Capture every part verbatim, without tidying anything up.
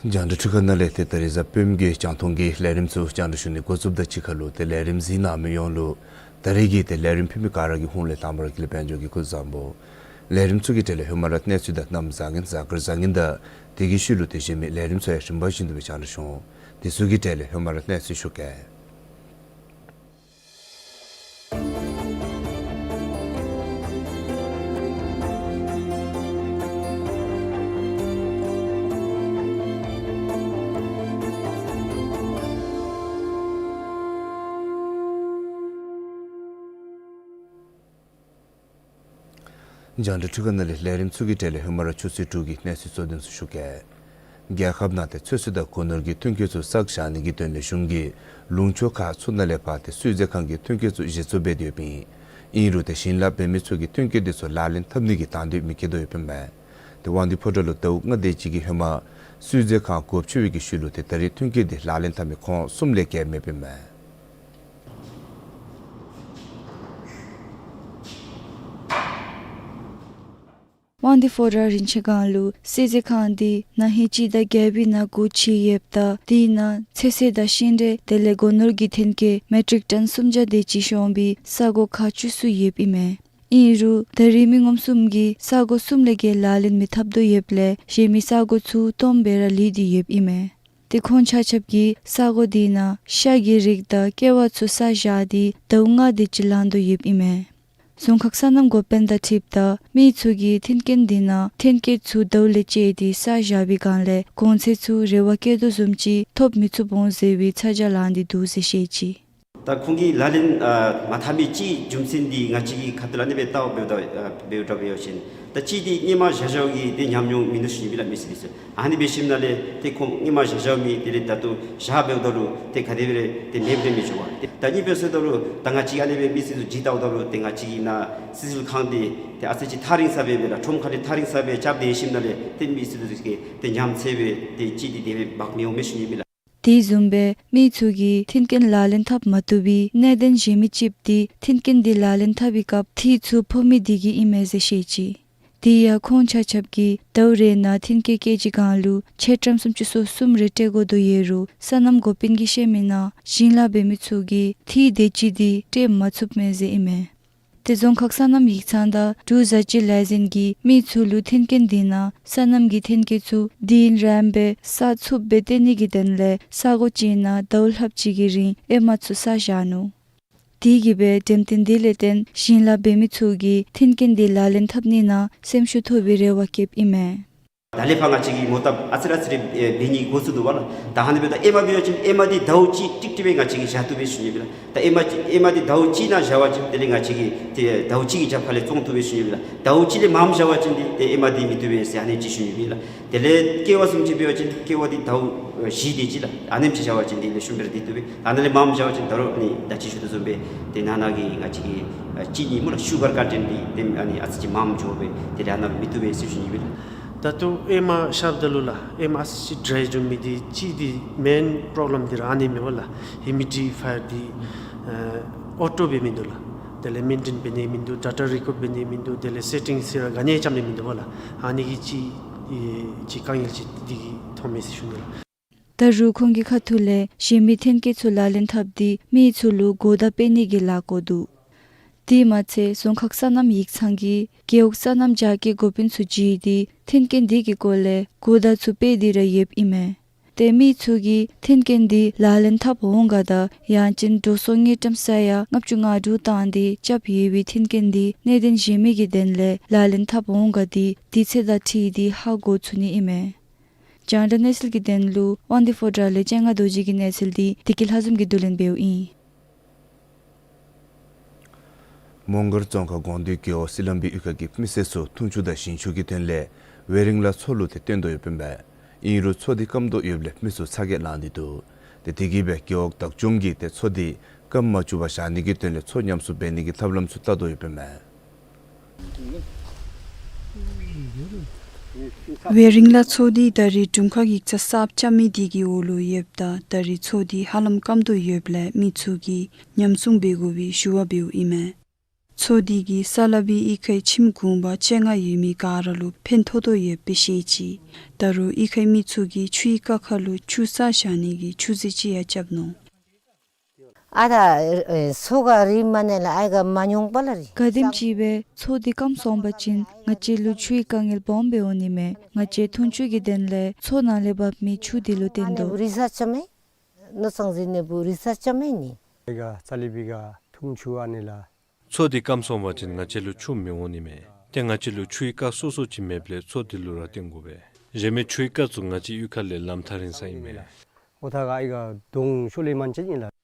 རྒྱང་བསྒྲགས་འཕྲུལ་ཁང་ནང་ལས་ཏེ་ད་རིས་གཟའ་སྤེནམ་གི་རྒྱང་མཐོང་གི་ལས་རིམ་ཚུ་རྒྱང་བསྒྲགས་ཞུ་ནི་འགོ་བཙུགསཔ་ད་གཅིག་ཁར་ལུ་ཏེ་ལས་རིམ་གཟིགས་གནང་མི་ཡོངས་ལུ་ད་རིས་ཀྱི་ཏེ་ལས་རིམ་ཕུལ་མི་ག་ར་གི་ཧོངས་ལས་དང་པ་ར་དགེ་ལེགས་དཔལ་འབྱོར་གྱིས་སྐུ་གཟུགས་བཟང་པོ། ལས་རིམ་ཚུ་གི་གྲས་ལས་ཧེ་མ་ར་གནས་ཚུལ་དང་གནམ་བཟང་ངན་གཟའ་སྐར་བཟང་ངན་དང་དེ་གི་ཤུལ་ལུ་ཏེ་གཞན་མི་ལས་རིམ་ཚུ་ཡང་རིམ་པ་བཞིན་དུ་སྦེ་རྒྱང་བསྒྲགས་ཞུ་འོང་། དེ་ཚུ་གི་གྲས་ལས་ཧེ་མ་ར་གནས་ཚུལ་ཞུ་གེ། རྒྱང་བསྒྲགས་འཕྲུལ་ཁང་ནང་ལས་ལས་རིམ་ཚུ་གི་གྲས་ལས་ཧེ་མ་ར་ཆུ་ཚོད་དྲུག་གི་གནས་ཚུལ་གཙོ་དོན་ཚུ་ཞུ་གེ། རྒྱལ་ཁབ་ནང་ཏེ་ཚོད་བསྲེ་དང་སྒོ་ནོར་གྱི་ཐོན་སྐྱེད་ཚུ་བསགས་བཞག་ནི་གི་དོན་ལས་གཞུང་གིས་ལུང་ཕྱོགས་ཁག་ཚུ་ནང་ལས་ཕར་ཏེ་སུའི་རྩེ་ཁང་གི་ཐོན་སྐྱེད་ཚུ་བཞེས་ཚུགསཔ་འབད་དེ་ཡོདཔ་ཨིན། ཨིན་རུང་ཏེ་ཞིང་ལཱ་འབད་མི་ཚུ་གིས་ཐོན་སྐྱེད་དེ་ཚུ་ལག་ལེན་འཐབ་ནི་གི་དང་འདོད་མི་བསྐྱེད་དོ་ཡོདཔ་ཨིན་མས། ཏེ་དབང་འདུས་ཕོ་བྲང་ལུ་ཟླཝ་ལྔ་དེ་ཅིག་གི་ཧེ་མ་སུའི་རྩེ་ཁང་སྒོ་ཕྱེ་བའི་གི་ཤུལ་ལུ་ཏེ་ད་རིས་ཐོན་སྐྱེད་དེ་ལག་ལེན་འཐབ་མི་ཁོང་གསུམ་ལས་བརྒལ་མེདཔ་ཨིན་མས། དབང་འདུས་ཕོ་བྲང་རིན་ཆེན་སྒང་ལུ་སུའི་རྩེ་ཁང་འདི་ན་ཧིང་སྤྱི་ཟླ་བརྒྱད་པའི་ནང་སྒོ་ཕྱེ་ཡོདཔ་ད་དེའི་ནང་ཚོད་བསྲེ་དང་ཤིང་འབྲས་དེ་ལས་སྒོ་ནོར་གྱི་ཐོན་སྐྱེད་མེ་ཊིག་ཊོན་སུམ་བརྒྱ་དེ་ཅིག་ཤོང་བའི་ས་སྒོ་ཁག་བཅུ་གསུམ་ཡོདཔ་ཨིན་མས། ཨིན་རུང་ད་རིས་མི་ངོམ་གསུམ་གྱིས་ས་སྒོ་གསུམ་ལས་བརྒལ་ལག་ལེན་མི་འཐབ་དོ་ཡོདཔ་ལས་གཞན་མི་ས་སྒོ་ཚུ་སྟོངམ་སྦེ་ར་ལུས་ཏེ་ཡོདཔ་ཨིན་མས། ཏེ་ཁོང་ཆ་ཁྱབ་ཀྱིས་ས་སྒོ་དེ་ནང་ཤ་གི་རིགས་དང་ཀེ་བ་ཚུ་བསགས་བཞག་སྟེ་ཟླཝ་ལྔ་དེ་ཅིག་ལང་དོ་ཡོདཔ་ཨིན་མས། རྫོང་ཁག་སོ་ནམ་འགོ་དཔོན་དང་འཁྲིལཝ་ད་མི་ཚུ་གིས་ཐོན་སྐྱེད་དེ་ནང་ཐོན་སྐྱེད་ཚུ་ཟླཝ་ལས་བཅད་དེ་བསགས་བཞག་པའི་སྒང་ལས་གོང་ཚད་ཚུ་རེ་བ་བསྐྱེད་དོ་བཟུམ་ཅིག་ཐོབ་མི་ཚུགས་འོང་ཟེར་བའི་ཚ་གྱང་ལངས་ཏེ་འདུག་ཟེར་བཤད་ཅི། ད་ཁོང་གིས་ལག་ལེན་ཨ་མ་འཐབ་མི་ཅིག་རྒྱུ་མཚན་འདི་ང་བཅས་ཀྱིས་ཁ་ཐུག་ལས་ཨ་ནི་སྦེ་བལྟཝ་འབདཝ་ད་ཨ་འབདཝ་ད་འབད་བ་ཅིན་ད་ཅི་འདི་སྔོན་མ་བཞག་བཞགཔ་གི་འདི་ཉམས་མྱོང་མིན་འདུག་ཟེར་ཞུ་ནི་ཨིན་ལགས་མི་སེར་འདི་ཚུ། ཨ་ནི་འབད་ཞིནམ་ལས་ཏེ་ཁོང་སྔོན་མ་བཞག་བཞག་མི་དེ་ལས་ད་ལྟོ་བཞག་འབདཝ་ད་ལུ་ཏེ་ག་དེ་སྦེ་ར་ཏེ་མེདཔ་ར་མི་འགྱོ་བས། ཏེ་ད་ཨ་ནི་འབད་སོངམ་ད་ལུ་ད་ང་བཅས་ཨ་ནི་སྦེ་མི་སེར་ཚུ་འདྲིས་བལྟཝ་ད་ལུ་ཏེ་ང་བཅས་ཀྱི་ནཱ་སི་སིལ་ཁང་འདི་ཏེ་ཨ་ཙི་ཅིག་ཐག་རིང་ས་སྦེ་སྦེ་ར་ཁྲོམ་ཁ་ལས་ཐག་རིང་ས་སྦེ་རྐྱབ་སྡོད་ཞིནམ་ལས་ཏེ་མི་སེར་ཚུ་གིས་ཏེ་ཉམས་ཚད་སྦེ་ཏེ་ཅི་འདི་དེ་སྦེ་འབག་མི་འོང་མས་ཞུ་ནི་ཨིན་ལགས། དེ་བཟུམ་སྦེ་མི་ཚུ་གིས་ཐོན་སྐྱེད་ལག་ལེན་འཐབ་མ་བཏུབ་པའི་གནད་དོན་གཞན་མི་ཅིག་འདི་ཐོན་སྐྱེད་འདི་ལག་ལེན་འཐབ་པའི་སྐབས་འཐུས་ཚུ་ཕོག་མི་འདི་གིས་ཨིན་མས་ཟེར་བཤད་ཅི། དེ་ཡང་ཁོང་ཆ་ཁྱབ་ཀྱིས་ཟླཝ་རེ་ནང་ཐོན་སྐྱེད་ཀེ་ཇི་སྒང་ལུ་ཆེ་ཕྲ་སུམ་ཅུ་སོ་གསུམ་རེ་སྤྲོད་དགོ་དོ་ཡོད་རུང་སོ་ནམ་འགོ་དཔོན་གྱིས་བཤད་མི་ནང་ཞིང་ལཱ་འབད་མི་ཚུ་གིས་འཐུས་དེ་ཅིག་འདི་སྤྲོད་མ་ཚུགསཔ་མས་ཟེར་ཨིན་མས། ཏེ་རྫོང་ཁག་སོ་ནམ་ཡིག་ཚང་དང་འབྲུག་བཟའ་སྤྱོད་ལས་འཛིན་གྱིས་མི་ཚུ་ལུ་ཐོན་སྐྱེད་དེ་ནང་སོ་ནམ་གྱི་ཐོན་སྐྱེད་ཚུ་དུས་ཡུན་རིངམོ་སྦེ་བསགས་ཚུགསཔ་སྦེ་སྟོན་ནི་གི་དོན་ལས་ས་སྒོ་ཅིག་ནང་ཟླཝ་ལྷགཔ་ཅིག་གི་རིང་ཨེ་མ་ཚུ་བསགས་བཞག་ནུག། དེ་གིས་སྦེ་འགྲེམས་སྟོན་དེ་ལས་བརྟེན་ཞིང་ལཱ་འབད་མི་ཚུ་གིས་ཐོན་སྐྱེད་དེ་ལག་ལེན་འཐབ་ནི་ནང་སེམས་ཤུགས་ཐོབ་པའི་རེ་བ་བསྐྱེདཔ་ཨིན་མས། ད་ལས་ཕར་ང་བཅས་ཀྱིས་མོ་བཏབ་ཨ་ཙི་རེ་ཨ་ཙི་རེ་ཨེ་འབད་ནི་འགོ་བཙུགས་དོ་བ་ལགས། ད་ཨ་ནི་འབདཝ་ད་ཨེ་མ་འབད་བ་ཅིན་ཨེ་མ་འདི་ཟླཝ་གཅིག་ཀྲིག་ཀྲི་སྦེ་ང་བཅས་ཀྱིས་བཞག་བཏུབ་པས་ཞུ་ནི་ཨིན་ལགས། ད་ཨེ་མ་ཨེ་མ་འདི་ཟླཝ་གཅིག་ནང་བཞག་པ་ཅིན་དེ་ལས་ང་བཅས་ཀྱིས་ཏེ་ཟླཝ་གཅིག་གི་རྒྱབ་ཁ་ལས་བཙོང་བཏུབ་པས་ཞུ་ནི་ཨིན་ལགས། ཟླཝ་གཅིག་ལས་མངམ་བཞག་པ་ཅིན་འདི་ཏེ་ཨེ་མ་འདི་མི་བཏུབ་པས་ཟེར་ཨ་ནེམ་ཅིག་ཞུ་ནི་ཨིན་ལགས། དེ་ལས་ཀེ་བ་བཟུམ་ཅིག་འབད་བ་ཅིན་ཀེ་བ་འདི་ཟླཝ་ཨེ་བཞི་དེ་ཅིག་ལགས། ཨ་ནེམ་ཅིག་བཞག་པ་ཅིན་འདི་ལེགས་ཤོམ་སྦེ་ར་འདི་བཏུབ་པས། ཨ་ནཱ་ལས་མངམ་བཞག་པ་ཅིན་ད་རུང་ཨ་ནི་ད་ཅི་ཞུ་དོ་བཟུམ་སྦེ་ཏེ་ནང་ན་གི་ང་བཅས་ཀྱི་ཨ་ཅི་ནི་སྨོ་ལགས་ཤུ་གར་ཀོན་ཊེནཊ་འདི་ཏེ་ཨ་ནི་ཨ་ཙི་ཅིག་མངམ་འགྱོ་སྦེ་དེ་ལས་ཨ་ནཱ་མི་བཏུབ་པས་ཟེར་ཞུ་ནི་ཨིན་ལགས། ད་ལྟོ་ཨེ་མ་བཞགཔ་ད་ལུ་ལགས་ཨེ་མ་ཨ་ཙི་ཅིག་ཌྲའི་འགྱོ་མི་འདི་གཅིག་འདི་མེན་པོརོབ་ལེམ་འདི་ར་ཨ་ནི་མས་པ་ལགས། ཧིའུ་མི་ཌི་ཕ་ཡར་འདི་ཨ་ཨོ་ཊོ་སྦེ་མིན་འདུག་ལགས། དེ་ལས་མེན་ཊེན་འབད་ནི་མིན་འདུག། ཌེ་ཊ་རི་ཀོཌ་འབད་ནི་མིན་འདུག། དེ་ལས་སེ་ཊིང་རྩ་ར་ག་ནི་ཡང་རྐྱབ་ནི་མིན་འདུག་པ་ལགས། ཨ་ནི་གི་ཅིག་ཨེ་ཅིག་དཀའ་ངལ་ཅིག་འདི་གིས་མཐོངམ་མས་ཟེར་ཞུ་ནི་ལགས། ད་རུང་ཁོང་གི་ཁ་ཐུག་ལས་གཞན་མི་ཐོན་སྐྱེད་ཚུ་ལག་ལེན་འཐབ་སྟེ་མི་ཚུ་ལུ་གོ་བརྡ་སྤེལ་ནི་གི་ལཱ་བཀོད་འདུག། དེ་མ་ཚད་རྫོང་ཁག་སོ་ནམ་ཡིག་ཚང་གིས་རྒེད་འོག་སོ་ནམ་རྒྱ་སྐྱེད་འགོ་དཔོན་ཚུ་བརྗེ་སྟེ་ཐོན་སྐྱེད་འདི་གི་སྐོར་ལས་གོ་བརྡ་ཚུ་སྤེལ་ཏེ་ར་ཡོདཔ་ཨིན་མས། ཏེ་མི་ཚུ་གིས་ཐོན་སྐྱེད་འདི་ལག་ལེན་འཐབ་འོང་ག་དང་ཡང་ཅིན་འགྲོ་སོང་དངུལ་ཀྲམ་ས་ཡ་ལྔ་བཅུ་ང་དྲུག་བཏང་སྟེ་རྐྱབ་ཡོད་པའི་ཐོན་སྐྱེད་འདི་གནད་དོན་གཞན་མི་གི་དོན་ལས་ལག་ལེན་འཐབ་འོང་ག་འདི་དུས་ཚོད་དང་འཁྲིལ་ཏེ་ཧ་གོ་ཚུགས་ནི་ཨིན་མས། རྒྱང་བསྒྲགས་གནས་ཚུལ་གྱི་དོན་ལུ་དབང་འདུས་ཕོ་བྲང་ལས་སྤྱན་སྔ་རྡོ་རྗེ་གི་གནས་ཚུལ་འདི་བདེ་སྐྱིད་ལྷ་འཛོམས་ཀྱིས་བསྡུ་ལེན་འབདཝ་ཨིན། མོང་སྒར་རྫོང་ཁག་དགོང་སྟོད་རྒེད་འོག་སི་ལམ་པའི་གཡུས་ཁ་གི་མི་སེར་ཚུ་འཐུང་ཆུ་དང་ཞིང་ཆུ་གི་དོན་ལས་ཝེ་རིང་ལ་མཚོ་ལུ་ཏེ་བཏོན་དོ་ཡོདཔ་ཨིན་པས། ཨིན་རུང་མཚོ་འདི་སྐམ་དོ་ཡོདཔ་ལས་མི་ཚུ་ཚ་གྱང་ལངས་ཏེ་འདུག། ཏེ་དེ་གིས་སྦེ་རྒེད་འོག་བདག་སྐྱོང་གིས་ཏེ་མཚོ་འདི་སྐམ་མ་བཅུག་པར་བཞག་ནི་གི་དོན་ལས་མཚོ་ཉམས་གསོ་འབད་ནི་གི་ཐབས་ལམ་ཚུ་བལྟ་དོ་ཡོདཔ་ཨིན་མས། ཝེ་རིང་ལ་མཚོ་འདི་ད་རིས་དྲུང་ཁག་ཡིག་ཚང་གསརཔ་རྐྱབ་མི་འདི་གི་འོག་ལུ་ཡོདཔ་ད་ད་རིས་མཚོ་འདི་ཧ་ལམ་སྐམ་དོ་ཡོདཔ་ལས་མི་ཚུ་གིས་ཉམས་སྲུང་འབད་དགོ་པའི་ཞུ་བ་འབདཝ་ཨིན་མས། མཚོ་འདི་གིས་ས་ལ་བི་གཡུས་ཁའི་ཁྱིམ་གུང་པ་བཅོ་ལྔ་ཡོད་མི་ག་ར་ལུ་ཕན་ཐོགས་དོ་ཡོདཔ་སྦེ་བཤད་ཅི། ད་རུང་གཡུས་ཁའི་མི་ཚུ་གིས་ཆུའི་རྐ་ཁ་ལུ་ཆུ་བསགས་བཞག་ནི་གི་ཆུ་རྫི་ཅིག་ཡང་རྐྱབ་ནུག། ཨ་ད་ཨེ་མཚོ་ཁ་རི་མ་ནེ་ལགས་ཨའི་ག་མ་ཉུང་པ་ལ་རི། ག་དེམ་ཅིག་སྦེ་མཚོ་འདི་སྐམ་སོང་པ་ཅིན་ང་བཅས་ལུ་ཆུའི་དཀའ་ངལ་སྦོམ་སྦེ་འོང་ནི་མས། ང་བཅས་འཐུང་ཆུ་གི་དོན་ལས་མཚོ་ནང་ལས་འབབ་མི་ཆུ་འདི་ལུ་བརྟེན་དོ། རི་ས་ཅ་མེ་ནོ་ཚང་ཟི་ནེ་བུ་རི་ས་ཅ་མེ་ནི། ཨའི་ག་ཙ་ལི་བི་ག་འཐུང་ཆུ་ཨ་ནི་ལགས། མཚོ་འདི་སྐམ་སོང་པ་ཅིན་ང་བཅས་ལུ་ཆུ་མི་འོང་ནི་མས། ཏེ་ང་བཅས་ལུ་ཆུའི་རྐ་སོ་སོ་ཅིག་མེདཔ་ལས་མཚོ་འདི་ལུ་ར་བརྟེན་དགོ་པས། རེ་མའི་ཆུའི་རྐ་ཚུ་ང་བཅས་གཡུས་ཁ་ལས་ལམ་ཐག་རིང་ས་ཨིན་མས། ཨོ་ཐ་ག་ཨའི་ག་དོང་ཤོ་ལེ་མན་ཅན་ཨིན་ལགས།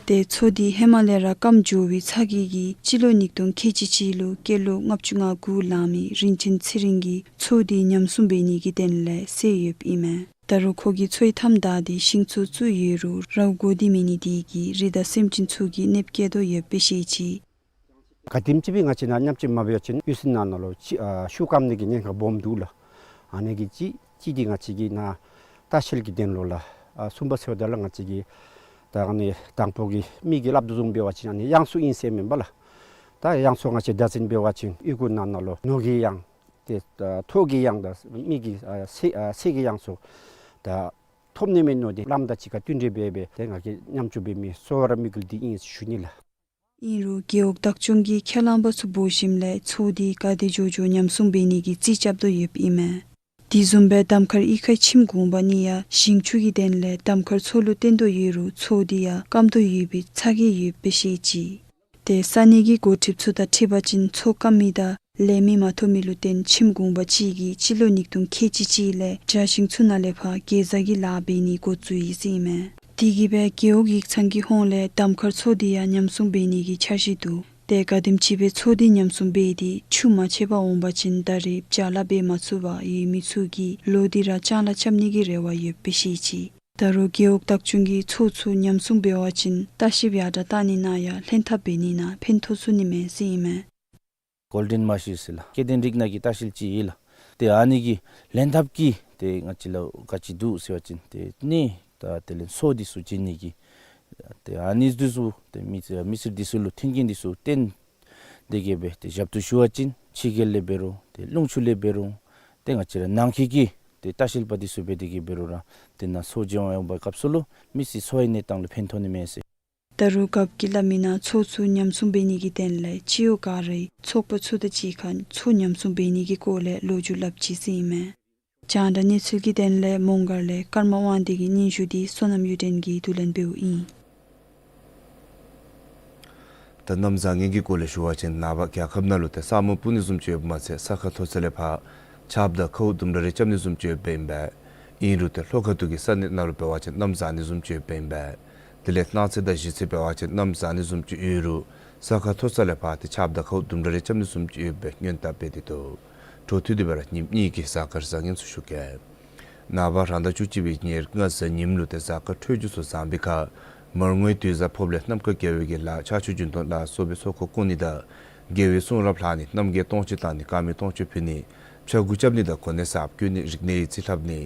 ཏེ་མཚོ་འདི་ཧེ་མ་ལས་ར་སྐམ་འགྱོ་བའི་ཚ་གྱང་གིས་སྤྱི་ལོ་ཉིས་སྟོང་ཁལ་གཅིག་གཅིག་ལུ་སྐྱེས་ལོ་ལྔ་བཅུ་ང་དགུ་ལང་མི་རིན་ཆེན་ཚེ་རིང་གིས་མཚོ་འདི་ཉམས་སྲུང་འབད་ནི་གི་དོན་ལས་བསད་ཡོདཔ་ཨིན་མས། ད་རུང་ཁོ་གིས་མཚོའི་མཐའམ་བདའ་སྟེ་ཤིང་ཚུ་བཙུགས་ཡོད་རུང་རཝ་དགོ་སྟེ་མེད་ནི་དེ་གིས་རི་དང་སེམས་ཅན་ཚུ་གིས་གནོདཔ་བཀལ་དོ་ཡོདཔ་སྦེ་བཤད་ཅི། ག་དེམ་ཅིག་སྦེ་ང་བཅས་ནཱ་ཉམས་བཅོས་མ་འབད་བ་ཅིན་གཡུས་ཚན་ནང་ན་ལུ་ཤི་ཨ་ཤུགས་སྐམ་ནི་གི་ཉེན་ཁ་སྦོམ་འདུག་ལགས། ཨ་ནི་གི་གཅིག་གཅིག་འདི་ང་བཅས་ཀྱིས་ནཱ་ལྟ་བཤལ་གྱི་དོན་ལུ་ལགས། ཨ་གསུམ་པ་ཟེརཝ་ད་ལུ་ང་བཅས་ཀྱིས་ད་ཨ་ནི་དང་ཕུ་གི་མི་གིས་སླབ་དོ་བཟུམ་འབད་བ་ཅིན་ཨ་ནི་གཡང་མཚོ་ཨིན་ཟེར་མེན་པ་ལགས། ད་གཡང་མཚོ་ང་བཅས་བདག་འཛིན་འབད་བ་ཅིན་གཡུས་ཁུག་ནང་ན་ལུ་ནོར་གྱི་གཡང་ཏེ་ཨ་ཐོག་གི་གཡང་དང་མི་གི་ཨ་ཚེ་ཨ་ཚེ་གི་གཡང་ཚུ་ད་ཐོབ་ནི་མེད་ནོ་དེ་ལམ་དང་གཅིག་ཁར་བསྟུན་གྲོས་འབད་སྦེ་ཏེ་ང་གིས་ཉམས་བཅོས་འབད་མི་གཙོ་བོ་ར་དམིགས་ཡུལ་འདི་ཨིན་ཞུ་ནི་ལགས། ཨིན་རུང་རྒེད་འོག་བདག་སྐྱོང་གིས་ཁས་བླངས་པ་ཚུ་འབོ་ཞིནམ་ལས་མཚོ་འདི་ག་དེ་མགྱོགས་མགྱོགས་ཉམས་སྲུང་འབད་ནི་གི་རྩིས་རྐྱབ་དོ་ཡོདཔ་ཨིན་མས། དེ་བཟུམ་སྦེ་གདམ་ཁར་གཡུས་ཁའི་ཁྱིམ་གུང་པ་ནི་ཡང་ཞིང་ཆུ་གི་དོན་ལས་གདམ་ཁར་མཚོ་ལུ་བརྟེན་དོ་ཡོད་རུང་མཚོ་འདི་ཡང་སྐམ་དོ་ཡོད་པའི་ཚ་གྱང་ཡོདཔ་སྦེ་བཤད་ཅི། ཏེ་ས་གནས་ཀྱི་འགོ་ཁྲིདཔ་ཚུ་དང་འཁྲིལ་བ་ཅིན་མཚོ་སྐམ་མི་དང་ལེགས་མི་མ་ཐོབ་མི་ལུ་བརྟེན་ཁྱིམ་གུང་པ་ཅིག་གིས་སྤྱི་ལོ་ཉིས་སྟོང་ཁལ་གཅིག་གཅིག་ལས་བྱ་ཞིང་ཚུ་ནང་ལས་ཕར་གེ་ཛ་གི་ལཱ་འབད་ནི་འགོ་བཙུགས་ཡི་ཟེར་ཨིན་མས། དེ་གིས་སྦེ་རྒེད་འོག་ཡིག་ཚང་གི་ཧོངས་ལས་གདམ་ཁར་མཚོ་འདི་ཡང་ཉམས་སྲུང་འབད་ནི་གི་འཆར་གཞི་འདུག། ཏེ་ག་དེམ་ཅིག་སྦེ་མཚོ་འདི་ཉམས་སྲུང་འབད་དེ་ཆུ་མ་ཆད་པར་འོང་པ་ཅིན་ད་རེས་བྱ་ལཱ་འབད་མ་ཚུགས་པར་ཡོད་མི་ཚུ་གིས་ལོག་སྟེ་ར་ལྕང་ལཱ་རྐྱབ་ནི་གི་རེ་བ་ཡོདཔ་སྦེ་བཤད་ཅི། ད་རུང་རྒེད་འོག་བདག་སྐྱོང་གིས་མཚོ་ཚུ་ཉམས་སྲུང་འབད་བ་ཅིན་ལྟ་བཤལཔ་ཡར་དྲག་བཏང་ནི་ནང་ཡང་ལྷན་ཐབས་འབད་ནི་ནང་ཕན་ཐོགས་ཚུགས་ནི་མས་ཟེར་ཨིན་མས། གོལ་ཌེན་མར་ཤི་ཟེར་ལགས། སྐྱེ་ལྡན་རིགས་སྣ་གི་ལྟ་བཤལ་ཅིག་ཨིན་ལགས། ཏེ་ཨ་ནི་གི་ལྷན་ཐབས་ཀྱིས་ཏེ་ང་བཅས་ལུ་ག་ཅི་འདུག་ཟེར་བ་ཅིན་ཏེ་ནི་ད་དེ་ལས་མཚོ་འདི་ཚུ་བྱིན་ནི་གི་ཏེ་ཨ་ནི་འདི་ཚུ་ཏེ་མི་མི་སེར་འདི་ཚུ་ལུ་མཐུན་རྐྱེན་འདི་ཚུ་བསྟན་ཏེ་གིས་སྦེ་ཏེ་ཞབས་ཏོག་ཞུ་བ་ཅིན་ཕྱི་རྒྱལ་ལས་འབད་རུང་ཏེ་རླུང་ཆུ་ལས་འབད་རུང་ཏེ་ང་བཅས་ར་ནང་འཁོད་ཀྱི་ཏེ་ལྟ་བཤལ་པ་འདི་ཚུ་འབད་དེ་གིས་འབད་རུང་ར་ཏེ་ནཱ་མཚོ་བྱིན་འོང་པའི་སྐབས་སུ་ལུ་མི་སེར་འཚོ་བའི་གནས་སྟངས་ལུ་ཕན་ཐོགས་ནི་མས་ཟེར། ད་རུང་རྒཔོ་གིས་སླབ་མི་ནང་མཚོ་ཚུ་ཉམས་སྲུང་འབད་ནི་གི་དོན་ལས་སྤྱི་འོག་ག་རའི་ཚོགས་པ་ཚུ་དང་གཅིག་ཁར་མཚོ་ཉམས་སྲུང་འབད་ནི་གི་སྐོར་ལས་ལོ་རྒྱུས་སླབ་ཅི་ཟེར་ཨིན་མས། རྒྱང་བསྒྲགས་གནས་ཚུལ་གྱི་དོན་ལས་མོང་སྒར་ལས་ཀརྨ་དབང་འདུས་ཀྱི་སྙན་ཞུ་འདི་བསོད་ནམས་གཡུ་སྒྲོན་གྱིས་བསྡུ་ལེན་འབདཝ་ཨིན། ད་གནམ་བཟང་ངན་གྱི་སྐོར་ལས་ཞུ་བ་ཅིན་ནངས་པ་རྒྱལ་ཁབ་ནང་ལུ་ཏེ་ས་སྨུག་སྤུབ་ནི་བཟུམ་ཅིག་ཡོདཔ་མ་ཚད་ས་ཁ་མཐོ་ས་ལས་ཕར་ཆརཔ་དང་ཁཝ་ལྡུམ་ར་རེ་རྐྱབ་ནི་བཟུམ་ཅིག་ཡོདཔ་ཨིན་པས། ཨིན་རུང་ཏེ་ལྷོ་ཁ་ཐུག་གི་ས་གནས་ནང་ལུ་འབད་བ་ཅིན་གནམ་བཟང་ནི་བཟུམ་ཅིག་ཡོདཔ་ཨིན་པས། དེ་ལས་གནངས་ཚེ་དང་གཞེས་ཚེ་འབད་བ་ཅིན་གནམ་བཟང་ནི་བཟུམ་ཅིག་ཡོད་རུང་ས་ཁ་མཐོ་ས་ལས་ཕར་ཏེ་ཆརཔ་དང་ཁཝ་ལྡུམ་ར་རེ་རྐྱབ་ནི་བཟུམ་ཅིག་ཡོད་པའི་སྔོན་བརྡ་སྤེལ་ཏེ་འདུག། འཕྲོ་མཐུད་དེ་སྦེ་ར་ཉིནམ་གཉིས་ཀྱི་གཟའ་སྐར་བཟང་ངན་ཚུ་ཞུ་གེ། ནངས་པ་རང་ཟླ་བཅུ་གཅིག་པའི་ཉེར་ལྔ་གཟའ་ཉིམ་ལུ་ཏེ་གཟའ་སྐར་འཕྲོད་སྦྱོར་ཚུ་བཟང་པའི་ཁར་མར་ངོའི་དུས་བཟང་ཕོགཔ་ལས་ནམ་མཁའ་རྒྱལ་བའི་གི་ལཱ་ཕྱག་མཆོད་རྒྱུན་དུ་ལ་སོགས་པའི་ཚོགས་འཁོར་བསྐོར་ནི་དང་རྒྱལ་བའི་གསུང་རབ་ལྷག་ནི་རྣམ་རྒྱལ་སྟོང་མཆོད་བཏང་ནི་དཀར་མེ་སྟོང་མཆོད་ཕུལ་ནི་ཕྱྭ་འགུགས་རྐྱབ་ནི་དང་གོ་གནས་གསརཔ་བསྐོ་ནི་རིག་གནས་ཡིག་རྩིས་ལྷབ་ནི་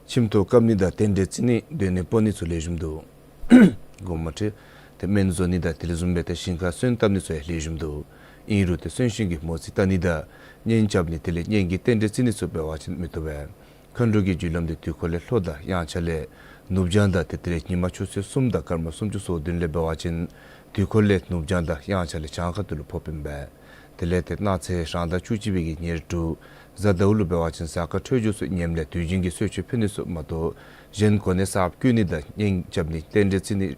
ཁྱིམ་ཐོག་བཀབ་ནི་དང་རྟེན་འབྲེལ་བརྩི་ནི་སྡོད་གནས་སྤོ་ནི་ཚུ་ལེགས་ཤོམ་འདུག། དགོངསམ་མ་ཁྲེལ། ཏེ་སྨན་བཟོ་ནི་དང་དེ་ལས་བཟུམ་སྦེ་ཏེ་ཞིང་ཁར་སོན་བཏབ་ནི་ཚུ་ཡང་ལེགས་ཤོམ་འདུག། ཨིན་རུང་ཏེ་གསོན་གཤིན་གྱི་མོ་རྩིས་བལྟ་ནི་དང་གཉེན་རྐྱབ་ནི་དེ་ལས་གཉེན་གྱི་རྟེན་འབྲེལ་བརྩི་ནི་ཚུ་འབད་བ་ཅིན་མི་བཏུབ་པས། མཁའ་འགྲོ་གི་རྒྱུ་ལམ་འདི་དུས་འཁོར་ལས་ལྷོ་དང་དབྱངས་འཆར་ལས་ནུབ་བྱང་དང་ཏེ་དེ་ལས་ཉི་མ་ཆུ་ཚོད་གསུམ་དང་སྐར་མ་སུམ་ཅུ་སོ་བདུན་ལས་འབད་བ་ཅིན་དུས་འཁོར་ལས་ནུབ་བྱང་དང་དབྱངས་འཆར་ལས་བྱང་ཁ་ཐུག་ལུ་ཕོགཔ་ཨིན་པས། དེ་ལས་ཏེ་གནངས་ཚེ་རང་ཟླ་བཅུ་གཅིག་པའི་གི་ཉེར་དྲུག་གཟའ་ཟླཝ་ལུ་འབད་བ་ཅིན་གཟའ་སྐར་འཕྲོད་སྦྱོར་ཚུ་ཉེམ་ལས་དུས་རྒྱུན་གྱི་གསོལ་མཆོད་ཕུལ་ནི་ཚུ་མ་གཏོགས་གཞན་གོ་གནས་གསརཔ་བསྐོ་ནི་དང་གཉེན་རྐྱབ་ནི་རྟེན་འབྲེལ་བརྩི་ནི་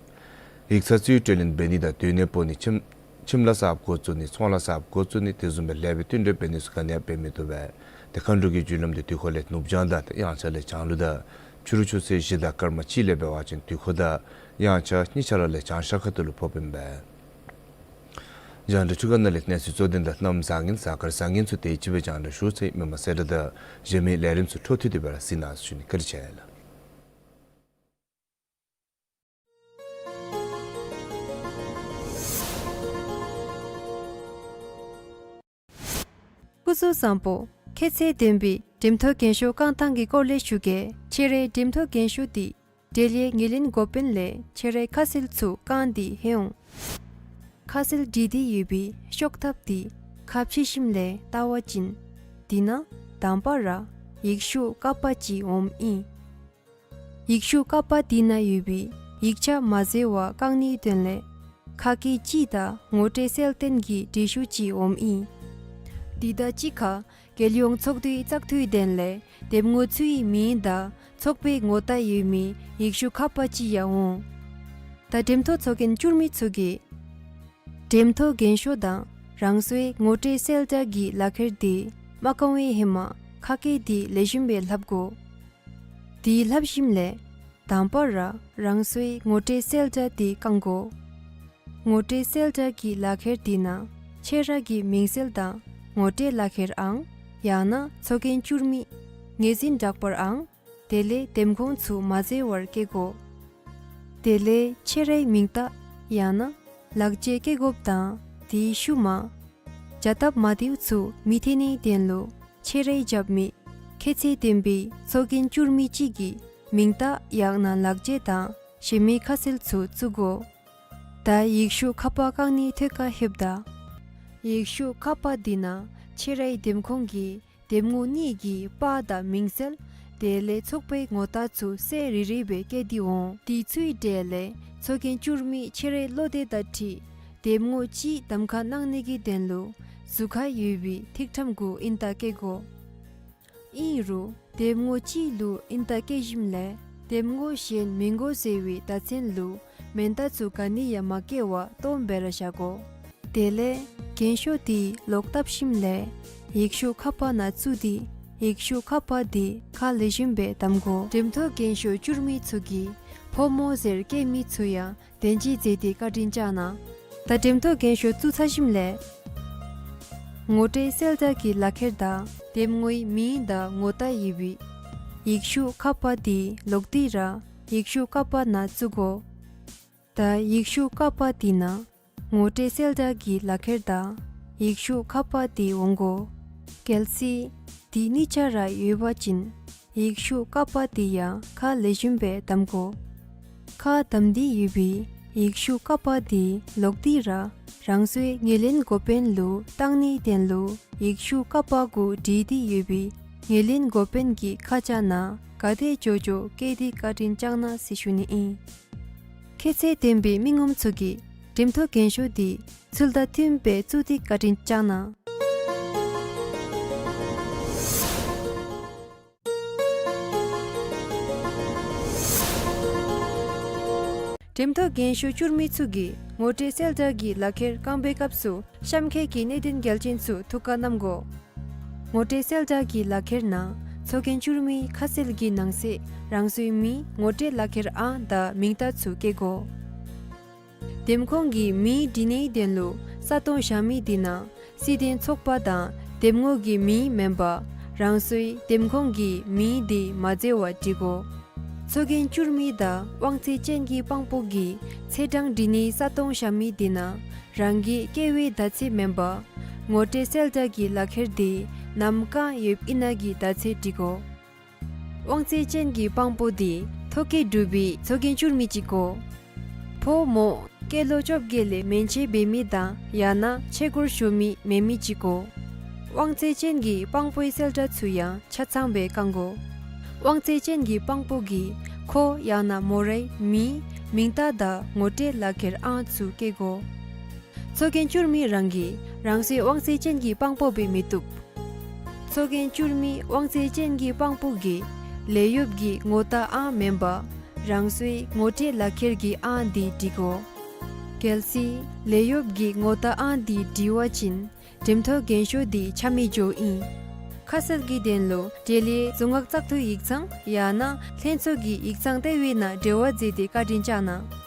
ཡིག་ཚང་རྩིས་སྤྲོད་ལེན་འབད་ནི་དང་སྡོད་གནས་སྤོ་ནི་ཁྱིམ་ཁྱིམ་ལཱ་གསརཔ་འགོ་བཙུགས་ནི་ཚོང་ལཱ་གསརཔ་འགོ་བཙུགས་ནི་དེ་བཟུམ་སྦེ་ལེགས་པའི་བསྟུན་གྲོས་འབད་ནི་ཚུ་ག་ནི་ཡང་འབད་མི་བཏུབ་པས། ཏེ་མཁའ་འགྲོ་གི་རྒྱུ་ལམ་འདི་དུས་འཁོར་ལས་ནུབ་བྱང་དང་ཏེ་དབྱངས་འཆར་ལས་བྱང་ལུ་དང་ཕྱི་རུ་ཆུ་ཚོད་བཞི་དང་སྐར་མ་གཅིག་ལས་འབད་བ་ཅིན་དུས་འཁོར་དང་དབྱངས་འཆར་གཉིས་ཆ་ར་ལས་བྱང་ཤར་ཁ་ཐུག་ལུ་ཕོགཔ་ཨིན་པས། རྒྱང་བསྒྲགས་འཕྲུལ་ཁང་ནང་ལས་གནས་ཚུལ་གཙོ་དོན་དང་གནམ་བཟང་ངན་གཟའ་སྐར་བཟང་ངན་ཚུ་དེ་ཅིག་སྦེ་རྒྱང་བསྒྲགས་ཞུ་ཚར་ཡི། མི་མང་གསལ་བསྒྲགས་དང་གཞན་མི་ལས་རིམ་ཚུ་འཕྲོ་མཐུད་དེ་སྦེ་ར་གཟིགས་གནང་ཞུ་ནི། བཀའ་དྲིན་ཆེ་ལགས། སྐུ་གཟུགས་བཟང་པོ། ཁྱེད་ཚེ་བདུན་པའི་འགྲེམས་ཐོན་རྒན་ཤོས་རྐང་ཐང་གི་སྐོར་ལས་ཞུ་གེ། ཁྱེད་རའི་འགྲེམས་ཐོན་རྒན་ཤོས་འདི་ འབྲེལ་ཡོད་ངོས་ལེན་འགོ་དཔོན་ལས་ཁྱོད་རའི་ཁ་གསལ་ཚུ་བཀང་སྟེ་ལྷོད་འོང་། ཁ་གསལ་བྲིས་ཏེ་ཡོད་པའི་ཤོག་ཐབས་དེ་ཁ་ཕྱེ་ཞིནམ་ལས་བལྟ་བ་ཅིན་དེ་ནང་དང་པ་ར་ཡིག་ཤོག་ཀ་པ་ཅིག་འོངམ་ཨིན། ཡིག་ཤོག་ཀ་པ་དེ་ནང་ཡོད་པའི་ཡིག་ཆ་མ་འཛོལ་བར་བཀང་ནིའི་དོན་ལས་ཁ་སྐད་ཅིག་དང་ངོ་སྤྲོད་གསལ་སྟོན་གྱི་འབྲི་ཤོག་ཅིག་འོངམ་ཨིན། དེ་དང་གཅིག་ཁར་རྒྱལ་ཡོངས་ཚོགས་འདུའི་བཙག་འཐུའི་དོན་ལས་འདེམས་ངོ་ཚུའི་མིང་དང་ཚོགས་པའི་ངོ་རྟགས་ཡོད་མི་ཡིག་ཤོག་ཁ་པ་ཅིག་ཡང་འོང་། ད་འགྲེམས་ཐོག་ཚོགས་རྒྱན་བསྐྱུར་མི་ཚུ་གིས་འགྲེམས་ཐོག་རྒྱན་ཤོག་དང་རང་སོའི་ངོ་སྤྲོད་གསལ་བསྒྲགས་ཀྱི་ལག་ཁྱེར་དེ་མ་བཀང་བའི་ཧེ་མ་ཁ་སྐད་དེ་ལེགས་ཤོམ་སྦེ་ལྷབ་དགོ། དེ་ལྷབ་ཞིནམ་ལས་དང་པ་ར་རང་སོའི་ངོ་སྤྲོད་གསལ་བསྒྲགས་དེ་བཀང་དགོ། ངོ་སྤྲོད་གསལ་བསྒྲགས་ཀྱི་ལག་ཁྱེར་དེ་ནང་ཁྱོད་ར་གི་མིང་གསལ་དང་ངོ་སྤྲོད་ལག་ཁྱེར་ཨང་ཡང་ན་ཚོགས་རྒྱན་བསྐྱུར་མི་ངོས་འཛིན་བསྒྲགས་པར་ཨང་དེ་ལས་འདེམས་ཁོངས་ཚུ་མ་འཛོལ་བར་བཀལ་དགོ། དེ་ལས་ཁྱོད་རའི་མིང་རྟགས་ཡང་ན་ལག་འཁྱེར་བཀལ་དགོཔ་དང་དེའི་ཤུལ་མ་བྱ་ཐབས་མ་བདེཝ་ཚུ་མི་ཐོན་ནིའི་དོན་ལུ་ཁྱོད་རའི་རྒྱབ་མི་ཁྱད་ཚད་ལྡན་པའི་ཚོགས་རྒྱན་བསྐྱུར་མི་ཅིག་གི་མིང་རྟགས་ཡང་ན་ལག་འཁྱེར་དང་གཞན་མི་ཁ་གསལ་ཚུ་བཙུགས་དགོ། ད་ཡིག་ཤོག་ཁ་པ་བཀང་ནིའི་ཐོག་ཁར་ལྷོདཔ་ད་ཡིག་ཤོག་ཁ་པ་དེ་ནང་ཁྱོད་རའི་འདེམས་ཁོངས་ཀྱི་འདེམས་ངོ་གཉིས་ཀྱི་པར་དང་མིང་གསལ་དེ་ལས་ཚོགས་པའི་ངོ་རྟགས་ཚུ་གསལ་རི་རི་སྦེ་བཀལ་ཏེ་འོང་། དེ་ཚུའི་གྲས་ལས་ཚོགས་རྒྱན་བསྐྱུར་མི་ཁྱོད་རའི་བློ་འདོད་དང་འཁྲིལ་འདེམས་ངོ་གཅིག་གདམ་ཁ་གནང་ནི་གི་དོན་ལུ་ཟུར་ཁར་ཡོད་པའི་ཐིག་ཕྲེང་གུ་ཨིན་རྟགས་བཀལ་དགོ། ཨིན་རུང་འདེམས་ངོ་གཅིག་ལུ་ཨིན་རྟགས་བཀལ་ཞིནམ་ལས་འདེམས་ངོ་གཞན་མི་དགོ་ཟེར་བའི་བརྡ་མཚོན་ལུ་མེན་རྟགས་ཚུ་ག་ནི་ཡང་མ་བཀལ་བར་སྟོངམ་སྦེ་ར་བཞག་དགོ། དེ་ལས་རྒྱན་ཤོག་དེ་ལོག་བཏབ་ཞིནམ་ལས་ཡིག་ཤོག་ཁ་པ་ནང་བཙུགས་ཏེ་ཡིག་ཤོག་ཁ་པ་དེ་ཁ་ལེགས་ཤོམ་སྦེ་བསྡམ་དགོ། འགྲེམས་ཐོག་རྒྱན་ཤོག་བསྐྱུར་མི་ཚུ་གིས་ཕོ་མོ་ཟེར་བཀལ་མི་ཚུ་ཡང་དོན་གཅིག་མཛད་དེ་བཀའ་དྲིན་བསྐྱང་གནང་། ད་འགྲེམས་ཐོག་རྒྱན་ཤོག་བཙུགས་ཚར་ཞིནམ་ལས་ངོ་སྤྲོད་གསལ་བསྒྲགས་ཀྱི་ལག་ཁྱེར་དང་འདེམས་ངོའི་མིང་དང་ངོ་རྟགས་ཡོད་པའི་ཡིག་ཤོག་ཁ་པ་དེ་ལོག་སྟེ་ར་ཡིག་ཤོག་ཁ་པ་ནང་བཙུགས་དགོ། ད་ཡིག་ཤོག་ཁ་པ་དེ་ནང་ངོ་སྤྲོད་གསལ་བསྒྲགས་ཀྱི་ལག་ཁྱེར་དང་ཡིག་ཤོག་ཁ་པ་དེ་འོང་དགོ། གལ་སྲིད་དེ་གཉིས་ཆ་ར་ཡོད་པ་ཅིན་ཡིག་ཤོག་ཁ་པ་དེ་ཡང་ཁ་ལེགས་ཤོམ་སྦེ་བསྡམ་དགོ། ཁ་བསྡམས་ཏེ་ཡོད་པའི་ཡིག་ཤོག་ཁ་པ་དེ་ལོག་སྟེ་ར་རང་སོའི་ངོས་ལེན་འགོ་དཔོན་ལུ་བཏང་ནིའི་དོན་ལུ་ཡིག་ཤོག་ཁ་པ་གུ་བྲིས་ཏེ་ཡོད་པའི་ངོས་ལེན་འགོ་དཔོན་གྱི་ཁ་བྱང་ནང་ག་དེ་འགྱོ་འགྱོ་བཀོད་དེ་བཀའ་དྲིན་བསྐྱང་གནང་ཟེར་ཞུ་ནི་ཨིན། ཁྱད་ཚད་ལྡན་པའི་མི་ངོམ་ཚུ་གིས་འགྲེམས་ཐོག་རྒྱན་ཤོག་དེ་ཚུལ་དང་མཐུནམ་སྦེ་བཙུགས་ཏེ་བཀའ་དྲིན་བསྐྱང་གནང་། འགྲེམས་ཐོག་རྒྱན་ཤོག་བསྐྱུར་མི་ཚུ་གིས་ངོ་སྤྲོད་གསལ་བསྒྲགས་ཀྱི་ལག་ཁྱེར་བཀང་བའི་སྐབས་སུ་གཤམ་འཁོད་ཀྱི་གནད་དོན་གལ་ཆེན་ཚུ་ཐུགས་ཁར་བསྣམ་དགོ། ངོ་སྤྲོད་གསལ་བསྒྲགས་ཀྱི་ལག་ཁྱེར་ནང་ཚོགས་རྒྱན་བསྐྱུར་མི་ཁ་གསལ་གྱི་ནང་གསེས་རང་སོའི་མིང་ངོ་སྤྲོད་ལག་ཁྱེར་ཨང་དང་མིང་རྟགས་ཚུ་བཀོད་དགོ། འདེམས་ཁོངས་ཀྱི་མིང་འབྲི་ནིའི་དོན་ལུ་ས་སྟོང་བཞག་མི་དེ་ནང་སྲིད་དོན་ཚོགས་པ་དང་འདེམས་ངོ་གི་མིང་མེན་པར་རང་སོའི་འདེམས་ཁོངས་ཀྱི་མིང་དེ་མ་འཛོལ་བར་འབྲི་དགོ། ཚོགས་རྒྱན་བསྐྱུར་མི་དང་དབང་ཚད་ཅན་གྱི་དཔང་པོ་གིས་ཚེས་གྲངས་འབྲི་ནིའི་ས་སྟོང་བཞག་མི་དེ་ནང་རང་གི་སྐྱེ་བའི་ཟླ་ཚེས་མེན་པར་ངོ་སྤྲོད་གསལ་བསྒྲགས་ཀྱི་ལག་ཁྱེར་དེ་ནམ་བཀང་ཡོདཔ་ཨིན་ན་གི་ཟླ་ཚེས་འབྲི་དགོ། དབང་ཚད་ཅན་གྱི་དཔང་པོ་དེ་ཐོ་བཀོད་གྲུབ་པའི་ཚོགས་རྒྱན་བསྐྱུར་མི་ཅིག་དགོ། ཕོ་མོ་སྐྱེས་ལོ་བཅོ་བརྒྱད་ལས་མན་ཆད་འབད་མི་དང་ཡང་ན་ཆས་གོས་ཞུ་མི་མེད་མི་ཅིག་དགོ། དབང་ཚད་ཅན་གྱི་དཔང་པོའི་གསལ་བསྒྲགས་ཚུ་ཡང་ཆ་ཚང་སྦེ་བཀང་དགོ། དབང་ཚད་ཅན་གྱི་དཔང་པོ་གིས་ཁོ་ཡང་ན་མོ་རའི་མིང་མིང་རྟགས་དང་ངོ་སྤྲོད་ལག་ཁྱེར་ཨང་ཚུ་བཀོད་དགོ། ཚོགས་རྒྱན་བསྐྱུར་མི་རང་གིས་རང་སོའི་དབང་ཚད་ཅན་གྱི་དཔང་པོ་སྦེ་མི་བཏུབ། ཚོགས་རྒྱན་བསྐྱུར་མི་དབང་ཚད་ཅན་གྱི་དཔང་པོ་གིས་ལས་གཡོགཔ་གི་ངོ་རྟགས་ཨང་མེན་པར་རང་སོའི་ངོ་སྤྲོད་ལག་ཁྱེར་གྱི་ཨང་དེ་འབྲི་དགོ། གལ་སྲིད་ལས་གཡོགཔ་གི་ངོ་རྟགས་ཨང་དེ་འབྲི་བ་ཅིན་འགྲེམས་ཐོག་རྒྱན་ཤོག་དེ་ཆ་མེད་འགྱོཝ་ཨིན། ཁ་གསལ་གྱི་དོན་ལུ་འབྲེལ་ཡོད་རྫོང་ཁག་བཙག་འཐུ་ཡིག་ཚང་ཡང་ན་ལྷན་ཚོགས་ཀྱི་ཡིག་ཚང་ལྟེ་བའི་ནང་འབྲེལ་བ་མཛད་དེ་བཀའ་དྲིན་བསྐྱང་གནང་།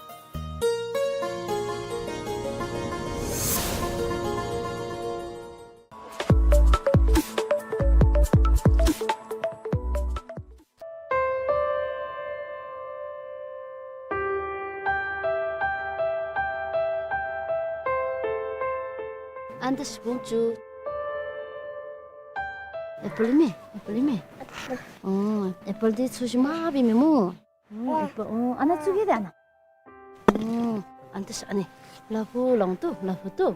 ཨ་ད་ཤི་བོང་ཅུ། ཨེ་པཱལ་མེ། ཨེ་པཱལ་མེ། ཨོ་ཨེ་པཱལ་དེ་ཚུ་ཞིམ་མ་སྦེ་མེད་སྨོ། ཨོ་ཨིན་པ། ཨོ་ཨ་ནཱ་བཙུགས་གེ་ད་ཨ་ནཱ། ཨོ་ཨ་ནི་ད་ཤ་ཨ་ནི་ལ་ཕུག་ལོང་ཏོ་ལ་ཕུག་ཏོ་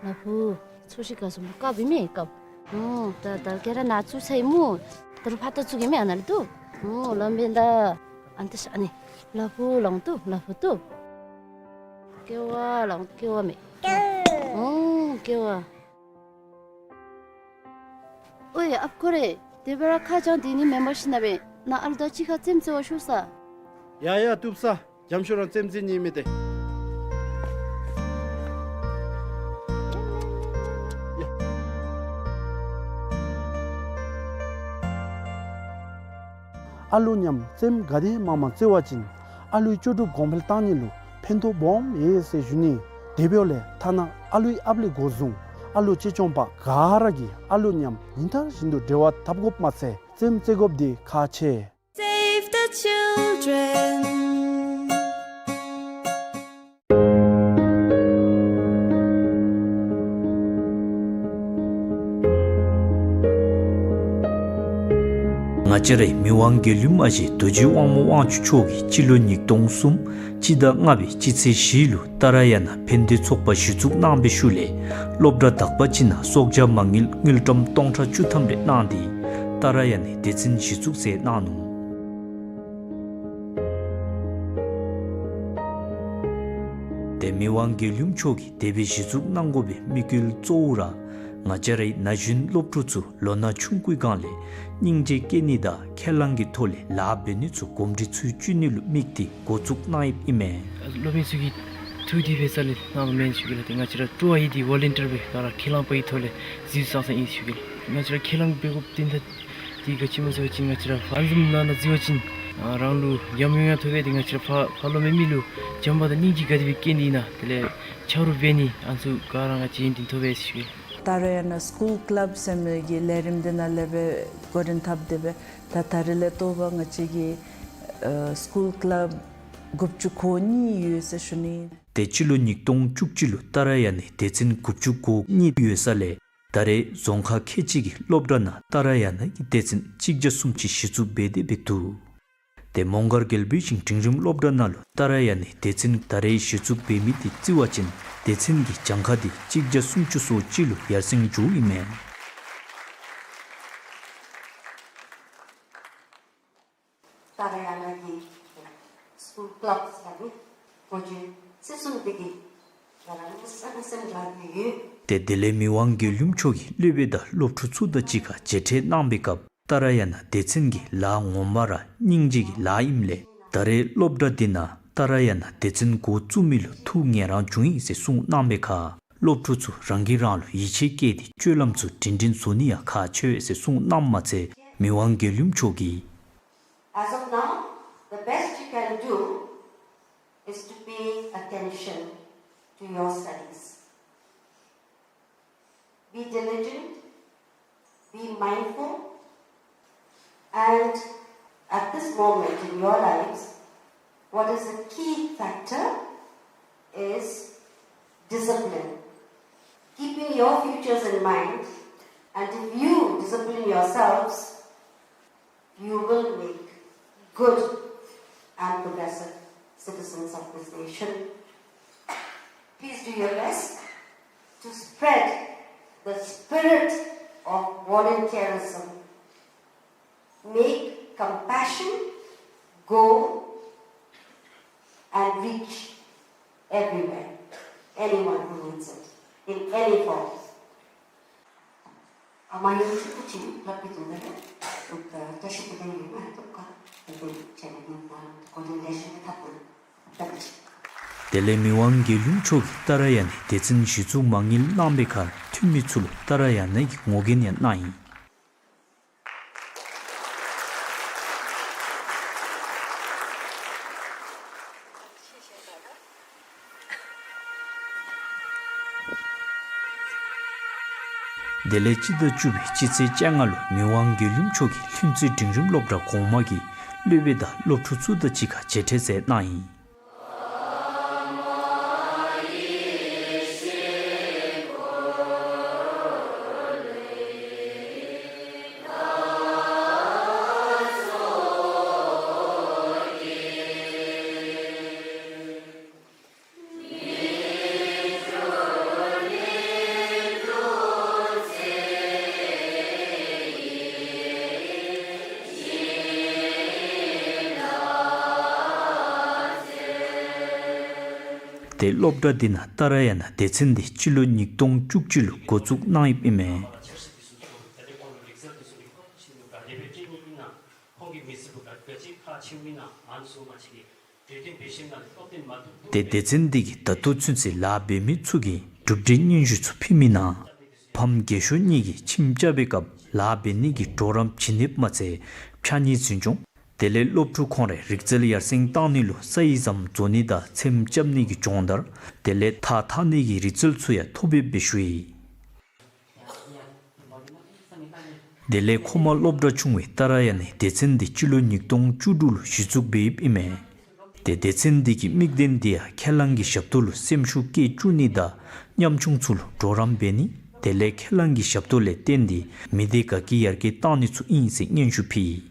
ལ་ཕུག། ཚོས་ཤིག་ག་སོང་བཀབ་ཨིན་མས་བཀབ། ཨོ་ད་ད་ཁྱེད་ར་ནཱ་བཙུགས་ཚར་ཡི་སྨོ། ད་རུང་ཕར་ད་བཙུགས་གེ་མས་ཨ་ནཱ་ལུ་ཏོ། ཨོ་ལམ་འབད་ད། ཨ་ནི་ད་ཤ་ཨ་ནི་ལ་ཕུག་ལོང་ཏོ་ལ་ཕུག་ཏོ། ཀེ་བ་ལོང་ཀེ་བ་མས། ཨོ་ཀེ་བ། ཨོའི་ཨཔ་ཁོ་རེ། དེ་སྦེ་ར་ཁ་བྱང་དེ་ནི་མེན་པར་ཤེས་ན་སྦེ་ནཱ་ཨ་ལུ་དང་གཅིག་ཁར་རྩེདམོ་རྩེ་བར་ཤོག་ས། ཡ་ཡ་བཏུབ་ས། འཇམ་ཤོས་ར་རྩེདམོ་རྩེ་ནི་མས་ཏེ། ཡ། ཨ་ལུ་མཉམ་རྩེདམོ་ག་དེ་མང་མང་རྩེ་བ་ཅིན་ཨ་ལུའི་ལྕོགས་གྲུབ་གོང་འཕེལ་གཏང་ནི་ལུ་ཕན་ཐོགས་སྦོམ་ཡོད་ཟེར་ཞུ་ནི། དེ་འབདཝ་ལས་ཐ་ན་ཨ་ལུའི་ཨཔ་ལས་འགོ་བཟུང་ཨ་ལུ་གཅེས་སྐྱོང་པ་ག་ར་གིས་ཨ་ལུ་མཉམ་ཉིན་ལྟར་བཞིན་དུ་འབྲེལ་བ་འཐབ་དགོཔ་མ་ཚད་རྩེདམོ་རྩེ་དགོཔ་འདི་ཁག་ཆེ། Save the children. ང་བཅས་རའི་མི་དབང་མགོན་གླིང་མ་གཞི་རྡོ་རྗེ་དབང་མོ་དབང་ཕྱུག་མཆོག་གིས་སྤྱི་ལོ་ཉིས་སྟོང་གསུམ་སྤྱི་ཟླ་ལྔ་པའི་སྤྱི་ཚེས་བཞི་ལུ་ཏཱ་ར་ཡ་ན་ཕན་བདེ་ཚོགས་པ་གཞི་བཙུགས་གནང་བའི་ཤུལ་ལས་སློབ་གྲྭ་དག་པ་ཅིག་ནང་གསོག་བྱ་མ་དངུལ་དངུལ་ཀྲམ་སྟོང་ཕྲག་བཅུ་ཐམ་རེ་གནང་སྟེ་ཏཱ་ར་ཡ་ནའི་སྡེ་ཚན་གཞི་བཙུགས་མཛད་གནང་ནུག། ཏེ་མི་དབང་མགོན་གླིང་མཆོག་གིས་དེ་སྦེ་གཞི་བཙུགས་གནང་དགོ་པའི་དམིགས་ཡུལ་གཙོ་བོ་ར་ང་བཅས་རའི་ན་གཞོན་སློབ་ཕྲུག་ཚུ་ལོ་ན་ཆུང་ཀུའི་སྒང་ལས་སྙིང་རྗེ་སྐྱེ་ནི་དང་ཁས་བླངས་ཀྱི་ཐོག་ལས་ལཱ་འབད་ནི་ཚུ་གོམས་འདྲིས་ཚུ་བཅུད་ནི་ལུ་དམིགས་ཏེ་འགོ་བཙུགས་གནང་ཡོདཔ་ཨིན་མས། སློབ་དཔོན་ཚུ་གིས་ཐུགས་དེ་སྦེ་རྩ་ལས་གནང་མེན་ཞུ་གེ་ལགས། ཏེ་ང་བཅས་ར་སྤྲོ་བ་ཡོད་དེ་ཝོ་ལན་ཊིར་སྦེ་ག་ར་ཁས་བླངས་པའི་ཐོག་ལས་གཟིགས་ཚར་ཡི་ཞུ་གེ་ལགས། ང་བཅས་ར་ཁས་བླངས་འབད་དགོཔ་དོན་དག་འདི་ག་ཅི་སྨོ་ཟེར་བ་ཅིན་ང་བཅས་ར་ཧྥ་ཨ་ནི་བཟུམ་ནང་ན་འཛུལ་བ་ཅིན་ཨ་རང་ལུ་འཇམ་ཡོང་ཡང་ཐོབ་པས། ཏེ་ང་བཅས་ར་ཕ་ཕ་ལོ་མེ་མི་ལུ་བྱམས་པ་དང་སྙིང་རྗེ་ག་དེ་སྦེ་སྐྱེ་ནི་ཨིན་ན་དེ་ལས་ཆ་རོགས་འབད་ནི་ཨ་ནི་ཚུ་ག་ར་ང་བཅས་ཡོན་ཏན་ཐོབ་པས་ཞུ་གེ། ཏཱ་ར་ཡ་ན་སི་ཀུལ་ཀླབ་ཟེར་མི་གི་ལས་རིམ་འདི་ནང་ལས་སྦེ་འགོ་འདྲེན་འཐབ་སྟེ་སྦེ་ད་ད་རེས་ལས་ལྟོ་བ་ང་བཅས་ཀྱི་ཨ་སི་ཀུལ་ཀླབ་དགུ་བཅུ་གོ་གཉིས་ཡོད་ཟེར་ཞུ་ནི། ཏེ་སྤྱི་ལོ་ཉིས་སྟོང་བཅུ་གཅིག་ལུ་ཏཱ་ར་ཡ་ནའི་སྡེ་ཚན་དགུ་བཅུ་གོ་གཉིས་ཡོད་ས་ལས་ད་རེས་རྫོང་ཁག་ཁལ་གཅིག་གི་སློབ་གྲྭ་ནང་ཏཱ་ར་ཡ་ན་གི་སྡེ་ཚན་གཅིག་བརྒྱ་སུམ་ཅུ་གཞི་བཙུགས་འབད་དེ་སྦེ་འདུག། ཏེ་མོང་སྒར་རྒྱལ་པོའི་ཞིང་འབྲིང་རིམ་སློབ་གྲྭ་ནང་ལུ་ཏཱ་ར་ཡ་ནའི་སྡེ་ཚན་ད་རེས་གཞི་བཙུགས་འབད་མི་དེ་བརྩི་བ་ཅིན་སྡེ་ཚན་གྱི་གྱངས་ཁ་དེ་གཅིག་བརྒྱ་སུམ་ཅུ་སོ་གཅིག་ལུ་ཡར་སེང་འགྱོཝ་ཨིན་མས། ཏཱ་ར་ཡ་ན་གི་སི་ཀུལ་ཀླབ་ཟེར་བའི་གོ་རྒྱུ་ཚིག་གསུམ་དེ་གིས་ང་རང་ལུ་སེམས་སེམས་དགའ་སྟེ་ཡོད། ཏེ་དེ་ལས་མི་དབང་མགོན་གླིང་མཆོག་གིས་སློབ་དཔོན་དང་སློབ་ཕྲུག་ཚུ་དང་གཅིག་ཁར་མཇལ་འཕྲད་གནང་བའི་སྐབས་ཏཱ་ར་ཡ་ན་སྡེ་ཚན་གྱི་ལཱ་ངོ་མ་ར་སྙིང་རྗེ་གི་ལཱ་ཨིནམ་ལས་ད་རེས་སློབ་གྲྭ་འདི་ནང་ཏཱ་ར་ཡ་ན་སྡེ་ཚན་འགོ་བཙུགས་མི་ལུ་ཐུགས་ངེས་རང་བྱུང་ཡི་ཟེར་གསུངས་གནང་བའི་ཁར་སློབ་ཕྲུག་ཚུ་རང་གིས་རང་ལུ་ཡིད་ཆེས་བསྐྱེད་དེ་སྤྱོད་ལམ་ཚུ་སྒྲིང་སྒྲིང་བཟོ་ནི་ཡང་ཁག་ཆེ་བས་ཟེར་གསུངས་གནངམ་མ་ཚད་མི་དབང་མགོན་གླིང་མཆོག་གིས། As of now, the best you can do is to pay attention to your studies. Be diligent, be mindful, and at this moment in your lives, what is a key factor is discipline. Keeping your futures in mind, and if you discipline yourselves, you will make good and progressive citizens of this nation. Please do your best to spread the spirit of volunteerism. Make compassion go and reach everywhere, anyone who needs it, in any form. དེ་ལས་མི་དབང་མགོན་གླིང་མཆོག་གིས་ཏཱ་ར་ཡ་ནའི་སྡེ་ཚན་གཞི་བཙུགས་མ་དངུལ་གནང་བའི་ཁར་འཐུས་མི་ཚུ་ལུ་ཏཱ་ར་ཡ་ནའི་གི་ངོ་རྒོལ་ཡང་གནང་ཡི། དེ་ལས་སྤྱི་ཟླ་བཅུ་པའི་སྤྱི་ཚེས་བཅོ་ལྔ་ལུ་མི་དབང་མགོན་གླིང་མཆོག་གིས་ལྷུན་རྩེ་འབྲིང་རིམ་སློབ་གྲྭ་གོང་མ་གི་སློབ་དཔོན་དང་སློབ་ཕྲུག་ཚུ་དང་གཅིག་ཁར་མཇལ་འཕྲད་མཛད་གནང་ཡི། ཏེ་སློབ་གྲྭ་འདི་ནང་ཏཱ་ར་ཡ་ན་སྡེ་ཚན་འདི་སྤྱི་ལོ་ཉིས་སྟོང་བཅུ་གཅིག་ལུ་འགོ་བཙུགས་གནང་ཡོདཔ་ཨིན་མས། ཏེ་སྡེ་ཚན་འདི་གིས་ད་ལྟོ་ཚུན་ཚོད་ལཱ་འབད་མི་ཚུ་གི་གྲུབ་འབྲས་སྙན་ཞུ་ཚུ་ཕུལ་མི་ནང་ཕམ་རྒས་ཤོས་གཉིས་ཀྱིས་ཁྱིམ་རྐྱབ་པའི་སྐབས་ལཱ་འབད་ནི་གི་གྲོགས་རམ་བྱིན་ནི་མ་ཚད་ཕྱགས་སྙིགས་འཛིན་སྐྱོང་། དེ་ལས་སློབ་ཕྲུག་ཁོང་རའི་རིག་རྩལ་ཡར་སེང་གཏང་ནི་ལུ་ས་ཡིག་ཙམ་བཟོ་ནི་དང་ཚེམ་རྐྱབ་ནི་གི་སྦྱོང་བརྡར། དེ་ལས་ཐགས་འཐག་ནི་གི་རིག་རྩལ་ཚུ་ཡང་ཐོབ་ཡོདཔ་སྦེ་ཞུ་ཡི། དེ་ལས་མཁོ་མ་སློབ་གྲྭ་ཆུང་བའི་ཏཱ་ར་ཡ་ནའི་སྡེ་ཚན་འདི་སྤྱི་ལོ་ཉིས་སྟོང་བཅུ་དྲུག་ལུ་གཞི་བཙུགས་འབད་ཡོདཔ་ཨིན་མས། ཏེ་སྡེ་ཚན་འདི་གི་དམིགས་དོན་འདི་ཡང་ཁས་བླངས་ཀྱི་ཞབས་ཏོག་ལུ་སེམས་ཤུགས་བསྐྱེད་བཅུག་ནི་དང་ཉམ་ཆུང་ཚུ་ལུ་གྲོགས་རམ་འབད་ནི། དེ་ལས་ཁས་བླངས་ཀྱི་ཞབས་ཏོག་ལས་བརྟེན་ཏེ་མི་སྡེ་དགའ་སྐྱིད་ཡར་རྒྱས་གཏང་ནི་ཚུ་ཨིན་ཟེར་སྙན་ཞུ་ཕུལ་ཡི།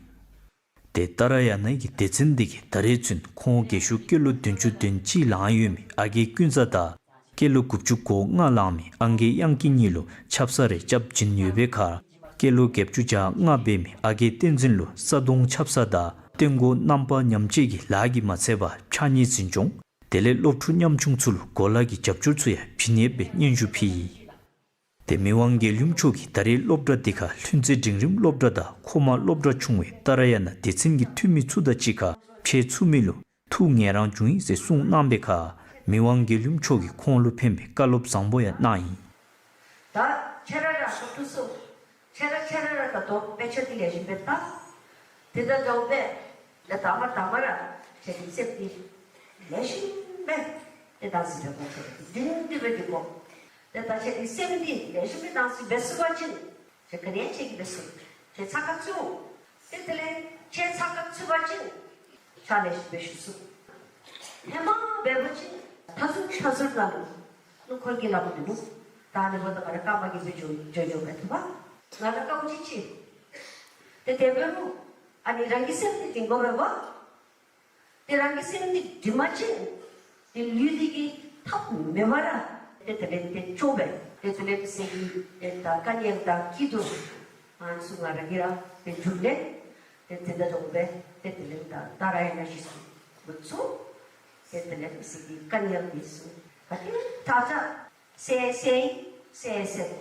ཏེ་ཏཱ་ར་ཡ་ན་གི་སྡེ་ཚན་འདི་གིས་ད་རེས་ཚུན་ཁོང་རྒས་ཤོས་སྐྱེས་ལོ་བདུན་ཅུ་དོན་གཅིག་ལང་ཡོད་མི་ཨ་རྒས་ཀུན་བཟང་དང་སྐྱེས་ལོ་དགུ་བཅུ་གོ་ལྔ་ལང་མི་ཨང་རྒས་དབྱངས་སྐྱིད་གཉིས་ལུ་ཆབ་གསང་རེ་རྐྱབ་བྱིན་ཡོད་པའི་ཁར་སྐྱེས་ལོ་བརྒྱད་ཅུ་གྱ་ལྔ་འབད་མི་ཨ་རྒས་བསྟན་འཛིན་ལུ་ས་དོང་ཆབ་གསང་དང་སྟོན་སྒོ་གནམ་པ་ཉམས་བཅོས་ཀྱི་ལཱ་གིས་མ་ཚད་པར་ཕྱགས་སྙིགས་འཛིན་སྐྱོང་། དེ་ལས་སློབ་ཕྲུག་ཉམ་ཆུང་ཚུ་ལུ་གོ་ལ་གི་རྒྱབ་སྐྱོར་ཚུ་ཡང་བྱིན་ཡོདཔ་སྦེ་སྙན་ཞུ་ཕུལ་ཡི། ཏེ་མི་དབང་མགོན་གྱི་ལུང་ཕྱོགས་ཀྱིས་ད་རེས་སློབ་གྲྭ་འདི་ཁར་ལྷུན་རྩེ་འབྲིང་རིམ་སློབ་གྲྭ་དང་མཁོ་མ་སློབ་གྲྭ་ཆུང་བའི་ཏཱ་ར་ཡ་ན་སྡེ་ཚན་གྱི་འཐུས་མི་ཚུ་དང་གཅིག་ཁར་ཕྱད་ཚུགས་མི་ལུ་ཐུགས་ངལ་རངས་བྱུང་ཡི་ཟེར་གསུངས་གནང་བའི་ཁར་མི་དབང་མགོན་གྱི་ལུང་ཕྱོགས་ཀྱིས་ཁོང་ལུ་ཕན་པའི་བཀའ་སློབ་བཟང་པོ་ཡང་གནང་ཡི། ད་ཁྱེད་ར་ར་སློབ་ཕྲུག་ཚུ་ཁྱེད་ར་ཁྱེད་ར་ར་ད་ལྟོ་དཔེ་ཆ་འདི་ལེགས་ཤོམ་སྦེ་ལྟ། དེ་དང་འདྲཝ་སྦེ་ད་དང་པ་དང་པ་ར་ཁྱེད་ཀྱི་སེམས་འདི་ལེགས་ཤོམ་སྦེ་ཏེ་བདག་འཛིན་འབད་དགོ། ཏེ་འདི་འདི་སྦེ་འདི་དགོ། ཏེ་ད་ཁྱེད་ཀྱི་སེམས་འདི་ལེགས་ཤོམ་སྦེ་བདག་འཛིན་འབད་ཚུགས་པ་ཅིན་ཁྱེད་ག་ནི་ཡང་ཁྱེད་ཀྱིས་འབད་ཚུགས། ཁྱེད་ཚགས་ཁར་ཚུད། ཏེ་དེ་ལས་ཁྱེད་ཚགས་ཁར་ཚུད་པ་ཅིན་ཕྱག་ལེགས་ཤོམ་སྦེ་ཞུ་ཚུགས། ཧེ་མ་འབད་བ་ཅིན་མཐའ་ཟུར་མཐའ་ཟུར་ནང་ལུ་ནུ་འཁོར་གྱི་ལམ་འདི་ནུ་ད་ནི་འབདཝ་ད་ང་ར་རྐངམ་གིས་སྦེ་འགྱོ་འགྱོ་འགྱོ་སྦེ་ཐུབ་པས། ང་ར་དཀའཝ་ཅིག་ཅིག། ཏེ་དེ་འབད་རུང་ཨ་ནི་རང་གི་སེམས་འདི་སྒྲིང་དགོ་པས། ཏེ་རང་གི་སེམས་འདི་སྒྲིང་པ་ཅིན་ཏེ་ལུས་འདི་གིས་ཐབས་མེད་པར་ཏེ་དེ་ལས་ཏེ་སྐྱོ་བས། ཏེ་དེ་ལས་ཏེ་སེམས་ཀྱི་ཏེ་ད་དཀའ་ངལ་དང་སྐྱིད་སྡུག་ཨ་ནི་ཚུ་ང་ར་གིས་ར་ཏེ་འབྱུང་ནི། ཏེ་དེ་འདྲཝ་སྦེ་ཏེ་དེ་ལས་ད་ད་ར་ཡང་ན་ཞིག་སུ་འགོ་བཙུགས། ཏེ་དེ་ལས་ཏེ་སེམས་ཀྱི་དཀའ་ངལ་འདི་ཚུ་ག་ཏེ་ད་ད་སེལ་སེལ་སེལ་སེལ།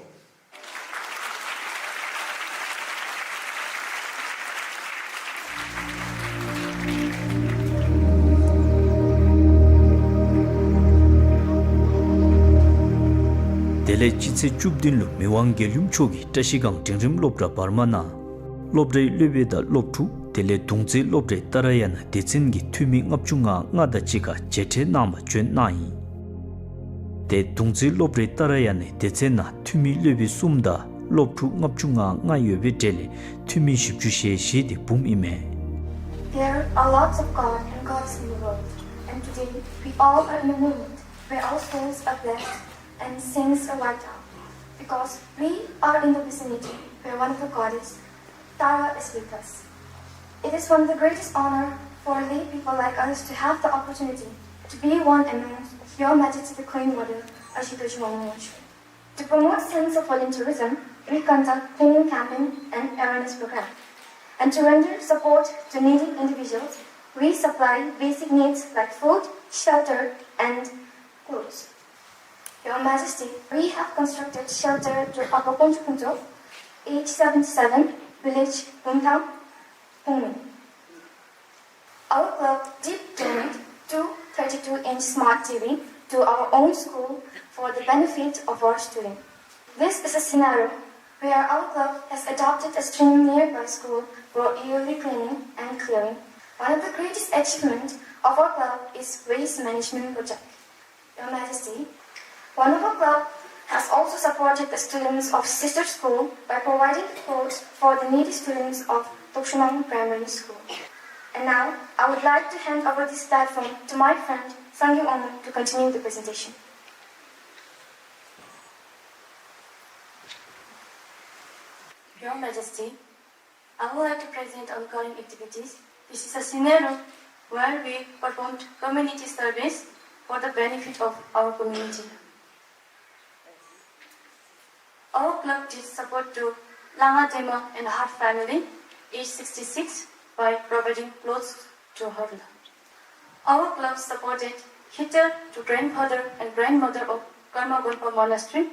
དེ་ལས་སྤྱི་ཚེས་བཅུ་བདུན་ལུ་མི་དབང་མགོན་གྱི་ལུང་ཕྱོགས་ཀྱི་བཀྲ་ཤིས་སྒང་འབྲིང་རིམ་སློབ་གྲྭ་བར་མ་ནང་སློབ་གྲྭའི་སློབ་དཔོན་དང་སློབ་ཕྲུག་དེ་ལས་གདུང་རྩེ་སློབ་གྲྭའི་ཏཱ་ར་ཡ་ན་སྡེ་ཚན་གྱི་འཐུས་མི་ལྔ་བཅུ་ང་ལྔ་དང་གཅིག་ཁར་མཇལ་འཕྲད་གནང་བར་བྱོན་གནང་ཡི། ཏེ་གདུང་རྩེ་སློབ་གྲྭའི་ཏཱ་ར་ཡ་ན་སྡེ་ཚན་ནང་འཐུས་མི་སློབ་དཔོན་གསུམ་དང་སློབ་ཕྲུག་ལྔ་བཅུ་ང་ལྔ་ཡོད་པའི་གྲས་ལས་འཐུས་མི་བཞི་བཅུ་ཞེ་བཞི་དེ་འབུམ་ཨིན་མས། There are lots of God and gods in the world, and today we all are in a moment where our souls are blessed and sins are wiped out, because we are in the vicinity where one of the goddess Tara is with us. It is one of the greatest honor for lay people like us to have the opportunity to be one amongst Your Majesty the Queen Mother, Ashutosh Momo. To promote sense of volunteerism, we conduct cleaning campaign and awareness program, and to render support to needy individuals, we supply basic needs like food, shelter, and clothes. Your Majesty, we have constructed shelter to Upper Konchukhunto, age seventy-seven, village Bumthang, Phungmi. Our club did donate two thirty-two inch smart T V to our own school for the benefit of our students. This is a scenario where our club has adopted a stream nearby school for yearly cleaning and clearing. One of the greatest achievements of our club is waste management project. Your Majesty, one of our club has also supported the students of sister school by providing clothes for the needy students of Tokshumang Primary School. And now, I would like to hand over this platform to my friend Sangyu Omo to continue the presentation. Your Majesty, I would like to present our current activities. This is a scenario where we performed community service for the benefit of our community. Our club did support to Langa Dema and her family, age sixty-six, by providing clothes to her. Our club supported Catered to grandfather and grandmother of Karma Gonpa Monastery.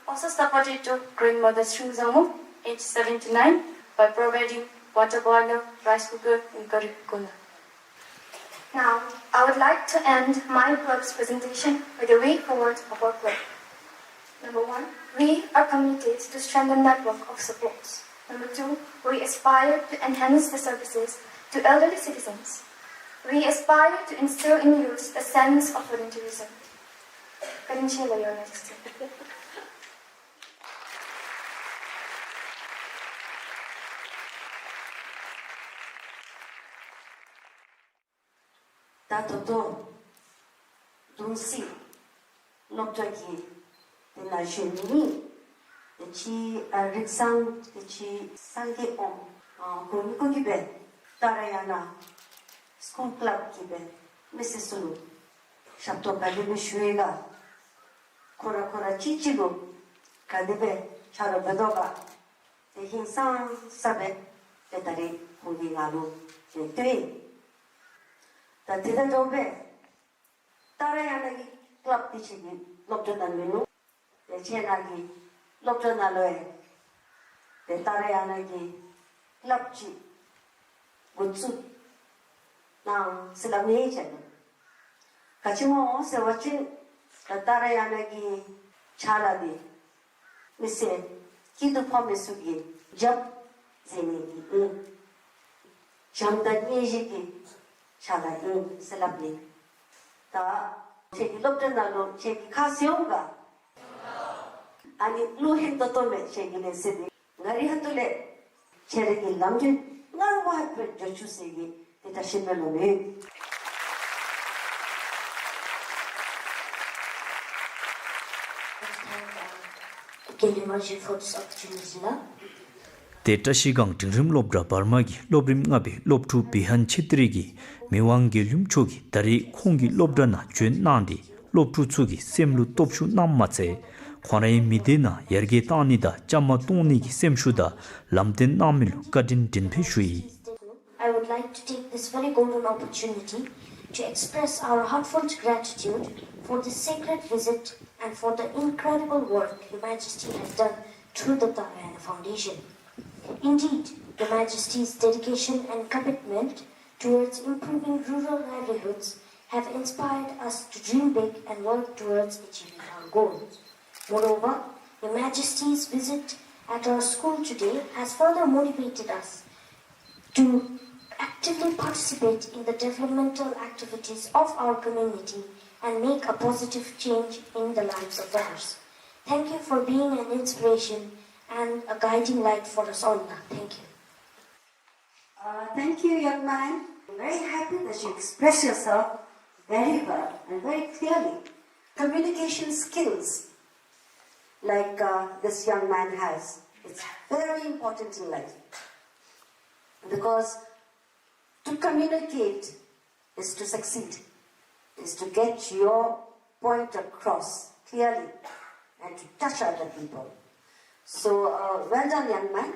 Also supported to grandmother Shungzangmo, age seventy-nine, by providing water boiler, rice cooker, and curry cooler. Now, I would like to end my club's presentation with the way forward of our club. Number one, we are committed to strengthen network of supports. Number two, we aspire to enhance the services to elderly citizens. We aspire to instill in youth a sense of volunteerism. Karinchi la yona. ད་ད་ལྟོ་གདུང་སྲས་སློབ་གྲྭ་གི་དེ་ནང་གཞོན་ནུ་དེ་ཅིག་ཨ་རིགས་བཟང་དེ་ཅིག་སངས་རྒྱས་འོང་ཨ་ཁོང་གཉིས་ཀྱིས་སྦེ་ཏཱ་ར་ཡ་ན་སི་ཀུལ་ཀླབ་ཀྱི་སྦེ་མི་སེར་ཚུ་ལུ་ཞབས་ཏོག་ག་དེ་སྦེ་ཞུ་ཡི་ག། ཁོ་ར་ཁོ་ར་གཅིག་གཅིག་ལུ་ག་དེ་སྦེ་ཆ་རོགས་འབད་དོ་ག། དེ་ཧིང་སངས་ས་སྦེ་ཏེ་ད་རེས་ཁོང་གིས་ང་ལུ་ཏེ་སྟོན་ཡི། ད་དེ་དང་འདྲཝ་སྦེ་ཏཱ་ར་ཡ་ན་གི་ཀླབ་དེ་ཅིག་གི་སློབ་གྲྭ་ནང་མིན་ནུག། ཏེ་ཁྱེད་ར་གི་སློབ་གྲྭ་ནང་ལུ་ཡང་ཏེ་ཏཱ་ར་ཡ་ན་གི་ཀླབ་ཅིག་འགོ་བཙུགས་གནང་ཟེར་སླབ་ནི་ཨིན་ཟེར། ག་ཅི་སྨོ་ཟེར་བ་ཅིན་ད་ཏཱ་ར་ཡ་ན་གི་ཕྱག་ལཱ་འདི་མི་སེར་སྐྱིད་སྡུག་ཕོག་མི་ཚུ་གི་རྒྱབ་འཛིན་ནི་གི་ཨིན། བྱམས་དང་སྙིང་རྗེ་གི་ཕྱག་ལཱ་ཨིན་ཟེར་སླབ་ནི། ད་ཁྱེད་ཀྱི་སློབ་གྲྭ་ནང་ལུ་ཁྱེད་ཀྱིས་ཁ་བཟེད་འོང་ག། ཨ་ནི་བློ་ཧིང་ཏོག་ཏོ་མས་ཁྱེད་ཀྱི་ལས་ཟེར་ཏེ། ང་རའི་ཁ་ཐུག་ལས་ཁྱེད་རའི་གི་ལམ་འགྲོ་སྔར་བ་ཧ་པེ་འགྱོ་བཅུག་ཟེར་གི་ཏེ་བཀྲ་ཤིས་སྨོན་ལམ་ཡོད། Thank, uh, Gelima ji for this opportunity, la. ཏེ་བཀྲ་ཤིས་སྒང་འབྲིང་རིམ་སློབ་གྲྭ་བར་མ་གི་སློབ་རིམ་ལྔ་པའི་སློབ་ཕྲུག་བི་ཧན་ཆེ་ཏི་རི་གིས་མི་དབང་མགོན་གླིང་མཆོག་གིས་ད་རེས་ཁོང་གི་སློབ་གྲྭ་ནང་བྱོན་གནང་སྟེ་སློབ་ཕྲུག་ཚུ་གི་སེམས་ལུ་སྟོབས་ཤུགས་གནངམ་མ་ཚད་ཁོང་རའི་མི་སྡེ་ནང་ཡར་རྒྱས་གཏང་ནི་དང་བཅའ་མར་གཏོགས་ནི་གི་སེམས་ཤུགས་དང་ལམ་སྟོན་གནང་མི་ལུ་བཀའ་དྲིན་དྲན་འཕེལ་ཞུ་ཡི། I would like to take this very golden opportunity to express our heartfelt gratitude for this sacred visit and for the incredible work Your Majesty has done through the Tara Yona Foundation. Indeed, Your Majesty's dedication and commitment towards improving rural livelihoods have inspired us to dream big and work towards achieving our goals. Moreover, Your Majesty's visit at our school today has further motivated us to actively participate in the developmental activities of our community and make a positive change in the lives of others. Thank you for being an inspiration and a guiding light for us all. Thank you. Uh, thank you, young man. I'm very happy that you express yourself very well and very clearly. Communication skills like, uh, this young man has, it's very important in life. Because to communicate is to succeed, is to get your point across clearly and to touch other people. So, uh, well done, young man.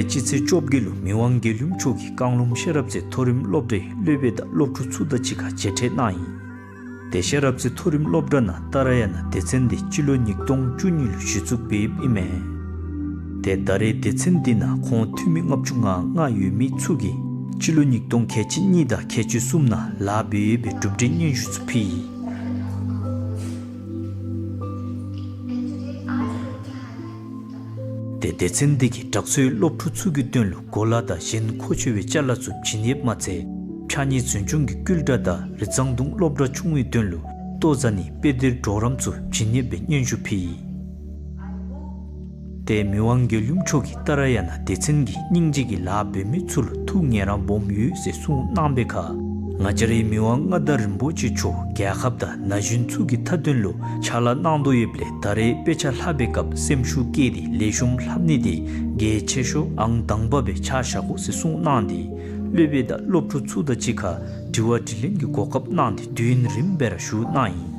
སྤྱི་ཚེས་བཅོ་བརྒྱད་ལུ་མི་དབང་རྒྱལ་ཡུམ་མཆོག་གིས་བཀང་ལུང་ཤེས་རབ་རྩེ་མཐོ་རིམ་སློབ་གྲྭའི་སློབ་དཔོན་དང་སློབ་ཕྲུག་ཚུ་དང་གཅིག་ཁར་མཇལ་འཕྲད་གནང་ཡི། ཏེ་ཤེས་རབ་རྩེ་མཐོ་རིམ་སློབ་གྲྭ་ནང་ཏཱ་ར་ཡ་ན་སྡེ་ཚན་འདི་སྤྱི་ལོ་ཉིས་སྟོང་བཅུ་གཉིས་ལུ་གཞི་བཙུགས་འབད་ཡོདཔ་ཨིན་མས། ཏེ་ད་རེས་སྡེ་ཚན་འདི་ནང་ཁོང་འཐུས་མི་ལྔ་བཅུ་ང་ལྔ་ཡོད་མི་ཚུ་གིས་སྤྱི་ལོ་ཉིས་སྟོང་ཁལ་གཅིག་གཉིས་དང་ཁལ་གཅིག་གསུམ་ནང་ལཱ་འབད་ཡོད་པའི་གྲུབ་འབྲས་སྙན་ཞུ་ཚུ་ཕུལ་ཡི། ཏེ་སྡེ་ཚན་འདི་གིས་དྲག་སྤྱོད་སློབ་ཕྲུག་ཚུ་གི་དོན་ལུ་གོ་ལ་དང་གཞན་མཁོ་ཆེ་བའི་ཅ་ལ་ཚུ་བྱིན་ཡོདཔ་མ་ཚད་ཕྱགས་སྙིགས་ཟོན་སྐྱོང་གི་སྐུལ་དྲགས་དང་རི་གཙང་གདུང་སློབ་གྲྭ་ཆུང་ངུའི་དོན་ལུ་ལྟོ་བཟའ་ནི་དཔེ་སྟོན་གྲོགས་རམ་ཚུ་བྱིན་ཡོད་པའི་སྙན་ཞུ་ཕུལ་ཡི། ཏེ་མི་དབང་རྒྱལ་ཡུམ་མཆོག་གིས་ཏཱ་ར་ཡ་ན་སྡེ་ཚན་གྱིས་སྙིང་རྗེ་གི་ལཱ་འབད་མི་ཚུ་ལུ་ཐུགས་ངེས་རང་སྦོམ་ཡོད་ཟེར་གསུངས་གནང་བའི་ཁར་ང་བཅས་རའི་མི་དབང་མངའ་བདག་རིན་པོ་ཆེ་མཆོག་རྒྱལ་ཁབ་དང་ན་གཞོན་ཚུ་གི་མཐའ་དོན་ལུ་ཕྱག་ལཱ་གནང་དོ་ཡོདཔ་ལས་ད་རེས་དཔེ་ཆ་ལྷག་པའི་སྐབས་སེམས་ཤུགས་བསྐྱེད་དེ་ལེགས་ཤོམ་ལྷབ་ནི་དེ་གལ་ཆེ་ཤོས་ཨང་དང་པ་སྦེ་ཆ་བཞག་དགོ་ཟེར་གསུངས་གནང་སྟེ་སློབ་དཔོན་དང་སློབ་ཕྲུག་ཚུ་དང་གཅིག་ཁར་དྲི་བ་དྲིས་ལན་གྱི་གོ་སྐབས་གནང་སྟེ་དུས་ཡུན་རིངམོ་སྦེ་ར་བཞུགས་གནང་ཡི།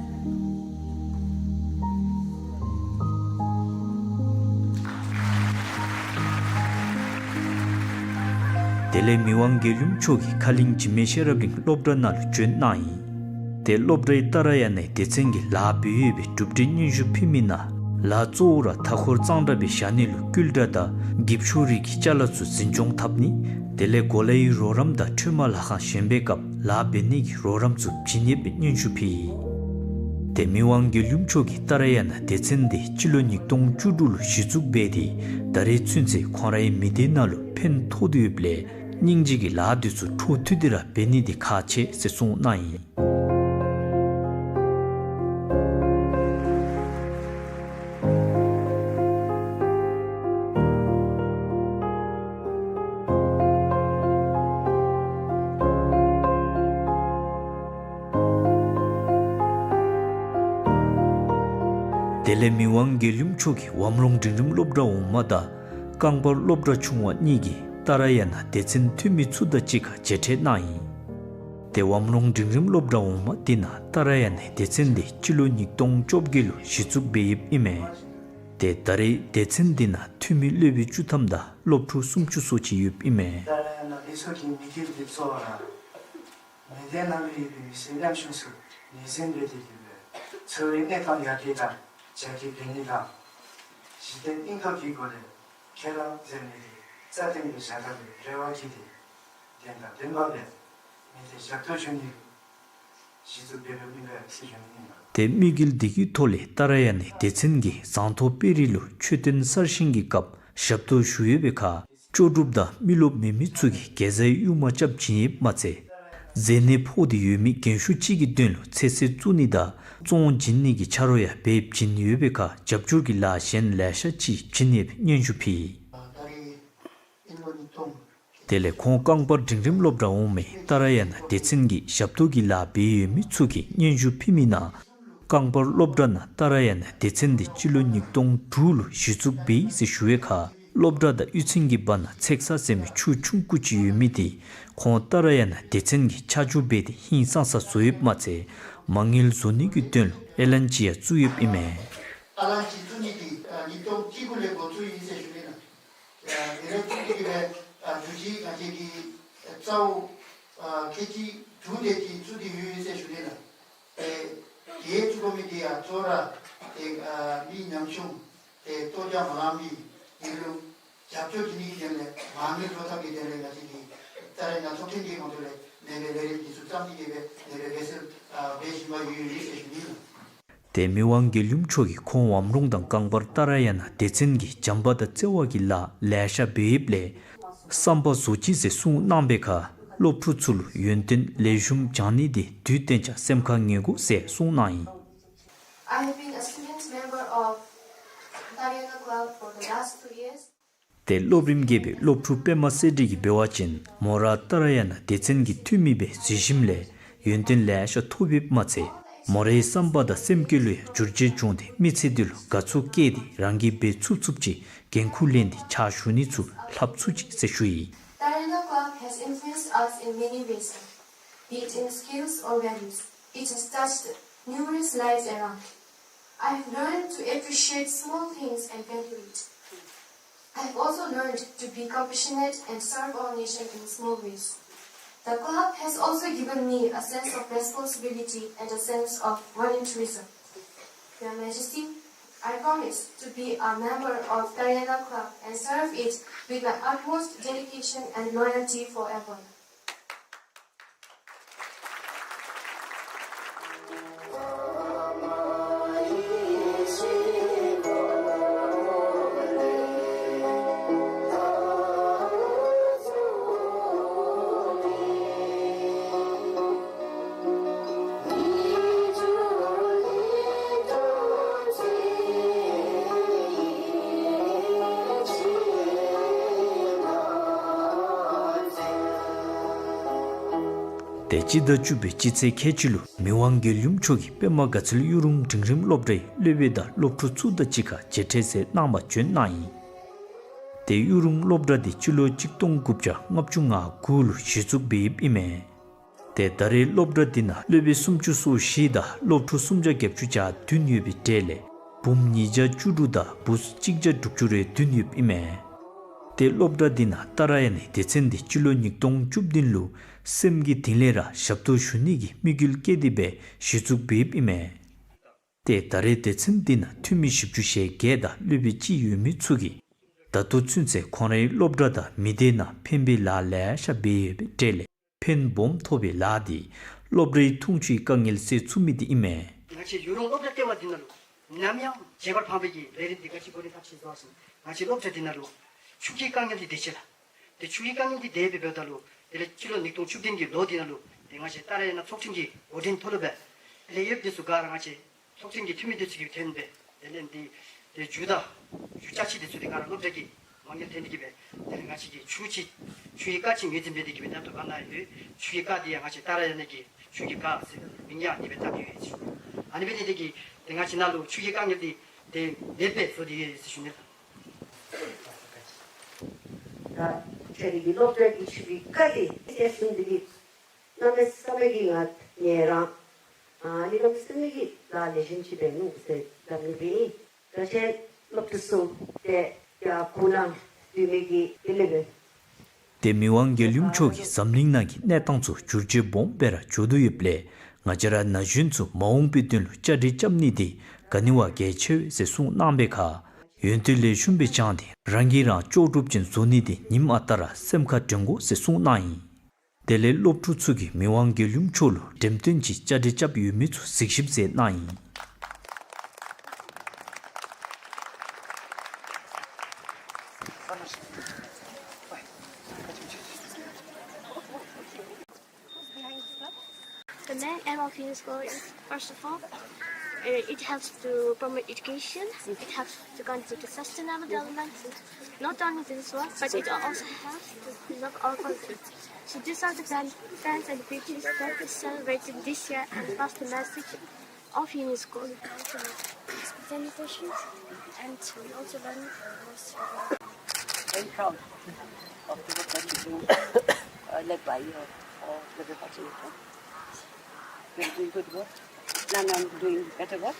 དེ་ལས་མི་དབང་རྒྱལ་ཡུམ་མཆོག་གིས་ཁ་གླིང་འཇིགས་མེད་ཤེས་རབ་གླིང་སློབ་གྲྭ་ནང་ལུ་བྱོན་གནང་ཡི། ཏེ་སློབ་གྲྭའི་ཏཱ་ར་ཡ་ནའི་སྡེ་ཚན་གྱིས་ལཱ་འབད་ཡོད་པའི་གྲུབ་འབྲས་སྙན་ཞུ་ཕུལ་མི་ནང་ལཱ་གཙོ་བོ་ར་མཐའ་འཁོར་གཙང་སྦྲ་སྦེ་བཞག་ནི་ལུ་སྐུལ་དྲགས་དང་འགྱིབ་ཤོག་རིགས་ཀྱི་ཅ་ལ་ཚུ་འཛིན་སྐྱོང་འཐབ་ནི། དེ་ལས་གོ་ལའི་རོགས་རམ་དང་ཁྲོས་མ་ལཱ་ཁང་བཞེངས་པའི་སྐབས་ལཱ་འབད་ནི་གི་རོགས་རམ་ཚུ་བྱིན་ཡོད་པའི་སྙན་ཞུ་ཕུལ་ཡི། ཏེ་མི་དབང་རྒྱལ་ཡུམ་མཆོག་གིས་ཏཱ་ར་ཡ་ན་སྡེ་ཚན་འདི་སྤྱི་ལོ་ཉིས་སྟོང་བཅུ་དྲུག་ལུ་གཞི་བཙུགས་འབད་དེ་ད་རེས་ཚུན་ཚོད་ཁོང་རའི་མི་སྡེ་ནང་ལུ་ཕན་ཐོགས་ཏེ་ཡོདཔ་ལས་སྙིང་རྗེ་གི་ལཱ་འདི་ཚུ་འཕྲོ་མཐུད་དེ་ར་འབད་ནི་འདི་ཁག་ཆེ་ཟེར་གསུངས་གནང་ཡི། དེ་ལས་མི་དབང་རྒྱལ་ཡུམ་མཆོག་གིས་ཝམ་རོང་འབྲིང་རིམ་སློབ་གྲྭ་འོག་མ་དང་རྐང་པར་སློབ་གྲྭ་ཆུང་བ་གཉིས་ཀྱི་ཏཱ་ར་ཡ་ན་སྡེ་ཚན་འཐུས་མི་ཚུ་དང་གཅིག་ཁར་མཇལ་འཕྲད་གནང་ཡི། ཏེ་ཝམ་རོང་འབྲིང་རིམ་སློབ་གྲྭ་འོག་མ་འདི་ནང་ཏཱ་ར་ཡ་ནའི་སྡེ་ཚན་འདི་སྤྱི་ལོ་ཉིས་སྟོང་བཅོ་བརྒྱད་ལུ་གཞི་བཙུགས་འབད་ཡོདཔ་ཨིན་མས། ཏེ་ད་རེས་སྡེ་ཚན་འདི་ནང་འཐུས་མི་སློབ་དཔོན་བཅུ་ཐམ་དང་སློབ་ཕྲུག་སུམ་ཅུ་སོ་གཅིག་ཡོདཔ་ཨིན་མས། ཏཱ་ར་ཡ་ན་སྡེ་ཚན་གྱི་མི་སྡེ་འདི་གཙོ་བོ་ར་མི་སྡེ་ནང་ལུ་ཡོད་པའི་མི་སེར་ཉམ་ཆུང་ཚུ་ངོས་འཛིན་འབད་དེ་གིས་འཚོ་བའི་གནས་སྟངས་ཡར་རྒྱས་དང་རྒྱ་སྐྱེད་འབད་ནི་དང་གཞི་རྟེན་སྙིང་སྟོབས་ཀྱི་སྒོ་ལས་ཁེ་བླངས་མཛད་ནི་དེ་རྩ་བརྟན་སྦེ་བཞག་དགོ་པའི་རེ་བ་བསྐྱེད་དེ་དོན་དང་ལྡནམ་སྦེ་མི་སྡེ་ཞབས་ཏོག་ཞུ་ནི་གཞི་བཙུགས་འབད་འབདཝ་ཨིན་པས་ཟེར་ཞུ་ནི་ཨིན། ཏེ་དམིགས་ཡུལ་འདི་གི་ཐོག་ལས་ཏཱ་ར་ཡ་ནའི་སྡེ་ཚན་གྱིས་ཟངས་མདོག་དཔལ་རི་ལུ་མཆོད་རྟེན་གསར་བཞེངས་ཀྱི་སྐབས་ཞབས་ཏོག་ཞུ་ཡོད་པའི་ཁར་ལྕོགས་གྲུབ་དང་མི་རློབས་མེད་མི་ཚུ་གིས་གེ་ཛའི་དབྱུག་མ་རྐྱབ་བྱིན་ཡོདཔ་མ་ཚད་མཛེ་ནད་ཕོག་སྟེ་ཡོད་མི་རྒན་ཤོས་ཅིག་གི་དོན་ལུ་ཚོད་བསྲེ་བཙུགས་ནི་དང་བཙོང་བྱིན་ནི་གི་ཆ་རོགས་ཡང་འབད་བྱིན་ཡོད་པའི་ཁར་རྒྱབ་སྐྱོར་གྱི་ལཱ་གཞན་ལེ་ཤ་ཅིག་བྱིན་ཡོད་པའི་སྙན་ཞུ་ཕུལ་ཡི། དེ་ལས་ཁོང་རྐང་པར་འབྲིང་རིམ་སློབ་གྲྭ་འོག་མའི་ཏཱ་ར་ཡ་ན་སྡེ་ཚན་གྱི་ཞབས་ཏོག་གི་ལཱ་འབད་ཡོད་མི་ཚུ་གིས་སྙན་ཞུ་ཕུལ་མི་ནང་རྐང་པར་སློབ་གྲྭ་ནང་ཏཱ་ར་ཡ་ན་སྡེ་ཚན་འདི་སྤྱི་ལོ་ཉིས་སྟོང་དྲུག་ལུ་གཞི་བཙུགས་འབད་ཡི་ཟེར་ཞུ་བའི་ཁར་སློབ་གྲྭ་དང་གཡུས་ཚན་གྱི་བར་ན་ཚེག་ས་ཟེར་མི་ཆུ་ཆུང་ཀུ་ཅིག་ཡོད་མི་དེ་ཁོང་ཏཱ་ར་ཡ་ན་སྡེ་ཚན་གྱིས་ཆ་འཇོག་འབད་དེ་ཧིང་སངས་ས་བཟོ་ཡོདཔ་མ་ཚད་མ་དངུལ་བཟོ་ནི་གི་དོན་ལུ་ཨེ་ལན་ཅི་ཡང་བཙུགས་ཡོདཔ་ཨིན་མས། ཨེ་ལན་ཅི་བཙུགས་ནི་དེ་ཨ་ཉིས་སྟོང་བཅུ་དགུ་ལས་འགོ་བཙུགས་ཡི་ཟེར་ཞུ་ནི་ལགས། ཨ་དེ་ལས་བཙུགས་ཏེ་གིས་སྦེ་ཨ་དུས་ཅི་ང་བཅས་ཀྱི་རྩ་བོ་ཨ་ཁལ་གཅིག་དྲུག་དེ་ཅིག་བཙུགས་ཏེ་ཡོད་ཟེར་ཞུ་ནི་ལགས། ཨེ་དེ་བཙུགས་དགོ་མི་དེ་ཡང་གཙོ་བོ་ར་ཨེ་ཨ་མི་ཉམ་ཆུང་ཏེ་ལྟོ་རྒྱགས་མ་ལང་མི་དེ་ལུ་རྒྱབ་སྐྱོར་བྱིན་ནི་གི་དོན་ལས་མ་དངུལ་བཟོ་ཐབས་ཀྱི་དོན་ལས་ང་བཅས་ཀྱིས་ཏཱ་ར་ཡ་ན་ཚོགས་ཐེངས་འདི་གི་ནང་དུ་ལས་ནེ་སྦེ་ལས་རིམ་འདི་ཚུ་བརྩམས་ཏེ་གིས་སྦེ་ནེ་སྦེ་འབད་ཟེར་ཨ་འབད་བཞིན་པ་ཡོད་ཡོད་ཟེར་ཞུ་ནི་ལགས། ཏེ་མི་དབང་རྒྱལ་ཡུམ་མཆོག་གིས་ཁོང་ཝམ་རོང་དང་རྐང་པར་ཏཱ་ར་ཡ་ན་སྡེ་ཚན་གྱིས་བྱམས་པ་དང་བརྩེ་བ་གི་ལཱ་ལེ་ཤ་འབད་ཡོདཔ་ལས་བསམ་པ་རྫོགས་ཅི་ཟེར་གསུངས་གནང་བའི་ཁར་སློབ་ཕྲུག་ཚུ་ལུ་ཡོན་ཏན་ལེགས་ཤོམ་སྦྱང་ནི་དེ་དུས་གཏན་ཆ་སེམས་ཁར་ངེས་དགོ་ཟེར་གསུངས་གནང་ཡི། I have been a student member of Tara Yana Club for the last two years. ཏེ་སློབ་རིམ་བརྒྱད་པའི་སློབ་ཕྲུག་པདྨ་གསལ་སྒྲོན་གྱིས་འབད་བ་ཅིན་མོ་ར་ཏཱ་ར་ཡ་ན་སྡེ་ཚན་གྱི་འཐུས་མི་སྦེ་འཛུལ་ཞིནམ་ལས་ཡོན་ཏན་ལེ་ཤ་ཐོབ་ཡོདཔ་མ་ཚད་མོ་རའི་བསམ་པ་དང་སེམས་བསྐྱེད་ལུ་ཡང་འགྱུར་བཅོས་བྱུང་སྟེ་མི་ཚེ་འདི་ལུ་དགའ་ཚོར་སྐྱེས་ཏེ་རང་གིས་འབད་ཚུགས་ཚུགསཔ་ཅིག་འགན་ཁུར་ལེན་ཏེ་ཕྱག་ཞུ་ནི་ཚུ་ལྷབ་ཚུགས་ཅིག་ཟེར་ཞུ་ཡི། Tara Yana Club has influenced us in many ways, be it in skills or values. It has touched numerous lives around. I have learned to appreciate small things and value it. I have also learned to be compassionate and serve our nation in small ways. The club has also given me a sense of responsibility and a sense of volunteerism. Your Majesty, I promise to be a member of Tarayana Club and serve it with my utmost dedication and loyalty forever. ཏེ་སྤྱི་ཟླ་བཅུ་པའི་སྤྱི་ཚེས་ཁལ་གཅིག་ལུ་མི་དབང་རྒྱལ་ཡུམ་མཆོག་གིས་པདྨ་དགའ་ཚལ་གཡུ་རུང་འབྲིང་རིམ་སློབ་གྲྭའི་སློབ་དཔོན་དང་སློབ་ཕྲུག་ཚུ་དང་གཅིག་ཁར་མཇལ་འཕྲད་མཛད་གནང་བར་བྱོན་གནང་ཡི། ཏེ་གཡུ་རུང་སློབ་གྲྭ་འདི་སྤྱི་ལོ་གཅིག་སྟོང་དགུ་བརྒྱ་ལྔ་བཅུ་ང་དགུ་ལུ་གཞི་བཙུགས་འབད་ཡོདཔ་ཨིན་མས། ཏེ་ད་རེས་སློབ་གྲྭ་འདི་ནང་སློབ་དཔོན་སུམ་ཅུ་སོ་བཞི་དང་སློབ་ཕྲུག་སུམ་བརྒྱ་བརྒྱད་ཅུ་གྱ་བདུན་ཡོད་པའི་གྲས་ལས་བུམོ་ཉིས་བརྒྱ་བཅུ་དྲུག་དང་བུ་གཅིག་བརྒྱ་དྲུག་ཅུ་རེ་བདུན་ཡོདཔ་ཨིན་མས། ཏེ་སློབ་གྲྭ་འདི་ནང་ཏཱ་ར་ཡ་ནའི་སྡེ་ཚན་འདི་སྤྱི་ལོ་ཉིས་སྟོང་བཅུ་བདུན་ལུ་སེམས་ཀྱི་གཏིང་ལས་ར་ཞབས་ཏོག་ཞུ་ནི་གི་དམིགས་ཡུལ་བསྐྱེད་དེ་སྦེ་གཞི་བཙུགས་འབད་ཡོདཔ་ཨིན་མས། ཏེ་ད་རེས་སྡེ་ཚན་འདི་ནང་འཐུས་མི་བཞི་བཅུ་ཞེ་བརྒྱད་དང་སློབ་དཔོན་གཅིག་ཡོད་མི་ཚུ་གིས་ད་ལྟོ་ཚུན་ཚོད་ཁོང་རའི་སློབ་གྲྭ་དང་མི་སྡེ་ནང་ཕན་པའི་ལཱ་ལེ་ཤ་འབད་ཡོད་པའི་གྲས་ལས་ཕན་སྦོམ་ཐོགས་པའི་ལཱ་འདི་སློབ་གྲྭའི་འཐུང་ཆུའི་དཀའ་ངལ་སེལ་ཚུགས་མི་འདི་ཨིན་མས། ང་བཅས་གཡུ་རུང་སློབ་གྲྭ་ལྟེ་བ་འདི་ནང་ལུ་ནམ་ཡང་བརྗེད་པར་ཕངས་པའི་གི་ལས་རིམ་འདི་ག་ཅི་འགོ་འདྲེན་ཐབས་ཤེས་བཟོ་བ་ཟེར་ན་ང་བཅས་སློབ་གྲྭ་འདི་ནང་ལུ་ཆུ་གི་དཀའ་ངལ་འདི་དེ་ཅིག་ལགས། ཏེ་ཆུ་གི་དཀའ་ངལ་འདི་དེ་སྦེ་འབདཝ་ད་ལུ་དེ་ལས་སྤྱི་ལོ་ཉིས་སྟོང་བཅུ་བདུན་གྱི་ལོ་འདི་ནང་ལུ་ཏེ་ང་བཅས་ཏཱ་ར་ཡ་ན་ཚོགས་ཆེན་གྱི་འགོ་འདྲེན་ཐོག་ལུ་སྦེ་དེ་ལས་ཡོདཔ་འདི་ཚུ་ག་ར་ང་བཅས་ཚོགས་ཆེན་གྱི་འཐུས་མི་འདི་ཚུ་གིས་ཐོན་སྦེ་དེ་ལས་འདི་ཏེ་རྒྱུ་དང་རྒྱུ་ཆ་ཅིག་འདི་ཚུ་འདི་ག་ར་སློབ་གྲྭ་གི་མ་དངུལ་ཐོན་ཏེ་གིས་སྦེ་དེ་ལས་ང་བཅས་ཀྱིས་ཆུ་ཅིག་ཆུ་ཡི་རྐ་ཅིག་ངོས་འཛིན་འབད་དེ་གིས་སྦེ་ད་ལྟོ་ག་ནི་ཡོད་ཆུ་ཡི་རྐ་འདི་ཡང་ང་བཅས་ཏཱ་ར་ཡ་ན་གི་ཆུ་གི་རྐ་ཟེར་མིང་ཡང་དེ་སྦེ་བཏགས་ཏེ་ཡོད་ཟེར། ཨ་ནི་འབད་ནི་དེ་གིས་ཏེ་ང་བཅས་ནང་ལུ་ཆུ་གི་དཀའ་ངལ་འདི་ཏེ་མེདཔ་སྦེ་བཟོ་སྟེ་ཡོད་ཟེར་ཞུ་ནི་ལགས། ད་ཁྱེད་རའི་གི་སློབ་གྲྭ་གི་ཆུ་གི་རྐ་འདི་ཏེ་གསུངས་ཏེ་གིས་གནམ་མེད་ས་མེད་ཀྱི་ང་ངལ་རངས་ཨ་ནི་གནམ་མེད་ས་མེད་ཀྱི་ལཱ་ལེགས་ཤོམ་ཅིག་འབད་ནུག་ཟེར་སླབ་ནི་སྦེ་ཨིན། ད་ཁྱེད་སློབ་ཕྲུག་ཚུ་ཏེ་ཡར་གུ་ནང་སྡོད་མི་གི་དེ་ལས་འབད། ཏེ་མི་དབང་རྒྱལ་ཡུམ་མཆོག་གིས་འཛམ་གླིང་ནང་གི་གནས་སྟངས་ཚུ་འགྱུར་བཅོས་སྦོམ་སྦེ་ར་འགྱོ་དོ་ཡོདཔ་ལས་ང་བཅས་ར་ན་གཞོན་ཚུ་མ་འོངས་པའི་དོན་ལུ་བཅའ་སྒྲིག་རྐྱབ་ནི་འདི་ག་ནི་བ་གལ་ཆེ་བས་ཟེར་གསུངས་གནང་བའི་ཁར་ཡོན་ཏན་ལེགས་ཤོམ་སྦེ་སྦྱངས་ཏེ་རང་གིས་རང་ལྕོགས་གྲུབ་ཅན་བཟོ་ནི་འདི་ཉིནམ་ཨ་རྟག་ར་སེམས་ཁར་དྲན་དགོ་ཟེར་གསུངས་གནང་ཡི། དེ་ལས་སློབ་ཕྲུག་ཚུ་གིས་མི་དབང་རྒྱལ་ཡུམ་མཆོག་ལུ་འགྲེམས་སྟོན་གྱི་བཅའ་སྒྲིག་རྐྱབ་ཡོད་མི་ཚུ་གཟིགས་ཞིབ་མཛད་གནང་ཡི། The main aim of UNESCO is, first of all, uh, it helps to promote education, it helps to contribute to sustainable development. Not only this one, but it also helps to preserve our culture. So these are the grand, grand and beauties that we celebrated this year and pass the message of UNESCO. We also make presentations and we also learn, uh, most about. Very proud of the work that you do, uh, led by your, uh, the department. You're doing good work. Now I'm doing better work.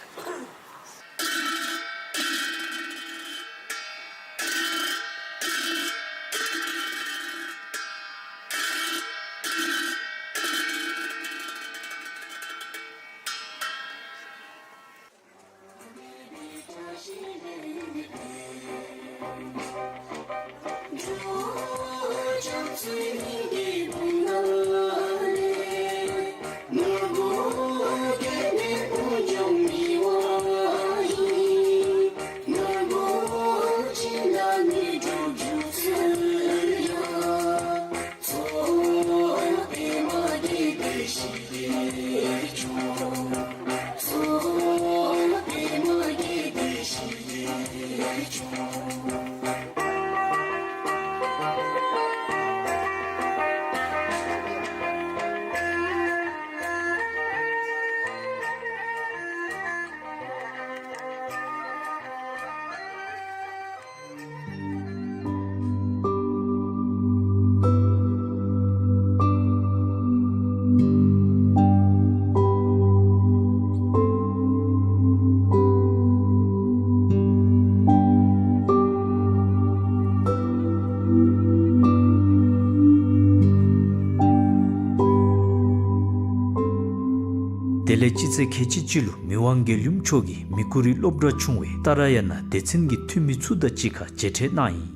ལས་སྤྱི་ཚེས་ཁལ་གཅིག་གཅིག་ལུ་མི་དབང་རྒྱལ་ཡུམ་མཆོག་གིས་མི་ཁུ་རི་སློབ་གྲྭ་ཆུང་བའི་ཏཱ་ར་ཡ་ན་སྡེ་ཚན་གྱི་འཐུས་མི་ཚུ་དང་གཅིག་ཁར་མཇལ་འཕྲད་གནང་ཡི།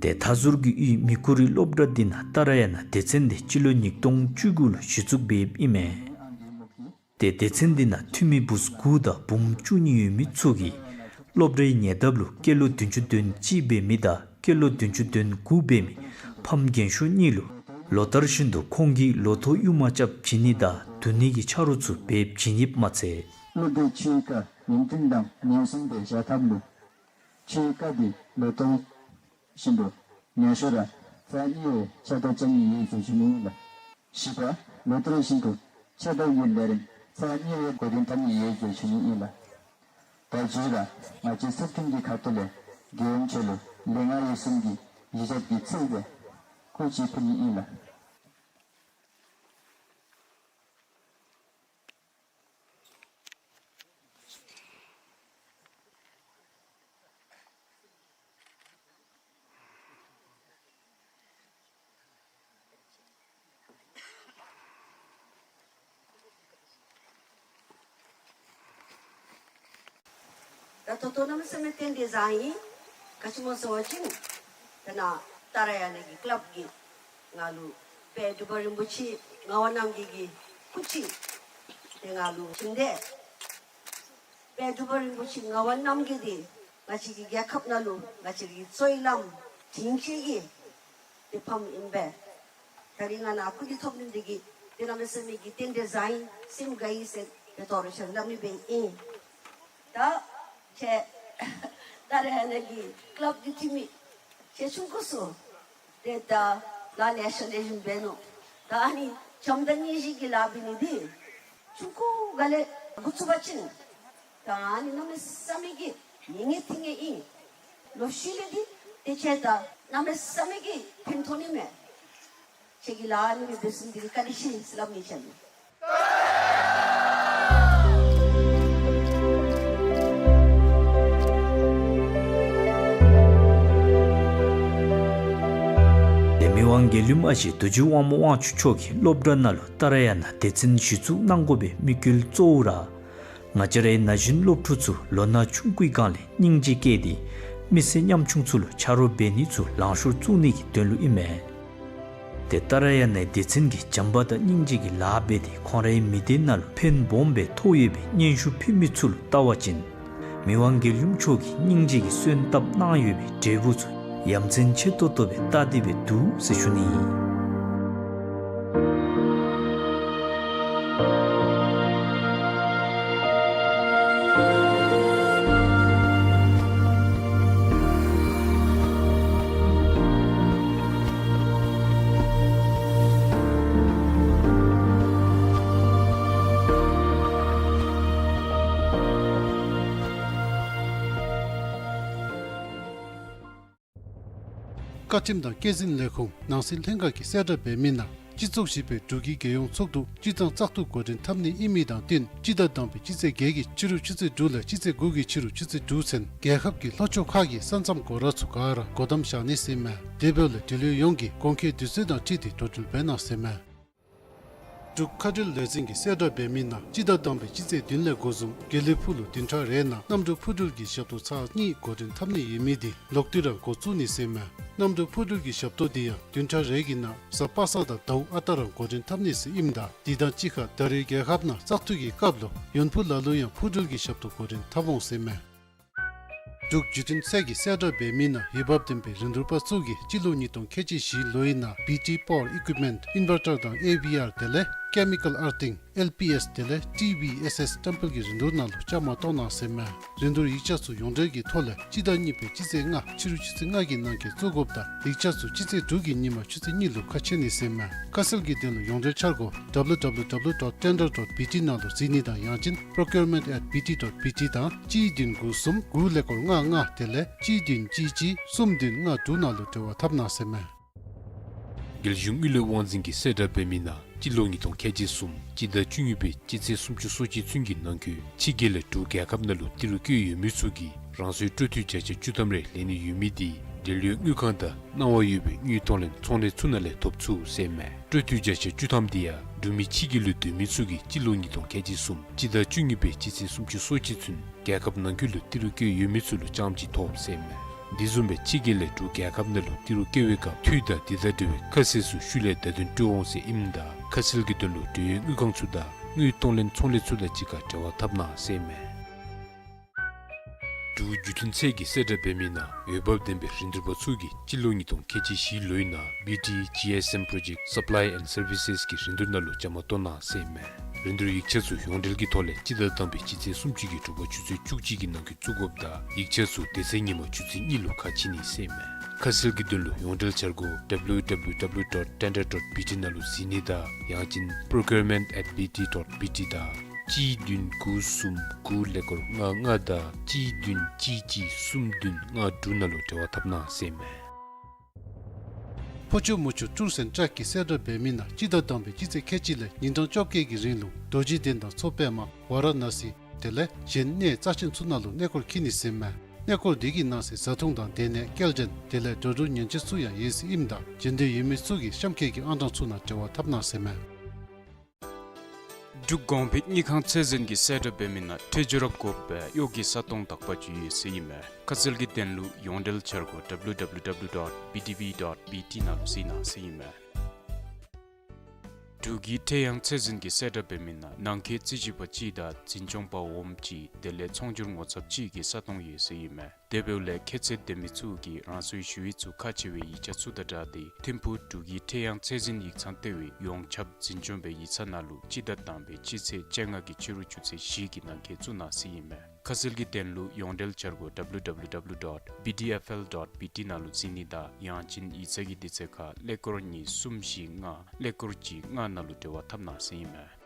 ཏེ་མཐའ་ཟུར་གྱི་དབུས་མི་ཁུ་རི་སློབ་གྲྭ་འདི་ནང་ཏཱ་ར་ཡ་ན་སྡེ་ཚན་འདི་སྤྱི་ལོ་ཉིས་སྟོང་བཅུ་དགུ་ལུ་གཞི་བཙུགས་འབད་ཡོདཔ་ཨིན་མས། ཏེ་སྡེ་ཚན་འདི་ནང་འཐུས་མི་བུཚ་དགུ་དང་བུམོ་བཅུ་གཉིས་ཡོད་མི་ཚུ་གིས་སློབ་གྲྭའི་ཉེ་འདབས་ལུ་སྐྱེས་ལོ་བདུན་ཅུ་དོན་གཅིག་འབད་མི་དང་སྐྱེས་ལོ་བདུན་ཅུ་དོན་དགུ་འབད་མི་ཕམ་རྒན་ཤོས་གཉིས་ལུ་ལོ་ལྟར་བཞིན་དུ་ཁོང་གིས་ལོ་ཐོག་ཡུར་མ་རྐྱབ་བྱིན་ནི་དང་བསྡུ་ནི་གི་ཆ་རོགས་ཚུ་འབད་བྱིན་ཡོདཔ་མ་ཚད། སློབ་གྲྭའི་ཆོས་ཀ་ཡོན་ཏན་དང་ཉེན་སྲུང་འབད་བཞག་ཐབས་ལུ་ཆོས་ཀ་འདི་ལོ་ཐོག་བཞིན་དུ་ཉེན་ཤོས་ར་ཚར་གཉིས་པའི་ཕྱག་རྟགས་རྐྱབ་ནི་ཡོད་ཟེར་ཞུ་ནི་ཨིན་ལགས། བཞི་པ་ལོ་ལྟར་བཞིན་དུ་ཕྱག་རྟགས་ཀྱི་ལས་རིམ་ཚར་གཉིས་པའི་འགོ་འདྲེན་འཐབ་ནི་ཡོད་ཟེར་ཞུ་ནི་ཨིན་ལགས། ད་བརྗོད་ར་ང་བཅས་ཚབ་མཐུན་གྱི་ཁ་ཐུག་ལས་རྒྱལ་ཡུམ་མཆོག་ལུ་ལེགས་བསྔགས་ཡིད་གསུམ་གྱི་ཡིད་ཆེས་ཀྱི་ཚིག་སྦེ་སྐུ་ཕྱི་ཕུལ་ནི་ཨིན་ལགས། ད་ད་ལྟོ་གནམ་མེད་ས་མེད་རྟེན་འབྲེལ་བཟང་ཡི། ག་ཅི་སྨོ་ཟེར་བ་ཅིན་ད་ནཱ་ཏཱ་ར་ཡ་ན་གི་ཀ་ལབ་ཀྱིས་ང་ལུ་དཔལ་འབྲུག་པ་རིན་པོ་ཆེ་ངག་དབང་རྣམ་རྒྱལ་གྱི་སྐུ་ཕྱི་ཏེ་ང་ལུ་བྱིན་ཏེ། དཔལ་འབྲུག་པ་རིན་པོ་ཆེ་ངག་དབང་རྣམ་རྒྱལ་འདི་ང་བཅས་ཀྱི་རྒྱལ་ཁབ་ནང་ལུ་ང་བཅས་ཀྱི་གཙོ་བོའི་བླམ་དྲིན་ཅན་གྱི་ཏེ་ཕམ་ཨིན་པས། ད་རིས་ང་ནཱ་སྐུ་མདུན་ཐོབ་ནི་འདི་གིས་ཏེ་གནམ་མེད་ས་མེད་ཀྱི་རྟེན་འབྲེལ་བཟང་ཡི། སེམས་དགའ་ཡི་ཟེར་ཏེ་དོ་རུང་ཁྱེད་ལུ་སླབ་ནི་སྦེ་ཨིན། ད་ཁྱེད་ཏཱ་ར་ཡ་ན་གི་ཀ་ལབ་ཀྱི་འཐུས་མི་ཁྱེད་ཆུང་ཀུ་ཚུ་ཏེ་ད་ལཱ་ལེ་ཤ་ལེགས་ཤོམ་འབད་ནུག། ད་ཨ་ནི་བྱམས་དང་སྙིང་རྗེ་གི་ལཱ་འབད་ནི་འདི་ཆུང་ཀུ་ག་ལས་འགོ་བཙུགས་པ་ཅིན་ད་ཨ་ནི་གནམ་མེད་ས་མེད་ཀྱི་ཉེ་ཉེ་ཐིང་ངེ་ཨིན། ལོག་ཤུལ་ལས་འདི་ཏེ་ཁྱེད་ད་གནམ་མེད་ས་མེད་ཀྱི་ཕན་ཐོགས་ནི་མས། ཁྱེད་ཀྱི་ལཱ་ཨ་ནི་སྦེ་འབད་ཚུགས་ནི་འདི་གིས་བཀའ་དྲིན་ཆེ་ཟེར་སླབ་ནི་ཅིག་ཨིན། ཏེ་མི་དབང་རྒྱལ་ཡུམ་ཨ་ཞེ་རྡོ་རྗེ་དབང་མོ་དབང་ཕྱུག་མཆོག་གིས་སློབ་གྲྭ་ནང་ལུ་ཏཱ་ར་ཡ་ན་སྡེ་ཚན་གཞི་བཙུགས་གནང་དགོ་པའི་དམིགས་ཡུལ་གཙོ་བོ་ར་ང་བཅས་རའི་ན་གཞོན་སློབ་ཕྲུག་ཚུ་ལོ་ན་ཆུང་ཀུའི་སྒང་ལས་སྙིང་རྗེ་བསྐྱེད་དེ་མི་སེར་ཉམ་ཆུང་ཚུ་ལུ་ཆ་རོགས་འབད་ནི་ཚུ་ལང་ཤོར་བཙུགས་ནི་གི་དོན་ལུ་ཨིན་མས། ཏེ་ཏཱ་ར་ཡ་ནའི་སྡེ་ཚན་གྱིས་བྱམས་པ་དང་སྙིང་རྗེ་གི་ལཱ་འབད་དེ་ཁོང་རའི་མི་སྡེ་ནང་ལུ་ཕན་སྦོམ་སྦེ་ཐོགས་ཡོད་པའི་སྙན་ཞུ་ཕུལ་མི་ཚུ་ལུ་བལྟ་བ་ཅིན་མི་དབང་རྒྱལ་ཡུམ་མཆོག་གི་སྙིང་རྗེ་གི་གསོལ་འདེབས་གནང་ཡོད་པའི་འབྲས་བུ་ཚུ་ཡ་མཚན་ཆེ་ཏོག་ཏོ་སྦེ་བལྟ་སྟེ་སྦེ་འདུག་ཟེར་ཞུ་ནི་ཨིན། བཀའ་ཁྲིམས་དང་སྐྱེད་འཛིན་ལས་ཁུངས་ནང་སྲིད་ལྷན་ཁག་གིས་གསལ་བསྒྲགས་འབད་མི་ནང་སྤྱི་ཚོགས་བཞི་པའི་འབྲུག་གི་རྒྱལ་ཡོངས་ཚོགས་འདུ་སྤྱིར་བཏང་བཙག་འཐུ་འགོ་འདྲེན་འཐབ་ནི་ཨིན་མི་དང་བསྟུན་སྤྱི་ཟླ་དང་པའི་སྤྱི་ཚེས་བརྒྱད་ཀྱི་ཕྱི་རུ་ཆུ་ཚོད་དྲུག་ལས་སྤྱི་ཚེས་དགུ་གི་ཕྱི་རུ་ཆུ་ཚོད་དྲུག་ཚུན་རྒྱལ་ཁབ་ཀྱི་ལྷོ་ཕྱོགས་ཁག་གི་ས་མཚམས་སྒོ་ར་ཚུ་ག་ར་སྒོ་བསྡམ་བཞག་ནི་ཟེར་མས། དེ་འབདཝ་ལས་འབྲེལ་ཡོད་ཡོངས་ཀྱིས་དགོངས་འགལ་དུས་ཚོད་དང་འཁྲིལ་ཏེ་འགྲོ་འགྲུལ་འབད་གནང་ཟེར་མས། འབྲུག་མཁའ་འགྲུལ་ལས་འཛིན་གྱིས་གསལ་བསྒྲགས་འབད་མི་ནང་སྤྱི་ཟླ་དང་པའི་སྤྱི་ཚེས་བདུན་ལས་འགོ་བཟུང་དགེ་ལེགས་ཕུག་ལུ་བདུན་ཕྲག་རེ་ནང་གནམ་གྲུ་འཕུར་འགྲུལ་གྱི་ཞབས་ཏོག་ཚར་གཉིས་འགོ་འདྲེན་འཐབ་ནི་ཡོད་མི་འདི་ལོག་སྟེ་ར་འགོ་བཙུགས་ནི་ཟེར་མས། གནམ་གྲུ་འཕུར་འགྲུལ་གྱི་ཞབས་ཏོག་འདི་ཡང་བདུན་ཕྲག་རེ་གི་ནང་གཟའ་པ་སངས་དང་ཟླཝ་ཨ་རྟག་རང་འགོ་འདྲེན་འཐབ་ནི་ཟེར་ཨིནམ་ད་འདི་དང་གཅིག་ཁར་ད་རེས་རྒྱལ་ཁབ་ནང་བཙག་འཐུ་གི་སྐབས་ལུ་ཡོང་འཕུར་ལ་ལུ་ཡང་འཕུར་འགྲུལ་གྱི་ཞབས་ཏོག་འགོ་འདྲེན་འཐབ་འོང་ཟེར་མས། འབྲུག་བརྒྱུད་འཕྲིན་ཚད་ཀྱིས་གསལ་བསྒྲགས་འབད་མི་ནང་འོས་འབབ་ལྡན་པའི་རིན་བསྡུར་པ་ཚུ་གིས་སྤྱི་ལོ་ཉིས་སྟོང་ཁལ་གཅིག་བཞི་ལོའི་ནང་བི་ཊི་པ་ཝར་ཨི་ཀུའིཔ་མེནཊ་ཨིན་ཝར་ཊར་དང་ཨེ་ཝི་ཨར་དེ་ལས་ཀེ་མི་ཀཱལ་ཨར་ཐིང་ཨེལ་པི་ཨེསི་དེ་ལས་ཊི་ཝི་ཨེསི་ཨེསི་བཀྲམ་སྤེལ་གྱི་རིན་བསྡུར་ནང་ལུ་བཅའ་མར་གཏོགས་གནང་ཟེར་མས། རིན་བསྡུར་ཡིག་ཆ་ཚུ་ཡོངས་འབྲེལ་གྱི་ཐོག་ལས་སྤྱི་ཟླ་གཉིས་པའི་སྤྱི་ཚེས་ལྔ་ཕྱི་རུ་ཆུ་ཚོད་ལྔ་གི་ནང་འཁོད་བཙུགས་དགོཔ་དང་ཡིག་ཆ་ཚུ་སྤྱི་ཚེས་དྲུག་གི་ཉིན་མ་ཆུ་ཚོད་གཉིས་ལུ་ཁ་ཕྱེ་ནི་ཟེར་མས། ཁ་གསལ་གྱི་དོན་ལུ་ཡོངས་འབྲེལ་འཆར་སྒོ་W W W dot tender dot B T ནང་ལུ་གཟིགས་ནི་དང་ཡང་ཅིན་procurement at B T dot B T དང་གཅིག་བདུན་དགུ་གསུམ་དགུ་ཀླད་ཀོར་ལྔ་ལྔ་དེ་ལས་གཅིག་བདུན་གཅིག་གཅིག་གསུམ་བདུན་ལྔ་དྲུག་ནང་ལུ་འབྲེལ་བ་འཐབ་གནང་ཟེར་མས། རྒྱལ་གཞུང་དངུལ་ལས་དབང་འཛིན་གྱིས་གསལ་བསྒྲགས་འབད་མི་ནང་སྤྱི་ལོ་ཉིས་སྟོང་ཁལ་གཅིག་གསུམ་སྤྱི་ཟླ་བཅུ་གཉིས་པའི་སྤྱི་ཚེས་སུམ་ཅུ་སོ་གཅིག་ཚུན་གྱི་ནང་འཁོད་ཕྱི་རྒྱལ་ལས་འབྲུག་རྒྱལ་ཁབ་ནང་ལུ་ཏི་རུ་བཀོད་ཡོད་མི་ཚུ་གིས་རང་སོའི་སྤྲོད་འཐུས་བརྒྱ་ཆ་བཅུ་ཐམ་རེ་ལེན་ནི་ཡོད་མི་འདི་ འབྲེལ་ཡོད་དངུལ་ཁང་དང་གནང་བ་ཡོད་པའི་དངུལ་གཏོང་ལེན་ཚོང་ལས་ཚུ་ནང་ལས་ཐོབ་ཚུགས་ཟེར་མས། སྤྲོད་འཐུས་བརྒྱ་ཆ་བཅུ་ཐམ་དེ་ཡང་འབྲུག་མི་ཕྱི་རྒྱལ་ལུ་སྡོད་མི་ཚུ་གིས་སྤྱི་ལོ་ཉིས་སྟོང་ཁལ་གཅིག་གསུམ་སྤྱི་ཟླ་བཅུ་གཉིས་པའི་སྤྱི་ཚེས་སུམ་ཅུ་སོ་གཅིག་ཚུན་རྒྱལ་ཁབ་ནང་འཁོད་ལུ་ཏི་རུ་བཀལ་ཡོད་མི་ཚུ་ལུ་རྐྱངམ་གཅིག་ཐོབ་ཟེར་མས། དེ་བཟུམ་སྦེ་ཕྱི་རྒྱལ་ལས་འབྲུག་རྒྱལ་ཁབ་ནང་ལུ་ཏི་རུ་བཀལ་བའི་སྐབས་འཐུས་དང་དེ་དང་འབྲེལ་བའི་ཁ་གསལ་ཚུ་ཤུལ་ལས་བརྡ་དོན་སྤྲོད་འོང་ཟེར་ཨིནམ་ད་ཁ་གསལ་གྱི་དོན་ལུ་འབྲེལ་ཡོད་དངུལ་ཁང་ཚུ་དང་དངུལ་གཏོང་ལེན་ཚོང་ལས་ཚུ་དང་གཅིག་ཁར་འབྲེལ་བ་འཐབ་གནང་ཟེར་མས། འབྲུག་བརྒྱུད་འཕྲིན་ཚད་ཀྱིས་གསལ་བསྒྲགས་འབད་མི་ནང་འོས་འབབ་ལྡན་པའི་རིན་བསྡུར་པ་ཚུ་གིས་སྤྱི་ལོ་ཉིས་སྟོང་ཁལ་གཅིག་བཞི་ལོའི་ནང་བི་ཊི་ཇི་ཨེསི་ཨེམ་པྲོ་ཇེཀཊ་སབ་ལའི་ཨེནཌ་སར་བི་སེསི་གི་རིན་བསྡུར་ནང་ལུ་བཅའ་མར་གཏོགས་གནང་ཟེར་མས། རིན་བསྡུར་ཡིག་ཆ་ཚུ་ཡོངས་འབྲེལ་གྱི་ཐོག་ལས་སྤྱི་ཟླ་དང་པའི་སྤྱི་ཚེས་སུམ་ཅུ་གི་དྲོ་པ་ཆུ་ཚོད་བཅུ་གཅིག་གི་ནང་འཁོད་བཙུགས་དགོཔ་དང་ཡིག་ཆ་ཚུ་དེ་ཚེ་ཉིན་མ་ཆུ་ཚོད་གཉིས་ལུ་ཁ་ཕྱེ་ནི་ཟེར་མས། ཁ་གསལ་གྱི་དོན་ལུ་ཡོངས་འབྲེལ་འཆར་སྒོ་ཌབ་ལིའུ་ཌབ་ལིའུ་ཌབ་ལིའུ་ཌོཊ་ཊེན་ཌར་ཌོཊ་བི་ཊི་ནང་ལུ་གཟིགས་ནི་དང་ཡང་ཅིན་པྲོ་ཀིའུར་མེནཊ་ཨེཊ་བི་ཊི་ཌོཊ་བི་ཊི་དང་གཅིག་བདུན་དགུ་གསུམ་དགུ་ཀླད་ཀོར་ལྔ་ལྔ་དང་གཅིག་བདུན་གཅིག་གཅིག་གསུམ་བདུན་ལྔ་དྲུག་ནང་ལུ་འབྲེལ་བ་འཐབ་གནང་ཟེར་མས། ཕོ་ཆུ་མོ་ཆུ་ཊུརསི་ཨེནཌ་ཊེཀསི་གིས་གསལ་བསྒྲགས་འབད་མི་ནང་སྤྱི་ཟླ་དང་པའི་སྤྱི་ཚེས་ཁལ་གཅིག་ལས་ཉིན་གྲངས་བཅོ་བརྒྱད་ཀྱི་རིང་ལུ་རྡོ་རྗེ་གདན་དང་མཚོ་པདྨ་ཝ་ར་ཎ་སི་དེ་ལས་གཞན་གནས་རྩ་ཆེན་ཚུ་ནང་ལུ་གནས་སྐོར་འཁྱིད་ནི་ཟེར་མས། གནས་སྐོར་དེ་གི་ནང་གསེས་བཟའ་འཐུང་དང་སྡོད་གནས་སྐྱེལ་འདྲེན་དེ་ལས་འགྲོ་འགྲུལ་ཉེས་ཆད་ཚུ་ཡང་ཡོད་ཟེར་ཨིནམ་ད་འབྱོན་འདོད་ཡོད་མི་ཚུ་གིས་གཤམ་འཁོད་ཀྱི་ཨང་གྲངས་ཚུ་ནང་འབྲེལ་བ་འཐབ་གནང་ཟེར་མས། འབྲུག་གོང་འཕེལ་དངུལ་ཁང་ཚད་འཛིན་གྱིས་གསལ་བསྒྲགས་འབད་མི་ནང་ཁྲལ་འབྱོར་དགོ་པའི་གཡོག་གི་ས་སྟོང་དག་པ་ཅིག་ཡོད་ཟེར་ཨིན་མས། ཁ་གསལ་གྱི་དོན་ལུ་ཡོངས་འབྲེལ་འཆར་སྒོ་ཌབ་ལིའུ་ཌབ་ལིའུ་ཌབ་ལིའུ་ཌོཊ་བི་ཌི་བི་ཌོཊ་བི་ཊི་ནང་ལུ་གཟིགས་གནང་ཟེར་ཨིན་མས། འབྲུག་གི་ཁྲལ་དབྱང་ཚད་འཛིན་གྱིས་གསལ་བསྒྲགས་འབད་མི་ནང་ནང་འཁོད་རྩིས་ཞིབ་པ་ཅིག་དང་འཛིན་སྐྱོང་པ་འོགམ་ཅིག་དེ་ལས་ཚོང་སྒྱུར་ངོ་ཚབ་ཅིག་གི་ས་སྟོང་ཡོད་ཟེར་ཨིན་མས། དེ་འབདཝ་ལས་ཁྱད་ཚད་ལྡན་མི་ཚུ་གིས་རང་སོའི་ཞུ་ཡིག་ཚུ་ཁག་ཆེ་བའི་ཡིག་ཆ་ཚུ་དང་སྦྲགས་ཏེ་ཐིམ་ཕུག་འབྲུག་གི་ཁྲལ་དབྱང་ཚད་འཛིན་ཡིག་ཚང་ལྟེ་བའི་ཡོངས་ཁྱབ་འཛིན་སྐྱོང་པའི་ཡིག་ཚང་ནང་ལུ་སྤྱི་ཟླ་དང་པའི་སྤྱི་ཚེས་བཅོ་ལྔ་གི་ཕྱི་རུ་ཆུ་ཚོད་བཞི་གི་ནང་འཁོད་བཙུགས་གནང་ཟེར་ཨིན་མས། ཁ་གསལ་གྱི་དོན་ལུ་ཡོངས་འབྲེལ་འཆར་སྒོ་ཌབ་ལིའུ་ཌབ་ལིའུ་ཌབ་ལིའུ་ཌོཊ་བི་ཌི་ཨེཕ་ཨེལ་ཌོཊ་བི་ཊི་ནང་ལུ་གཟིགས་ནི་དང་ཡང་ཅིན་ཡིག་ཚང་གི་དུས་ཚོད་ཁར་ཀླད་ཀོར་གཉིས་གསུམ་བཞི་ལྔ་ཀླད་ཀོར་གཅིག་ལྔ་ནང་ལུ་འབྲེལ་བ་འཐབ་གནང་ཟེར་ཨིན་མས།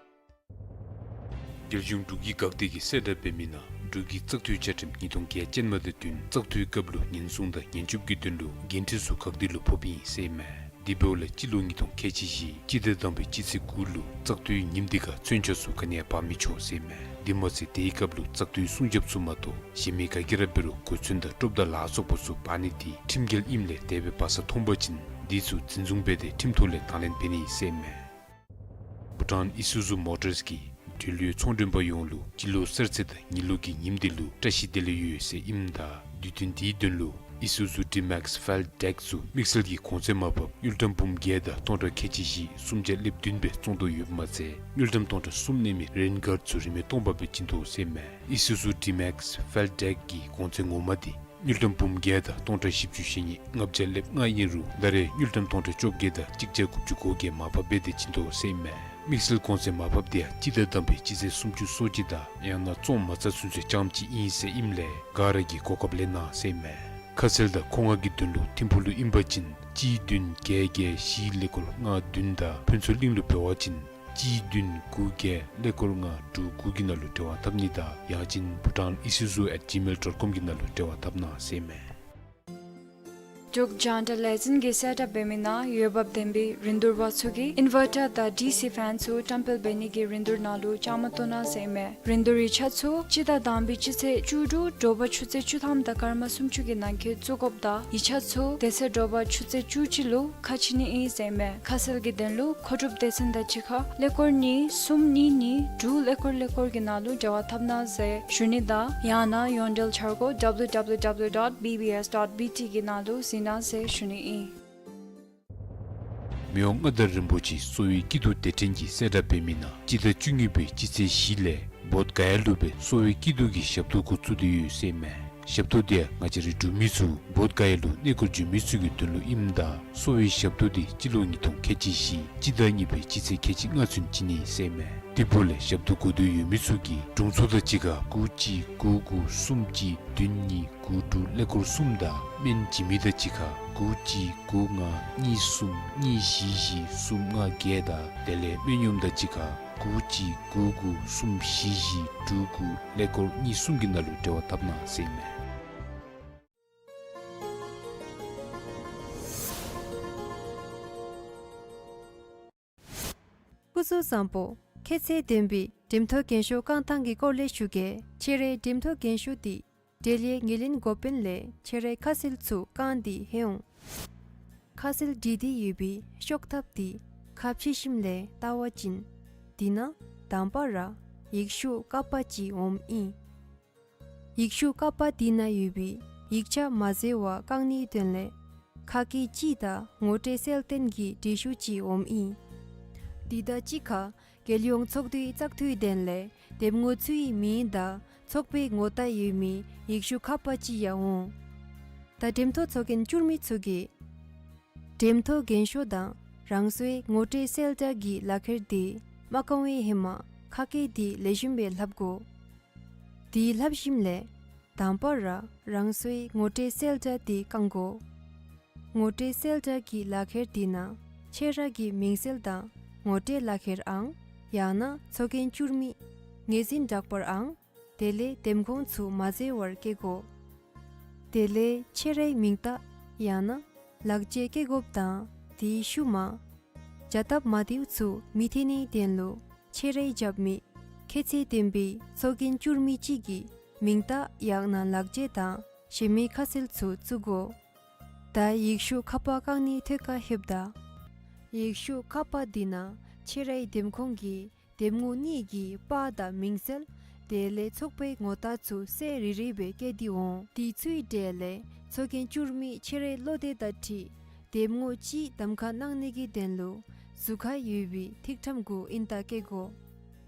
རྒྱལ་གཞུང་འབྲུག་གི་འགག་སྡེ་གིས་གསལ་བསྒྲགས་འབད་མི་ནང་འབྲུག་གི་བཙག་འཐུའི་བཅའ་ཁྲིམས་ཉིས་སྟོང་བརྒྱད་ཅན་མ་དང་བསྟུན་བཙག་འཐུའི་སྐབས་ལུ་ཉེན་སྲུང་དང་ཉེན་སྐྱོབ་ཀྱི་དོན་ལུ་འགན་འཁྲི་ཚུ་འགག་སྡེ་ལུ་ཕོགཔ་ཨིན་ཟེར་ཨིན་མས། དེ་འབདཝ་ལས་སྤྱི་ལོ་ཉིས་སྟོང་ཁལ་གཅིག་བཞི་སྤྱི་ཟླ་དང་པའི་སྤྱི་ཚེས་དགུ་ལུ་བཙག་འཐུའི་ཉིནམ་དེ་ཁར་མཚོན་ཆ་ཚུ་ག་ནི་ཡང་འབག་མི་ཆོག་ཟེར་ཨིན་མས། དེ་མ་ཚད་དེའི་སྐབས་ལུ་བཙག་འཐུའི་སྲུང་རྒྱབ་ཚུ་མ་གཏོགས་གཞན་མི་ག་གིས་ར་འབད་རུང་གོ་མཚོན་དང་ཀྲོབ་དང་ལ་སོགས་པ་ཚུ་འབག་ནི་དེ་ཁྲིམས་འགལ་ཨིནམ་ལས་དེ་སྦེ་འབག་ས་མཐོང་པ་ཅིན་དེ་ཚུ་འཛིན་བཟུང་འབད་དེ་ཁྲིམས་ཐོག་ལས་དང་ལེན་འབད་ནི་ཟེར་ཨིན་མས། བྷུ་ཊཱན་ཨི་སུ་ཛུ་མོ་ཊརསི་གིས་འབྲེལ་ཡོད་ཚོང་མགྲོན་པ་ཡོངས་ལུ་སྤྱི་ལོ་གསར་ཚེས་དང་ཉི་ལུག་གི་ཉིནམ་དེ་ལུ་བཀྲ་ཤིས་བདེ་ལེགས་ཡོད་ཟེར་ཨིནམ་ད་དུས་སྟོན་དེའི་དོན་ལུ་ཨི་སུ་ཛུ་ཌི་མེག་སི་ཕེལ་ཌེཀ་ཚུ་དམིགས་བསལ་གྱི་གོང་ཚད་མར་ཕབ་དངུལ་ཀྲམ་འབུམ་བརྒྱད་དང་སྟོང་ཕྲག་ཁལ་གཅིག་བཞི་སུམ་བརྒྱ་ལེབ་བདུན་སྦེ་བཙོང་དོ་ཡོདཔ་མ་ཚད་དངུལ་ཀྲམ་སྟོང་ཕྲག་གསུམ་གནས་མི་རེན་གཱརཌ་ཚུ་རིན་མེད་སྟོང་པ་སྦེ་བྱིན་དོ་ཟེར་ཨིན་མས། ཨི་སུ་ཛུ་ཌི་མེག་སི་ཕེལ་ཌེཀ་གི་གོང་ཚད་ངོ་མ་དེ་དངུལ་ཀྲམ་འབུམ་བརྒྱད་དང་སྟོང་ཕྲག་བཞི་བཅུ་ཞེ་གཉིས་ལྔ་བརྒྱ་ལེབ་ལྔ་ཨིན་རུང་ད་རེས་དངུལ་ཀྲམ་སྟོང་ཕྲག་བཅོ་བརྒྱད་དང་གཅིག་བརྒྱ་དགུ་བཅུ་གོ་བརྒྱད་མར་ཕབ་འབད་དེ་བྱིན་དོ་ཟེར་ཨིན་མས། དམིགས་བསལ་གོང་ཚད་མར་ཕབ་དེ་ཡང་སྤྱི་ཟླ་དང་པའི་སྤྱི་ཚེས་སུམ་ཅུ་སོ་གཅིག་དང་ཡང་ན་བཙོང་མ་ཚར་ཚུན་ཚོད་རྐྱངམ་གཅིག་ཨིན་ཟེར་ཨིནམ་ལས་ག་ར་གིས་གོ་སྐབས་ལེན་གནང་ཟེར་ཨིན་མས། ཁ་གསལ་དང་མཁོ་མངགས་ཀྱི་དོན་ལུ་ཐིམ་ཕུག་ལུ་ཨིན་པ་ཅིན་གཅིག་བདུན་བརྒྱད་བརྒྱད་བཞི་ཀླད་ཀོར་ལྔ་བདུན་དང་ཕུན་ཚོགས་གླིང་ལུ་འབད་བ་ཅིན་གཅིག་བདུན་དགུ་བརྒྱད་ཀླད་ཀོར་ལྔ་དྲུག་དགུ་གི་ནང་ལུ་འབྲེལ་བ་འཐབ་ནི་དང་ཡང་ཅིན་bhutanisuzu at gmail dot com གི་ནང་ལུ་འབྲེལ་བ་འཐབ་གནང་ཟེར་ཨིན་མས། འབྲུག་རྒྱང་བསྒྲགས་ལས་འཛིན་གྱིས་གསལ་བསྒྲགས་འབད་མི་ནང་འོས་འབབ་ལྡན་པའི་རིན་བསྡུར་པ་ཚུ་གིས་ཨིན་ཝར་ཊར་དང་ཌི་སི་ཕེན་ཚུ་བཀྲམ་སྤེལ་འབད་ནི་གི་རིན་བསྡུར་ནང་ལུ་བཅའ་མར་གཏོགས་གནང་ཟེར་ཨིན་མས། རིན་བསྡུར་ཡིག་ཆ་ཚུ་སྤྱི་ཟླ་དང་པའི་སྤྱི་ཚེས་བཅུ་དྲུག་དྲོ་པ་ཆུ་ཚོད་བཅུ་ཐམ་དང་སྐར་མ་སུམ་ཅུ་གི་ནང་འཁོད་བཙུགས་དགོཔ་དང་ཡིག་ཆ་ཚུ་དེ་ཚེ་དྲོ་པ་ཆུ་ཚོད་བཅུ་གཅིག་ལུ་ཁ་ཕྱེ་ནི་ཨིན་ཟེར་ཨིན་མས། ཁ་གསལ་གྱི་དོན་ལུ་མཁོ་སྒྲུབ་སྡེ་ཚན་དང་གཅིག་ཁར་ཀླད་ཀོར་གཉིས་གསུམ་གཉིས་གཉིས་དྲུག་ཀླད་ཀོར་ཀླད་ཀོར་གྱི་ནང་ལུ་འབྲེལ་བ་འཐབ་གནང་ཟེར་ཞུ་ནི་དང་ཡང་ན་ཡོངས་འབྲེལ་འཆར་སྒོ་www dot bbs dot bt གི་ནང་ལུ་གཟིགས་གནང་ཟེར་ཞུ་ནི་ཨིན། མི་དབང་མངའ་བདག་རིན་པོ་ཆེའི་གསོ་བའི་སྐྱིད་སྡུག་སྡེ་ཕྲན་གྱིས་གསལ་བསྒྲགས་འབད་མི་ནང་སྤྱི་ཟླ་བཅུ་གཉིས་པའི་སྤྱི་ཚེས་བཞི་ལས་བོདྷ་ག་ཡ་ལུ་སྦེ་གསོ་བའི་སྐྱིད་སྡུག་གི་ཞབས་ཏོག་འགོ་བཙུགས་ཏེ་ཡོད་ཟེར་ཨིན་མས། ཞབས་ཏོག་དེ་ཡང་ང་བཅས་རའི་འབྲུག་མི་ཚུ་བོདྷ་ག་ཡ་ལུ་གནས་སྐོར་འབྱོན་མི་ཚུ་གི་དོན་ལུ་ཨིནམ་ད་གསོ་བའི་ཞབས་ཏོག་དེ་སྤྱི་ལོ་ཉིས་སྟོང་ཁལ་གཅིག་བཞི་སྤྱི་ཟླ་གཉིས་པའི་སྤྱི་ཚེས་ཁལ་གཅིག་ལྔ་ཚུན་བྱིན་ནི་ཟེར་ཨིན་མས། དེ་འབདཝ་ལས་ཞབས་ཏོག་དགོ་འདོད་ཡོད་མི་ཚུ་གིས་དྲུང་འཚོ་དང་གཅིག་ཁར་དགུ་གཅིག་དགུ་དགུ་གསུམ་གཅིག་བདུན་གཉིས་དགུ་དྲུག་ཀླད་ཀོར་གསུམ་དང་སྨན་བྱིན་མི་དང་གཅིག་ཁར་དགུ་གཅིག་དགུ་ལྔ་གཉིས་གསུམ་གཉིས་བཞི་བཞི་གསུམ་ལྔ་བརྒྱད་དང་དེ་ལས་སྨན་གཡོགམ་དང་གཅིག་ཁར་དགུ་གཅིག་དགུ་དགུ་གསུམ་བཞི་བཞི་དྲུག་དགུ་ཀླད་ཀོར་གཉིས་གསུམ་གྱི་ནང་ལུ་འབྲེལ་བ་འཐབ་གནང་ཟེར་ཨིན་མས། སྐུ་གཟུགས་བཟང་པོ། ཁྱད་ཚད་ལྡན་པའི་འགྲེམས་ཐོག་རྒན་ཤོས་རྐང་ཐང་གི་སྐོར་ལས་ཞུ་གེ། ཁྱོད་རའི་འགྲེམས་ཐོག་རྒན་ཤོས་དེ་ འབྲེལ་ཡོད་ངོས་ལེན་འགོ་དཔོན་ལས་ཁྱོད་རའི་ཁ་གསལ་ཚུ་བཀང་སྟེ་ལྷོད་འོང་། ཁ་གསལ་བྲིས་ཏེ་ཡོད་པའི་ཤོག་ཐབས་དེ་ཁ་ཕྱེ་ཞིནམ་ལས་བལྟ་བ་ཅིན་དེ་ནང་དང་པ་ར་ཡིག་ཤོག་ཀ་པ་ཅིག་འོངམ་ཨིན། ཡིག་ཤོག་ཀ་པ་དེ་ནང་ཡོད་པའི་ཡིག་ཆ་མ་འཛོལ་བར་བཀང་ནིའི་དོན་ལས་ཁ་སྐད་གཅིག་དང་ངོ་སྤྲོད་གསལ་སྟོན་གྱི་འབྲི་ཤོག་ཅིག་འོངམ་ཨིན། དེ་དང་གཅིག་ཁར་རྒྱལ་ཡོངས་ཚོགས་འདུའི་བཙག་འཐུའི་དོན་ལས་འདེམས་ངོ་ཚུའི་མིང་དང་ཚོགས་པའི་ངོ་རྟགས་ཡོད་མི་ཡིག་ཤོག་ཁ་པ་ཅིག་ཡང་འོང་། ད་འགྲེམས་ཐོག་ཚོགས་རྒྱན་བསྐྱུར་མི་ཚུ་གིས་འགྲེམས་ཐོག་རྒྱན་ཤོག་དང་རང་སོའི་ངོ་སྤྲོད་གསལ་བསྒྲགས་ཀྱི་ལག་ཁྱེར་དེ་མ་བཀང་བའི་ཧེ་མ་ཁ་སྐད་དེ་ལེགས་ཤོམ་སྦེ་ལྷབ་དགོ། དེ་ལྷབ་ཞིནམ་ལས་དང་པ་ར་རང་སོའི་ངོ་སྤྲོད་གསལ་བསྒྲགས་དེ་བཀང་དགོ། ངོ་སྤྲོད་གསལ་བསྒྲགས་ཀྱི་ལག་ཁྱེར་དེ་ནང་ཁྱོད་ར་གི་མིང་གསལ་དང་ངོ་སྤྲོད་ལག་ཁྱེར་ཨང་ཡང་ན་ཚོགས་རྒྱན་བསྐྱུར་མི་ངོས་འཛིན་འདྲ་པར་ཨང་དེ་ལས་འདེམས་ཁོངས་ཚུ་མ་འཛོལ་བར་བཀོད་དགོ། དེ་ལས་ཁྱོད་རའི་མིང་རྟགས་ཡང་ན་ལག་འཁྱེར་བཀོད་དགོཔ་དང་དེའི་ཤུལ་མ་བྱ་སྟབས་མ་བདེཝ་ཚུ་མི་ཐོན་ནིའི་དོན་ལུ་ཁྱོད་རའི་རྒྱབ་མི་ཁྱད་ཚད་ལྡན་པའི་ཚོགས་རྒྱན་བསྐྱུར་མི་གཅིག་གི་མིང་རྟགས་ཡང་ན་ལག་འཁྱེར་དང་གཞན་མི་ཁ་གསལ་ཚུ་བཙུགས་དགོ། ད་ཡིག་ཤོག་ཁ་པ་བཀང་ནིའི་ཐོག་ཁར་ལྷོདཔ་ད་ཡིག་ཤོག་ཁ་པ་དེ་ནང་ཁྱོད་རའི་འདེམས་ཁོངས་ཀྱི་འདེམས་ངོ་གཉིས་ཀྱི་པར་དང་མིང་གསལ་དེ་ལས་ཚོགས་པའི་ངོ་རྟགས་ཚུ་གསལ་རི་རི་སྦེ་བཀོད་དེ་འོང་། དེ་ཚུའི་གྲས་ལས་ཚོགས་རྒྱན་བསྐྱུར་མི་ཁྱོད་རའི་བློ་འདོད་དང་འཁྲིལ་འདེམས་ངོ་གཅིག་གདམ་ཁ་གནང་ནི་གི་དོན་ལུ་ཟུར་ཁར་ཡོད་པའི་ཐིག་ཕྲེང་གུ་ཨིན་རྟགས་བཀོད་དགོ།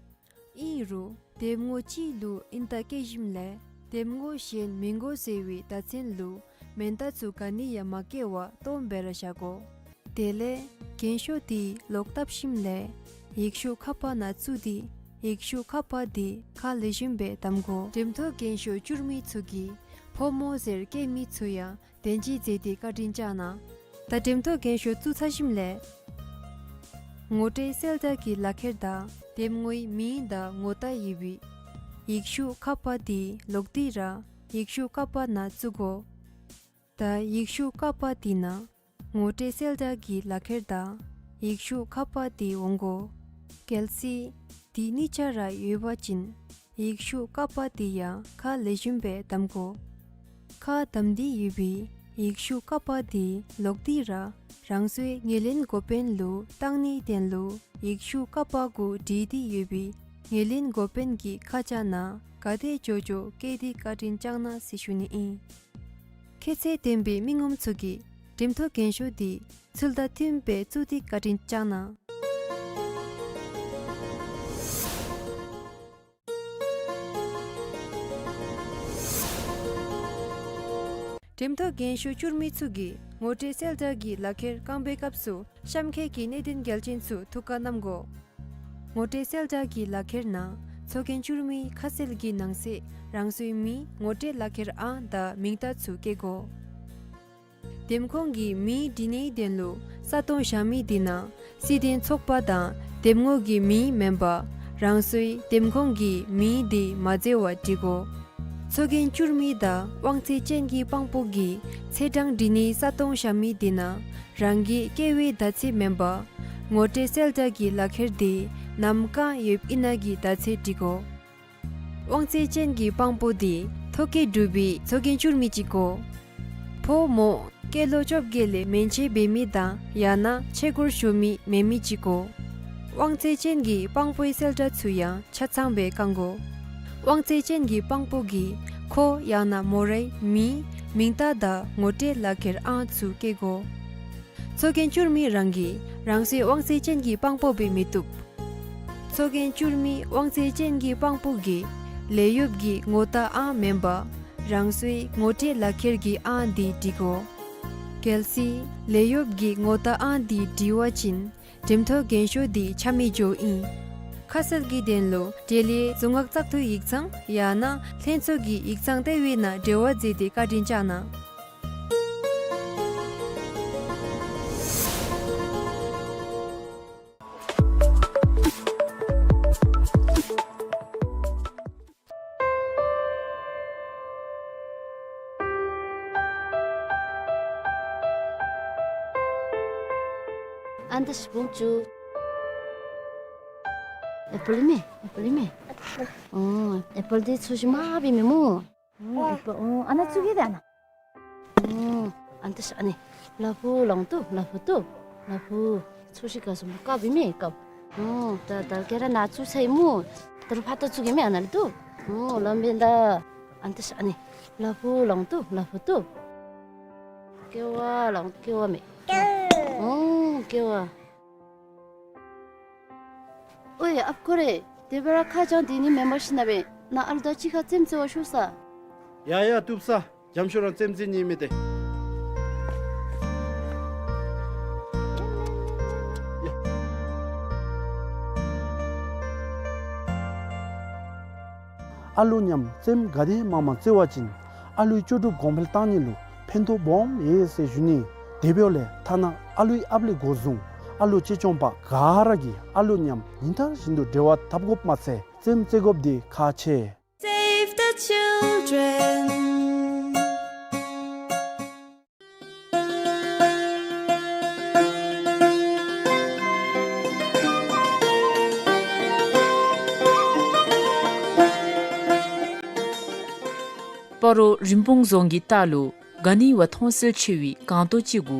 ཨིན་རུང་འདེམས་ངོ་གཅིག་ལུ་ཨིན་རྟགས་བཀོད་ཞིནམ་ལས་འདེམས་ངོ་གཞན་མི་དགོ་ཟེར་བའི་བརྡ་མཚོན་ལུ་མེན་རྟགས་ཚུ་ག་ནི་ཡང་མ་བཀོད་པར་སྟོངམ་སྦེ་ར་བཞག་དགོ། དེ་ལས་རྒྱན་ཤོག་དེ་ལོག་བཏབ་ཞིནམ་ལས་ཡིག་ཤོག་ཁ་པ་ནང་བཙུགས་ཏེ་ཡིག་ཤོག་ཁ་པ་དེ་ཁ་ལེགས་ཤོམ་སྦེ་བསྡམ་དགོ། འགྲེམས་ཐོག་རྒྱན་ཤོག་བསྐྱུར་མི་ཚུ་གིས་ཕོ་མོ་ཟེར་བཀོད་མི་ཚུ་ཡང་དོན་གཅིག་མཛད་དེ་བཀའ་དྲིན་བསྐྱང་གནང་། ད་འགྲེམས་ཐོག་རྒྱན་ཤོག་བཙུགས་ཚར་ཞིནམ་ལས་ངོ་སྤྲོད་གསལ་བསྒྲགས་ཀྱི་ལག་ཁྱེར་དང་འདེམས་ངོའི་མིང་དང་ངོ་རྟགས་ཡོད་པའི་ཡིག་ཤོག་ཁ་པ་དེ་ལོག་སྟེ་ར་ཡིག་ཤོག་ཁ་པ་ནང་བཙུགས་དགོ། ད་ཡིག་ཤོག་ཁ་པ་དེ་ནང་ངོ་སྤྲོད་གསལ་བསྒྲགས་ཀྱི་ལག་ཁྱེར་དང་ཡིག་ཤོག་ཁ་པ་དེ་འོང་དགོ། གལ་སྲིད་དེ་གཉིས་ཆ་ར་ཡོད་པ་ཅིན་ཡིག་ཤོག་ཁ་པ་དེ་ཡང་ཁ་ལེགས་ཤོམ་སྦེ་བསྡམ་དགོ། ཁ་བསྡམས་ཏེ་ཡོད་པའི་ཡིག་ཤོག་ཁ་པ་དེ་ལོག་སྟེ་ར་རང་སོའི་ངོས་ལེན་འགོ་དཔོན་ལུ་བཏང་ནིའི་དོན་ལུ་ཡིག་ཤོག་ཁ་པ་གུ་བྲིས་ཏེ་ཡོད་པའི་ངོས་ལེན་འགོ་དཔོན་གྱི་ཁ་བྱང་ནང་ག་དེ་འགྱོ་འགྱོ་བཀོད་དེ་བཀའ་དྲིན་བསྐྱང་གནང་ཟེར་ཞུ་ནི་ཨིན། ཁྱད་ཚད་ལྡན་པའི་མི་ངོམ་ཚུ་གིས་འགྲེམས་ཐོག་རྒྱན་ཤོག་དེ་ཚུལ་དང་མཐུནམ་སྦེ་བཙུགས་ཏེ་བཀའ་དྲིན་བསྐྱང་གནང་། འགྲེམས་ཐོག་རྒྱན་ཤོག་བསྐྱུར་མི་ཚུ་གིས་ངོ་སྤྲོད་གསལ་བསྒྲགས་ཀྱི་ལག་ཁྱེར་བཀང་བའི་སྐབས་སུ་གཤམ་འཁོད་ཀྱི་གནད་དོན་གལ་ཆེན་ཚུ་ཐུགས་ཁར་བསྣམ་དགོ། ངོ་སྤྲོད་གསལ་བསྒྲགས་ཀྱི་ལག་ཁྱེར་ནང་ཚོགས་རྒྱན་བསྐྱུར་མིའི་ཁ་གསལ་གྱི་ནང་གསེས་རང་སོའི་མིང་ངོ་སྤྲོད་ལག་ཁྱེར་ཨང་དང་མིང་རྟགས་ཚུ་བཀོད་དགོ། འདེམས་ཁོངས་ཀྱི་མིང་འབྲི་ནིའི་དོན་ལུ་ས་སྟོང་བཞག་མི་དེ་ནང་སྲིད་དོན་ཚོགས་པ་དང་འདེམས་ངོ་གི་མིང་མེན་པར་རང་སོའི་འདེམས་ཁོངས་ཀྱི་མིང་དེ་མ་འཛོལ་བར་འབྲི་དགོ། ཚོགས་རྒྱན་བསྐྱུར་མི་དང་དབང་ཚད་ཅན་གྱི་དཔང་པོ་གིས་ཚེས་གྲངས་འབྲི་ནིའི་ས་སྟོང་བཞག་མི་དེ་ནང་རང་གི་བཀོད་པའི་བརྡ་ཚད་མེན་པར་ངོ་སྤྲོད་གསལ་བསྒྲགས་ཀྱི་ལག་ཁྱེར་དེ་ནམ་བཀང་ཡོདཔ་ཨིན་ན་གི་བརྡ་ཚད་འབྲི་དགོ། དབང་ཚད་ཅན་གྱི་དཔང་པོ་དེ་ཐོ་བཀོད་གྲུབ་པའི་ཚོགས་རྒྱན་བསྐྱུར་མི་ཅིག་དགོ། ཕོ་མོ་སྐྱེས་ལོ་བཅོ་བརྒྱད་ལས་མན་ཆད་འབད་མི་དང་ཡང་ན་ཆས་གོས་ཞུ་མི་མེད་མི་ཅིག་དགོ། དབང་ཚད་ཅན་གྱི་དཔང་པོའི་གསལ་བསྒྲགས་ཚུ་ཡང་ཆ་ཚང་སྦེ་བཀང་དགོ། དབང་ཚད་ཅན་གྱི་དཔང་པོ་གིས་ཁོ་ཡང་ན་མོ་རའི་མིང་མིང་རྟགས་དང་ངོ་སྤྲོད་ལག་ཁྱེར་ཨང་ཚུ་བཀོད་དགོ། ཚོགས་རྒྱན་བསྐྱུར་མི་རང་གིས་རང་སོའི་དབང་ཚད་ཅན་གྱི་དཔང་པོ་སྦེ་མི་བཏུབ། ཚོགས་རྒྱན་བསྐྱུར་མི་དབང་ཚད་ཅན་གྱི་དཔང་པོ་གིས་ལས་གཡོགཔ་གི་ངོ་རྟགས་ཨང་མེན་པར་རང་སོའི་ངོ་སྤྲོད་ལག་ཁྱེར་གྱི་ཨང་དེ་འབྲི་དགོ། གལ་སྲིད་ལས་གཡོགཔ་གི་ངོ་རྟགས་ཨང་དེ་འབྲི་བ་ཅིན་འགྲེམས་ཐོག་རྒྱན་ཤོག་དེ་ཆ་མེད་འགྱོཝ་ཨིན། ཁ་གསལ་གྱི་དོན་ལུ་འབྲེལ་ཡོད་རྫོང་ཁག་བཙག་འཐུའི་ཡིག་ཚང་ཡང་ན་ལྷན་ཚོགས་ཀྱི་ཡིག་ཚང་ལྟེ་བའི་ནང་འབྲེལ་བ་མཛད་དེ་བཀའ་དྲིན་བསྐྱང་གནང་། ཨ་ད་ཤི་བོང་ཅུ། ཨེ་པཱལ་མེན། ཨེ་པཱལ་མེན། ཨོ་ཨེ་པཱལ་དེ་ཚོས་ཤིག་མ་འབད་མི་སྨོ། ཨོ་ཨ་ནཱ་བཙུགས་གེ་ད་ཨ་ནཱ། ཨོ་ཨ་ནི་ད་ཨ་ནི་ལ་ཕུག་ལོང་ཏོ་ལ་ཕུག་ཏོ་ལ་ཕུག་ཚོས་ཤིག་ག་སོང་བཀབ་ཨིན་མས་བཀབ། ཨོ་ད་ད་ག་ར་ནཱ་བཙུགས་ཚར་ཡི་སྨོ། ད་རུང་ཕར་ད་བཙུགས་གེ་མས་ཨ་ནཱ་ལུ་ཏོ། ཨོ་ལམ་འབདན་ད་ཨ་ནི་ད་ཨ་ནི་ལ་ཕུག་ལོང་ཏོ་ལ་ཕུག་ཏོ། ཀེ་བ་ལོང་ཀེ་བ་མས། ཨོ་ཀེ་བ། ཨོའི་ཨཔ་ཁོ་རེ། དེ་སྦེ་ར་ཁ་བྱང་དེ་ནི་མེན་པར་ཞིན་ན་སྦེ་ནཱ་ཨ་ལུ་དང་གཅིག་ཁར་རྩེདམོ་རྩེ་བར་ཤོག་ས། ཡ་ཡ་བཏུབ་ས། འཇམ་ཤོས་རང་རྩེདམོ་རྩེ་ནི་མེད་དེ། ཡ། ཨ་ལུ་མཉམ་རྩེདམོ་ག་དེ་མང་མང་རྩེ་བ་ཅིན་ཨ་ལུའི་ལྕོགས་གྲུབ་གོང་འཕེལ་གཏང་ནི་ལུ་ཕན་ཐོགས་སྦོམ་ཡོད་ཟེར་ཞུ་ནི། དེ་འབདཝ་ལས་ཐ་ན་ཨ་ལུའི་ཨཔ་ལས་འགོ་བཟུང་ཨ་ལུ་གཅེས་སྐྱོང་པ་ག་ར་གིས་ཨ་ལུ་མཉམ་ཉིན་ལྟར་བཞིན་དུ་འབྲེལ་བ་འཐབ་དགོཔ་མ་ཚད་རྩེདམོ་རྩེ་དགོཔ་འདི་ཁག་ཆེ། Save the children. སྤ་རོ་རིན་སྤུངས་རྫོང་གི་ལྟག་ལུ་ག་ནི་བ་མཐོང་གསལ་ཆེ་བའི་སྒང་ཏོག་ཅིག་གུ་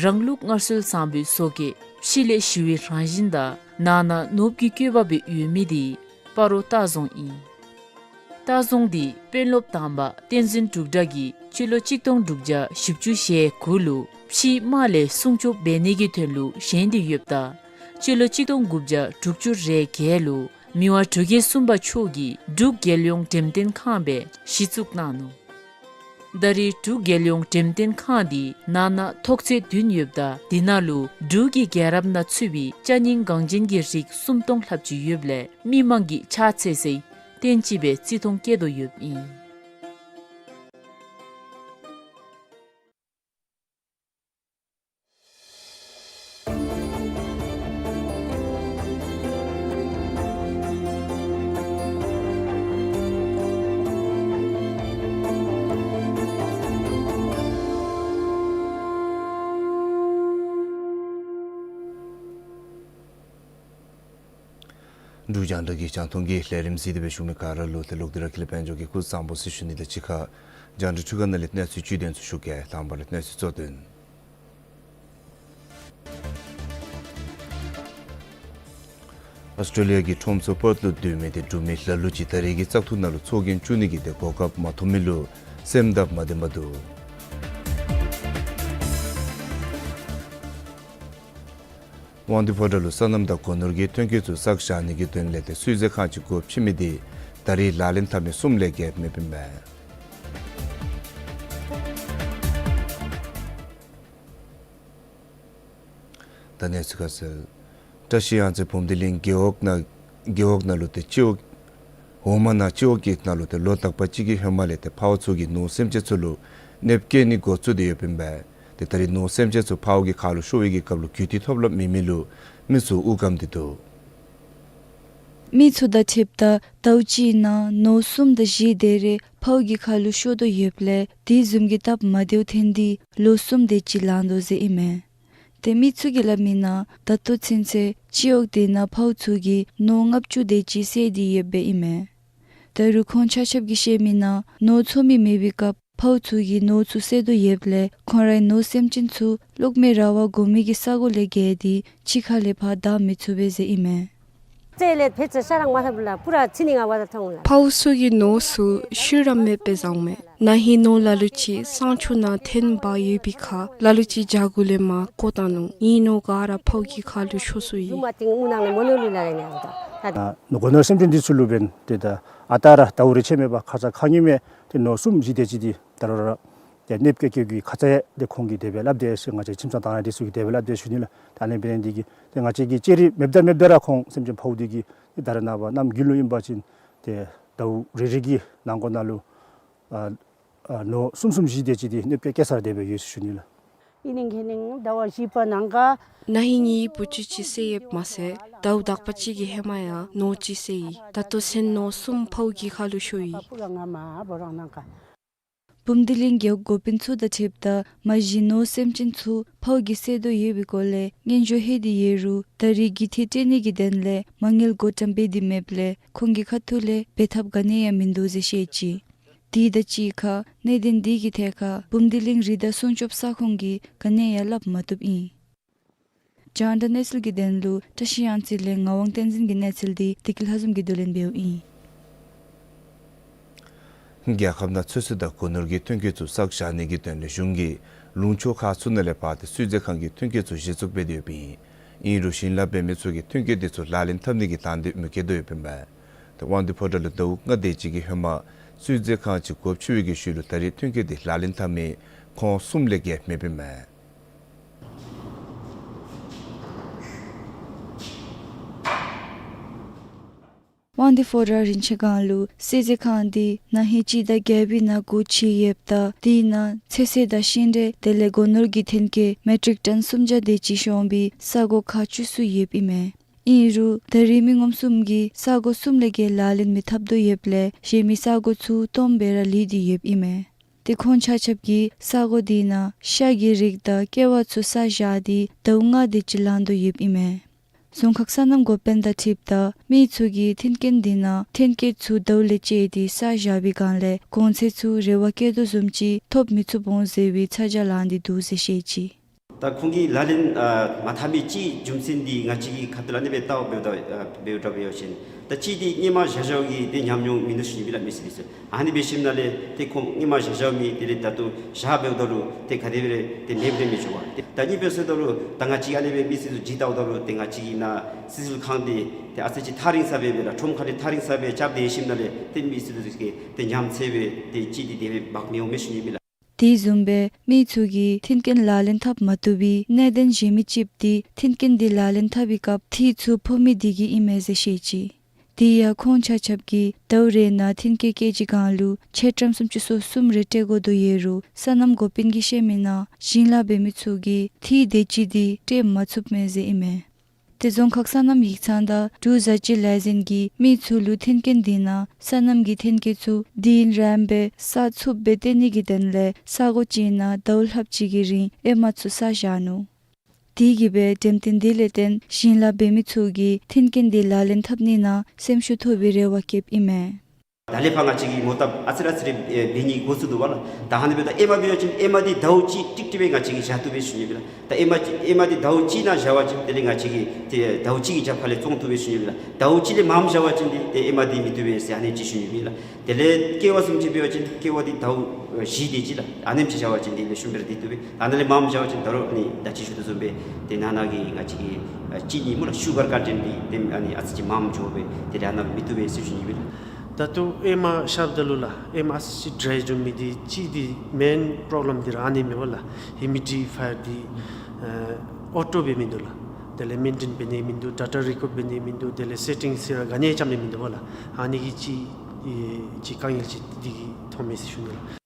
རང་ལུགས་སྔར་སྲོལ་བཟང་པོའི་བཟོ་བཀོད་ཕྱི་ལས་ཞི་བའི་རང་བཞིན་དང་ནང་ན་ནོར་བུ་གི་བཀོད་པ་སྦེ་ཡོད་མི་འདི་སྤ་རོ་ལྟ་རྫོང་ཨིན། ལྟ་རྫོང་འདི་དཔོན་སློབ་དང་པ་བསྟན་འཛིན་འབྲུག་སྒྲ་གིས་སྤྱི་ལོ་གཅིག་སྟོང་དྲུག་བརྒྱ་བཞི་བཅུ་ཞེ་དགུ་ལུ་ཕྱིའི་དམག་ལས་སྲུང་སྐྱོབ་འབད་ནི་གི་དོན་ལུ་བཞེངས་ཏེ་ཡོདཔ་ད་སྤྱི་ལོ་གཅིག་སྟོང་དགུ་བརྒྱ་དྲུག་ཅུ་རེ་བརྒྱད་ལུ་མི་དབང་འབྲུག་རྒྱལ་གསུམ་པ་མཆོག་གིས་འབྲུག་རྒྱལ་ཡོངས་འགྲེམས་སྟོན་ཁང་སྦེ་གཞི་བཙུགས་གནང་ནུག། ད་རེས་འབྲུག་རྒྱལ་ཡོངས་འགྲེམས་སྟོན་ཁང་འདི་ནང་ན་ཐོག་ཚད་བདུན་ཡོདཔ་ད་འདི་ནང་ལུ་འབྲུག་གི་རྒྱལ་རབས་ནང་ཚུད་པའི་ཅ་རྙིང་འགངས་ཅན་གྱི་རིགས་སུམ་སྟོང་ལྷགཔ་ཅིག་ཡོདཔ་ལས་མི་མང་གིས་ཕྱག་འཚལ་སའི་རྟེན་ཅིག་སྦེ་བརྩི་མཐོང་བསྐྱེད་དོ་ཡོདཔ་ཨིན། འབྲུག་རྒྱང་བསྒྲགས་ཀྱི་རྒྱང་མཐོང་གི་ལས་རིམ་གཟིགས་ཏེ་སྦེ་བཞུགས་མི་ག་ར་ལུ་ཏེ་ལོག་སྟེ་ར་ཁྱེད་ལས་དཔལ་འབྱོར་གྱིས་སྐུ་གཟུགས་བཟང་པོ་ཟེར་ཞུ་ནི་དང་གཅིག་ཁར་རྒྱང་བསྒྲགས་འཕྲུལ་ཁང་ནང་ལས་གནས་ཚུལ་བཅུད་དོན་ཚུ་ཞུ་གེ། དང་པ་ར་གནས་ཚུལ་གཙོ་དོན། ཨོསི་ཊྲེ་ལི་ཡ་གི་ཁྲོམ་ཚོགས་པརཐ་ལུ་སྡོད་མི་ཏེ་འབྲུག་མི་ལ་ལུ་ཅིག་ད་རེས་ཀྱི་བཙག་འཐུ་ནང་ལུ་ཚོགས་རྒྱན་བཙུགས་ནི་གི་ཏེ་གོ་སྐབས་མ་ཐོབ་མི་ལུ་སེམས་སྟབས་མ་བདེ་བ་འདུག། དབང་འདུས་ཕོ་བྲང་ལུ་སོ་ནམ་དང་སྒོ་ནོར་གྱི་ཐོན་སྐྱེད་ཚུ་བསགས་བཞག་ནི་གི་དོན་ལས་ཏེ་བསུབ་ཟ་ཁང་ཅིག་དགོ་ཕྱི་མི་འདི་ད་རེས་ལག་ལེན་འཐབ་མི་གསུམ་ལས་བརྒལ་མེདཔ་ཨིན་མས། ད་གནས་ཚུལ་ཁ་གསལ། བཀྲ་ཤིས་གཡང་རྩེ་བུམ་སྡེ་གླིང་རྒེད་འོག་ནང་རྒེད་འོག་ནང་ལུ་ཏེ་སྤྱི་འོག་འོག་མ་ནང་སྤྱི་འོག་གི་ནང་ལུ་ཏེ་ལོ་དག་པ་ཅིག་གི་ཧེ་མ་ལས་ཏེ་འཕརཝ་ཚུ་གིས་ནོར་སེམས་ཅན་ཚུ་ལུ་གནོདཔ་བཀལ་ནི་འགོ་བཙུགས་ཏེ་ཡོདཔ་ཨིན་པས། ཏེ་ད་རེས་ནོར་སེམས་ཅན་ཚུ་འཕརཝ་གི་ཁ་ལུ་ཤོར་བའི་གི་སྐབས་ལུ་རྒུད་འཐུས་ཐོབ་ལམ་མེད་མི་ལུ་མི་ཚུ་དབུགས་སྒམ་སྟེ་འདུག། མི་ཚུ་དང་འཁྲིལཝ་ད་ཟླཝ་གཅིག་ནང་ནོར་གསུམ་དང་བཞི་དེ་རེ་འཕརཝ་གི་ཁ་ལུ་ཤོར་དོ་ཡོདཔ་ལས་དེ་བཟུམ་གྱི་སྟབས་མ་བདེཝ་ཐོན་ཏེ་ལོ་གསུམ་དེ་ཅིག་ལང་དོ་ཟེར་ཨིན་མས། ཏེ་མི་ཚུ་གིས་སླབ་མི་ནང་ད་ལྟོ་ཚུན་ཚོད་སྤྱི་འོག་དེ་ནང་འཕརཝ་ཚུ་གིས་ནོར་ལྔ་བཅུ་དེ་ཅིག་བསད་དེ་ཡོདཔ་ཨིན་མས། ད་རུང་ཁོང་ཆ་ཁྱབ་ཀྱིས་བཤད་མི་ནང་ནོར་འཚོ་མི་མེད་པའི་སྐབས་འཕརཝ་ཚུ་གིས་ནོར་ཚུ་བསད་དོ་ཡོདཔ་ལས་ཁོང་རའི་ནོར་སེམས་ཅན་ཚུ་གློག་མེ་ར་བ་དགོ་མི་གི་ས་གོ་ལས་བརྒལ་ཏེ་གཅིག་ཁ་ལས་ཕར་བདའ་མི་ཚུགས་པས་ཟེར་ཨིན་མས། རྩེ་ལས་ཕེ་ཚེ་ཤ་རང་མ་ཐབ་ལ་པུ་ར་ཚི་ནི་ང་བ་ད་ཐོང་ལ། འཕརཝ་ཚུ་གི་ནོར་ཚུ་ཤུལ་ར་མེདཔ་སྦེ་བཟོཝ་མས། ན་ཧིང་ནོར་ལ་ལུ་ཅིག་གསང་སྤྱོད་ནང་འཐོན་འབག་ཡོད་པའི་ཁར་ལ་ལུ་ཅིག་ཇ་གུ་ལས་མར་བཀོ་བཏང་ནུག། ཨིན་ནོ་ག་ར་འཕརཝ་གི་ཁ་ལུ་ཤོར་སོ་ཡི། ཡུ་མ་ཏིང་ཨུ་ནང་ལས་མོ་ནོར་ལུ་ལ་རེ་ནི་ཨ་ད། ནོར་སྒོ་ནོར་སེམས་ཅན་འདི་ཚུ་ལུ་འབདན་ཏེ་ད་ཨ་རྟག་ར་ཟླཝ་རེ་ཆད་མེད་པར་ཁ་ཙ་ཁ་ཉིནམ་ཏེ་ནོར་གསུམ་བཞི་དེ་ཅིག་འདི་ད་རུང་ར་ཏེ་གནོདཔ་བཀལ་བཀལཝ་གི་ཁ་ཙ་ཡང་ཏེ་ཁོང་གིས་དེ་སྦེ་སླབ་དེས་ཟེར་ང་བཅས་ཁྱིམ་ཚང་དང་ར་འདི་ཚུ་གིས་དེ་སྦེ་སླབ་དེས་ཞུ་ནི་ལགས། ད་ཨ་ནི་འབད་ནི་འདི་གིས་ཏེ་ང་བཅས་ཀྱིས་ཅེ་རི་མེདཔ་ད་མེདཔ་ད་ར་ཁོང་སེམས་ཅན་འཕརཝ་འདི་གིས་ཏེ་ད་རེས་ནངས་པ་གནམ་དགུན་ལུ་ཨིན་པ་ཅིན་ཏེ་ཟླཝ་རེ་རེ་གི་ནང་འཁོད་ནང་ལུ་ཨ་ཨ་ནོར་གསུམ་གསུམ་བཞི་དེ་ཅིག་འདི་གནོདཔ་བཀལ་བཀལ་ས་ར་དེ་སྦེ་ཡོད་ཟེར་ཞུ་ནི་ལགས། ཨིན་ནི་ཁེ་ནིང་ཟླཝ་བཞི་པ་ནང་ག་ན་ཧིང་ངེའི་བུ་ཅིག་ཅིག་བསད་ཡོདཔ་མ་ཚད་ཟླཝ་དག་པ་ཅིག་གི་ཧེ་མ་ཡང་ནོར་ཅིག་བསད་ཡི། ད་ལྟོ་ཚུན་ནོར་གསུམ་འཕརཝ་གི་ཁ་ལུ་ཤོར་ཡི། བུམ་སྡེ་གླིང་རྒེད་འོག་འགོ་དཔོན་ཚུ་དང་འཁྲིལཝ་ད་མ་གཞི་ནོར་སེམས་ཅན་ཚུ་འཕརཝ་གིས་བསད་དོ་ཡོད་པའི་སྐོར་ལས་སྙན་ཞུ་ལྷོད་དེ་ཡོད་རུང་ད་རེས་རྒུད་འཐུས་སྤྲོད་ནི་གི་དོན་ལས་མ་དངུལ་བགོ་བཀྲམ་འབད་དེ་མེདཔ་ལས་ཁོང་གི་ཁ་ཐུག་ལས་འབད་ཐབས་ག་ནི་ཡང་མིན་འདུག་ཟེར་བཤད་ཅི། དེ་དང་གཅིག་ཁར་གནད་དོན་དེ་གི་ཐད་ཁར་བུམ་སྡེ་གླིང་རི་དྭགས་སྲུང་སྐྱོབ་ས་ཁོངས་ཀྱིས་ག་ནི་ཡང་སླབ་མ་བཏུབ་ཨིན། རྒྱང་བསྒྲགས་གནས་ཚུལ་གྱི་དོན་ལུ་བཀྲ་ཤིས་གཡང་རྩེ་ལས་ངག་དབང་བསྟན་འཛིན་གྱི་གནས་ཚུལ་འདི་བདེ་སྐྱིད་ལྷ་འཛོམས་ཀྱིས་བསྡུ་ལེན་འབདཝ་ཨིན། རྒྱལ་ཁབ་ནང་ཚོད་བསྲེ་དང་སྒོ་ནོར་གྱི་ཐོན་སྐྱེད་ཚུ་བསགས་བཞག་ནི་གི་དོན་ལས་གཞུང་གིས་ལུང་ཕྱོགས་ཁག་ཚུ་ནང་ལས་འབག་སྟེ་སུའི་རྩེད་ཁང་གི་ཐོན་སྐྱེད་ཚུ་གཞི་བཙུགས་འབད་དེ་ཡོདཔ་ཨིན། ཨིན་རུང་ཞིང་ལཱ་འབད་མི་ཚུ་གིས་ཐོན་སྐྱེད་དེ་ཚུ་ལག་ལེན་འཐབ་ནི་གི་དང་འདོད་མི་བསྐྱེད་དོ་ཡོདཔ་ཨིན་མས། ཏེ་དབང་འདུས་ཕོ་བྲང་ལུ་ཟླཝ་ལྔ་དེ་ཅིག་གི་ཧེ་མ་སུའི་རྩེད་ཁང་ཅིག་སྒོ་ཕྱེ་བའི་གི་ཤུལ་ལུ་ད་རེས་ཐོན་སྐྱེད་དེ་ལག་ལེན་འཐབ་མི་ཁོང་གསུམ་ལས་བརྒལ་མེདཔ་ཨིན་མས། དབང་འདུས་ཕོ་བྲང་རིན་ཆེན་སྒང་ལུ་སུའི་རྩེད་ཁང་འདི་ན་ཧིང་སྤྱི་ཟླ་བརྒྱད་པའི་ནང་སྒོ་ཕྱེ་ཡོདཔ་ད་དེའི་ནང་ཚོད་བསྲེ་དང་ཤིང་འབྲས་དེ་ལས་སྒོ་ནོར་གྱི་ཐོན་སྐྱེད་མེ་ཊིག་ཊོན་སུམ་བརྒྱ་དེ་ཅིག་ཤོང་བའི་ས་སྒོ་ཁག་བཅུ་གསུམ་ཡོདཔ་ཨིན་མས། ཨིན་རུང་ད་རེས་མི་ངོམ་གསུམ་གྱིས་ས་སྒོ་གསུམ་ལས་བརྒལ་ལག་ལེན་མི་འཐབ་དོ་ཡོདཔ་ལས་གཞན་མི་ས་སྒོ་ཚུ་སྟོངམ་སྦེ་ར་ལུས་ཏེ་ཡོདཔ་ཨིན་མས། ཏེ་ཁོང་ཆ་ཁྱབ་ཀྱིས་ས་སྒོ་དེ་ནང་ཤ་གི་རིགས་དང་ཀེ་བ་ཚུ་བསགས་བཞག་སྟེ་ཟླཝ་ལྔ་དེ་ཅིག་ལང་དོ་ཡོདཔ་ཨིན་མས། རྫོང་ཁག་སོ་ནམ་འགོ་དཔོན་དང་འཁྲིལཝ་ད་མི་ཚུ་གིས་ཐོན་སྐྱེད་དེ་ནང་ཐོན་སྐྱེད་ཚུ་ཟླཝ་ལས་བཅད་དེ་བསགས་བཞག་པའི་སྒང་ལས་གོང་ཚད་ཚུ་རེ་བ་བསྐྱེད་དོ་བཟུམ་ཅིག་ཐོབ་མི་ཚུགས་འོང་ཟེར་བའི་ཚ་གྱང་ལངས་ཏེ་འདུག་ཟེར་བཤད་ཅི། ད་ཁོང་གིས་ལག་ལེན་ཨ་མ་འཐབ་མི་ཅིག་རྒྱུ་མཚན་འདི་ང་བཅས་ཀྱིས་ཁ་ཐུག་ལས་ཨ་ནི་སྦེ་བལྟཝ་འབདཝ་ད་ཨ་འབདཝ་ད་འབད་བ་ཅིན་ད་ཅིག་འདི་སྔོན་མ་བཞག་བཞགཔ་གི་ཏེ་ཉམས་མྱོང་མིན་འདུག་ཟེར་ཞུ་ནི་ཨིན་ལགས། མི་སེར་འདི་ཚུ་ཨ་ནི་འབད་ཞིནམ་ལས་ཏེ་ཁོང་སྔོན་མ་བཞག་བཞག་མི་དེ་ལས་ད་ལྟོ་བཞག་འབདཝ་ད་ལུ་ཏེ་ག་དེ་སྦེ་ར་ཏེ་མེདཔ་ར་མི་འགྱོ་བས། ཏེ་ད་ཨ་ནི་སྦེ་སོངམ་ད་ལུ་ད་ང་བཅས་ཨ་ནི་སྦེ་མི་སེར་ཚུ་འདྲི་བལྟཝ་ད་ལུ་ཏེ་ང་བཅས་ཀྱི་ནཱ་སི་སིལ་ཁང་འདི་ཏེ་ཨ་ཙི་ཅིག་ཐག་རིང་ས་སྦེ་སྦེ་ར་ཁྲོམ་ཁ་ལས་ཐག་རིང་ས་སྦེ་རྐྱབ་སྡོད་ཞིནམ་ལས་ཏེ་མི་སེར་ཚུ་གིས་ཏེ་ཉམས་ཚད་སྦེ་ཏེ་ཅིག་འདི་དེ་སྦེ་འབག་མི་འོང་མས་ཞུ་ནི་ཨིན་ལགས། དེ་བཟུམ་སྦེ་མི་ཚུ་གིས་ཐོན་སྐྱེད་ལག་ལེན་འཐབ་མ་བཏུབ་པའི་གནད་དོན་གཞན་མི་ཅིག་འདི་ཐོན་སྐྱེད་འདི་ལག་ལེན་འཐབ་པའི་སྐབས་འཐུས་ཚུ་ཕོག་མི་དེ་གིས་ཨིན་མས་ཟེར་བཤད་ཅི། དེ་ཡང་ཁོང་ཆ་ཁྱབ་ཀྱིས་ཟླཝ་རེ་ནང་ཐོན་སྐྱེད་ཀེ་ཇི་སྒང་ལུ་ཆ་ཀྲམ་སུམ་ཅུ་སོ་གསུམ་རེ་སྤྲོད་དགོ་དོ་ཡོད་རུང་སོ་ནམ་འགོ་དཔོན་གྱིས་བཤད་མི་ནང་ཞིང་ལཱ་འབད་མི་ཚུ་གིས་འཐུས་དེ་ཅིག་འདི་སྤྲོད་མ་ཚུགསཔ་མས་ཟེར་ཨིན་མས། ཏེ་རྫོང་ཁག་སོ་ནམ་ཡིག་ཚང་དང་འབྲུག་བཟའ་སྤྱོད་ལས་འཛིན་གྱིས་མི་ཚུ་ལུ་ཐོན་སྐྱེད་དེ་ནང་སོ་ནམ་གྱི་ཐོན་སྐྱེད་ཚུ་དུས་ཡུན་རིངམོ་སྦེ་བསགས་ཚུགསཔ་སྦེ་སྟོན་ནི་གི་དོན་ལས་ས་སྒོ་ཅིག་ནང་ཟླཝ་ལྷགཔ་ཅིག་གི་རིང་ཨེ་མ་ཚུ་བསགས་བཞག་ནུག། དེ་གིས་སྦེ་འགྲེམས་སྟོན་དེ་ལས་བརྟེན་ཞིང་ལཱ་འབད་མི་ཚུ་གིས་ཐོན་སྐྱེད་དེ་ལག་ལེན་འཐབ་ནི་ནང་སེམས་ཤུགས་ཐོབ་པའི་རེ་བ་བསྐྱེདཔ་ཨིན་མས། ད་ལས་ཕར་ང་བཅས་ཀྱིས་མོ་བཏབ་ཨ་ཙི་རེ་ཨ་ཙི་རེ་ཨེ་འབད་ནི་འགོ་བཙུགས་དོ་བ་ལགས། ད་ཨ་ནི་འབདཝ་ད་ཨེ་མ་འབད་བ་ཅིན་ཨེ་མ་འདི་ཟླཝ་གཅིག་ཀྲིག་ཀྲི་སྦེ་ང་བཅས་ཀྱིས་བཞག་བཏུབ་པས་ཞུ་ནི་ཨིན་ལགས། ད་ཨེ་མ་ཨེ་མ་འདི་ཟླཝ་གཅིག་ནང་བཞག་པ་ཅིན་དེ་ལས་ང་བཅས་ཀྱིས་ཏེ་ཟླཝ་གཅིག་གི་རྒྱབ་ཁ་ལས་བཙོང་བཏུབ་པས་ཞུ་ནི་ཨིན་ལགས། ཟླཝ་གཅིག་ལས་མངམ་བཞག་པ་ཅིན་འདི་ཏེ་ཨེ་མ་འདི་མི་བཏུབ་པས་ཟེར་ཨ་ནི་ཅིག་ཞུ་ནི་ཨིན་ལགས། དེ་ལས་ཀེ་བ་བཟུམ་ཅིག་འབད་བ་ཅིན་ཀེ་བ་འདི་ཟླཝ་བཞི་དེ་ཅིག་ལགས། ཨ་ནེམ་ཅིག་བཞག་པ་ཅིན་འདི་ལེགས་ཤོམ་སྦེ་ར་སྡོད་བཏུབ་པས། ཨ་ནཱ་ལས་མངམ་བཞག་པ་ཅིན་ད་རུང་ཨ་ནི་ད་ཅི་ཞུ་དོ་བཟུམ་སྦེ་ཏེ་ནང་ན་གི་ང་བཅས་ཀྱི་ཨ་ཅི་ནི་སྨོ་ལགས་ཤུ་གར་ཀོན་ཊེནཊ་འདི་ཏེ་ཨ་ནི་ཨ་ཙི་ཅིག་མངམ་འགྱོ་སྦེ་དེ་ལས་ཨ་ནཱ་མི་བཏུབ་པས་ཟེར་ཞུ་ནི་ཨིན་ལགས། ད་ལྟོ་ཨེ་མ་བཞགཔ་ད་ལུ་ལགས་ཨེ་མ་ཨ་ཙི་ཅིག་ཌྲའི་འགྱོ་མི་འདི་གཅིག་འདི་མེན་པོརོབ་ལེམ་འདི་ར་ཨ་ནི་མས་པ་ལགས། ཧིའུ་མི་ཌི་ཕ་ཡར་འདི་ཨ་ཨོ་ཊོ་སྦེ་མིན་འདུག་ལགས། དེ་ལས་མེན་ཊེན་འབད་ནི་མིན་འདུག། ཌེ་ཊ་རི་ཀོཌ་འབད་ནི་མིན་འདུག། དེ་ལས་སེ་ཊིང་སི་ར་ག་ནི་ཡང་རྐྱབ་ནི་མིན་འདུག་པ་ལགས། ཨ་ནི་གི་ཅིག་ཨེ་ཅིག་དཀའ་ངལ་ཅིག་འདི་གིས་ཐོན་མས་ཟེར་ཞུ་ནི་ལགས།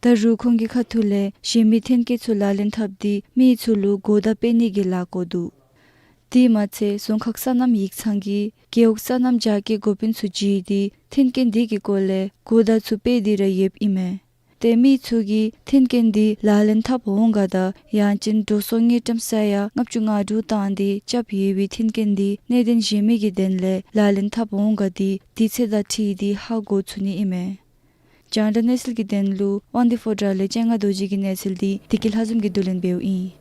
ད་རུང་ཁོང་གི་ཁ་ཐུག་ལས་གཞན་མི་ཐོན་སྐྱེད་ཚུ་ལག་ལེན་འཐབ་སྟེ་མི་ཚུ་ལུ་གོ་བརྡ་སྤེལ་ནི་གི་ལཱ་བཀོད་འདུག། དེ་མ་ཚད་རྫོང་ཁག་སོ་ནམ་ཡིག་ཚང་གིས་རྒེད་འོག་སོ་ནམ་རྒྱ་སྐྱེད་འགོ་དཔོན་ཚུ་བརྗེ་སྟེ་ཐོན་སྐྱེད་འདི་གི་སྐོར་ལས་གོ་བརྡ་ཚུ་སྤེལ་ཏེ་ར་ཡོདཔ་ཨིན་མས། ཏེ་མི་ཚུ་གིས་ཐོན་སྐྱེད་འདི་ལག་ལེན་འཐབ་འོང་ག་དང་ཡང་ཅིན་འགྲོ་སོང་དངུལ་ཀྲམ་ས་ཡ་ལྔ་བཅུ་ང་དྲུག་བཏང་སྟེ་རྐྱབ་ཡོད་པའི་ཐོན་སྐྱེད་འདི་གནད་དོན་གཞན་མི་གི་དོན་ལས་ལག་ལེན་འཐབ་འོང་ག་འདི་དུས་ཚོད་དང་འཁྲིལ་ཏེ་ཧ་གོ་ཚུགས་ནི་ཨིན་མས། རྒྱང་བསྒྲགས་གནས་ཚུལ་གྱི་དོན་ལུ་དབང་འདུས་ཕོ་བྲང་ལས་སྤྱན་སྔ་རྡོ་རྗེ་གི་གནས་ཚུལ་འདི་བདེ་སྐྱིད་ལྷ་འཛོམས་ཀྱིས་བསྡུ་ལེན་འབདཝ་ཨིན།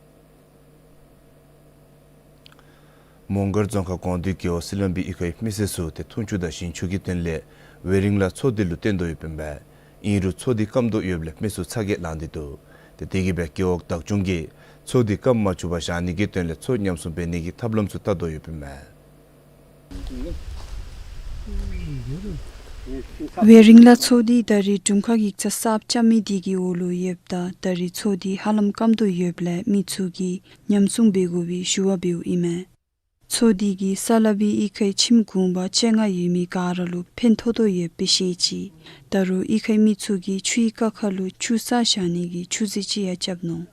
མོང་སྒར་རྫོང་ཁག་ཀོང་སྟོད་རྒེད་འོག་སི་ལམ་པའི་གཡུས་ཁའི་མི་སེར་ཚུ་ཏེ་འཐུང་ཆུ་དང་ཞིང་ཆུ་གི་དོན་ལས་ཝེ་རིང་ལ་མཚོ་དེ་ལུ་བརྟེན་དོ་ཡོདཔ་ཨིན་པས། ཨིན་རུང་མཚོ་དེ་སྐམ་དོ་ཡོདཔ་ལས་མི་ཚུ་ཚ་གྱང་ལང་སྟེ་འདུག། ཏེ་དེ་གིས་སྦེ་རྒེད་འོག་བདག་སྐྱོང་གིས་མཚོ་དེ་སྐམ་མ་བཅུག་པར་བཞག་ནི་གི་དོན་ལས་མཚོ་ཉམས་སྲུང་འབད་ནི་གི་ཐབས་ལམ་ཚུ་བལྟ་དོ་ཡོདཔ་ཨིན་པས། ཝེ་རིང་ལ་མཚོ་འདི་ད་རེས་དྲུང་ཁག་ཡིག་ཚང་གསརཔ་རྐྱབ་མི་དེ་གི་འོག་ལུ་ཡོདཔ་ད་ད་རེས་མཚོ་འདི་ཧ་ལམ་སྐམ་དོ་ཡོདཔ་ལས་མི་ཚུ་གིས་ཉམས་སྲུང་འབད་དགོ་པའི་ཞུ་བ་འབདཝ་ཨིན་མས། མཚོ་འདི་གིས་སཱ་ལ་བི་གཡུས་ཁའི་ཁྱིམ་གུང་པ་བཅོ་ལྔ་ཡོད་མི་ག་ར་ལུ་ཕན་ཐོགས་དོ་ཡོདཔ་སྦེ་བཤད་ཅི། ད་རུང་གཡུས་ཁའི་མི་ཚུ་གིས་ཆུའི་རྐ་ཁ་ལུ་ཆུ་བསགས་བཞག་ནི་གི་ཆུ་རྫི་ཅིག་ཡང་རྐྱབ་ནུག།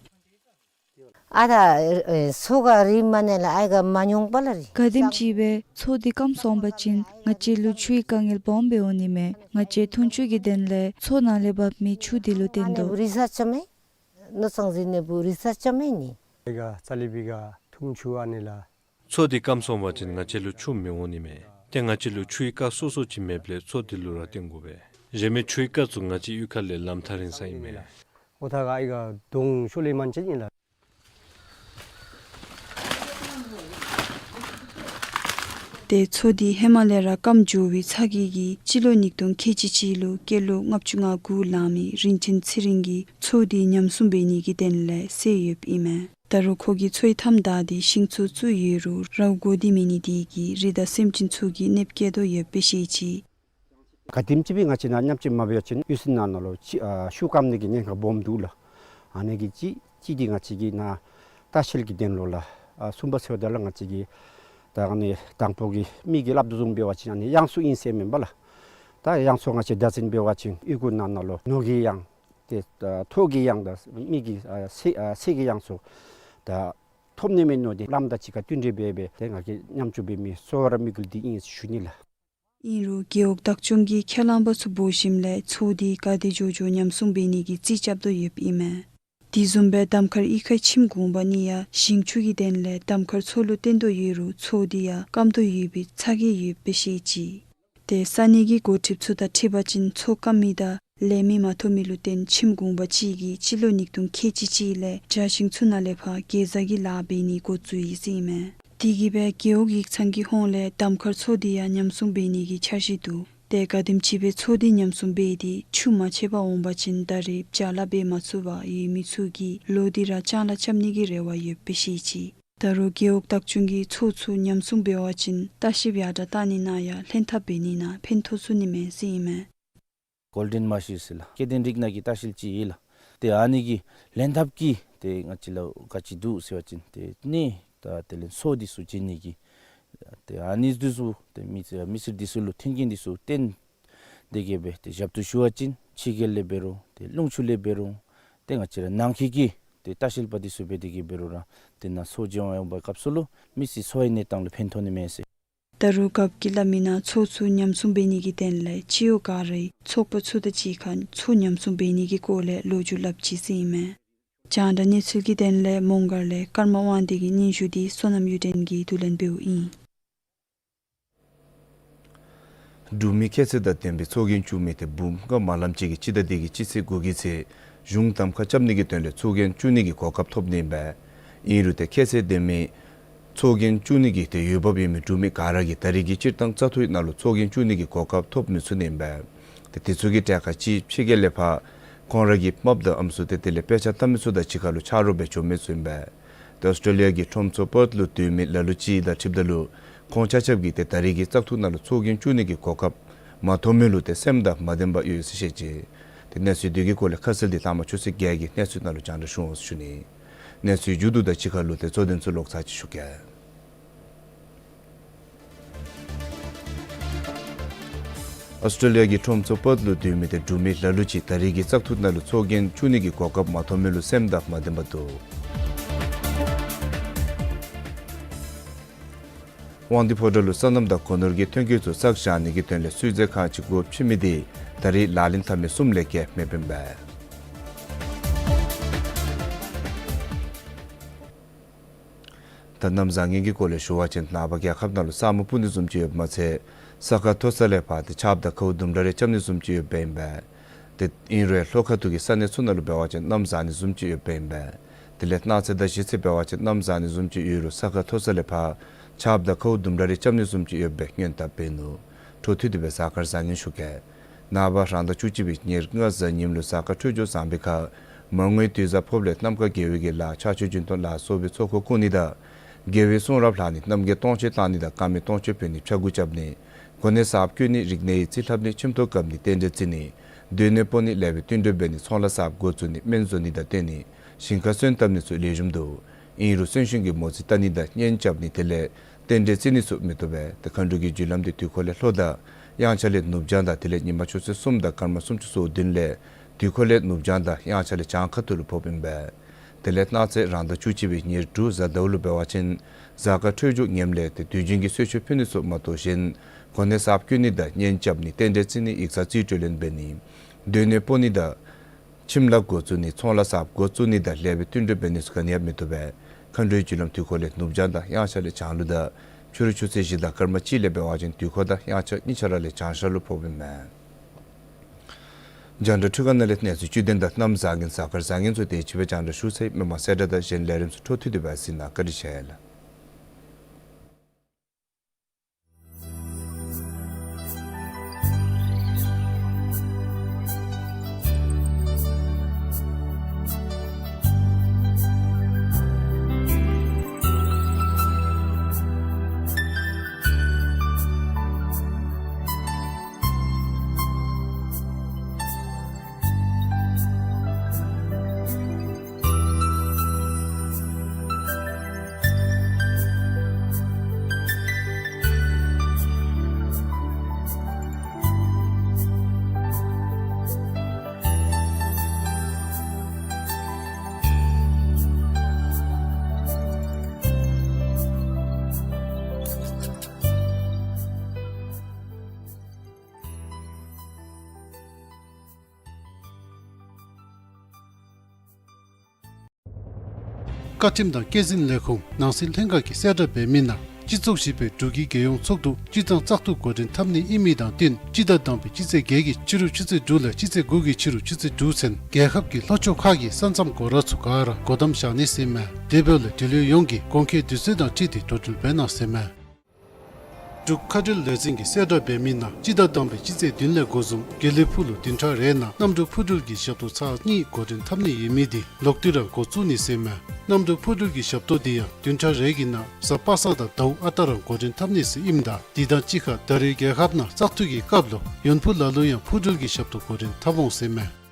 ཨ་ད་ཨེ་མཚོ་ཁར་རི་མ་ནེ་ལ་ཨའི་ག་མ་ཉུང་པ་ལ་རི། ག་དེམ་ཅིག་སྦེ་མཚོ་འདི་སྐམ་སོང་པ་ཅིན་ང་བཅས་ལུ་ཆུའི་དཀའ་ངལ་སྦོམ་སྦེ་འོང་ནི་མས། ང་བཅས་འཐུང་ཆུ་གི་དོན་ལས་མཚོ་ནང་ལས་འབབ་མི་ཆུ་དེ་ལུ་བརྟེན་དོ། རི་ས་ཅ་མེ་ནོ་ཚང་ཟི་ནེ་བུ་རི་ས་ཅ་མེ་ནི། ཨའི་ག་ཙ་ལི་བི་ག་འཐུང་ཆུ་ཨ་ནི་ལ། མཚོ་འདི་སྐམ་སོང་པ་ཅིན་ང་བཅས་ལུ་ཆུ་མི་འོང་ནི་མས། ཏེ་ང་བཅས་ལུ་ཆུའི་རྐ་སོ་སོ་ཅིག་མེདཔ་ལས་མཚོ་འདི་ལུ་ར་བརྟེན་དགོ་པས། རེ་མའི་ཆུའི་རྐ་ཚུ་ང་བཅས་གཡུས་ཁ་ལས་ལམ་ཐག་རིང་ས་ཨིན་མས། ཨོ་ཐ་ག་ཨི་ག་དུང་ཤུ་ལི་མན་ཅན་ཨིན་ལགས། ཏེ་མཚོ་འདི་ཧེ་མ་ལས་ར་སྐམ་འགྱོ་བའི་ཚ་གྱང་གིས་སྤྱི་ལོ་ཉིས་སྟོང་ཁལ་གཅིག་གཅིག་ལུ་སྐྱེས་ལོ་ལྔ་བཅུ་ང་དགུ་ལང་མི་རིན་ཆེན་ཚེ་རིང་གིས་མཚོ་འདི་ཉམས་སྲུང་འབད་ནི་གི་དོན་ལས་བསད་ཡོདཔ་ཨིན་མས། ད་རུང་ཁོ་གིས་མཚོའི་མཐའམ་བདའ་སྟེ་ཤིང་ཚུ་བཙུགས་ཡོད་རུང་རཝ་དགོ་སྟེ་མེད་ནི་དེ་གིས་རི་དང་སེམས་ཅན་ཚུ་གིས་གནོདཔ་བཀལ་དོ་ཡོདཔ་སྦེ་བཤད་ཅི། ག་དེམ་ཅིག་སྦེ་ང་བཅས་ནཱ་ཉམས་བཅོས་མ་འབད་བ་ཅིན་གཡུས་ཚན་ནང་ན་ལུ་ཅིག་ཨ་ཤུགས་སྐམ་ནི་གི་ཉེན་ཁ་སྦོམ་འདུག་ལགས། ཨ་ནི་གི་ཅིག་ཅིག་འདི་ང་བཅས་ཀྱིས་ནཱ་ལྟ་བཤལ་གྱི་དོན་ལུ་ལགས། ཨ་གསུམ་པ་ཟེརཝ་ད་ལུ་ང་བཅས་ཀྱིས་ད་ཨ་ནི་དང་ཕུ་གི་མི་གིས་སླབ་དོ་བཟུམ་འབད་བ་ཅིན་ཨ་ནི་གཡང་ས་ཨིན་ཟེར་མེན་པ་ལགས། ད་གཡང་ས་ང་བཅས་བདག་འཛིན་འབད་བ་ཅིན་གཡུས་ཁུངས་ནང་ན་ལུ་ནོར་གྱི་གཡང་ཏེ་ཨ་ཐོག་གི་གཡང་དང་མི་གི་ཨ་ཚེ་ཨ་ཚེ་གི་གཡང་ས་ད་ཐོབ་ནི་མས་མནོ་སྟེ་ལམ་དང་གཅིག་ཁར་བསྟུན་གྲོས་འབད་འབད་ཏེ་ང་གིས་ཉམས་བཅོས་འབད་མི་གཙོ་བོ་ར་དམིགས་ཡུལ་འདི་ཨིན་ཟེར་ཞུ་ནི་ལགས། ཨིན་རུང་རྒེད་འོག་བདག་སྐྱོང་གིས་ཁས་བླངས་པ་ཚུ་འབོ་ཞིནམ་ལས་མཚོ་འདི་ག་དེ་མགྱོགས་མགྱོགས་ཉམས་སྲུང་འབད་ནི་གི་རྩིས་རྐྱབ་དོ་ཡོདཔ་ཨིན་མས། དེ་བཟུམ་སྦེ་གདམ་ཁར་གཡུས་ཁའི་ཁྱིམ་གུང་པ་གཉིས་ཡང་ཞིང་ཆུ་གི་དོན་ལས་གདམ་ཁར་མཚོ་ལུ་བརྟེན་དོ་ཡོད་རུང་མཚོ་འདི་ཡང་སྐམ་དོ་ཡོད་པའི་ཚ་གྱང་ཡོདཔ་སྦེ་བཤད་ཅི། ཏེ་ས་གནས་ཀྱི་འགོ་ཁྲིདཔ་ཚུ་དང་འཁྲིལ་བ་ཅིན་མཚོ་སྐམ་མི་དང་ལས་མི་མ་ཐོབ་མི་ལུ་བརྟེན་ཁྱིམ་གུང་པ་གཅིག་གིས་སྤྱི་ལོ་ཉིས་སྟོང་ཁལ་གཅིག་གཅིག་ལས་བྱ་ཤིང་ཚུ་ནང་ལས་ཕར་གེ་ཛ་གི་ལཱ་འབད་ནི་འགོ་བཙུགས་ཡི་ཟེར་ཨིན་མས། དེ་གིས་སྦེ་རྒེད་འོག་ཡིག་ཚང་གི་ཧོངས་ལས་གདམ་ཁར་མཚོ་འདི་ཡང་ཉམས་སྲུང་འབད་ནི་གི་འཆར་གཞི་འདུག། ཏེ་ག་དེམ་ཅིག་སྦེ་མཚོ་འདི་ཉམས་སྲུང་འབད་དེ་ཆུ་མ་ཆད་པར་འོང་པ་ཅིན་ད་རེས་བྱ་ལཱ་འབད་མ་ཚུགས་པར་ཡོད་མི་ཚུ་གིས་ལོ་འདི་ར་ལྕང་ལཱ་རྐྱབ་ནི་གི་རེ་བ་ཡོདཔ་སྦེ་བཤད་ཅི། ད་རུང་རྒེད་འོག་བདག་སྐྱོང་གིས་མཚོ་ཚུ་ཉམས་སྲུང་འབད་བ་ཅིན་ལྟ་བཤལཔ་ཡར་དྲག་བཏང་ནི་ནང་ཡང་ལྷན་ཐབས་འབད་ནི་ནང་ཕན་ཐོགས་ཚུགས་ནི་མས་ཟེར་ཨིན་མས། གོལ་ཌེན་མཱརཤ་ཟེར་ལགས། སྐྱེ་ལྡན་རིགས་སྣ་གི་ལྟ་བཤལ་ཅིག་ཨིན་ལགས། ཏེ་ཨ་ནི་གི་ལྷན་ཐབས་ཀྱིས་ཏེ་ང་བཅས་ལུ་ག་ཅི་འདུག་ཟེར་བ་ཅིན་ཏེ་གནས་ད་དེ་ལས་མཚོ་འདི་ཚུ་བྱིན་ནི་གི་ཏེ་ཨ་ནི་འདི་ཚུ་ཏེ་མི་མི་སེར་འདི་ཚུ་ལུ་མཐུན་རྐྱེན་འདི་ཚུ་བསྟན་དེ་གིས་སྦེ་ཏེ་ཞབས་ཏོག་ཞུ་བ་ཅིན་ཕྱི་རྒྱལ་ལས་འབད་རུང་ཏེ་རླུང་ཆུ་ལས་འབད་རུང་ཏེ་ང་བཅས་ར་ནང་འཁོད་ཀྱི་ཏེ་ལྟ་བཤལ་པ་འདི་ཚུ་འབད་དེ་གིས་འབད་རུང་ར་ཏེ་ནཱ་མཚོ་བྱིན་འོང་པའི་སྐབས་སུ་ལུ་མི་སེར་འཚོ་བའི་གནས་སྟངས་ལུ་ཕན་ཐོགས་ནི་མས་ཟེར། ད་རུང་རྒཔོ་གིས་སླབ་མི་ནང་མཚོ་ཚུ་ཉམས་སྲུང་འབད་ནི་གི་དོན་ལས་སྤྱི་འོག་ག་རའི་ཚོགས་པ་ཚུ་དང་གཅིག་ཁར་མཚོ་ཉམས་སྲུང་འབད་ནི་གི་སྐོར་ལས་ལོ་རྒྱུས་སླབ་ཅི་ཟེར་ཨིན་མས། རྒྱང་བསྒྲགས་གནས་ཚུལ་གྱི་དོན་ལས་མོང་སྒར་ལས་ཀརྨ་དབང་འདུས་ཀྱི་སྙན་ཞུ་འདི་བསོད་ནམས་གཡུ་སྒྲོན་གྱིས་བསྡུ་ལེན་འབདཝ་ཨིན། འབྲུག་མི་ཁྱད་ཚད་དང་ལྡན་པའི་ཚོགས་རྒྱན་བཙུགས་མི་ཏེ་འབུམ་ལྔ་མ་ལམ་ཅིག་གིས་སྤྱི་ཟླ་འདི་གི་སྤྱི་ཚེས་དགུ་གི་ཚེ་གཞུང་གདམ་ཁ་རྐྱབ་ནི་གི་དོན་ལས་ཚོགས་རྒྱན་བཙུགས་ནི་གི་གོ་སྐབས་ཐོབ་ནི་ཨིན་པས། ཨིན་རུང་ཏེ་ཁྱད་ཚད་ལྡན་མི་ཚོགས་རྒྱན་བཙུགས་ནི་གི་ཏེ་འོས་འབབ་ཡོད་མི་འབྲུག་མི་ག་ར་གིས་ད་རེས་ཀྱི་སྤྱིར་བཏང་བཙག་འཐུའི་ནང་ལུ་ཚོགས་རྒྱན་བཙུགས་ནི་གི་གོ་སྐབས་ཐོབ་མི་ཚུགས་ནི་ཨིན་པས། ཏེ་དེ་ཚུ་གི་གྲས་ཁར་ཅིག་ཕྱི་རྒྱལ་ལས་ཕར་ཁོང་ར་གི་རྨགཔ་དང་ཨམ་སྲུ་ཏེ་དེ་ལས་དཔེ་ཆ་ལྟ་མི་ཚུ་དང་གཅིག་ཁར་ལུ་ཆ་རོགས་འབད་བཅུག་མི་ཚུ་ཨིན་པས། ཏེ་ཨོསི་ཊྲེ་ལི་ཡ་གི་ཁྲོམ་ཚོགས་པརཐ་ལུ་སྡོད་མི་ལ་ལུ་ཅིག་དང་འཁྲིལཝ་ད་ལུ་ཁོང་ཆ་ཁྱབ་ཀྱིས་ཏེ་ད་རེས་ཀྱི་བཙག་འཐུ་ནང་ལུ་ཚོགས་རྒྱན་བཙུགས་ནི་གི་གོ་སྐབས་མ་ཐོབ་མི་ལུ་ཏེ་སེམས་དང་མ་ལྡནམ་ཡོད་ཟེར་བཤད་ཅི། ཏེ་གནས་ཚུལ་འདི་གི་སྐོར་ལས་ཁ་གསལ་འདི་ལྷག་མ་ཆུ་ཚོད་བརྒྱད་ཀྱི་གནས་ཚུལ་ནང་ལུ་རྒྱང་བསྒྲགས་ཞུ་འོང་ཟེར་ཞུ་ནི། གནས་ཚུལ་མཇུག་བསྡུ་དང་གཅིག་ཁར་ལུ་ཏེ་གཙོ་དོན་ཚུ་ལོག་ཚར་ཅིག་ཞུ་གེ། ཨོསི་ཊྲེ་ལི་ཡ་གི་ཁྲོམ་ཚོགས་པརཐ་ལུ་སྡོད་མི་ཏེ་འབྲུག་མི་ལ་ལུ་ཅིག་ད་རེས་ཀྱི་བཙག་འཐུ་ནང་ལུ་ཚོགས་རྒྱན་བཙུགས་ནི་གི་གོ་སྐབས་མ་ཐོབ་མི་ལུ་སེམས་དང་མ་ལྡནམ་འདུག། དབང་འདུས་ཕོ་བྲང་ལུ་སོ་ནམ་དང་སྒོ་ནོར་གྱི་ཐོན་སྐྱེད་ཚུ་བསགས་བཞག་ནི་གི་དོན་ལས་བསུས་རྫས་ཁང་ཅིག་སྒོ་ཕྱེ་མི་འདི་ད་རེས་ལག་ལེན་འཐབ་མི་གསུམ་ལས་བརྒལ་མེདཔ་ཨིན་པས། ད་གནམ་བཟང་ངན་གྱི་སྐོར་ལས་ཞུ་བ་ཅིན་ནངས་པ་རྒྱལ་ཁབ་ནང་ལུ་ས་སྨུག་སྤུབ་ནི་བཟུམ་ཅིག་ཡོདཔ་མ་ཚད་ས་ཁ་མཐོ་ས་ལས་ཕར་ཏེ་ཆརཔ་དང་ཁཝ་ལྡུམ་ར་རེ་རྐྱབ་ནི་བཟུམ་ཅིག་ཡོདཔ་ཨིན་པས། ཏེ་ཨིན་རུང་ལྷོ་ཁ་ཐུག་གི་ས་གནས་ཚུ་ནང་ལུ་འབད་བ་ཅིན་གནམ་བཟང་ནི་བཟུམ་ཅིག་ཡོདཔ་ཨིན་པས། དེ་ལས་གནངས་ཚེ་དང་གཞེས་ཚེ་འབད་བ་ཅིན་གནམ་བཟང་ནི་བཟུམ་ཅིག་ཡོད་རུང་ས་ཁ་མཐོ་ས་ལས་ཕར་ཆརཔ་དང་ཁཝ་ལྡུམ་ར་རེ་རྐྱབ་ནི་བཟུམ་ཅིག་ཡོདཔ་སྦེ་སྔོན་དཔག་འབད་ནུག། འཕྲོ་མཐུད་དེ་སྦེ་གཟའ་སྐར་བཟང་ངན་ཞུ་གེ། ནངས་པ་རང་ཟླ་བཅུ་གཅིག་པའི་ཉེར་ལྔ་གཟའ་ཉིམ་ལུ་གཟའ་སྐར་འཕྲོད་སྦྱོར་བཟང་པའི་ཁར་མར་ངོའི་དུས་བཟང་ཕོགཔ་ལས་གནམ་ཁ་དགེ་བའི་གི་ལཱ་ཕྱག་མཆོད་སྦྱིན་གཏོང་ལ་སོགས་པའི་ཚོགས་འཁོར་བསྐོར་ནི་དང་དགེ་བའི་གསུང་རབ་ལྷག་ནི་རྣམ་རྒྱལ་སྟོང་མཆོད་བཏང་ནི་དང་དཀར་མེ་སྟོང་མཆོད་ཕུལ་ནི་ཕྱག་འགུལ་རྐྱབ་ནི་གོ་གནས་གསརཔ་བསྐོ་ནི་རིག་གནས་ཡིག་རྩིས་ལྷབ་ནི་ཁྱིམ་ཐོག་བཀབ་ནི་རྟེན་འབྲེལ་བརྩི་ནི་སྡོད་གནས་སྤོ་ནི་ལེགས་པའི་བསྟུན་གྲོས་འབད་ནི་ཚོང་ལཱ་གསརཔ་འགོ་བཙུགས་ནི་སྨན་བཟོ་ནི་དང་བསྟུན་ནི་ཞིང་ཁར་སོན་བཏབ་ནི་ཚུ་ལེགས་ཤོམ་འདུག། ཨིན་རུང་གསོན་གཤིན་གྱི་མོ་རྩིས་བལྟ་ནི་དང་གཉེན་རྐྱབ་ནི་དེ་ལས་རྟེན་འབྲེལ་བརྩི་ནི་ཚུ་མི་བཏུབ་པས། ཏེ་མཁའ་འགྲོ་གི་རྒྱུ་ལམ་འདི་དུས་འཁོར་ལས་ལྷོ་དང་དབྱངས་འཆར་ལས་ནུབ་བྱང་དང་དེ་ལས་ཉི་མ་ཆུ་ཚོད་གསུམ་དང་སྐར་མ་སུམ་ཅུ་སོ་བདུན་ལས་དུས་འཁོར་ལས་ནུབ་བྱང་དང་དབྱངས་འཆར་ལས་བྱང་ཁ་ཐུག་ལུ་ཕོགཔ་ཨིན་པས། དེ་ལས་གནངས་ཚེ་རང་ཟླ་བཅུ་གཅིག་པའི་ཉེར་དྲུག་གཟའ་ཟླཝ་ལུ་འབད་བ་ཅིན་གཟའ་སྐར་འཕྲོད་སྦྱོར་ངནམ་ལས་ཏེ་དུས་རྒྱུན་གྱི་གསོལ་མཆོད་ཕུལ་ནི་ཚུ་མ་གཏོགས་གཞན་གོ་གནས་གསརཔ་བསྐོ་ནི་དང་གཉེན་རྐྱབ་ནི་རྟེན་འབྲེལ་བརྩི་ནི་ཡིག་ཚང་རྩིས་སྤྲོད་ལེན་འབད་ནི་སྡོད་གནས་སྤོ་ནི་དང་ཁྱིམ་ལཱ་འགོ་བཙུགས་ནི་ཚོང་ལཱ་གསརཔ་འགོ་བཙུགས་ནི་དང་ལེགས་པའི་བསྟུན་གྲོས་འབད་ནི་ཚུ་ག་ནི་ཡང་མི་བཏུབ་པས། མཁའ་འགྲོའི་རྒྱུ་ལམ་དུས་འཁོར་ལས་ནུབ་བྱང་དང་དབྱངས་འཆར་ལས་བྱང་ལུ་དང་ཕྱི་རུ་ཆུ་ཚོད་བཞི་དང་སྐར་མ་གཅིག་ལས་འབད་བ་ཅིན་དུས་འཁོར་དང་དབྱངས་འཆར་གཉིས་ཆ་ར་ལས་བྱང་ཤར་ལུ་ཕོགཔ་ཨིན་མས། རྒྱང་བསྒྲགས་འཕྲུལ་ཁང་ནང་ལས་གནས་ཚུལ་བཅུད་ལྡན་དང་གནམ་བཟང་ངན་གཟའ་སྐར་བཟང་ངན་ཚུ་དེ་ཅིག་སྦེ་རྒྱང་བསྒྲགས་ཞུ་ཚར་ཡི། མི་མང་གསལ་བསྒྲགས་དང་གཞན་ལས་རིམ་ཚུ་འཕྲོ་མཐུད་དེ་སྦེ་གཟིགས་གནང་བཀའ་དྲིན་ཆེ་ལགས། བཀའ་ཁྲིམས་དང་སྐྱེད་འཛིན་ལས་ཁུངས་ནང་སྲིད་ལྷན་ཁག་གིས་གསལ་བསྒྲགས་འབད་མི་ནང་སྤྱི་ཚོགས་བཞི་པའི་འབྲུག་གི་རྒྱལ་ཡོངས་ཚོགས་འདུ་སྤྱི་བཏང་བཙག་འཐུ་འགོ་འདྲེན་འཐབ་ནི་ཨིན་མི་དང་བསྟུན་སྤྱི་ཟླ་དང་པའི་སྤྱི་ཚེས་བརྒྱད་ཀྱི་ཕྱི་རུ་ཆུ་ཚོད་དྲུག་ལས་སྤྱི་ཚེས་དགུ་གི་ཕྱི་རུ་ཆུ་ཚོད་དྲུག་ཚུན་རྒྱལ་ཁབ་ཀྱི་ལྷོ་ཕྱོགས་ཁག་གི་ས་མཚམས་སྒོ་ར་ཚུ་ག་ར་སྒོ་བསྡམ་བཞག་ནི་ཟེར་མས། དེ་འབདཝ་ལས་འབྲེལ་ཡོད་ཡོངས་ཀྱིས་དགོངས་འཁེལ་དུས་ཚོད་དང་འཁྲིལ་ཏེ་འགྲོ་འགྲུལ་འབད་གནང་ཟེར་མས། འབྲུག་མཁའ་འགྲུལ་ལས་འཛིན་གྱིས་གསལ་བསྒྲགས་འབད་མི་ནང་སྤྱི་ཟླ་དང་པའི་སྤྱི་ཚེས་བདུན་ལས་འགོ་བཟུང་དགེ་ལེགས་ཕུག་ལུ་བདུན་ཕྲག་རེ་ནང་གནམ་གྲུ་འཕུར་འགྲུལ་གྱི་ཞབས་ཏོག་ཚར་གཉིས་འགོ་འདྲེན་འཐབ་ནི་ཡོད་མི་དེ་ལོག་སྟེ་ར་འགོ་བཙུགས་ནི་ཟེར་མས། གནམ་གྲུ་འཕུར་འགྲུལ་གྱི་ཞབས་ཏོག་དེ་ཡང་བདུན་ཕྲག་རེ་གི་ནང་གཟའ་པ་སངས་དང་ཟླཝ་ཨ་རྟག་ར་འགོ་འདྲེན་འཐབ་ནི་ཟེར་ཨིནམ་ད་དེ་དང་གཅིག་ཁར་ད་རེས་རྒྱལ་ཁབ་ནང་བཙག་འཐུ་གི་སྐབས་ལུ་ཡོན་ཕུ་ལ་ལུ་ཡང་འཕུར་འགྲུལ་གྱི་ཞབས་ཏོག་འགོ་འདྲེན་འཐབ་འོང་ཟེར་མས།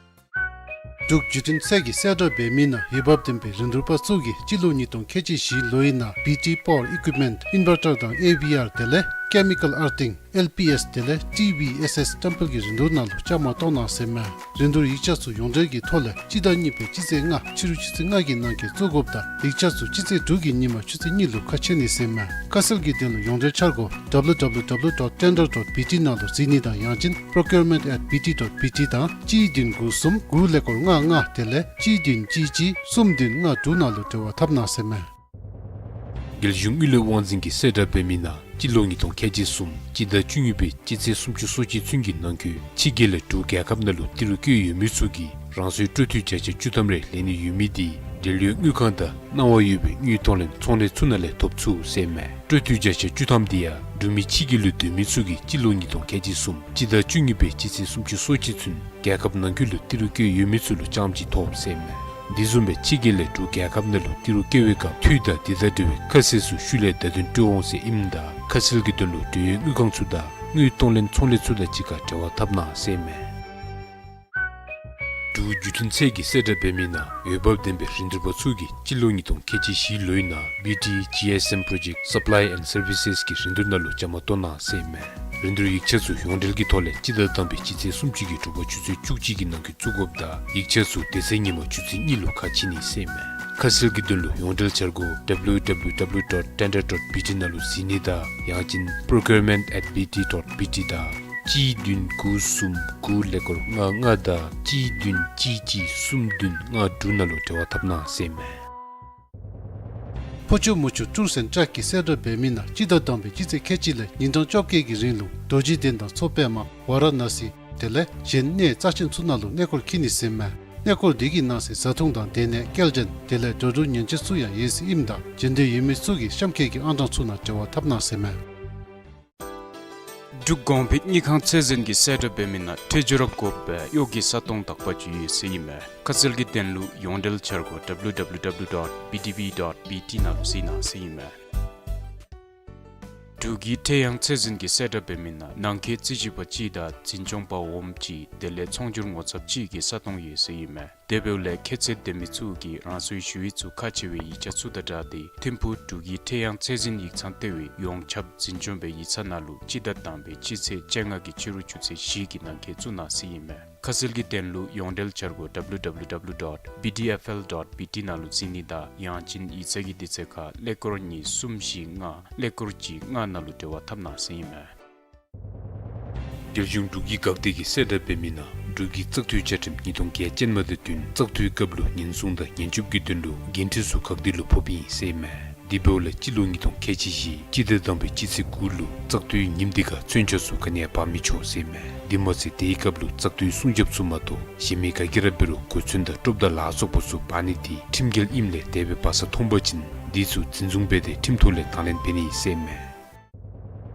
འབྲུག་བརྒྱུད་འཕྲིན་ཚད་ཀྱིས་གསལ་བསྒྲགས་འབད་མི་ནང་འོས་འབབ་ལྡན་པའི་རིན་བསྡུར་པ་ཚུ་གིས་སྤྱི་ལོ་ཉིས་སྟོང་ཁལ་གཅིག་བཞི་ལོའི་ནང་བི་ཊི་པ་ཝར་ཨི་ཀུའིཔ་མེནཊ་ཨིན་ཝར་ཊར་དང་ཨེ་ཝི་ཨར་དེ་ལས་ཀེ་མི་ཀལ་ཨར་ཐིང་ཨེལ་པི་ཨེསི་དེ་ལས་ཊི་བི་ཨེསི་ཨེསི་བཀྲམ་སྤེལ་གྱི་རིན་བསྡུར་ནང་ལུ་བཅའ་མར་གཏོགས་གནང་ཟེར་མས། རིན་བསྡུར་ཡིག་ཆ་ཚུ་ཡོངས་འབྲེལ་གྱི་ཐོག་ལས་སྤྱི་ཟླ་གཉིས་པའི་སྤྱི་ཚེས་ལྔ་ཕྱི་རུ་ཆུ་ཚོད་ལྔ་གི་ནང་འཁོད་བཙུགས་དགོཔ་དང་ཡིག་ཆ་ཚུ་སྤྱི་ཚེས་དྲུག་གི་ཉིན་མ་ཆུ་ཚོད་གཉིས་ལུ་ཁ་ཕྱེ་ནི་ཟེར་མས། ཁ་གསལ་གྱི་དོན་ལུ་ཡོངས་འབྲེལ་འཆར་སྒོ་ཌབ་ལུ་ཌབ་ལུ་ཌབ་ལུ་ཌོཊ་ཊེན་ཌར་ཌོཊ་བི་ཊི་ནང་ལུ་གཟིགས་ནི་དང་ཡང་ཅིན་པྲོ་ཀིའུར་མེནཊ་ཨེཊ་བི་ཊི་ཌོཊ་བི་ཊི་དང་གཅིག་བདུན་དགུ་གསུམ་དགུ་ཀླད་ཀོར་ལྔ་ལྔ་དེ་ལས་གཅིག་བདུན་གཅིག་གཅིག་གསུམ་བདུན་ལྔ་དྲུག་ནང་ལུ་འབྲེལ་བ་འཐབ་གནང་ཟེར་མས། རྒྱལ་གཞུང་དངུལ་ལས་དབང་འཛིན་གྱིས་གསལ་བསྒྲགས་འབད་མི་ནང་སྤྱི་ལོ་ཉིས་སྟོང་ཁལ་གཅིག་གསུམ་སྤྱི་ཟླ་བཅུ་གཉིས་པའི་སྤྱི་ཚེས་སུམ་ཅུ་སོ་གཅིག་ཚུན་གྱི་ནང་འཁོད་ཕྱི་རྒྱལ་ལས་འབྲུག་རྒྱལ་ཁབ་ནང་ལུ་ཏི་རུ་བཀོད་ཡོད་མི་ཚུ་གིས་རང་སོའི་སྤྲོད་འཐུས་བརྒྱ་ཆ་བཅུ་ཐམ་རེ་ལེན་ནི་ཡོད་མི་དེ་འབྲེལ་ཡོད་དངུལ་ཁང་དང་གནང་བ་ཡོད་པའི་དངུལ་གཏོང་ལེན་ཚོང་ལས་ཚུ་ནང་ལས་ཐོབ་ཚུགས་ཟེར་མས། སྤྲོད་འཐུས་བརྒྱ་ཆ་བཅུ་ཐམ་དེ་ཡང་འབྲུག་མི་ཕྱི་རྒྱལ་ལུ་སྡོད་མི་ཚུ་གིས་སྤྱི་ལོ་ཉིས་སྟོང་ཁལ་གཅིག་གསུམ་སྤྱི་ཟླ་བཅུ་གཉིས་པའི་སྤྱི་ཚེས་སུམ་ཅུ་སོ་གཅིག་ཚུན་རྒྱལ་ཁབ་ནང་འཁོད་ལུ་ཏི་རུ་བཀོད་ཡོད་མི་ཚུ་ལུ་རྐྱངམ་གཅིག་ཐོབ་ཟེར་མས། དེ་བཟུམ་སྦེ་ཕྱི་རྒྱལ་ལས་འབྲུག་རྒྱལ་ཁབ་ནང་ལུ་ཏི་རུ་བཀོད་པའི་སྐབས་འཐུས་དང་དེ་དང་འབྲེལ་བའི་ཁ་གསལ་ཚུ་ཤུལ་ལས་བརྡ་དོན་སྤྲོད་འོང་ཟེར་ཨིནམ་ད་ཁ་གསལ་གྱི་དོན་ལུ་འབྲེལ་ཡོད་དངུལ་ཁང་ཚུ་དང་དངུལ་གཏོང་ལེན་ཚོང་ལས་ཚུ་དང་གཅིག་ཁར་འབྲེལ་བ་འཐབ་གནང་ཟེར་མས། འབྲུག་བརྒྱུད་འཕྲིན་ཚད་ཀྱིས་གསལ་བསྒྲགས་འབད་མི་ནང་འོས་འབབ་ལྡན་པའི་རིན་བསྡུར་པ་ཚུ་གིས་སྤྱི་ལོ་ཉིས་སྟོང་ཁལ་གཅིག་བཞི་ལོའི་ནང་བི་ཊི་ཇི་ཨེསི་ཨེམ་པྲོ་ཇེཀཊ་སབ་ལའི་ཨེནཌ་སར་བི་སེསི་ཀྱི་རིན་བསྡུར་ནང་ལུ་བཅའ་མར་གཏོགས་གནང་ཟེར་མས། རིན་བསྡུར་ཡིག་ཆ་ཚུ་ཡོངས་འབྲེལ་གྱི་ཐོག་ལས་སྤྱི་ཟླ་དང་པའི་སྤྱི་ཚེས་སུམ་ཅུ་གི་དྲོ་པ་ཆུ་ཚོད་བཅུ་གཅིག་གི་ནང་འཁོད་བཙུགས་དགོཔ་དང་ཡིག་ཆ་ཚུ་དེ་ཚེ་ཉིན་མ་ཆུ་ཚོད་གཉིས་ལུ་ཁ་ཕྱེ་ནི་ཟེར་མས། ཁ་གསལ་གྱི་དོན་ལུ་ཡོངས་འབྲེལ་འཆར་སྒོ་ཌབ་ལུ་ཌབ་ལུ་ཌབ་ལུ་ཌོཊ་ཊེན་ཌར་ཌོཊ་བི་ཊི་ནང་ལུ་གཟིགས་ནི་དང་ཡང་ཅིན་པྲོ་ཀིའུར་མེནཊ་ཨེཊ་བི་ཊི་ཌོཊ་བི་ཊི་དང་གཅིག་བདུན་དགུ་གསུམ་དགུ་ཀླད་ཀོར་ལྔ་ལྔ་དང་གཅིག་བདུན་གཅིག་གཅིག་གསུམ་བདུན་ལྔ་དྲུག་ནང་ལུ་འབྲེལ་བ་འཐབ་གནང་ཟེར་མས། ཕོ་ཆུ་མོ་ཆུ་ཊུརསི་ཨེནཌ་ཊྲེག་གིས་གསལ་བསྒྲགས་འབད་མི་ནང་སྤྱི་ཟླ་དང་པའི་སྤྱི་ཚེས་ཁལ་གཅིག་ལས་ཉིན་གྲངས་བཅོ་བརྒྱད་ཀྱི་རིང་ལུ་རྡོ་རྗེ་གདན་དང་མཚོ་པདྨ་ཝཱ་ར་ཎ་སི་དེ་ལས་གཞན་གནས་རྩ་ཆེན་ཚུ་ནང་ལུ་གནས་སྐོར་འཁྱིད་ནི་ཟེར་མས། གནས་སྐོར་དེ་གི་ནང་གསེས་བཟའ་འཐུང་དང་སྡོད་གནས་སྐྱེལ་འདྲེན་དེ་ལས་འགྲོ་འགྲུལ་ཉེན་བཅོལ་ཚུ་ཡང་ཡོད་ཟེར་ཨིནམ་ད་འབྱོན་འདོད་ཡོད་མི་ཚུ་གིས་གཤམ་འཁོད་ཀྱི་ཨང་གྲངས་ཚུ་ནང་འབྲེལ་བ་འཐབ་གནང་ཟེར་མས། འབྲུག་གོང་འཕེལ་དངུལ་ཁང་ཚད་འཛིན་གྱིས་གསལ་བསྒྲགས་འབད་མི་ནང་ཁྲལ་འབྱོར་ར་དགོ་པའི་གཡོག་གི་ས་སྟོང་དག་པ་ཅིག་ཡོད་ཟེར་ཨིན་མས། ཁ་གསལ་གྱི་དོན་ལུ་ཡོངས་འབྲེལ་འཆར་སྒོ་ཌབ་ལུ་ཌབ་ལུ་ཌབ་ལུ་ཌོཊ་བི་ཌི་བི་ཌོཊ་བི་ཊི་ནང་ལུ་གཟིགས་གནང་ཟེར་ཨིན་མས། འབྲུག་གི་ཁྲལ་གཡང་ཚད་འཛིན་གྱིས་གསལ་བསྒྲགས་འབད་མི་ནང་ནང་འཁོད་རྩིས་ཞིབ་པ་གཅིག་དང་འཛིན་སྐྱོང་པ་འོགམ་གཅིག་དེ་ལས་ཚོང་སྒྱུར་ངོ་ཚབ་གཅིག་གི་ས་སྟོང་ཡོད་ཟེར་ཨིན་མས། དེ་འབདཝ་ལས་ཁྱད་ཚད་ལྡན་མི་ཚུ་གིས་རང་སོའི་ཞུ་ཡིག་ཚུ་ཁག་ཆེ་བའི་ཡིག་ཆ་ཚུ་དང་སྦྲགས་ཏེ་ཐིམ་ཕུག་འབྲུག་གི་ཁྲལ་གཡང་ཚད་འཛིན་ཡིག་ཚང་ལྟེ་བའི་ཡོངས་ཁྱབ་འཛིན་སྐྱོང་པའི་ཡིག་ཚང་ནང་ལུ་སྤྱི་ཟླ་དང་པའི་སྤྱི་ཚེས་བཅོ་ལྔ་གི་ཕྱི་རུ་ཆུ་ཚོད་བཞི་གི་ནང་འཁོད་བཙུགས་གནང་ཟེར་ཨིན་མས། ཁ་གསལ་གྱི་དོན་ལུ་ཡོངས་འབྲེལ་འཆར་སྒོ་ཌབ་ལུ་ཌབ་ལུ་ཌབ་ལུ་ཌོཊ་བི་ཌི་ཨེཕ་ཨེལ་ཌོཊ་བི་ཊི་ནང་ལུ་གཟིགས་ནི་དང་ཡང་ཅིན་ཡིག་ཚང་གི་དུས་ཚོད་ཁར་ཀླད་ཀོར་གཉིས་གསུམ་བཞི་ལྔ་ཀླད་ཀོར་གཅིག་ལྔ་ནང་ལུ་འབྲེལ་བ་འཐབ་གནང་ཟེར་ཨིན་མས། རྒྱལ་གཞུང་འབྲུག་གི་འགག་སྡེ་གིས་གསལ་བསྒྲགས་འབད་མི་ནང་འབྲུག་གི་བཙག་འཐུའི་བཅའ་ཁྲིམས་ཉིས་སྟོང་བརྒྱད་ཅན་མ་དང་བསྟུན་བཙག་འཐུའི་སྐབས་ལུ་ཉེན་སྲུང་དང་ཉེན་སྐྱོབ་ཀྱི་དོན་ལུ་འགན་འཁྲི་ཚུ་འགག་སྡེ་ལུ་ཕོགཔ་ཨིན་ཟེར་ཨིན་མས། དེ་འབདཝ་ལས་སྤྱི་ལོ་ཉིས་སྟོང་ཁལ་གཅིག་བཞི་སྤྱི་ཟླ་དང་པའི་སྤྱི་ཚེས་དགུ་ལུ་བཙག་འཐུའི་ཉིནམ་དེ་ཁར་མཚོན་ཆ་ཚུ་ག་ནི་ཡང་འབག་མི་ཆོག་ཟེར་མས། དེ་མ་ཚད་དེའི་སྐབས་ལུ་བཙག་འཐུའི་སྲུང་སྐྱོབ་ཚུ་མ་གཏོགས་གཞན་མི་ག་གིས་ར་འབད་རུང་གོ་མཚོན་དང་ཀྲོབ་དང་ལ་སོགས་པ་ཚུ་འབག་ནི་དེ་ཁྲིམས་འགལ་ཨིནམ་ལས་དེ་སྦེ་འབག་ས་མཐོང་པ་ཅིན་དེ་ཚུ་འཛིན་བཟུང་འབད་དེ་ཁྲིམས་ཐོག་ལས་དང་ལེན་འབད་ནི་ཟེར་མས།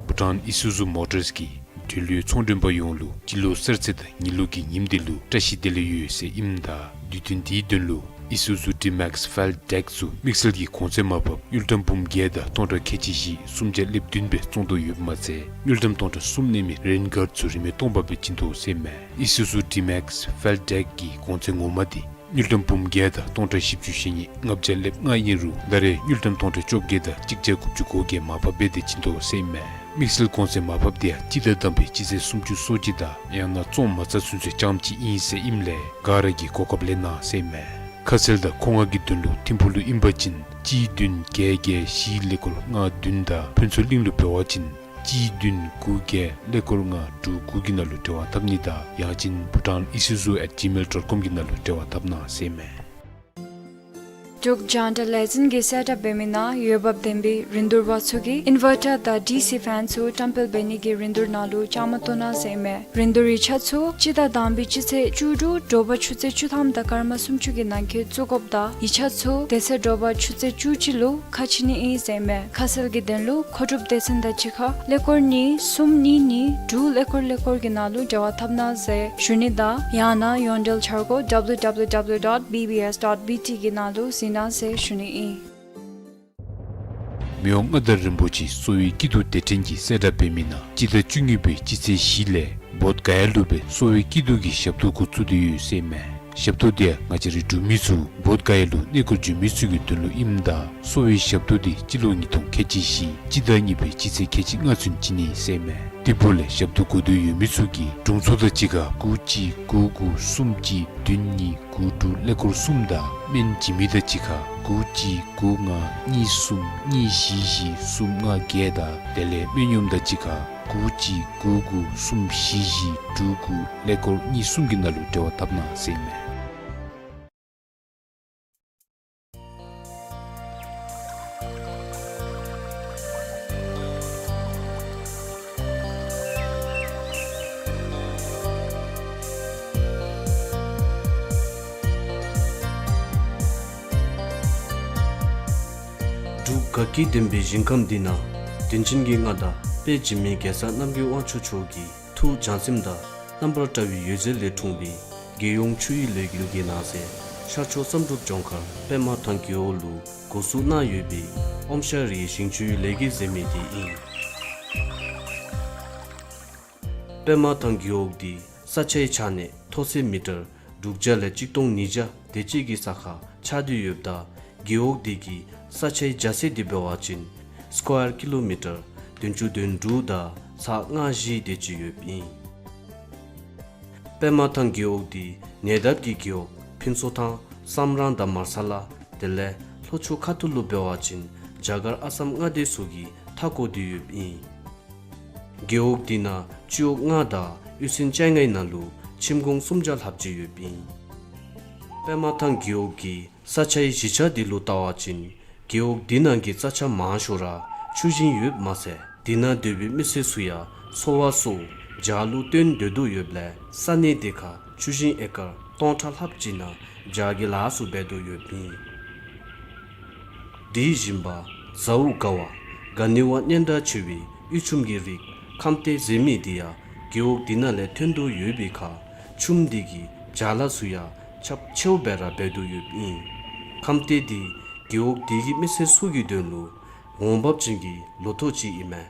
བྷུ་ཊཱན་ཨི་སུ་ཛུ་མོ་ཊརསི་གིས་འབྲེལ་ཡོད་ཚོང་མགྲོན་པ་ཡོངས་ལུ་སྤྱི་ལོ་གསར་ཚེས་དང་ཉི་ལོ་གི་ཉིནམ་དེ་ལུ་བཀྲ་ཤིས་བདེ་ལེགས་ཡོད་ཟེར་ཨིནམ་ད་དུས་སྟོན་དེའི་དོན་ལུ་ཨི་སུ་ཛུ་ཌི་མེགསི་ཕེལ་ཌེཀ་ཚུ་དམིགས་བསལ་གྱི་གོང་ཚད་མར་ཕབ་དངུལ་ཀྲམ་འབུམ་བརྒྱད་དང་སྟོང་ཕྲག་ཁལ་གཅིག་བཞི་སུམ་བརྒྱ་ལེབ་བདུན་སྦེ་བཙོང་དོ་ཡོདཔ་མ་ཚད་དངུལ་ཀྲམ་སྟོང་ཕྲག་གསུམ་གནས་མི་རེན་གཱརཌ་ཚུ་རིན་མེད་སྟོང་པ་སྦེ་བྱིན་དོ་ཟེར་མས། ཨི་སུ་ཛུ་ཌི་མེགསི་ཕེལ་ཌེཀ་གི་གོང་ཚད་ངོ་མ་དེ་དངུལ་ཀྲམ་འབུམ་བརྒྱད་དང་སྟོང་ཕྲག་བཞི་བཅུ་ཞེ་གཉིས་ལྔ་བརྒྱ་ལེབ་ལྔ་ཨིན་རུང་ད་རེས་དངུལ་ཀྲམ་སྟོང་ཕྲག་བཅོ་བརྒྱད་དང་གཅིག་བརྒྱ་དགུ་བཅུ་གོ་བརྒྱད་མར་ཕབ་འབད་དེ་བྱིན་དོ་ཟེར་མས། དམིགས་བསལ་གོང་ཚད་མར་ཕབ་དེ་ཡང་སྤྱི་ཟླ་དང་པའི་སྤྱི་ཚེས་སུམ་ཅུ་སོ་གཅིག་དང་ཡང་ན་བཙོང་མ་ཚར་ཚུན་ཚོད་རྐྱངམ་ཅིག་ཨིན་ཟེར་ཨིནམ་ལས་ག་ར་གིས་གོ་སྐབས་ལེན་གནང་ཟེར་མས། ཁ་གསལ་དང་མཁོ་མངགས་ཀྱི་དོན་ལུ་ཐིམ་ཕུག་ལུ་ཨིན་པ་ཅིན་གཅིག་བདུན་བརྒྱད་བརྒྱད་བཞི་ཀླད་ཀོར་ལྔ་བདུན་དང་ཕུན་ཚོགས་གླིང་ལུ་འབད་བ་ཅིན་གཅིག་བདུན་དགུ་བརྒྱད་ཀླད་ཀོར་ལྔ་དྲུག་དགུ་གི་ནང་ལུ་འབྲེལ་བ་འཐབ་ནི་དང་ཡང་ཅིན་bhutan isuzu at gmail dot com གི་ནང་ལུ་འབྲེལ་བ་འཐབ་གནང་ཟེར་མས། འབྲུག་རྒྱང་བསྒྲགས་ལས་འཛིན་གྱིས་གསལ་བསྒྲགས་འབད་མི་ནང་འོས་འབབ་ལྡན་པའི་རིན་བསྡུར་པ་ཚུ་གིས་ཨིན་ཝར་ཊར་དང་ཌི་སི་ཕེན་ཚུ་བཀྲམ་སྤེལ་འབད་ནི་གི་རིན་བསྡུར་ནང་ལུ་བཅའ་མར་གཏོགས་གནང་ཟེར་མས། རིན་བསྡུར་ཡིག་ཆ་ཚུ་སྤྱི་ཟླ་དང་པའི་སྤྱི་ཚེས་བཅུ་དྲུག་དྲོ་པ་ཆུ་ཚོད་བཅུ་ཐམ་དང་སྐར་མ་སུམ་ཅུ་གི་ནང་འཁོད་བཙུགས་དགོཔ་དང་ཡིག་ཆ་ཚུ་དེ་ཚེ་དྲོ་པ་ཆུ་ཚོད་བཅུ་གཅིག་ལུ་ཁ་ཕྱེ་ནི་ཨིན་ཟེར་མས། ཁ་གསལ་གྱི་དོན་ལུ་མཁོ་སྒྲུབ་སྡེ་ཚན་དང་གཅིག་ཁར་ཀླད་ཀོར་གཉིས་གསུམ་གཉིས་གཉིས་དྲུག་ཀླད་ཀོར་ཀླད་ཀོར་གྱི་ནང་ལུ་འབྲེལ་བ་འཐབ་གནང་ཟེར་ཞུ་ནི་དང་ཡང་ན་ཡོངས་འབྲེལ་འཆར་སྒོ་W W W dot B B S dot B T གི་ནང་ལུ་གཟིགས་གནང་ཟེར་ཞུ་ནི་ཨིན། མི་དབང་མངའ་བདག་རིན་པོ་ཆེ་གསོ་བའི་སྐྱིད་སྡུག་སྡེ་ཕྲན་གྱིས་གསལ་བསྒྲགས་འབད་མི་ནང་སྤྱི་ཟླ་བཅུ་གཉིས་པའི་སྤྱི་ཚེས་བཞི་ལས་བོདྷ་ག་ཡ་ལུ་སྦེ་གསོ་བའི་སྐྱིད་སྡུག་གི་ཞབས་ཏོག་འགོ་བཙུགས་ཏེ་ཡོད་ཟེར་མས། ཞབས་ཏོག་དེ་ཡང་ང་བཅས་རའི་འབྲུག་མི་ཚུ་བོདྷ་ག་ཡ་ལུ་གནས་སྐོར་འབྱོན་མི་ཚུ་གི་དོན་ལུ་ཨིནམ་ད་གསོ་བའི་ཞབས་ཏོག་དེ་སྤྱི་ལོ་ཉིས་སྟོང་ཁལ་གཅིག་བཞི་སྤྱི་ཟླ་གཉིས་པའི་སྤྱི་ཚེས་ཁལ་གཅིག་ལྔ་ཚུན་བྱིན་ནི་ཟེར་མས། དེ་འབདཝ་ལས་ཞབས་ཏོག་དགོ་འདོད་ཡོད་མི་ཚུ་གིས་དྲུང་འཚོ་དང་གཅིག་ཁར་དགུ་གཅིག་དགུ་དགུ་གསུམ་གཅིག་བདུན་གཉིས་དགུ་དྲུག་ཀླད་ཀོར་གསུམ་དང་སྨན་བྱིན་མི་དང་གཅིག་ཁར་དགུ་གཅིག་དགུ་ལྔ་གཉིས་གསུམ་གཉིས་བཞི་བཞི་གསུམ་ལྔ་བརྒྱད་དང་དེ་ལས་སྨན་གཡོགམ་དང་གཅིག་ཁར་དགུ་གཅིག་དགུ་དགུ་གསུམ་བཞི་བཞི་དྲུག་དགུ་ཀླད་ཀོར་གཉིས་གསུམ་གྱི་ནང་ལུ་འབྲེལ་བ་འཐབ་གནང་ཟེར་མས། འབྲུག་དགའ་སྐྱིད་ལྡན་པའི་ཞིང་ཁམས་འདི་ན། དྲིན་ཅན་གྱི་མངའ་བདག་དཔལ་འཇིགས་མེད་རྒྱལ་ཚབ་རྣམ་རྒྱལ་དབང་ཕྱུག་མཆོག་གི་ཐུགས་བྱམས་སེམས་དང་རྣམ་པར་བཀྲ་བའི་འོད་ཟེར་ལས་འཁྲུངས་པའི་རྒྱལ་ཡོངས་ཆུ་ཡུལ་ལས་འགུལ་གྱི་ནང་གསེས་ཤར་ཕྱོགས་བསམ་གྲུབ་ལྗོངས་མཁར་པདྨ་ཐང་རྒེད་འོག་ལུ་འགོ་བཙུགས་གནང་ཡོད་པའི་ཨོམ་ཤ་རིའི་ཞིང་ཆུའི་ལས་འགུལ་ཟེར་མི་དེ་ཨིན། པདྨ་ཐང་རྒེད་འོག་འདི་ས་ཆའི་ཆ་ནས་མཐོ་ཚད་མི་ཊར་དྲུག་བརྒྱ་ལས་ཆིག་སྟོང་ཉིས་བརྒྱ་དེ་ཅིག་གི་ས་ཁར་ཆགས་ཏེ་ཡོདཔ་ད་རྒེད་འོག་འདི་གི་ས་ཆའི་རྒྱ་ཚད་འདི་འབད་བ་ཅིན་སི་ཀོ་ཡར་ཀི་ལོ་མི་ཊར་བདུན་ཅུ་དོན་དྲུག་དང་ཚག་ལྔ་བཞི་དེ་ཅིག་ཡོདཔ་ཨིན། པདྨ་ཐང་རྒེད་འོག་འདི་ཉེ་འདབས་ཀྱི་རྒེད་འོག་ཕུན་ཚོགས་ཐང་སམ་རང་དང་མར་ས་ལ་དེ་ལས་ལྷོ་ཕྱོགས་ཁ་ཐུག་ལུ་འབད་བ་ཅིན་རྒྱ་གར་ཨ་སམ་མངའ་སྡེ་ཚུ་གིས་མཐའ་བསྐོར་ཏེ་ཡོདཔ་ཨིན། རྒེད་འོག་འདི་ན་སྤྱི་འོག་ལྔ་དང་གཡུས་ཚན་བཅོ་ལྔའི་ནང་ལུ་ཁྱིམ་གུང་སུམ་བརྒྱ་ལྷགཔ་ཅིག་ཡོདཔ་ཨིན། པདྨ་ཐང་རྒེད་འོག་གི་ས་ཆའི་གཞི་ཆགས་འདི་ལུ་བལྟ་བ་ཅིན་རྒེད་འོག་འདི་ནང་གི་རྩྭ་ཆ་མང་ཤོས་ར་ཆུ་ཞིང་ཡོདཔ་མ་ཚད་འདི་ན་སྡོད་པའི་མི་སེར་ཚུ་ཡང་འཚོ་བ་སོར་བྱག་ལུ་བརྟེན་སྡོད་དོ་ཡོདཔ་ལས་ས་གནས་འདི་ཁར་ཆུ་ཞིང་ཨེ་ཀར་སྟོང་ཕྲག་ལྷགཔ་ཅིག་ནང་བྱག་གི་ལཱ་ཚུ་འབད་དོ་ཡོདཔ་ཨིན། དེ་བཞིན་པ་ཛའུ་དགའ་བ་ག་ནི་བ་སྙན་གྲགས་ཆེ་བའི་གཡུ་ཆུམ་གྱི་རིགས་ཁམས་ཏེ་ཟེར་མི་འདི་ཡང་རྒེད་འོག་འདི་ནང་ལས་ཐོན་དོ་ཡོད་པའི་ཁར་ཆུམ་འདི་གི་བྱག་ལཱ་ཚུ་ཡང་ཁྱབ་ཆེཝ་སྦེ་ར་འབད་དོ་ཡོདཔ་ཨིན། ཁམས་ཏེ་འདི་རྒེད་འོག་འདི་གི་མི་སེར་ཚུ་གི་དོན་ལུ་འོང་འབབ་ཅན་གྱི་ལོ་ཐོག་ཅིག་ཨིན་མས།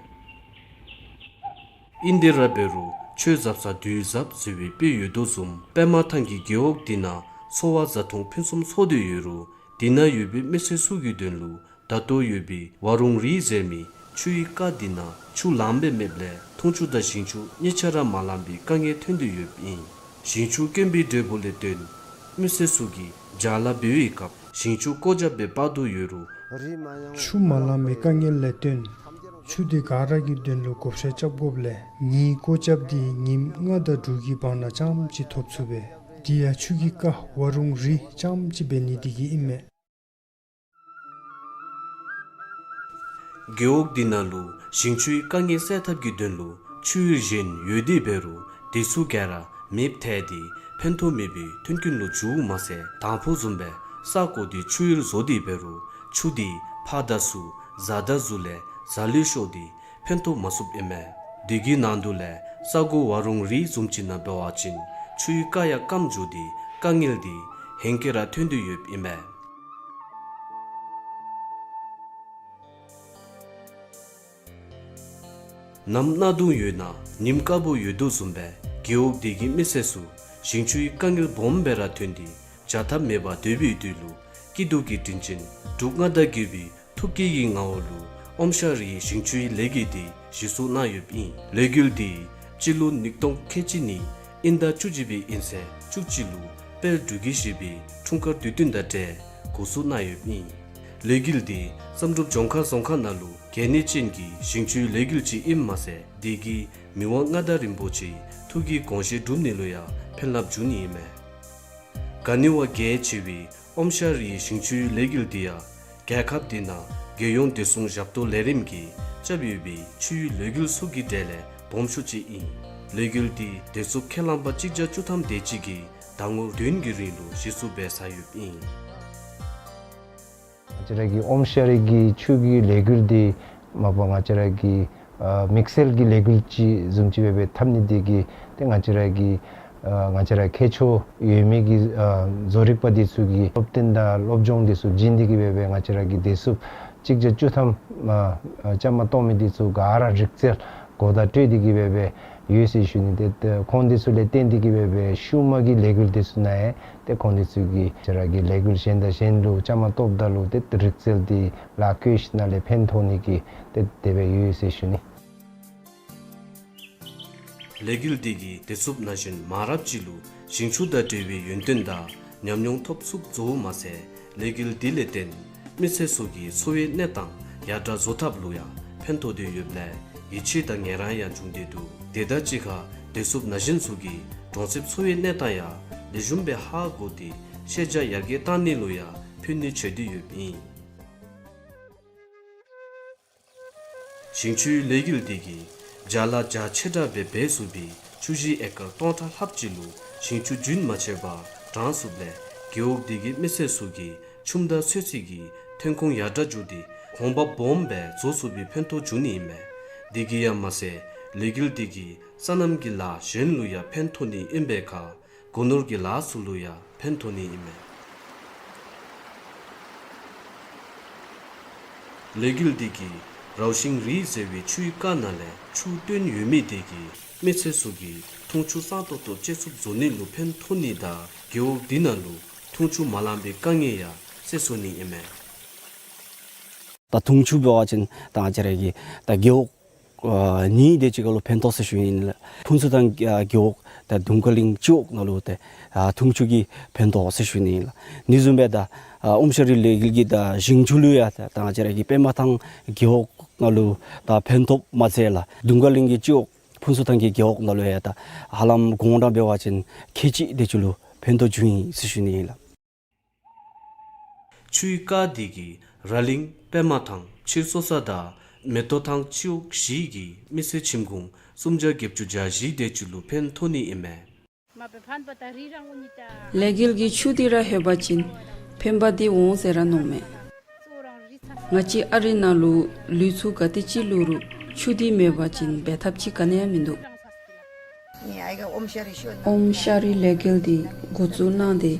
ཨིན་ཏེ་ར་འབད་རུང་ཆོས་ཟབ་ས་དུས་ཟབ་ཟེར་བའི་དཔེ་ཡོད་དོ་བཟུམ་པདྨ་ཐང་གི་རྒེད་འོག་འདི་ནང་འཚོ་བ་བཟའ་འཐུང་ཕུན་སུམ་ཚོགས་ཏེ་ཡོད་རུང་འདི་ན་ཡོད་པའི་མི་སེར་ཚུ་གི་དོན་ལུ་ད་ལྟོ་ཡོད་པའི་ཝ་རུང་རི་ཟེར་མི་ཆུའི་རྐ་འདི་ནང་ཆུ་ལངམ་སྦེ་མེདཔ་ལས་འཐུང་ཆུ་དང་ཞིང་ཆུ་གཉིས་ཆ་ར་མ་ལང་པའི་དཀའ་ངལ་ཐོན་ཏེ་ཡོདཔ་ཨིན། ཞིང་ཆུ་དཀོན་པའི་འབྲས་བུ་ལས་བརྟེན་མི་སེར་ཚུ་གིས་བྱག་ལཱ་འབད་བའི་སྐབས་ཞིང་ཆུ་བཀོ་རྒྱབ་སྦེ་སྤར་དོ་ཡོད་རུང་ཆུ་མ་ལང་པའི་དཀའ་ངལ་ལས་བརྟེན་ཆུ་དེ་ག་ར་གི་དོན་ལུ་བགོ་བཤའ་རྐྱབ་དགོཔ་ལས་ངེའི་བཀོ་རྒྱབ་འདི་ཉིནམ་ལྔ་དང་དྲུག་གི་བར་ན་རྐྱངམ་ཅིག་ཐོབ་ཚུགས་པས། དེ་ཡང་ཆུ་གི་རྐ་ཝ་རུང་རི་རྐྱངམ་ཅིག་འབད་ནི་དེ་གིས་ཨིན་མས། རྒེད་འོག་འདི་ནང་ལུ་ཞིང་ཆུའི་དཀའ་ངལ་སེལ་ཐབས་ཀྱི་དོན་ལུ་ཆུ་གཡུར་གཞན་ཡོད་དེ་འབད་རུང་དེ་ཚུ་ག་ར་མེདཔ་ཐལ་ཏེ་ཕན་ཐོགས་མེད་པའི་མཐུན་རྐྱེན་ལུ་འགྱུརཝ་མ་ཚད་དང་ཕུ་བཟུམ་སྦེ་ས་བརྐོ་སྟེ་ཆུ་གཡུར་བཟོ་སྟེ་འབད་རུང་ཆུ་དེ་ཕར་དང་ཚུར་བཟའ་དང་གཟུགས་ལས་བཟའ་ལུས་ཤོར་ཏེ་ཕན་ཐོགས་མ་ཚུགསཔ་ཨིན་མས། དེ་གི་ནང་དུ་ལས་ས་གོ་བ་རོང་རི་བཟུམ་ཅིག་ནང་འབད་བ་ཅིན་ཆུའི་རྐ་ཡང་སྐམ་འགྱོ་སྟེ་དཀའ་ངལ་དེ་ཧེང་སྐལ་ར་ཐོན་དོ་ཡོདཔ་ཨིན་མས། ནམ་གནག་དུང་ཡོད་ན་ཉིམ་དཀརཔོ་ཡོད་དོ་བཟུམ་སྦེ་རྒེད་འོག་དེ་གི་མི་སེར་ཚུ་ཞིང་ཆུའི་དཀའ་ངལ་སྦོམ་སྦེ་ར་ཐོན་ཏེ་བྱ་ཐབས་མེད་པར་སྡོད་པའི་དུས་ལུ་སྐྱིད་སྡུག་གི་དྲིན་ཅན་འབྲུག་མངའ་བདག་རྒྱལ་པོའི་ཐུགས་བསྐྱེད་ཀྱི་ངོ་བོ་ལུ་ཨོམ་ཤ་རི་ཞིང་ཆུའི་ལས་འགུལ་དེ་གཞི་བཙུགས་གནང་ཡོདཔ་ཨིན། ལས་འགུལ་དེ་སྤྱི་ལོ་ཉིས་སྟོང་ཁལ་གཅིག་གཉིས་དབྱིན་ཟླ་བཅུ་གཅིག་པའི་དབྱིན་ཚེས་བཅུ་གཅིག་ལུ་དཔལ་འབྲུག་རྒྱལ་བཞི་པའི་འཁྲུངས་སྐར་དུས་སྟོན་དང་འབྲེལ་འགོ་བཙུགས་གནང་ཡོདཔ་ཨིན། ལས་འགུལ་དེ་བསམ་གྲུབ་ལྗོངས་མཁར་རྫོང་ཁག་ནང་ལུ་གལ་གནད་ཅན་གྱི་ཞིང་ཆུའི་ལས་འགུལ་ཅིག་ཨིནམ་མ་ཚད་དེ་གིས་མི་དབང་མངའ་བདག་རིན་པོ་ཆེའི་ཐུགས་ཀྱི་དགོངས་བཞེད་སྒྲུབ་ནི་ལུ་ཡང་ཕན་རླབས་འབྱུང་ནི་ཨིན་མས། ག་ནི་བ་གལ་ཆེ་བའི་ཨོམ་ཤ་རི་ཞིང་ཆུའི་ལས་འགུལ་འདི་ཡང་རྒྱལ་ཁབ་འདི་ནང་རྒྱལ་ཡོངས་བདེ་སྲུང་ཞབས་ཏོག་ལས་རིམ་གྱིས་རྐྱབ་ཡོད་པའི་ཆུའི་ལས་འགུལ་ཚུ་གི་གྲས་ལས་སྦོམ་ཤོས་ཅིག་ཨིན། ལས་འགུལ་འདི་བདེ་སྲུང་ཁས་བླངས་པ་གཅིག་བརྒྱ་བཅུ་ཐམ་དེ་ཅིག་གིས་ཟླ་ངོ་བདུན་གྱི་རིང་ལུ་གཞི་བཙུགས་འབད་ཚར་ཡོདཔ་ཨིན། ང་བཅས་ར་གི་ཨོམ་ཤ་རི་གི་ཆུ་གི་ལས་འགུལ་འདི་མ་པ་ང་བཅས་ར་གི་ཨ་དམིགས་བསལ་གྱི་ལས་འགུལ་ཅིག་བཟུམ་ཅིག་སྦེ་འབད་འཐབ་ནི་དེ་གིས་ཏེ་ང་བཅས་ར་གི་ཨ་ང་བཅས་ར་ཁྱད་ཆོས་ཡོད་མི་གི་ཨ་བཟོ་རིག་པ་འདི་ཚུ་གི་སློབ་སྟོན་དང་སློབ་སྦྱོང་འདི་ཚུ་བྱིན་ཏེ་གིས་སྦེ་འབད་ང་བཅས་ར་གི་བདེ་སྲུང་གཅིག་བརྒྱ་བཅུ་ཐམ་ཨ་ཨ་བཅའ་མར་གཏོགས་མི་འདི་ཚུ་ག་ར་རིག་རྩལ་གོ་བརྡ་སྤྲོད་དེ་གིས་སྦེ་འབད་ཡོད་ཟེར་ཞུ་ནི། ཏེ་ཏེ་ཁོང་འདི་ཚུ་ལས་བརྟེན་ཏེ་གིས་སྦེ་འབད་ཤུལ་མ་གི་ལས་འགུལ་འདི་ཚུ་ནང་ཡང་ཏེ་ཁོང་འདི་ཚུ་གིས་ང་བཅས་ར་གི་ལས་འགུལ་གཞན་དང་གཞན་ལུ་བཅའ་མར་གཏོགསཔ་ད་ལུ་ཏེ་རིག་རྩལ་འདི་ལཱ་བཀོལ་ཞིནམ་ལས་ཕན་ཐོགས་ནི་གི་ཏེ་དེ་སྦེ་ཡོད་ཟེར་ཞུ་ནི། ལས་འགུལ་འདི་གིས་བདེ་སྲུང་ན་གཞོན་མང་རབས་ཅིག་ལུ་ཞིང་ཆུ་དང་འབྲེལ་བའི་ཡོན་ཏན་དང་ཉམས་མྱོང་ཐོབ་ཚུགསཔ་བཟོཝ་མ་ཚད་ལས་འགུལ་འདི་ལས་བརྟེན་མི་སེར་ཚུ་གི་འཚོ་བའི་གནས་སྟངས་ཡར་དྲག་བཟོ་ཐབས་ལུ་ཡང་ཕན་ཐོགས་ཏེ་ཡོདཔ་ལས་ཡིད་ཆེས་དང་ངལ་རངས་ཡང་བྱུང་སྟེ་འདུག། དེ་དང་གཅིག་ཁར་བདེ་སྲུང་ན་གཞོན་ཚུ་གིས་གྲོང་གསེབ་འཚོ་བའི་གནས་སྟངས་ཡང་ལེགས་ཤོམ་སྦེ་ཧ་གོ་སྟེ་ཤེས་བྱ་ཡར་རྒྱས་གཏང་ནི་ལུ་ཡང་ཕན་ནུས་ཆེ་སྟེ་ཡོདཔ་ཨིན། ཞིང་ཆུའི་ལས་འགུལ་འདི་གིས་བྱ་ལཱ་རྒྱ་ཆེ་དྲགས་སྦེ་འབད་ཚུགས་པའི་ཆུ་བཞི་ཨེ་ཀར་སྟོང་ཕྲག་ལྷགཔ་ཅིག་ལུ་ཞིང་ཆུ་རྒྱུན་མ་ཆད་པར་དྲང་ཚུགསཔ་ལས་རྒེད་འོག་འདི་གི་མི་སེར་ཚུ་གི་ཆུམ་དང་ཚོད་བསྲེ་གི་ཐོན་ཁུངས་ཡར་དྲག་འགྱོ་སྟེ་གོང་འཕེལ་སྦོམ་སྦེ་བཟོ་ཚུགས་པའི་ཕན་ཐོགས་འབྱུང་ནི་ཨིན་མས། དེ་གིས་ཡང་མ་ཚད་ལས་འགུལ་འདི་གིས་སོ་ནམ་གྱི་ལཱ་གཞན་ལུ་ཡང་ཕན་ཐོགས་ནི་ཨིན་པའི་ཁར་སྒོ་ནོར་གྱི་ལཱ་ཚུ་ལུ་ཡང་ཕན་ཐོགས་ནི་ཨིན་མས། ལས་འགུལ་འདི་གིས་རའུ་ཤིང་རི་ཟེར་བའི་ཆུའི་རྐ་ནང་ལས་ཆུ་བཏོན་ཡོད་མི་དེ་གིས་མི་སེར་ཚུ་གིས་འཐུང་ཆུ་གཙང་ཏོག་ཏོ་སྤྱོད་ཚུགསཔ་བཟོ་ནི་ལུ་ཕན་ཐོགས་ནི་དང་རྒེད་འོག་འདི་ནང་ལུ་འཐུང་ཆུ་མ་ལང་པའི་དཀའ་ངལ་ཡང་སེལ་ཚུགས་ནི་ཨིན་མས། ད་འཐུང་ཆུ་འབད་བ་ཅིན་ད་ང་བཅས་ར་གི་ད་རྒེད་འོག་ཨ་གཉིས་དེ་ཅིག་ཁར་ལུ་ཕན་ཐོགས་ཟེར་ཞུ་ནི་ཨིན་ལགས། ཕུན་ཚོགས་ཐང་ཨ་རྒེད་འོག་ད་དུང་དཀར་གླིང་སྤྱི་འོག་ནང་ལུ་ཏེ་ཨ་འཐུང་ཆུ་གི་ཕན་ཐོགས་ཟེར་ཞུ་ནི་ཨིན་ལགས། དེ་བཟུམ་སྦེ་ད་ཨ་ཨོམ་ཤ་རི་ལས་འགུལ་གྱིས་ད་ཞིང་ཆུ་ལུ་ཡང་ད་ད་ང་བཅས་ར་གི་པདྨ་ཐང་རྒེད་འོག་ནང་ལུ་ད་ཕན་ཐོགསཔ་མ་ཚད་ལགས། དུང་དཀར་གླིང་གི་སྤྱི་འོག་ཕུན་ཚོགས་ཐང་གི་རྒེད་འོག་ནང་ལུ་ཡང་ད་ཧ་ལམ་དགོངས་དག་འབད་བ་ཅིན་ཁལ་གཅིག་དེ་ཅིག་ལུ་ཕན་ཐོགས་འབྱུང་ཡི་ཟེར་ཞུ་ནི་ཨིན་ལགས། ཆུའི་རྐ་འདི་གིས་ར་གླིང་པདྨ་ཐང་ཕྱིར་གསོ་ས་དང་མེ་ཏོག་ཐང་སྤྱི་འོག་བཞི་གི་མི་སེར་ཁྱིམ་གུང་སུམ་བརྒྱ་བརྒྱད་ཅུ་གྱ་བཞི་དེ་ཅིག་ལུ་ཕན་ཐོགས་ནི་ཨིན་མས། ལས་འགུལ་གྱིས་ཆུ་འདི་ར་ལྷོད་པ་ཅིན་ཕན་པ་འདི་འོང་ཟེར་ར་མནོཝ་མས། ང་བཅས་ཨ་རི་ནང་ལུ་ལུས་ཚུ་ག་དེ་ཅིག་ལུས་རུང་ཆུ་འདི་མེད་པ་ཅིན་འབད་ཐབས་ཅིག་ག་ནི་ཡང་མིན་འདུག། ཨོམ་ཤ་རི་ལས་འགུལ་འདི་འགོ་བཙུགས་གནང་སྟེ་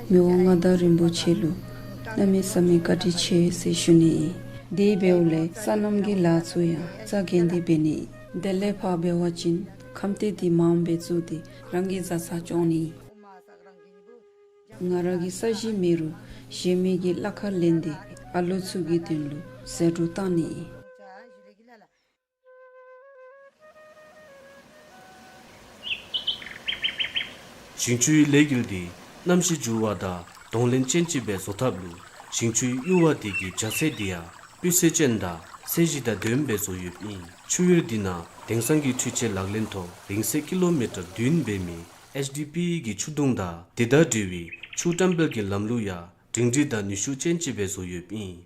མི་དབང་མངའ་བདག་རིན་པོ་ཆེ་ལུ་གནམ་མེད་ས་མེད་བཀའ་དྲིན་ཆེ་ཟེར་ཞུ་ནི་ཨིན། དེ་འབདཝ་ལས་སོ་ནམ་གྱི་ལཱ་ཚུ་ཡང་རྩ་འགེངས་ཏེ་འབད་ནི་ཨིན། དེ་ལས་ཕར་འབད་བ་ཅིན་ཁམས་སྡེ་འདི་མངམ་སྦེ་བཙུགས་ཏེ་རང་གི་བཟའ་ཚང་སྐྱོང་ནི་ཨིན། ང་ར་གི་ས་གཞི་མེད་རུང་གཞན་མི་གི་གླ་ཁར་ལེན་ཏེ་ཨ་ལོ་ཚུ་གི་དོན་ལུ་ཟད་འགྲོ་གཏང་ནི་ཨིན། ཞིང་ཆུའི་ལས་འགུལ་འདི་གནམ་གཤིས་འགྱུར་བ་དང་གདོང་ལེན་ཅན་ཅིག་སྦེ་བཟོ་ཐབས་ལུ་ཞིང་ཆུའི་གཡུར་བ་འདི་གི་རྒྱ་ཚད་འདི་ཡང་སྤུས་ཚད་ཅན་དང་ཚད་གཞི་དང་ལྡནམ་སྦེ་བཟོ་ཡོདཔ་ཨིན། ཆུ་གཡུར་འདི་ནང་དེང་སང་གི་འཕྲུལ་ཆས་ལག་ལེན་ཐོག་རིང་ཚད་ཀི་ལོ་མི་ཊར་བདུན་འབད་མི་ཨེཆ་ཌི་པི་གི་ཆུ་དུང་དང་དེ་དང་འབྲེལ་བའི་ཆུ་བཀྲམ་སྤེལ་གྱི་ལམ་ལུགས་ཡང་སྒྲིང་སྒྲི་དང་ནུས་ཤུགས་ཅན་ཅིག་སྦེ་བཟོ་ཡོདཔ་ཨིན།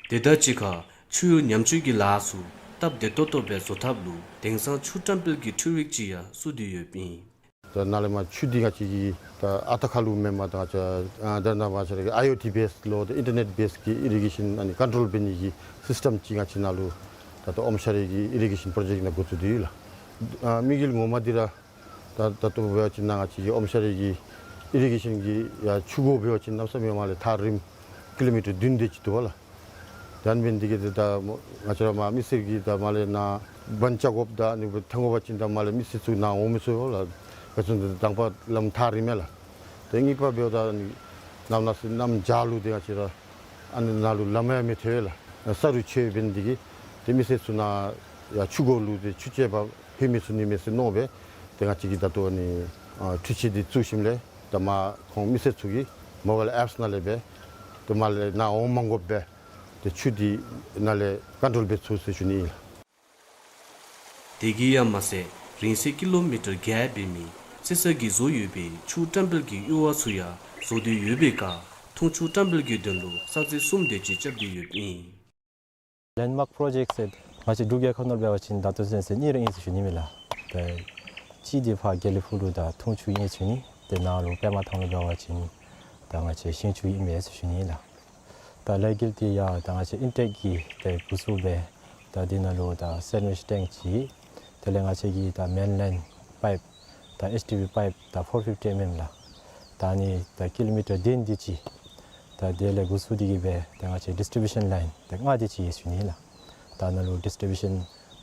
དེ་དང་གཅིག་ཁར་ ཆུ་ཉམས་བཅོས་ཀྱི་ལཱ་ཚུ་སྟབས་བདེ་ཏོག་ཏོ་སྦེ་བཟོ་ཐབས་ལུ་དེང་སང་ཆུ་བཀྲམ་སྤེལ་གྱི་འཕྲུལ་རིག་ཅིག་ཡང་བཙུགས་ཏེ་ཡོདཔ་ཨིན། ད་ནཱ་ལས་མར་ཆུ་འདི་ང་བཅས་ཀྱི་ད་ཨ་རྟག་ཁ་ལུ་མེན་པར་ད་ང་བཅས་ཨ་ད་ནཱ་མར་ཆ་ར་གི་ཨའི་ཨོ་ཊི་བེསི་ལོ་ད་ཨིན་ཊར་ནེཊ་བེསི་གི་ཨི་རི་གེ་ཤཱན་ཨ་ནི་ཀོན་ཊོལ་འབད་ནི་གི་སིསི་ཊེམ་ཅིག་ང་བཅས་ནཱ་ལུ་ད་ལྟོ་ཨོམ་ཤ་རི་གི་ཨི་རི་གེ་ཤཱན་པྲོ་ཇེཀཊ་ནང་འགོ་བཙུགས་ཏེ་ཡོད་ལགས། ཨ་དམིགས་ཡུལ་ངོ་མ་འདི་ར་ད་ད་ལྟོ་འབད་བ་ཅིན་ནཱ་ང་བཅས་ཀྱི་ཨོམ་ཤ་རི་གི་ཨི་རི་གེ་ཤཱན་གྱི་ཡར་ཆུ་འགོ་འབད་བ་ཅིན་གནམ་མེད་ས་མེད་མར་ལས་ཐག་རིངམོ་ཀི་ལོ་མི་ཊར་བདུན་དེ་ཅིག་འདུག་པ་ལགས། ད་ཨ་ནི་འབད་ནི་འདི་གིས་ད་ད་ང་བཅས་ར་མར་མི་སེར་གྱིས་ད་མར་ལས་ནཱ་བཱན་རྐྱབ་དགོཔ་ད་ཨ་ནི་འབད་ཐོན་དགོ་པ་ཅིན་ད་མར་ལས་མི་སེར་ཚུ་ནཱ་འོང་མི་ཚུགས་པ་ལགས། ག་ཅི་ཟེར་ན་དང་པ་ལམ་ཐག་རིངམ་མས་ལགས། ད་གཉིས་པ་འབདཝ་ད་ཨ་ནི་གནམ་ནང་གསེས་གནམ་བྱཱར་ལུ་ཏེ་ང་བཅས་ར་ཨ་ནི་ནཱ་ལུ་ལམ་ཡང་མི་ཐོབ་པས་ལགས། ས་རུད་ཆད་འབད་ནི་འདི་གིས་ཏེ་མི་སེར་ཚུ་ནཱ་ཡར་ཆུ་འགོ་ལུ་ཏེ་ཆུ་རྐྱབ་པར་ལྷོད་མི་ཚུགས་ནི་མས་ཟེར་མནོ་སྦེ་ཏེ་ང་བཅས་ཀྱིས་ད་ལྟོ་ཨ་ནི་ཨ་འཕྲུལ་ཆས་འདི་བཙུགས་ཞིནམ་ལས་ད་མར་ཁོང་མི་སེར་ཚུ་གིས་མོ་བཱའིལ་ཨེཔསི་ནང་ལས་འབད་ཏེ་མར་ལས་ནཱ་འོང་མ་དགོཔ་སྦེ་ཏེ་ཆུ་འདི་ནཱ་ལས་ཀོན་ཊོལ་འབད་ཚུགས་ཟེར་ཞུ་ནི་ཨིན་ལགས། དེ་གིས་ཡང་མ་ཚད་རིང་ཚད་ཀི་ལོ་མི་ཊར་བརྒྱད་འབད་མི་རྩེ་ས་གིས་བཟོ་ཡོད་པའི་ཆུ་བཀྲམ་སྤེལ་གྱི་གཡུར་བ་ཚུ་ཡང་བཟོ་སྡོད་ཡོད་པའི་ཁར་འཐུང་ཆུ་བཀྲམ་སྤེལ་གྱི་དོན་ལུ་ས་ཚིགས་གསུམ་དེ་ཅིག་རྐྱབ་སྟེ་ཡོདཔ་ཨིན། ལེནཌ་མཱརཀ་པྲོ་ཇེཀཊ་ཟེར་ང་བཅས་འབྲུག་རྒྱལ་ཁབ་ནང་འབད་བ་ཅིན་ད་ལྟོ་ཚུན་ཚོད་གཉིས་ར་ཨིན་ཟེར་ཞུ་ནི་ཨིན་ལགས། ཏེ་གཅིག་འདི་ཕར་དགེ་ལེགས་ཕུག་ལུ་ད་འཐུང་ཆུ་ཨིན་ཟེར་ཞུ་ནི། ཏེ་ནཱ་ལུ་པདྨ་ཐང་ལུ་འབད་བ་ཅིན་ད་ང་བཅས་ཞིང་ཆུ་ཨིན་མས་ཟེར་ཞུ་ནི་ཨིན་ལགས། ད་ལས་འགུལ་འདི་ཡང་ད་ང་བཅས་ཨིན་ཊེཀ་གི་ཏེ་འགོ་བཙུགས་སྦེ་ད་འདི་ནང་ལུ་ད་སེན་ཝིཆ་ཊེངཀ་ཅིག་དེ་ལས་ང་བཅས་ཀྱི་ད་མེན་ལེན་པའིཔ་ད་ཨེཆ་ཌི་པི་པའིཔ་ད་ཕོར་ཕིཕ་ཊི་ཨེམ་ཨེམ་ལགས། ད་ཨ་ནི་ད་ཀི་ལོ་མི་ཊར་བདུན་དེ་ཅིག་ད་དེ་ལས་འགོ་བཙུགས་ཏེ་གིས་སྦེ་ད་ང་བཅས་ཌིསི་ཊི་བིའུ་ཤཱན་ལའིན་ད་ལྔ་དེ་ཅིག་ཡོད་ཟེར་ཞུ་ནི་ལགས། ད་ནཱ་ལུ་ཌིསི་ཊི་བིའུ་ཤཱན་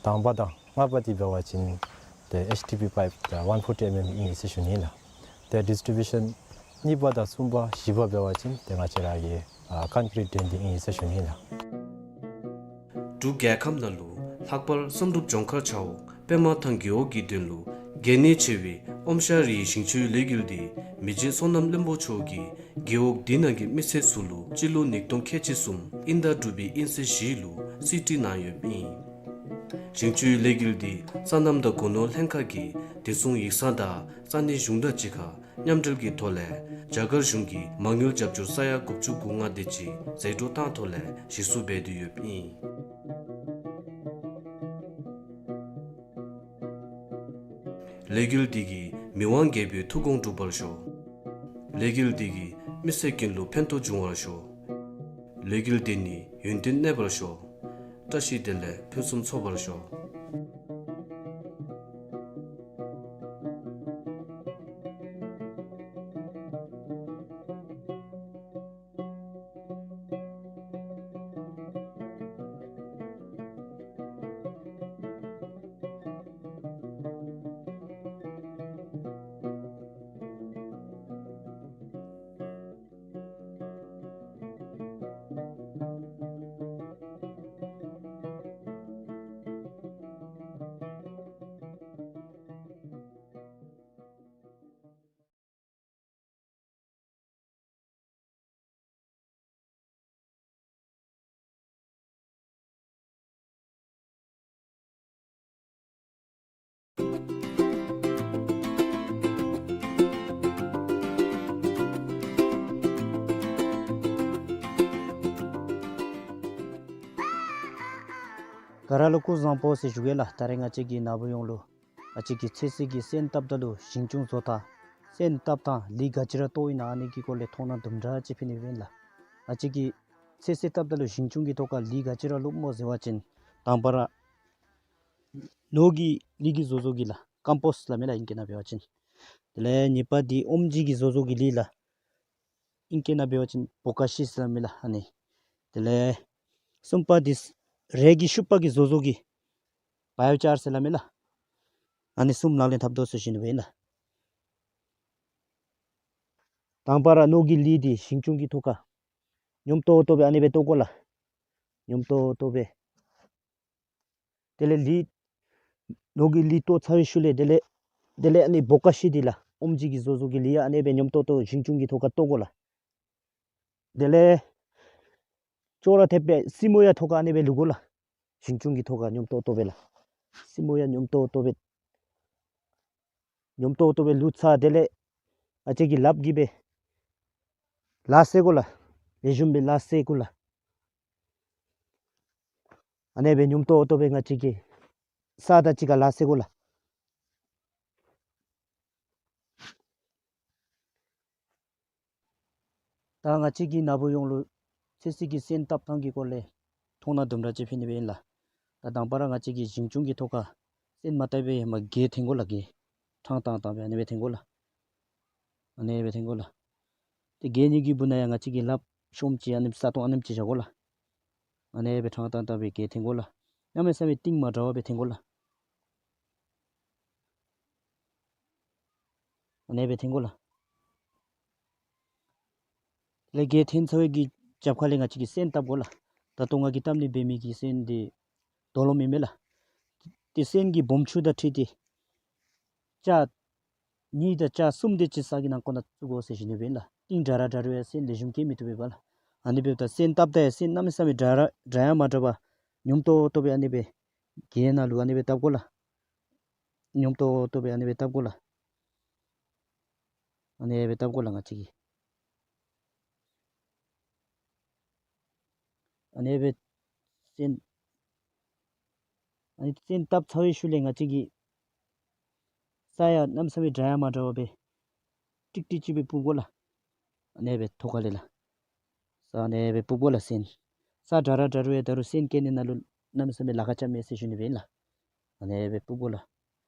དང་པ་དང་ལྔ་པ་འདི་འབད་བ་ཅིན་ཏེ་ཨེཆ་ཌི་པི་པའིཔ་ད་ཝན་ཕོར་ཊི་ཨེམ་ཨེམ་ཨིན་ཟེར་ཞུ་ནི་ལགས། ཏེ་ཌིསི་ཊི་བིའུ་ཤཱན་གཉིས་པ་དང་གསུམ་པ་བཞི་པ་འབད་བ་ཅིན་ཏེ་ང་བཅས་ར་གི་ཨ་ཀོན་ཀི་རིཊ་ཌེན་འདི་ཨིན་ཟེར་ཞུ་ནི་ལགས། འབྲུག་རྒྱལ་ཁབ་ནང་ལུ་ལྷག་པར་བསམ་གྲུབ་ལྗོངས་མཁར་བྱ་འོག་པདྨ་ཐང་རྒེད་འོག་གི་དོན་ལུ་གལ་གནད་ཆེ་བའི་ཨོམ་ཤ་རིའི་ཞིང་ཆུའི་ལས་འགུལ་འདི་མི་རྗེ་བསོད་ནམས་བློན་པོ་མཆོག་གིས་རྒེད་འོག་འདི་ནང་གི་མི་སེར་ཚུ་ལུ་སྤྱི་ལོ་ཉིས་སྟོང་ཁལ་གཅིག་གསུམ་དབྱིན་ཟླ་དྲུག་པའི་དབྱིན་ཚེས་བཞི་ལུ་གསེས་ཁྲིད་གནང་ཡོདཔ་ཨིན། ཞིང་ཆུའི་ལས་འགུལ་འདི་སོ་ནམ་དང་སྒོ་ནོར་ལྷན་ཁག་གིས་བདེ་སྲུང་ཡིག་ཚང་དང་ས་གནས་གཞུང་དང་གཅིག་ཁར་མཉམ་འབྲེལ་གྱི་ཐོག་ལས་རྒྱ་གར་གཞུང་གི་མ་དངུལ་རྒྱབ་སྐྱོར་ས་ཡ་དགུ་བཅུ་གོ་ལྔ་དེ་ཅིག་ཟད་འགྲོ་བཏང་ཐོག་ལས་གཞི་བཙུགས་འབད་དེ་ཡོདཔ་ཨིན། ལས་འགུལ་འདི་གིས་མི་དབང་རྒྱལ་པོའི་ཐུགས་དགོངས་འགྲུབ་པར་ཤོག། ལས་འགུལ་འདི་གིས་མི་སེར་ཀུན་ལུ་ཕན་ཐོགས་འབྱུང་བར་ཤོག། ལས་འགུལ་འདི་ནི་ཡུན་བརྟན་གནས་པར་ཤོག། བཀྲ་ཤིས་བདེ་ལེགས་ཕུན་སུམ་ཚོགས་པར་ཤོག། ག་ར་ལུ་སྐུ་གཟུགས་བཟང་པོ་ཟེར་ཞུ་གེ་ལགས། ད་རེས་ང་བཅས་ཀྱིས་ནཱ་བུ་ཡོངས་ལུ་ང་བཅས་ཀྱིས་ཚོད་བསྲེ་གི་སོན་བཏབ་ད་ལུ་ཞིང་ཆུ་བཟོ་ཐངས་སོན་བཏབ་ཐངས་ལུད་ག་ཅི་ར་བཏོག་ཨིན་ན་ཨ་ནི་གི་སྐོར་ལས་མཐོང་སྣང་དུམ་གྲ་ཅིག་ཕུལ་ནི་ཨིན་ལགས། ང་བཅས་ཀྱིས་ཚོད་བསྲེ་བཏབ་ད་ལུ་ཞིང་ཆུ་གི་ཐོག་ཁར་ལུད་ག་ཅི་ར་བླུགསཔ་སྨོ་ཟེར་བ་ཅིན་དང་པ་ར་ནོར་གྱི་ལུད་ཀྱིས་བཟོ་བཟོ་གི་ལགས། ཀམ་པོསཊ་སླབ་མས་ལགས་ཨིང་སྐད་ནང་འབད་བ་ཅིན། དེ་ལས་གཉིས་པ་འདི་ཨོམ་ཇི་གིས་བཟོ་བཟོ་གི་ལུད་ལགས། ཨིང་སྐད་ནང་འབད་བ་ཅིན་བོ་ཀ་ཤི་ཟེར་སླབ་མས་ལགས་ཨ་ནི། དེ་ལས་གསུམ་པ་འདི་རས་ཀྱི་ཤུག་པ་གིས་བཟོ་བཟོ་གི་བའི་ཡོ་ཅར་ཟེར་སླབ་མས་ལགས། ཨ་ནི་གསུམ་ནང་ལས་འཐབ་དོ་ཟེར་ཞུ་ནི་ཨིན་ལགས། དང་པ་ར་ནོར་གྱི་ལུད་འདི་ཞིང་ཆུ་གི་ཐོག་ཁར་ཉོམ་ཏོག་ཏོ་སྦེ་ཨ་ནི་སྦེ་བཏོག་དགོ་ལགས། ཉོམ་ཏོག་ཏོ་སྦེ། དེ་ལས་ལུད་ནོར་གྱི་ལུད་བཏོག་ཚར་བའི་ཤུལ་ལས་དེ་ལས་དེ་ལས་ཨ་ནི་བོ་ཀ་ཤི་འདི་ལགས་ཨོམ་ཇི་གིས་བཟོ་བཟོ་གི་ལུད་ཡང་ཨ་ནི་སྦེ་ཉོམ་ཏོག་ཏོ་ཞིང་ཆུ་གི་ཐོག་ཁར་བཏོག་དགོ་ལགས། དེ་ལས་ཅོག་ར་འཐདཔ་སྦེ་སྲིནམོ་ཡང་ཐོག་ཁར་ཨ་ནི་སྦེ་བླུག་དགོ་ལགས། ཞིང་ཆུ་གི་ཐོག་ཁར་ཉོམ་ཏོག་ཏོ་སྦེ་ལགས། སྲིནམོ་ཡང་ཉོམ་ཏོག་ཏོ་སྦེ་ཉོམ་ཏོག་ཏོ་སྦེ་བླུག་ཚར་དེ་ལས་ང་བཅས་ཀྱིས་ལགཔ་གིས་སྦེ་ལག་བསལ་དགོ་ལགས། ལེགས་ཤོམ་སྦེ་ལག་བསལ་དགོ་ལགས། ཨ་ནི་སྦེ་ཉོམ་ཏོག་ཏོ་སྦེ་ང་བཅས་ཀྱིས་ས་དང་གཅིག་ཁར་ལཱ་ཟེར་གོ་ལགས། ད་ང་བཅས་ཀྱིས་ན་བུ་ཡོངས་ལུ་ཚོད་བསྲེ་གི་སོན་བཏབ་ཐངས་ཀྱི་སྐོར་ལས་མཐོང་སྣང་དུམ་གྲ་ཅིག་ཕུལ་ནི་སྦེ་ཨིན་ལགས། ད་དང་པ་ར་ང་བཅས་ཀྱིས་ཞིང་ཆུང་གི་ཐོག་ཁར་སོན་མ་བཏབ་པར་མར་འགྱེལ་འཐེན་དགོ་ལགས། འགྱེལ་ཐང་བཏང་བཏང་སྦེ་ཨ་ནི་སྦེ་འཐེན་དགོ་ལགས། ཨ་ནི་སྦེ་འཐེན་དགོ་ལགས། ཏེ་འགྱེལ་ནི་གི་སྦུག་ན་ཡང་ང་བཅས་ཀྱིས་ལགཔ་ཤོམ་ཅིག་ཨ་ནི་ས་སྟོང་ཨ་ནེམ་ཅིག་བཞག་དགོ་ལགས། ཨ་ནི་སྦེ་འཕྲང་བཏང་བཏང་སྦེ་འགྱེལ་འཐེན་དགོ་ལགས། གནམ་མེད་ས་མེད་གཏིང་མ་འདྲ་བ་སྦེ་འཐེན་དགོ་ལགས། ཨ་ནི་སྦེ་འཐེན་དགོ་ལགས། ལས་འགྱེལ་འཐེན་ཚར་བའི་གི་རྒྱབ་ཁ་ལས་ང་བཅས་ཀྱིས་སོན་བཏབ་དགོ་ལགས། ད་ལྟོ་ང་གིས་བཏབ་ནི་འབད་མི་གི་སོན་འདི་རྡོ་ལོ་མེན་མས་ལགས། ཏེ་སོན་གྱི་སྦོམ་ཆུང་དང་འཁྲིལ་ཏེ་ལྕགས་གཉིས་དང་ལྕགས་གསུམ་དེ་ཅིག་ས་གི་ནང་ཁོག་ནང་བཙུགས་དགོ་ཟེར་ཞུ་ནི་སྦེ་ཨིན་ལགས། གཏིང་འདྲ་ར་འདྲ་རུང་ཡང་སོན་ལེགས་ཤོམ་སྐྱེ་མི་བཏུབ་པས་ལགས། ཨ་ནི་འབདཝ་ད་སོན་བཏབ་ད་ཡང་སོན་གནམ་མེད་ས་མེད་འདྲ་ར་འདྲ་ཡང་མ་འདྲ་བར་ཉོམ་ཏོག་ཏོ་སྦེ་ཨ་ནི་སྦེ་འགྱེལ་ནང་ལུ་ཨ་ནི་སྦེ་བཏབ་དགོ་ལགས། ཉོམ་ཏོག་ཏོ་སྦེ་ཨ་ནི་སྦེ་བཏབ་དགོ་ལགས། ཨ་ནི་སྦེ་བཏབ་དགོ་ལགས་ང་བཅས་ཀྱིས། ཨ་ནི་སྦེ་སོན་ཨ་ནི་སོན་བཏབ་ཚར་བའི་ཤུལ་ལས་ང་བཅས་ཀྱིས་ས་ཡང་གནམ་མེད་ས་མེད་འདྲ་ཡང་མ་འདྲ་བ་སྦེ་ཀྲིག་ཀྲི་ཅིག་སྦེ་སྤུབ་དགོ་ལགས། ཨ་ནི་སྦེ་ཐོག་ཁ་ལས་ལགས། ས་ཨ་ནི་སྦེ་སྤུབ་དགོ་ལགས་སོན། ས་འདྲ་ར་འདྲ་རུང་ཡང་ད་རུང་སོན་སྐྱེ་ནི་ནང་ལུ་གནམ་མེད་ས་མེད་ལཱ་ཁག་རྐྱབ་མས་ཟེར་ཞུ་ནི་སྦེ་ཨིན་ལགས། ཨ་ནི་སྦེ་སྤུབ་དགོ་ལགས་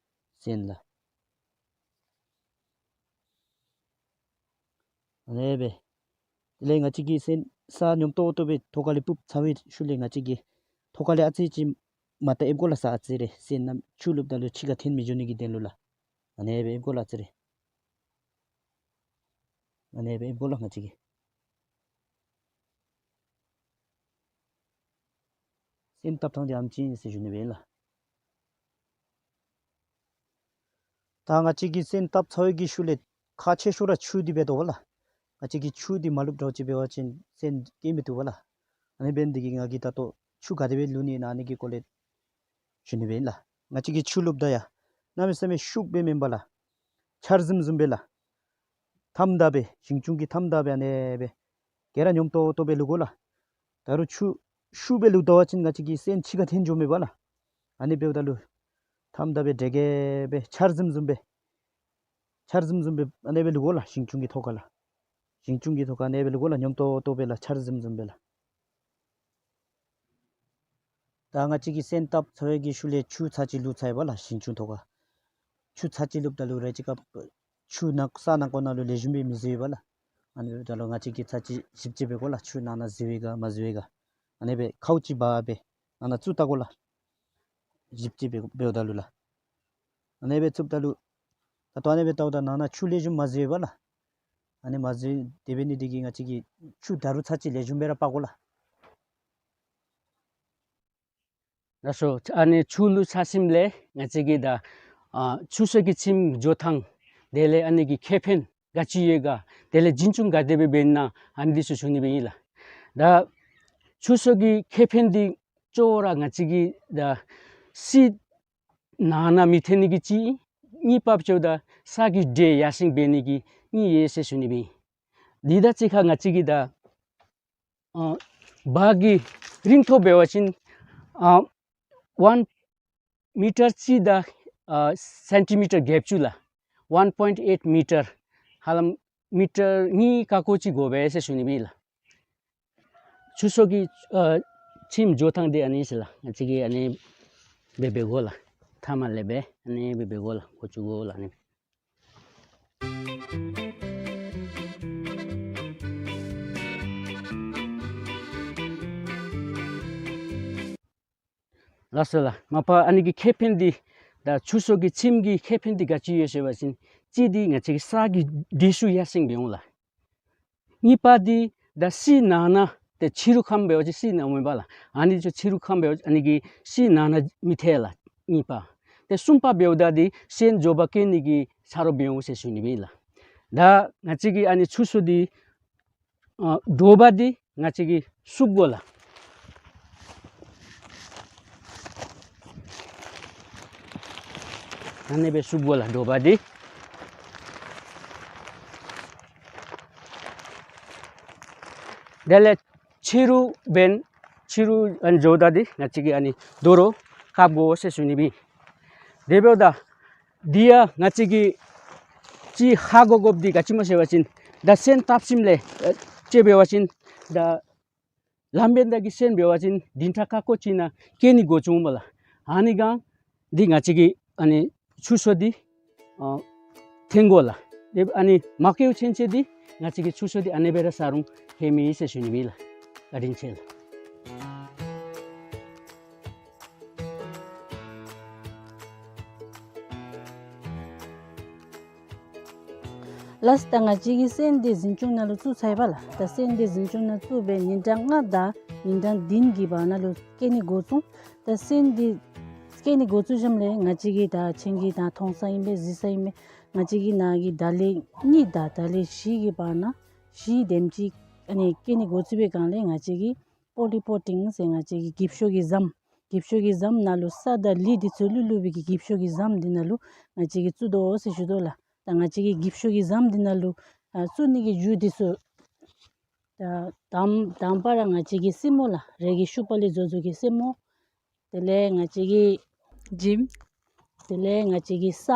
སོན་ལགས། ཨ་ནི་སྦེ། དེ་ལས་ང་བཅས་ཀྱིས་སོན་ས་ཉོམ་ཏོག་ཏོ་སྦེ་ཐོག་ཁ་ལས་སྤུབ་ཚར་བའི་ཤུལ་ལས་ང་བཅས་ཀྱིས་ཐོག་ཁ་ལས་ཨ་ཙི་ཅིག་མར་ད་ཨེབ་དགོ་ལགས། ས་ཨ་ཙི་རེ་སོན་ནམ་ཆུ་བླུགཔ་ད་ལུ་ཕྱི་ཁར་འཐོན་མི་འགྱོ་ནི་གི་དོན་ལུ་ལགས། ཨ་ནི་སྦེ་ཨེབ་དགོ་ལགས་ཨ་ཙི་རེ། ཨ་ནི་སྦེ་ཨེབ་དགོ་ལགས་ང་བཅས་ཀྱིས། སོན་བཏབ་ཐངས་འདི་ཨ་ནེམ་ཅིག་ཨིན་ཟེར་ཞུ་ནི་སྦེ་ཨིན་ལགས། ད་ང་བཅས་ཀྱིས་སོན་བཏབ་ཚར་བའི་གི་ཤུལ་ལས་ཁག་ཆེ་ཤོས་ར་ཆུ་འདི་འབད་དོ་ལགས། ང་བཅས་ཀྱིས་ཆུ་འདི་མ་བླུགས་འདྲཝ་ཅིག་འབད་བ་ཅིན་སོན་སྐྱེ་མི་བཏུབ་པས་ལགས། ཨ་ནི་འབད་ནི་འདི་གིས་ང་གིས་ད་ལྟོ་ཆུ་ག་དེ་སྦེ་བླུག་ནི་ཨིན་ན་ཨ་ནི་གི་སྐོར་ལས་ཞུ་ནི་སྦེ་ཨིན་ལགས། ང་བཅས་ཀྱིས་ཆུ་བླུགཔ་ད་ཡང་གནམ་མེད་ས་མེད་ཤུགས་སྦེ་མེན་པར་ལགས། ཆར་ཟིམ་ཟིམ་སྦེ་ལགས། ཐམ་ད་སྦེ་ཞིང་ཆུང་གི་ཐམ་ད་སྦེ་ཨ་ནི་སྦེ་ག་ར་ཉོམ་ཏོག་ཏོ་སྦེ་བླུག་དགོ་ལགས། ད་རུང་ཆུ་ཤུགས་སྦེ་བླུག་ད་བ་ཅིན་ང་བཅས་ཀྱི་སོན་ཕྱི་ཁར་འཐོན་འགྱོཝ་མས་པ་ལགས། ཨ་ནི་འབདཝ་ད་ལུ་ཐམ་ད་སྦེ་དྲེ་གེ་སྦེ་ཆར་ཟིམ་ཟིམ་སྦེ་ཆར་ཟིམ་ཟིམ་སྦེ་ཨ་ནི་སྦེ་བླུག་དགོ་ལགས། ཞིང་ཆུང་གི་ཐོག་ཁ་ལགས། ཞིང་ཆུང་གི་ཐོག་ཁ་ཨ་ནི་སྦེ་བླུག་དགོ་ལགས། ཉོམ་ཏོག་ཏོ་སྦེ་ལགས། ཆར་ཟིམ་ཟིམ་སྦེ་ལགས། ད་ང་བཅས་ཀྱིས་སོན་བཏབ་ཚར་བའི་གི་ཤུལ་ལས་ཆུ་ཚར་གཅིག་བླུགས་ཚར་ཡི་པ་ལགས། ཞིང་ཆུང་ཐོག་ཁར་ཆུ་ཚར་གཅིག་བླུགཔ་ད་ལུ་རེ་ཅིག་ཁར་ཆུ་ནང་ས་ནང་ཁོག་ནང་ལུ་ལེགས་ཤོམ་སྦེ་མི་བཟོ་བས་པ་ལགས། ཨ་ནི་འབདཝ་ད་ལུ་ང་བཅས་ཀྱིས་ཚར་གཅིག་ཞིབ་དཔྱད་འབད་དགོ་ལགས། ཆུ་ནང་ན་བཟོ་བས་ག་མ་བཟོ་བས་ག། ཨ་ནི་སྦེ་ཁའུ་ཅིག་འབག་སྦེ་ནང་ན་བཙུགས་བལྟ་དགོ་ལགས། ཞིབ་དཔྱད་འབད་འབདཝ་ད་ལུ་ལགས། ཨ་ནི་སྦེ་བཙུགསཔ་ད་ལུ་ད་ལྟོ་ཨ་ནི་སྦེ་བལྟཝ་ད་ནང་ན་ཆུ་ལེགས་ཤོམ་མ་བཟོ་བས་པ་ལགས། ཨ་ནི་མ་བཟོ་དེ་འབད་ནི་འདི་གིས་ང་བཅས་ཀྱིས་ཆུ་ད་རུང་ཚར་གཅིག་ལེགས་ཤོམ་སྦེ་ར་འབག་དགོ་ལགས། ལགས་སོ། ཨ་ནི་ཆུ་བླུགས་ཚར་ཞིནམ་ལས་ང་བཅས་ཀྱིས་ད་ཨ་ཆུ་མཚོ་གི་ཁྱིམ་འགྱོ་ཐངས་དེ་ལས་ཨ་ནི་གི་ཁེ་ཕན་ག་ཅི་ཡོད་ག་དེ་ལས་འཛིན་སྐྱོང་ག་དེ་སྦེ་འབད་ན་ཨ་ནི་འདི་ཚུ་ཞུ་ནི་སྦེ་ཨིན་ལགས། ད་ཆུ་མཚོ་གི་ཁེ་ཕན་འདི་གཙོ་བོ་ར་ང་བཅས་ཀྱིས་ད་སའི་ནང་ན་མི་ཐོན་ནི་གི་གཅིག་ཨིན། གཉིས་པ་འབདཝ་ད་ས་གི་འདྲེས་ཡར་སེང་འབད་ནི་གི་གཉིས་ཡོད་ཟེར་ཞུ་ནི་སྦེ་ཨིན། འདི་དང་གཅིག་ཁར་ང་བཅས་ཀྱིས་ད་ཨ་བག་གི་རིང་ཐོག་འབད་བ་ཅིན་ཨ་ཝན་མི་ཊར་གཅིག་དང་ཨ་སེན་ཊི་མི་ཊར་གེཔ་ཅིག་ལགས། ཝན་པོའིནཊ་ཨེཊ་མི་ཊར་ཧ་ལམ་མི་ཊར་གཉིས་ཀ་ཀོ་ཅིག་དགོ་པས་ཟེར་ཞུ་ནི་སྦེ་ཨིན་ལགས། ཆུ་མཚོ་གི་ཨ་ཁྱིམ་འགྱོ་ཐངས་འདི་ཨ་ནི་ཟེར་ལགས། ང་བཅས་ཀྱིས་ཨ་ནི་སྦེ་འབད་དགོ་ལགས། མཐའ་མ་ལས་སྦེ་ཨ་ནི་སྦེ་འབད་དགོ་ལགས། འགོ་བཙུགས་དགོ་ལགས་ཨ་ནི། ལགས་སོ་ལགས། མ་པ་ཨ་ནི་གི་ཁེ་ཕན་འདི་ད་ཆུ་མཚོ་གི་ཁྱིམ་གྱི་ཁེ་ཕན་འདི་ག་ཅི་ཡོད་ཟེར་བ་ཅིན་གཅིག་འདི་ང་བཅས་ཀྱི་ས་གི་འདྲེས་སུ་ཡར་སེང་འབད་འོང་ལགས། གཉིས་པ་འདི་ད་སའི་ནང་ན་ཏེ་ཕྱི་རུ་ཁམས་འབད་བ་ཅིན་སའི་ནང་མེན་པ་ལགས། ཨ་ནི་ཚུ་ཕྱི་རུ་ཁམས་འབད་བ་ཅིན་ཨ་ནི་གི་སའི་ནང་ན་མི་ཐོན་ལགས། གཉིས་པ། ཏེ་གསུམ་པ་འབདཝ་ད་འདི་སོན་མགྱོགས་པ་སྐྱེ་ནི་གི་ས་རོགས་འབད་འོང་ཟེར་ཞུ་ནི་སྦེ་ཨིན་ལགས། ད་ང་བཅས་ཀྱིས་ཨ་ནི་ཆུ་མཚོ་འདི་ཨ་དྲོ་པ་འདི་ང་བཅས་ཀྱིས་བསུབ་དགོ་ལགས། ཨ་ནི་སྦེ་བསུབ་དགོ་ལགས་དྲོ་པ་འདི། དེ་ལས་ཕྱི་རུ་འབདན་ ཕྱི་རུ་ཨ་ནི་འགྱོཝ་ད་འདི་ང་བཅས་ཀྱིས་ཨ་ནི་དོ་རུང་བཀབ་དགོ་ཟེར་ཞུ་ནི་ཨིན། དེ་འབདཝ་ད་འདི་ཡང་ང་བཅས་ཀྱིས་ཅིག་ཧ་གོ་དགོཔ་འདི་ག་ཅི་སྨོ་ཟེར་བ་ཅིན་ད་སོན་བཏབ་ཞིནམ་ལས་ཨ་ཅིག་འབད་བ་ཅིན་ད་ལམ་བེན་ད་གི་སོན་འབད་བ་ཅིན་བདུན་ཕྲག་ཁ་སྐོར་ཅིག་ནང་སྐྱེ་ནི་འགོ་བཙུགས་འོང་པ་ལགས། ཨ་ནི་སྒང་འདི་ང་བཅས་ཀྱིས་ཨ་ནི་ཆུ་ཤོག་འདི་ཨ་འཐེན་དགོ་ལགས། དེ་ཨ་ནི་མ་སྐྱེཝ་ཚུན་ཚོད་འདི་ང་བཅས་ཀྱིས་ཆུ་ཤོག་འདི་ཨ་ནེ་སྦེ་ར་ས་རུང་འཐེནམ་ཨིན་ཟེར་ཞུ་ནི་ཨིན་ལགས། བཀའ་དྲིན་ཆེ་ལགས། ལགས། ད་ང་བཅས་ཀྱིས་སོན་འདི་འཛིན་སྐྱོང་ནང་ལུ་བཙུགས་ཚར་ཡི་པ་ལགས། ད་སོན་འདི་འཛིན་སྐྱོང་ནང་བཙུགས་སྦེ་ཉིན་གྲངས་ལྔ་དང་ཉིན་གྲངས་བདུན་གྱི་བར་ན་ལུ་སྐྱེ་ནི་འགོ་བཙུགས། ད་སོན་འདི་སྐྱེ་ནི་འགོ་བཙུགས་ཞིནམ་ལས་ང་བཅས་ཀྱིས་ད་ཁྱེད་ཀྱིས་ད་མཐོང་ས་ཨིན་པས་གཟིགས་ས་ཨིན་པས། ང་བཅས་ཀྱིས་ནཱ་གི་ད་ལི་གཉིས་དང་ད་ལི་བཞི་གི་བར་ན་བཞི་དེམ་ཅིག་ཨ་ནི་སྐྱེ་ནི་འགོ་བཙུགས་པའི་སྒང་ལས་ང་བཅས་ཀྱིས་པོ་ལི་པོ་ཊིང་ཟེར་ང་བཅས་ཀྱིས་འགྱིབ་ཤོག་གི་ཟམ་འགྱིབ་ཤོག་གི་ཟམ་ནང་ལུ་ས་དང་ལི་འདི་ཚུ་བླུགས་བླུགས་པའི་གི་འགྱིབ་ཤོག་གི་ཟམ་འདི་ནང་ལུ་ང་བཅས་ཀྱིས་བཙུགས་དོ་ཟེར་ཞུ་དོ་ལགས། ད་ང་བཅས་ཀྱིས་འགྱིབ་ཤོག་གི་ཟམ་འདི་ནང་ལུ་ཨ་བཙུགས་ནི་གི་རྒྱུ་འདི་ཚུ་ད་དང་དང་པ་ར་ང་བཅས་ཀྱི་སེན་མོ་ལགས། རས་ཀྱི་ཤུག་པ་ལས་བཟོ་བཟོ་གི་སེན་མོ། དེ་ལས་ང་བཅས་ཀྱི་འགྱིམ། དེ་ལས་ང་བཅས་ཀྱི་ས།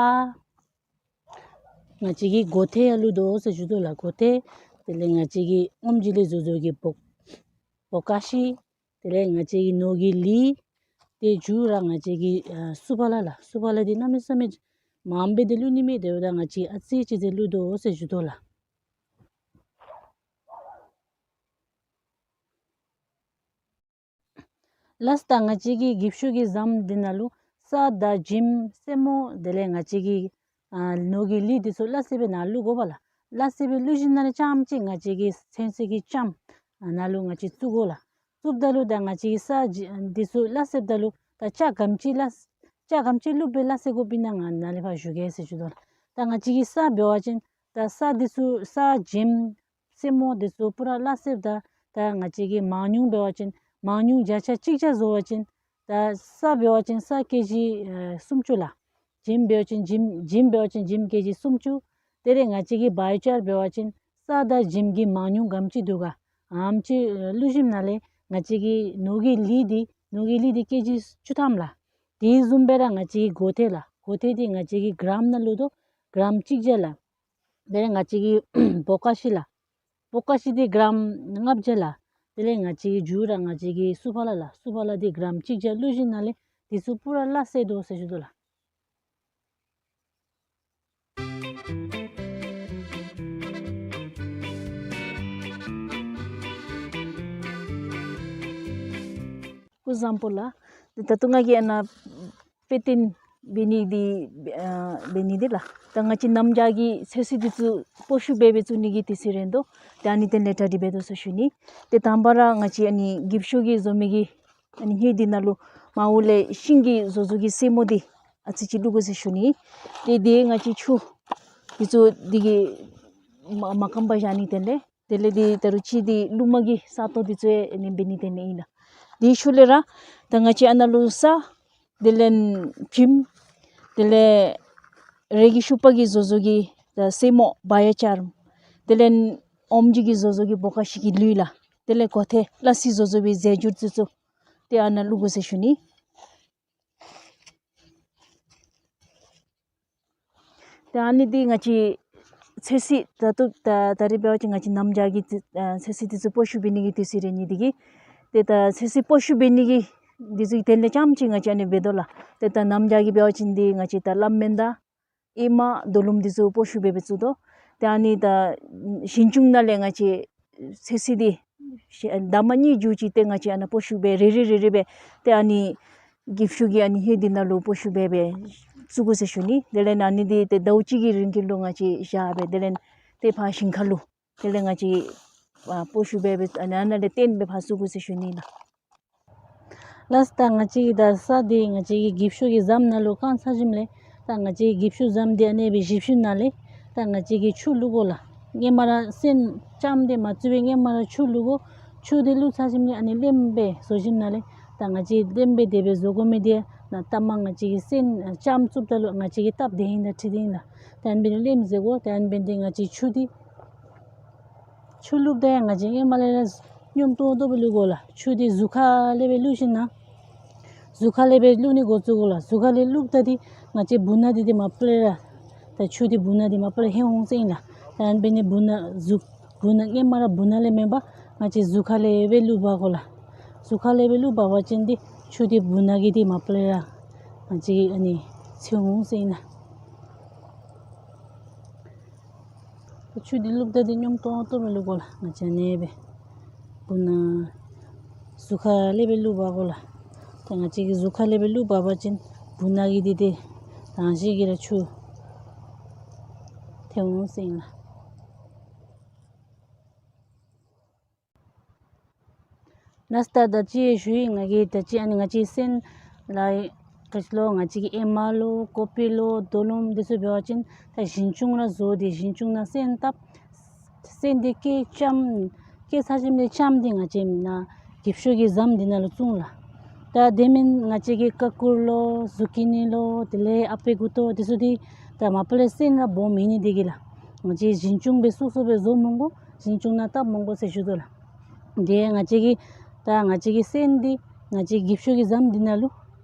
ང་བཅས་ཀྱིས་གོ་ཐེ་ཡང་བླུགས་དོ་ཟེར་ཞུ་དོ་ལགས། གོ་ཐེ། དེ་ལས་ང་བཅས་ཀྱི་ཨོམ་ཇི་ལས་བཟོ་བཟོ་གི་བོ་བོ་ཀ་ཤི། དེ་ལས་ང་བཅས་ཀྱི་ནོར་གྱི་ལི། དེ་མཇུག་ར་ང་བཅས་ཀྱི་ཨ་སུ་ཕ་ལ་ལགས། སུ་ཕ་ལ་འདི་གནམ་མེད་ས་མེད་མངམ་སྦེ་འདི་བླུགས་ནི་མས། དེ་འབདཝ་ད་ང་བཅས་ཨ་ཙི་ཅིག་ཅིག་བླུགས་དོ་ཟེར་ཞུ་དོ་ལགས། ལགས། ད་ང་བཅས་ཀྱི་འགྱིབ་ཤོག་གི་ཟམ་འདི་ནང་ལུ་ས་དང་འགྱིམ་སེན་མོ་དེ་ལས་ང་བཅས་ཀྱི་ཨ་ནོར་གྱི་ལི་འདི་ཚུ་སླ་བསྲེ་སྦེ་ནང་བླུགས་དགོ་པ་ལགས། སླ་བསྲེ་སྦེ་བླུགས་ཞིནམ་ལས་རྐྱངམ་ཅིག་ང་བཅས་ཀྱི་ཚོད་བསྲེ་གི་ལྕངམ་ཨ་ནང་ལུ་ང་བཅས་བཙུགས་དགོ་ལགས། བཙུགསཔ་ད་ལུ་ད་ང་བཅས་ཀྱི་ས་འགྱིམ་འདི་ཚུ་སླ་བསྲེསཔ་ད་ལུ་ད་ལྕགས་ག་དེམ་ཅིག་སླ་ལྕགས་ག་དེམ་ཅིག་བླུགས་སྦེ་སླ་བསྲེ་དགོཔ་ཨིན་ན་ང་ནཱ་ལས་ཕར་ཞུ་གེ་ཟེར་ཞུ་དོ་ལགས། ད་ང་བཅས་ཀྱི་ས་འབད་བ་ཅིན་ད་ས་འདི་ཚུ་ས་འགྱིམ་སེན་མོ་འདི་ཚུ་པུ་ར་སླ་བསྲེསཔ་ད་ད་ང་བཅས་ཀྱིས་མང་ཉུང་འབད་བ་ཅིན་མང་ཉུང་བརྒྱ་ཆ་གཅིག་བརྒྱ་བཟོ་བ་ཅིན་ད་ས་འབད་བ་ཅིན་ས་ཀེ་ཇི་ཨེ་སུམ་ཅུ་ལགས། འགྱིམ་འབད་བ་ཅིན་འགྱིམ་འགྱིམ་འབད་བ་ཅིན་འགྱིམ་ཀེ་ཇི་སུམ་ཅུ། དེ་ལས་ང་བཅས་ཀྱིས་བའི་ཅར་འབད་བ་ཅིན་ས་དང་འགྱིམ་གྱི་མང་ཉུང་ག་དེམ་ཅིག་འདུག་ག་ཨ་དེམ་ཅིག་ཨེ་བླུགས་ཞིནམ་ལས་ང་བཅས་ཀྱི་ནོར་གྱི་ལི་འདི་ནོར་གྱི་ལི་འདི་ཀེ་ཇི་བཅུ་ཐམ་ལགས། དེ་བཟུམ་སྦེ་ར་ང་བཅས་ཀྱི་གོ་ཐེ་ལགས། གོ་ཐེ་འདི་ང་བཅས་ཀྱིས་གྲམ་ནང་བླུགས་དོ། གྲམ་གཅིག་བརྒྱ་ལགས། དེ་ལས་ང་བཅས་ཀྱི་བོ་ཀ་ཤི་ལགས། བོ་ཀ་ཤི་འདི་གྲམ་ལྔ་བརྒྱ་ལགས། དེ་ལས་ང་བཅས་ཀྱི་མཇུག་ར་ང་བཅས་ཀྱི་སུ་ཕ་ལ་ལགས། སུ་ཕ་ལ་འདི་གྲམ་གཅིག་བརྒྱ་བླུགས་ཞིནམ་ལས་འདི་ཚུ་པུ་ར་སླ་བསྲེ་དོ་ཟེར་ཞུ་དོ་ལགས། སྐུ་གཟུགས་བཟང་པོ་ལགས། ད་ལྟོ་ང་གིས་ཨ་ནཱ་དཔེ་སྟོན་འབད་ནི་འདི་ཨ་འབད་ནི་འདི་ལགས། ད་ང་བཅས་གནམ་བྱཱར་གྱི་ཚོད་བསྲེ་འདི་ཚུ་སྤོ་ཤུགས་སྦེ་སྦེ་བཙུགས་ནི་གི་དུས་ཚོད་རན་དོ། ཏེ་ཨ་ནི་དེ་ལས་གྲ་སྒྲིག་འབད་དོ་ཟེར་ཞུ་ནི། ཏེ་དང་པ་ར་ང་བཅས་ཨ་ནི་འགྱིབ་ཤོག་གི་བཟོ་མི་གི་ཨ་ནི་སྣོད་འདི་ནང་ལུ་མར་འོག་ལས་ཤིང་གིས་བཟོ་བཟོ་གི་སེན་མོ་འདི་ཨ་ཙི་ཅིག་བླུགས་དགོ་ཟེར་ཞུ་ནི། ཏེ་དེ་ང་བཅས་ཆུ་འདི་ཚུ་འདི་གིས་མ་མ་སྐམ་པར་བཞག་ནི། དེ་ལས་དེ་ལས་འདི་ད་རུང་ཅིག་འདི་རླུང་མ་གི་ས་སྟོང་འདི་ཚུ་ཨ་ནི་འབད་ནི་དེ་ལས་ཨིན་ལགས། དེའི་ཤུལ་ལས་ར་ད་ང་བཅས་ཨ་ནཱ་ལུ་ས་དེ་ལས་འགྱིམ། དེ་ལས་རས་ཀྱི་ཤུག་པ་གིས་བཟོ་བཟོ་གི་ད་སེན་མོ་བ་ཡ་ཅར། དེ་ལས་ཨོམ་ཇི་གིས་བཟོ་བཟོ་གི་བོ་ཀ་ཤི་གི་ལུད་ལགས། དེ་ལས་གོ་ཐེ་སླ་བསྲེ་བཟོ་བཟོ་བའི་རྫས་འགྱུར་འདི་ཚུ་ཏེ་ཨ་ནཱ་བླུགས་དགོ་ཟེར་ཞུ་ནི། ཏེ་ཨ་ནི་འདི་ང་བཅས་ཚོད་བསྲེ་ད་ལྟོ་ད་ད་རིས་འབད་བ་ཅིན་ང་བཅས་གནམ་བྱཱར་གྱི་ཨ་ཚོད་བསྲེ་འདི་ཚུ་སྤོ་ཤུགས་འབད་ནི་གི་དུས་ཚོད་རན་ནི་འདི་གིས། ཏེ་ད་ཚོད་བསྲེ་སྤོ་ཤུགས་འབད་ནི་གི་འདི་ཚུ་གི་དོན་ལས་རྐྱངམ་ཅིག་ང་བཅས་ཨ་ནི་འབད་དོ་ལགས། ཏེ་ད་གནམ་བྱཱར་གྱི་འབད་བ་ཅིན་འདི་ང་བཅས་ད་ལམ་མེན་དང་ཨེ་མ་རྡོ་ལུང་འདི་ཚུ་སྤོ་ཤུགས་སྦེ་སྦེ་བཙུགས་དོ། ཏེ་ཨ་ནི་ད་ཞིང་ཆུང་ནང་ལས་ང་བཅས་ཚོད་བསྲེ་འདི་ཤེ་ཨ་འདབ་མ་གཉིས་བརྒྱུད་ཅིག་ཏེ་ང་བཅས་ཨ་ནཱ་སྤོ་ཤུགས་སྦེ་རེ་རེ་རེ་རེ་སྦེ་ཏེ་ཨ་ནི་འགྱིབ་ཤོག་གི་ཨ་ནི་སྣོད་འདི་ནང་ལུ་སྤོ་ཤུགས་སྦེ་སྦེ་བཙུགས་དགོ་ཟེར་ཞུ་ནི། དེ་ལས་ཨ་ནི་འདི་ཏེ་ཟླཝ་གཅིག་གི་རིང་གི་ལུ་ང་བཅས་བཞག་སྦེ་དེ་ལས་ཏེ་ཕར་ཞིང་ཁ་ལུ་དེ་ལས་ང་བཅས་ཨ་སྤོ་ཤུགས་སྦེ་སྦེ་ཨ་ནཱ་ནཱ་ལས་བཏོན་སྦེ་ཕར་བཙུགས་དགོ་ཟེར་ཞུ་ནི་ལགས། ལགས། ད་ང་བཅས་ཀྱི་ད་ས་འདི་ང་བཅས་ཀྱི་འགྱིབ་ཤོག་གི་ཟམ་ནང་ལུ་བཀང་ཚར་ཞིནམ་ལས་ད་ང་བཅས་ཀྱི་འགྱིབ་ཤོག་ཟམ་འདི་ཨ་ནེ་སྦེ་བཞིབས་ཞིནམ་ལས་ད་ང་བཅས་ཀྱིས་ཆུ་བླུག་དགོ་ལགས། སྔོན་མ་ར་སོན་ལྕངམ་འདི་མ་བཙུགས་པའི་སྔོན་མ་ར་ཆུ་བླུག་དགོ། ཆུ་འདི་བླུགས་ཚར་ཞིནམ་ལས་ཨ་ནི་ལེམ་སྦེ་བཟོ་ཞིནམ་ལས་ད་ང་བཅས་ལེམ་སྦེ་དེ་སྦེ་བཟོ་དགོ་མི་འདི་ནཱ་ལྟ་མ་ང་བཅས་ཀྱིས་སོན་ལྕངམ་བཙུགསཔ་ད་ལུ་ང་བཅས་ཀྱིས་སྟབས་བདེ་ཨིན་ད་འཕྲོད་བདེ་ཨིན་ལགས། ད་ཨ་ནི་སྦེ་ལེམ་བཟོ་དགོ། ད་ཨ་ནི་སྦེ་འདི་ང་བཅས་ཆུ་འདི་ཆུ་བླུགསཔ་ད་ཡང་ང་བཅས་སྔོན་མ་ལས་ར་ སྙོམས་ཏོག་ཏོ་སྦེ་བླུག་དགོ་ལགས། ཆུ་འདི་གཟུགས་ཁ་ལས་སྦེ་བླུགས་ཞིནམ་ན། གཟུགས་ཁ་ལས་སྦེ་བླུག་ནི་འགོ་བཙུགས་དགོ་ལགས། གཟུགས་ཁ་ལས་བླུགཔ་ད་འདི་ང་བཅས་བུ་ན་འདི་འདི་མ་པ་ལས་ར། ད་ཆུ་འདི་བུ་ན་འདི་མ་པ་ལས་ལྷོད་འོང་ཟེར་ཨིན་ལགས། ད་ཨ་ནི་འབད་ནི་བུ་ན་གཟུགས་བུ་ན་སྔོན་མ་ར་བུ་ན་ལས་མེན་པར་ང་བཅས་གཟུགས་ཁ་ལས་སྦེ་བླུག་འབག་དགོ་ལགས། གཟུགས་ཁ་ལས་སྦེ་བླུག་འབག་པ་ཅིན་འདི་ཆུ་འདི་བུ་ན་གི་འདི་མ་པ་ལས་ར་ང་བཅས་ཨ་ནི་ཚིག་འོང་ཟེར་ཨིན་ལགས། ཆུ་འདི་བླུགཔ་ད་འདི་སྙོམས་ཏོག་ཏོ་སྦེ་བླུག་དགོ་ལགས། ང་བཅས་ཨ་ནི་སྦེ་བུ་ན་གཟུགས་ཁ་ལས་སྦེ་བླུག་འབག་དགོ་ལགས། ཏེ་ང་བཅས་ཀྱིས་གཟུགས་ཁ་ལས་སྦེ་བླུག་འབག་པ་ཅིན་བུ་ན་གི་འདི་འདི་རང་བཞིན་གྱིས་ར་ཆུ་ཐོན་འོང་ཟེར་ཨིན་ལགས། ལགས་སོ། ད་ད་ཅི་ཞུ་ཡི། ང་གིས་ད་ཅི་ཨ་ནི་ང་བཅས་སོན་ལགས་ག་ཅི་ལོ་ང་བཅས་ཀྱིས་ཨེ་མ་ལོ་ཀོ་པི་ལོ་རྡོ་ལུམ་འདི་ཚུ་འབད་བ་ཅིན་ད་ཞིང་ཆུང་ར་བཟོ་སྟེ་ཞིང་ཆུང་ནང་སོན་བཏབ། སོན་འདི་སྐྱེ་ལྕམ་སྐྱེ་ཚར་ཞིནམ་ལས་ལྕམ་འདི་ང་བཅས་ནཱ་འགྱིབ་ཤོག་གི་ཟམ་འདི་ནང་ལུ་བཙུགས་ལགས། ད་དེ་མེན་ང་བཅས་ཀྱིས་ཀ་ཀུར་ལོ་ཟུ་ཀི་ནི་ལོ་དེ་ལས་ཨ་པེ་ཀུ་ཏོ་འདི་ཚུ་འདི་ད་མ་པ་ལས་སོན་ར་སྦོམ་ཨིན་ནི་འདི་གིས་ལགས། ང་བཅས་ཞིང་ཆུང་སྦེ་སོ་སོ་སྦེ་བཟོ་མི་དགོ། ཞིང་ཆུང་ནང་བཏབ་མི་དགོ་ཟེར་ཞུ་དོ་ལགས། དེ་ང་བཅས་ཀྱིས་ད་ང་བཅས་ཀྱིས་སོན་འདི་ང་བཅས་འགྱིབ་ཤོག་གི་ཟམ་འདི་ནང་ལུ་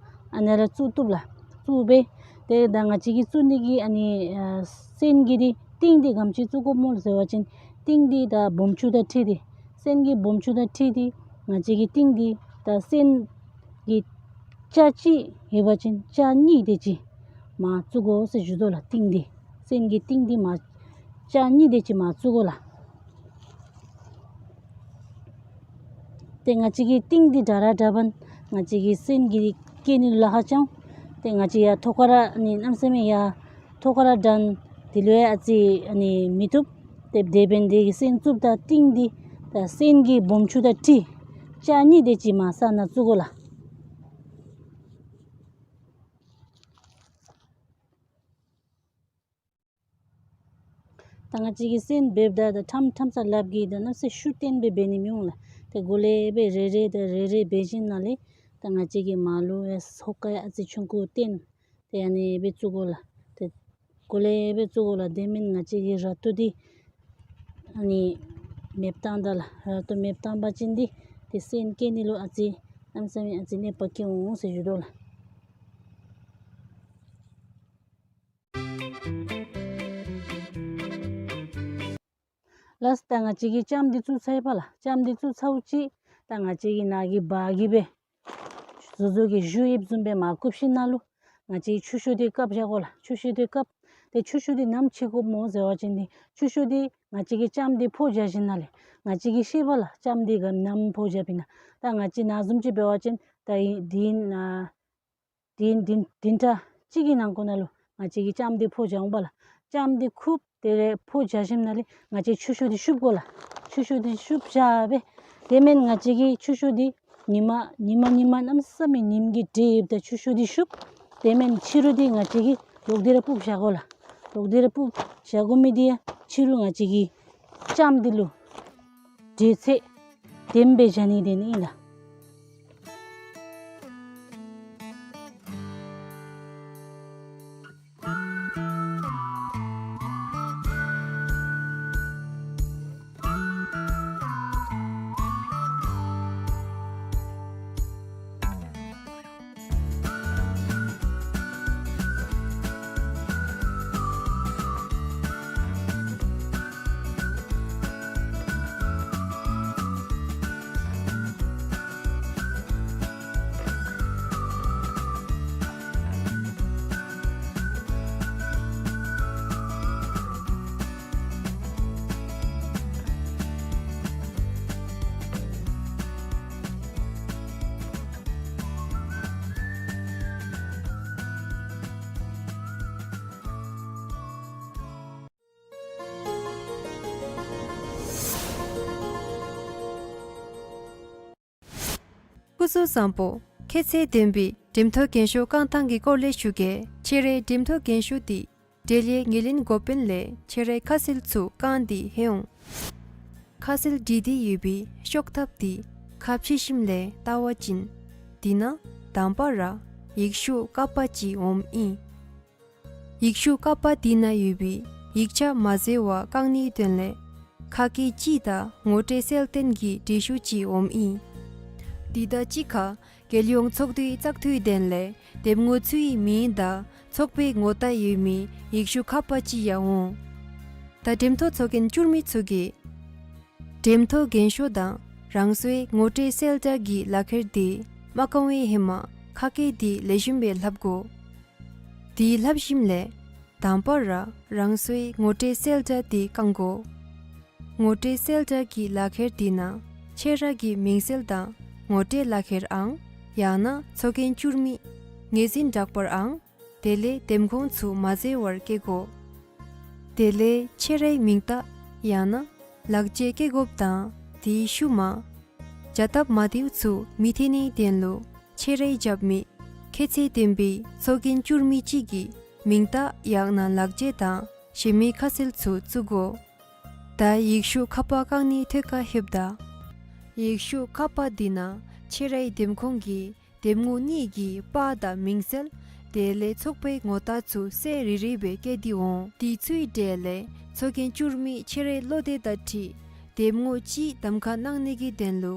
ཨ་ནཱ་ར་བཙུགས་བཏུབ་ལགས། བཙུགས་སྦེ་ཏེ་ད་ང་བཅས་ཀྱིས་བཙུགས་ནི་གི་ཨ་ནི་ཨ་སོན་གྱི་འདི་གཏིང་འདི་ག་དེམ་ཅིག་བཙུགས་དགོཔ་སྨོ་ཟེར་བ་ཅིན་གཏིང་འདི་ད་སྦོམ་ཆུང་དང་འཁྲིལ་ཏེ་སོན་གྱི་སྦོམ་ཆུང་དང་འཁྲིལ་ཏེ་ང་བཅས་ཀྱིས་གཏིང་འདི་ད་སོན་གྱི་ལྕགས་གཅིག་ཡོད་པ་ཅིན་ལྕགས་གཉིས་དེ་ཅིག་མར་བཙུགས་དགོ་ཟེར་ཞུ་དོ་ལགས། གཏིང་འདི་སོན་གྱི་གཏིང་འདི་མར་ལྕགས་གཉིས་དེ་ཅིག་མར་བཙུགས་དགོ་ལགས། ཏེ་ང་བཅས་ཀྱིས་གཏིང་འདི་དྲག་ར་དྲག་པ་ན་ང་བཅས་ཀྱིས་སོན་གྱི་སྐྱེ་ནི་ལཱ་ཁག་ཆེ་འོང་། ཏེ་ང་བཅས་ཡར་ཐོག་ཁར་ཨ་ནི་གནམ་མེད་ས་མེད་ཡར་ཐོག་ཁར་དྲངས་དེ་ལུ་ཡང་ཨ་ཙི་ཨ་ནི་མི་བཏུབ། ཏེ་དེ་འབདན་དེ་གིས་སོན་བཙུགསཔ་ད་གཏིང་འདི་ད་སོན་གྱི་སྦོམ་ཆུང་དང་འཁྲིལ་ལྕགས་གཉིས་དེ་ཅིག་མར་ས་ནང་བཙུགས་དགོ་ལགས། ད་ང་བཅས་ཀྱིས་སོན་འབདཝ་ད་ད་ཁྲམ་ཁྲམ་ས་ལགཔ་གིས་ད་གནམ་མེད་ས་མེད་ཤུགས་བཏོན་སྦེ་འབད་ནི་མི་འོང་ལགས། ཏེ་གོ་ལེ་སྦེ་རེ་རེ་ད་རེ་རེ་འབད་ཞིནམ་ལས་ད་ང་བཅས་ཀྱིས་མར་ལུ་ཡང་ཧོ་ཀ་ཡང་ཨ་ཙི་ཆུང་ཀུ་བཏོན། ཏེ་ཨ་ནི་སྦེ་བཙུགས་དགོ་ལགས། ཏེ་གོ་ལེ་སྦེ་བཙུགས་དགོ་ལགས། དེ་མེན་ང་བཅས་ཀྱིས་ར་ཏོ་འདི་ཨ་ནི་མེདཔ་བཏང་ད་ལགས། ར་ཏོ་མེདཔ་བཏང་པ་ཅིན་འདི་ཏེ་སོན་སྐྱེ་ནི་ལུ་ཨ་ཙི་གནམ་མེད་ས་མེད་ཨ་ཙི་གནོདཔ་བཀལ་འོང་ཟེར་ཞུ་དོ་ལགས། ལགས་སོ། ད་ང་བཅས་ཀྱིས་ལྕམ་འདི་བཙུགས་ཚར་ཡི་པ་ལགས། ལྕམ་འདི་བཙུགས་ཚརཝ་ཅིག་ད་ང་བཅས་ཀྱིས་ནཱ་གི་བ་གི་སྦེ་བཟོ་བཟོཝ་གི་གཞུ་ཡིབ་བཟུམ་སྦེ་མར་བཀུག་ཞིནམ་ལས་ང་བཅས་ཆུ་ཤུགས་འདི་བཀབ་བཞག་དགོ་ལགས། ཆུ་ཤུགས་འདི་བཀབ། ཏེ་ཆུ་ཤུགས་འདི་ནམ་ཅིག་བཀུག་སྨོ་ཟེར་བ་ཅིན་འདི་ཆུ་ཤུགས་འདི་ང་བཅས་ཀྱིས་ལྕམ་འདི་ཕོ་རྒྱས་ཞིནམ་ལས་ང་བཅས་ཀྱིས་ཤེས་པ་ལགས། ལྕམ་འདི་ག་ནམ་ཕོ་རྒྱསཔ་ཨིན་ན། ད་ང་བཅས་ནཱ་བཟུམ་ཅིག་འབད་བ་ཅིན་ད་ཨིན་འདི་ཨིན་ན། དེ་བདུན་བདུན་ཕྲག་གཅིག་གི་ནང་འཁོད་ནང་ལུ་ང་བཅས་ཀྱིས་ལྕམ་འདི་ཕོ་རྒྱས་འོང་པ་ལགས། ལྕམ་འདི་བཀུག་དེ་ལས་ཕོ་རྒྱས་ཞིནམ་ལས་ང་བཅས་ཆུ་ཤུགས་འདི་བཤུབ་དགོ་ལགས། ཆུ་ཤུགས་འདི་བཤུབ་བཞག་སྦེ། དེ་མེན་ང་བཅས་ཀྱིས་ཆུ་ཤུགས་འདི་ཉིནམ་ཉིནམ་ཉིནམ་གནམ་མེད་ས་མེད་ཉིམ་གིས་དྲོད་ཡོདཔ་ད་ཆུ་ཤུགས་འདི་བཤུབ། དེ་མེན་ཕྱི་རུ་འདི་ང་བཅས་ཀྱིས་ལོག་སྟེ་ར་སྤུབ་བཞག་དགོ་ལགས། ལོག་སྟེ་ར་སྤུབ་བཞག་དགོ་མི་འདི་ཡང་ཕྱི་རུ་ང་བཅས་ཀྱིས་ལྕམ་འདི་ལུ་དྲོད་ཚད་ལྡནམ་སྦེ་བཞག་ནི་དེ་ནི་ཨིན་ལགས། སྐུ་གཟུགས་བཟང་པོ། ཁྱེད་ཚེ་བདུན་པའི་འགྲེམས་ཐོག་རྒན་ཤོས་རྐང་ཐང་གི་སྐོར་ལས་ཞུ་གེ། ཁྱེད་རའི་འགྲེམས་ཐོག་རྒན་ཤོས་འདི་འབྲེལ་ཡོད་ངོས་ལེན་འགོ་དཔོན་ལས་ཁྱེད་རའི་ཁ་གསལ་ཚུ་བཀང་སྟེ་ལྷོད་འོང་། ཁ་གསལ་བྲིས་ཏེ་ཡོད་པའི་ཤོག་ཐབས་འདི་ཁ་ཕྱེ་ཞིནམ་ལས་བལྟ་བ་ཅིན་འདི་ནང་དང་པ་ར་ཡིག་ཤོག་ཀ་པ་ཅིག་འོངམ་ཨིན། ཡིག་ཤོག་ཀ་པ་འདི་ནང་ཡོད་པའི་ཡིག་ཆ་མ་འཛོལ་བར་བཀང་ནིའི་དོན་ལས་ ཁ་སྐད་སྤྱི་དང་ངོ་སྤྲོད་གསལ་སྟོན་གྱི་འགྲེལ་ཞུ་ཅིག་འོངམ་ཨིན། དེ་དང་གཅིག་ཁར་རྒྱལ་ཡོངས་ཚོགས་འདུའི་བཙག་འཐུའི་དོན་ལས་འདེམས་ངོ་ཚུའི་མིང་དང་ཚོགས་པའི་ངོ་རྟགས་ཡོད་མི་ཡིག་ཆུང་ཁ་པར་ཅིག་ཡང་འོང་། ད་འགྲེམས་ཐོག་ཚོགས་རྒྱན་བསྐྱུར་མི་ཚུ་གིས་འགྲེམས་ཐོག་རྒྱན་ཤོག་དང་རང་སོའི་ངོ་སྤྲོད་གསལ་བསྒྲགས་ཀྱི་ལག་ཁྱེར་དེ་མ་བཀང་བའི་ཧེ་མ་ཁ་སྐད་དེ་ལེགས་ཤོམ་སྦེ་ལྷབ་དགོ། དེ་ལྷབ་ཞིནམ་ལས་དང་པ་ར་རང་སོའི་ངོ་སྤྲོད་གསལ་བསྒྲགས་དེ་བཀང་དགོ། ངོ་སྤྲོད་གསལ་བསྒྲགས་ཀྱི་ལག་ཁྱེར་དེ་ནང་ཁྱེད་ར་གི་མིང་གསལ་དང་ངོ་སྤྲོད་ལག་ཁྱེར་ཨང་ཡང་ན་ཚོགས་རྒྱན་བསྐྱུར་མི་ངོས་འཛིན་འདྲ་པར་ཨང་དེ་ལས་འདེམས་ཁོངས་ཚུ་མ་འཛོལ་བར་བཀལ་དགོ། དེ་ལས་ཁྱེད་རའི་མིང་རྟགས་ཡང་ན་ལག་འཁྱེར་བཀལ་དགོཔ་དང་དེའི་ཤུལ་མ་བྱ་སྟབས་མ་བདེཝ་ཚུ་མི་ཐོན་ནིའི་དོན་ལུ་ཁྱེད་རའི་རྒྱབ་མི་ཁྱད་ཚད་ལྡན་པའི་ཚོགས་རྒྱན་བསྐྱུར་མི་གཅིག་གི་མིང་རྟགས་ཡང་ན་ལག་འཁྱེར་དང་གཞན་མི་ཁ་གསལ་ཚུ་བཙུགས་དགོ། ད་ཡིག་ཆུང་ཁ་པར་བཀང་ནིའི་ཐད་ཁར་ལྷོདཔ་ད། ཡིག་ཆུང་ཁ་པར་དེ་ནང་ཁྱེད་རའི་འདེམས་ཁོངས་ཀྱི་འདེམས་ངོ་གཉིས་ཀྱི་པར་དང་མིང་གསལ་དེ་ལས་ཚོགས་པའི་ངོ་རྟགས་ཚུ་གསལ་རི་རི་སྦེ་བཀོད་དེ་འོང་། དེ་ཚུའི་གྲས་ལས་ཚོགས་རྒྱན་བསྐྱུར་མི་ཁྱེད་རའི་བློ་འདོད་དང་འཁྲིལ་འདེམས་ངོ་གཅིག་གདམ་ཁ་གནང་ནི་གི་དོན་ལུ་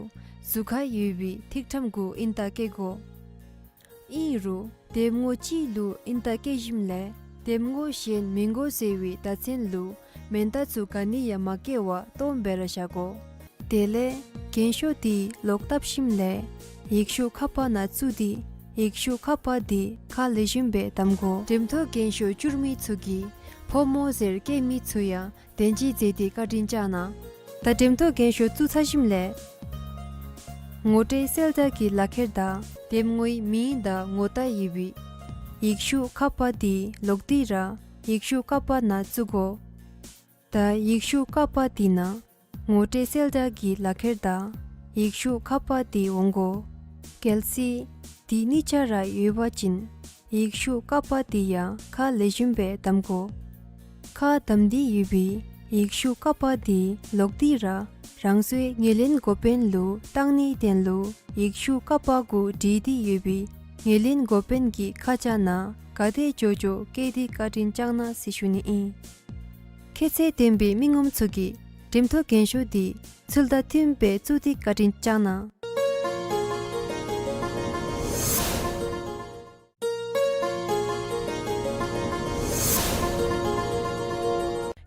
ཟུར་ཁར་ཡོད་པའི་ཐིག་ཕྲེང་གུ་ཨིན་རྟགས་བཀོད་དགོ། ཨིན་རུང་འདེམས་ངོ་གཅིག་ལུ་ཨིན་རྟགས་བཀོད་ཞིནམ་ལས་འདེམས་ངོ་གཞན་མི་དགོ་ཟེར་བའི་བརྡ་མཚོན་ལུ་མེན་རྟགས་ཚུ་ག་ནི་ཡང་མ་བཀོད་པར་སྟོངམ་སྦེ་ར་བཞག་དགོ། དེ་ལས་རྒྱན་ཤོག་དེ་ལོག་བཏབ་ཞིནམ་ལས་ཡིག་ཆུང་ཁ་པར་ནང་བཙུགས་ཏེ་ཡིག་ཆུང་ཁ་པར་དེ་ཁ་ལེགས་ཤོམ་སྦེ་བསྡམ་དགོ། འགྲེམས་ཐོག་རྒྱན་ཤོག་བསྐྱུར་མི་ཚུ་གིས་ཕོ་མོ་ཟེར་བཀོད་མི་ཚུ་ཡང་དོན་གཅིག་མཛད་དེ་བཀའ་དྲིན་བསྐྱང་གནང་། ད་འགྲེམས་ཐོག་རྒྱན་ཤོག་བཙུགས་ཚར་ཞིནམ་ལས་ངོ་སྤྲོད་གསལ་བསྒྲགས་ཀྱི་ལག་ཁྱེར་དང་འདེམས་ངོའི་མིང་དང་ངོ་རྟགས་ཡོད་པའི་ཡིག་ཆུང་ཁ་པར་དེ་ལོག་སྟེ་ར་ཡིག་ཆུང་ཁ་པར་ནང་བཙུགས་དགོ། ད་ཡིག་ཆུང་ཁ་པར་དེ་ནང་ངོ་སྤྲོད་གསལ་བསྒྲགས་ཀྱི་ལག་ཁྱེར་དང་ཡིག་ཆུང་ཁ་པར་དེ་འོང་དགོ། གལ་སྲིད་དེ་གཉིས་ཆ་ར་ཡོད་པ་ཅིན་ཡིག་ཆུང་ཁ་པར་དེ་ཡང་ཁ་ལེགས་ཤོམ་སྦེ་བསྡམ་དགོ། ཁ་བསྡམས་ཏེ་ཡོད་པའི་ཡིག་ཆུང་ཁ་པར་དེ་ལོག་སྟེ་ར་རང་སོའི་ངོས་ལེན་འགོ་དཔོན་ལུ་བཏང་ནིའི་དོན་ལུ་ཡིག་ཆུང་ཁ་པར་གུ་བྲིས་ཏེ་ཡོད་པའི་ངོས་ལེན་འགོ་དཔོན་གྱི་ཁ་བྱང་ནང་ག་དེ་འགྱོ་འགྱོ་བཀོད་དེ་བཀའ་དྲིན་བསྐྱང་གནང་ཟེར་ཞུ་ནི་ཨིན། ཁྱད་ཚད་ལྡན་པའི་མི་ངོམ་ཚུ་གིས་འགྲེམས་ཐོག་རྒྱན་ཤོག་དེ་ཚུལ་དང་མཐུནམ་སྦེ་བཙུགས་ཏེ་བཀའ་དྲིན་བསྐྱང་གནང་།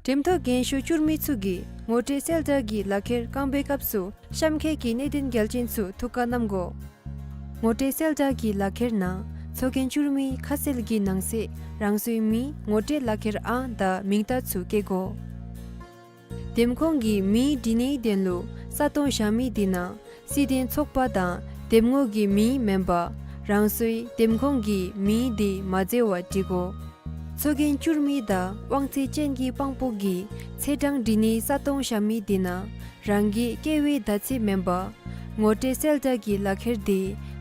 འགྲེམས་ཐོག་རྒྱན་ཤོག་བསྐྱུར་མི་ཚུ་གིས་ངོ་སྤྲོད་གསལ་བསྒྲགས་ཀྱི་ལག་ཁྱེར་བཀང་བའི་སྐབས་སུ་གཤམ་འཁོད་ཀྱི་གནད་དོན་གལ་ཆེན་ཚུ་ཐུགས་ཁར་བསྣམ་དགོ། ངོ་སྤྲོད་གསལ་བསྒྲགས་ཀྱི་ལག་ཁྱེར་ནང་ཚོགས་རྒྱན་བསྐྱུར་མི་ཁ་གསལ་གྱི་ནང་གསེས་རང་སོའི་མིང་ངོ་སྤྲོད་ལག་ཁྱེར་ཨང་དང་མིང་རྟགས་ཚུ་བཀོད་དགོ། འདེམས་ཁོངས་ཀྱི་མིང་བྲི་ནིའི་དོན་ལུ་ས་སྟོང་བཞག་མི་དེ་ནང་སྲིད་དོན་ཚོགས་པ་དང་འདེམས་ངོ་གི་མིང་མེན་པར་རང་སོའི་འདེམས་ཁོངས་ཀྱི་མིང་དེ་མ་འཛོལ་བར་བྲི་དགོ། ཚོགས་རྒྱན་བསྐྱུར་མི་དང་དབང་ཚད་ཅན་གྱི་དཔང་པོ་གིས་ཚེས་གྲངས་བྲི་ནི་ས་སྟོང་བཞག་མི་དེ་ནང་རང་གི་སྐྱེ་བའི་ཟླ་ཚེས་མེན་པར་ངོ་སྤྲོད་གསལ་བསྒྲགས་ཀྱི་ལག་ཁྱེར་དེ་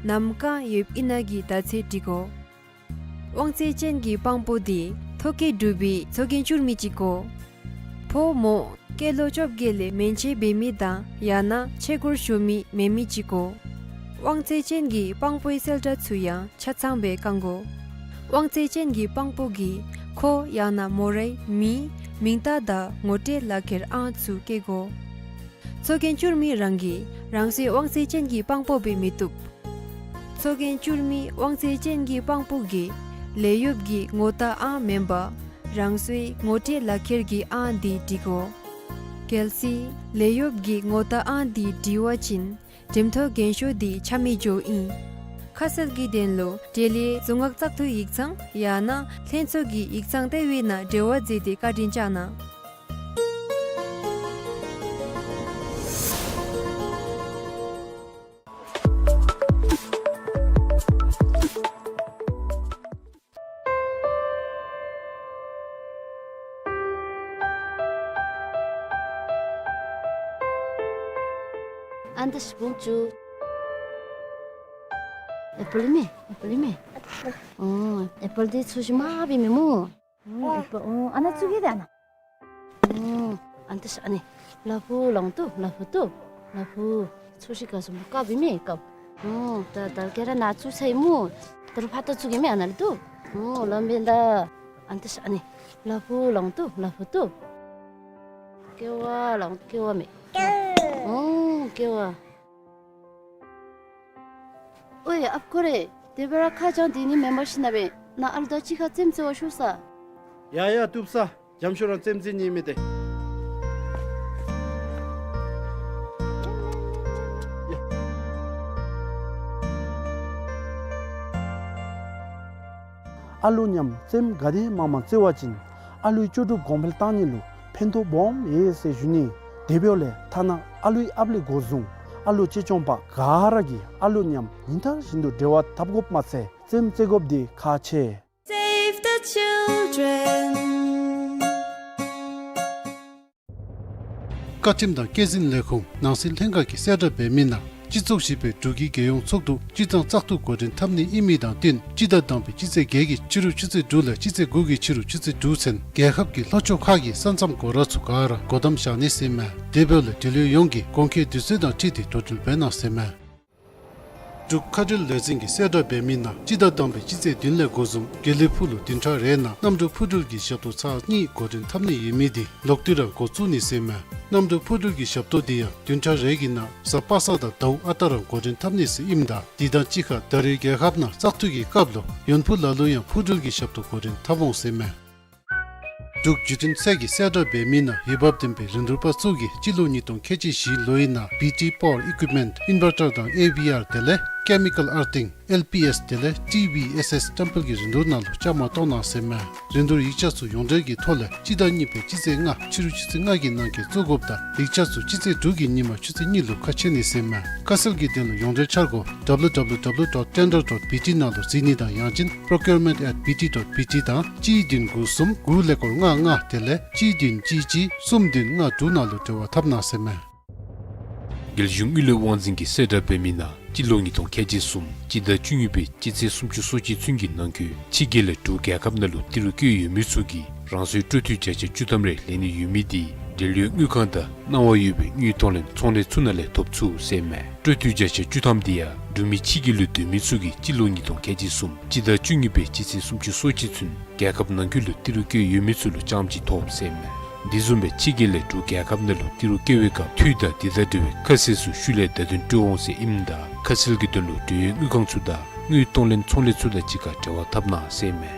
ནམ་བཀང་ཡོདཔ་ཨིན་ན་གི་ཟླ་ཚེས་བྲི་དགོ། དབང་ཚད་ཅན་གྱི་དཔང་པོ་དེ་ཐོ་བཀོད་གྲུབ་པའི་ཚོགས་རྒྱན་བསྐྱུར་མི་ཅིག་དགོ། ཕོ་མོ་སྐྱེས་ལོ་བཅོ་བརྒྱད་ལས་མན་ཆད་འབད་མི་དང་ཡང་ན་ཆས་གོས་ཞུ་མི་མེད་མི་ཅིག་དགོ། དབང་ཚད་ཅན་གྱི་དཔང་པོའི་གསལ་བསྒྲགས་ཚུ་ཡང་ཆ་ཚང་སྦེ་བཀང་དགོ། དབང་ཚད་ཅན་གྱི་དཔང་པོ་གིས་ཁོ་ཡང་ན་མོ་རའི་མིང་མིང་རྟགས་དང་ངོ་སྤྲོད་ལག་ཁྱེར་ཨང་ཚུ་བཀོད་དགོ། ཚོགས་རྒྱན་བསྐྱུར་མི་རང་གིས་རང་སོའི་དབང་ཚད་ཅན་གྱི་དཔང་པོ་འབད་མི་བཏུབ། ཚོགས་རྒྱན་བསྐྱུར་མི་དབང་ཚད་ཅན་གྱི་དཔང་པོ་གིས་ལས་གཡོགཔ་གི་ངོ་རྟགས་ཨང་མེན་པར་རང་སོའི་ངོ་སྤྲོད་ལག་ཁྱེར་གྱི་ཨང་དེ་བྲི་དགོ། གལ་སྲིད་ལས་གཡོགཔ་གི་ངོ་རྟགས་ཨང་དེ་བྲི་བ་ཅིན་འགྲེམས་ཐོག་རྒྱན་ཤོག་དེ་ཆ་མེད་འགྱོཝ་ཨིན། ཁ་གསལ་གྱི་དོན་ལུ་འབྲེལ་ཡོད་རྫོང་ཁག་བཙག་འཐུའི་ཡིག་ཚང་ཡང་ན་ལྷན་ཚོགས་ཀྱི་ཡིག་ཚང་ལྟེ་བའི་ནང་འབྲེལ་བ་མཛད་དེ་བཀའ་དྲིན་བསྐྱང་གནང་། ཨ་ནི་ད་ཤི་བོང་ཅུ། ཨེ་པཱལ་མས། ཨེ་པཱལ་མས། ཨོ་ཨེ་པཱལ་འདི་ཚོས་ཤིག་མ་བི་མི་མོ། ཨོ་ཨེ་པཱལ། ཨོ་ཨ་ནཱ་བཙུགས་གེ་ད་ཨ་ནཱ། ཨོ་ཨ་ནི་ད་ཤ་ཨ་ནི་ལ་ཕུག་ལོང་ཏོ་ལ་ཕུག་ཏོ། ལ་ཕུག་ཚོས་ཤིག་ག་སོ་མ་ཀ་བི་མི་ཀ། ཨོ་ད་ད་ཀེ་ར་ནཱ་བཙུགས་ཚར་ཡི་མོ། ད་རུང་ཕར་ད་བཙུགས་གེ་མེ་ཨ་ནཱ་ལུ་ཏོ། ཨོ་ལམ་བེན་ད། ཨ་ནི་ད་ཤ་ཨ་ནི་ལ་ཕུག་ལོང་ཏོ་ལ་ཕུག་ཏོ། ཀེ་བ་ལགས། ཀེ་བ་མས། ཨོ་ཀེ་བ། ཨོའི་ཨཔ་ཁོ་རེ། དེ་སྦེ་ར་ཁ་བྱང་དེ་ནི་མེན་པར་ཤེས་ན་སྦེ་ནཱ་ཨ་ལུ་དང་གཅིག་ཁར་རྩེདམོ་རྩེ་བར་ཤོག་ས། ཡ་ཡ་བཏུབ་ས། འཇམ་ཤོས་རང་རྩེདམོ་རྩེ་ནི་མས་ཏེ། ཡ། ཨ་ལུ་མཉམ་རྩེདམོ་ག་དེ་མང་མང་རྩེ་བ་ཅིན་ཨ་ལུའི་ལྕོགས་གྲུབ་གོང་འཕེལ་བཏང་ནི་ལུ་ཕན་ཐོགས་སྦོམ་ཡོད་ཟེར་ཞུ་ནི། དེ་འབདཝ་ལས་ཐ་ན་ཨ་ལུའི་ཨཔ་ལས་འགོ་བཟུང་ཨ་ལུ་གཅེས་སྐྱོང་པ་ག་ར་གིས་ཨ་ལུ་མཉམ་ཉིན་ལྟར་བཞིན་དུ་འབྲེལ་བ་འཐབ་དགོཔ་མ་ཚད་རྩེདམོ་རྩེ་དགོཔ་འདི་ཁག་ཆེ། Save the children. བཀའ་ཁྲིམས་དང་སྐྱེད་འཛིན་ལས་ཁུངས་ནང་སྲིད་ལྷན་ཁག་གིས་གསལ་བསྒྲགས་འབད་མི་ནང་སྤྱི་ཚོགས་བཞི་པའི་འབྲུག་གི་རྒྱལ་ཡོངས་ཚོགས་འདུ་སྤྱིར་བཏང་བཙག་འཐུ་འགོ་འདྲེན་འཐབ་ནི་ཨིན་མི་དང་བསྟུན་སྤྱི་ཟླ་དང་པའི་སྤྱི་ཚེས་བརྒྱད་ཀྱི་ཕྱི་རུ་ཆུ་ཚོད་དྲུག་ལས་སྤྱི་ཚེས་དགུ་གི་ཕྱི་རུ་ཆུ་ཚོད་དྲུག་ཚུན་རྒྱལ་ཁབ་ཀྱི་ལྷོ་ཕྱོགས་ཁག་གི་ས་མཚམས་སྒོ་ར་ཚུ་ག་ར་སྒོ་བསྡམ་བཞག་ནི་ཟེར་མས། དེ་འབདཝ་ལས་འབྲེལ་ཡོད་ཡོངས་ཀྱིས་དགོངས་འགལ་དུས་ཚོད་དང་འཁྲིལ་ཏེ་འགྲོ་འགྲུལ་འབད་གནང་ཟེར་མས། འབྲུག་མཁའ་འགྲུལ་ལས་འཛིན་གྱིས་གསལ་བསྒྲགས་འབད་མི་ནང་སྤྱི་ཟླ་དང་པའི་སྤྱི་ཚེས་བདུན་ལས་འགོ་བཟུང་དགེ་ལེགས་ཕུག་ལུ་བདུན་ཕྲག་རེའི་ནང་གནམ་གྲུ་འཕུར་འགྲུལ་གྱི་ཞབས་ཏོག་ཚར་གཉིས་འགོ་འདྲེན་འཐབ་ནི་ཡོད་མི་དེ་ལོག་སྟེ་ར་འགོ་བཙུགས་ནི་ཟེར་མས། གནམ་གྲུ་འཕུར་འགྲུལ་གྱི་ཞབས་ཏོག་དེ་ཡང་བདུན་ཕྲག་རེ་གི་ནང་གཟའ་པ་སངས་དང་ཟླཝ་ཨ་རྟག་ར་འགོ་འདྲེན་འཐབ་ནི་ཟེར་ཨིནམ་ད་དེ་དང་གཅིག་ཁར་ད་རེས་རྒྱལ་ཁབ་ནང་བཙག་འཐུ་གི་སྐབས་ལུ་ཡོན་ཕུ་ལ་ལུ་ཡང་འཕུར་འགྲུལ་གྱི་ཞབས་ཏོག་འགོ་འདྲེན་འཐབ་འོང་ཟེར་མས། འབྲུག་བརྒྱུད་འཕྲིན་ཚད་ཀྱིས་གསལ་བསྒྲགས་འབད་མི་ནང་འོས་འབབ་ལྡན་པའི་རིན་བསྡུར་པ་ཚུ་གིས་སྤྱི་ལོ་ཉིས་སྟོང་ཁལ་གཅིག་བཞིའི་ལོའི་ནང་བི་ཊི་པཱ་ཝར་ཨི་ཀུའིཔ་མེནཊ་ཨིན་ཝར་ཊར་དང་ཨེ་ཝི་ཨར་དེ་ལས་ཀེ་མི་ཀཱལ་ཨར་ཐིང་ཨེལ་པི་ཨེསི་དེ་ལས་ཊི་ཝི་ཨེསི་ཨེསི་ཊེམ་པལ་གྱི་རིན་བསྡུར་ནང་ལུ་བཅའ་མར་གཏོགས་གནང་ཟེར་མས། རིན་བསྡུར་ཡིག་ཆ་ཚུ་ཡོངས་འབྲེལ་གྱི་ཐོག་ལས་སྤྱི་ཟླ་གཉིས་པའི་སྤྱི་ཚེས་ལྔ་ཕྱི་རུ་ཆུ་ཚོད་ལྔ་གི་ནང་འཁོད་བཙུགས་དགོཔ་དང་ཡིག་ཆ་ཚུ་སྤྱི་ཚེས་དྲུག་གི་ཉིན་མ་ཆུ་ཚོད་གཉིས་ལུ་ཁ་ཕྱེ་ནི་ཟེར་མས། ཁ་གསལ་གྱི་དོན་ལུ་ཡོངས་འབྲེལ་འཆར་སྒོ་W W W dot tender dot B T ནང་ལུ་གཟིགས་ནི་དང་ཡང་ཅིན་procurement at B T dot B T དང་གཅིག་བདུན་དགུ་གསུམ་དགུ་ཀླད་ཀོར་ལྔ་ལྔ་དེ་ལས་གཅིག་བདུན་གཅིག་གཅིག་གསུམ་བདུན་ལྔ་དྲུག་ནང་ལུ་འབྲེལ་བ་འཐབ་གནང་ཟེར་མས། རྒྱལ་གཞུང་དངུལ་ལས་དབང་འཛིན་གྱིས་གསལ་བསྒྲགས་འབད་མི་ནང་སྤྱི་ལོ་ཉིས་སྟོང་ཁལ་གཅིག་གསུམ་སྤྱི་ཟླ་བཅུ་གཉིས་པའི་སྤྱི་ཚེས་སུམ་ཅུ་སོ་གཅིག་ཚུན་གྱི་ནང་འཁོད་ཕྱི་རྒྱལ་ལས་འབྲུག་རྒྱལ་ཁབ་ནང་ལུ་ཏི་རུ་བཀོད་ཡོད་མི་ཚུ་གིས་རང་སོའི་སྤྲོད་འཐུས་བརྒྱ་ཆ་བཅུ་ཐམ་རེ་ལེན་ནི་ཡོད་མི་དེ་འབྲེལ་ཡོད་དངུལ་ཁང་དང་གནང་བ་ཡོད་པའི་དངུལ་གཏོང་ལེན་ཚོང་ལས་ཚུ་ནང་ལས་ཐོབ་ཚུགས་ཟེར་མས། སྤྲོད་འཐུས་བརྒྱ་ཆ་བཅུ་ཐམ་དེ་ཡང་འབྲུག་མི་ཕྱི་རྒྱལ་ལུ་སྡོད་མི་ཚུ་གིས་སྤྱི་ལོ་ཉིས་སྟོང་ཁལ་གཅིག་གསུམ་སྤྱི་ཟླ་བཅུ་གཉིས་པའི་སྤྱི་ཚེས་སུམ་ཅུ་སོ་གཅིག་ཚུན་རྒྱལ་ཁབ་ནང་འཁོད་ལུ་ཏི་རུ་བཀོད་ཡོད་མི་ཚུ་ལུ་རྐྱངམ་གཅིག་ཐོབ་ཟེར་མས། དེ་བཟུམ་སྦེ་ཕྱི་རྒྱལ་ལས་འབྲུག་རྒྱལ་ཁབ་ནང་ལུ་ཏི་རུ་བཀོད་པའི་སྐབས་འཐུས་དང་དེ་དང་འབྲེལ་བའི་ཁ་གསལ་ཚུ་ཤུལ་ལས་བརྡ་དོན་སྤྲོད་འོང་ཟེར་ཨིནམ་ད་ཁ་གསལ་གྱི་དོན་ལུ་འབྲེལ་ཡོད་དངུལ་ཁང་ཚུ་དང་དངུལ་གཏོང་ལེན་ཚོང་ལས་ཚུ་དང་གཅིག་ཁར་འབྲེལ་བ་འཐབ་གནང་ཟེར་མས།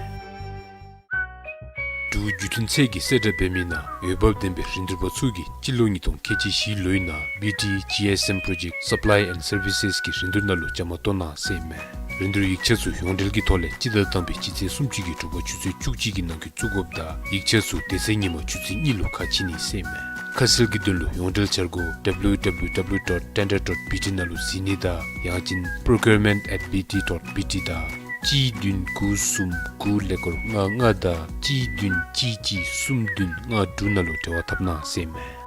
འབྲུག་བརྒྱུད་འཕྲིན་ཚད་ཀྱིས་གསལ་བསྒྲགས་འབད་མི་ནང་འོས་འབབ་ལྡན་པའི་རིན་བསྡུར་པ་ཚུ་གིས་སྤྱི་ལོ་ཉིས་སྟོང་ཁལ་གཅིག་བཞིའི་ལོའི་ནང་བི་ཊི་ཇི་ཨེསི་ཨེམ་པྲོ་ཇེཀཊ་སབ་ལའི་ཨེནཌ་སར་བི་སེསི་གི་རིན་བསྡུར་ནང་ལུ་བཅའ་མར་གཏོགས་གནང་ཟེར་མས། རིན་བསྡུར་ཡིག་ཆ་ཚུ་ཡོངས་འབྲེལ་གྱི་ཐོག་ལས་སྤྱི་ཟླ་དང་པའི་སྤྱི་ཚེས་སུམ་ཅུ་གི་དྲོ་པ་ཆུ་ཚོད་བཅུ་གཅིག་གི་ནང་འཁོད་བཙུགས་དགོཔ་དང་ཡིག་ཆ་ཚུ་དེ་ཚེ་ཉིན་མ་ཆུ་ཚོད་གཉིས་ལུ་ཁ་ཕྱེ་ནི་ཟེར་མས། ཁ་གསལ་གྱི་དོན་ལུ་ཡོངས་འབྲེལ་འཆར་སྒོ་W W W dot tender dot B T ནང་ལུ་གཟིགས་ནི་དང་ཡང་ཅིན་procurement at B T dot B T དང་གཅིག་བདུན་དགུ་གསུམ་དགུ་ཀླད་ཀོར་ལྔ་ལྔ་དང་གཅིག་བདུན་གཅིག་གཅིག་གསུམ་བདུན་ལྔ་དྲུག་ནང་ལུ་འབྲེལ་བ་འཐབ་གནང་ཟེར་མས།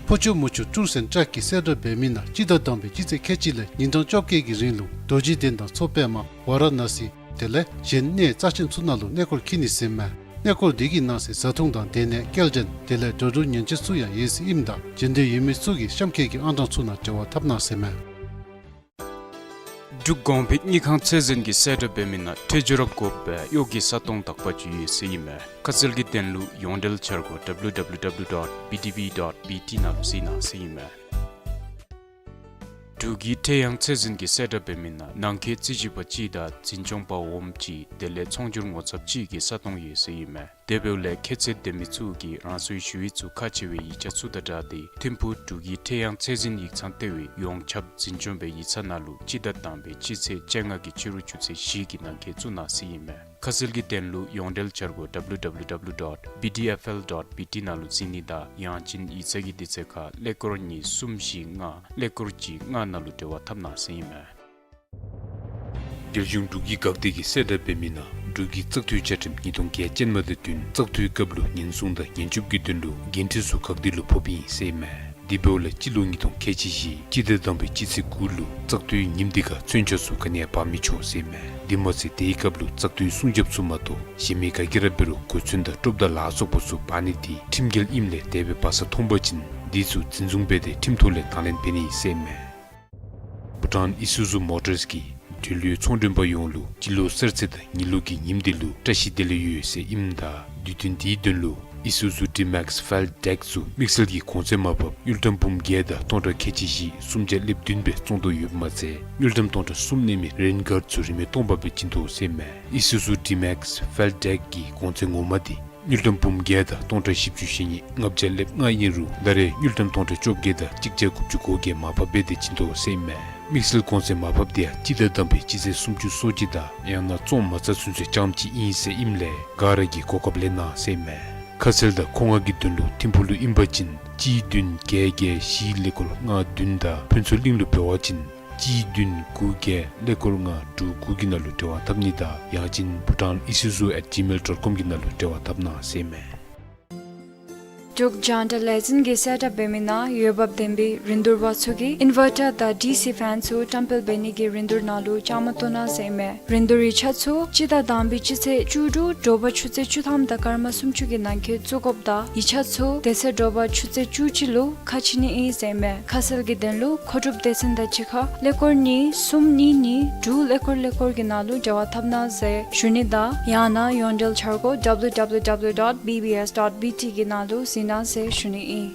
ཕོ་ཆུ་མོ་ཆུ་ཊུརསི་ཨེནཌ་ཊེཀསི་གིས་གསལ་བསྒྲགས་འབད་མི་ནང་སྤྱི་ཟླ་དང་པའི་སྤྱི་ཚེས་ཁལ་གཅིག་ལས་ཉིན་གྲངས་བཅོ་བརྒྱད་ཀྱི་རིང་ལུ་རྡོ་རྗེ་གདན་དང་མཚོ་པདྨ་ཝཱ་ར་ཎ་སི་དེ་ལས་གཞན་གནས་རྩ་ཆེན་ཚུ་ནང་ལུ་གནས་སྐོར་འཁྱིད་ནི་ཟེར་མས། གནས་སྐོར་དེ་གི་ནང་གསེས་བཟའ་འཐུང་དང་སྡོད་གནས་སྐྱེལ་འདྲེན་དེ་ལས་འགྲོ་འགྲུལ་ཉེན་བཅོལ་ཚུ་ཡང་ཡོད་ཟེར་ཨིནམ་ད་འབྱོན་འདོད་ཡོད་མི་ཚུ་གིས་གཤམ་འཁོད་ཀྱི་ཨང་གྲངས་ཚུ་ནང་འབྲེལ་བ་འཐབ་གནང་ཟེར་མས། འབྲུག་གོང་འཕེལ་དངུལ་ཁང་ཚད་འཛིན་གྱིས་གསལ་བསྒྲགས་འབད་མི་ནང་ཁྲལ་འཇལ་ར་དགོ་པའི་གཡོག་གི་ས་སྟོང་དག་པ་ཅིག་ཡོད་ཟེར་ཨིན་མས། ཁ་གསལ་གྱི་དོན་ལུ་ཡོངས་འབྲེལ་འཆར་སྒོ་W W W dot B D B dot B T ནང་ལུ་གཟིགས་གནང་ཟེར་ཨིན་མས། འབྲུག་གི་ཁྲལ་གཡང་ཚད་འཛིན་གྱིས་གསལ་བསྒྲགས་འབད་མི་ནང་ནང་འཁོད་རྩིས་ཞིབ་པ་གཅིག་དང་འཛིན་སྐྱོང་པ་འོགམ་གཅིག་དེ་ལས་ཚོང་སྒྱུར་ངོ་ཚབ་གཅིག་གི་ས་སྟོང་ཡོད་ཟེར་ཨིན་མས། དེ་འབདཝ་ལས་ཁྱད་ཚད་ལྡན་མི་ཚུ་གིས་རང་སོའི་ཞུ་ཡིག་ཚུ་ཁག་ཆེ་བའི་ཡིག་ཆ་ཚུ་དང་སྦྲགས་ཏེ་ཐིམ་ཕུག་འབྲུག་གི་ཁྲལ་གཡང་ཚད་འཛིན་ཡིག་ཚང་ལྟེ་བའི་ཡོངས་ཁྱབ་འཛིན་སྐྱོང་པའི་ཡིག་ཚང་ནང་ལུ་སྤྱི་ཟླ་དང་པའི་སྤྱི་ཚེས་བཅོ་ལྔ་གི་ཕྱི་རུ་ཆུ་ཚོད་བཞི་གི་ནང་འཁོད་བཙུགས་གནང་ཟེར་ཨིན་མས། ཁ་གསལ་གྱི་དོན་ལུ་ཡོངས་འབྲེལ་འཆར་སྒོ་W W W dot B D F L dot B T ནང་ལུ་གཟིགས་ནི་དང་ཡང་ཅིན་ཡིག་ཚང་གི་དུས་ཚོད་ཁར་ཀླད་ཀོར་གཉིས་གསུམ་བཞི་ལྔ་ཀླད་ཀོར་གཅིག་ལྔ་ནང་ལུ་འབྲེལ་བ་འཐབ་གནང་ཟེར་ཨིན་མས། རྒྱལ་གཞུང་འབྲུག་གི་འགག་སྡེ་གིས་གསལ་བསྒྲགས་འབད་མི་ནང་འབྲུག་གི་བཙག་འཐུའི་བཅའ་ཁྲིམས་ཉིས་སྟོང་བརྒྱད་ཅན་མ་དང་བསྟུན་བཙག་འཐུའི་སྐབས་ལུ་ཉེན་སྲུང་དང་ཉེན་སྐྱོབ་ཀྱི་དོན་ལུ་འགན་འཁྲི་ཚུ་འགག་སྡེ་ལུ་ཕོགཔ་ཨིན་ཟེར་ཨིན་མས། དེ་འབདཝ་ལས་སྤྱི་ལོ་ཉིས་སྟོང་ཁལ་གཅིག་བཞི་སྤྱི་ཟླ་དང་པའི་སྤྱི་ཚེས་དགུ་ལུ་བཙག་འཐུའི་ཉིནམ་དེ་ཁར་མཚོན་ཆ་ཚུ་ག་ནི་ཡང་འབག་མི་ཆོག་ཟེར་ཨིན་མས། དེ་མ་ཚད་དེའི་སྐབས་ལུ་བཙག་འཐུའི་སྲུང་རྒྱབ་ཚུ་མ་གཏོགས་གཞན་མི་ག་གིས་ར་འབད་རུང་གོ་མཚོན་དང་ཀྲོབ་དང་ལ་སོགས་པ་ཚུ་འབག་ནི་དེ་ཁྲིམས་འགལ་ཨིནམ་ལས་དེ་སྦེ་འབག་ས་མཐོང་པ་ཅིན་དེ་ཚུ་འཛིན་བཟུང་འབད་དེ་ཁྲིམས་ཐོག་ལས་དང་ལེན་འབད་ནི་ཨིན་ཟེར་ཨིན་མས། བྷུ་ཊཱན་ཨི་སུ་ཛུ་མོ་ཊརསི་གིས་འབྲེལ་ཡོད་ཚོང་མགྲོན་པ་ཡོངས་ལུ་སྤྱི་ལོ་གསར་ཚེས་དང་ཉི་ལོ་གི་ཉིནམ་དེ་ལུ་བཀྲ་ཤིས་བདེ་ལེགས་ཡོད་ཟེར་ཨིནམ་ད་དུས་སྟོན་དེའི་དོན་ལུ་ ཨི་སུ་ཛུ་ཌི་མེགསི་ཕེལ་ཌེཀ་ཚུ་དམིགས་བསལ་གྱི་གོང་ཚད་མར་ཕབ་དངུལ་ཀྲམ་འབུམ་བརྒྱད་དང་སྟོང་ཕྲག་ཁལ་གཅིག་བཞི་སུམ་བརྒྱ་ལེབ་བདུན་སྦེ་བཙོང་དོ་ཡོདཔ་མ་ཚད་དངུལ་ཀྲམ་སྟོང་ཕྲག་གསུམ་གནས་མི་རེན་གཱརཌ་ཚུ་རིན་མེད་སྟོང་པ་སྦེ་བྱིན་དོ་ཟེར་ཨིན་མས། ཨི་སུ་ཛུ་ཌི་མེགསི་ཕེལ་ཌེཀ་གི་གོང་ཚད་ངོ་མ་འདི་དངུལ་ཀྲམ་འབུམ་བརྒྱད་དང་སྟོང་ཕྲག་བཞི་བཅུ་ཞེ་གཉིས་ལྔ་བརྒྱ་ལེབ་ལྔ་ཨིན་རུང་ད་རེས་དངུལ་ཀྲམ་སྟོང་ཕྲག་བཅོ་བརྒྱད་དང་གཅིག་བརྒྱ་དགུ་བཅུ་གོ་བརྒྱད་མར་ཕབ་འབད་དེ་བྱིན་དོ་ཟེར་ཨིན་མས། དམིགས་བསལ་གོང་ཚད་མར་ཕབ་འདི་ཡང་སྤྱི་ཟླ་དང་པའི་སྤྱི་ཚེས་སུམ་ཅུ་སོ་གཅིག་དང་ཡང་ན་བཙོང་མ་ཚར་ཚུན་ཚོད་རྐྱངམ་གཅིག་ཨིན་ཟེར་ཨིནམ་ལས་ག་ར་གིས་གོ་སྐབས་ལེན་གནང་ཟེར་ཨིན་མས། ཁ་གསལ་དང་མཁོ་མངགས་ཀྱི་དོན་ལུ་ཐིམ་ཕུག་ལུ་ཨིན་པ་ཅིན་གཅིག་བདུན་བརྒྱད་བརྒྱད་བཞི་ཀླད་ཀོར་ལྔ་བདུན་དང་ཕུན་ཚོགས་གླིང་ལུ་འབད་བ་ཅིན་གཅིག་བདུན་དགུ་བརྒྱད་ཀླད་ཀོར་ལྔ་དྲུག་དགུ་གི་ནང་ལུ་འབྲེལ་བ་འཐབ་ནི་དང་ཡང་ཅིན་bhutanisuzu at gmail dot com གི་ནང་ལུ་འབྲེལ་བ་འཐབ་གནང་ཟེར་ཨིན་མས། འབྲུག་རྒྱང་བསྒྲགས་ལས་འཛིན་གྱིས་གསལ་བསྒྲགས་འབད་མི་ནང་འོས་འབབ་ལྡན་པའི་རིན་བསྡུར་པ་ཚུ་གིས་ཨིན་ཝར་ཊར་དང་ཌི་སི་ཕེན་ཚུ་བཀྲམ་སྤེལ་འབད་ནི་གི་རིན་བསྡུར་ནང་ལུ་བཅའ་མར་གཏོགས་གནང་ཟེར་ཨིན་མས། རིན་བསྡུར་ཡིག་ཆ་ཚུ་སྤྱི་ཟླ་དང་པའི་སྤྱི་ཚེས་བཅུ་དྲུག་དྲོ་པ་ཆུ་ཚོད་བཅུ་ཐམ་དང་སྐར་མ་སུམ་ཅུ་གི་ནང་འཁོད་བཙུགས་དགོཔ་དང་ཡིག་ཆ་ཚུ་དེ་ཚེ་དྲོ་པ་ཆུ་ཚོད་བཅུ་གཅིག་ལུ་ཁ་ཕྱེ་ནི་ཨིན་ཟེར་ཨིན་མས། ཁ་གསལ་གྱི་དོན་ལུ་མཁོ་སྒྲུབ་སྡེ་ཚན་དང་གཅིག་ཁར་ཀླད་ཀོར་གཉིས་གསུམ་གཉིས་གཉིས་དྲུག་ཀླད་ཀོར་ཀླད་ཀོར་གྱི་ནང་ལུ་འབྲེལ་བ་འཐབ་གནང་ཟེར་ཞུ་ནི་དང་ཡང་ན་ཡོངས་འབྲེལ་འཆར་སྒོ་W W W dot B B S dot B T གི་ནང་ལུ་གཟིགས་གནང་ཟེར་ཞུ་ནི་ཨིན།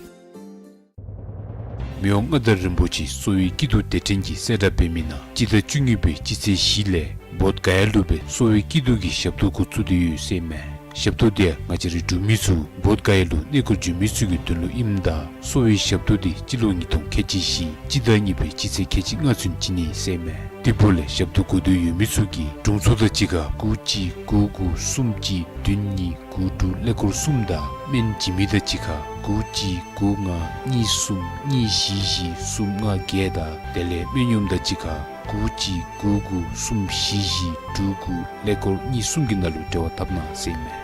མི་དབང་མངའ་བདག་རིན་པོ་ཆེ་གསོ་བའི་སྐྱིད་སྡུག་སྡེ་ཕྲན་གྱིས་གསལ་བསྒྲགས་འབད་མི་ནང་སྤྱི་ཟླ་བཅུ་གཉིས་པའི་སྤྱི་ཚེས་བཞི་ལས་བོདྷ་ག་ཡ་ལུ་སྦེ་གསོ་བའི་སྐྱིད་སྡུག་གི་ཞབས་ཏོག་འགོ་བཙུགས་ཏེ་ཡོད་ཟེར་ཨིན་མས། ཞབས་ཏོག་འདི་ཡང་ང་བཅས་རའི་འབྲུག་མི་ཚུ་བོདྷ་ག་ཡ་ལུ་གནས་སྐོར་འགྱོ་མི་ཚུ་གི་དོན་ལུ་ཨིནམ་ད་གསོ་བའི་ཞབས་ཏོག་འདི་སྤྱི་ལོ་ཉིས་སྟོང་ཁལ་གཅིག་བཞི་སྤྱི་ཟླ་གཉིས་པའི་སྤྱི་ཚེས་ཁལ་གཅིག་ལྔ་ཚུན་བྱིན་ནི་ཟེར་ཨིན་མས། དེ་འབདཝ་ལས་ཞབས་ཏོག་དགོས་འདོད་ཡོད་མི་ཚུ་གིས་དྲུང་འཚོ་དང་གཅིག་ཁར་དགུ་གཅིག་དགུ་དགུ་གསུམ་གཅིག་བདུན་གཉིས་དགུ་དྲུག་ཀླད་ཀོར་གསུམ་དང་སྨན་བྱིན་མི་དང་གཅིག་ཁར་དགུ་གཅིག་དགུ་ལྔ་གཉིས་གསུམ་གཉིས་བཞི་བཞི་གསུམ་ལྔ་བརྒྱད་དང་དེ་ལས་སྨན་གཡོགམ་དང་གཅིག་ཁར་དགུ་གཅིག་དགུ་དགུ་གསུམ་བཞི་བཞི་དྲུག་དགུ་ཀླད་ཀོར་གཉིས་གསུམ་གྱི་ནང་ལུ་འབྲེལ་བ་འཐབ་གནང་ཟེར་ཨིན་མས།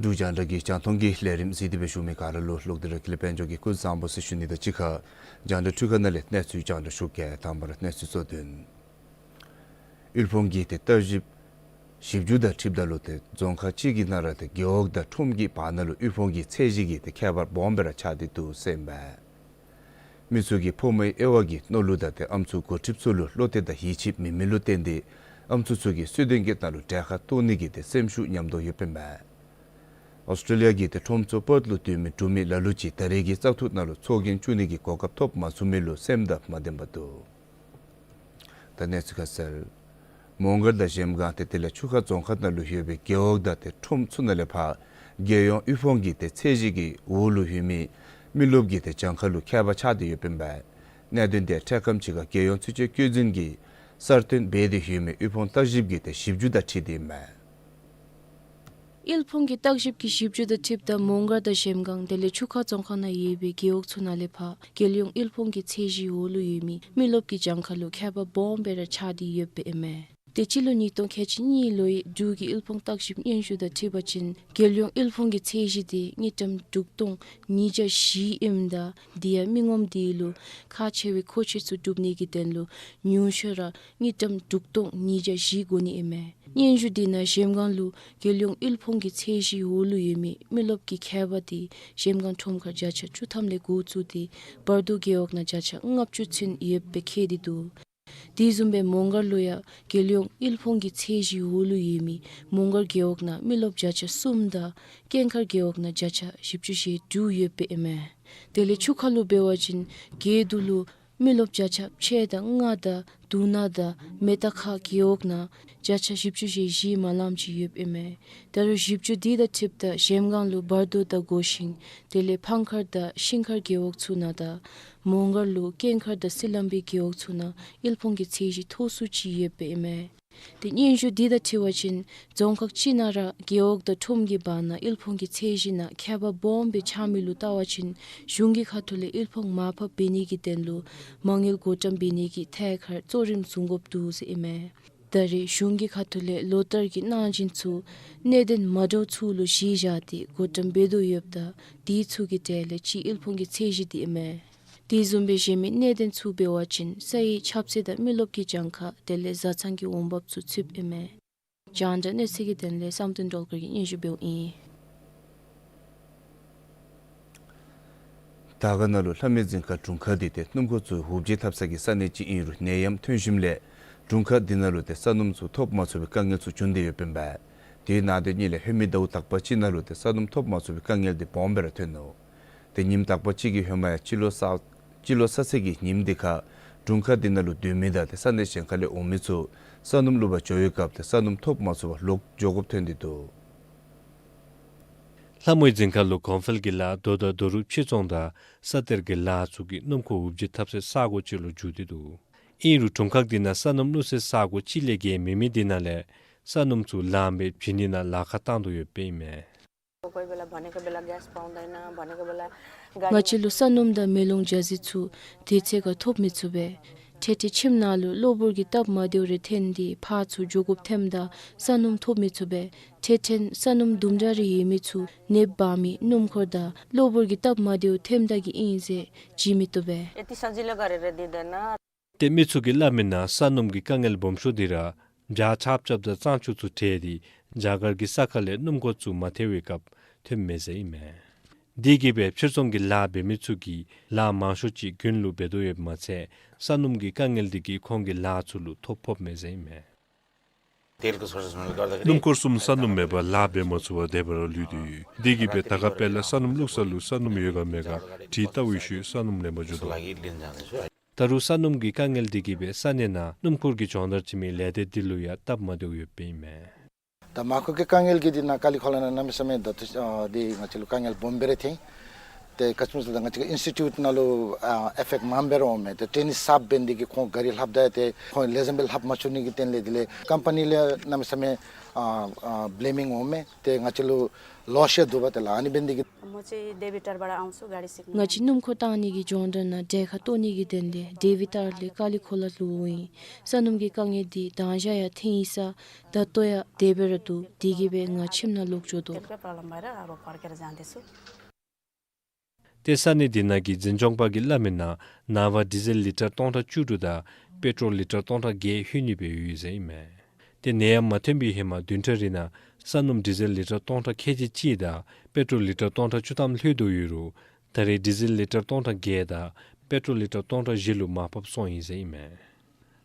འབྲུག་རྒྱང་བསྒྲགས་ཀྱི་རྒྱང་མཐོང་གི་ལས་རིམ་གཟིགས་ཏེ་སྦེ་བཞུགས་མི་ག་ར་ལུ་ལོག་སྟེ་ར་ཀུན་ལེགས་དཔལ་འབྱོར་གྱིས་སྐུ་གཟུགས་བཟང་པོ་ཟེར་ཞུ་ནི་དང་གཅིག་ཁར་རྒྱང་བསྒྲགས་འཕྲུལ་ཁང་ནང་ལས་གནས་ཚུལ་རྒྱང་བསྒྲགས་ཞུ་གེ། དང་པ་ར་གནས་ཚུལ་གཙོ་དོན། དབུལ་ཕོངས་ཀྱི་ཏེ་བརྟག་ཞིབ་ཞིབ་འཇུག་དང་འཁྲིལཝ་ད་ལུ་ཏེ་རྫོང་ཁག་གཅིག་གི་ནང་ར་ཏེ་རྒེད་འོག་དང་ཁྲོམ་གྱི་བར་ན་ལུ་དབུལ་ཕོངས་ཀྱི་ཚད་གཞི་གི་ཏེ་ཁྱད་པར་སྦོམ་སྦེ་ར་ཆགས་ཏེ་འདུག་ཟེར་ཨིན་པས། མི་ཚུ་གིས་ཕོ་མོའི་དབྱེ་བ་གི་རྣོ་ལུགས་དང་ཏེ་ཨམ་སྲུ་འགོ་ཁྲིདཔ་ཚུ་ལུ་བློ་གཏད་དང་ཡིད་ཆེས་མེད་མི་ལུ་བརྟེན་ཏེ་ཨམ་སྲུ་ཚུ་གིས་སྲིད་དོན་གྱི་ནང་ལུ་གྲལ་ཁར་གཏོགས་ནི་གི་ཏེ་སེམས་ཤུགས་ཉམས་དོ་ཡོདཔ་ཨིན་པས། ཨོསི་ཊེ་ལི་ཡ་གི་ཏེ་ཁྲོམ་ཚུ་པཱརཐ་ལུ་སྡོད་མི་འབྲུག་མི་ལ་ལུ་ཅིག་ད་རེས་ཀྱི་བཙག་འཐུ་ནང་ལུ་ཚོགས་རྒྱན་བཙུགས་ནི་གི་གོ་སྐབས་ཐོབ་མ་ཚུགས་མི་ལུ་སེམས་དང་མ་ལྡན་པར་འདུག། ད་གནས་ཚུལ་ཁ་གསལ། མོང་སྒར་དང་གཞལམ་སྒང་ཏེ་དེ་ལས་ཆུ་ཁ་རྫོང་ཁག་ནང་ལུ་ཡོད་པའི་རྒེད་འོག་དང་ཏེ་ཁྲོམ་ཚུ་ནང་ལས་ཕར་རྒྱལ་ཡོངས་དབུལ་ཕོངས་ཀྱི་ཏེ་ཚད་གཞི་གི་འོག་ལུ་ཡོད་མི་མི་རློབས་ཀྱི་ཏེ་གྱངས་ཁ་ལུ་ཁྱད་པར་ཆགས་ཏེ་ཡོདཔ་ཨིན་པས། གནད་དོན་དེ་འཕྲལ་ཁམས་ཅིག་ཁར་རྒྱལ་ཡོངས་ཚུན་ཆད་བཀོད་འཛིན་གྱིས་གསར་བཏོན་འབད་དེ་ཡོད་མི་དབུལ་ཕོངས་བརྟག་ཞིབ་ཀྱི་ཏེ་ཞིབ་འཇུག་དང་འཁྲིལ་ཏེ་ཨིན་མས། དབུལ་ཕོངས་ཀྱི་བརྟག་ཞིབ་ཀྱི་ཞིབ་འཇུག་དང་འཁྲིལཝ་ད་མོང་སྒར་དང་གཞལམ་སྒང་དེ་ལས་ཆུ་ཁ་རྫོང་ཁག་ནང་ཡོད་པའི་རྒེད་འོག་ཚུ་ནང་ལས་ཕར་རྒྱལ་ཡོངས་དབུལ་ཕོངས་ཀྱི་ཚད་གཞིའི་འོག་ལུ་ཡོད་མི་མི་རློབས་ཀྱི་གྱངས་ཁ་ལུ་ཁྱད་པར་སྦོམ་སྦེ་ར་ཆགས་ཏེ་ཡོདཔ་ཨིན་མས། ཏེ་སྤྱི་ལོ་ཉིས་སྟོང་ཁལ་གཅིག་གཉིས་ལོའི་འབྲུག་གི་དབུལ་ཕོངས་བརྟག་ཞིབ་སྙན་ཞུ་དང་འཁྲིལ་བ་ཅིན་རྒྱལ་ཡོངས་དབུལ་ཕོངས་ཀྱི་ཚད་གཞི་དེ་དངུལ་ཀྲམ་དྲུག་སྟོང་ཉིས་བརྒྱ་བཞི་ཨིནམ་ད་དེ་ཡང་མི་ངོམ་དེ་ལུ་ཁག་ཆེ་བའི་མཁོ་ཆས་ཚུ་སྒྲུབ་ནི་གི་དོན་ལུ་ཉུང་ཤོས་ར་དངུལ་ཀྲམ་དྲུག་སྟོང་ཉིས་བརྒྱ་བཞི་དགོ་ནི་ཨིན་མས། སྙན་ཞུ་དེ་ནང་གཞལམ་སྒང་ལུ་རྒྱལ་ཡོངས་དབུལ་ཕོངས་ཀྱི་ཚད་གཞིའི་འོག་ལུ་ཡོད་མི་མི་རློབས་ཀྱི་ཁྱད་པར་དེ་གཞལམ་སྒང་ཁྲོམ་ཁར་བརྒྱ་ཆ་བཅུ་ཐམ་ལས་འགོ་བཙུགས་ཏེ་བར་དོ་རྒེད་འོག་ནང་བརྒྱ་ཆ་ལྔ་བཅུ་ཚུན་ཡོདཔ་སྦེ་བཀོད་དེ་འདུག། དེ་བཟུམ་སྦེ་མོང་སྒར་ལུ་ཡང་རྒྱལ་ཡོངས་དབུལ་ཕོངས་ཀྱི་ཚད་གཞིའི་འོག་ལུ་ཡོད་མི་མོང་སྒར་རྒེད་འོག་ནང་མི་རློབས་བརྒྱ་ཆ་གསུམ་དང་ཀྱེ་མཁར་རྒེད་འོག་ནང་བརྒྱ་ཆ་བཞི་བཅུ་ཞེ་དྲུག་ཡོདཔ་ཨིན་མས། དེ་ལས་ཆུ་ཁ་ལུ་འབད་བ་ཅིན་རྒེད་འོག་ལུ་ མི་རློབས་བརྒྱ་ཆ་ཕྱེད་དང་ལྔ་དང་དུག་སྣ་དང་མེ་ཏོག་ཁ་རྒེད་འོག་ནང་བརྒྱ་ཆ་བཞི་བཅུ་ཞེ་བཞི་མ་ལངམ་ཅིག་ཡོདཔ་ཨིན་མས། ད་རུང་བཞི་བཅུ་དེ་དང་འཁྲིལཝ་ད་གཞལམ་སྒང་ལུ་བར་དོ་དང་སྒོ་ཤིང་དེ་ལས་ཕང་མཁར་དང་ཤིང་མཁར་རྒེད་འོག་ཚུ་ནང་དང་མོང་སྒར་ལུ་སྐྱེངས་མཁར་དང་སི་ལམ་བི་རྒེད་འོག་ཚུ་ནང་དབུལ་ཕོངས་ཀྱི་ཚད་གཞི་མཐོ་སུ་ཅིག་ཡོདཔ་ཨིན་མས། ཏེ་སྙན་ཞུ་འདི་དང་འཁྲིལ་བ་ཅིན་རྫོང་ཁག་ཅིག་ནང་ར་རྒེད་འོག་དང་ཁྲོམ་གྱི་བར་ན་དབུལ་ཕོངས་ཀྱི་ཚད་གཞི་ནང་ཁྱད་པར་སྦོམ་སྦེ་ཆགས་མི་ལུ་བལྟ་བ་ཅིན་གཞུང་གི་ཁ་ཐུག་ལས་དབུལ་ཕོངས་མར་ཕབ་འབད་ནི་གི་དོན་ལུ་མ་དངུལ་བགོ་བཀྲམ་འབད་ནི་གི་ཐད་ཁར་གཙོ་རིམ་བཟུང་དགོཔ་འདུག་ཟེར་ཨིན་མས། ད་རེས་གཞུང་གི་ཁ་ཐུག་ལས་ལོ་བསྟར་གྱི་གནང་སྦྱིན་ཚུ་གནད་དོན་མ་འདྲཝ་ཚུ་ལུ་གཞི་བཞག་སྟེ་བགོ་བཀྲམ་འབད་དོ་ཡོདཔ་ད་དེ་ཚུ་གི་གྲས་ལས་གཅིག་དབུལ་ཕོངས་ཀྱི་ཚད་གཞི་འདི་ཨིན་མས། དེ་བཟུམ་སྦེ་གཞན་མི་གནད་དོན་ཚུ་འབད་བ་ཅིན་ས་ཡི་ཁྱབ་ཚད་དང་མི་རློབས་ཀྱི་གྱངས་ཁ་དེ་ལས་བཟའ་ཚང་གི་འོང་འབབ་ཚུ་ཚུདཔ་ཨིན་མས། རྒྱང་བསྒྲགས་གནས་ཚུལ་གྱི་དོན་ལས་བསམ་གཏན་སྒྲོལ་དཀར་གྱིས་སྙན་ཞུ་འབདཝ་ཨིན། དར་དཀར་ནང་ལུ་ལྷ་མོའི་རྫིང་ཁ་དྲུང་ཁག་འདི་ཏེ་སྣུམ་འཁོར་ཚུ་འུར་བརྗིད་འཐབ་ས་གི་ས་གནས་ཅིག་ཨིན་རུང་ནད་ཡམས་ཐོན་ཞིནམ་ལས་དྲུང་ཁག་འདི་ནང་ལུ་ཏེ་ས་སྣུམ་ཚུ་ཐོབ་མ་ཚུགས་པའི་དཀའ་ངལ་ཚུ་བྱུང་སྟེ་ཡོདཔ་ཨིན་པས། དེ་ནང་དོན་ཉིད་ལས་ལྷོ་མི་ཟླཝ་དག་པ་ཅིག་ནང་ལུ་ཏེ་ས་སྣུམ་ཐོབ་མ་ཚུགས་པའི་དཀའ་ངལ་འདི་སྦོམ་སྦེ་ར་ཐོན་ནུག། ཏེ་ཉིནམ་དག་པ་ཅིག་གི་ཧེ་མ་ཡང་སྤྱི་ལོ་ས་སྤྱི་ལོ་ས་ཚེས་ཀྱི་ཉིནམ་འདི་ཁར་དྲུང་ཁག་འདི་ནང་ལུ་སྡོད་མི་དང་ཏེ་ས་གནས་གཞན་ཁ་ལས་འོང་མི་ཚུ་ས་སྣུམ་བླུག་པར་འགྱོ་བའི་སྐབས་ཏེ་ས་སྣུམ་ཐོབ་མ་ཚུགས་པར་ལོག་འགྱོ་དགོཔ་ཐོན་ཏེ་འདུག། ལྷ་མོའི་རྫིང་ཁ་ལུ་གོང་འཕེལ་གྱི་ལཱ་རྡོ་དང་རྡོ་རུག་ཕྱིར་ཚོང་དང་ས་གཏེར་གྱི་ལཱ་ཚུ་གིས་སྣུམ་འཁོར་འུར་བརྗིད་འཐབ་སའི་ས་གོ་ཅིག་ལུ་འགྱུར་ཏེ་འདུག། ཨིན་རུང་དྲུང་ཁག་འདི་ནང་ས་སྣུམ་བླུག་སའི་ས་གོ་གཅིག་ལས་བརྒལ་མེད་མི་འདི་ནང་ལས་ས་སྣུམ་ཚུ་ལངམ་སྦེ་བྱིན་ནི་ནང་ལཱ་ཁག་བཏང་དོ་ཡོདཔ་ཨིན་མས། कोही बेला भनेको बेला ग्यास पाउँदैन, भनेको बेला गाडी ང་བཅས་ལུ་ས་སྣུམ་དང་མེ་ལོང་ཇ་ཟི་ཚུ་དུས་ཚོད་ཁར་ཐོབ་མི་ཚུགས་པས། འཕྲལ་འཕྲལ་ཁྱིམ་ནང་ལུ་གློ་བུར་གྱི་སྟབས་མ་བདེཝ་རེ་ཐོན་ཏེ་ཕར་ཚུར་འགྱོ་དགོཔ་ཐོནམ་ད་ས་སྣུམ་ཐོབ་མི་ཚུགས་པས། འཕྲལ་འཕྲལ་ས་སྣུམ་དུམ་གྲ་རེ་ཡོད་མི་ཚུ་ནདཔ་འབག་མི་སྣུམ་འཁོར་དང་གློ་བུར་གྱི་སྟབས་མ་བདེཝ་ཐོནམ་ད་གི་ཨིན་ཟེར་བརྗེད་མི་བཏུབ་པས། यति सजिलो गरेर दिँदैन। ཏེ་མི་ཚུ་གིས་སླབ་མིའི་ནང་ས་སྣུམ་གྱི་དཀའ་ངལ་སྦོམ་ཤོས་འདི་ར་བྱཱར་ཆརཔ་རྐྱབ་དང་གཙང་ཆུ་ཚུ་བྲེགས་ཏེ་རྒྱ་གར་གྱི་ས་ཁ་ལས་སྣུམ་འཁོར་ཚུ་མ་ཐལ་བའི་སྐབས་ཐོནམ་མས་ཟེར་ཨིན་མས། དེ་གིས་སྦེ་ཕྱིར་ཚོང་གི་ལཱ་འབད་མི་ཚུ་གིས་ལཱ་མང་ཤོས་ཅིག་དགུན་ལུ་འབད་དོ་ཡོདཔ་མ་ཚད་ས་སྣུམ་གྱི་དཀའ་ངལ་འདི་གིས་ཁོང་གི་ལཱ་ཚུ་ལུ་ཐོ་ཕོགཔ་མས་ཟེར་ཨིན་མས། तेलको सर्टेज हुनाले गर्दाखेरि སྣུམ་འཁོར་གསུམ་ས་སྣུམ་མེད་པར་ལཱ་འབད་མ་ཚུགས་པར་དེ་སྦེ་ར་ལུས་ཏེ་ཡོད། དེ་གིས་སྦེ་ད་ག་དཔེ་ལས་ས་སྣུམ་བླུག་ས་ལུ་ས་སྣུམ་ཡོད་ག་མེད་ག་དྲི་བལྟཝ་ཤུལ་ས་སྣུམ་ལེན་པར་འགྱོ་དོ། ད་རུང་ས་སྣུམ་གྱི་དཀའ་ངལ་འདི་གིས་སྦེ་ས་གནས་ནང་སྣུམ་འཁོར་གྱི་སྦྱོང་བརྡར་བྱིན་མི་ལས་སྡེ་འདི་ལུ་ཡང་སྟབས་མ་བདེཝ་ཡོདཔ་ཨིན་མས། ད་མ་འཁོར་གྱི་དཀའ་ངལ་གྱི་འདི་ནང་ཀ་ལི་ཁོ་ལ་ནང་གནམ་མེད་ས་མེད་ད་ལྟོ་ཨ་འདི་ང་བཅས་ལུ་དཀའ་ངལ་སྦོམ་སྦེ་ར་ཐོན། ཏེ་ག་ཅི་སྨོ་ཟེར་ད་ང་བཅས་ཀྱི་ཨིནསི་ཊི་ཊིའུཊ་ནང་ལུ་ཨ་ཨེ་ཕེཀཊ་མངམ་སྦེ་ར་འོང་མས། ཏེ་ཊེ་ནིང་གསརཔ་འབད་ནི་འདི་གིས་ཁོང་ག་རི་ལྷགཔ་ད་ཏེ་ཁོང་ལེགས་ཤོམ་སྦེ་ལྷག་མ་ཚུགས་ནི་གི་དོན་ལས་དེ་ལས་ཀམ་པ་ནི་ལས་གནམ་མེད་ས་མེད་ཨ་ཨ་བི་ལེ་མིང་འོང་མས། ཏེ་ང་བཅས་ལུ་ལོསི་ཡང་འདུག་པ། དེ་ལས་ཨ་ནི་འབད་ནི་འདི་གིས། म चाहिँ देवीटारबाट आउँछु, गाडी सिक्न। ང་བཅས་སྣུམ་འཁོར་བཏང་ནི་གི་སྦྱོང་བརྡར་ནང་གྲལ་ཁར་གཏོགས་ནི་གི་དོན་ལས་དེ་བི་ཏར་ལས་ཀ་ལི་ཁོ་ལ་ལུ་འོང་ཡི། ས་སྣུམ་གྱི་དཀའ་ངལ་འདི་མདང་ཞག་ཡང་ཐོན་ཡི་ས། ད་ལྟོ་ཡང་དེ་སྦེ་ར་འདུག། དེ་གིས་སྦེ་ང་ཁྱིམ་ནང་ལོག་འགྱོ་དོ། तेलकै प्रब्लम भएर अब फर्केर जाँदैछु। ཏེ་ས་གནས་འདི་ནང་གི་འཛིན་སྐྱོང་པ་གིས་སླབ་མིའི་ནང་ནངས་པ་ཌི་ཟེལ་ལི་ཊར་སྟོང་ཕྲག་བཅུ་དྲུག་དང་པེ་ཊོལ་ལི་ཊར་སྟོང་ཕྲག་བརྒྱད་ལྷོད་ནི་སྦེ་ཡོད་ཟེར་ཨིན་མས། ཏེ་ནད་ཡམས་མ་ཐོན་པའི་ཧེ་མ་བདུན་ཕྲག་རེ་ནང་ས་སྣུམ་ཌི་ཟེལ་ལི་ཊར་སྟོང་ཕྲག་ཁལ་གཅིག་གཅིག་དང་པེ་ཊོལ་ལི་ཊར་སྟོང་ཕྲག་བཅུ་ཐམ་ལྷོད་དོ་ཡོད་རུང་ད་རེས་ཌི་ཟེལ་ལི་ཊར་སྟོང་ཕྲག་བརྒྱད་དང་པེ་ཊོལ་ལི་ཊར་སྟོང་ཕྲག་བཞི་ལུ་མར་ཕབ་སོང་ཡི་ཟེར་ཨིན་མས།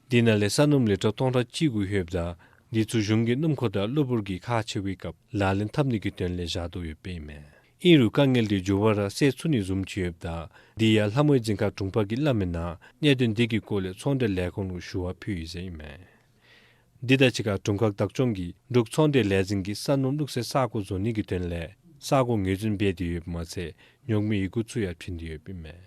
དེ་ནང་ལས་ས་སྣུམ་ལི་ཊར་སྟོང་ཕྲག་གཅིག་གུ་ལྷོདཔ་ད་འདི་ཚུ་གཞུང་གིས་སྣུམ་འཁོར་དང་གློ་བུར་གྱི་ཁག་ཆེ་བའི་སྐབས་ལག་ལེན་འཐབ་ནི་གི་དོན་ལས་བཞག་དོ་ཡོདཔ་ཨིན་མས། ཨིན་རུང་དཀའ་ངལ་འདི་མགྱོགས་པ་ར་སེལ་ཚུགས་ནི་བཟུམ་ཅིག་ཡོདཔ་ད་འདི་ཡང་ལྷ་མོའི་རྫིང་ཁ་དྲུང་པ་གིས་སླབ་མིའི་ནང་གནད་དོན་འདི་གི་སྐོར་ལས་ཚོང་འབྲེལ་ལས་ཁུངས་ལུ་ཞུ་བ་ཕུལ་ཡི་ཟེར་ཨིན་མས། འདི་དང་གཅིག་ཁར་དྲུང་ཁག་བདག་སྐྱོང་གིས་འབྲུག་ཚོང་འབྲེལ་ལས་འཛིན་གྱིས་ས་སྣུམ་བླུག་སའི་ས་གོ་བཟོ་ནི་གི་དོན་ལས་ས་གོ་ངོས་འཛིན་འབད་དེ་ཡོདཔ་མ་ཚད་ཉོག་མེད་ཡི་གུ་ཚུ་ཡང་བྱིན་ཏེ་ཡོདཔ་ཨིན་མས།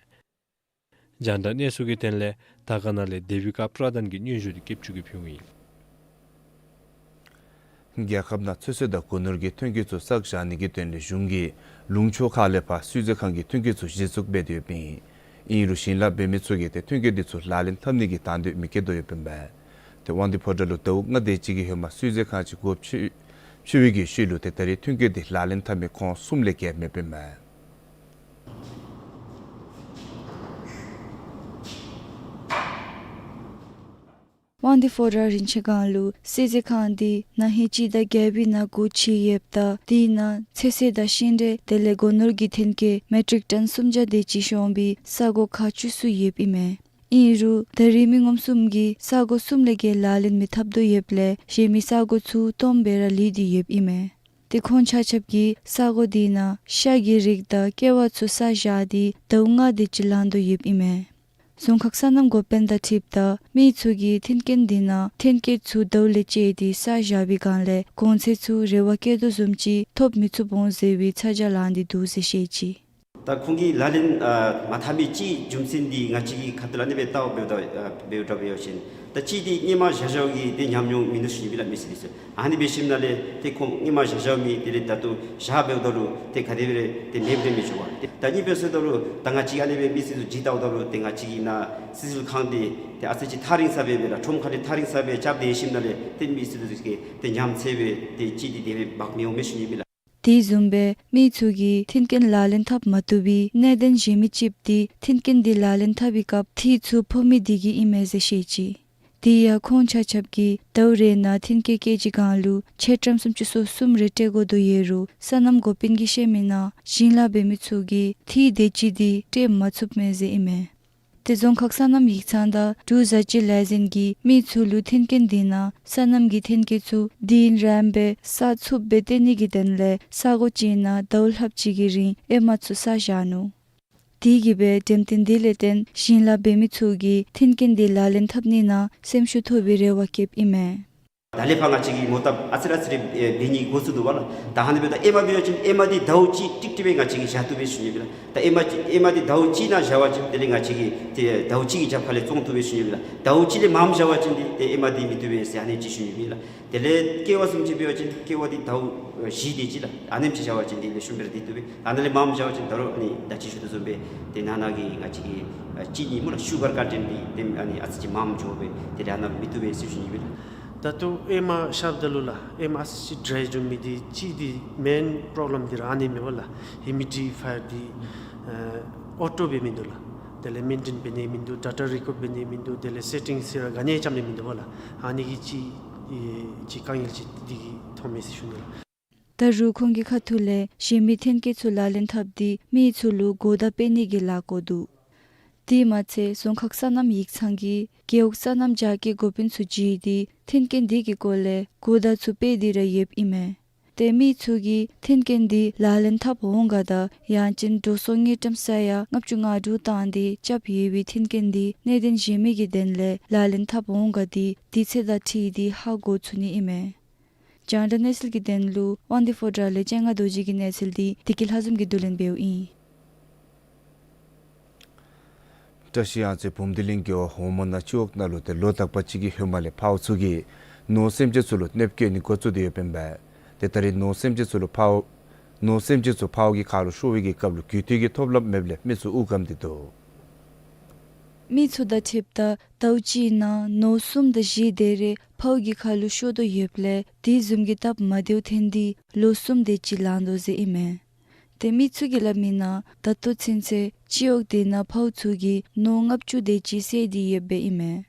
རྒྱང་བསྒྲགས་གནས་ཚུལ་གྱི་དོན་ལས་དར་དཀར་ནང་ལས་དེ་བི་ཀ་པྲ་དཱན་གྱི་སྙན་ཞུ་འདི་སྐྱབས་ཆུ་གིས་ཕུལཝ་ཨིན། རྒྱལ་ཁབ་ནང་ཚོད་བསྲེ་དང་སྒོ་ནོར་གྱི་ཐོན་སྐྱེད་ཚུ་བསགས་བཞག་ནི་གི་དོན་ལས་གཞུང་གིས་ལུང་ཕྱོགས་ཁག་ལས་ཕར་སུས་བཙེམ་ཁང་གི་ཐོན་སྐྱེད་ཚུ་གཞི་བཙུགས་འབད་དེ་ཡོདཔ་ཨིན། ཨིན་རུང་ཞིང་ལཱ་འབད་མི་ཚུ་གིས་ཏེ་ཐོན་སྐྱེད་འདི་ཚུ་ལག་ལེན་འཐབ་ནི་གི་དང་འདོད་མི་བསྐྱེད་དོ་ཡོདཔ་ཨིན་པས། ཏེ་དབང་འདུས་ཕོ་བྲང་ལུ་ཟླཝ་ལྔ་དེ་ཅིག་གི་ཧེ་མ་སུས་བཙེམ་ཁང་ཅིག་སྒོ་ཕྱེ་ཕྱེ་བའི་གི་ཤུལ་ལུ་ཏེ་ད་རེས་ཐོན་སྐྱེད་འདི་ལག་ལེན་འཐབ་མི་ཁོང་གསུམ་ལས་བརྒལ་མེདཔ་ཨིན་མས། དབང་འདུས་ཕོ་བྲང་རིན་ཆེན་སྒང་ལུ་སུས་བཙེམ་ཁང་འདི་ན་ཧིང་སྤྱི་ཟླ་བརྒྱད་པའི་ནང་སྒོ་ཕྱེ་ཡོདཔ་ད་དེའི་ནང་ཚོད་བསྲེ་དང་ཤིང་འབྲས་དེ་ལས་སྒོ་ནོར་གྱི་ཐོན་སྐྱེད་མེ་ཊིག་ཊོན་སུམ་བརྒྱ་དེ་ཅིག་ཤོང་བའི་ས་གོ་ཁག་བཅུ་གསུམ་ཡོདཔ་ཨིན་མས། ཨིན་རུང་ད་རེས་མི་ངོམ་གསུམ་གྱིས་ས་གོ་གསུམ་ལས་བརྒལ་ལག་ལེན་མི་འཐབ་དོ་ཡོདཔ་ལས་གཞན་མི་ས་གོ་ཚུ་སྟོངམ་སྦེ་ར་ལུས་ཏེ་ཡོདཔ་ཨིན་མས། ཏེ་ཁོང་ཆ་ཁྱབ་ཀྱིས་ས་གོ་དེ་ནང་ཤ་གི་རིགས་དང་ཀེ་བ་ཚུ་བསགས་བཞག་སྟེ་ཟླཝ་ལྔ་དེ་ཅིག་ལང་དོ་ཡོདཔ་ཨིན་མས། རྫོང་ཁག་སོ་ནམ་འགོ་དཔོན་དང་འཁྲིལཝ་ད་མི་ཚུ་གིས་མཐུན་རྐྱེན་འདི་ནང་ཐོན་སྐྱེད་ཚུ་དྭཝ་ལས་བཅད་དེ་ས་བཞག་པའི་སྒང་ལས་གོང་ཚད་ཚུ་རེ་བ་བསྐྱེད་དོ་བཟུམ་ཅིག་ཐོབ་མི་ཚུགས་འོང་ཟེར་བའི་ཚ་གྱང་ལངས་ཏེ་འདུག་ཟེར་བཤད་ཅི། ད་ཁོང་གིས་ལག་ལེན་ཨ་མ་འཐབ་མི་ཅིག་རྒྱུ་མཚན་འདི་ང་བཅས་ཀྱིས་ཁ་ཐུག་ལས་ཨ་ནི་སྦེ་བལྟཝ་འབདཝ་ད་ཨ་འབདཝ་ད་འབད་བ་ཅིན་ད་ཅིག་འདི་སྔོན་མ་བཞག་བཞགཔ་གི་ཏེ་ཉམས་མྱོང་མིན་འདུག་ཟེར་ཞུ་ནི་ཨིན་ལགས་མི་སེར་འདི་ཚུ། ཨ་ནི་འབད་ཞིནམ་ལས་ཏེ་ཁོང་སྔོན་མ་བཞག་བཞག་མི་དེ་ལས་ད་ལྟོ་བཞག་འབདཝ་ད་ལུ་ཏེ་ག་དེ་སྦེ་ར་ཏེ་མེདཔ་ར་མི་འགྱོ་བས། ཏེ་ད་གཉིས་པ་ཟེརཝ་ད་ལུ་ད་ང་བཅས་ཨ་ནི་སྦེ་མི་སེར་ཚུ་ཅིག་བལྟཝ་ད་ལུ་ཏེ་ང་བཅས་ཀྱི་ནཱ་སི་སིལ་ཁང་འདི་ཏེ་ཨ་ཙི་ཅིག་ཐག་རིང་ས་སྦེ་སྦེ་ར་ཁྲོམ་ཁ་ལས་ཐག་རིང་ས་སྦེ་རྐྱབ་སྡོད་ཞིནམ་ལས་ཏེ་མི་སེར་ཚུ་གིས་ཏེ་ཉམས་ཚད་སྦེ་ཏེ་ཅིག་འདི་དེ་སྦེ་འབག་མི་འོང་མས་ཞུ་ནི་ཨིན་ལགས། དེ་བཟུམ་སྦེ་མི་ཚུ་གིས་མཐུན་རྐྱེན་ལག་ལེན་འཐབ་མ་བཏུབ་པའི་གནད་དོན་གཞན་མི་ཅིག་འདི་མཐུན་རྐྱེན་འདི་ལག་ལེན་འཐབ་པའི་སྐབས་འཐུས་ཚུ་ཕོག་མི་འདི་གིས་ཨིན་མས་ཟེར་བཤད་ཅི། དེ་ཡང་ཁོང་ཆ་ཁྱབ་ཀྱིས་དྭཝ་རེ་ནང་མཐུན་རྐྱེན་བསྐྱལ་བའི་སྒང་ལུ་ཆེ་ཊམ་སུམ་ཅུ་སོ་གསུམ་རེ་སྤྲོད་དགོ་དོ་ཡོད་རུང་སོ་ནམ་འགོ་དཔོན་གྱིས་བཤད་མི་ནང་ཞིང་ལཱ་འབད་མི་ཚུ་གིས་འཐུས་དེ་ཅིག་འདི་སྤྲོད་མ་ཚུགསཔ་མས་ཟེར་ཨིན་མས། ཏེ་རྫོང་ཁག་སོ་ནམ་ཡིག་ཚང་དང་འབྲུག་བཟའ་སྤྱོད་ལས་འཛིན་གྱིས་མི་ཚུ་ལུ་མཐུན་རྐྱེན་འདི་ནང་སོ་ནམ་གྱི་མཐུན་རྐྱེན་ཚུ་འདི་ཨིན་རན་སྦེ་ས་ཚུདཔ་སྦེ་སྟོན་ནི་གི་དོན་ལས་ས་གོ་ཅིག་ནང་ཟླཝ་ལྷགཔ་ཅིག་གི་རིང་ཨེ་མ་ཚུ་ས་བཞག་ནུག། དེ་གིས་སྦེ་འགྲེམས་སྟོན་འདི་ལས་བརྟེན་ཞིང་ལཱ་འབད་མི་ཚུ་གིས་མཐུན་རྐྱེན་འདི་ལག་ལེན་འཐབ་ནི་ནང་སེམས་ཤུགས་ཐོབ་པའི་རེ་བ་བསྐྱེདཔ་ཨིན་མས། ད་ལས་ཕར་ང་བཅས་ཀྱིས་མོ་བཏབ་ཨ་ཙི་རེ་ཨ་ཙི་རེ་འབད་ནི་འགོ་བཙུགས་དོ་བ་ལགས། ད་ཨ་ནི་འབདཝ་ད་ཨེ་མ་འབད་བ་ཅིན་ཨེ་མ་འདི་ཟླཝ་གཅིག་ཀྲིག་ཀྲི་སྦེ་ང་བཅས་ཀྱིས་བཞག་བཏུབ་པས་ཞུ་ནི་ཨིན་ལགས། ད་ཨེ་མ་ཨེ་མ་འདི་ཟླཝ་གཅིག་ནང་བཞག་པ་ཅིན་དེ་ལས་ང་བཅས་ཀྱིས་ཏེ་ཟླཝ་གཅིག་གི་རྒྱབ་ཁ་ལས་བཙོང་བཏུབ་པས་ཞུ་ནི་ཨིན་ལགས། ཟླཝ་གཅིག་ལས་མངམ་བཞག་པ་ཅིན་འདི་ཏེ་ཨེ་མ་འདི་མི་བཏུབ་པས་ཟེར་ཨ་ནི་ཅིག་ཞུ་ནི་ཨིན་ལགས། དེ་ལས་ཀེ་བ་བཟུམ་ཅིག་འབད་བ་ཅིན་ཀེ་བ་འདི་ཟླཝ་བཞི་དེ་ཅིག་ལགས། ཨ་ནེམ་ཅིག་བཞག་པ་ཅིན་འདི་ལེགས་ཤོམ་སྦེ་ར་སྡོད་བཏུབ་པས། ཨ་ནཱ་ལས་མངམ་བཞག་པ་ཅིན་ད་རུང་ཨ་ནི་ད་ཅི་ཞུ་དོ་བཟུམ་སྦེ་ཏེ་ནང་ན་གི་ང་བཅས་ཀྱི་ཨ་ཅི་ནི་སྨོ་ལགས་ཤུ་གར་ཀོན་ཊེནཊ་འདི་ཏེ་ཨ་ནི་ཨ་ཙི་ཅིག་མངམ་འགྱོ་སྦེ་ཏེ་ཨ་ནཱ་མི་བཏུབ་པས་ཟེར་ཞུ་ནི་ཨིན་ལགས། ད་ལྟོ་ཨེ་མ་བཞགཔ་ད་ལུ་ལགས་ཨེ་མ་ཨ་ཙི་ཅིག་ཌྲའི་འགྱོ་མི་འདི་གཅིག་འདི་མེན་པྲོབ་ལེམ་འདི་ར་ཨ་ནི་མས་པ་ལགས། ཧིའུ་མི་ཌི་ཕ་ཡར་འདི་ཨ་ཨོ་ཊོ་སྦེ་མིན་འདུག་ལགས། དེ་ལས་མེན་ཊེན་འབད་ནི་མིན་འདུག། ཌེ་ཊ་རི་ཀོཌ་འབད་ནི་མིན་འདུག། དེ་ལས་སེ་ཊིང་སི་ར་ག་ནི་ཡང་རྐྱབ་ནི་མིན་འདུག་པ་ལགས། ཨ་ནི་གི་ཅིག་ཨེ་ཅིག་དཀའ་ངལ་ཅིག་འདི་གིས་ཐོན་མས་ཟེར་ཞུ་ནི་ལགས། ད་རུང་ཁོང་གི་ཁ་ཐུག་ལས་གཞན་མི་ཐོན་སྐྱེད་ཚུ་ལག་ལེན་འཐབ་སྟེ་མི་ཚུ་ལུ་གོ་བརྡ་སྤེལ་ནི་གི་ལཱ་བཀོད་འདུག། དེ་མ་ཚད་རྫོང་ཁག་སོ་ནམ་ཡིག་ཚང་གིས་རྒེད་འོག་སོ་ནམ་རྒྱ་སྐྱེད་འགོ་དཔོན་ཚུ་བརྗེ་སྟེ་ཐོན་སྐྱེད་འདི་གི་སྐོར་ལས་གོ་བརྡ་ཚུ་སྤེལ་ཏེ་ར་ཡོདཔ་ཨིན་མས། ཏེ་མི་ཚུ་གིས་ཐོན་སྐྱེད་འདི་ལག་ལེན་འཐབ་འོང་ག་དང་ཡང་ཅིན་འགྲོ་སོང་དངུལ་ཀྲམ་ས་ཡ་ལྔ་བཅུ་ང་དྲུག་བཏང་སྟེ་རྐྱབ་ཡོད་པའི་ཐོན་སྐྱེད་འདི་གནད་དོན་གཞན་མི་གི་དོན་ལས་ལག་ལེན་འཐབ་འོང་ག་འདི་དུས་ཚོད་དང་འཁྲིལ་ཏེ་ཧ་གོ་ཚུགས་ནི་ཨིན་མས། རྒྱང་བསྒྲགས་གནས་ཚུལ་གྱི་དོན་ལུ་དབང་འདུས་ཕོ་བྲང་ལས་སྤྱན་སྔ་རྡོ་རྗེ་གི་གནས་ཚུལ་འདི་བདེ་སྐྱིད་ལྷ་འཛོམས་ཀྱིས་བསྡུ་ལེན་འབདཝ་ཨིན། བཀྲ་ཤིས་གཡང་རྩེ་བུམ་སྡེ་གླིང་རྒེད་འོག་ཧོང་མོ་ནང་སྤྱི་འོག་ནང་ལུ་ཏེ་ལོ་དག་པ་ཅིག་གི་ཧེ་མ་ལས་འཕརཝ་ཚུ་གིས་ནོར་སེམས་ཅན་ཚུ་ལུ་གནོདཔ་བཀལ་ནི་འགོ་བཙུགས་ཏེ་ཡོདཔ་ཨིན་པས། ཏེ་ད་རེས་ནོར་སེམས་ཅན་ཚུ་ལུ་འཕརཝ་ནོར་སེམས་ཅན་ཚུ་འཕརཝ་གི་ཁ་ལུ་ཤོར་བའི་གི་སྐབས་ལུ་རྒུད་འཐུས་ཀྱི་ཐོབ་ལམ་མེདཔ་ལས་མི་ཚུ་དབུགས་སྐམ་སྟེ་འདུག། མི་ཚུ་དང་འཁྲིལཝ་ད་ཟླཝ་གཅིག་ནང་ནོར་གསུམ་དང་བཞི་དེ་རེ་འཕརཝ་གི་ཁ་ལུ་ཤོར་དོ་ཡོདཔ་ལས་དེ་བཟུམ་གྱི་སྟབས་མ་བདེཝ་ཐོན་ཏེ་ལོ་གསུམ་དེ་ཅིག་ལང་དོ་ཟེར་ཨིན་མས། ཏེ་མི་ཚུ་གིས་སླབ་མི་ནང་ད་ལྟོ་ཚུན་ཚོད་སྤྱི་འོག་དེ་ནང་འཕརཝ་ཚུ་གིས་ནོར་ལྔ་བཅུ་དེ་ཅིག་བསད་དེ་ཡོདཔ་ཨིན་མས།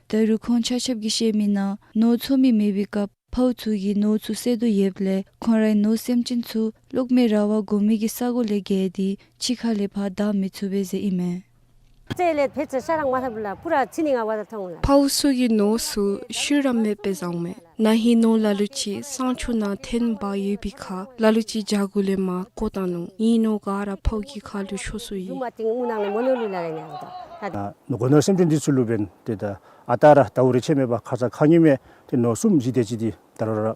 ད་རུང་ཁོང་ཆ་ཁྱབ་ཀྱིས་བཤད་མི་ནང་ནོར་འཚོ་མི་མེད་པའི་སྐབས་འཕརཝ་ཚུ་གིས་ནོར་ཚུ་བསད་དོ་ཡོདཔ་ལས་ཁོང་རའི་ནོར་སེམས་ཅན་ཚུ་གློག་མེ་ར་བ་གོ་མི་གི་ས་གོ་ལས་བརྒལ་ཏེ་ཕྱི་ཁ་ལས་ཕར་བདའ་མི་ཚུགས་པས་ཟེར་ཨིན་མས། འཕརཝ་ཚུ་གིས་ནོར་ཚུ་ཤུལ་ར་མེདཔ་སྦེ་བཟའཝ་མས། ན་ཧིང་ནོར་ལ་ལུ་ཅིག་ས་ཆུ་ནང་འཐོན་འབག་ཡོད་པའི་ཁར་ལ་ལུ་ཅིག་བྱག་གུ་ལས་མར་བཀོ་བཏང་ནུག། ཨིན་ནོ་ག་ར་འཕརཝ་གི་ཁ་ལུ་ཤོར་སོ་ཡི། ནོར་གོ་ནོར་སེམས་ཅན་འདི་ཚུ་ལུ་འབདན་ཏེ་ད་ཨ་རྟག་ར་ཟླཝ་རེ་ཆད་མེད་པར་ཁ་ཙ་ཁ་ཉིནམ་ལས་ཏེ་ནོར་གསུམ་བཞི་དེ་ཅིག་འདི་ད་རུང་ར་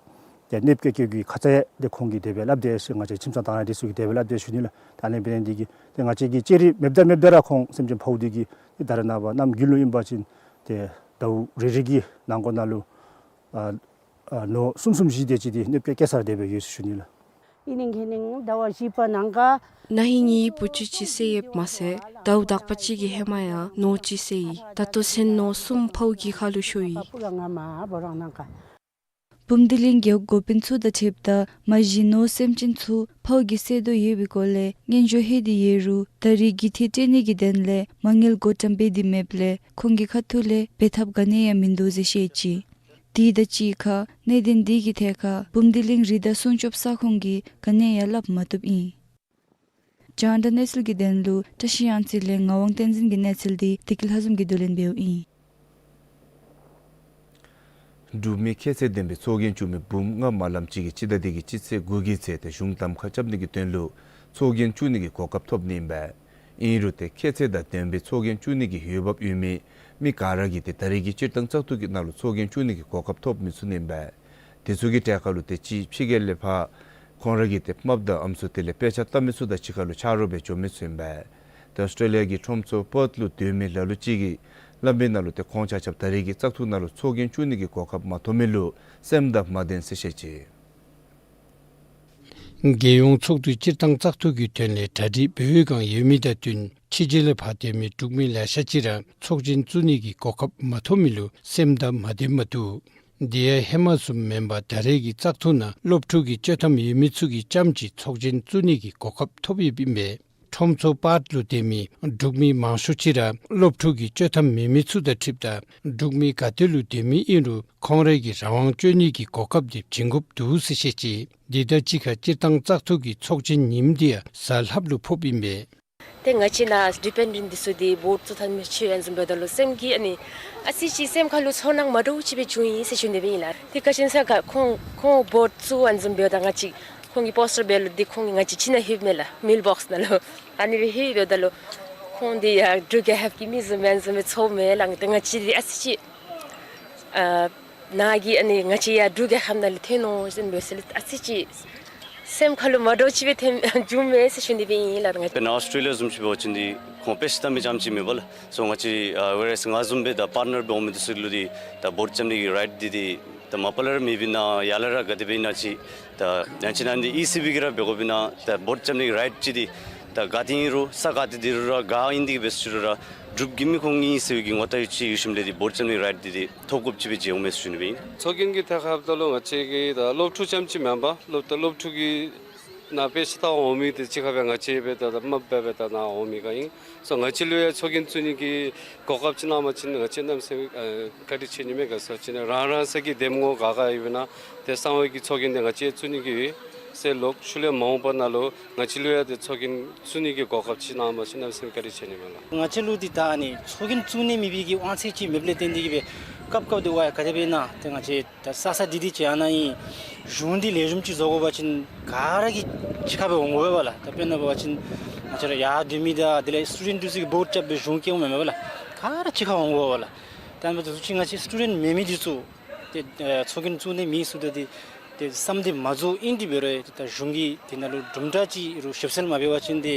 ཏེ་གནོདཔ་བཀལ་བཀལཝ་གི་ཁ་ཙ་ཡང་ཏེ་ཁོང་གིས་དེ་སྦེ་སླབ་དེས་ཟེར་ང་བཅས་ཁྱིམ་ཚང་དང་ར་འདི་ཚུ་གིས་དེ་སྦེ་སླབ་དེས་ཞུ་ནི་ལགས། ད་ཨ་ནི་འབད་ནི་འདི་གིས་ཏེ་ང་བཅས་ཀྱིས་ཅི་རིགས་མེདཔ་ད་མེདཔ་ད་ར་ཁོང་སེམས་ཅན་འཕརཝ་འདི་གིས་ཏེ་ད་རེས་ནངས་པ་གནམ་དགུན་ལུ་ཨིན་པ་ཅིན་ཏེ་ཟླཝ་རེ་རེ་གི་ནང་འཁོད་ནང་ལུ་ཨ་ཨ་ནོར་གསུམ་གསུམ་བཞི་དེ་ཅིག་འདི་གནོདཔ་བཀལ་བཀལ་ས་ར་དེ་སྦེ་ཡོད་ཟེར་ཞུ་ནི་ལགས། ཨིན་ནི་ཁེ་ནིང་ཟླཝ་བཞི་པ་ནང་ཁར་ན་ཧིང་ངེའི་བུ་ཚུ་ཅིག་བསད་ཡོདཔ་མ་ཚད་ཟླཝ་དག་པ་ཅིག་གི་ཧེ་མ་ཡང་ནོར་ཅིག་བསད་ཡི། ད་ལྟོ་ཚུན་ནོར་གསུམ་འཕརཝ་གི་ཁ་ལུ་ཤོར་ཡི། བུམ་སྡེ་གླིང་རྒེད་འོག་འགོ་དཔོན་ཚུ་དང་འཁྲིལཝ་ད་མ་གཞི་ནོར་སེམས་ཅན་ཚུ་འཕརཝ་གིས་བསད་དོ་ཡོད་པའི་སྐོར་ལས་སྙན་ཞུ་ལྷོད་དེ་ཡོད་རུང་ད་རེས་རྒུད་འཐུས་སྤྲོད་ནི་གི་དོན་ལས་མ་དངུལ་བགོ་བཀྲམ་འབད་དེ་མེདཔ་ལས་ཁོང་གི་ཁ་ཐུག་ལས་འབད་ཐབས་ག་ནི་ཡང་མིན་འདུག་ཟེར་བཤད་ཅི། དེ་དང་གཅིག་ཁར་གནད་དོན་འདི་གི་ཐད་ཁར་བུམ་སྡེ་གླིང་རི་དྭགས་སྲུང་སྐྱོབ་ས་ཁོངས་ཀྱིས་ག་ནི་ཡང་སླབ་མ་བཏུབ་ཨིན། རྒྱང་བསྒྲགས་གནས་ཚུལ་གྱི་དོན་ལུ་བཀྲ་ཤིས་གཡང་རྩེ་ལས་ངག་དབང་བསྟན་འཛིན་གྱི་གནས་ཚུལ་འདི་བདེ་སྐྱིད་ལྷ་འཛོམས་ཀྱིས་བསྡུ་ལེན་འབདཝ་ཨིན། འབྲུག་མི་ཁྱད་ཚད་ལྡན་པའི་ཚོགས་རྒྱན་བཙུགས་མི་འབུམ་ལྔ་མ་ལངམ་ཅིག་གིས་སྤྱི་ཟླ་འདི་གི་སྤྱི་ཚེས་དགུ་གི་ཚེ་ཏེ་གཞུང་གདམ་ཁ་རྐྱབ་ནི་གི་དོན་ལུ་ཚོགས་རྒྱན་བཙུགས་ནི་གི་གོ་སྐབས་ཐོབ་ནི་ཨིན་པས། ཨིན་རུང་ཏེ་ཁྱད་ཚད་དང་ལྡན་པའི་ཚོགས་རྒྱན་བཙུགས་ནི་གི་འོས་འབབ་ཡོད་མི་མི་ག་ར་གིས་ཏེ་ད་རེས་ཀྱི་སྤྱིར་བཏང་བཙག་འཐུ་གི་ནང་ལུ་ཚོགས་རྒྱན་བཙུགས་ནི་གི་གོ་སྐབས་ཐོབ་མི་ཚུགས་ནི་ཨིན་པས། དེ་ཚུ་གི་གྲས་ཁར་ལུ་ཏེ་སྤྱི་ཕྱི་རྒྱལ་ལས་ཕར་ཁོང་ར་གི་ཏེ་རྨགཔ་དང་ཨམ་སྲུ་དེ་ལས་དཔེ་ཆ་ལྟ་མི་ཚུ་དང་གཅིག་ཁར་ལུ་ཆ་རོགས་སྦེ་འཛོམས་མི་ཚུ་ཨིན་པས། ཏེ་ཨོསི་ཊྲེ་ལི་ཡ་གི་ཁྲོམ་ཚོགས་པརཐ་ལུ་སྡོད་མི་ལ་ལུ་ཅིག་གིས་སླབ་མི་ནང་ལུ་ཏེ་ཁོང་ཆ་ཁྱབ་ད་རེས་ཀྱི་བཙག་འཐུ་ནང་ལུ་ཚོགས་རྒྱན་བཙུགས་ནི་གི་གོ་སྐབས་མ་ཐོབ་མི་ལུ་སེམས་དང་མ་བདེན་ཟེར་བཤད་ཅི། རྒྱལ་ཡོངས་ཚོགས་འདུའི་སྤྱིར་བཏང་བཙག་འཐུ་གི་དོན་ལས་གྲ་སྒྲིག་འབད་བའི་བསྒང་ཡོད་མི་དང་བསྟུན་ཕྱི་རྒྱལ་ལས་ཕར་སྡོད་མི་འབྲུག་མི་ལེ་ཤ་ཅིག་ར་ཚོགས་རྒྱན་བཙུགས་ནི་གི་གོ་སྐབས་མ་ཐོབ་མི་ལུ་སེམས་དང་མ་བདེ་མ་བཏུབ། དེ་ཡང་ཧེ་མ་བཟུམ་མེན་པར་ད་རེས་ཀྱི་བཙག་འཐུ་ནང་སློབ་ཕྲུག་གི་སྤྱོད་ཐམ་ཡོད་མི་ཚུ་གིས་རྐྱངམ་གཅིག་ཚོགས་རྒྱན་བཙུགས་ནི་གི་གོ་སྐབས་ཐོབ་ཡོདཔ་ཨིན་པས། ཁྲོམ་ཚོགས་པརཐ་ལུ་སྡོད་མི་འབྲུག་མི་མང་ཤོས་ཅིག་ར་སློབ་ཕྲུག་གི་སྤྱོད་ཐམ་མེད་མི་ཚུ་དང་འཁྲིལཝ་ད་འབྲུག་མི་ག་ཏེ་ལུ་སྡོད་མི་ཨིན་རུང་ཁོང་རའི་གི་རང་དབང་སྤྱོད་ནི་གི་གོ་སྐབས་དེ་བྱིན་དགོཔ་འདུག་ཟེར་བཤད་ཅི། དེ་དང་གཅིག་ཁར་སྤྱིར་བཏང་བཙག་འཐུ་གི་ཚོགས་ཆེན་ཉིནམ་དེ་ཡང་གཟའ་ལྷགཔ་ལུ་ཕོགཔ་ཨིན་པས། ཏེ་ང་བཅས་ནཱ་ཌི་པེནཌེནཊ་འདི་ཚུ་འདི་བོཊ་བཙུགས་ཐངས་མི་ཚུ་ཨ་ནི་བཟུམ་འབདཝ་ད་ལུ་སེམས་ཀྱི་ཨ་ནི་ཨ་ཙི་ཅིག་སེམས་ཁར་ལུ་ཚོར་སྣང་མ་འདྲཝ་ཅིག་སྦེ་བྱུང་ཡི་ཟེར་ཞུ་ནི་སྦེ་ཨིན་ལགས། ཏེ་ག་ཅི་སྨོ་ཟེར་ཁོང་ཁོང་བོཊ་བཙུགས་ཨ་ནི་བཟུམ་འབདཝ་ད་ང་བཅས་ཁོང་གི་པོསི་ཊར་འབད་ལུ་འདི་ཁོང་གིས་ང་བཅས་ཁྱིམ་ནང་ལྷོདཔ་མས་ལགས། མེལ་བོགསི་ནང་ལུ་ཨ་ནི་སྦེ་ལྷོདཔ་ད་ལུ་ཁོང་འདི་ཡར་འབྲུག་རྒྱལ་ཁབ་ཀྱི་མི་བཟུམ་ཨ་ནི་བཟུམ་སྦེ་ཚོརཝ་མས་ལགས། ཏེ་ང་བཅས་འདི་ཨ་ཙི་ཅིག་ཨ་ནཱ་གི་ཨ་ནི་ང་བཅས་ཡར་འབྲུག་རྒྱལ་ཁབ་ནང་ལས་ཐོན་ནུག་ཟེར་འབད་ཟེར་ལས་ཨ་ཙི་ཅིག་སེམས་ཁར་ལུ་མ་འདྲཝ་ཅིག་སྦེ་ཐོན་བྱུངམ་མས་ཟེར་ཞུ་ནི་སྦེ་ཨིན་ལགས། ང་བཅས་ཨ་ནཱ་ཨོསི་ཊྲེ་ལི་ཡ་བཟུམ་ཅིག་འབད་བ་ཅིན་འདི་ཁོང་དཔེ་ཆ་ལྟ་མི་རྐྱངམ་ཅིག་མེན་པ་ལགས། སོ་ང་བཅས་ཨ་ཝེར་ཨེས་ང་བཟུམ་སྦེ་ད་པརཊ་ནར་སྦེ་འོང་མི་འདི་ཚུ་ལུ་འདི་ད་བོཊ་རྐྱབ་ནི་གི་རའིཊ་འདི་འདི་ད་མ་པ་ལས་ར་མེདཔ་ཨིན་ན་ཡར་ལས་ར་ག་དེ་སྦེ་ཨིན་ན་ཅིག་ད་ཡང་ཅིན་ཨ་ནི་འདི་ཨི་སི་བི་གིས་ར་འབད་དགོཔ་ཨིན་ན་ད་བོཊ་རྐྱབ་ནི་གི་རའིཊ་ཅིག་འདི་ད་ག་ཏེ་ཨིན་རུང་ས་ག་ཏེ་འདི་རུང་ར་ག་ཨིན་འདི་གིས་འབད་ཟེར་རུང་ར་འབྲུག་གི་མི་ཁོང་ཨིན་ཟེར་བའི་གི་ངོ་རྟགས་ཡོད་ཅིག་ཡོད་ཞིནམ་ལས་འདི་བོཊ་རྐྱབ་ནི་གི་རའིཊ་འདི་འདི་ཐོབ་དགོཔ་ཅིག་སྦེ་མཇལཝ་མས་ཟེར་ཞུ་ནི་སྦེ་ཨིན། ཚོགས་རྒྱན་གྱི་ཐད་ཁར་འབདཝ་ད་ལུ་ང་བཅས་ཀྱི་ད་སློབ་ཕྲུག་རྐྱངམ་ཅིག་མེན་པར་སློབ་ད་སློབ་ཕྲུག་གི་ནཱ་དཔེ་ཆ་ལྟ་འོང་མི་འདི་གཅིག་ཁར་སྦེ་ང་བཅས་སྦེ་ད་ད་རྨགཔ་སྦེ་ད་ནཱ་འོང་མི་ག་ཨིན། སོ་ང་བཅས་ལུ་ཡང་ཚོགས་རྒྱན་བཙུགས་ནི་གི་གོ་སྐབས་ཅིག་གནང་བ་ཅིན་ང་བཅས་གནམ་མེད་ས་མེད་ཨ་བཀའ་དྲིན་ཆེ་ནི་མས། ག་ཟེར་བ་ཅིན་རང་རང་སོའི་གི་འདེམས་ངོ་ག་ག་ཡོདཔ་ཨིན་ན་ཏེ་གསང་བའི་གི་ཚོགས་རྒྱན་འདི་ང་བཅས་བཙུགས་ནི་གི་ཡོད་ཟེར་ལོག་ཤུལ་ལས་མ་འོངས་པ་ནང་ལུ་ང་བཅས་ལུ་ཡང་ཏེ་ཚོགས་རྒྱན་བཙུགས་ནི་གི་གོ་སྐབས་ཅིག་གནང་བ་ཅིན་གནམ་མེད་ས་མེད་བཀའ་དྲིན་ཆེ་ནི་མས་ལགས། ང་བཅས་ལུ་འདི་ད་ཨ་ནི་ཚོགས་རྒྱན་བཙུགས་ནི་མེད་པའི་གི་དབང་ཚད་ཅིག་མེདཔ་ལས་བརྟེན་ཏེ་གིས་སྦེ་སྐབས་སྐབས་འདི་ཝའི་ག་དེ་སྦེ་ཨིན་ན་ཏེ་ང་བཅས་ད་ས་ས་འདི་འདི་ཅིག་ཨ་ནཱ་ཨིན། གཞུང་འདི་ལེགས་ཤོམ་ཅིག་བཟོ་དགོ་པ་ཅིན་ག་ར་གིས་གཅིག་ཁར་སྦེ་འོང་དགོ་པས་ལགས། ད་དཔེར་ན་འབད་བ་ཅིན་ང་བཅས་ར་ཡར་སྡོད་མི་དང་དེ་ལས་སི་ཊུ་ཌེནཊ་འདི་ཚུ་གིས་བོཊ་རྐྱབ་སྦེ་གཞུང་བཀལཝ་མེན་མས་པ་ལགས། ག་ར་གཅིག་ཁར་འོང་དགོ་པས་ལགས། ད་ཨ་ནི་འབདཝ་ད་ཅིག་ང་བཅས་སི་ཊུ་ཌེནཊ་མེན་མི་འདི་ཚུ་ཏེ་ཨེ་ཚོགས་རྒྱན་བཙུགས་ནི་མེད་ཟེརཝ་ད་འདི་ཏེ་བསམ་གཏན་མ་རྫོགས་ཨིན། དེ་འབད་རུང་ཏེ་ད་གཞུང་གིས་དེ་ནང་ལུ་གྲུབ་འབྲས་ཅིག་རུང་ཞིབ་འཚོལ་མ་འབད་བ་ཅིན་ཏེ་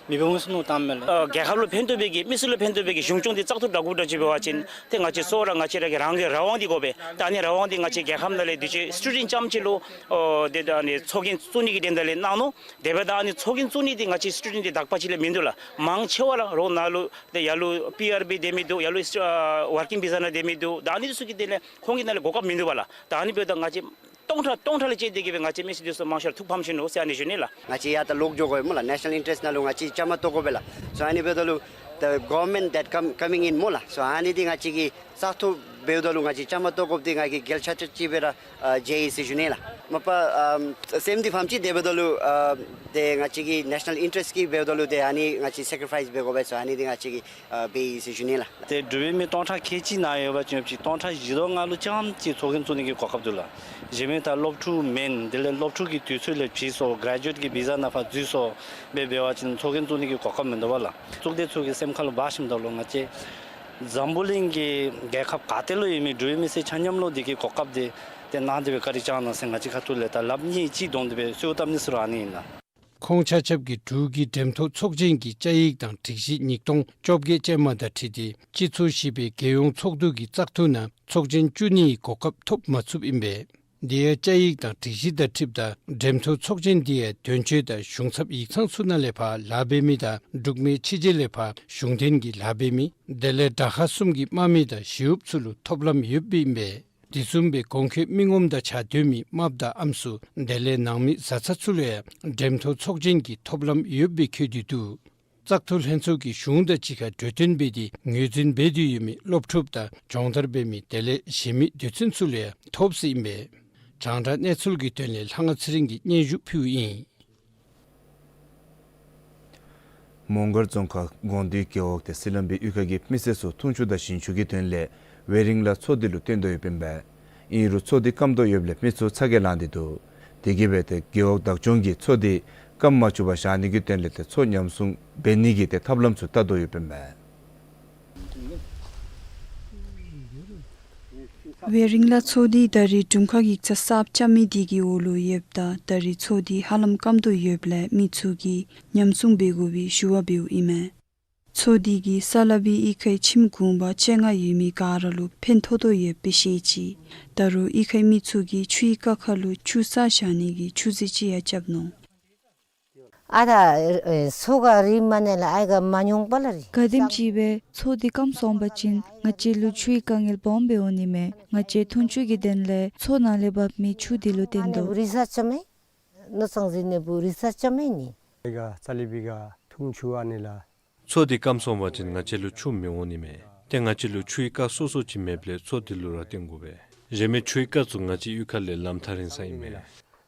མི་འབདཝ་མས་ཟེར་མནོ་བཏངམ་མས་ལགས། ཨ་རྒྱལ་ཁབ་ལུ་ཕན་ཐོགས་པའི་གི་མི་སེར་ལུ་ཕན་ཐོགས་པའི་གི་གཞུང་སྐྱོང་འདི་བཙག་འཐུ་དྲག་པོ་དྲག་ཅིག་འབད་བ་ཅིན་ཏེ་ང་བཅས་ཚུ་ར་ང་བཅས་ར་གི་རང་གི་རང་དབང་འདི་དགོ་པས། ད་ཨ་ནི་རང་དབང་འདི་ང་བཅས་རྒྱལ་ཁབ་ནང་ལས་དུས་ཅི་སི་ཊུ་ཌེནཊ་རྐྱངམ་ཅིག་ལུ་ཨོ་ཏེ་ད་ཨ་ནི་ཚོགས་རྒྱན་བཙུགས་ནི་གི་དོན་དག་ལས་གནང་ནུག། དེ་འབདཝ་ད་ཨ་ནི་ཚོགས་རྒྱན་བཙུགས་ནི་འདི་ང་བཅས་སི་ཊུ་ཌེནཊ་འདི་དག་པ་ཅིག་ལས་མིན་འདུག་ལགས། མང་ཆེ་བ་ར་རོགས་ནཱ་ལུ་ཏེ་ཡར་ལུ་པི་ཨར་སྦེ་སྡོད་མི་འདུག། ཡར་ལུ་ཨ་ཝར་ཀིང་བི་ཟ་ནང་སྡོད་མི་འདུག། ད་ཨ་ནི་འདི་ཚུ་གི་དོན་ལས་ཁོང་གི་ནང་ལས་གོ་སྐབས་མིན་འདུག་པ་ལགས། ད་ཨ་ནི་འབདཝ་ད་ང་བཅས་སྟོང་ཕྲག་སྟོང་ཕྲག་ལས་བཅད་དེ་གིས་སྦེ་ང་བཅས་མི་སེར་འདི་ཚུ་མང་ཤོས་ཐུགས་ཕམ་ཞིན་ནུག་ཟེར་ཨ་ནི་ཞུ་ནི་ལགས། ང་བཅས་ཡར་ད་ལོག་འགྱོ་དགོ་པས་སྨོ་ལགས། ནེ་ཤ་ནཱལ་ཨིན་ཊ་རེསཊ་ནང་ལུ་ང་བཅས་བཅའ་མར་གཏོགས་དགོ་པས་ལགས། སོ་ཨ་ནི་འབདཝ་ད་ལུ་the government that come coming in སྨོ་ལགས། སོ་ཨ་ནི་འདི་ང་བཅས་ཀྱིས་བཙག་འཐུ་འབདཝ་ད་ལུ་ང་བཅས་བཅའ་མར་གཏོགས་དགོཔ་འདི་ང་གིས་གལ་ཆེ་ཤོས་ཅིག་སྦེ་ར་ཨ་མཇལ་ཡི་ཟེར་ཞུ་ནི་ལགས། མ་པ་ཨམ་སེམས་འདི་ཕམ་ཅི། དེ་འབདཝ་ད་ལུ་ཨ་ཏེ་ང་བཅས་ཀྱི་ནེ་ཤ་ནཱལ་ཨིན་ཊ་རེསཊ་ཀྱི་འབདཝ་ད་ལུ་ཏེ་ཨ་ནི་ང་བཅས་སེ་ཀི་རི་ཕའིསི་འབད་དགོ་པས། སོ་ཨ་ནི་འདི་ང་བཅས་ཀྱིས་ཨ་འབད་ཡི་ཟེར་ཞུ་ནི་ལགས། ཏེ་འབྲུག་པའི་མི་སྟོང་ཕྲག་ཁལ་གཅིག་ནང་ཡོད་པ་ཅིན་ཡོདཔ་ཅིག་སྟོང་ཕྲག་བཞི་དོ་ལྔ་ལུ་རྐྱངམ་ཅིག་ཚོགས་རྒྱན་བཙུགས་ནི་གི་གོ་སྐབས་འདུག་ལགས། གཞན་མི་ད་སློབ་ཕྲུག་མེན། དེ་ལས་སློབ་ཕྲུག་གི་དུས་ཚོད་ལས་བྱིས་སོ་གྲེ་ཇུ་ཨེཊ་ཀྱི་བི་ཟ་ནང་ཕར་འཛུལ་སོ་སྦེ་འབད་བ་ཅིན་ཚོགས་རྒྱན་བཙུགས་ནི་གི་གོ་སྐབས་མིན་འདུག་པ་ལགས། བཙུགས་དེ་ཚུ་གི་སེམས་ཁར་ལུ་འབག་ཞིནམ་ད་ལུ་ང་བཅས་འཛམ་བུ་གླིང་གི་རྒྱལ་ཁབ་ག་ཏེ་ལུ་ཡོད་མི་འབྲུག་པའི་མི་སེར་ཆ་མཉམ་ལུ་འདི་གི་གོ་སྐབས་འདི་ཏེ་གནང་སྟེ་སྦེ་བཀའ་དྲིན་བསྐྱང་གནང་ཟེར་ང་བཅས་ཁ་ཐུག་ལས་ད་ལགཔ་གཉིས་གཅིག་བསྡོམས་ཏེ་སྦེ་གསོལཝ་བཏབ་ནི་ཟེར་རུང་ཨ་ནི་ཨིན་ལགས། ཁོང་ཆ་ཁྱབ་ཀྱིས་འབྲུག་གི་འགྲེམས་ཐོག་ཚོགས་ཆེན་གྱི་བཅའ་ཡིག་དང་སྒྲིག་གཞི་ཉིས་སྟོང་བཅོ་བརྒྱད་ཅན་མ་དང་འཁྲིལ་ཏེ་སྤྱི་ཚོགས་བཞི་པའི་རྒྱལ་ཡོངས་ཚོགས་འདུ་གི་བཙག་འཐུ་ནང་ཚོགས་ཆེན་བཙུགས་ནིའི་གོ་སྐབས་ཐོབ་མ་ཚུགསཔ་ཨིན་པས། དེ་ཡང་བཅའ་ཡིག་དང་སྒྲིག་གཞི་དང་འཁྲིལཝ་ད་འགྲེམས་ཐོག་ཚོགས་ཆེན་དེ་ཡང་དོན་གཅོད་དང་གཞུང་ཚབ་ཡིག་ཚང་ཚུ་ནང་ལས་ཕར་ལཱ་འབད་མི་དང་འབྲུག་མི་ཕྱི་རྒྱལ་ལས་ཕར་གཞུང་དོན་གྱི་ལཱ་འབད་མི་དེ་ལས་དྲག་ཁག་གསུམ་གྱི་དམག་མི་དང་ཞི་གཡོགཔ་ཚུ་ལུ་ཐོབ་ལམ་ཡོདཔ་ཨིན་པས། དེ་བཟུམ་སྦེ་གོང་འཁོད་མི་ངོམ་དང་བཅའ་སྡོད་མི་རྨགཔ་དང་ཨམ་སྲུ་དེ་ལས་ནང་མི་བཟའ་ཚང་ཚུ་ལུ་ཡང་འགྲེམས་ཐོག་ཚོགས་ཆེན་གྱི་ཐོབ་ལམ་ཡོདཔ་སྦེ་འཁོད་དེ་འདུག། བཙག་འཐུ་ལྷན་ཚོགས་ཀྱིས་གཞུང་དང་གཅིག་ཁར་གྲོས་བསྟུན་འབད་དེ་ངོས་འཛིན་འབད་དེ་ཡོད་མི་སློབ་ཕྲུགཔ་དང་སྦྱོང་བརྡར་འབད་མི་དེ་ལས་གཞན་མི་སྡེ་ཚན་ཚུ་ལུ་ཡང་ཐོབ་ཟེར་ཨིན་པས། རྒྱང་བསྒྲགས་གནས་ཚུལ་གྱི་དོན་ལས་ལྷ་དབང་ཚེ་རིང་གིས་སྙན་ཞུ་ཕུལཝ་ཨིན། མོང་སྒར་རྫོང་ཁག་དགོངས་འདུས་རྒེད་འོག་དེ་སི་ལམ་བི་གཡུས་ཁ་གི་མི་སེར་ཚུ་འཐུང་ཆུ་དང་ཞིང་ཆུ་གི་དོན་ལས་ཝེ་རིང་ལ་མཚོ་འདི་ལུ་བཏོན་དོ་ཡོདཔ་ཨིན་པས། ཨིན་རུང་མཚོ་འདི་སྐམ་དོ་ཡོདཔ་ལས་མི་ཚུ་ཚ་གྱང་ལང་སྟེ་འདུག། དེ་གིས་འབད་དེ་རྒེད་འོག་བདག་སྐྱོང་གིས་མཚོ་འདི་ སྐམ་མ་བཅུག་པར་བཞག་ནི་གི་དོན་ལས་ཏེ་མཚོ་ཉམས་སྲུང་འབད་ནི་གི་ཏེ་ཐབས་ལམ་ཚུ་བལྟ་དོ་ཡོདཔ་ཨིན་མས། དེ་རིང་ལས་མཚོ་འདི་ད་རིས་དྲུང་ཁག་ཡིག་ཚང་གསརཔ་རྐྱབ་མི་དེ་གི་འོག་ལུ་ཡོདཔ་ད་ད་རིས་མཚོ་འདི་ཧ་ལམ་སྐམ་དོ་ཡོདཔ་ལས་མི་ཚུ་གིས་ཉམས་སྲུང་འབད་དགོ་པའི་ཞུ་བ་འབདཝ་ཨིན་མས། མཚོ་འདི་གིས་ས་ལ་བི་གཡུས་ཁའི་ཁྱིམ་གུང་པ་བཅོ་ལྔ་ཡོད་མི་ག་ར་ལུ་ཕན་ཐོགས་དོ་ཡོདཔ་སྦེ་བཤད་ཅི། ད་རུང་གཡུས་ཁའི་མི་ཚུ་གིས་ཆུའི་རྐ་ཁ་ལུ་ཆུ་བསགས་བཞག་ནི་གི་ཆུ་རྫི་ཅིག་ཡང་རྐྱབ་ནུག། ཨ་ད་ཨེ་མཚོ་ཁ་རི་མ་ནེ་ལ་ཨའི་ག་མ་ཉུང་པ་ལ་རི། ག་དེམ་ཅིག་སྦེ་མཚོ་འདི་སྐམ་སོང་པ་ཅིན་ང་བཅས་ལུ་ཆུའི་དཀའ་ངལ་སྦོམ་སྦེ་འོང་ནི་མས། ང་བཅས་འཐུང་ཆུ་གི་དོན་ལས་མཚོ་ནང་ལས་འབབ་མི་ཆུ་འདི་ལུ་བརྟེན་དོ། རི་ས་ཅ་མེ་ནོ་ཚང་ཟི་ནེ་བུ་རི་ས་ཅ་མེ་ནི། ཨའི་ག་ས་ལི་བི་ག་འཐུང་ཆུ་ཨ་ནི་ལ། མཚོ་འདི་སྐམ་སོང་པ་ཅིན་ང་བཅས་ལུ་ཆུ་མི་འོང་ནི་མས། ཏེ་ང་བཅས་ལུ་ཆུའི་རྐ་སོ་སོ་ཅིག་མེདཔ་ལས་མཚོ་འདི་ལུ་ར་བརྟེན་དགོ་པས། གཞན་མི་ཆུའི་རྐ་ཚུ་ང་བཅས་གཡུས་ཁ་ལས་ལམ་ཐག་རིང་ས་ཨིན་མས།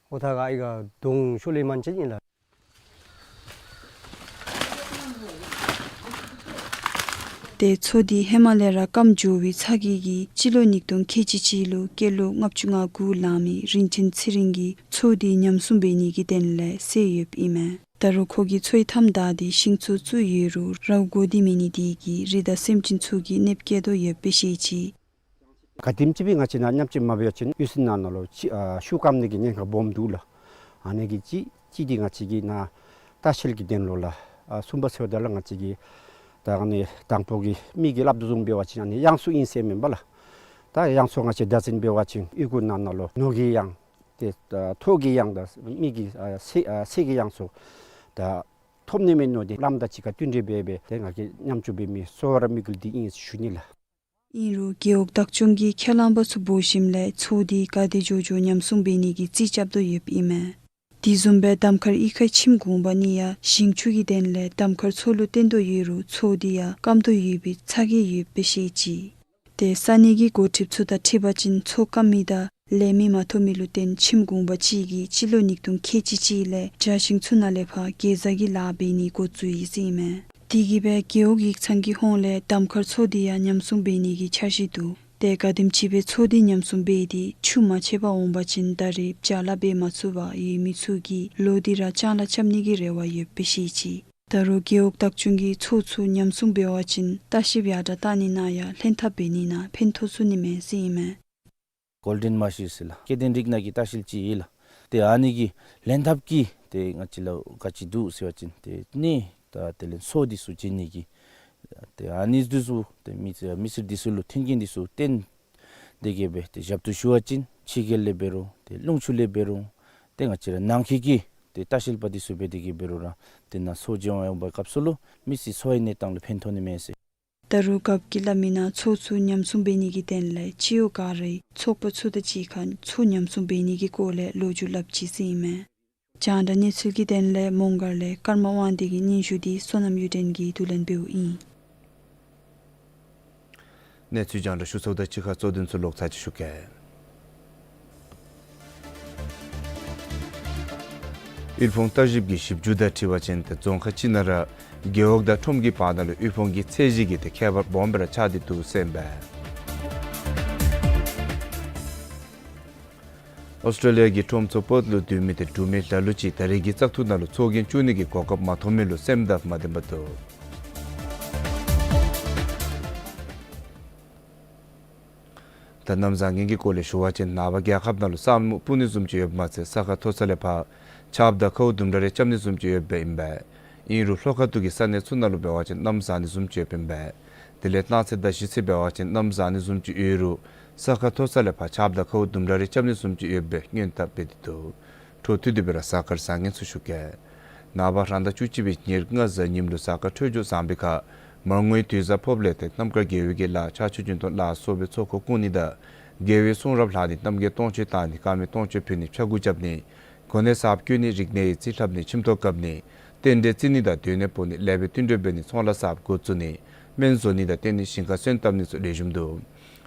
ཨོ་ཐ་ག་ཨའི་ག་དུང་ཤོ་ལེ་མན་ཅན་ཨིན་ལ། ཏེ་མཚོ་འདི་ཧེ་མ་ལས་ར་སྐམ་འགྱོ་བའི་ཚ་གྱང་གིས་སྤྱི་ལོ་ཉིས་སྟོང་ཁལ་གཅིག་གཅིག་ལུ་སྐྱེས་ལོ་ལྔ་བཅུ་ང་དགུ་ལང་མི་རིན་ཆེན་ཚེ་རིང་གིས་མཚོ་འདི་ཉམས་སྲུང་འབད་ནི་གི་དོན་ལས་བསད་ཡོདཔ་ཨིན་མས། ད་རུང་ཁོ་གིས་མཚོའི་མཐའམ་བདའ་སྟེ་ཤིང་ཚུ་བཙུགས་ཡོད་རུང་རཝ་དགོ་དེ་མེད་ནི་དེ་གིས་རི་དྭགས་སེམས་ཅན་ཚུ་གིས་གནོདཔ་བཀལ་དོ་ཡོདཔ་སྦེ་བཤད་ཅི། ག་དེམ་ཅིག་སྦེ་ང་བཅས་ནཱ་ཉམས་བཅོས་མ་འབད་བ་ཅིན་གཡུས་ཚན་ནང་ན་ལུ་ཆུ་ཨ་ཆུ་སྐམ་ནི་གི་ཉེན་ཁ་སྦོམ་འདུག་ལགས། ཨ་ནི་གི་གཅིག་གཅིག་འདི་ང་བཅས་ཀྱིས་ནཱ་ལྟ་བཤལ་གྱི་དོན་ལུ་ལགས། ཨ་གསུམ་པ་ཟེརཝ་ད་ལུ་ང་བཅས་ཀྱིས་ད་ཨ་ནི་དང་པོ་གི་མི་གིས་སླབ་དོ་བཟུམ་འབད་བ་ཅིན་ཨ་ནི་གཡང་ས་ཨིན་ཟེར་མེན་པ་ལགས། ད་གཡང་ས་ང་བཅས་བདག་འཛིན་འབད་བ་ཅིན་གཡུས་ཁ་ནང་ན་ལུ་ནོར་གྱི་གཡང་ཏེ་ཨ་ཐོག་གི་གཡང་དང་མི་གི་ཨ་ཚེ་ཨ་ཚེ་གི་གཡང་ས་ད་ཐོབ་ནི་མེད་ནོ་དེ་བླམ་དང་གཅིག་ཁར་བསྟུན་གྲོས་འབད་སྦེ་ཏེ་ང་གིས་ཉམས་བཅོས་འབད་མི་གཙོ་བོ་ར་དམིགས་ཡུལ་འདི་ཨིན་ཞུ་ནི་ལགས། ཨིན་རུང་རྒེད་འོག་བདག་སྐྱོང་གིས་ཁས་བླངས་པ་ཚུ་འབོ་ཞིནམ་ལས་མཚོ་འདི་ག་དེ་མགྱོགས་མགྱོགས་ཉམས་སྲུང་འབད་ནི་གི་རྩིས་རྐྱབ་དོ་ཡོདཔ་ཨིན་མས། དེ་བཟུམ་སྦེ་གདམ་ཁར་གཡུས་ཁའི་ཁྱིམ་གུང་པ་གཉིས་ཡང་ཞིང་ཆུ་གི་དོན་ལས་གདམ་ཁར་མཚོ་ལུ་བརྟེན་དོ་ཡོད་རུང་མཚོ་འདི་ཡང་སྐམ་དོ་ཡོད་པའི་ཚ་གྱང་ཡོདཔ་སྦེ་བཤད་ཅི། ཏེ་ས་གནས་ཀྱི་འགོ་ཁྲིདཔ་ཚུ་དང་འཁྲིལ་བ་ཅིན་མཚོ་སྐམ་མི་དང་ལེགས་མི་མ་ཐོབ་མི་ལུ་བརྟེན་ཁྱིམ་གུང་པ་གཅིག་གིས་སྤྱི་ལོ་ཉིས་སྟོང་ཁལ་གཅིག་གཅིག་ལས་བྱཱ་ཞིང་ཆུ་ནང་ལས་ཕར་གེ་ཛ་གི་ལཱ་འབད་ནི་འགོ་བཙུགས་ཡི་ཟེར་ཨིན་མས། དེ་གིས་སྦེ་རྒེད་འོག་ཡིག་ཚང་གི་ཧོངས་ལས་གདམ་ཁར་མཚོ་འདི་ཡང་ཉམས་སྲུང་འབད་ནི་གི་འཆར་གཞི་འདུག། ཏེ་ག་དེམ་ཅིག་སྦེ་མཚོ་འདི་ཉམས་སྲུང་འབད་དེ་ཆུ་མ་ཆད་པར་འོང་པ་ཅིན་ད་རེས་བྱཱ་ལཱ་འབད་མ་ཚུགས་པར་ཡུལ་མི་ཚུ་གིས་ལོ་འདི་ར་ལྕང་ལཱ་རྐྱབ་ནི་གི་རེ་བ་ཡོདཔ་སྦེ་བཤད་ཅི། ད་རུང་རྒེད་འོག་བདག་སྐྱོང་གིས་མཚོ་ཚུ་ཉམས་སྲུང་འབད་བ་ཅིན་ལྟ་བཤལཔ་ཡར་དྲག་བཏང་ནི་ནང་ཡང་ལྷན་ཐབས་འབད་ནི་ནང་ཕན་ཐོགས་ཚུགས་ནི་མས་ཟེར་ཨིན་མས། གོལ་ཌེན་མཱ་ཤི་ཟེར་ལགས། སྐྱེ་ལྡན་རིགས་སྣ་གི་ལྟ་བཤལ་ཅིག་ཨིན་ལགས། ཏེ་ཨ་ནི་གི་ལྷན་ཐབས་ཀྱིས་ཏེ་ང་བཅས་ལུ་ག་ཅི་འདུག་ཟེར་བ་ཅིན་ཏེ་ནི་ད་དེ་ལས་མཚོ་འདི་ཚུ་བྱིན་ནི་གི་ཏེ་ཨ་ནི་འདི་ཚུ་ཏེ་མི་མི་སེར་འདི་ཚུ་ལུ་མཐུན་རྐྱེན་འདི་ཚུ་བསྟན་ཏེ་གིས་སྦེ་ཏེ་ཞབས་ཏོག་ཞུ་བ་ཅིན་ཕྱི་རྒྱལ་ལས་འབད་རུང་ཏེ་ལུང་ཕྱོགས་ལས་འབད་རུང་ཏེ་ང་བཅས་ར་ནང་འཁོད་ཀྱི་ཏེ་ལྟ་བཤལ་པ་འདི་ཚུ་འབད་དེ་གིས་འབད་རུང་ར་ཏེ་ནཱ་མཚོ་བྱིན་འོང་པའི་སྐབས་སུ་ལུ་མི་སེར་འཚོ་བའི་གནས་སྟངས་ལུ་ཕན་ཐོགས་ནི་མས་ཟེར། ད་རུང་རྒཔོ་གིས་སླབ་མི་ནང་མཚོ་ཚུ་ཉམས་སྲུང་འབད་ནི་གི་དོན་ལས་སྤྱི་འོག་ག་རའི་ཚོགས་པ་ཚུ་དང་གཅིག་ཁར་མཚོ་ཉམས་སྲུང་འབད་ནི་གི་སྐོར་ལས་ལོ་རྒྱུས་སླབ་ཅི་ཟེར་ཨིན་མས། རྒྱང་བསྒྲགས་གནས་ཚུལ་གྱི་དོན་ལས་མོང་སྒར་ལས་ཀརྨ་དབང་འདུས་ཀྱི་སྙན་ཞུ་འདི་བསོད་ནམས་གཡུ་སྒྲོན་གྱིས་བསྡུ་ལེན་འབདཝ་ཨིན། གནས་ཚུལ་རྒྱང་བསྒྲགས་ཞུ་ཚརཝ་དང་གཅིག་ཁར་གཙོ་དོན་ཚུ་ལོག་ཚར་ཅིག་ཞུ་གེ། དབུལ་ཕོངས་ལྟ་ཞིབ་ཀྱི་ཞིབ་འཇུག་དང་འཁྲིལ་བ་ཅིན་ཏེ་རྫོང་ཁག་ཅིག་ནང་ར་རྒེད་འོག་དང་ཁྲོམ་གྱི་བར་ན་ལུ་དབུལ་ཕོངས་ཀྱི་ཚད་གཞི་གི་ཏེ་ཁྱད་པར་སྦོམ་སྦེ་ར་ཆགས་ཏེ་འདུག་ཟེར་ཨིན་པས། ཨོསི་ཊྲེ་ལི་ཡ་གི་ཁྲོམ་ཚོགས་པརཐ་ལུ་སྡོད་མི་ཏེ་འབྲུག་མི་ལ་ལུ་ཅིག་ད་རེས་ཀྱི་བཙག་འཐུ་ནང་ལུ་ཚོགས་རྒྱན་བཙུགས་ནི་གི་གོ་སྐབས་མ་ཐོབ་མི་ལུ་སེམས་དང་མ་བདེན་པ་འདུག། ད་གནམ་བཟང་ངན་གྱི་སྐོར་ལས་ཞུ་བ་ཅིན་ནངས་པ་རྒྱལ་ཁབ་ནང་ལུ་ས་སྨུག་སྤུབ་ནི་བཟུམ་ཅིག་ཡོདཔ་མ་ཚད་ས་ཁ་མཐོ་ས་ལས་ཕར་ཆརཔ་དང་ཁཝ་དུམ་གྲ་རེ་རྐྱབ་ནི་བཟུམ་ཅིག་ཡོདཔ་ཨིན་པས། ཨིན་རུང་ལྷོ་ཁ་ཐུག་གི་ས་གནས་ཚུ་ནང་ལུ་འབད་བ་ཅིན་གནམ་བཟང་ནི་བཟུམ་ཅིག་ཡོདཔ་ཨིན་པས། དེ་ལས་གནངས་ཚེ་དང་གཞེས་ཚེ་འབད་བ་ཅིན་གནམ་བཟང་ནི་བཟུམ་ཅིག་ཡོད་རུང་ས་ཁ་མཐོ་ས་ལས་ཕར་ཆརཔ་དང་ཁཝ་དུམ་གྲ་རེ་རྐྱབ་ནི་བཟུམ་ཅིག་ཡོད་པའི་སྔོན་དཔག་འབད་དེ་འདུག། འཕྲོ་མཐུད་དེ་སྦེ་ར་གཟའ་སྐར་བཟང་ངན་ཚུ་ཞུ་གེ། ནངས་པ་རང་ཟླ་བཅུ་གཅིག་པའི་ཉེར་ལྔ་གཟའ་ཉིམ་ལུ་གཟའ་སྐར་འཕྲོད་སྦྱོར་བཟང་པའི་ཁར་མར་ངོའི་དུས་བཟང་ཕོགཔ་ལས་ཏེ་རྣམ་དཀར་དགེ་བའི་གི་ལཱ་ཕྱག་མཆོད་སྦྱིན་གཏོང་ལ་སོགས་པའི་ཚོགས་འཁོར་བསྐོར་ནི་དང་དགེ་བའི་གསུང་རབ་ལྷག་ནི་རྣམ་རྒྱལ་སྟོང་མཆོད་བཏང་ནི་དཀར་མེ་སྟོང་མཆོད་ཕུལ་ནི་ཕྱྭ་འགུགས་རྐྱབ་ནི་གོ་གནས་གསརཔ་བསྐོ་ནི་རིག་གནས་ཡིག་རྩིས་ལྷབ་ནི་ཁྱིམ་ཐོག་བཀབ་ནི་རྟེན་འབྲེལ་བརྩི་ནི་དང་སྡོད་གནས་སྤོ་ནི་ལེགས་པའི་བསྟུན་གྲོས་འབད་ནི་ཚོང་ལཱ་གསརཔ་འགོ་བཙུགས་ནི་སྨན་བཟོ་ནི་དང་བསྟེན་ནི་ཞིང་ཁ་སོན་བཏབ་ནི་སོགས་ལེགས་ཤོམ་འདུག།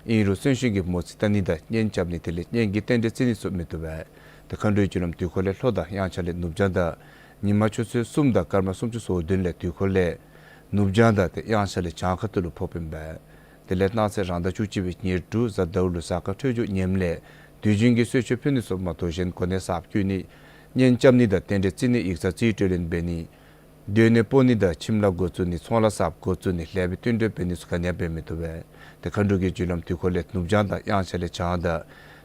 ཨིན་རུང་གསོན་གཤིན་གྱི་མོ་རྩིས་བལྟ་ནི་དང་གཉེན་རྐྱབ་ནི་དེ་ལས་གཉེན་གྱི་རྟེན་འབྲེལ་བརྩི་ནི་སོགས་མི་བཏུབ་པས། ཏེ་མཁའ་འགྲོའི་རྒྱུ་ལམ་དུས་འཁོར་ལས་ལྷོ་དང་དབྱངས་འཆར་ལས་ནུབ་བྱང་དང་ཉི་མ་ཆུ་ཚོད་གསུམ་དང་སྐར་མ་སུམ་ཅུ་སོ་བདུན་ལས་དུས་འཁོར་ལས་ནུབ་བྱང་དང་ཏེ་དབྱངས་འཆར་ལས་བྱང་ཁ་ཐུག་ལུ་ཕོགཔ་ཨིན་པས། དེ་ལས་གནངས་ཚེ་རང་ཟླ་བཅུ་གཅིག་པའི་ཉེར་དྲུག་གཟའ་ཟླཝ་ལུ་གཟའ་སྐར་འཕྲོད་སྦྱོར་ངནམ་ལས་དུས་རྒྱུན་གྱི་གསོལ་མཆོད་ཕུལ་ནི་སོགས་མ་གཏོགས་གཞན་གོ་གནས་གསརཔ་བསྐོ་ནི་ གཉེན་རྐྱབ་ནི་དང་རྟེན་འབྲེལ་བརྩི་ནི་ཡིག་ཚང་རྩིས་སྤྲོད་ལེན་འབད་ནི། སྡོད་གནས་སྤོ་ནི་དང་ཁྱིམ་ལཱ་འགོ་བཙུགས་ནི་ཚོང་ལཱ་གསརཔ་འགོ་བཙུགས་ནི་ལེགས་པའི་བསྟུན་གྲོས་འབད་ནི་ཚུ་ག་ནི་ཡང་འབད་མི་བཏུབ་པས། ཏེ་མཁའ་འགྲོ་གི་རྒྱུ་ལམ་དུས་འཁོར་ལས་ནུབ་བྱང་དང་དབྱངས་འཆར་ལས་བྱང་དང་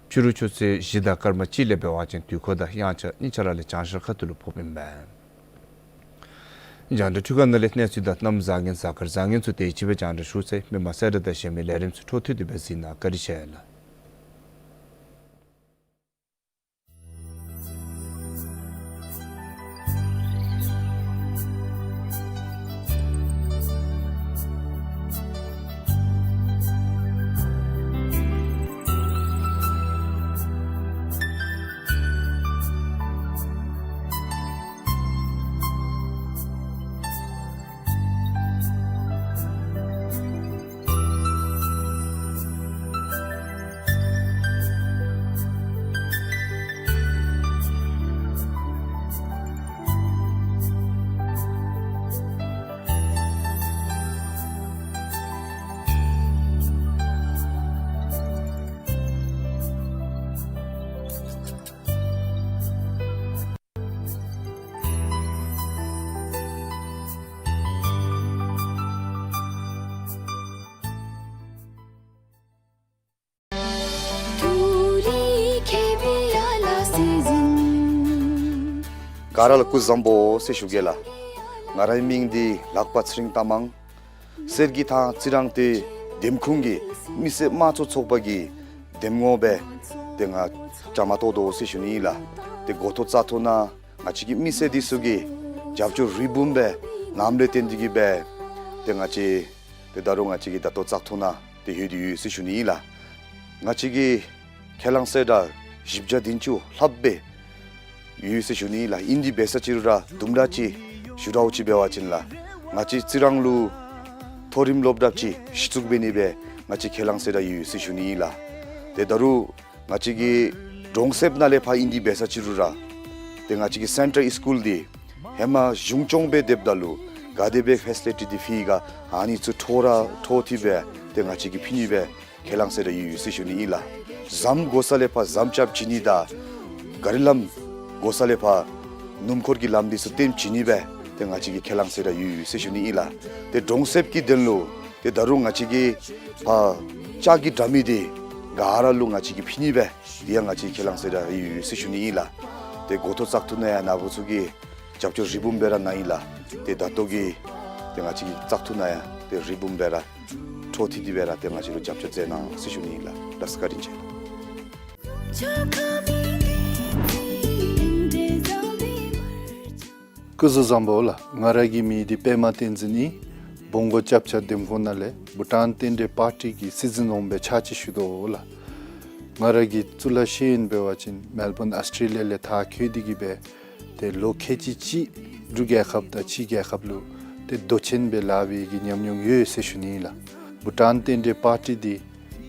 ཕྱི་རུ་ཆུ་ཚོད་བཞི་དང་སྐར་མ་གཅིག་ལས་འབད་བ་ཅིན་དུས་འཁོར་དང་དབྱངས་འཆར་གཉིས་ཆ་ར་ལས་བྱང་ཤར་ཁ་ཐུག་ལུ་ཕོགཔ་ཨིན་པས། རྒྱང་བསྒྲགས་འཕྲུལ་ཁང་ནང་ལས་གནས་ཚུལ་དང་གནམ་བཟང་ངན་གཟའ་སྐར་བཟང་ངན་ཚུ་དེ་ཅིག་སྦེ་རྒྱང་བསྒྲགས་ཞུ་ཚར་ཡི། མི་མང་གསལ་བསྒྲགས་དང་གཞན་མི་ལས་རིམ་ཚུ་འཕྲོ་མཐུད་དེ་སྦེ་གཟིགས་གནང་། བཀའ་དྲིན་ཆེ་ལགས། ག་ར་ལུ་སྐུ་གཟུགས་བཟང་པོ་ཟེར་ཞུ་གེ་ལགས། ང་རའི་མིང་འདི་ལག་པ་ཚེ་རིང་རྟ་མང་། གསེར་གྱི་ཐང་རྩི་རང་སྟོད་འདེམས་ཁུངས་ཀྱི་མི་སེར་དམངས་གཙོ་ཚོགས་པ་གི་འདེམས་ངོ་སྦེ་ཏེ་ང་བཅའ་མར་གཏོགས་དོ་ཟེར་ཞུ་ནི་ཨིན་ལགས། ཏེ་འགོ་ཐོག་བཙག་འཐུ་ནང་ང་བཅས་ཀྱི་མི་སེར་འདི་ཚུ་གིས་རྒྱབ་སྐྱོར་རི་བུམ་སྦེ་གནངམ་ལས་བརྟེན་ཏེ་གིས་སྦེ་ཏེ་ང་བཅས་ཏེ་ད་རུང་ང་བཅས་ཀྱི་ད་ལྟོ་བཙག་འཐུ་ནང་ཏེ་ཡོད་དེ་ཡོད་ཟེར་ཞུ་ནི་ཨིན་ལགས། ང་བཅས་ཀྱི་ཁས་བླངས་གསལ་བསྒྲགས་བཞི་བརྒྱ་བདུན་ཅུ་ལྷགཔ་སྦེ་ཡོད་ཟེར་ཞུ་ནི་ཨིན་ལགས། ཨིན་དེ་འབད་ས་ཅིག་རུང་ར་དུམ་གྲ་ཅིག་ཞུ་དགོཔ་ཅིག་འབད་བ་ཅིན་ལགས། ང་བཅས་རྩི་རང་ལུ་མཐོ་རིམ་སློབ་གྲྭཔ་ཅིག་གཞི་བཙུགས་འབད་ནི་སྦེ་ང་བཅས་ཁས་བླངས་གསལ་བསྒྲགས་ཡོད་ཟེར་ཞུ་ནི་ཨིན་ལགས། ཏེ་ད་རུང་ང་བཅས་ཀྱི་གྲོང་གསེབ་ནང་ལས་ཕར་ཨིན་དེ་འབད་ས་ཅིག་རུང་ར་ཏེ་ང་བཅས་ཀྱི་སེན་ཊར་སི་ཀུལ་འདི་ཧེ་མ་གཞུང་སྐྱོང་སྦེ་སྡོདཔ་ད་ལུ་ག་དེ་སྦེ་ཕེ་སི་ལི་ཊི་འདི་ཕུལ་ག་ཨ་ནི་ཚུ་འཕྲོ་ར་འཕྲོ་མཐུད་སྦེ་ཏེ་ང་བཅས་ཀྱིས་ཕུལ་ནི་སྦེ་ཁས་བླངས་གསལ་བསྒྲགས་ཡོད་ཡོད་ཟེར་ཞུ་ནི་ཨིན་ལགས། ཟམ་དགོ་ས་ལས་ཕར་ཟམ་རྐྱབ་བྱིན་ནི་དང་ག་རི་ལམ་དགོ་ས་ལས་ཕར་སྣུམ་འཁོར་གྱི་ལམ་འདི་ཚུ་བཏོན་བྱིན་ནི་སྦེ་ཏེ་ང་བཅས་ཀྱིས་ཁས་བླངས་གསལ་བསྒྲགས་ཡོད་ཡོད་ཟེར་ཞུ་ནི་ཨིན་ལགས། ཏེ་གྲོང་གསེབ་ཀྱི་དོན་ལུ་ཏེ་ད་རུང་ང་བཅས་ཀྱིས་ཕར་ལྕགས་ཀྱི་དྲ་མིག་འདི་ག་ར་ལུ་ང་བཅས་ཀྱིས་ཕུལ་ནི་སྦེ་དེ་ཡང་ང་བཅས་ཁས་བླངས་གསལ་བསྒྲགས་ཡོད་ཡོད་ཟེར་ཞུ་ནི་ཨིན་ལགས། ཏེ་འགོ་ཐོག་བཙག་འཐུ་ནང་ཡང་ནཱ་བུ་ཚུ་གིས་རྒྱབ་སྐྱོར་རི་བུམ་སྦེ་ར་གནང་ཡི་ལགས། ཏེ་ད་ལྟོ་གི་ཏེ་ང་བཅས་ཀྱི་བཙག་འཐུ་ནང་ཡང་ཏེ་རི་བུམ་སྦེ་ར་འཕྲོ་མཐུད་དེ་སྦེ་ར་ཏེ་ང་བཅས་ལུ་རྒྱབ་སྐྱོར་མཛད་གནང་ཟེར་ཞུ་ནི་ཨིན་ལགས། ལགས་སོ་བཀའ་དྲིན་ཆེ། སྐུ་གཟུགས་བཟང་པོ་ལགས། ང་ར་གི་མིང་འདི་པདྨ་བསྟན་འཛིན་ཨིན། བོང་སྒོ་སྐྱབས་ཆ་འདེམས་ཁོངས་ནང་ལས་བྷུ་ཊཱན་རྟེན་འབྲེལ་པར་ཊི་གི་སྲིད་འཛིན་འོགམ་སྦེ་ཕྱག་ཕྱིད་ཞུ་དོ་ལགས། ང་ར་གི་གཙུག་ལག་ཤེས་ཡོན་འབད་བ་ཅིན་མེལ་བོན་ཨཱོས་ཊེ་ལི་ཡ་ལས་མཐར་འཁྱོལ་ཏེ་གིས་སྦེ་ཏེ་ལོ་ཁལ་གཅིག་གཅིག་འབྲུག་རྒྱལ་ཁབ་དང་ཕྱི་རྒྱལ་ཁབ་ལུ་ཏེ་མདོ་ཆེན་སྦེ་ལཱ་འབད་བའི་གི་ཉམས་མྱོང་ཡོད་ཟེར་ཞུ་ནི་ཨིན་ལགས། བྷུ་ཊཱན་རྟེན་འབྲེལ་པར་ཊི་འདི་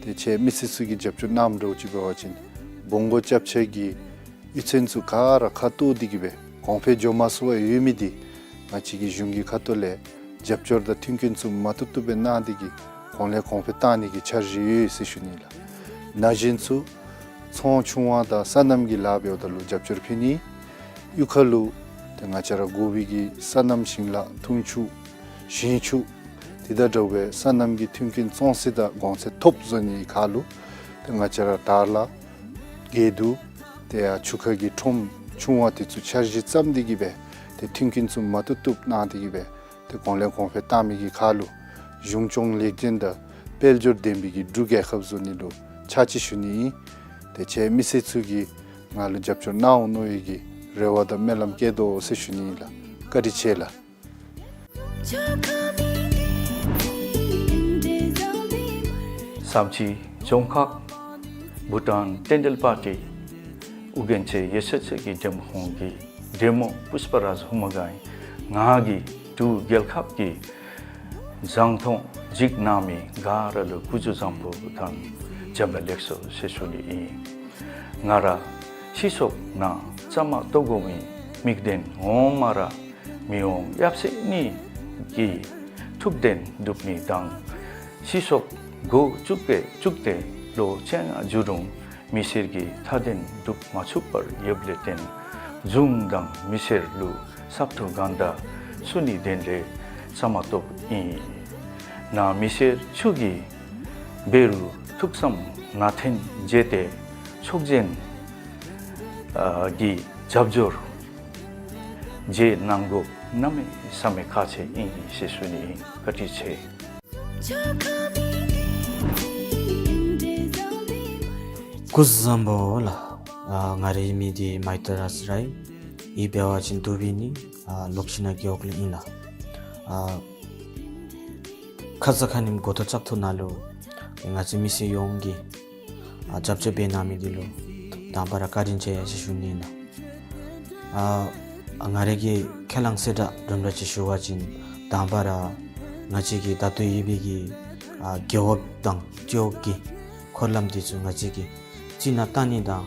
ཏེ་ཁྱེད་མི་སེར་ཚུ་གིས་རྒྱབ་སྐྱོར་གནངམ་འདྲཝ་ཅིག་འབད་བ་ཅིན་བོང་སྒོ་སྐྱབས་ཆ་གི་གཡུས་ཚན་ཚུ་ག་ར་ཁ་གཏུགས་ཏེ་གིས་སྦེ་གོང་འཕེལ་འགྱོ་མ་ཚུགས་པར་ཡོད་མི་འདི་ང་བཅས་ཀྱི་གཞུང་གི་ཁ་ཐུག་ལས་རྒྱབ་སྐྱོར་དང་མཐུན་རྐྱེན་ཚུ་མ་བཏུབ་བཏུབ་སྦེ་གནང་སྟེ་གིས་གོང་ལས་གོང་འཕེལ་གཏང་ནི་གི་འཆར་གཞི་ཡོད་ཟེར་ཞུ་ནི་ལགས། ན་གཞོན་ཚུ་ཚོང་ཆུང་བ་དང་སོ་ནམ་གྱི་ལཱ་འབདཝ་ད་ལུ་རྒྱབ་སྐྱོར་ཕུལ་ནི། གཡུས་ཁ་ལུ་ཏེ་ང་བཅས་ར་དགོ་པའི་གི་སོ་ནམ་ཞིང་ལཱ་འཐུང་ཆུ་ཞིང་ཆུ་དེ་དང་འདྲ་བའི་སོ་ནམ་གྱི་མཐུན་རྐྱེན་བཙོང་ས་དང་གོང་ཚད་ཐོབ་བཟོ་ནི་ཁར་ལུ་ཏེ་ང་བཅས་ར་དར་ལ་དགེ་འདུན་དེ་ཡང་ཆུ་ཁ་གི་ཁྲོམ་ཆུང་བ་དེ་ཚུ་འཆར་གཞི་བརྩམས་ཏེ་གིས་སྦེ་ཏེ་མཐུན་རྐྱེན་ཚུ་མ་བཏུབ་བཏུབ་གནང་སྟེ་གིས་སྦེ་ཏེ་གོང་ལས་གོང་འཕེལ་གཏང་མི་གི་ཁར་ལུ་གཞུང་སྐྱོང་ལེགས་ལྡན་དང་དཔལ་འབྱོར་ལྡན་པའི་གི་འབྲུག་རྒྱལ་ཁབ་བཟོ་ནི་ལུ་ཕྱག་ཕྱིད་ཞུ་ནི་ཨིན། ཏེ་ཁྱེད་མི་སེར་ཚུ་གིས་ང་ལུ་རྒྱབ་སྐྱོར་གནང་འོང་མནོ་བའི་གི་རེ་བ་དང་སྨོན་ལམ་བསྐྱེད་དོ་ཟེར་ཞུ་ནི་ཨིན་ལགས། བཀའ་དྲིན་ཆེ་ལགས། བསམ་རྩེ་རྫོང་ཁག་བྷུ་ཊཱན་རྟེན་འབྲེལ་པར་ཊི་ཨོ་རྒྱན་ཚེ་ཡེ་ཤེས་ཚེ་གི་འདེམས་ཁོངས་ཀྱི་འདེམས་ངོ་པུས་པ་རཱཇ་ཧུ་མ་ག་ཨིན། ང་གིས་འབྲུག་རྒྱལ་ཁབ་ཀྱི་བཟང་མཐོང་གཟིགས་གནང་མི་ག་ར་ལུ་སྐུ་གཟུགས་བཟང་པོ་དང་བྱོན་པ་ལེགས་སོ་ཟེར་ཞུ་ནི་ཨིན། ང་ར་སྤྱི་ཚོགས་ནང་བཅའ་མར་གཏོགས་དགོ་མི་མི་སྡེ་ངོ་མ་ར་མི་དབང་ཡབ་སྲས་གཉིས་ཀྱི་ཐུགས་དོན་སྒྲུབ་ནི་དང་སྤྱི་ཚོགས་འགོ་བཙུགས་པའི་བཙུགས་ཏེ་ལོ་བཅོ་ལྔ་འགྱོ་རུང་མི་སེར་གྱི་མཐའ་དོན་སྒྲུབ་མ་ཚུགས་པར་ཡོདཔ་ལས་བརྟེན་ གཞུང་དང་མི་སེར་ལུ་སྲབ་ཐུག་གང་དྲག་ཚུ་ནི་དེ་ལས་ས་མ་ཏོག་ཨིན། ནཱ་མི་སེར་ཚུ་གིས་འབད་རུང་ཐུགས་བསམ་ནང་འཐེན་བྱས་ཏེ་ཚོགས་ཆེན་ཨ་གི་རྒྱབ་སྐྱོར་བྱེད་གནང་དགོཔ་གནམ་མེད་ས་མེད་ཁག་ཆེ་ཨིན་ཟེར་ཞུ་ནི་ཨིན། བཀའ་དྲིན་ཆེ། སྐུ་གཟུགས་བཟང་པོ་ལགས། ཨ་ང་རའི་མིང་འདི་མཱི་ཏྲ་རཱས་ར་ཨིན། ཡུལ་འབད་བ་ཅིན་དུ་བི་ནི་ཨ་ལོག་ཤི་ན་རྒེད་འོག་ལས་ཨིན་ལགས། ཨ་ཁ་ཙ་ཁ་ཉིནམ་འགོ་ཐོག་བཙག་འཐུ་ནང་ལུ་ང་བཅས་མི་སེར་ཡོངས་ཀྱིས་ཨ་རྒྱབ་སྐྱོར་འབད་གནང་མི་འདི་ལུ་དང་པ་ར་བཀའ་དྲིན་ཆེ་ཟེར་ཞུ་ནི་ཨིན་ལགས། ཨ་ང་རའི་གི་ཁས་བླངས་གསལ་བསྒྲགས་དུམ་གྲ་ཅིག་ཞུ་བ་ཅིན་དང་པ་ར་ང་བཅས་ཀྱི་ད་ལྟོ་ཡོད་པའི་གི་ཨ་རྒེད་འོག་དང་སྤྱི་འོག་གི་འཁོར་ལམ་འདི་ཚུ་ང་བཅས་ཀྱིས་རྩི་ནག་བཏང་ནི་དང་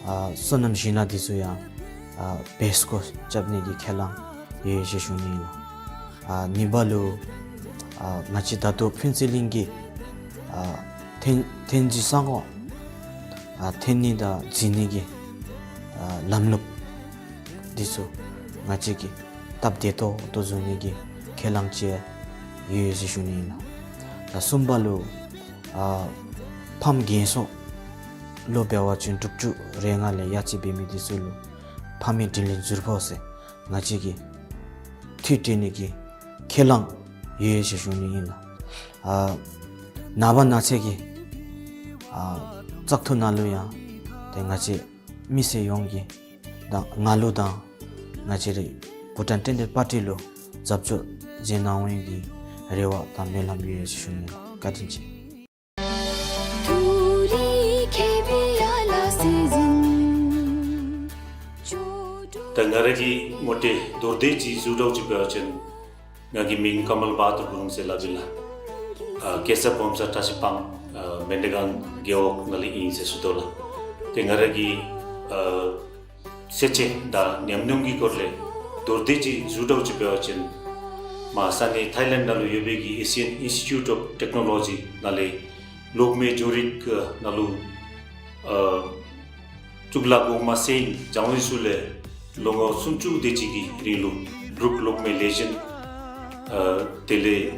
ཨ་སོ་ནམ་ཞིང་ནག་འདི་ཚུ་ཡང་ཨ་བེ་སྐོར་རྐྱབ་ནི་གི་ཁས་བླངས་ཡོད་ཟེར་ཞུ་ནི་ཨིན་ལགས། ཨ་གཉིས་པ་ལུ་ཨ་ང་བཅས་ད་ལྟོ་ཕུན་ཚོགས་གླིང་གི་ཨ་ཐོན་ཐོན་རྫས་ས་སྒོ་ཨ་ཐོན་ནི་དང་འཛིན་ནི་གི་ཨ་ལམ་ལུགས་འདི་ཚུ་ང་བཅས་ཀྱིས་སྟབས་བདེ་ཏོག་ཏོ་བཟོ་ནི་གི་ཁས་བླངས་ཅིག་ཡོད་ཟེར་ཞུ་ནི་ཨིན་ལགས། ད་གསུམ་པ་ལུ་ཨ་ཕམ་རྒན་ཤོས་ལོ་འབད་བ་ཅིན་དྲུག་ཅུ་རེ་ལྔ་ལས་ཡར་ཅིག་འབད་མི་འདི་ཚུ་ལུ་ཕ་མའི་དྲིན་ལན་འཛུལ་ཕོག་ཟེར་ང་བཅས་ཀྱིས་འཐུས་སྤྲོད་ནི་གི་ཁས་བླངས་ཡོད་ཟེར་ཞུ་ནི་ཨིན་ལགས། ཨ་ནངས་པ་གནངས་ཚེ་གི་ཨ་བཙག་འཐུ་ནང་ལུ་ཡང་ཏེ་ང་བཅས་མི་སེར་ཡོངས་ཀྱིས་དང་ང་ལུ་དང་ང་བཅས་རའི་བྷུ་ཊཱན་བསྟན་འགྲོའི་པར་ཊི་ལུ་རྒྱབ་སྐྱོར་བྱེད་གནང་འོང་གི་རེ་བ་དང་སྨོན་ལམ་ཡོད་ཟེར་ཞུ་ནི་ཨིན་ལགས། བཀའ་དྲིན་ཆེ། ད་ང་ར་གི་ངོ་སྤྲོད་མདོར་བསྡུས་ཅིག་ཞུ་དགོཔ་ཅིག་འབད་བ་ཅིན་ང་གི་མིང་ཀ་མལ་བྷ་དུར་གུ་རུང་ཟེར་སླབ་ཨིན་ལགས། ཨ་སྐྱེས་ས་སྦོམ་ས་བཀྲ་ཤིས་སྤང་ཨ་མན་དེ་སྒང་རྒེད་འོག་ནང་ལས་ཨིན་ཟེར་ཞུ་དོ་ལགས། ཏེ་ང་ར་གི་ཨ་ཤེས་ཚད་དང་ཉམས་མྱོང་གི་སྐོར་ལས་མདོར་བསྡུས་ཅིག་ཞུ་དགོཔ་ཅིག་འབད་བ་ཅིན་མར་ས་གནས་ཐཱའི་ལེནཌ་ནང་ལུ་ཡོད་པའི་གི་Asian Institute of Technology ནང་ལས་གློག་མེ་འགྱོ་རིག་ནང་ལུ་ཨ་གཙུག་ལག་གོང་མ་སེན་ཇཱོན་ཤུ་ལས་ལོ་ངོ་སུམ་ཅུ་དེ་ཅིག་གི་རིང་ལུ་འབྲུག་གློག་མེ་ལས་ཞན་ཨ་དེ་ལས་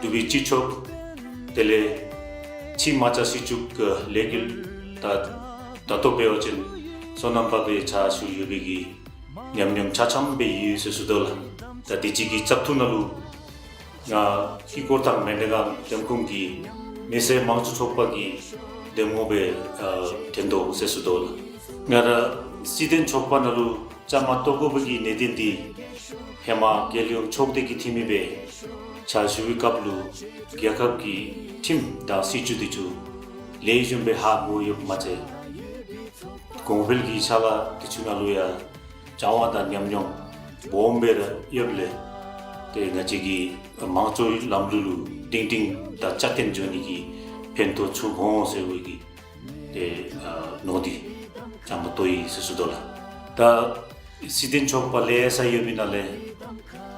ནུབ་སྦིས་སྤྱི་ཚོགས་དེ་ལས་ཕྱི་མ་ཅ་སྲིད་ཅུག་ལས་འགུལ་ད་ད་ལྟོ་འབད་བ་ཅིན་སོ་ནམ་པ་སྦེ་ཕྱག་ཞུ་ཡོད་པའི་གི་ཉམས་མྱོང་ཆ་ཚང་སྦེ་ཡོད་ཟེར་ཞུ་དོ་ལགས། ད་དེ་ཅིག་གི་བཙག་འཐུ་ནང་ལུ་ང་ཧི་ཀོར་ཐང་མན་དེ་སྒང་འདེམས་ཁོངས་ཀྱི་མི་སེར་དམངས་གཙོ་ཚོགས་པ་གི་འདེམས་ངོ་སྦེ་ཨ་ཐོན་དོ་ཟེར་ཞུ་དོ་ལགས། ང་ར་སྲིད་དོན་ཚོགས་པ་ནང་ལུ་བཅའ་མར་གཏོགས་དགོ་པའི་གི་གནད་དོན་འདི་ཧེ་མ་རྒྱལ་ཡོངས་ཚོགས་སྡེ་གི་འཐུས་མི་སྦེ་ཕྱག་ཞུ་བའི་སྐབས་ལུ་རྒྱལ་ཁབ་ཀྱི་ཁྲིམས་དང་སྲིད་བྱུས་དེ་ཚུ་ལེགས་ཤོམ་སྦེ་ཧ་གོ་ཡོདཔ་མ་ཚད་གོང་འཕེལ་གྱི་ཕྱག་ལཱ་དེ་ཚུ་ནང་ལུ་ཡང་སྦྱང་བ་དང་ཉམས་མྱོང་སྦོམ་སྦེ་ར་ཡོདཔ་ལས་ཏེ་ང་བཅས་ཀྱི་དམངས་གཙོའི་ལམ་ལུགས་ལུ་སྒྲིང་སྒྲིང་དང་རྩ་བརྟན་འགྱོ་ནི་གི་ཕན་ཐོགས་ཚུགས་འོང་ཟེར་བའི་གི་ཏེ་ཨ་མནོ་སྟེ་བཅའ་མར་གཏོགས་ཡི་ཟེར་ཞུ་དོ་ལགས། ད་སྲིད་དོན་ཚོགས་པ་ལས་ས་ཡོད་པའི་ནང་ལས་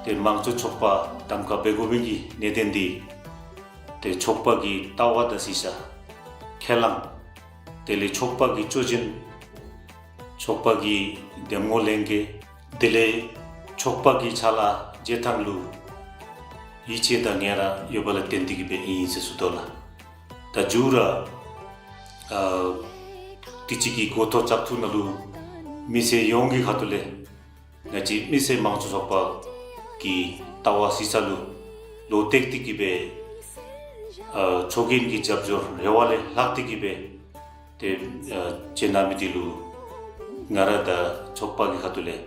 ཏེ་དམངས་གཙོ་ཚོགས་པ་གདམ་ཁ་འབད་དགོ་པའི་གི་གནད་དོན་འདི་ཏེ་ཚོགས་པ་གི་ལྟ་བ་དང་སྲིད་བྱ་ཁས་བླངས་དེ་ལས་ཚོགས་པ་གི་སྲོལ་རྒྱུན་ཚོགས་པ་གི་འདེམས་ངོ་ལེན་གེ་དེ་ལས་ཚོགས་པ་གི་ཕྱག་ལཱ་བྱེད་ཐངས་ལུ་ཡིད་ཆེས་དང་ངལ་རངས་ཡོདཔ་ལས་བརྟེན་ཏེ་གི་སྦེ་ཨིན་ཟེར་ཞུ་དོ་ལགས། ད་མཇུག་ར་ཨ་དུས་ཅི་གི་འགོ་ཐོག་བཙག་འཐུ་ནང་ལུ་མི་སེར་ཡོངས་ཀྱི་ཁ་ཐུག་ལས་ང་བཅས་མི་སེར་དམངས་གཙོ་ཚོགས་པ་གི་ལྟ་བ་སྲིད་བྱ་ལུ་བློ་གཏད་དེ་གི་སྦེ་ཨ་ཚོགས་རྒྱན་གྱི་རྒྱབ་སྐྱོར་རེ་བ་ལས་ལྷག་སྟེ་གི་སྦེ་ཏེ་ཨ་བྱོན་གནང་མི་འདི་ལུ་ང་ར་དང་ཚོགས་པ་གི་ཁ་ཐུག་ལས་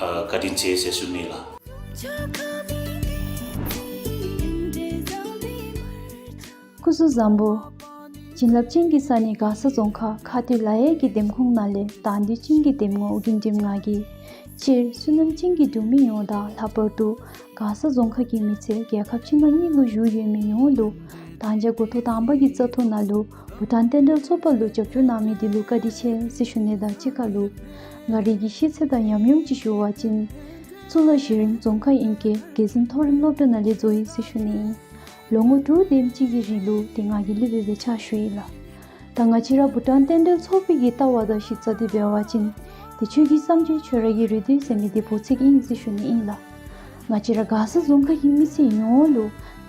ཨ་བཀའ་དྲིན་ཆེ་ཟེར་ཞུ་ནི་ལགས། སྐུ་གཟུགས་བཟང་པོ། བྱིན་རླབས་ཅན་གྱི་ས་གནས་མགར་ས་རྫོང་ཁག་ཁ་སྟོད་ལ་ཡའི་གི་འདེམས་ཁོངས་ནང་ལས་དང་འདོད་ཅན་གྱི་འདེམས་ངོ་ཨོ་རྒྱན་སྒྲོལམ་ང་གིས་སྤྱིར་བསོད་ནམས་ཅན་གྱི་འབྲུག་མི་ཡོངས་དང་ལྷག་པར་དུ་མགར་ས་རྫོང་ཁག་གི་མི་སེར་རྒྱལ་ཁབ་ཕྱི་ནང་གཉིས་ལུ་བཞུགས་ཡོད་མི་ཡོངས་ལུ་ད་ཅི་འགོ་ཐོག་དང་པ་གི་བཙག་འཐུ་ནང་ལུ་བྷུ་ཊཱན་བསྟན་འགྲོའི་ཚོགས་པ་ལུ་རྒྱབ་སྐྱོར་གནང་མི་འདི་ལུ་བཀའ་དྲིན་ཆེ་ཟེར་ཞུ་ནི་དང་གཅིག་ཁར་ལུ་ང་རའི་གི་ཤེས་ཚད་དང་ཉམས་མྱོང་ཅིག་ཞུ་བ་ཅིན་གཙུག་ལག་གཞི་རིམ་རྫོང་ཁག་ཨིང་སྐད་དགེ་འཛིན་མཐོ་རིམ་སློབ་གྲྭ་ནང་ལས་རྫོགས་ཡི་ཟེར་ཞུ་ནི་ཨིན། ལོ་ངོ་དྲུག་དེམ་ཅིག་གི་རིང་ལུ་ཏེ་ང་གིས་སློབ་དཔོན་སྦེ་ཕྱག་ཞུ་ཡི་ལགས། ད་ང་བཅས་ར་བྷུ་ཊཱན་བསྟན་འགྲོའི་ཚོགས་པའི་གི་ལྟ་བ་དང་གཞི་རྩ་འདི་འབད་བ་ཅིན་ ཏེ་ཆོས་ཀྱི་སྐྱབས་ཀྱི་ཆོས་ར་གི་རེ་འདོད་ཟེར་མི་འདི་བོད་ཚིག་ཨིན་ཟེར་ཞུ་ནི་ཨིན་ལགས། ང་བཅས་ར་མགར་ས་རྫོང་ཁག་གི་མི་སེར་ཡོངས་ལུ་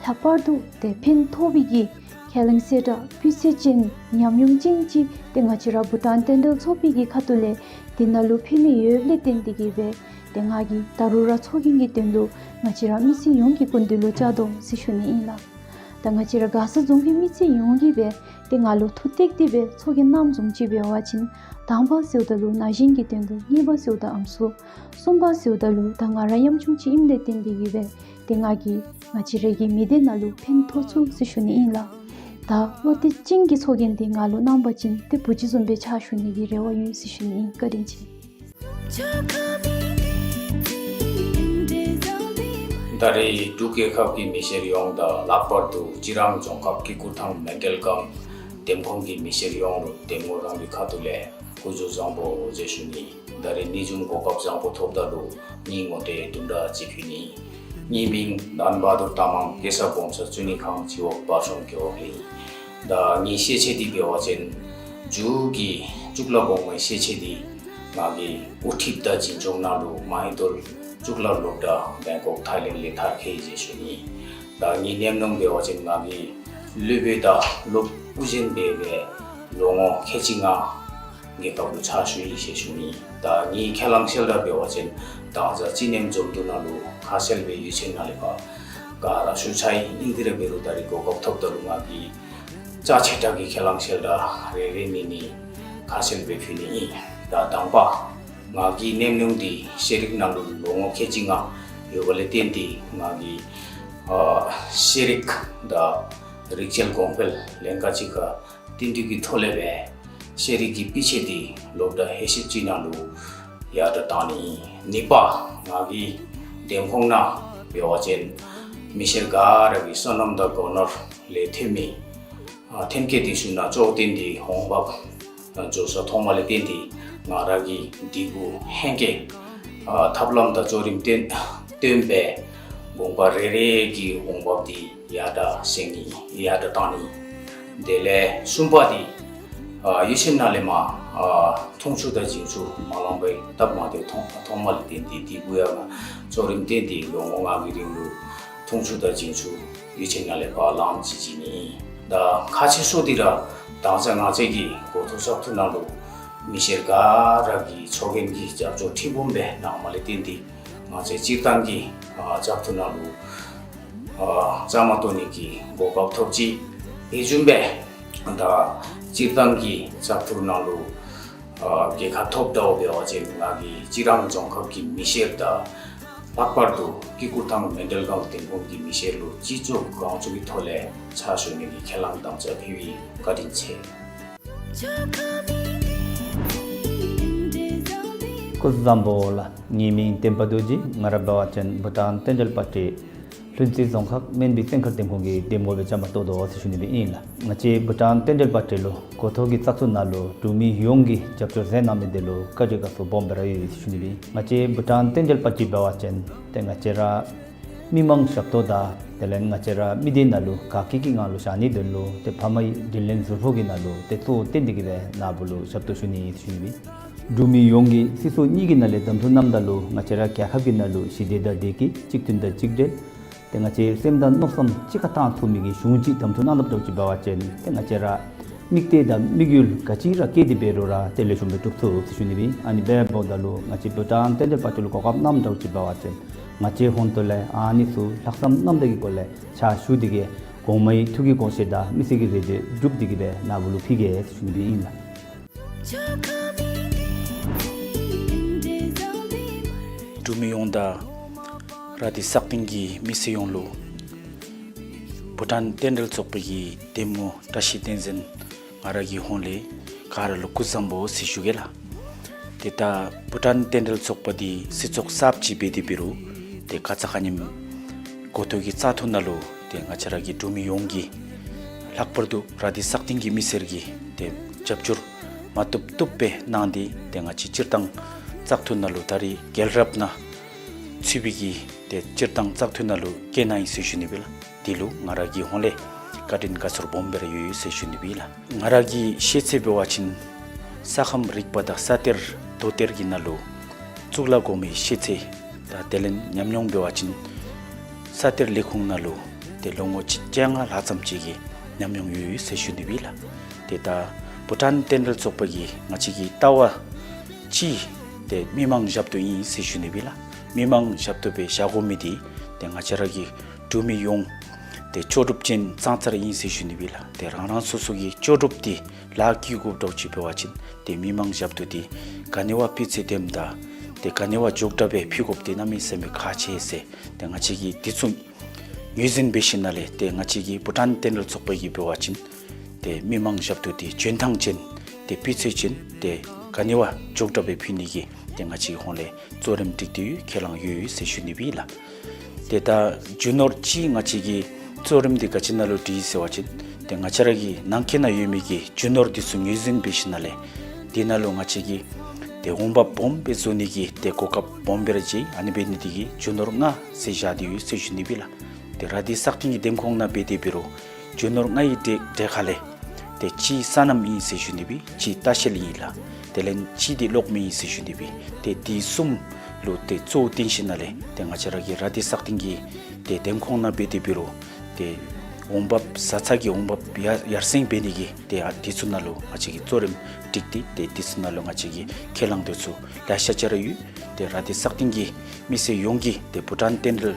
ལྷག་པར་དུ་ཏེ་ཕན་ཐོགས་པའི་གི་ཁས་བླངས་གསལ་བསྒྲགས་སྤུས་ཚད་ཅན་ཉམས་མྱོང་ཅན་ཅིག་ཏེ་ང་བཅས་ར་བྷུ་ཊཱན་རྟེན་འབྲེལ་ཚོགས་པའི་གི་ཁ་ཐུག་ལས་དེ་ནང་ལུ་ཕུལ་མི་ཡོདཔ་ལས་བརྟེན་ཏེ་གིས་སྦེ་ཏེ་ང་གིས་ད་རུང་ར་ཚོགས་རྒྱན་གྱི་དོན་ལུ་ང་བཅས་ར་མི་སེར་ཡོངས་ཀྱི་སྐུ་མདུན་ལུ་བཅར་དོ་ཟེར་ཞུ་ནི་ཨིན་ལགས། ད་ང་བཅས་ར་མགར་ས་རྫོང་གི་མི་སེར་ཡོངས་ཀྱིས་སྦེ་ཏེ་ང་ལུ་ཐུགས་གཏད་དེ་སྦེ་ཚོགས་རྒྱན་གནངམ་བཟུམ་ཅིག་འབད་བ་ཅིན་དང་པ་ཟེརཝ་ད་ལུ་ན་གཞོན་གྱི་དོན་ལུ། གཉིས་པ་ཟེརཝ་ད་ཨམ་སྲུ། གསུམ་པ་ཟེརཝ་ད་ལུ་ད་ང་ར་ཡམ་ཆུང་ཅིག་ཨིནམ་ལས་བརྟེན་ཏེ་གིས་སྦེ་ཏེ་ང་གིས་ང་བཅས་ར་གི་མི་སྡེ་ནང་ལུ་ཕན་ཐོགས་ཚུགས་ཟེར་ཞུ་ནི་ཨིན་ལགས། ད་བློ་གཏད་ཅན་གྱི་ཚོགས་རྒྱན་འདི་ང་ལུ་གནང་པ་ཅིན་ཏེ་བུ་གཅིག་བཟུམ་སྦེ་ཕྱག་ཞུ་ནི་གི་རེ་བ་ཡོད་ཟེར་ཞུ་ནི་ཨིན། བཀའ་དྲིན་ཆེ། ད་རེས་འབྲུག་རྒྱལ་ཁབ་ཀྱི་མི་སེར་ཡོངས་དང་ལྷག་པར་དུ་སྤྱིར་བཏང་རྫོང་ཁག་སྐྱིད་སྡུག་དང་མཎྜལ་སྒང་འདེམས་ཁོངས་ཀྱི་མི་སེར་ཡོངས་ལུ་འདེམས་ངོ་རང་གི་ཁ་ཐུག་ལས་སྐུ་གཟུགས་བཟང་པོ་ཟེར་ཞུ་ནི། ད་རེས་ནི་བཟུམ་གོ་སྐབས་བཟང་པོ་ཐོབ་ད་ལུ་ངེའི་ངོ་སྤྲོད་དུམ་གྲ་ཅིག་ཕུལ་ནི། ངེའི་མིང་དཱན་བ་དུར་ཏ་མང་། གེ་སར་སྦོམ་ས་བཙུན་ནི་ཁང་སྤྱི་འོག་བར་གསུམ་རྒེད་འོག་ལས་ཨིན། ད་ངེའི་ཤེས་ཚད་འདི་འབད་བ་ཅིན་མཇུག་གི་གཙུག་ལག་གོང་མའི་ཤེས་ཚད་འདི་ང་གིས་དབུ་ཁྲིདཔ་དང་འཛིན་སྐྱོང་ནང་ལུ་མ་ཧེ་དོལ་གཙུག་ལག་སློབ་གྲྭ་བེང་ཀོག་ཐའི་ལེནཌ་ལས་མཐར་འཁྱོལ་ཡི་ཟེར་ཞུ་ནི། ད་ངེའི་ཉམས་མྱོང་འབད་བ་ཅིན་ང་གིས་སློབ་དཔོན་དང་སློབ་དབུ་འཛིན་འབད་སྦེ་ལོ་ངོ་ཁལ་གཅིག་ལྔ་རྒྱལ་ཁབ་ལུ་ཕྱག་ཞུ་ཡི་ཟེར་ཞུ་ནི། ད་ངེའི་ཁས་བླངས་གསལ་བསྒྲགས་འབད་བ་ཅིན་དང་ས་ཅི་ནེམ་འཛོམས་འདུ་ནང་ལུ་ཁ་གསལ་སྦེ་ཡུལ་ཆེན་ནང་ལས་ཕར་ག་ར་ཞུ་ཚར་ཡི། ཨིན་དེ་ར་འབད་རུང་ད་རེས་གོ་སྐབས་ཐོབ་ད་ལུ་ང་གིས་རྩ་ཆེ་དྲགས་ཀྱི་ཁས་བླངས་གསལ་བསྒྲགས་རེ་རེ་གཉིས་གཉིས་ཁ་གསལ་སྦེ་ཕུལ་ནི་ཨིན། ད་དང་པ་ང་གི་ཉམས་མྱོང་འདི་ཤེས་རིག་ནང་ལུ་ལོ་ངོ་ཁལ་གཅིག་ལྔ་ཡོད་པ་ལས་བརྟེན་ཏེ་ང་གིས་ཨ་ཤེས་རིག་དང་རིག་རྩལ་གོང་འཕེལ་ལྷན་ཁག་ཅིག་ཁར་བསྟུན་གྲོས་ཀྱི་ཐོག་ལས་སྦེ་ཤེས་རིག་གི་སྤུས་ཚད་འདི་སློབ་གྲྭ་ཧེ་ཤེས་ཅིག་ནང་ལུ་ཡར་དྲག་བཏང་ནི་ཨིན། གཉིས་པ་ང་གི་འདེམས་ཁོངས་ནང་འབད་བ་ཅིན་མི་སེར་ག་ར་གི་སོ་ནམ་དང་སྒོ་ནོར་ལས་ཐོན་མི་ཨ་ཐོན་སྐྱེད་འདི་ཚུ་ནང་བཅུད་བསྡུས་ཏེ་འོང་འབབ་ཨ་འགྱོ་ས་མཐོངམ་ལས་བརྟེན་ཏེ་ང་ར་གིས་འདི་གུ་ཧེང་སྐལ་ཨ་ཐབས་ལམ་དང་གཙོ་རིམ་བཏོན་བཏོན་སྦེ་དགོན་པ་རེ་རེ་གི་འོང་འབབ་འདི་ཡར་དྲག་སེང་གེ་ཡར་དྲག་བཏང་ནི། དེ་ལས་གསུམ་པ་འདི་ཨ་ཡུལ་ཆེན་ནང་ལས་མར་ཨ་འཐུང་ཆུ་དང་བྱིན་ཆུ་མ་ལང་པའི་སྟབས་མ་བདེཝ་མཐོང་མཐོངམ་ལས་བརྟེན་ཏེ་འདི་གུ་ཡང་གཙོ་རིམ་བཏོན་ཏེ་ལོ་ངོ་ལྔ་གི་རིང་ལུ་འཐུང་ཆུ་དང་བྱིན་ཆུ་ཡུལ་ཆེན་ནང་ལས་ཕར་ལངམ་ཅིག་བྱིན་ནི། ད་ཁག་ཆེ་ཤོས་འདི་ར་དང་ས་ང་བཅས་ཀྱི་འགོ་ཐོག་བཙག་འཐུ་ནང་ལུ་མི་སེར་ག་ར་གིས་ཚོགས་རྒྱན་གྱི་རྒྱབ་སྐྱོར་ཁྲི་འབུམ་སྦེ་གནངམ་ལས་བརྟེན་ཏེ་ང་བཅས་སྤྱིར་བཏང་གི་ཨ་བཙག་འཐུ་ནང་ལུ་ཨ་བཅའ་མར་གཏོགས་ནི་གི་གོ་སྐབས་ཐོབ་ཅི། དེ་བཟུམ་སྦེ་ད་སྤྱིར་བཏང་གི་བཙག་འཐུ་ནང་ལུ་ཨ་རྒྱལ་ཁ་ཐོབ་དོ་འབད་བ་ཅིན་ང་གིས་སྤྱིར་བཏང་རྫོང་ཁག་གི་མི་སེར་དང་ལྷག་པར་དུ་སྐྱིད་སྡུག་དང་མཎྜལ་སྒང་འདེམས་ཁོངས་ཀྱི་མི་སེར་ལུ་ཅི་ལྕོགས་གང་ལྕོགས་ཀྱི་ཐོག་ལས་ཕྱག་ཞུ་ནི་གི་ཁས་བླངས་དམ་བཅའ་ཕུལ་བའི་བཀའ་དྲིན་ཆེ། སྐུ་གཟུགས་བཟང་པོ་ལགས། ངེའི་མིང་བསྟན་པ་རྡོ་རྗེ། ང་ར་འབད་བ་ཅིན་བྷུ་ཊཱན་རྟེན་འབྲེལ་པར་ཊི་ལྷུན་རྩེ་རྫོང་ཁག་སྨན་སྦི་བཙན་མཁར་འདེམས་ཁོངས་ཀྱི་འདེམས་ངོ་སྦེ་བཅའ་མར་གཏོགས་དོ་ཟེར་ཞུ་ནི་སྦེ་ཨིན་ལགས། ང་བཅས་བྷུ་ཊཱན་རྟེན་འབྲེལ་པར་ཊི་ལུ་འགོ་ཐོག་གི་བཙག་འཐུ་ནང་ལུ་འབྲུག་མི་ཡོངས་ཀྱིས་རྒྱབ་སྐྱོར་མཛད་གནང་མི་འདི་ལུ་བཀའ་དྲིན་དགའ་ཚོར་སྦོམ་སྦེ་ར་ཡོད་ཟེར་ཞུ་ནི་སྦེ་ཨིན། ང་བཅས་བྷུ་ཊཱན་རྟེན་འབྲེལ་པར་ཊི་འབད་བ་ཅིན་ཏེ་ང་བཅས་ར་མི་མང་ཞབས་ཏོག་དང་དེ་ལས་ང་བཅས་ར་མི་སྡེ་ནང་ལུ་དགའ་སྐྱིད་ཀྱི་ངང་ལུ་བཞག་ནིའི་དོན་ལུ་ཏེ་ཕ་མའི་དྲིན་ལན་གཟུར་ཕོག་གི་ནང་ལུ་ཏེ་གཙོ་བོ་བཏོན་ཏེ་གིས་སྦེ་ནཱ་བུ་ལུ་ཞབས་ཏོག་ཞུ་ནི་ཟེར་ཞུ་ནི་སྦེ་ཨིན། འབྲུག་མི་ཡོངས་ཀྱིས་སྲིད་ཚོགས་གཉིས་ཀྱི་ནང་ལས་གདམ་འཐུ་གནངམ་ད་ལུ་ང་བཅས་ར་རྒྱལ་ཁབ་ཀྱི་ནང་ལུ་ཞི་བདེ་དང་བདེ་སྐྱིད་གཅིག་མཐུན་དང་གཅིག་སྒྲིལ་ཏེ་ང་བཅས་སེམས་དང་མནོ་བསམ་གཅིག་ཁར་བཏང་ཐུབ་མི་གི་གཞུང་ཅིག་གདམ་འཐུ་གནང་ད་འདྲཝ་ཅིག་འབད་བ་ཅིན་ཏེ་ང་བཅས་ར་དམིགས་གཏད་དང་དམིགས་ཡུལ་ག་ཅི་ར་བསྐྱེད་དེ་འབད་རུང་ར་ཏེ་ལེགས་ཤོམ་སྦེ་འགྲུབ་ཚུགས་ཟེར་ཞུ་ནི་སྦེ་ཨིན། ཨ་ནི་འབདཝ་ད་ལུ་ང་བཅས་བྷུ་ཊཱན་རྟེན་འབྲེལ་པར་ཊི་ལུ་གོ་སྐབས་གནངམ་འདྲཝ་ཅིག་འབད་བ་ཅིན་ང་བཅས་ཧོན་ཏོ་ལས་ཨ་ནི་ཚུ་ལྷག་བསམ་རྣམ་དག་གི་སྒོ་ལས་ཕྱག་ཞུ་སྟེ་གིས་གོང་མའི་ཐུགས་ཀྱི་དགོངས་བཞེད་དང་མི་སེར་གྱི་རེ་འདོད་སྒྲུབ་སྟེ་གིས་སྦེ་ནཱ་བུ་ལུ་ཕུལ་གེ་ཟེར་ཞུ་ནི་སྦེ་ཨིན་ལགས། འབྲུག་མི་ཡོངས་དང་ར་དྷི་སག་སྟེང་གི་མི་སེར་ཡོངས་ལུ་བྷུ་ཊཱན་རྟེན་འབྲེལ་ཚོགས་པའི་གི་འདེམས་ངོ་བཀྲ་ཤིས་བསྟན་འཛིན་ང་ར་གི་ཧོངས་ལས་ག་ར་ལུ་སྐུ་གཟུགས་བཟང་པོ་ཟེར་ཞུ་གེ་ལགས། ཏེ་ད་བྷུ་ཊཱན་རྟེན་འབྲེལ་ཚོགས་པ་འདི་སྲིད་ཚོགས་གསརཔ་ཅིག་འབད་དེ་འབད་རུང་ཏེ་ཁ་ཙ་ཁ་ཉིནམ་འགོ་ཐོག་གི་བཙག་འཐུ་ནང་ལུ་ཏེ་ང་བཅས་ར་གི་འབྲུག་མི་ཡོངས་ཀྱིས་ལྷག་པར་དུ་ར་དྷི་སག་སྟེང་གི་མི་སེར་གྱིས་ཏེ་རྒྱབ་སྐྱོར་མ་བཏུབ་བཏུབ་སྦེ་གནང་སྟེ་ཏེ་ང་བཅས་སྤྱིར་བཏང་བཙག་འཐུ་ནང་ལུ་ད་རེས་རྒྱལ་རབས་ནང་ཚུད་པའི་གི་ཏེ་སྤྱིར་བཏང་བཙག་འཐུ་ནང་ལུ་བཀལ་གནང་ཡི་ཟེར་ཞུ་ནི་སྦེ་ལགས། དེ་ལུ་ང་ར་གི་ཧོངས་ལས་བཀའ་དྲིན་དགའ་ཚོར་སྦོམ་སྦེ་ར་ཡོད་ཡོད་ཟེར་ཞུ་ནི་སྦེ་ལགས། ང་ར་གི་ཤེས་ཚད་འབད་བ་ཅིན་ས་ཁམས་རིག་པ་དང་ས་གཏེར་ དོ་གཏེར་གྱི་ནང་ལུ་གཙུག་ལག་སྒོམ་མི་ཤེས་ཚད་དང་དེ་ལས་ཉམས་མྱོང་འབད་བ་ཅིན་ས་གཏེར་ལས་ཁུངས་ནང་ལུ་ཏེ་ལོ་ངོ་བཅོ་ལྔ་ལྷག་ཙམ་ཅིག་གི་ཉམས་མྱོང་ཡོད་ཟེར་ཞུ་ནི་སྦེ་ལགས། ཏེ་ད་བྷུ་ཊཱན་རྟེན་འབྲེལ་ཚོགས་པ་གི་ང་བཅས་ཀྱི་ལྟ་བ་གཅིག་ཏེ་མི་མང་ཞབས་ཏོག་ཨིན་ཟེར་ཞུ་ནི་སྦེ་ལགས། མི་མང་ཞབས་ཏོག་སྦེ་བཞག་དགོ་མི་འདི་ཏེ་ང་བཅས་ར་གི་འབྲུག་མི་ཡོངས་ཏེ་ལྕོགས་གྲུབ་ཅན་ཙང་ཙ་ར་ཨིན་ཟེར་ཞུ་ནི་སྦེ་ལགས། ཏེ་རང་རང་སོ་སོ་གི་ལྕོགས་གྲུབ་འདི་ལཱ་བཀོལ་དགོཔ་འདྲཝ་ཅིག་འབད་བ་ཅིན་ཏེ་མི་མང་ཞབས་ཏོག་འདི་ག་ནི་བ་སྤུས་ཚད་ལྡནམ་དང་ཏེ་ག་ནི་བ་མགྱོགས་དྲགས་སྦེ་ཕུལ་དགོཔ་འདི་གནམ་མེད་ས་མེད་ཁག་ཆེ་ཟེར་ཏེ་ང་བཅས་ཀྱིས་འདི་ཚུ་ངོས་འཛིན་འབད་ཞིནམ་ལས་ཏེ་ང་བཅས་ཀྱི་བྷུ་ཊཱན་རྟེན་འབྲེལ་ཚོགས་པ་གིས་འབད་བ་ཅིན་ཏེ་མི་མང་ཞབས་ཏོག་འདི་འཇོན་ཐངས་ཅན་ཏེ་སྤུས་ཚད་ཅན་ཏེ་ག་ནི་བ་མགྱོགས་དྲགས་སྦེ་ཕུལ་ནི་གི་ཏེ་ང་བཅས་ཧོངས་ལས་གཙོ་རིམ་སྒྲིག་སྟེ་ཁས་བླངས་ཡོད་ཟེར་ཞུ་ནི་སྦེ་ལགས། ཏེ་ད་རྒྱུ་ནོར་གཅིག་ང་བཅས་ཀྱི་གཙོ་རིམ་འདི་ག་ཅི་ནང་ལུ་སྒྲིག་ཟེར་བ་ཅིན་ཏེ་ང་བཅས་ར་གི་ནང་འཁོད་ནང་ཡོད་མི་གི་རྒྱུ་ནོར་འདི་ཚུ་ངོས་འཛིན་འབད་ཞིནམ་ལས་འདི་ནང་ལུ་ང་བཅས་ཀྱི་ཏེ་འོང་འབབ་སྦོམ་སྦེ་བཟོ་ནི་གི་ཏེ་གོ་སྐབས་སྦོམ་སྦེ་ར་མཇལ། ཨ་ནི་འབད་ནི་འདི་གིས་རྒྱུ་ནོར་ལྔ་ཟེར་བཞག་སྟེ་ཡོད་ཟེར་ཞུ་ནི་སྦེ་ལགས། ཏེ་ར་དྷི་སག་སྟེང་གི་འདེམས་ཁོངས་ནང་འབད་དེ་འབད་རུང་རྒྱུ་ནོར་ལྔའི་གྲས་གྲས་ཁ་ལས་ཏེ་གཅིག་སོ་ནམ་ཨིན་ཟེར་ཞུ་ནི་སྦེ་གཅིག་ལྟ་བཤལ་ཨིན་ལགས། དེ་ལས་གཅིག་འདི་གློག་མེ་ཨིན་ཟེར་ཞུ་ནི་སྦེ་ཏེ་འདི་གསུམ་ལུ་ཏེ་གཙོ་བོ་བཏོན་ཞིནམ་ལས་ཏེ་ང་བཅས་ར་གི་ར་དྷི་སག་སྟེང་གི་ཏེ་འདེམས་ཁོངས་ནང་འབད་དེ་འབད་རུང་ཏེ་འོང་འབབ་བཟའ་ཚང་གི་འོང་འབབ་ཡར་ཡར་སེང་འབད་ནི་གི་ཏེ་ཨ་འདི་ཚུ་ནང་ལུ་ང་བཅས་ཀྱིས་གཙོ་རིམ་སྒྲིག་སྟེ་ཏེ་འདི་ཚུ་ནང་ལུ་ང་བཅས་ཀྱིས་ཁས་བླངས་འདི་ཚུ་ལེ་ཤ་ཅིག་ར་ཡོད། ཏེ་ར་དྷི་སག་སྟེང་གི་མི་སེར་ཡོངས་ཀྱིས་ཏེ་བྷུ་ཊཱན་རྟེན་འབྲེལ་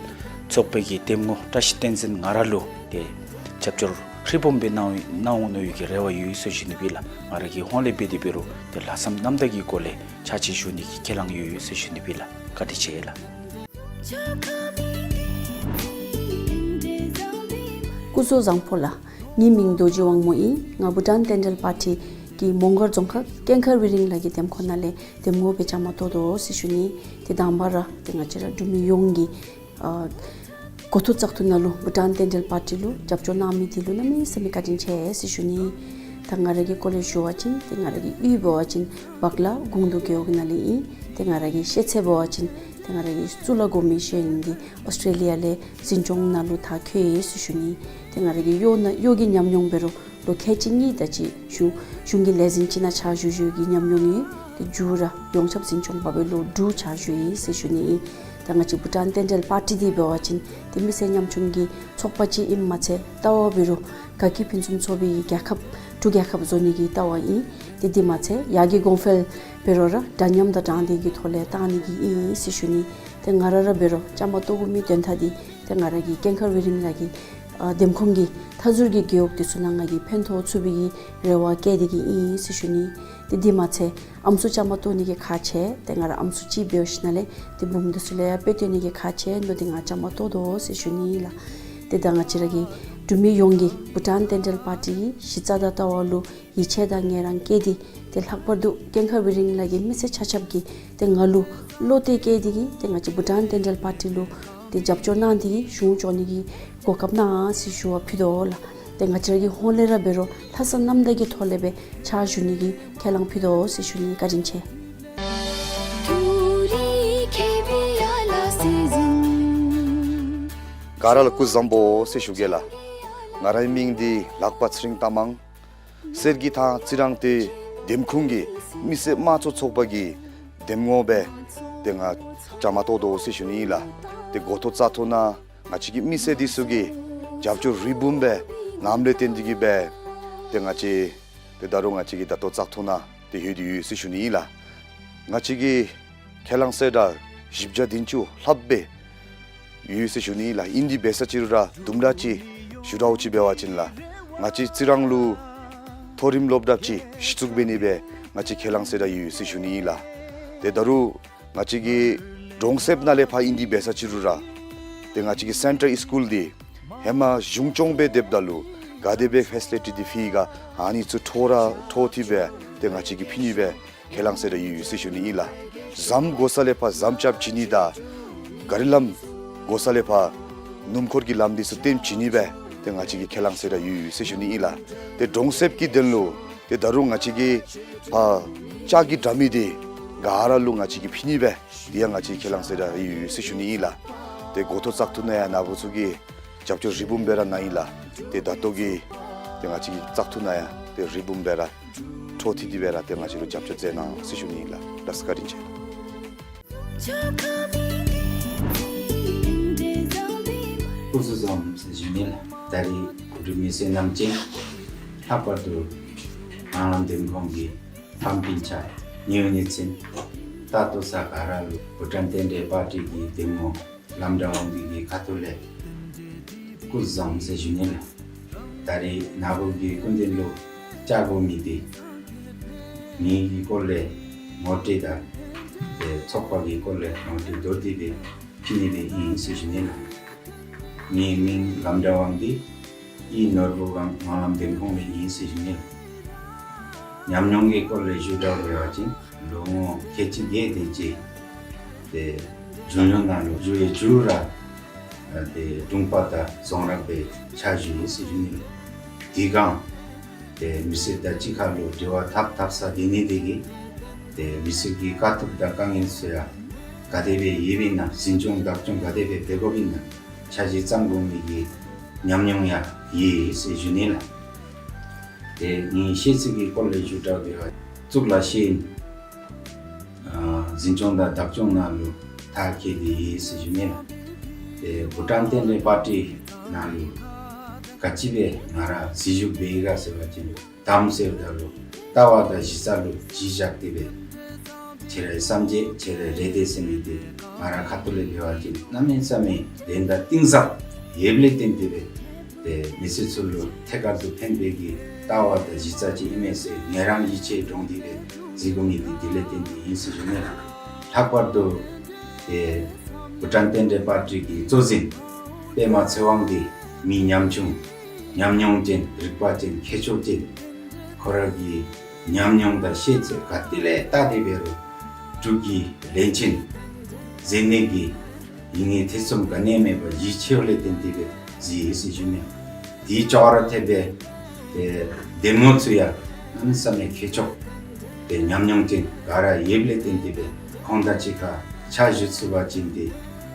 ཚོགས་པའི་གི་འདེམས་ངོ་བཀྲ་ཤིས་བསྟན་འཛིན་ང་ར་ལུ་ཏེ་རྒྱབ་སྐྱོར་ཧྲིལ་བུམ་སྦེ་གནང་གནང་འོང་མནོ་བའི་གི་རེ་བ་ཡོད་ཟེར་ཞུ་ནི་སྦེ་ལགས། ང་ར་གི་ཧོངས་ལས་འབད་དེ་འབད་རུང་ཏེ་ལྷག་བསམ་རྣམ་དག་གི་སྒོ་ལས་ཕྱག་ཕྱིད་ཞུ་ནི་གི་ཁས་བླངས་ཡོད་ཟེར་ཞུ་ནི་སྦེ་ལགས། བཀའ་དྲིན་ཆེ་ལགས། སྐུ་གཟུགས་བཟང་པོ་ལགས། ངེའི་མིང་རྡོ་རྗེ་དབང་མོ་ཨིན། ང་བྷུ་ཊཱན་རྟེན་འབྲེལ་པར་ཊི་གི་མོང་སྒར་རྫོང་ཁག་ཀེང་ཁ་ཝི་རིང་ལ་གི་འདེམས་ཁོངས་ནང་ལས་འདེམས་ངོ་སྦེ་བཅའ་མར་གཏོགས་དོ་ཟེར་ཞུ་ནི། ཏེ་དང་པ་ར་ཏེ་ང་བཅས་ར་འབྲུག་མི་ཡོངས་ཀྱིས་ཨ་འགོ་ཐོག་བཙག་འཐུ་ནང་ལུ་བྷུ་ཊཱན་རྟེན་འབྲེལ་པར་ཊི་ལུ་རྒྱབ་སྐྱོར་གནང་མི་འདི་ལུ་གནམ་མེད་ས་མེད་བཀའ་དྲིན་ཆེ་ཟེར་ཞུ་ནི། ད་ང་ར་གི་སྐོར་ལས་ཞུ་བ་ཅིན་ཏེ་ང་ར་གི་གཡུས་འབད་བ་ཅིན་བག་ལ་དགུང་ལོ་རྒེད་འོག་ནང་ལས་ཨིན། ཏེ་ང་ར་གི་ཤེས་ཚད་འབད་བ་ཅིན་ཏེ་ང་ར་གི་གཙུག་ལག་སྒོམ་མི་ཤེས་ཡོན་འདི་ཨོསི་ཊྲེ་ལི་ཡ་ལས་འཛིན་སྐྱོང་ནང་ལུ་མཐར་འཁྱོལ་ཡི་ཟེར་ཞུ་ནི། ཏེ་ང་ར་གི་གཡོག་ནང་གཡོག་གི་ཉམས་མྱོང་འབད་རུང་ལོ་ཁལ་གཅིག་གཉིས་དེ་ཅིག་གཞུང་གཞུང་གི་ལས་འཛིན་ཅིག་ནང་ཕྱག་ཞུ་ཞུ་གི་ཉམས་མྱོང་ཡོད། ཏེ་མཇུག་ར་ཡོངས་ཁྱབ་འཛིན་སྐྱོང་འབད་བའི་ལོ་དྲུག་ཕྱག་ཞུ་ཡི་ཟེར་ཞུ་ནི། ད་ང་བཅས་བྷུ་ཊཱན་རྟེན་འབྲེལ་པར་ཊི་འདི་འབད་བ་ཅིན་ཏེ་མི་སེར་ཉམ་ཆུང་གི་ཚོགས་པ་ཅིག་ཨིནམ་མ་ཚད་ལྟ་བ་འབད་རུང་དགའ་སྐྱིད་ཕུན་སུམ་ཚོགས་པའི་རྒྱལ་ཁབ་འབྲུག་རྒྱལ་ཁབ་བཟོ་ནི་གི་ལྟ་བ་ཨིན། ཏེ་འདི་མ་ཚད་ཡར་རྒྱས་གོང་འཕེལ་འབད་རུང་ར་འདྲ་མཉམ་དང་དྲང་བདེན་གྱི་ཐོག་ལས་གཏང་ནི་གི་ཨིན་ཟེར་ཞུ་ནི། ཏེ་ང་ར་ར་འབད་རུང་བཅའ་མར་གཏོགས་དགོ་མི་དོན་དག་འདི་ཏེ་ང་ར་གི་ཀེང་ཁ་ཝི་རིང་ལ་གི་ཨ་འདེམས་ཁོངས་ཀྱི་མཐའ་ཟུར་གྱི་རྒེད་འོག་འདི་ཚུ་ནང་ང་གིས་ཕན་ཐོགས་ཚུགས་པའི་གི་རེ་བ་བསྐྱེད་དེ་གི་ཨིན་ཟེར་ཞུ་ནི། ཏེ་འདི་མ་ཚད་ཨམ་སྲུ་བཅའ་མར་གཏོགས་ནི་གི་ཁག་ཆེ། ཏེ་ང་ར་ཨམ་སྲུ་ཅིག་འབད་ཞིནམ་ལས་ཏེ་བུམོ་འདི་ཚུ་ལུ་ཡང་དཔེ་སྟོན་ནི་གི་ཁག་ཆེ་མནོ་སྟེ་ང་བཅའ་མར་གཏོགས་དོ་ཟེར་ཞུ་ནི་ལགས། ཏེ་ད་ང་བཅས་ར་གི་འབྲུག་མི་ཡོངས་ཀྱིས་བྷུ་ཊཱན་རྟེན་འབྲེལ་པར་ཊི་གི་གཞི་རྩ་དང་ལྟ་བ་ལུ་ཡིད་ཆེས་དང་ངལ་རངས་བསྐྱེད་དེ་ཏེ་ལྷག་པར་དུ་ཀེང་ཁ་ཝི་རིང་ལ་གི་མི་སེར་ཆ་ཁྱབ་ཀྱིས་ཏེ་ང་ལུ་བློ་གཏད་བསྐྱེད་དེ་གི་ཏེ་ང་བཅས་བྷུ་ཊཱན་རྟེན་འབྲེལ་པར་ཊི་ལུ་ཏེ་རྒྱབ་སྐྱོར་གནང་སྟེ་གི་གཞུང་སྐྱོང་ནི་གི་གོ་སྐབས་གནང་ཟེར་ཞུ་བ་ཕུལ་དོ་ལགས། ཏེ་ང་བཅས་ར་གི་ཧོངས་ལས་ར་འབད་རུང་ལྷག་བསམ་རྣམ་དག་གི་ཐོག་ལས་སྦེ་ཕྱག་ཞུ་ནི་གི་ཁས་བླངས་ཕུལ་དོ་ཟེར་ཞུ་ནི། བཀའ་དྲིན་ཆེ། ག་ར་ལུ་སྐུ་གཟུགས་བཟང་པོ་ཟེར་ཞུ་གེ་ལགས། ང་རའི་མིང་འདི་ལག་པ་ཚེ་རིང་རྟ་མང་། གསེར་གྱི་ཐང་རྩི་རང་སྟེ་འདེམས་ཁོངས་ཀྱི་མི་སེར་དམངས་གཙོ་ཚོགས་པ་གི་འདེམས་ངོ་སྦེ་ཏེ་ང་བཅའ་མར་གཏོགས་དོ་ཟེར་ཞུ་ནི་ཨིན་ལགས། ཏེ་འགོ་ཐོག་བཙག་འཐུ་ནང་ང་བཅས་ཀྱི་མི་སེར་འདི་ཚུ་གིས་རྒྱབ་སྐྱོར་ཧྲིལ་བུམ་སྦེ་གནངམ་ལས་བརྟེན་ཏེ་གི་སྦེ་ཏེ་ང་བཅས་ཏེ་ད་རུང་ང་བཅས་ཀྱིས་ད་ལྟོ་བཙག་འཐུ་ནང་ཏེ་ལྷོད་དེ་ཡོད་ཟེར་ཞུ་ནི་ཨིན་ལགས། ང་བཅས་ཀྱི་ཁས་བླངས་ཟེར་ར་བཞི་བརྒྱ་བདུན་ཅུ་ལྷགཔ་སྦེ་ཡོད་ཟེར་ཞུ་ནི་ཨིན་ལགས། ཨིན་དེ་འབད་ས་ཅིག་རུང་ར་དུམ་གྲ་ཅིག་ཞུ་དགོཔ་ཅིག་འབད་བ་ཅིན་ལགས། ང་བཅས་རྩི་རང་ལུ་མཐོ་རིམ་སློབ་གྲྭ་ཅིག་གཞི་བཙུགས་འབད་ནི་སྦེ་ང་བཅས་ཁས་བླངས་ཟེར་ར་ཡོད་ཟེར་ཞུ་ནི་ཨིན་ལགས། ཏེ་ད་རུང་ང་བཅས་ཀྱི་གྲོང་གསེབ་ནང་ལས་ཕར་ཨིན་དེ་འབད་ས་ཅིག་རུང་ར་ཏེ་ང་བཅས་ཀྱི་སེན་ཊར་སི་ཀུལ་འདི་ཧེ་མ་གཞུང་སྐྱོང་སྦེ་སྡོདཔ་ད་ལུ་ག་དེ་སྦེ་ཕེ་སི་ལི་ཊི་འདི་ཕུལ་ག་ཨ་ནི་ཚུ་འཕྲོ་ར་འཕྲོ་མཐུད་སྦེ་ཏེ་ང་བཅས་ཀྱིས་ཕུལ་ནི་སྦེ་ཁས་བླངས་ཟེར་ར་ཡོད་ཟེར་ཞུ་ནི་ཨིན་ལགས། ཟམ་དགོ་ས་ལས་ཕར་ཟམ་རྐྱབ་བྱིན་ནི་དང་གཱ་རི་ལམ་དགོ་ས་ལས་ཕར་སྣུམ་འཁོར་གྱི་ལམ་འདི་ཚུ་བཏོན་བྱིན་ནི་སྦེ་ཏེ་ང་བཅས་ཀྱིས་ཁས་བླངས་ཟེར་ར་ཡོད་ཟེར་ཞུ་ནི་ཨིན་ལགས། ཏེ་གྲོང་གསེབ་ཀྱི་དོན་ལུ་ཏེ་ད་རུང་ང་བཅས་ཀྱིས་ཕར་ལྕགས་ཀྱི་དྲ་མིག་འདི་ག་ར་ལུ་ང་བཅས་ཀྱིས་ཕུལ་ནི་སྦེ་དེ་ཡང་ང་བཅས་ཁས་བླངས་ཟེར་ར་ཡོད་ཟེར་ཞུ་ནི་ཨིན་ལགས། ཏེ་འགོ་ཐོག་བཙག་འཐུ་ནང་ཡང་ནཱ་བུ་ཚུ་གིས་རྒྱབ་སྐྱོར་ཧྲིལ་བུམ་སྦེ་ར་གནང་ཡི་ལགས། ཏེ་ད་ལྟོ་གི་ཏེ་ང་བཅས་ཀྱི་བཙག་འཐུ་ནང་ཡང་ཏེ་ཧྲིལ་བུམ་སྦེ་ར་འཕྲོ་ འགོ་ཁྲིད་དེ་སྦེ་ར་ཏེ་ང་བཅས་ལུ་རྒྱབ་སྐྱོར་མཛད་གནང་ཟེར་ཞུ་ནི་ལགས། ལགས་སོ། བཀའ་དྲིན་ཆེ། སྐུ་གཟུགས་བཟང་ཟེར་ཞུ་ནི་ལགས། ད་རིས་འབྲུག་མི་སེར་རྣམས་ཀྱིས་ལྷག་པར་དུ་ངང་ལམ་འདེམས་ཁོངས་ཀྱི་ཕམ་སྤུན་ཆ་ཉེ་བའི་གནས་ཚུལ་ད་ལྟོ་ས་ག་ར་ལུ་བྷུ་ཊཱན་རྟེན་འབྲེལ་པར་ཊི་གི་འདེམས་ངོ་ལམ་གྲྭ་དབང་འདུས་ཀྱི་ཁ་ཐུག་ལས་སྐུ་གཟུགས་བཟང་ཟེར་ཞུ་ནི་ལགས། ད་རིས་ནཱ་བུ་གི་སྐུ་མདུན་ལུ་བཅར་དགོ་མི་འདི་ངེ་གི་སྐོར་ལས་ངོ་སྤྲོད་དང་ཏེ་ཚོགས་པ་གི་སྐོར་ལས་ངོ་སྤྲོད་མདོར་བསྡུས་སྦེ་ཕུལ་ནི་སྦེ་ཨིན་ཟེར་ཞུ་ནི་ལགས། ངེའི་མིང་ལམ་གྲྭ་དབང་འདུས། ཨི་ནོར་བུ་སྒང་ངང་ལམ་འདེམས་ཁོངས་ལས་ཨིན་ཟེར་ཞུ་ནི་ལགས། ཉམས་མྱོང་གི་སྐོར་ལས་ཞུ་དགོཔ་འབད་བ་ཅིན་ལོ་ངོ་ཁལ་གཅིག་བརྒྱད་དེ་ཅིག་ཏེ་རྒྱུན་ལུ་ནང་ལུ་ཞུ་ཡི་ཞུ་ར་ཏེ་དྲུང་པ་དང་རྫོང་ར་སྦེ་ཕྱག་ཞུ་ཡི་ཟེར་ཞུ་ནི་ལགས། དེ་སྒང་ཏེ་མི་སེར་དང་གཅིག་ཁར་ལུ་འབྲེལ་བ་འཐབ་འཐབ་ས་འདི་ནི་དེ་གིས་ཏེ་མི་སེར་གྱི་དཀའ་ཐུབ་དང་དཀའ་ངལ་ཚུ་ཡང་ག་དེ་སྦེ་ཡོདཔ་ཨིན་ན་འཛིན་སྐྱོང་བདག་སྐྱོང་ག་དེ་སྦེ་འབད་དགོཔ་ཨིན་ན་འཆར་གཞི་བརྩམ་དགོ་མི་གི་ཉམས་མྱོང་ཡང་ཡོད་ཟེར་ཞུ་ནི་ལགས། ཏེ་ངེའི་ཤེས་ཚད་ཀྱི་སྐོར་ལས་ཞུ་དགོཔ་འབད་བ་ཅིན་གཙུག་ལག་ཤེས་ཡོན་ཨ་འཛིན་སྐྱོང་དང་བདག་སྐྱོང་ནང་ལུ་མཐར་འཁྱོལ་ཏེ་ཡོད་ཟེར་ཞུ་ནི་ལགས། ཏེ་བྷུ་ཊཱན་རྟེན་འབྲེལ་པར་ཊི་ནང་ལུ་ག་ཅི་སྦེ་ང་ར་འཛུལ་ཞུགས་འབད་ཡི་ག་ཟེར་བ་ཅིན་དམ་ཟེརཝ་ད་ལུ་ལྟ་བ་དང་གཞི་རྩ་ལུ་གཞི་བཞག་སྟེ་སྦེ་ཁྱེད་རའི་བསམ་རྒྱས་ཁྱེད་རའི་རེ་འདོད་ཟེར་མི་འདི་ང་ར་ཁ་ཐུག་ལས་འབད་བ་ཅིན་གནམ་མེད་ས་མེད་ལན་དང་གཏིང་ཟབ་ཡོདཔ་ལས་བརྟེན་ཏེ་སྦེ་ཏེ་མི་སེར་ཚུ་ལུ་ཐད་ཀར་དུ་ཕན་པའི་གི་ལྟ་བ་དང་གཞི་རྩ་ཅིག་ཨིན་མས་ཟེར་ངེ་རང་ཡིད་ཆེས་འདྲོངས་ཏེ་སྦེ་འཛུལ་དགོ་མི་འདི་དེ་ལས་བརྟེན་ཏེ་ཨིན་ཟེར་ཞུ་ནི་ལགས། ལྷག་པར་དུ་ཏེ་བྷུ་ཊཱན་རྟེན་འབྲེལ་པར་ཊི་གི་གཙོ་འཛིན་པདྨ་ཚེ་དབང་འདི་མི་ཉམ་ཆུང་ཉམས་མྱོང་ཅན་རིག་པ་ཅན་མཁས་མཆོག་ཅན་ཁོ་ར་གི་ཉམས་མྱོང་དང་ཤེས་ཚད་ག་ཏེ་ལས་བལྟ་སྟེ་འབད་རུང་འབྲུག་གི་བློན་ཆེན་མཛད་ནི་གི་ཡིད་ངེས་ཐེ་ཚོམ་ག་ནི་ཡང་མེད་པར་ཡིད་ཆེས་ལས་བརྟེན་ཏེ་སྦེ་འཛུལ་ཡི་ཟེར་ཞུ་ནི། དེ་ཅོག་ར་འཐདཔ་སྦེ་ཏེ་འདེམས་ངོ་ཚུ་ཡང་གནམ་མེད་ས་མེད་མཁས་མཆོག་ཏེ་ཉམས་མྱོང་ཅན་ག་ར་ཡོདཔ་ལས་བརྟེན་ཏེ་སྦེ་ཁོང་དང་གཅིག་ཁར་ཕྱག་ཞུ་ཚུགས་པ་ཅིན་ཏེ་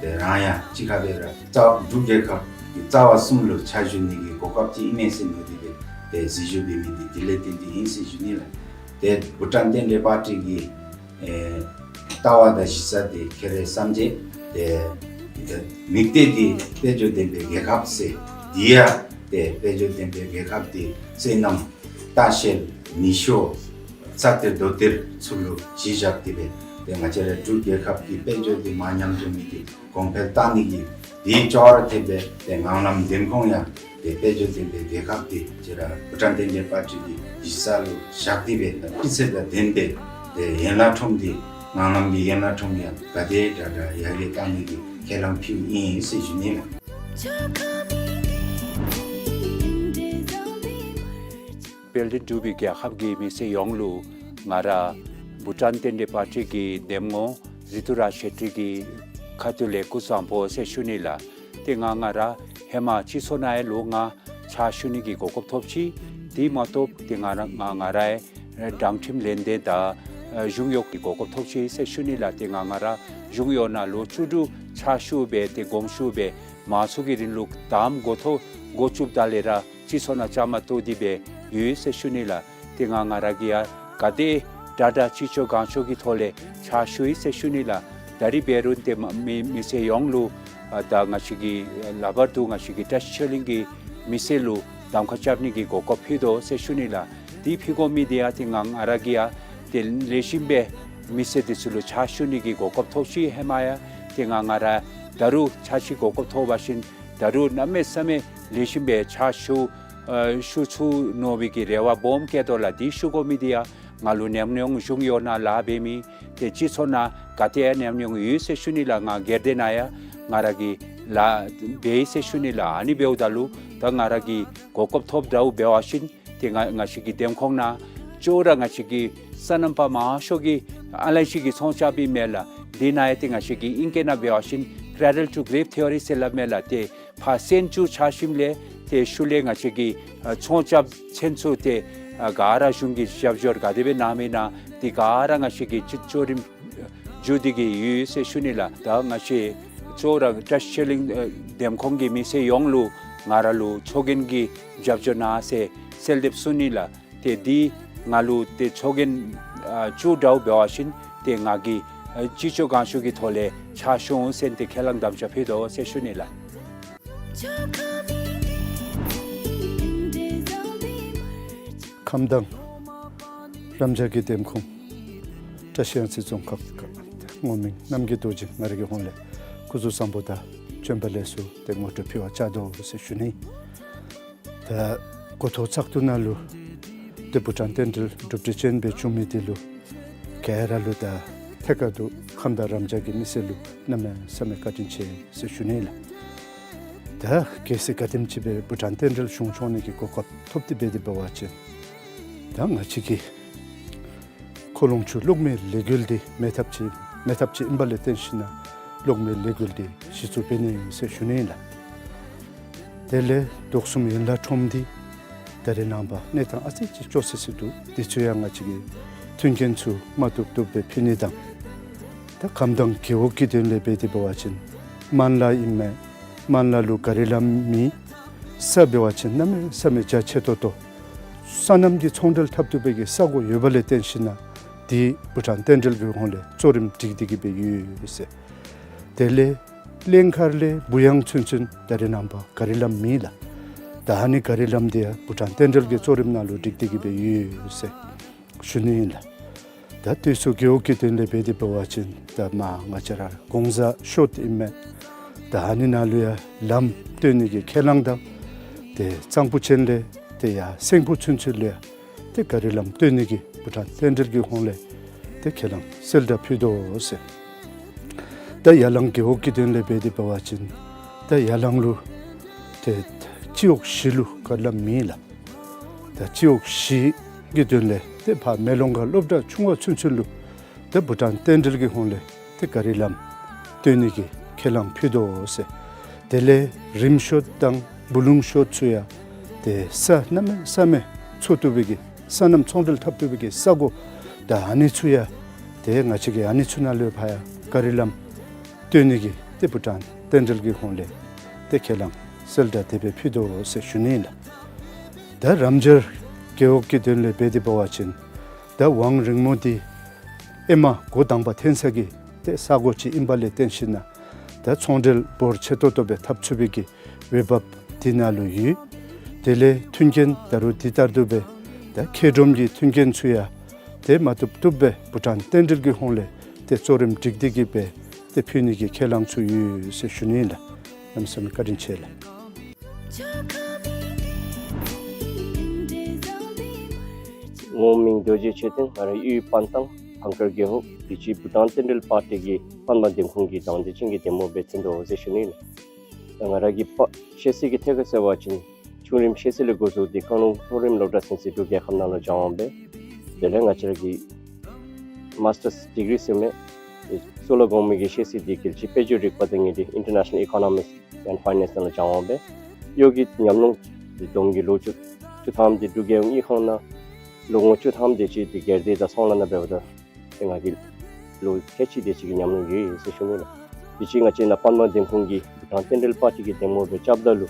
ཏེ་རང་ཡང་གཅིག་ཁར་སྦེ་ར་རྩ་འབྲུག་རྒྱལ་ཁབ་ཀྱི་རྩ་བ་གསུམ་ལུ་ཕྱག་ཞུ་ནི་གི་གོ་སྐབས་ཅིག་ཨིན་མས་ཟེར་མནོ་སྟེ་སྦེ་ཏེ་འཛུལ་ཞུགས་འབད་མི་འདི་དེ་ལས་བརྟེན་ཏེ་ཨིན་ཟེར་ཞུ་ནི་ལགས། ཏེ་བྷུ་ཊཱན་རྟེན་འབྲེལ་པར་ཊི་གི་ཨེ་ལྟ་བ་དང་གཞི་རྩ་འདི་ཁྱེད་རའི་བསམ་རྒྱས་ཏེ་ཏེ་དམིགས་གཏད་འདི་དཔལ་འབྱོར་ལྡན་པའི་རྒྱལ་ཁབ་ཟེར་འདི་ཡང་ཏེ་དཔལ་འབྱོར་ལྡན་པའི་རྒྱལ་ཁབ་འདི་སོ་ནམ་ལྟ་བཤལ་ནུས་ཤུགས་རྩ་གཏེར་རྡོ་གཏེར་ཚུ་ལུ་གཞི་བཞག་སྟེ་སྦེ་ཏེ་ང་བཅས་རའི་འབྲུག་རྒྱལ་ཁབ་ཀྱི་དཔལ་འབྱོར་འདི་མར་ཉམས་འགྱོ་མི་འདི་གོང་འཕེལ་བཏང་ནི་གི་དེ་ཅོག་ར་འཐདཔ་སྦེ་ཏེ་ངང་ལམ་འདེམས་ཁོངས་ཡང་ཏེ་དཔལ་འབྱོར་ལྡན་པའི་རྒྱལ་ཁབ་འདི་ང་བཅས་ར་བྷུ་ཊཱན་རྟེན་འབྲེལ་པར་ཊི་གི་གཞི་རྩ་ལུ་བཞག་སྟེ་སྦེ་སྤུས་ཚད་དང་ལྡན་པའི་ཏེ་ཡན་ལག་ཁྲོམ་འདི་ངང་ལམ་གྱི་ཡན་ལག་ཁྲོམ་ཡང་ག་དེ་དྲག་དྲག་ཡར་རྒྱས་བཏང་ནི་གི་ཁས་བླངས་ཕུལཝ་ཨིན་ཟེར་ཞུ་ནི་ལགས། དཔལ་ལྡན་འབྲུག་པའི་རྒྱལ་ཁབ་ཀྱི་མི་སེར་ཡོངས་ལུ་ང་ར་བྷུ་ཊཱན་རྟེན་འབྲེལ་པར་ཊི་གི་འདེམས་ངོ་རི་ཏུ་རཱ་ཤེ་ཊི་གི་ཁ་ཐུག་ལས་སྐུ་གཟུགས་བཟང་པོ་ཟེར་ཞུ་ནི་ལགས། ཏེ་ང་ང་ར་ཧེ་མ་སྤྱི་ཚོགས་ནང་ཡང་ལོ་ལྔ་ཕྱག་ཞུ་ནི་གི་གོ་སྐབས་ཐོབ་ཅི། དེ་མ་གཏོགས་ཏེ་ང་ར་ང་ང་ར་ཡང་དྲང་ཁྲིམས་ལེན་འདེད་དང་གཞུང་གཡོག་གི་གོ་སྐབས་ཐོབ་ཅི་ཟེར་ཞུ་ནི་ལགས། ཏེ་ང་ང་ར་གཞུང་གཡོག་ནང་ལོ་བཅུ་དྲུག་ཕྱག་ཞུ་སྦེ་ཏེ་དགོངས་ཞུ་སྦེ་མང་ཚུགས་ཀྱི་རིང་ལུ་དམ་འགོ་ཐོག་འགོ་བཙུགསཔ་ད་ལས་ར་སྤྱི་ཚོགས་ནང་བཅའ་མར་གཏོགས་ཏེ་སྦེ་ཡོད་ཟེར་ཞུ་ནི་ལགས། ཏེ་ང་ང་ར་གིས་ཡང་ག་དེ་དྲག་དྲག་ཅི་ལྕོགས་གང་ལྕོགས་ཀྱི་ཐོག་ལས་ཕྱག་ཞུ་ཡི་ཟེར་ཞུ་ནི་ལགས། ད་རིས་འབད་རུང་ཏེ་མ་མི་མི་སེར་ཡོངས་ལུ་ཨ་ད་ང་བཅས་ཀྱི་ལྷག་པར་དུ་ང་བཅས་ཀྱི་བཀྲ་ཤིས་ཆོས་གླིང་གི་མི་སེར་ལུ་གདམ་ཁ་རྐྱབ་ནི་གི་གོ་སྐབས་ཕུལ་དོ་ཟེར་ཞུ་ནི་ལགས། དེ་ཕུལ་དགོ་མི་འདི་ཡང་ཏེ་ང་ང་ར་གིས་ཡང་ཏེ་ལེགས་ཤོམ་སྦེ་མི་སེར་འདི་ཚུ་ལུ་ཕྱག་ཞུ་ནི་གི་གོ་སྐབས་ཐོབ་ཅི། ཧེ་མ་ཡང་ཏེ་ང་ང་ར་ད་རུང་ཕྱག་ཕྱིད་གོ་སྐབས་ཐོབ་པ་ཅིན་ད་རུང་གནམ་མེད་ས་མེད་ལེགས་ཤོམ་སྦེ་ཕྱག་ཞུ་ཨ་ཞུ་ཚུགས་མནོ་བའི་གི་རེ་བ་སྦོམ་བསྐྱེད་དོ་ལགས། དེ་ཞུ་དགོ་མི་འདི་ཡང་ང་ལུ་ཉམས་མྱོང་གཞུང་གཡོག་ནང་ལཱ་འབད་མི་ཏེ་སྤྱི་ཚོགས་ནང་ག་ཏེ་ཡང་ཉམས་མྱོང་ཡོད་ཟེར་ཞུ་ནི་ལགས། ང་སྒེར་སྡེ་ནང་ཡང་ང་ར་གིས་ལཱ་འབད་ཡི་ཟེར་ཞུ་ནི་ལགས། ཨ་ནི་འབདཝ་ད་ལུ་ད་ང་ར་གིས་གོ་སྐབས་ཐོབ་དྲགས་འབད་བ་ཅིན་ཏེ་ང་ང་བཅས་ཀྱི་འདེམས་ཁོངས་ནང་ཅོག་ར་ང་བཅས་ཀྱི་སོ་ནམ་པ་མང་ཤོས་ཀྱིས་ཨེལ་ཨའི་སི་གི་ཚོང་རྐྱབ་ཨིན་མས་ལགས། དེ་ནང་ཡང་ཏེ་ང་བཅས་ཀྱི་ཨིང་སྐད་ནང་འབད་བ་ཅིན་ཀེ་རེ་ཌལ་ཊུ་གེ་རེབ་ཐི་ཨོ་རི་ཟེར་སླབ་མས་ལགས། ཏེ་ཕར་སོན་ཅུང་ཆགས་ཞིནམ་ལས་ཏེ་ཤུལ་ལས་ང་བཅས་ཀྱི་ཨ་ཚོང་རྐྱབ་ཚུན་ཚོད་ཏེ་ཨ་ག་ར་གཞུང་གིས་རྒྱབ་སྐྱོར་ག་དེ་སྦེ་གནངམ་ཨིན་ན་དེ་ག་ར་ང་བཅས་ཀྱིས་ཅི་ལྕོགས་རིམ་བསྒྲུབས་ཏེ་གི་ཡོད་ཟེར་ཞུ་ནི་ལགས། ད་ང་བཅས་ཅོག་ར་བཀྲ་ཤིས་ཆོས་གླིང་ཨ་འདེམས་ཁོངས་ཀྱི་མི་སེར་ཡོངས་ལུ་ང་ར་ལུ་ཚོགས་རྒྱན་གྱི་རྒྱབ་སྐྱོར་གནང་ཟེར་གསོལ་འདེབས་ཞུ་ནི་ལགས། ཏེ་འདི་ ང་ལུ་ཏེ་ཚོགས་རྒྱན་ཨ་བཅུ་འདྲཝ་འབད་བ་ཅིན་ཏེ་ང་གིས་ཨ་ཅི་ལྕོགས་གང་ཤོང་གི་ཐོག་ལས་ཕྱག་ཞུ་འོང་ཟེར་ཏེ་ཁས་བླངས་དམ་བཅའ་ཕུལ་དོ་ཟེར་ཞུ་ནི་ལགས། ཁམས་དྭངས་རབ་འབྱམས་ཀྱི་འདེམས་ཁོངས་བཀྲ་ཤིས་གཡང་རྩེ་རྫོང་ཁག་སྔོ་སྨན་རྣམ་རྒྱལ་རྡོ་རྗེ་ང་ར་གི་ཧོངས་ལས་སྐུ་གཟུགས་བཟང་པོ་དང་བྱོན་པ་ལེགས་སོ་ཏེ་ངོ་སྤྲོད་ཕུལ་བར་བཅར་དོ་ཟེར་ཞུ་ནི། ད་འགོ་ཐོག་བཙག་འཐུ་ནང་ལུ་ཏེ་བུ་ཊཱན་རྟེན་འབྲེལ་གྲུབ་འབྲས་ཅན་སྦེ་བྱུང་མི་འདི་ལུ་ག་ར་ལུ་དང་ཐད་ཀར་དུ་ཁམས་དྭངས་རབ་འབྱམས་ཀྱི་མི་སེར་ལུ་གནམ་མེད་ས་མེད་བཀའ་དྲིན་ཆེ་ཟེར་ཞུ་ནི་ལགས། ད་གལ་སྲིད་ག་དེམ་ཅིག་སྦེ་བུ་ཊཱན་རྟེན་འབྲེལ་བྱུང་ཆོག་ནི་གི་གོ་སྐབས་ཐོབ་སྟེ་འབད་དེ་འབད་བ་ཅིན་ད་ང་བཅས་ཀྱི་ཁོ་ལོང་ཆུ་གློག་མེ་ལས་འགུལ་འདི་མེད་ཐབས་ཅིག་མེད་ཐབས་ཅིག་ཨིན་པ་ལས་བརྟེན་ཞིན་ན་གློག་མེ་ལས་འགུལ་འདི་གཞི་བཙུགས་འབད་ནི་ཟེར་ཞུ་ནི་ལགས། དེ་ལས་དོགས་ཟོན་ཡན་ལག་ཁྲོམ་འདི་ད་རེས་ནངས་པ་གནས་སྟངས་ཨ་ཙི་ཅིག་སྐྱོ་སི་སི་འདུག། འདི་ཚུ་ཡང་ང་བཅས་ཀྱིས་མཐུན་རྐྱེན་ཚུ་མ་བཏུབ་བཏུབ་སྦེ་ཕུལ་ནི་དང་། ད་ཁམས་དྭངས་རྒེད་འོག་གི་དོན་ལས་འབད་དེ་འབད་བ་ཅིན་མན་ལ་ཨིན་མས། མན་ལ་ལུ་ག་རི་ལམ་མེད། ས་འབད་བ་ཅིན་གནམ་མེད་ས་མེད་རྒྱ་ཆེ་ཏོག་ཏོ། སོ་ནམ་གྱི་ཚོང་འབྲེལ་འཐབ་བཏུབ་པའི་གི་ས་གོ་ཡོད་པ་ལས་བརྟེན་ཞིན་ན་འདི་བུ་ཊཱན་རྟེན་འབྲེལ་གྱི་ཧོངས་ལས་གཙོ་རིམ་སྒྲིག་སྟེ་གི་སྦེ་ཡོད་ཟེར། དེ་ལས་གླིང་མཁར་ལས་བུ་ཡང་ཚུན་ཚུན་ད་རེས་ནངས་པ་ག་རི་ལམ་མེད་ལགས། ད་ཨ་ནི་ག་རི་ལམ་འདི་ཡང་བུ་ཊཱན་རྟེན་འབྲེལ་གྱི་གཙོ་རིམ་ནང་ལུ་སྒྲིག་སྟེ་གི་སྦེ་ཡོད་ཟེར་ཞུ་ནི་ཨིན་ལགས། ད་དུས་ཚོད་རྒེད་འོག་གི་དོན་ལས་འབད་དེ་འབད་བ་ཅིན་ད་མ་ང་བཅས་ར་གོང་ས་མཆོག་ཨིན་མས། ད་ཨ་ནི་ནང་ལུ་ཡང་ལམ་བཏོན་ནི་གི་ཁས་བླངས་དང་ཏེ་གཙང་པོ་ཅན་ལས་ཏེ་ཡར་སེང་ཕུ་ཚུན་ཚོད་ལུ་ཡང་ཏེ་ག་རི་ལམ་བཏོན་ནི་གི་བུ་ཊཱན་རྟེན་འབྲེལ་གྱི་ཧོངས་ལས་ཏེ་ཁས་བླངས་གསལ་བསྒྲགས་ཕུལ་དོ་ཟེར། ད་ཡར་ལངས་རྒེད་འོག་གི་དོན་ལས་འབད་དེ་འབད་བ་ཅིན་ད་ཡར་ལངས་ལུ་ཏེ་སྤྱི་འོག་བཞི་ལུ་ག་རི་ལམ་མེད་ལགས། ད་སྤྱི་འོག་བཞི་གི་དོན་ལས་ཏེ་ཕར་མེ་ལོང་ཁ་སློབ་གྲྭ་ཆུང་བ་ཚུན་ཚོད་ལུ་ཏེ་བུ་ཊཱན་རྟེན་འབྲེལ་གྱི་ཧོངས་ལས་ཏེ་ག་རི་ལམ་བཏོན་ནི་གི་ཁས་བླངས་ཕུལ་དོ་ཟེར། དེ་ལས་རིམ་ཤོད་དང་སྦུ་ལུང་ཤོད་ཚུ་ཡང་ཏེ་ས་གནམ་མེད་ས་མེད་འཚོལ་བཏུབ་པའི་གི་སོ་ནམ་ཚོང་འབྲེལ་འཐབ་བཏུབ་པའི་གི་ས་གོ་ད་ཨ་ནི་ཚུ་ཡང་ཏེ་ང་བཅས་ཀྱིས་ཨ་ནི་ཚུ་ནང་ལུ་ཕར་ཡང་ག་རི་ལམ་བཏོན་ནི་གི་ཏེ་བུ་ཊཱན་རྟེན་འབྲེལ་གྱི་ཧོངས་ལས་ཏེ་ཁས་བླངས་གསལ་བསྒྲགས་དེ་སྦེ་ཕུལ་དོ་ཟེར་ཞུ་ནི་ཨིན་ལགས། ད་རབ་འབྱམས་རྒེད་འོག་གི་དོན་ལས་འབད་དེ་འབད་བ་ཅིན་ད་ཝང་རིང་མོ་འདི་ཨེ་མ་འགོ་དང་པ་འཐོན་ས་གི་ཏེ་ས་གོ་ཅིག་ཨིན་པ་ལས་བརྟེན་ཞིན་ན་ད་ཚོང་འབྲེལ་འབོར་ཆེ་ཏོག་ཏོ་སྦེ་འཐབ་ཚུགས་པའི་གི་འོས་འབབ་འདི་ནང་ལུ་ཡོད། དེ་ལས་མཐུན་རྐྱེན་ད་རུང་འདི་ལྟར་དུ་སྦེ་ད་མཁས་གྲུམ་གྱི་མཐུན་རྐྱེན་ཚུ་ཡང་ཏེ་མ་བཏུབ་བཏུབ་སྦེ་བུ་ཊཱན་རྟེན་འབྲེལ་གྱི་ཧོངས་ལས་ཏེ་གཙོ་རིམ་སྒྲིག་སྟེ་གི་སྦེ་ཏེ་ཕུལ་ནི་གི་ཁས་བླངས་ཚུ་ཡོད་ཟེར་ཞུ་ནི་ལགས། གནམ་མེད་ས་མེད་བཀའ་དྲིན་ཆེ་ལགས། ངོ་མིང་རྡོ་རྗེ་ཆོས་ལྡན། ང་ར་གཡུས་པན་ཏང་བང་དཀར་རྒེད་འོག་དེ་ཅིག་བུ་ཊཱན་རྟེན་འབྲེལ་པར་ཊི་གི་པདྨ་འདེམས་ཁོངས་ཀྱི་དང་འདོད་ཅན་གྱི་འདེམས་ངོ་སྦེ་ཚུད་དོ་ཟེར་ཞུ་ནི་ལགས། ང་ར་གི་པ་ཤེས་ཚད་ཀྱི་ཐད་ཁར་ཟེར་བ་ཅིན་ཆུང་རིམ་ཤེས་ཚད་ལས་འགོ་བཙུགས་ཏེ་མཁའ་རླུང་མཐོ་རིམ་སློབ་གྲྭ་ཚུན་ཚོད་འབྲུག་རྒྱལ་ཁབ་ནང་ལུ་སྦྱང་བ་འབད། དེ་ལས་ང་བཅས་ར་གི་མཱས་ཊརསི་ཌིག་རི་ཟེར་མི་གཙུག་ལག་གོང་མའི་གི་ཤེས་ཚད་འདི་གལ་ཆེ་དཔལ་འབྱོར་རིག་པ་དང་དངོས་འབྲེལ་International Economics and Finance ནང་ལུ་སྦྱང་བ་འབད། གཡོག་གི་ཉམས་མྱོང་འདི་བསྡོམས་ཀྱིས་ལོ་བཅུ་བཅུ་ཐམ་འདི་འབྲུག་རྒྱལ་ཡོངས་དངུལ་ཁང་ནང་ལོ་ངོ་བཅུ་ཐམ་དེ་ཅིག་འདི་སྒེར་སྡེ་དང་ཚོང་ལཱ་ནང་འབདཝ་ད་ཏེ་ང་གིས་ལོ་ཁལ་གཅིག་དེ་ཅིག་གི་ཉམས་མྱོང་ཡོད་ཟེར་ཞུ་ནི་ལགས། དེ་ཅིག་ང་བཅས་ནཱ་པདྨ་འདེམས་ཁོངས་ཀྱི་བུ་ཊཱན་རྟེན་འབྲེལ་པར་ཊི་གི་འདེམས་ངོ་སྦེ་རྐྱབ་ད་ལུ་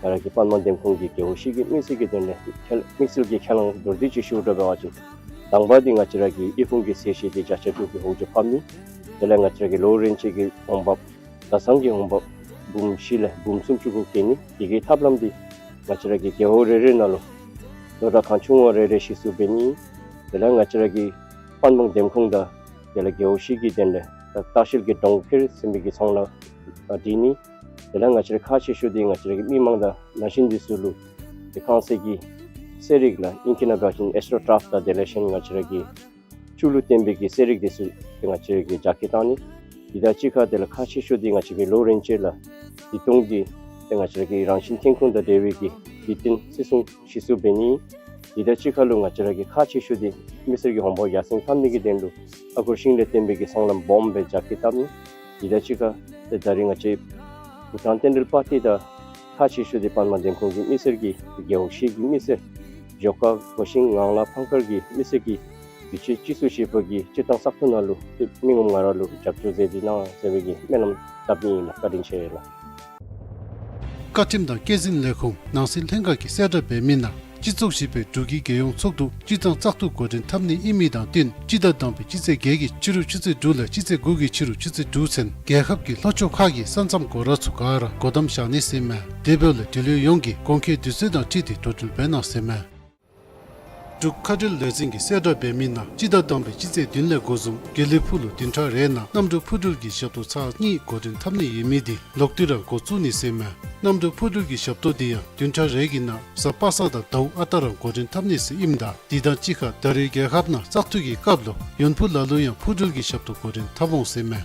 ང་ར་གི་པདྨ་འདེམས་ཁོངས་ཀྱི་རྒེད་འོག་བཞི་གི་མི་སེར་གྱི་དོན་ལས་ཁས་དམིགས་བསལ་གྱི་ཁས་བླངས་མདོར་བསྡུས་ཅིག་ཞུ་དགོཔ་འབད་བ་ཅིན་དང་པ་འདི་ང་བཅས་ར་གི་དབུལ་ཕོངས་ཀྱི་ཚད་གཞི་འདི་བརྒྱ་ཆ་དྲུག་གི་འོག་འགྱོ་ཕབ་ནི། དེ་ལས་ང་བཅས་ར་གི་ལོ་རེ་ཅིག་གི་འོང་འབབ་ཟ་ཚང་གི་འོང་འབབ་འབུམ་བཞི་ལས་འབུམ་སུམ་ཅུ་གུ་བསྐྱེད་ནི། དེ་གི་ཐབས་ལམ་འདི་ང་བཅས་ར་གི་རྒེད་འོག་རེ་རེ་ནང་ལུ་སློབ་གྲྭ་ཁང་ཆུང་བ་རེ་རེ་གཞི་བཙུགས་འབད་ནི། དེ་ལས་ང་བཅས་ར་གི་པདྨ་འདེམས་ཁོངས་དང་དེ་ལས་རྒེད་འོག་བཞི་གི་དོན་ལས་ད་ལྟ་བཤལ་གྱི་གྲོང་ཁྱེར་ཟེར་མི་གི་ཚོང་ལཱ་སྒྲིག་ནི། དེ་ལས་ང་བཅས་ར་ཁག་ཆེ་ཤོས་འདི་ང་བཅས་ར་གི་མི་མང་དང་ན་གཞོན་འདི་ཚུ་ལུ་ཏེ་ཁང་སའི་གི་ཤེས་རིག་ལགས། ཨིང་སྐད་ནང་འབད་བ་ཅིན་ཨེསི་ཊྲོ་ཊརཕ་དང་དེ་ལས་གཞན་ང་བཅས་ར་གི་ཆུ་ལུ་བརྟེན་པའི་གི་ཤེས་རིག་འདི་ཚུ་ཏེ་ང་བཅས་ར་གིས་རྒྱ་སྐྱེད་བཏང་ནི། དེ་དང་གཅིག་ཁར་དེ་ལས་ཁག་ཆེ་ཤོས་འདི་ང་བཅས་ཀྱི་ལོ་རེ་ཅིག་ལུ་ཉིས་སྟོང་འདི་ཏེ་ང་བཅས་ར་གི་རང་བཞིན་ཐོན་ཁུངས་དང་འབྲེལ་བའི་གི་དུས་སྟོན་སྲིད་སྲུང་གཞི་བཙུགས་འབད་ནི། དེ་དང་གཅིག་ཁར་ལུ་ང་བཅས་ར་གི་ཁག་ཆེ་ཤོས་འདི་མི་སེར་གྱི་འོང་འབབ་ཡར་སེང་བཏང་ནི་གི་དོན་ལུ་ཨ་གུར་ཤིང་ལས་བརྟེན་པའི་གི་ཚོང་ལམ་སྦོམ་སྦེ་རྒྱ་སྐྱེད་བཏང་ནི། དེ་དང་གཅིག་ཁར་ཏེ་ད་རིས་ང་བཅས་བུ་ཊཱན་རྟེན་འབྲེལ་པར་ཊི་དང་ཁག་ཆེ་ཤོས་འདི་པདྨ་འདེམས་ཁོངས་ཀྱི་མི་སེར་གྱི་རྒེད་འོག་བཞི་གི་མི་སེར་ཇོ་ཁ་གོ་ཤིང་ངང་ལག་ཕང་དཀར་གྱི་མི་སེར་གྱི་དུས་ཅི་སྤྱི་ཚོགས་ཞིབ་པ་གི་སྤྱིར་བཏང་བཙག་འཐུ་ནང་ལུ་ཏེ་མི་ངོམ་ང་ར་ལུ་རྒྱབ་སྐྱོར་མཛད་དེ་གནང་ཟེར་བའི་གི་སྨོན་ལམ་བཏབ་ནི་ཨིན་ལགས། བཀའ་དྲིན་ཆེ་ལགས། བཀའ་ཁྲིམས་དང་སྐྱེད་འཛིན་ལས་ཁུངས་ནང་སྲིད་ལྷན་ཁག་གིས་གསལ་བསྒྲགས་འབད་མི་ནང་ སྤྱི་ཚོགས་བཞི་པའི་འབྲུག་གི་རྒྱལ་ཡོངས་ཚོགས་འདུ་སྤྱི་དང་བཙག་འཐུ་འགོ་འདྲེན་འཐབ་ནི་ཨིན་མི་དང་བསྟུན་སྤྱི་ཟླ་དང་པའི་སྤྱི་ཚེས་བརྒྱད་ཀྱི་ཕྱི་རུ་ཆུ་ཚོད་དྲུག་ལས་སྤྱི་ཚེས་དགུ་གི་ཕྱི་རུ་ཆུ་ཚོད་དྲུག་ཚུན་རྒྱལ་ཁབ་ཀྱི་ལྷོ་ཕྱོགས་ཁག་གི་ས་མཚམས་སྒོ་ར་ཚུ་ག་ར་སྒོ་བསྡམ་བཞག་ནི་ཟེར་མས། དེ་འབདཝ་ལས་འབྲེལ་ཡོད་ཡོངས་ཀྱིས་གོང་འཁོད་དུས་ཚོད་དང་འཁྲིལ་ཏེ་འགྲོ་འགྲུལ་འབད་གནང་ཟེར་མས། འབྲུག་མཁའ་འགྲུལ་ལས་འཛིན་གྱིས་གསལ་བསྒྲགས་འབད་མི་ནང་སྤྱི་ཟླ་དང་པའི་སྤྱི་ཚེས་བདུན་ལས་འགོ་བཟུང་དགེ་ལེགས་ཕུག་ལུ་བདུན་ཕྲག་རེ་ནང་གནམ་གྲུ་འཕུར་འགྲུལ་གྱི་ཞབས་ཏོག་ཚར་གཉིས་འགོ་འདྲེན་འཐབ་ནི་ཡོད་མི་དེ་ལོག་སྟེ་ར་འགོ་བཙུགས་ནི་ཟེར་མས། གནམ་གྲུ་འཕུར་འགྲུལ་གྱི་ཞབས་ཏོག་དེ་ཡང་བདུན་ཕྲག་རེ་གི་ནང་གཟའ་པ་སངས་དང་ཟླཝ་ཨ་རྟག་ར་འགོ་འདྲེན་འཐབ་ནི་ཟེར་ཨིནམ་ད་དེ་དང་གཅིག་ཁར་ད་རེས་རྒྱལ་ཁབ་ནང་བཙག་འཐུ་གི་སྐབས་ལུ་ཡོན་ཕུ་ལ་ལུ་ཡང་འཕུར་འགྲུལ་གྱི་ཞབས་ཏོག་འགོ་འདྲེན་འཐབ་འོང་ཟེར་མས།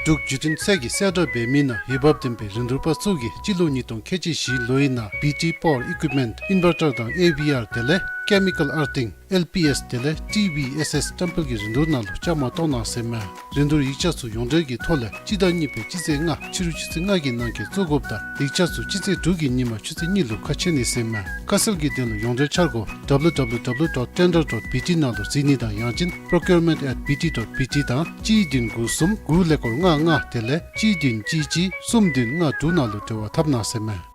འབྲུག་བརྒྱུད་འཕྲིན་ཚད་ཀྱིས་གསལ་བསྒྲགས་འབད་མི་ནང་འོས་འབབ་ལྡན་པའི་རིན་བསྡུར་པ་ཚུ་གིས་སྤྱི་ལོ་ཉིས་སྟོང་ཁལ་གཅིག་བཞི་ལོའི་ནང་བི་ཊི་པ་ཝར་ཨི་ཀུའིཔ་མེནཊ་ཨིན་ཝར་ཊར་དང་ཨེ་ཝི་ཨར་དེ་ལས་ཀེ་མི་ཀལ་ཨར་ཐིང་ཨེལ་པི་ཨེསི་དེ་ལས་ཊི་བི་ཨེསི་ཨེསི་བཀྲམ་སྤེལ་གྱི་རིན་བསྡུར་ནང་ལུ་བཅའ་མར་གཏོགས་གནང་ཟེར་མས། རིན་བསྡུར་ཡིག་ཆ་ཚུ་ཡོངས་འབྲེལ་གྱི་ཐོག་ལས་སྤྱི་ཟླ་གཉིས་པའི་སྤྱི་ཚེས་ལྔ་ཕྱི་རུ་ཆུ་ཚོད་ལྔ་གི་ནང་འཁོད་བཙུགས་དགོཔ་དང་ཡིག་ཆ་ཚུ་སྤྱི་ཚེས་དྲུག་གི་ཉིན་མ་ཆུ་ཚོད་གཉིས་ལུ་ཁ་ཕྱེ་ནི་ཟེར་མས། ཁ་གསལ་གྱི་དོན་ལུ་ཡོངས་འབྲེལ་འཆར་སྒོ་W W W dot tender dot B T ནང་ལུ་གཟིགས་ནི་དང་ཡང་ཅིན་procurement at B T dot B T དང་གཅིག་བདུན་དགུ་གསུམ་དགུ་ཀླད་ཀོར་ལྔ་ལྔ་དེ་ལས་གཅིག་བདུན་གཅིག་གཅིག་གསུམ་བདུན་ལྔ་དྲུག་ནང་ལུ་འབྲེལ་བ་འཐབ་གནང་ཟེར་མས།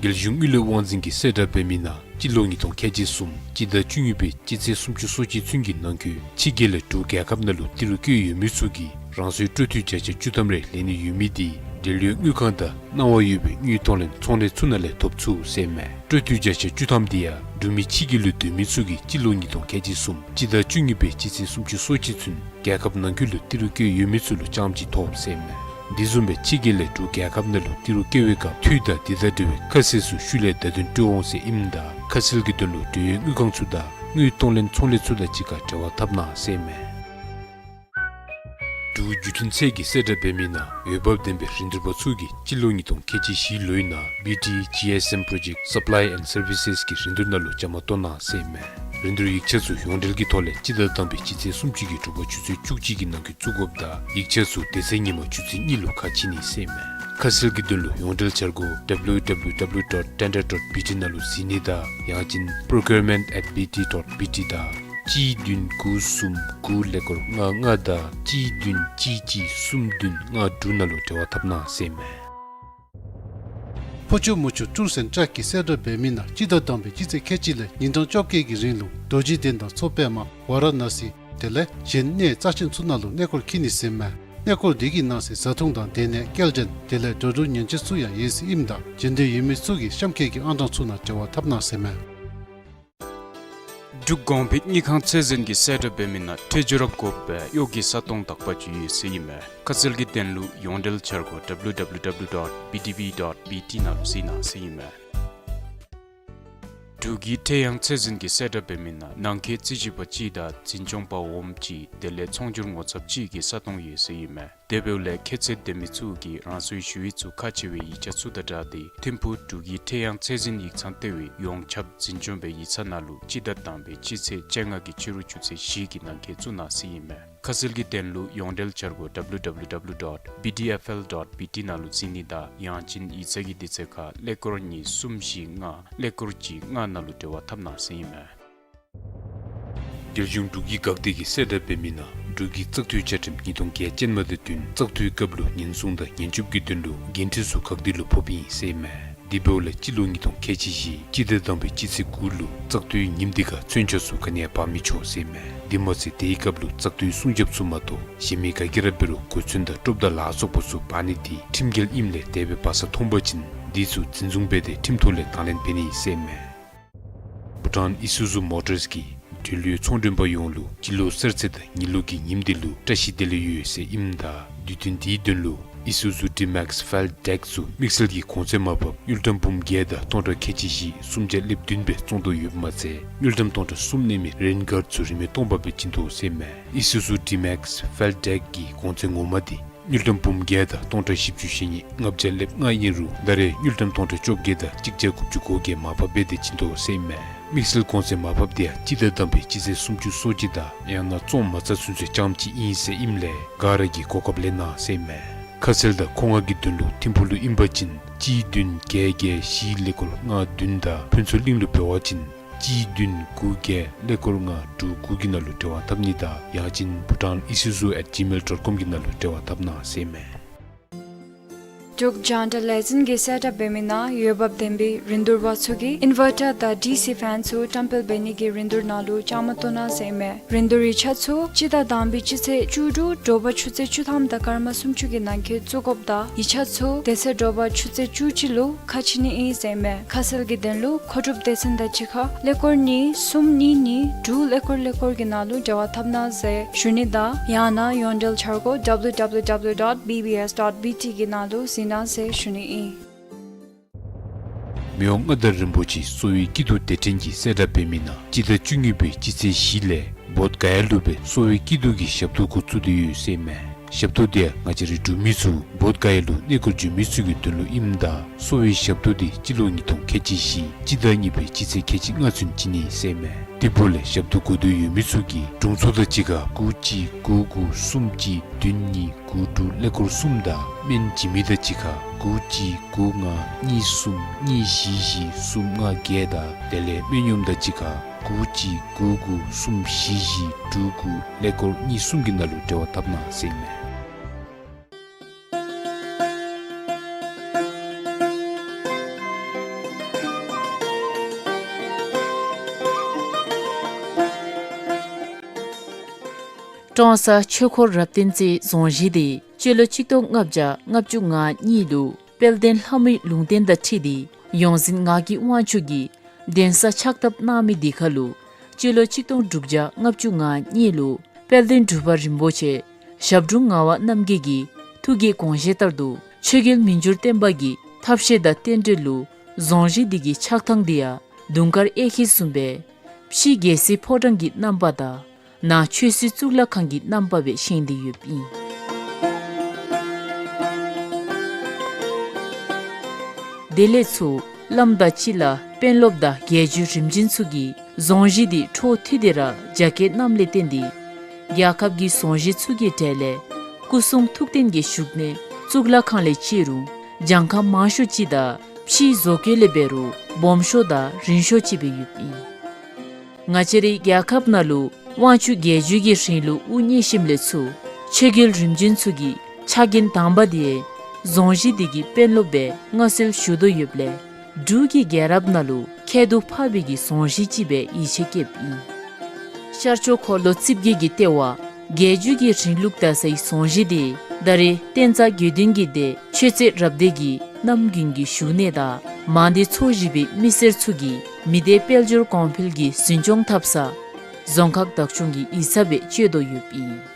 རྒྱལ་གཞུང་དངུལ་ལས་དབང་འཛིན་གྱིས་གསལ་བསྒྲགས་འབད་མི་ནང་སྤྱི་ལོ་ཉིས་སྟོང་ཁལ་གཅིག་གསུམ་སྤྱི་ཟླ་བཅུ་གཉིས་པའི་སྤྱི་ཚེས་སུམ་ཅུ་སོ་གཅིག་ཚུན་གྱི་ནང་འཁོད་ཕྱི་རྒྱལ་ལས་འབྲུག་རྒྱལ་ཁབ་ནང་ལུ་ཏི་རུ་བཀོད་ཡོད་མི་ཚུ་གིས་རང་སོའི་སྤྲོད་མཐུད་བརྒྱ་ཆ་བཅུ་ཐམ་རེ་ལེན་ནི་ཡོད་མི་དེ་འབྲེལ་ཡོད་དངུལ་ཁང་དང་གནང་བ་ཡོད་པའི་དངུལ་གཏོང་ལེན་ཚོང་ལས་ཚུ་ནང་ལས་ཐོབ་ཚུགས་ཟེར་མས། སྤྲོད་མཐུད་བརྒྱ་ཆ་བཅུ་ཐམ་དེ་ཡང་འབྲུག་མི་ཕྱི་རྒྱལ་ལུ་སྡོད་མི་ཚུ་གིས་སྤྱི་ལོ་ཉིས་སྟོང་ཁལ་གཅིག་གསུམ་སྤྱི་ཟླ་བཅུ་གཉིས་པའི་སྤྱི་ཚེས་སུམ་ཅུ་སོ་གཅིག་ཚུན་རྒྱལ་ཁབ་ནང་འཁོད་ལུ་ཏི་རུ་བཀོད་ཡོད་མི་ཚུ་ལུ་རྐྱངམ་གཅིག་ཐོབ་ཟེར་མས། དེ་བཟུམ་སྦེ་ཕྱི་རྒྱལ་ལས་འབྲུག་རྒྱལ་ཁབ་ནང་ལུ་ཏི་རུ་བཀོད་པའི་སྐབས་འཐུས་དང་དེ་དང་འབྲེལ་བའི་ཁ་གསལ་ཚུ་ཤུལ་ལས་བརྡ་དོན་སྤྲོད་འོང་ཟེར་ཨིནམ་ད་ཁ་གསལ་གྱི་དོན་ལུ་འབྲེལ་ཡོད་དངུལ་ཁང་ཚུ་དང་དངུལ་གཏོང་ལེན་ཚོང་ལས་ཚུ་དང་གཅིག་ཁར་འབྲེལ་བ་འཐབ་གནང་ཟེར་མས། འབྲུག་བརྒྱུད་འཕྲིན་ཚད་ཀྱིས་གསལ་བསྒྲགས་འབད་མི་ནང་འོས་འབབ་ལྡན་པའི་རིན་བསྡུར་པ་ཚུ་གིས་སྤྱི་ལོ་ཉིས་སྟོང་ཁལ་གཅིག་བཞི་ལོའི་ནང་B T G S M Project Supply and Services གི་རིན་བསྡུར་ནང་ལུ་བཅའ་མར་གཏོགས་གནང་ཟེར་མས། རིན་བསྡུར་ཡིག་ཆ་ཚུ་ཡོངས་འབྲེལ་གྱི་ཐོག་ལས་སྤྱི་ཟླ་དང་པའི་སྤྱི་ཚེས་སུམ་ཅུ་གི་དྲོ་པ་ཆུ་ཚོད་བཅུ་གཅིག་གི་ནང་འཁོད་བཙུགས་དགོཔ་དང་ཡིག་ཆ་ཚུ་དེ་ཚེ་ཉིན་མ་ཆུ་ཚོད་གཉིས་ལུ་ཁ་ཕྱེ་ནི་ཟེར་མས། ཁ་གསལ་གྱི་དོན་ལུ་ཡོངས་འབྲེལ་འཆར་སྒོ་W W W dot tender dot B T ནང་ལུ་གཟིགས་ནི་དང་ཡང་ཅིན་procurement at B T dot B T དང་གཅིག་བདུན་དགུ་གསུམ་དགུ་ཀླད་ཀོར་ལྔ་ལྔ་དང་གཅིག་བདུན་གཅིག་གཅིག་གསུམ་བདུན་ལྔ་དྲུག་ནང་ལུ་འབྲེལ་བ་འཐབ་གནང་ཟེར་མས། ཕོ་ཆུ་མོ་ཆུ་ཊུརསི་ཨེནཌ་ཊྲེགསི་ཀྱིས་གསལ་བསྒྲགས་འབད་མི་ནང་སྤྱི་ཟླ་དང་པའི་སྤྱི་ཚེས་ཁལ་གཅིག་ལས་ཉིན་གྲངས་བཅོ་བརྒྱད་ཀྱི་རིང་ལུ་རྡོ་རྗེ་གདན་དང་མཚོ་པདྨ་ཝ་ར་ཎ་སི་དེ་ལས་གཞན་གནས་རྩ་ཆེན་ཚུ་ནང་ལུ་གནས་སྐོར་འཁྱིད་ནི་ཟེར་མས། གནས་སྐོར་དེ་གི་ནང་གསེས་བཟའ་འཐུང་དང་སྡོད་གནས་སྐྱེལ་འདྲེན་དེ་ལས་འགྲོ་འགྲུལ་ཉེན་བཅོལ་ཚུ་ཡང་ཡོད་ཟེར་ཨིནམ་ད་འབྱོན་འདོད་ཡོད་མི་ཚུ་གིས་གཤམ་འཁོད་ཀྱི་ཨང་གྲངས་ཚུ་ནང་འབྲེལ་བ་འཐབ་གནང་ཟེར་མས། འབྲུག་གོང་འཕེལ་དངུལ་ཁང་ཚད་འཛིན་གྱིས་གསལ་བསྒྲགས་འབད་མི་ནང་ཁྲལ་འབྱོར་ར་དགོ་པའི་གཡོག་གི་ས་སྟོང་དག་པ་ཅིག་ཡོད་ཟེར་ཨིན་མས། ཁ་གསལ་གྱི་དོན་ལུ་ཡོངས་འབྲེལ་འཆར་སྒོ་W W W dot B D B dot B T ནང་ལུ་གཟིགས་གནང་ཟེར་ཨིན་མས། འབྲུག་གི་ཁྲལ་དབྱང་ཚད་འཛིན་གྱིས་གསལ་བསྒྲགས་འབད་མི་ནང་ནང་འཁོད་རྩིས་ཞིབ་པ་གཅིག་དང་འཛིན་སྐྱོང་པ་འོགམ་གཅིག་དེ་ལས་ཚོང་སྒྱུར་ངོ་ཚབ་གཅིག་གི་ས་སྟོང་ཡོད་ཟེར་ཨིན་མས། དེ་འབདཝ་ལས་ཁྱད་ཚད་ལྡན་མི་ཚུ་གིས་རང་སོའི་ཞུ་ཡིག་ཚུ་ཁག་ཆེ་བའི་ཡིག་ཆ་ཚུ་དང་སྦྲགས་ཏེ་ཐིམ་ཕུག་འབྲུག་གི་ཁྲལ་དབྱང་ཚད་འཛིན་ཡིག་ཚང་ལྟེ་བའི་ཡོངས་ཁྱབ་འཛིན་སྐྱོང་པའི་ཡིག་ཚང་ནང་ལུ་སྤྱི་ཟླ་དང་པའི་སྤྱི་ཚེས་བཅོ་ལྔ་གི་ཕྱི་རུ་ཆུ་ཚོད་བཞི་གི་ནང་འཁོད་བཙུགས་གནང་ཟེར་ཨིན་མས། ཁ་གསལ་གྱི་དོན་ལུ་ཡོངས་འབྲེལ་འཆར་སྒོ་W W W dot B D F L dot B T ནང་ལུ་གཟིགས་ནི་དང་ཡང་ཅིན་ཡིག་ཚང་གི་དུས་ཚོད་ཁར་ཀླད་ཀོར་གཉིས་གསུམ་བཞི་ལྔ་ཀླད་ཀོར་གཅིག་ལྔ་ནང་ལུ་འབྲེལ་བ་འཐབ་གནང་ཟེར་ཨིན་མས། རྒྱལ་གཞུང་འབྲུག་གི་འགག་སྡེ་གིས་གསལ་བསྒྲགས་འབད་མི་ནང་འབྲུག་གི་བཙག་འཐུའི་བཅའ་ཁྲིམས་ཉིས་སྟོང་བརྒྱད་ཅན་མ་དང་བསྟུན་བཙག་འཐུའི་སྐབས་ལུ་ཉེན་སྲུང་དང་ཉེན་སྐྱོབ་ཀྱི་དོན་ལུ་འགན་འཁྲི་ཚུ་འགག་སྡེ་ལུ་ཕོགཔ་ཨིན་ཟེར་ཨིན་མས། དེ་འབདཝ་ལས་སྤྱི་ལོ་ཉིས་སྟོང་ཁལ་གཅིག་བཞི་སྤྱི་ཟླ་དང་པའི་སྤྱི་ཚེས་དགུ་ལུ་བཙག་འཐུའི་ཉིནམ་དེ་ཁར་མཚོན་ཆ་ཚུ་ག་ནི་ཡང་འབག་མི་ཆོག་ཟེར་ཨིན་མས། དེ་མ་ཚད་དེའི་སྐབས་ལུ་བཙག་འཐུའི་སྲུང་རྒྱབ་ཚུ་མ་གཏོགས་གཞན་མི་ག་གིས་ར་འབད་རུང་གོ་མཚོན་དང་ཊོབ་དང་ལ་སོགས་པ་ཚུ་འབག་ནི་དེ་ཁྲིམས་འགལ་ཨིནམ་ལས་དེ་སྦེ་འབག་ས་མཐོང་པ་ཅིན་དེ་ཚུ་འཛིན་བཟུང་འབད་དེ་ཁྲིམས་ཐོག་ལས་དང་ལེན་འབད་ནི་ཟེར་ཨིན་མས། བྷུ་ཊཱན་ཨི་སུ་ཛུ་མོ་ཊརསི་གིས་འབྲེལ་ཡོད་ཚོང་མགྲོན་པ་ཡོངས་ལུ་སྤྱི་ལོ་གསར་ཚེས་དང་ཉི་ལུག་གི་ཉིནམ་དེ་ལུ་བཀྲ་ཤིས་བདེ་ལེགས་ཡོད་ཟེར་ཨིནམ་ད་དུས་སྟོན་དེའི་དོན་ལུ་ཨི་སུ་ཛུ་ཌི་མེགསི་ཕེལ་ཌེཀ་ཚུ་དམིགས་བསལ་གྱི་གོང་ཚད་མར་ཕབ་དངུལ་ཀྲམ་འབུམ་བརྒྱད་དང་སྟོང་ཕྲག་ཁལ་གཅིག་བཞི་སུམ་བརྒྱ་ལེབ་བདུན་སྦེ་བཙོང་དོ་ཡོདཔ་མ་ཚད་དངུལ་ཀྲམ་སྟོང་ཕྲག་གསུམ་གནས་མི་རེན་གཱརཌ་ཚུ་རིན་མེད་སྟོང་པ་སྦེ་བྱིན་དོ་ཟེར་ཨིན་མས། ཨི་སུ་ཛུ་ཌི་མེགསི་ཕེལ་ཌེཀ་གི་གོང་ཚད་ངོ་མ་དེ་དངུལ་ཀྲམ་འབུམ་བརྒྱད་དང་སྟོང་ཕྲག་བཞི་བཅུ་ཞེ་གཉིས་ལྔ་བརྒྱ་ལེབ་ལྔ་ཨིན་རུང་ད་རེས་དངུལ་ཀྲམ་སྟོང་ཕྲག་བཅོ་བརྒྱད་དང་གཅིག་བརྒྱ་དགུ་བཅུ་གོ་བརྒྱད་མར་ཕབ་འབད་དེ་བྱིན་དོ་ཟེར་ཨིན་མས། དམིགས་བསལ་གོང་ཚད་མར་ཕབ་དེ་ཡང་སྤྱི་ཟླ་དང་པའི་སྤྱི་ཚེས་སུམ་ཅུ་སོ་གཅིག་དང་ཡང་ན་བཙོང་མ་ཚར་ཚུན་ཚོད་རྐྱངམ་གཅིག་ཨིན་ཟེར་ཨིནམ་ལས་ག་ར་གིས་གོ་སྐབས་ལེན་གནང་ཟེར་ཨིན་མས། ཁ་གསལ་དང་མཁོ་མངགས་ཀྱི་དོན་ལུ་ཐིམ་ཕུག་ལུ་ཨིན་པ་ཅིན་གཅིག་བདུན་བརྒྱད་བརྒྱད་བཞི་ཀླད་ཀོར་ལྔ་བདུན་དང་ཕུན་ཚོགས་གླིང་ལུ་འབད་བ་ཅིན་གཅིག་བདུན་དགུ་བརྒྱད་ཀླད་ཀོར་ལྔ་དྲུག་དགུ་གི་ནང་ལུ་འབྲེལ་བ་འཐབ་ནི་དང་ཡང་ཅིན་bhutan isuzu at gmail dot com གི་ནང་ལུ་འབྲེལ་བ་འཐབ་གནང་ཟེར་ཨིན་མས། འབྲུག་རྒྱང་བསྒྲགས་ལས་འཛིན་གྱིས་གསལ་བསྒྲགས་འབད་མི་ནང་འོས་འབབ་ལྡན་པའི་རིན་བསྡུར་པ་ཚུ་གིས་ཨིན་ཝར་ཊར་དང་ཌི་སི་ཕེན་ཚུ་བཀྲམ་སྤེལ་འབད་ནི་གི་རིན་བསྡུར་ནང་ལུ་བཅའ་མར་གཏོགས་གནང་ཟེར་ཨིན་མས། རིན་བསྡུར་ཡིག་ཆ་ཚུ་སྤྱི་ཟླ་དང་པའི་སྤྱི་ཚེས་བཅུ་དྲུག་དྲོ་པ་ཆུ་ཚོད་བཅུ་ཐམ་དང་སྐར་མ་སུམ་ཅུ་གི་ནང་འཁོད་བཙུགས་དགོཔ་དང་ཡིག་ཆ་ཚུ་དེ་ཚེ་དྲོ་པ་ཆུ་ཚོད་བཅུ་གཅིག་ལུ་ཁ་ཕྱེ་ནི་ཨིན་ཟེར་ཨིན་མས། ཁ་གསལ་གྱི་དོན་ལུ་མཁོ་སྒྲུབ་སྡེ་ཚན་དང་གཅིག་ཁར་ཀླད་ཀོར་གཉིས་གསུམ་གཉིས་གཉིས་དྲུག་ཀླད་ཀོར་ཀླད་ཀོར་གྱི་ནང་ལུ་འབྲེལ་བ་འཐབ་གནང་ཟེར་ཞུ་ནི་དང་ཡང་ན་ཡོངས་འབྲེལ་འཆར་སྒོ་W W W dot B B S dot B T གི་ནང་ལུ་གཟིགས་གནང་ཟེར་ཞུ་ནི་ཨིན། མི་དབང་མངའ་བདག་རིན་པོ་ཆེ་གསོ་བའི་སྐྱིད་སྡུག་སྡེ་ཕྲན་གྱིས་གསལ་བསྒྲགས་འབད་མི་ནང་སྤྱི་ཟླ་བཅུ་གཉིས་པའི་སྤྱི་ཚེས་བཞི་ལས་བོདྷ་ག་ཡ་ལུ་སྦེ་གསོ་བའི་སྐྱིད་སྡུག་གི་ཞབས་ཏོག་འགོ་བཙུགས་ཏེ་ཡོད་ཟེར་ཨིན་མས། ཞབས་ཏོག་དེ་ཡང་ང་བཅས་རའི་འབྲུག་མི་ཚུ་བོདྷ་ག་ཡ་ལུ་གནས་སྐོར་འབྱོན་མི་ཚུ་གི་དོན་ལུ་ཨིནམ་ད་གསོ་བའི་ཞབས་ཏོག་དེ་སྤྱི་ལོ་ཉིས་སྟོང་ཁལ་གཅིག་བཞི་སྤྱི་ཟླ་གཉིས་པའི་སྤྱི་ཚེས་ཁལ་གཅིག་ལྔ་ཚུན་བྱིན་ནི་ཟེར་ཨིན་མས། དེ་འབདཝ་ལས་ཞབས་ཏོག་དགོ་འདོད་ཡོད་མི་ཚུ་གིས་དྲུང་འཚོ་དང་གཅིག་ཁར་དགུ་གཅིག་དགུ་དགུ་གསུམ་གཅིག་བདུན་གཉིས་དགུ་དྲུག་ཀླད་ཀོར་གསུམ་དང་སྨན་བྱིན་མི་དང་གཅིག་ཁར་དགུ་གཅིག་དགུ་ལྔ་གཉིས་གསུམ་གཉིས་བཞི་བཞི་གསུམ་ལྔ་བརྒྱད་དང་དེ་ལས་སྨན་གཡོགམ་དང་གཅིག་ཁར་དགུ་གཅིག་དགུ་དགུ་གསུམ་བཞི་བཞི་དྲུག་དགུ་ཀླད་ཀོར་གཉིས་གསུམ་གྱི་ནང་ལུ་འབྲེལ་བ་འཐབ་གནང་ཟེར་ཨིན་མས། ཀྲོང་གསར་ཆོས་འཁོར་རབ་བརྟན་རྩེའི་རྫོང་གཞི་དེ་སྤྱི་ལོ་ཆིག་སྟོང་ལྔ་བརྒྱ་ལྔ་བཅུ་ང་གཉིས་ལུ་དཔལ་ལྡན་ལྷ་མོའི་ལུང་བསྟན་དང་འཁྲིལ་ཏེ་ཡོངས་འཛིན་ངག་གི་དབང་ཕྱུག་གིས་གདན་ས་ཕྱག་བཏབ་གནང་མི་དེ་ཁར་ལུ་སྤྱི་ལོ་ཆིག་སྟོང་དྲུག་བརྒྱ་ལྔ་བཅུ་ང་གཉིས་ལུ་དཔལ་ལྡན་འབྲུག་པ་རིན་པོ་ཆེ་ཞབས་དྲུང་ངག་དབང་རྣམ་རྒྱལ་གྱི་ཐུགས་ཀྱི་དགོངས་བཞེད་ལྟར་དུ་ཆོས་རྒྱལ་མི་འགྱུར་བརྟན་པ་གི་ཐབས་ཤེས་དང་རྟེན་འབྲེལ་ལུ་རྫོང་གཞི་འདི་གི་ཆགས་ཐངས་འདི་ཡང་དུང་དཀར་གཡས་འཁྱིལ་བཟུམ་སྦེ་ཕྱི་རྒྱལ་སྲིད་ཕོ་བྲང་གི་རྣམ་པ་དང་ནང་ཆོས་སྲིད་གཙུག་ལག་ཁང་གི་རྣམ་པ་སྦེ་བཞེངས་ཏེ་ཡོདཔ་ཨིན། དེ་ལས་ཚུར་བླམ་དང་སྤྱི་བླ་དཔོན་སློབ་དང་རྒྱལ་བརྒྱུད་རིམ་བྱོན་ཚུ་གིས་རྫོང་གཞི་འདི་འཕྲོ་མཐུད་དེ་ར་རྒྱ་སྐྱེད་གནངམ་ལས་བརྟེན་ཏེ་རྒྱལ་ཁབ་ཀྱི་རྫོང་གཞི་ཚུ་གི་གྲས་ལས་སྐུ་གསུང་ཐུགས་རྟེན་གྱི་བཞུགས་གནས་གཙུག་ལག་ཁང་ལས་བརྩི་རུང་གྱངས་ཁ་མང་ཤོས་ཅིག་དང་ཕྱིའི་བཟོ་བཀོད་ལས་འབད་རུང་སྦོམ་ཤོས་དང་རིང་ཤོས་ཅིག་སྦེ་ཡོདཔ་ཨིན། ང་བཅས་རའི་རྒྱལ་ཁབ་ནང་ལུ་དབང་ཕྱུག་རྒྱལ་བརྒྱུད་ཀྱི་རིང་ལུགས་དབུ་བརྙེས་ཞིནམ་ལས་ཚུར་ཆོས་རྒྱལ་རིམ་བྱོན་ཚུ་གི་ཕྱག་འགན་དང་པ་དེ་རྫོང་གཞི་འདི་གི་དཔོན་སློབ་སྦེ་མངའ་གསོལ་ཞུ་དོ་ཡོདཔ་ལས་འབྲུག་གི་རྒྱལ་རབས་ནང་ལུ་ཁྱད་དུ་འཕགས་པའི་གི་རྫོང་གཞི་ཅིག་སྦེ་ཡིད་ཆེས་བསྐྱེདཔ་ཨིན། ཤར་ཕྱོགས་འཁོར་ལོ་རྩིབས་བརྒྱད་ཀྱི་ལྟེ་བ་རྒྱལ་བརྒྱུད་ཀྱི་རིང་ལུགས་དར་སའི་རྫོང་གཞི་དེ་ད་རེས་བསྟན་རྩ་དགེ་འདུན་གྱི་སྡེ་ཆོས་རྩེ་རབ་སྡེ་གི་རྣམ་རྒྱུན་གྱི་བཞུགས་གནས་དང་མང་སྡེ་ཚོ་བཞི་པའི་མི་སེར་ཚུ་གིས་མི་སྡེ་དཔལ་འབྱོར་གོང་འཕེལ་གྱི་འཛིན་སྐྱོང་འཐབ་ས་རྫོང་ཁག་བདག་སྐྱོང་གི་ཡིག་ཚང་སྦེ་སྤྱོད་དོ་ཡོདཔ་ཨིན།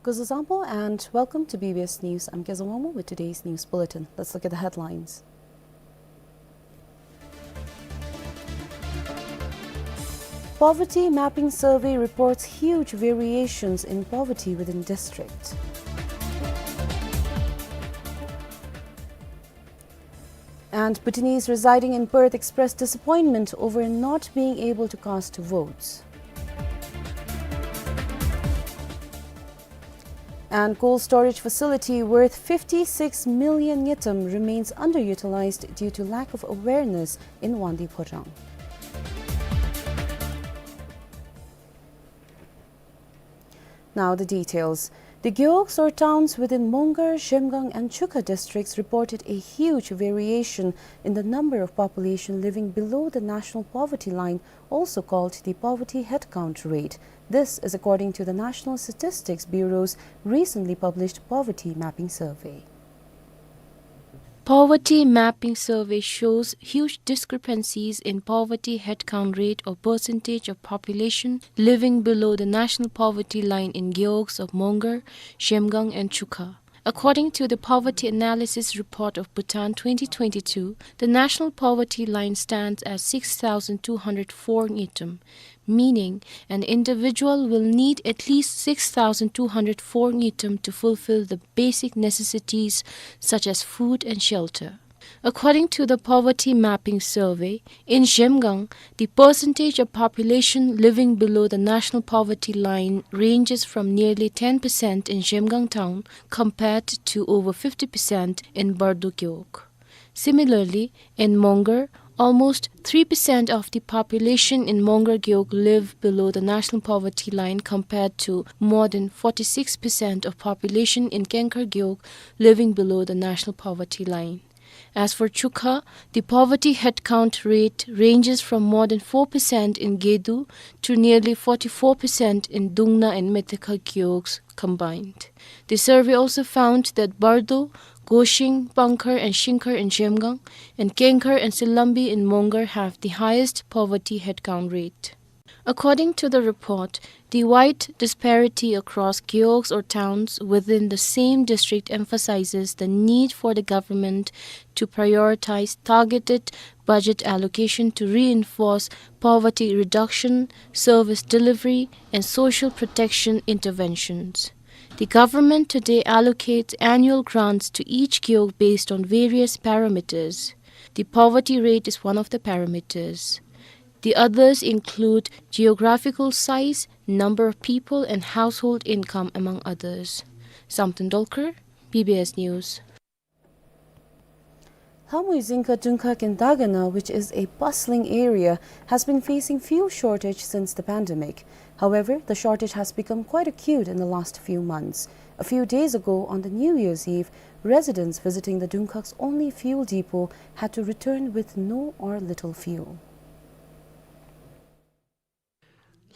Kuzuzangpo and welcome to B B S News. I'm Kezangwangmo with today's news bulletin. Let's look at the headlines. Poverty Mapping Survey reports huge variations in poverty within district. And Bhutanese residing in Perth expressed disappointment over not being able to cast votes. And cold storage facility worth fifty-six million ngultrum remains underutilized due to lack of awareness in Wangdue Phodrang. Now the details. The gewogs or towns within Mongar, Zhemgang and Chukha districts reported a huge variation in the number of population living below the national poverty line, also called the poverty headcount rate. This is according to the National Statistics Bureau's recently published poverty mapping survey. Poverty Mapping Survey shows huge discrepancies in poverty headcount rate or percentage of population living below the national poverty line in gewogs of Mongar, Zhemgang and Chukha. According to the Poverty Analysis Report of Bhutan twenty twenty-two, the national poverty line stands at six thousand two hundred four ngultrum, meaning an individual will need at least six thousand two hundred four ngultrum to fulfill the basic necessities such as food and shelter. According to the Poverty Mapping Survey, in Zhemgang, the percentage of population living below the national poverty line ranges from nearly ten percent in Zhemgang town compared to over fifty percent in Bardo Gewog. Similarly, in Mongar, almost three percent of the population in Mongar Gewog live below the national poverty line compared to more than forty-six percent of population in Kengkhar Gewog living below the national poverty line. As for Chukha, the poverty headcount rate ranges from more than four percent in Gedu to nearly forty-four percent in Dungna and Metekha Gewogs combined. The survey also found that Bardo, Goshing, Pangkhar and Shingkhar in Zhemgang, and Kengkhar and Silambi in Mongar have the highest poverty headcount rate. According to the report, the wide disparity across gewogs or towns within the same district emphasizes the need for the government to prioritize targeted budget allocation to reinforce poverty reduction, service delivery, and social protection interventions. The government today allocates annual grants to each gewog based on various parameters. The poverty rate is one of the parameters. The others include geographical size, number of people, and household income, among others. Samten Dolkar, B B S News. Lhamui Dzingkha Dungkhag in Dagana, which is a bustling area, has been facing fuel shortage since the pandemic. However, the shortage has become quite acute in the last few months. A few days ago, on the New Year's Eve, residents visiting the Dungkhag's only fuel depot had to return with no or little fuel.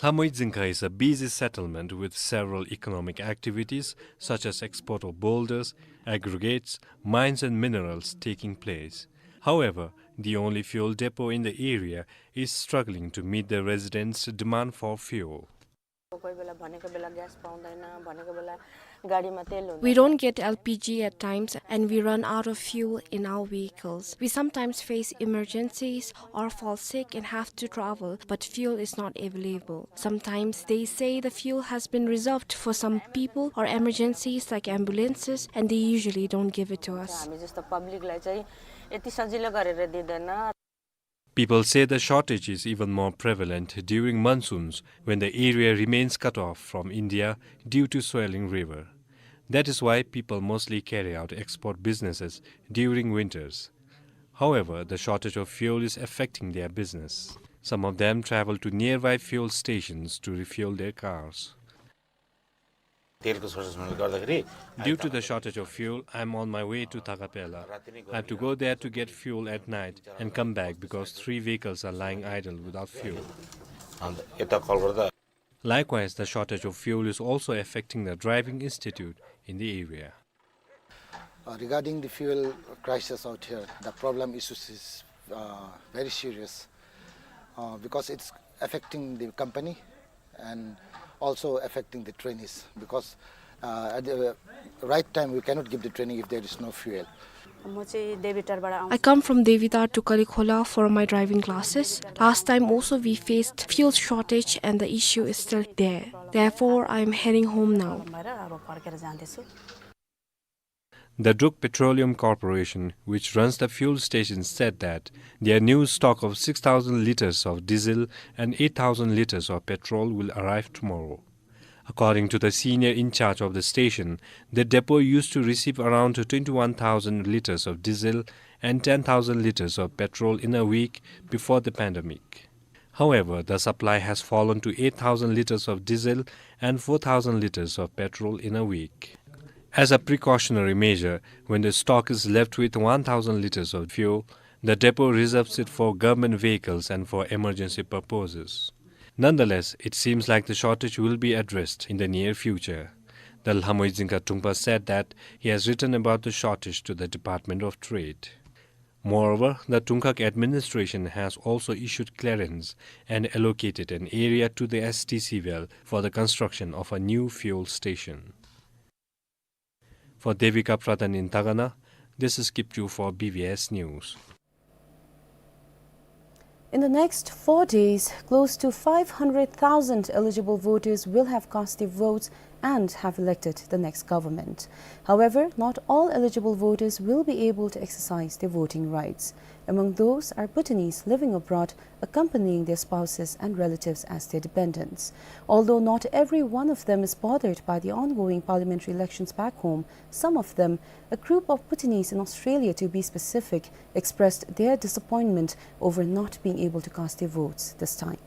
Lhamui Dzingkha is a busy settlement with several economic activities such as export of boulders, aggregates, mines and minerals taking place. However, the only fuel depot in the area is struggling to meet the residents' demand for fuel. कोही बेला भनेको बेला ग्यास पाउँदैन, भनेको बेला गाडीमा तेल हुँदैन। We don't get L P G at times and we run out of fuel in our vehicles. We sometimes face emergencies or fall sick and have to travel, but fuel is not available. Sometimes they say the fuel has been reserved for some people or emergencies like ambulances, and they usually don't give it to us. हामी जस्तो पब्लिकलाई चाहिँ यति सजिलो गरेर दिँदैन। People say the shortage is even more prevalent during monsoons when the area remains cut off from India due to swelling river. That is why people mostly carry out export businesses during winters. However, the shortage of fuel is affecting their business. Some of them travel to nearby fuel stations to refuel their cars. तेलको सर्टेज हुनाले गर्दाखेरि Due to the shortage of fuel, I'm on my way to Thagapela. I have to go there to get fuel at night and come back because three vehicles are lying idle without fuel. अन्त यता कलबाट त Likewise, the shortage of fuel is also affecting the driving institute in the area. Uh, regarding the fuel crisis out here, the problem issues is, uh, very serious, uh, because it's affecting the company and also affecting the trainees because, uh, at the right time we cannot give the training if there is no fuel. म चाहिँ देवीटारबाट आउँछु। I come from Devitar to Kalikhola for my driving classes. Last time also we faced fuel shortage and the issue is still there. Therefore, I am heading home now. भएर अब फर्केर जाँदैछु। The Druk Petroleum Corporation, which runs the fuel station, said that their new stock of six thousand liters of diesel and eight thousand liters of petrol will arrive tomorrow. According to the senior in charge of the station, the depot used to receive around twenty-one thousand liters of diesel and ten thousand liters of petrol in a week before the pandemic. However, the supply has fallen to eight thousand liters of diesel and four thousand liters of petrol in a week. As a precautionary measure, when the stock is left with one thousand liters of fuel, the depot reserves it for government vehicles and for emergency purposes. Nonetheless, it seems like the shortage will be addressed in the near future. The Lhamui Dzingkha Trungpa said that he has written about the shortage to the Department of Trade. Moreover, the Trungkhag administration has also issued clearance and allocated an area to the S T C well for the construction of a new fuel station. For Devika Pradhan in Dagana, this is Kipchu for B B S News. In the next four days, close to five hundred thousand eligible voters will have cast their votes and have elected the next government. However, not all eligible voters will be able to exercise their voting rights. Among those are Bhutanese living abroad accompanying their spouses and relatives as their dependents. Although not every one of them is bothered by the ongoing parliamentary elections back home, some of them, a group of Bhutanese in Australia to be specific, expressed their disappointment over not being able to cast their votes this time.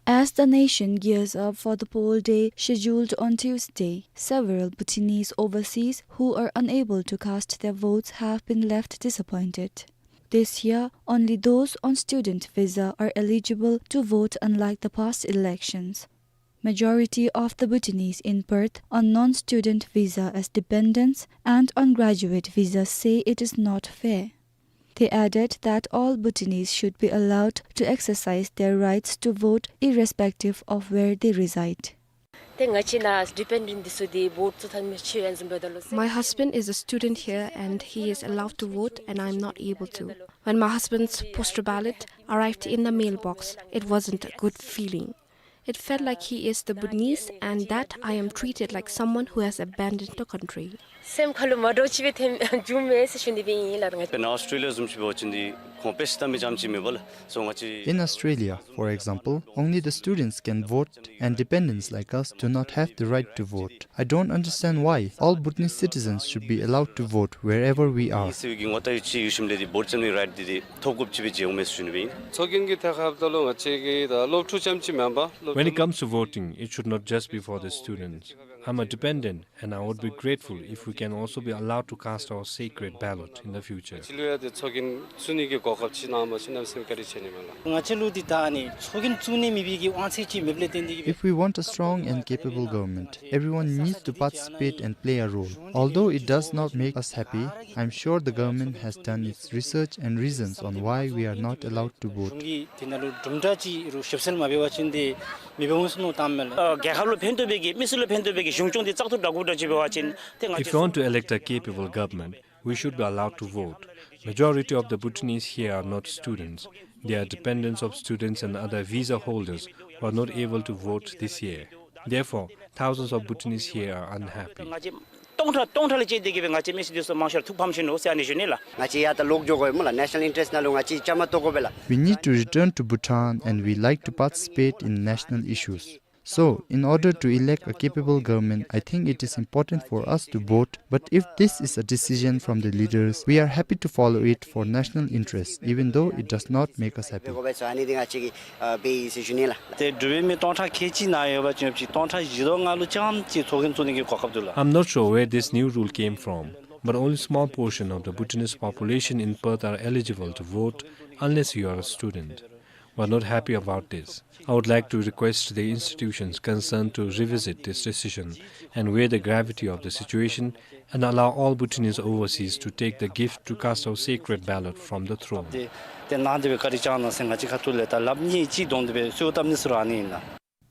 As the nation gears up for the poll day scheduled on Tuesday, several Bhutanese overseas who are unable to cast their votes have been left disappointed. This year, only those on student visa are eligible to vote, unlike the past elections. Majority of the Bhutanese in Perth on non-student visa as dependents and on graduate visa say it is not fair. They added that all Bhutanese should be allowed to exercise their rights to vote irrespective of where they reside. ཏེ་ང་བཅས་ནཱ་ཌི་པེན་ཌེནཊ་འདི་ཚུ་འདི་བོཊ་ཚུ་ཐོབ་མི་ཆོག་ཡང་འཛིན་པ་ད་ལོ་ཟེར། My husband is a student here and he is allowed to vote and I am not able to. When my husband's postal ballot arrived in the mailbox, it wasn't a good feeling. It felt like he is the Bhutanese and that I am treated like someone who has abandoned the country. སེམས་ཁ་ལུ་མ་འདྲཝ་ཅིག་སྦེ་ཐོན་བྱུང་མས་ཟེར་ཞུ་ནི་སྦེ་ཨིན་ལགས། ང་བཅས་ཨོསི་ཊྲེ་ལི་ཡ་བཟུམ་ཅིག་འབད་བ་ཅིན་འདི་ཁོང་དཔེ་ཤ་བལྟ་མི་ཙམ་ཅིག་མེད་པས་ལགས། སོ་ང་བཅས། In Australia, for example, only the students can vote and dependents like us do not have the right to vote. I don't understand why all Bhutanese citizens should be allowed to vote wherever we are. ཨིན་ཟེར་བའི་གི་ངོ་རྟགས་ཡོད་ཅི་ཡོད་ཞིནམ་ལས་འདི་བོཊ་རྐྱབ་ནིའི་རའིཊ་འདི་འདི་ཐོབ་དགོཔ་ཅིག་སྦེ་མཇལཝ་མས་ཟེར་ཞུ་ནི་སྦེ་ཨིན། ཚོགས་རྒྱན་གྱི་ཐད་ཁར་འབདཝ་ད་ལུ་ང་བཅས་ཀྱི་ད་སློབ་ཕྲུག་རྐྱངམ་ཅིག་མེན་པར་སློབ་ཕྲུག། When it comes to voting, it should not just be for the students. I'm a dependent and I would be grateful if we can also be allowed to cast our sacred ballot in the future. ང་བཅས་ལུ་ཡང་འདི་ཚོགས་རྒྱན་བཙུགས་ནི་གི་གོ་སྐབས་ཅིག་གནངམ་ཅིག་གནམ་མེད་ས་མེད་བཀའ་དྲིན་ཆེ་ནི་མས་ལགས། ང་བཅས་ལུ་འདི་ད་ཨ་ནི་ཚོགས་རྒྱན་བཙུགས་ནི་མེད་པའི་གི་དབང་ཚད་ཅིག་མེདཔ་ལས་བརྟེན་ཏེ་གིས་སྦེ། If we want a strong and capable government, everyone needs to participate and play a role. Although it does not make us happy, I'm sure the government has done its research and reasons on why we are not allowed to vote. གཞུང་གིས་འདི་ནང་ལུ་གྲུབ་འབྲས་ཅིག་རུང་ཞིབ་འཚོལ་མ་འབད་བ་ཅིན་འདི་མི་འབད་འོང་ཟེར་མནོ་བཏངམ་མས་ལགས། ཨ་རྒྱལ་ཁབ་ལུ་ཕན་ཐོགས་པའི་གི་མི་སེར་ལུ་ཕན་ཐོགས་པའི་གི་གཞུང་སྐྱོང་འདི་བཙག་འཐུ་འདྲཝ་འདྲཝ་ཅིག་འབད་བ་ཅིན་ཏེ་ང་བཅས། If you want to elect a capable government, we should be allowed to vote. Majority of the Bhutanese here are not students. They are dependents of students and other visa holders who are not able to vote this year. Therefore, thousands of Bhutanese here are unhappy. ང་བཅས་སྟོང་ཕྲག་སྟོང་ཕྲག་ལས་བཅད་དེ་གིས་སྦེ་ང་བཅས་མི་སེར་འདི་ཚུ་མང་ཤོས་ལུ་ཐུགས་ཕམ་ཞིནམ་ལས་ཟེར་ཨ་ནི་ཞུ་ནི་ལགས། ང་བཅས་ཡར་ད་ལོག་འགྱོ་དགོ་པས་སྨོ་ལགས། ནེ་ཤ་ནལ་ཨིན་ཊི་རེསཊ་ནང་ལུ་ང་བཅས་བཅའ་མར་གཏོགས་དགོ་པས་ལགས། We need to return to Bhutan and we like to participate in national issues. So, in order to elect a capable government, I think it is important for us to vote. But if this is a decision from the leaders, we are happy to follow it for national interest, even though it does not make us happy. ཨ་ནི་འདི་ང་བཅས་ཀྱིས་ཨ་འབད་ཡི་ཟེར་ཞུ་ནི་ལགས། ཏེ་འབྲུག་པའི་མི་སྟོང་ཕྲག་ཁལ་གཅིག་ནང་ཡོད་པ་ཅིན་ཡོདཔ་ཅིག་སྟོང་ཕྲག་བཞི་དོ་ལྔ་ལུ་རྐྱངམ་ཅིག་ཚོགས་རྒྱན་བཙུགས་ནི་གི་གོ་སྐབས་འདུག་ལགས། I'm not sure where this new rule came from, but only small portion of the Bhutanese population in Perth are eligible to vote unless you are a student. We're not happy about this. I would like to request the institutions concerned to revisit this decision and weigh the gravity of the situation and allow all Bhutanese overseas to take the gift to cast our sacred ballot from the throne. ཏེ་ཏེ་གནང་སྟེ་སྦེ་བཀའ་དྲིན་བསྐྱང་གནང་ཟེར་ང་བཅས་ཁ་ཐུག་ལས་ད་ལགཔ་གཉིས་གཅིག་བསྡོམས་ཏེ་སྦེ་གསོལཝ་བཏབ་ནི་ཟེར་རུང་ཨ་ནི་ཨིན་ལགས།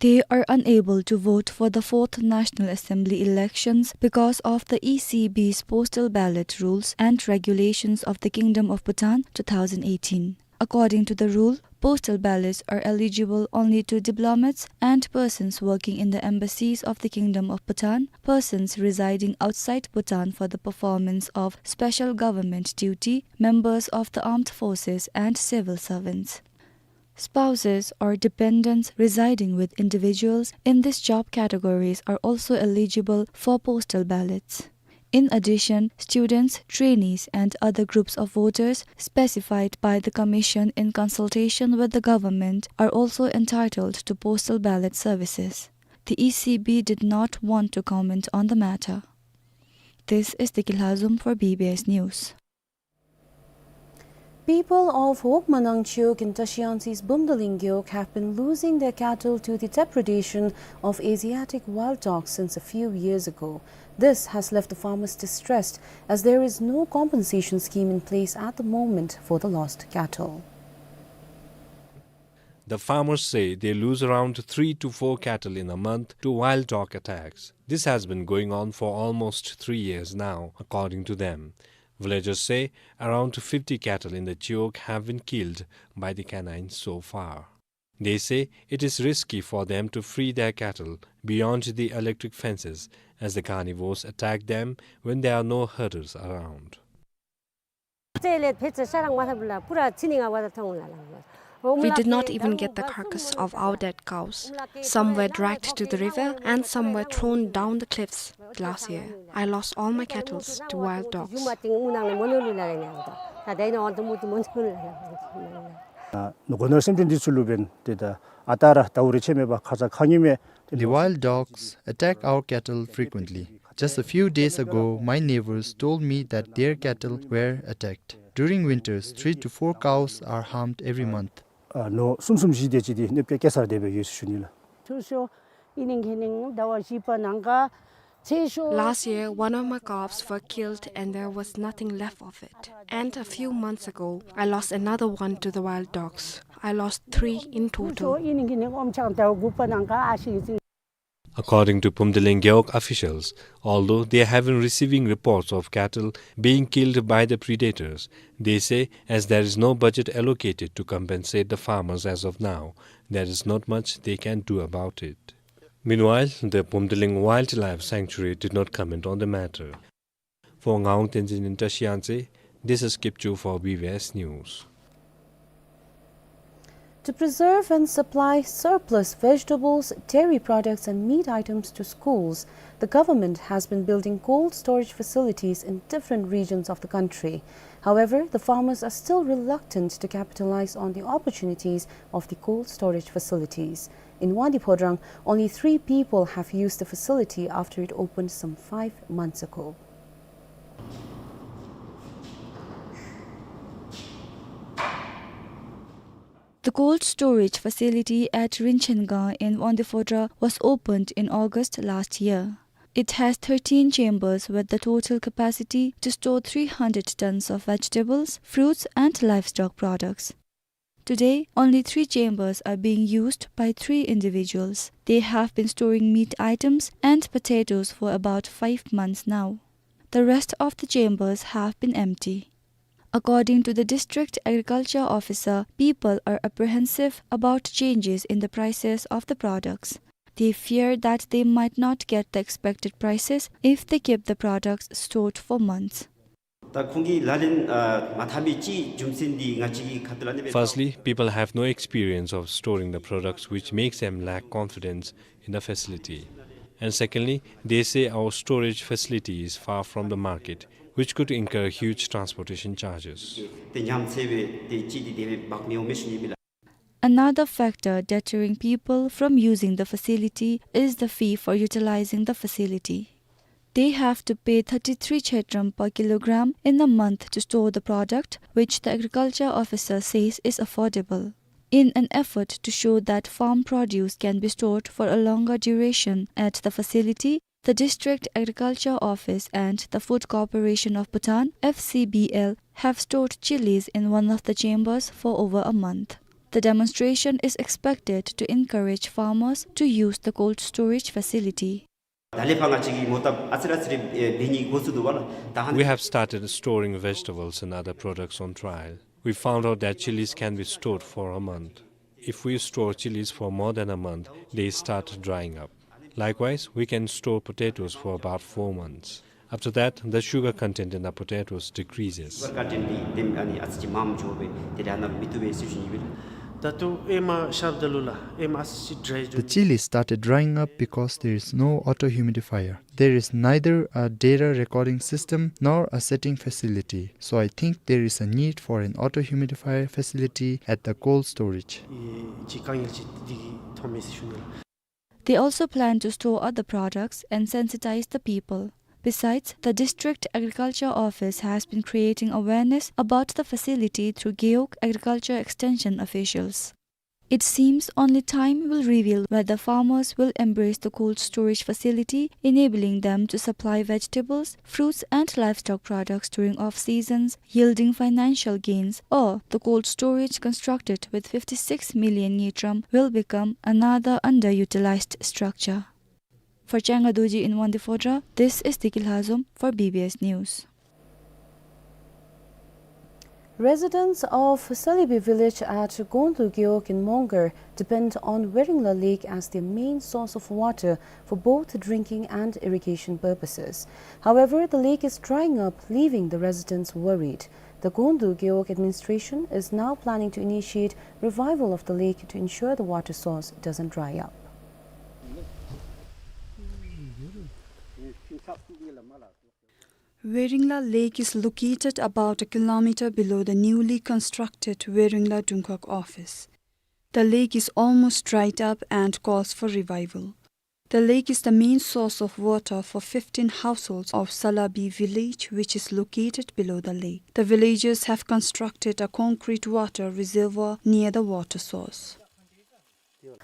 They are unable to vote for the fourth National Assembly elections because of the E C B's postal ballot rules and regulations of the Kingdom of Bhutan two thousand eighteen. According to the rule, postal ballots are eligible only to diplomats and persons working in the embassies of the Kingdom of Bhutan, persons residing outside Bhutan for the performance of special government duty, members of the armed forces and civil servants. Spouses or dependents residing with individuals in these job categories are also eligible for postal ballots. In addition, students, trainees, and other groups of voters specified by the Commission in consultation with the government are also entitled to postal ballot services. The E C B did not want to comment on the matter. This is Deki Lhazom for B B S News. People of Wokmanang Chiwog in Tashiansi's Bumdaling Gewog have been losing their cattle to the depredation of Asiatic wild dogs since a few years ago. This has left the farmers distressed, as there is no compensation scheme in place at the moment for the lost cattle. The farmers say they lose around three to four cattle in a month to wild dog attacks. This has been going on for almost three years now, according to them. Villagers say around fifty cattle in the Chiwog have been killed by the canines so far. They say it is risky for them to free their cattle beyond the electric fences, as the carnivores attack them when there are no herders around. We did not even get the carcass of our dead cows. Some were dragged to the river and some were thrown down the cliffs last year. I lost all my cattles to wild dogs. ཨ་ནི་སྒོ་ནོར་སེམས་ཅན་འདི་ཚུ་ལུ་འབདན་ཏེ་ད་ཨ་རྟག་ར་ཟླཝ་རེ་ཆད་མེད་པར་ཁ་ཙ་ཁ་ཉིནམ་ཨིན། The wild dogs attack our cattle frequently. Just a few days ago, my neighbors told me that their cattle were attacked. During winters, three to four cows are harmed every month. ཨ་ནོར་གསུམ་གསུམ་བཞི་དེ་ཅིག་འདི་གནོདཔ་བཀལ་བཀལ་སར་དེ་སྦེ་ཡོད་ཟེར་ཞུ་ནི་ལགས། ཐུ་ཤོ་ཨིན་ནིང་ཁེ་ནིང་ཟླཝ་བཞི་པ་ནང་ག་ཚེ་ཤོ། Last year, one of my calves were killed and there was nothing left of it. And a few months ago, I lost another one to the wild dogs. I lost three in total. ཐུ་ཤོ་ཨིན་ནིང་ཁེ་ནིང་ཨོམ་ཆང་ཟླཝ་དགུ་པ་ནང་ག་ཨ་ཤི་ཨིན་ཟེར། According to Phumdileng Gewog officials, although they have been receiving reports of cattle being killed by the predators, they say as there is no budget allocated to compensate the farmers as of now, there is not much they can do about it. Meanwhile, the Phumdileng Wildlife Sanctuary did not comment on the matter. For Ngawang Tenzin in Trashiyangtse, this is Kipchoo for B B S News. To preserve and supply surplus vegetables, dairy products and meat items to schools, the government has been building cold storage facilities in different regions of the country. However, the farmers are still reluctant to capitalize on the opportunities of the cold storage facilities. In Wangdue Phodrang, only three people have used the facility after it opened some five months ago. The cold storage facility at Rinchengang in Wangdue Phodrang was opened in August last year. It has thirteen chambers with the total capacity to store three hundred tons of vegetables, fruits and livestock products. Today, only three chambers are being used by three individuals. They have been storing meat items and potatoes for about five months now. The rest of the chambers have been empty. According to the district agriculture officer, people are apprehensive about changes in the prices of the products. They fear that they might not get the expected prices if they keep the products stored for months. ད་ཁོང་གི་ལག་ལེན་ཨ་མ་འཐབ་མི་ཅིག་རྒྱུ་མཚན་འདི་ང་བཅས་ཀྱིས་ཁ་ཐུག་ལས་ཨ་ནི་སྦེ། Firstly, people have no experience of storing the products, which makes them lack confidence. And secondly, they say our storage facility is far from the market, which could incur huge transportation charges. ཏེ་ཉམས་ཚད་སྦེ་ཏེ་ཅིག་འདི་དེ་སྦེ་འབག་མི་འོང་མས་ཞུ་ནི་ཨིན་ལགས། Another factor deterring people from using the facility is the fee for utilizing the facility. They have to pay thirty-three chhedram per kilogram in a month to store the product, which the agriculture officer says is affordable. In an effort to show that farm produce can be stored for a longer duration at the facility, the District Agriculture Office and the Food Corporation of Bhutan, F C B L, have stored chilies in one of the chambers for over a month. The demonstration is expected to encourage farmers to use the cold storage facility. ད་ལས་ཕར་ང་བཅས་ཀྱིས་མོ་བཏབ་ཨ་ཙི་རེ་ཨ་ཙི་རེ་ཨེ་འབད་ནི་འགོ་བཙུགས་འདུག་པ་ལགས། ད་ཧ་ན། We have started storing vegetables and other products on trial. We found out that chilies can be stored for a month. If we store chilies for more than a month, they start drying up. Likewise, we can store potatoes for about four months. After that, the sugar content in the potatoes decreases. ཤུ་གར་ཀོན་ཊེནཊ་འདི་ཨ་ནི་ཨ་ཙི་ཅིག་མངམ་འགྱོ་སྦེ་དེ་ལས་ཨ་ནཱ་མི་བཏུབ་པས་ཟེར་ཞུ་ནི་ཨིན་པས་ལགས། ད་ལྟོ་ཨེ་མ་ཤརཝ་ད་ལུ་ལགས་ཨེ་མ་ཨ་ཙི་ཅིག་ཌྲའི་འགྱོ། The chili started drying up because there is no auto humidifier. There is neither a data recording system nor a setting facility. So I think there is a need for an auto humidifier facility at the cold storage. ཨེ་ཅིག་དཀའ་ངལ་ཅིག་འདི་གིས་ཐོན་མས་ཟེར་ཞུ་ནི་ལགས། They also plan to store other products and sensitize the people. Besides, the District Agriculture Office has been creating awareness about the facility through Gewog Agriculture Extension officials. It seems only time will reveal whether farmers will embrace the cold storage facility, enabling them to supply vegetables, fruits and livestock products during off-seasons, yielding financial gains, or the cold storage constructed with fifty-six million ngultrum will become another underutilized structure. For Changa Dorji in Wangdue Phodrang, this is Deki Lhazom for B B S News. Residents of Salibi village at Gondu Gewog in Mongar depend on Weringla Lake as their main source of water for both drinking and irrigation purposes. However, the lake is drying up, leaving the residents worried. The Gondu Gewog administration is now planning to initiate revival of the lake to ensure the water source doesn't dry up. Weringla Lake is located about a kilometer below the newly constructed Weringla Dunghuag office. The lake is almost dried up and calls for revival. The lake is the main source of water for fifteen households of Salabi village, which is located below the lake. The villagers have constructed a concrete water reservoir near the water source.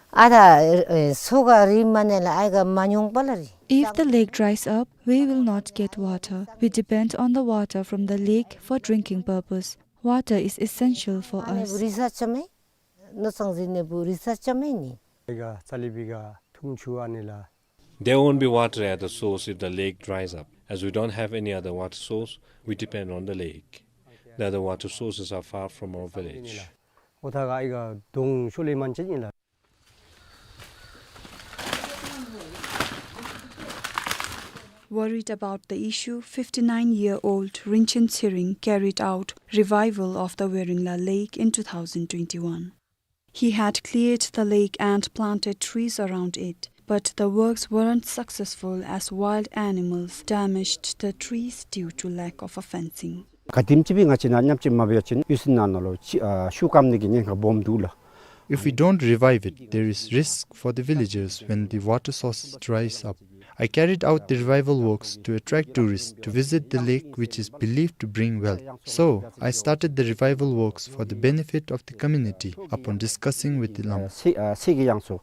ཨ་ད་ཨེ་སོ་ག་རི་མ་ནེ་ལ་ཨའི་ག་མ་ཉུང་པ་ལ་རི། If the lake dries up, we will not get water. We depend on the water from the lake for drinking purpose. Water is essential for us. ཨ་ནེ་བུ་རི་ས་ཅ་མེ། ནོ་སང་ཟི་ནེ་བུ་རི་ས་ཅ་མེ་ནི། ཨའི་ག་ཙ་ལི་བི་ག་ཐུམ་ཆུ་ཨ་ནེ་ལ། There won't be water at the source if the lake dries up. As we don't have any other water source, we depend on the lake. The other water sources are far from our village. ཨོ་ཐ་ག་ཨའི་ག་དུང་ཤོ་ལེ་མན་ཅན་ཨིན་ལ། Worried about the issue, fifty-nine-year-old Rinchen Tshering carried out revival of the Weringla Lake in two thousand twenty-one. He had cleared the lake and planted trees around it, but the works weren't successful as wild animals damaged the trees due to lack of a fencing. ག་དེམ་ཅིག་སྦེ་ང་བཅས་ནཱ་ཉམས་བཅོས་མ་འབད་བ་ཅིན་གཡུས་ནང་ན་ལུ་ཤུགས་སྐམ་ནི་གི་ཉེན་ཁ་སྦོམ་འདུག་ལགས། If we don't revive it, there is risk for the villagers when the water source dries up. I carried out the revival works to attract tourists to visit the lake, which is believed to bring wealth. So, I started the revival works for the benefit of the community upon discussing with the Lama. ཚེ་ཨ་ཚེ་གི་ཡང་སོ་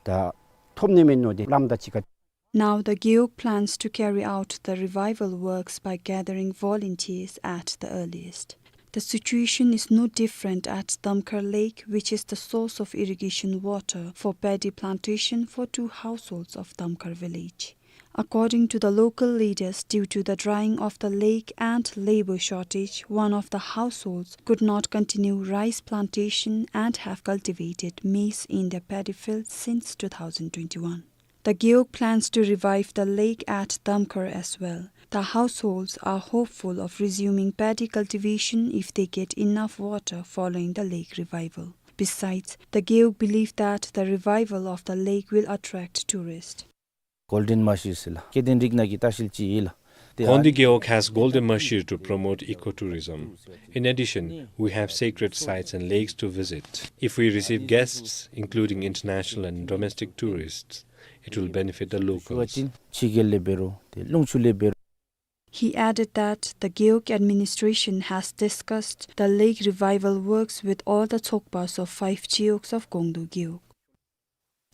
ད་ཐོབ་ནི་མེད་ནོ་དེ་ལམ་དང་གཅིག་ཁར། Now the Gewog plans to carry out the revival works by gathering volunteers at the earliest. The situation is no different at Damkhar Lake, which is the source of irrigation water for paddy plantation for two households of Damkhar village. According to the local leaders, due to the drying of the lake and labor shortage, one of the households could not continue rice plantation and have cultivated maize in their paddy field since two thousand twenty-one. The Gewog plans to revive the lake at Damkhar as well. The households are hopeful of resuming paddy cultivation if they get enough water following the lake revival. Besides, the Gewog believe that the revival of the lake will attract tourists. Golden Mashir ཟེར་ལགས། སྐྱེ་ལྡན་རིགས་སྣ་གི་ལྟ་བཤལ་ཅིག་ཨིན་ལགས། Gondu Gewog has Golden Mashir to promote ecotourism. In addition, we have sacred sites and lakes to visit. If we receive guests, including international and domestic tourists, it will benefit the locals. ཕྱི་རྒྱལ་ལས་འབད་རུང་ཏེ་ཀླུང་ཆུ་ལས་འབད་རུང་། He added that the Gewog administration has discussed the lake revival works with all the ཚོགས་པ་of five Geogs of Gondu Gewog.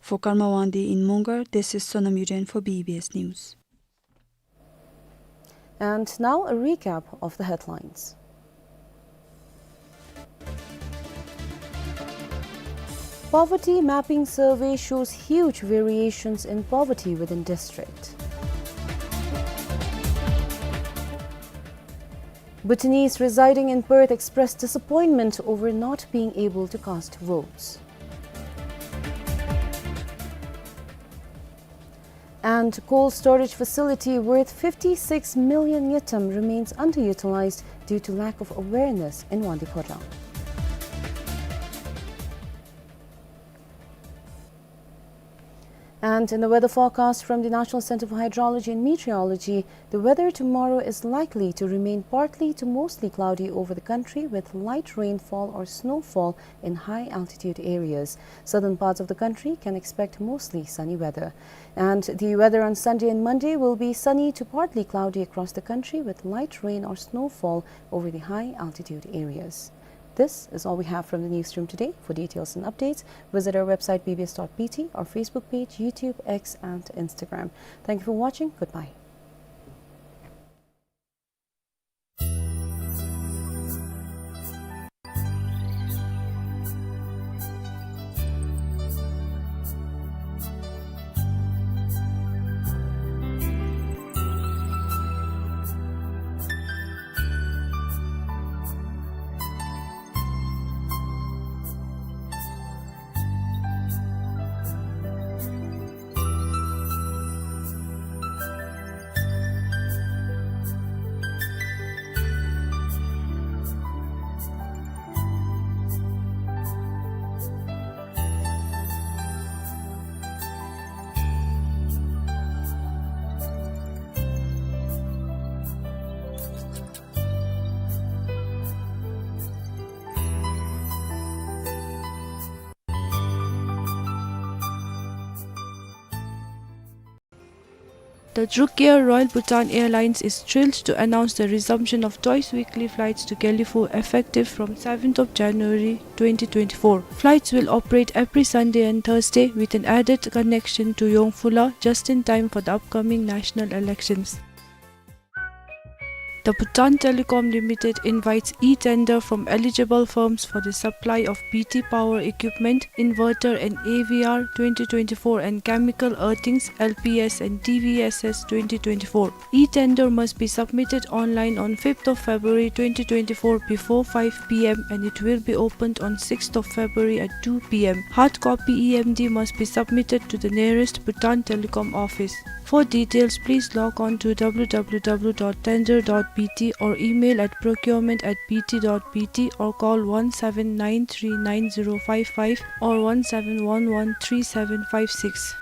For Karma Wangdi in Mongar, this is Sonam Yuden for B B S News. And now a recap of the headlines. Poverty mapping survey shows huge variations in poverty within district. Bhutanese residing in Perth expressed disappointment over not being able to cast votes. And cold storage facility worth fifty-six million ngultrum remains underutilized due to lack of awareness in Wangdue Phodrang. And in the weather forecast from the National Center for Hydrology and Meteorology, the weather tomorrow is likely to remain partly to mostly cloudy over the country with light rainfall or snowfall in high altitude areas. Southern parts of the country can expect mostly sunny weather. And the weather on Sunday and Monday will be sunny to partly cloudy across the country with light rain or snowfall over the high altitude areas. This is all we have from the newsroom today. For details and updates, visit our website B B S dot B T, our Facebook page, YouTube, X, and Instagram. Thank you for watching. Goodbye. The Druk Air Royal Bhutan Airlines is thrilled to announce the resumption of twice weekly flights to Gelephu effective from seventh of January twenty twenty-four. Flights will operate every Sunday and Thursday with an added connection to Yongphula just in time for the upcoming national elections. The Bhutan Telecom Limited invites e-tender from eligible firms for the supply of B T power equipment, inverter and A V R twenty twenty-four and chemical earthings, L P S and T V S S twenty twenty-four. E-tender must be submitted online on fifth of February twenty twenty-four before five P M and it will be opened on sixth of February at two P M. Hard copy E M D must be submitted to the nearest Bhutan Telecom office. For details, please log on to W W W dot tender dot B T or email at procurement at B T dot B T or call one seven nine three nine zero five five or one seven one one three seven five six.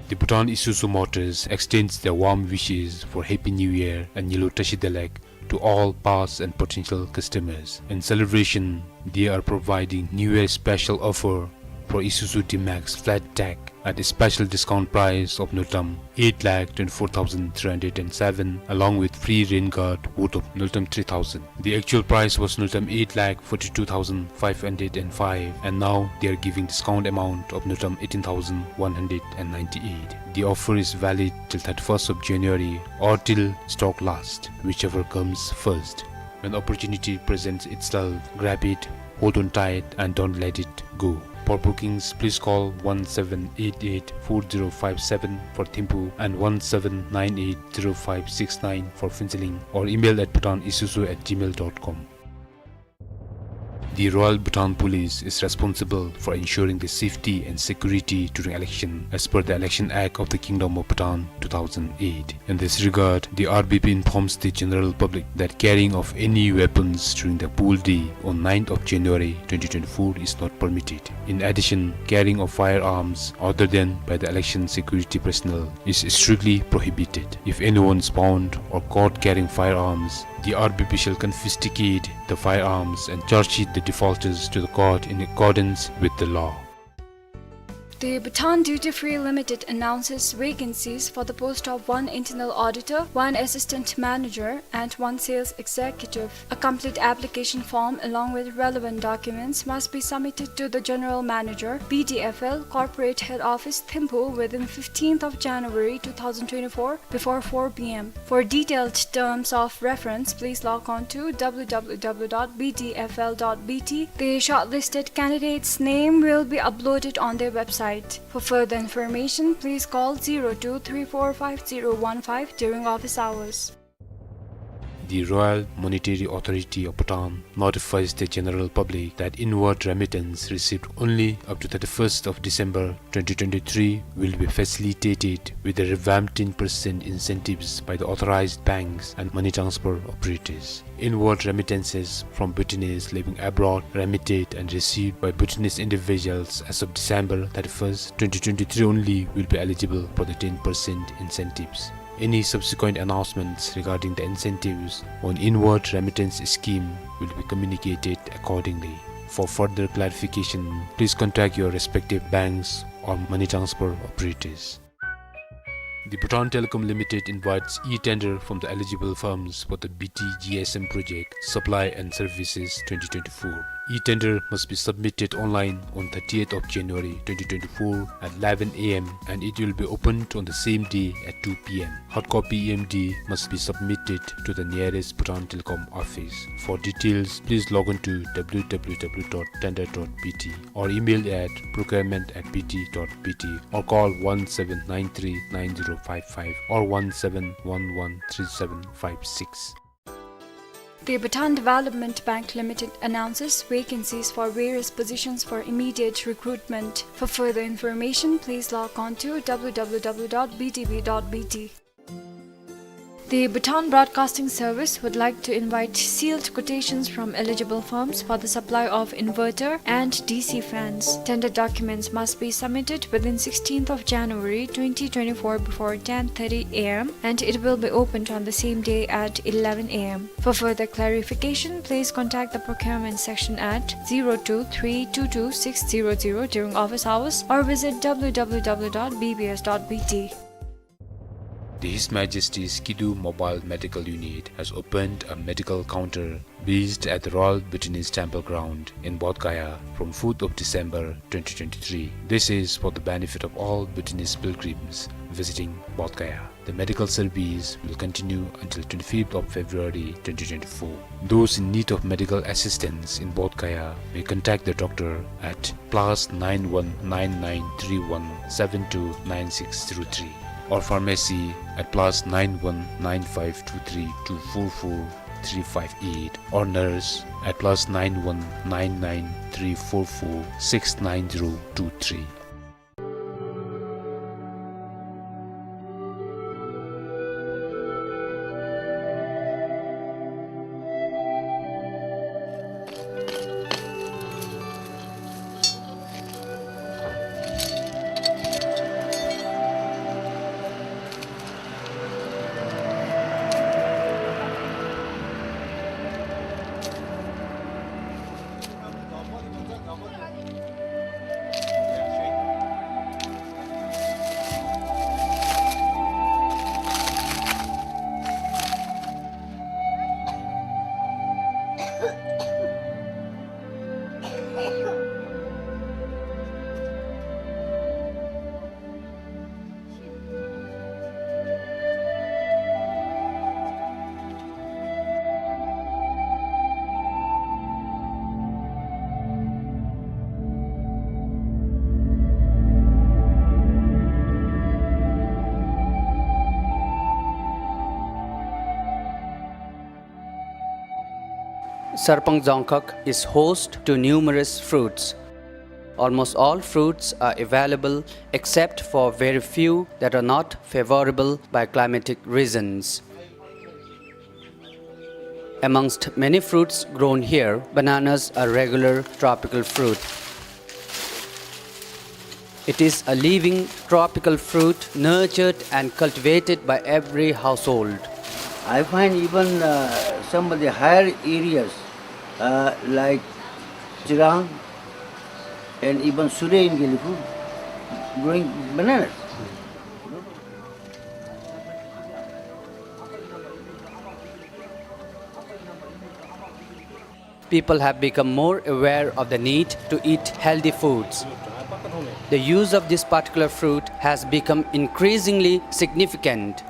The Bhutan Isuzu Motors extends their warm wishes for Happy New Year and Nyilu Tashi Delek to all past and potential customers. In celebration, they are providing New Year special offer for Isuzu D-Max flat tag at a special discount price of Ngultrum eight lakh twenty-four thousand three hundred and seven, along with free rain guard worth of Ngultrum three thousand. The actual price was Ngultrum eight lakh forty-two thousand five hundred and five, and now they are giving discount amount of Ngultrum eighteen thousand one hundred and ninety-eight. The offer is valid till thirty-first of January or till stock last, whichever comes first. When opportunity presents itself, grab it, hold on tight, and don't let it go. For bookings, please call one seven eight eight four zero five seven for Thimphu and one seven nine eight zero five six nine for Phuentsholing, or email at bhutanisuzu at gmail dot com. The Royal Bhutan Police is responsible for ensuring the safety and security during election as per the Election Act of the Kingdom of Bhutan two thousand eight. In this regard, the R B P informs the general public that carrying of any weapons during the poll day on ninth of January twenty twenty-four is not permitted. In addition, carrying of firearms other than by the election security personnel is strictly prohibited. If anyone is found or caught carrying firearms, the R B P shall confiscate the firearms and charge sheet the defaulters to the court in accordance with the law. The Bhutan Duty Free Limited announces vacancies for the post of one internal auditor, one assistant manager, and one sales executive. A complete application form along with relevant documents must be submitted to the General Manager, B D F L, Corporate Head Office, Thimphu within fifteenth of January two thousand twenty-four before four P M. For detailed terms of reference, please log on to W W W dot B D F L dot B T. The shortlisted candidates' name will be uploaded on their website. For further information, please call zero two three four five zero one five during office hours. The Royal Monetary Authority of Bhutan notifies the general public that inward remittance received only up to thirty-first of December twenty twenty-three will be facilitated with the revamped ten percent incentives by the authorized banks and money transfer operators. Inward remittances from Bhutanese living abroad remitted and received by Bhutanese individuals as of December thirty-first, twenty twenty-three only will be eligible for the ten percent incentives. Any subsequent announcements regarding the incentives on inward remittance scheme will be communicated accordingly. For further clarification, please contact your respective banks or money transfer operators. The Bhutan Telecom Limited invites e-tender from the eligible firms for the B T G S M project, Supply and Services twenty twenty-four. E-tender must be submitted online on thirtieth of January twenty twenty-four at eleven A M and it will be opened on the same day at two P M. Hard copy E M D must be submitted to the nearest Bhutan Telecom office. For details, please log on to W W W dot tender dot B T or email at procurement at B T dot B T or call one seven nine three nine zero five five or one seven one one three seven five six. The Bhutan Development Bank Limited announces vacancies for various positions for immediate recruitment. For further information, please log on to W W W dot B D B dot B T. The Bhutan Broadcasting Service would like to invite sealed quotations from eligible firms for the supply of inverter and D C fans. Tender documents must be submitted within sixteenth of January twenty twenty-four before ten thirty A M and it will be opened on the same day at eleven A M. For further clarification, please contact the procurement section at zero two three two two six zero zero during office hours or visit W W W dot B B S dot B T. The His Majesty's Kidu Mobile Medical Unit has opened a medical counter based at the Royal Bhutanese Temple Ground in Bodh Gaya from fourth of December twenty twenty-three. This is for the benefit of all Bhutanese pilgrims visiting Bodh Gaya. The medical service will continue until twenty-fifth of February twenty twenty-four. Those in need of medical assistance in Bodh Gaya may contact the doctor at plus nine one nine nine three one seven two nine six zero three or pharmacy at plus nine one nine five two three two four four three five eight or nurse at plus nine one nine nine three four four six nine zero two three. Sarpang Dzongkhag is host to numerous fruits. Almost all fruits are available except for very few that are not favorable by climatic reasons. Amongst many fruits grown here, bananas are regular tropical fruit. It is a living tropical fruit nurtured and cultivated by every household. I find even, uh, some of the higher areas, uh, like Chirang and even Sure in Gelephu growing bananas. People have become more aware of the need to eat healthy foods. The use of this particular fruit has become increasingly significant.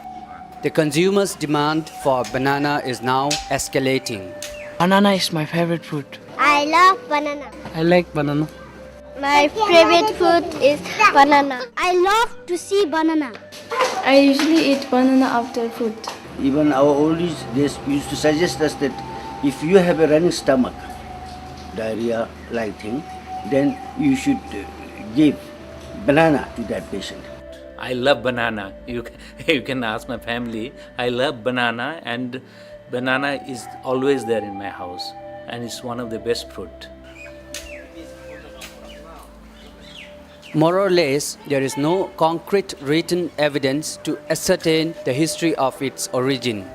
The consumers' demand for banana is now escalating. Banana is my favorite fruit. I love banana. I like banana. My favorite fruit is banana. I love to see banana. I usually eat banana after food. Even our oldies, they s-, used to suggest us that if you have a running stomach, diarrhea like thing, then you should, uh, give banana to that patient. I love banana. You can, you can ask my family. I love banana, and banana is always there in my house, and it's one of the best fruit. More or less, there is no concrete written evidence to ascertain the history of its origin.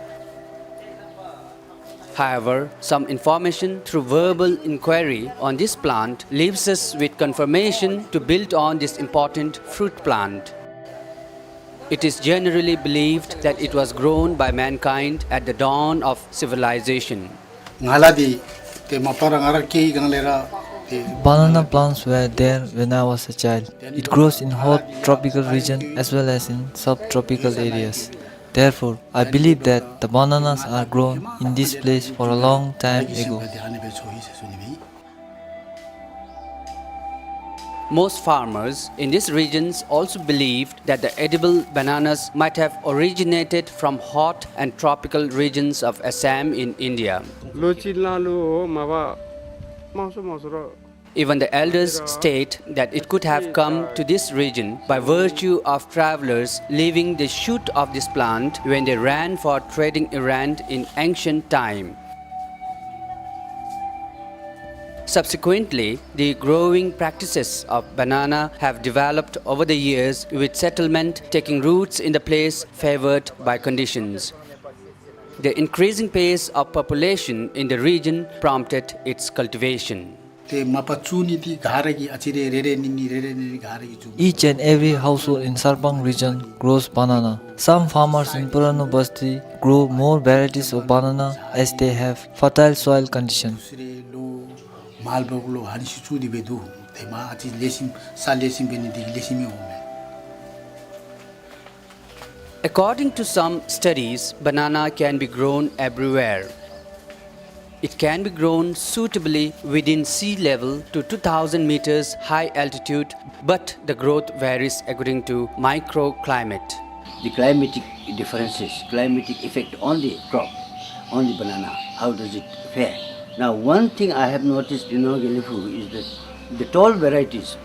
However, some information through verbal inquiry on this plant leaves us with confirmation to build on this important fruit plant. It is generally believed that it was grown by mankind at the dawn of civilization. ང་ལ་འདི་ཏེ་མ་པ་ར་ང་ར་སྐྱེས་ཡི་སྒང་ལས་ར་ཏེ། Banana plants were there when I was a child. It grows in hot tropical region as well as in subtropical areas. Therefore, I believe that the bananas are grown in this place for a long time ago. Most farmers in these regions also believed that the edible bananas might have originated from hot and tropical regions of Assam in India. ལོ་གཅིག་ནང་ལུ་མ་པ་མང་སུ་མང་སུ་ར། Even the elders state that it could have come to this region by virtue of travelers leaving the shoot of this plant when they ran for trading errand in ancient time. Subsequently, the growing practices of banana have developed over the years, with settlement taking roots in the place favored by conditions. The increasing pace of population in the region prompted its cultivation. ཏེ་མ་པ་བཙུགས་ནི་འདི་ག་ར་གིས་ཨ་ཙི་རེ་རེ་རེ་གཉིས་གཉིས་རེ་རེ་གཉིས་གཉིས་ག་ར་གིས་བཙུགས། Each and every household in Sarpang region grows banana. Some farmers in Purano Basti grow more varieties of banana as they have fertile soil condition. དུས་ཚོད་རེ་ལོ་མར་བབས་ལོ་ཨ་ནི་ཚུ་བཙུགས་ཏེ་སྦེ་འདུག། ཏེ་མ་ཨ་ཙི་ལེགས་ཤོམ་ས་ལེགས་ཤོམ་འབད་ནི་འདི་ལེགས་ཤོམ་འོང་མས། According to some studies, banana can be grown everywhere. It can be grown suitably within sea level to two thousand meters high altitude, but the growth varies according to microclimate. The climatic differences, climatic effect on the crop, on the banana, how does it fare? Now, one thing I have noticed in Nongkha Lingphu is that the tall varieties,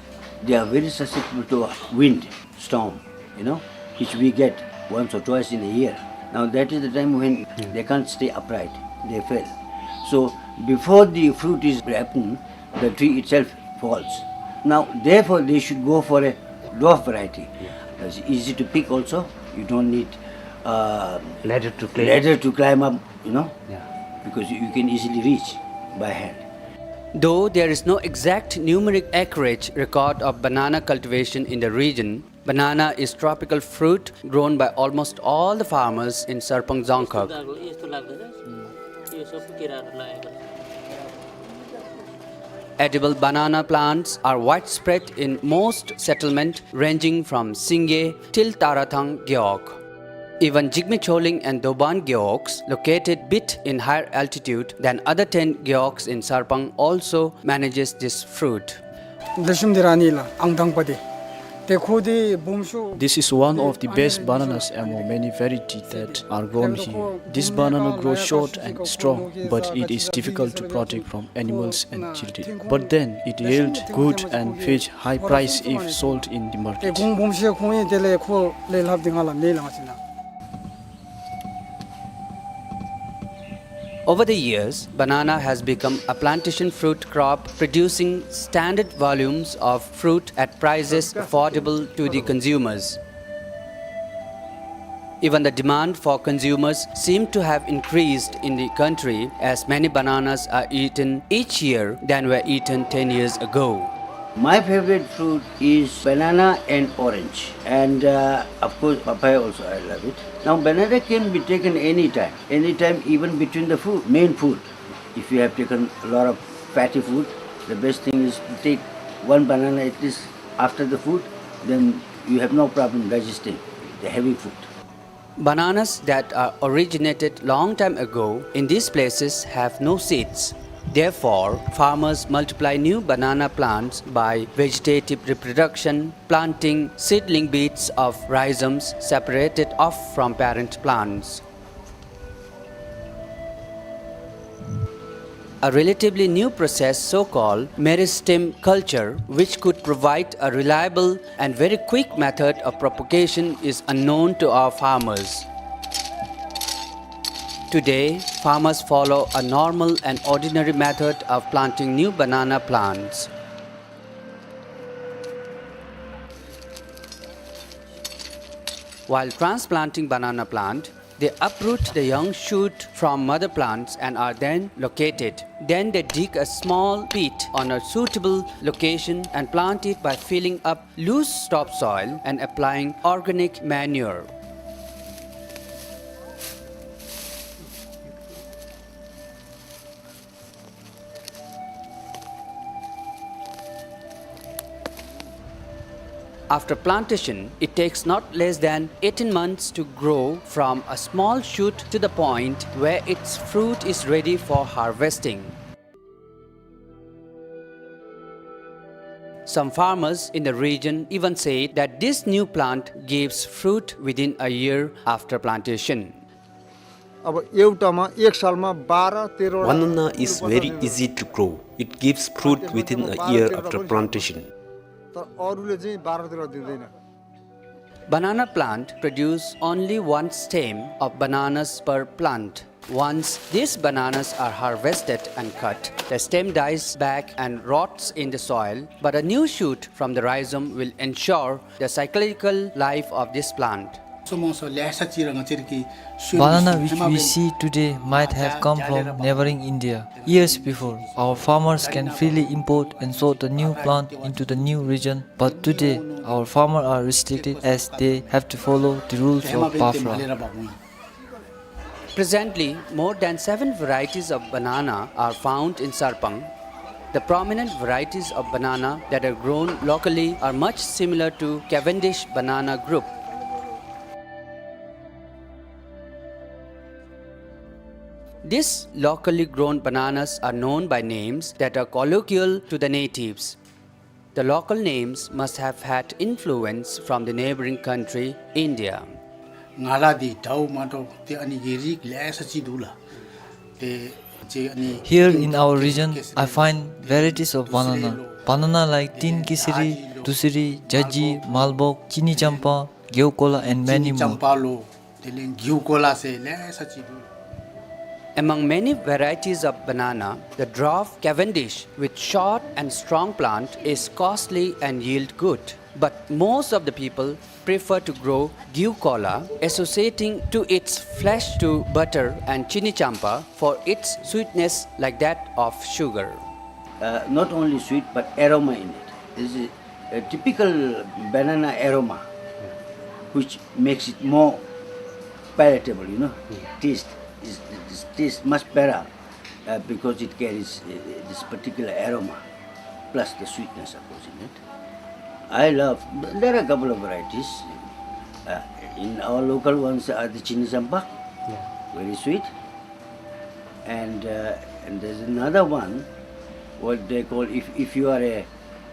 they are very susceptible to wind, storm, you know, which we get once or twice in a year. Now that is the time when they can't stay upright, they fail. So before the fruit is ripened, the tree itself falls. Now therefore they should go for a dwarf variety. It's easy to pick also. You don't need uh, ladder to climb. Ladder to climb up, you know, because you can easily reach by hand. Though there is no exact numeric acreage record of banana cultivation in the region, banana is tropical fruit grown by almost all the farmers in Sarpang Dzongkhag. Edible banana plants are widespread in most settlement ranging from Singye till Tarathang Gewog. Even Jigme Choling and Doban Gewogs, located bit in higher altitude than other ten gewogs in Sarpang, also manages this fruit. ལེགས་ཤོམ་འདི་ར་ཨ་ནི་ལགས་ཨང་དང་པ་འདི། ཏེ་ཁོ་འདི་སྦོམ་ཤོས། This is one of the best bananas among many varieties that are grown here. This banana grows short and strong, but it is difficult to protect from animals and children. But then it yield good and fetch high price if sold in the market. ཏེ་གོང་སྦོམ་ཤོས་ཁོང་ཨིན། དེ་ལས་ཁོ་ལས་ལྷགཔ་འདི་ང་ལགས་མེད་ལགས་ང་བཅས་ནང་། Over the years, banana has become a plantation fruit crop, producing standard volumes of fruit at prices affordable to the consumers. Even the demand for consumers seem to have increased in the country, as many bananas are eaten each year than were eaten ten years ago. My favorite fruit is banana and orange, and uh, of course papaya also, I love it. Now banana can be taken anytime, anytime, even between the food, main food. If you have taken a lot of fatty food, the best thing is to take one banana at least after the food, then you have no problem digesting the heavy food. Bananas that are originated long time ago in these places have no seeds. Therefore, farmers multiply new banana plants by vegetative reproduction, planting seedling beds of rhizomes separated off from parent plants. A relatively new process, so-called meristem culture, which could provide a reliable and very quick method of propagation, is unknown to our farmers. Today, farmers follow a normal and ordinary method of planting new banana plants. While transplanting banana plant, they uproot the young shoot from mother plants and are then located. Then they dig a small pit on a suitable location and plant it by filling up loose topsoil and applying organic manure. After plantation, it takes not less than eighteen months to grow from a small shoot to the point where its fruit is ready for harvesting. Some farmers in the region even say that this new plant gives fruit within a year after plantation. अब एउटामा एक सालमा बाह्र तेह्र वटा Banana is very easy to grow. It gives fruit within a year after plantation. तर अरूले चाहिँ बाह्र तेह्र दिँदैन। Banana plant produce only one stem of bananas per plant. Once these bananas are harvested and cut, the stem dies back and rots in the soil, but a new shoot from the rhizome will ensure the cyclical life of this plant. Banana which we see today might have come from neighboring India. Years before, our farmers can freely import and sort the new plant into the new region, but today, our farmers are restricted as they have to follow the rules of BAFRA. Presently, more than seven varieties of banana are found in Sarpang. The prominent varieties of banana that are grown locally are much similar to Cavendish banana group. These locally grown bananas are known by names that are colloquial to the natives. The local names must have had influence from the neighboring country, India. ང་ལ་འདི་འདྲཝ་མ་འདྲཝ་ཏེ་ཨ་ནི་གི་རིགས་ལེ་ཤ་ཅིག་འདུག་ལགས། ཏེ་ཅིག་ཨ་ནི། Here in our region, I find varieties of banana. Banana like Tin Kisiri, Dusiri, Jaji, Malbok, Chini Champa, Geokola and many more. དེ་ལས་གིའུ་ཀོ་ལ་ཟེར་ལེ་ཤ་ཅིག་འདུག། Among many varieties of banana, the dwarf Cavendish with short and strong plant is costly and yield good. But most of the people prefer to grow Giu Kola, associating to its flesh to butter and Chini Champa for its sweetness like that of sugar. Uh, not only sweet, but aroma in it. This is a typical banana aroma, which makes it more palatable, you know. Taste is, is taste much better, uh, because it carries, uh, this particular aroma, plus the sweetness, of course, in it. I love, there are a couple of varieties. Uh, in our local ones are the Chini Champa, very sweet. And, uh, and there's another one, what they call, if, if you are a,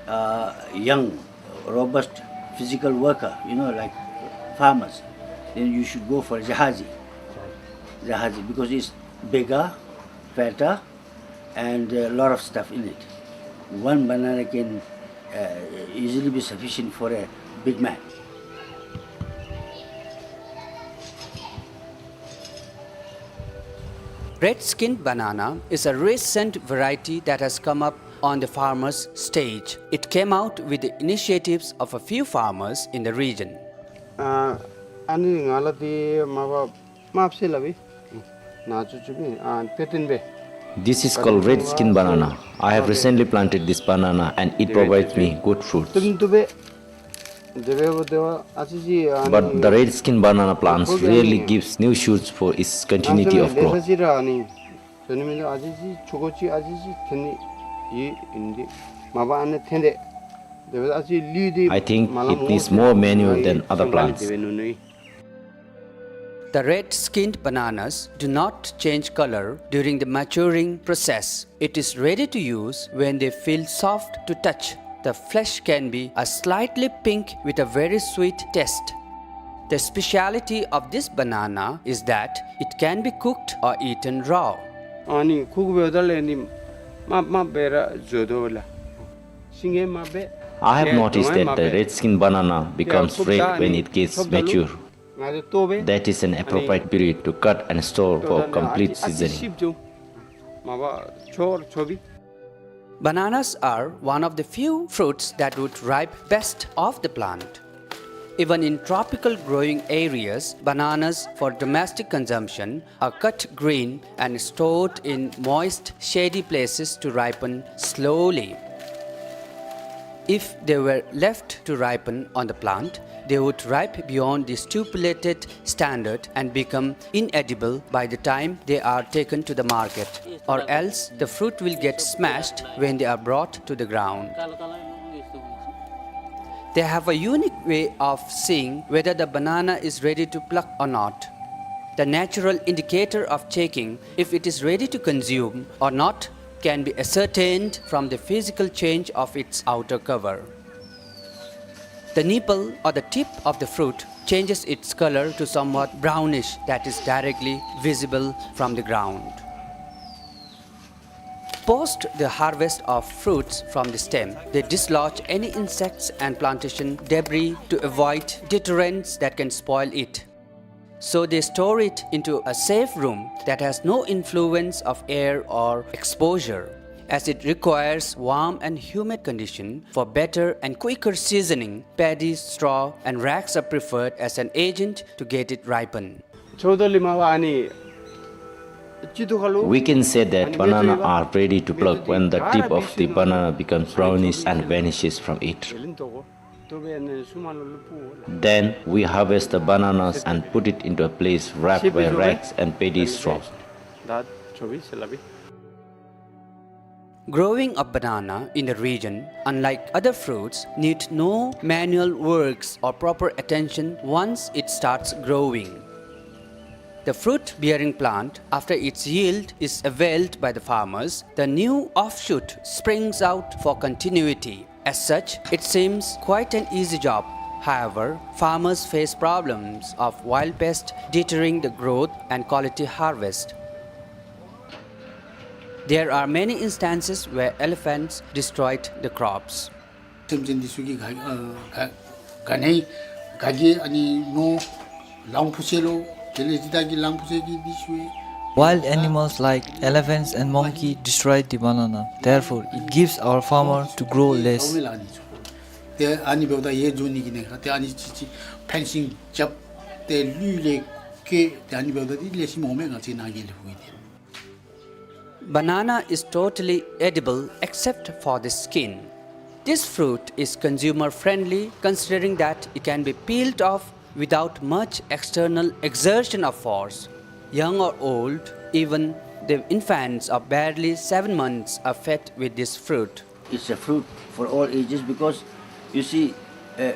uh, young, robust physical worker, you know, like farmers, then you should go for Jahazi. Jahazi, because it's bigger, fatter, and a lot of stuff in it. One banana can, uh, easily be sufficient for a big man. Red-skinned banana is a recent variety that has come up on the farmers' stage. It came out with the initiatives of a few farmers in the region. ཨ་ཨ་ནི་ང་ལ་འདི་མ་པ་མ་པ་ཟེར་སླབ་ཨིན། ན་ཆུང་ཆུང་མི་ཨ་པེ་ཏིན་པེ། This is called red skin banana. I have recently planted this banana and it provides me good fruits. ཏིམ་ཏུ་པེ། But the red skin banana plants rarely gives new shoots for its continuity of growth. I think it needs more manure than other plants. The red-skinned bananas do not change color during the maturing process. It is ready to use when they feel soft to touch. The flesh can be a slightly pink with a very sweet taste. The speciality of this banana is that it can be cooked or eaten raw. ཨ་ནི་ཁུག་འབདཝ་ད་ལས་ནི་མ་མ་སྦེ་ར་བཟོ་དོ་ལགས། ཤིང་གེ་མ་སྦེ། I have noticed that the red skin banana becomes red when it gets mature. That is an appropriate period to cut and store for complete seasoning. Bananas are one of the few fruits that would ripe best off the plant. Even in tropical growing areas, bananas for domestic consumption are cut green and stored in moist, shady places to ripen slowly. If they were left to ripen on the plant, they would ripe beyond the stipulated standard and become inedible by the time they are taken to the market, or else the fruit will get smashed when they are brought to the ground. They have a unique way of seeing whether the banana is ready to pluck or not. The natural indicator of checking if it is ready to consume or not can be ascertained from the physical change of its outer cover. The nipple or the tip of the fruit changes its color to somewhat brownish that is directly visible from the ground. Post the harvest of fruits from the stem, they dislodge any insects and plantation debris to avoid deterrents that can spoil it. So they store it into a safe room that has no influence of air or exposure. As it requires warm and humid condition for better and quicker seasoning, paddy, straw, and rags are preferred as an agent to get it ripened. We can say that banana are ready to pluck when the tip of the banana becomes brownish and vanishes from it. Then we harvest the bananas and put it into a place wrapped by rags and paddy straws. Growing a banana in the region, unlike other fruits, need no manual works or proper attention once it starts growing. The fruit-bearing plant, after its yield is availed by the farmers, the new offshoot springs out for continuity. As such, it seems quite an easy job. However, farmers face problems of wild pest deterring the growth and quality harvest. There are many instances where elephants destroyed the crops. སེམས་ཅན་འདི་ཚུ་གིས་ག་ཨ་ག་ག་ནི་ག་གིས་ཨ་ནི་ནོར་ལང་འཕུར་ཤེས་ལོ། དེ་ལས་འདི་དག་གིས་ལང་འཕུར་ཤེས་ཀྱི་འདི་ཚུ་ཨེ། Wild animals like elephants and monkey destroy the banana. Therefore, it gives our farmer to grow less. ཏེ་ཨ་ནི་འབདཝ་ད་ཡར་འགྱོ་ནི་གི་ནི་ཏེ་ཨ་ནི་ཅིག་ཅིག་ཕེན་སིང་རྐྱབ་སྟེ་ལུད་ལས་བཀལ། ཏེ་ཨ་ནི་འབདཝ་ད་འདི་ལེགས་ཤོམ་འོང་མས། ང་བཅས་ནང་གི་ལས་འགུལ་འདི། Banana is totally edible except for the skin. This fruit is consumer friendly considering that it can be peeled off without much external exertion of force. Young or old, even the infants of barely seven months are fed with this fruit. It's a fruit for all ages because, you see, uh,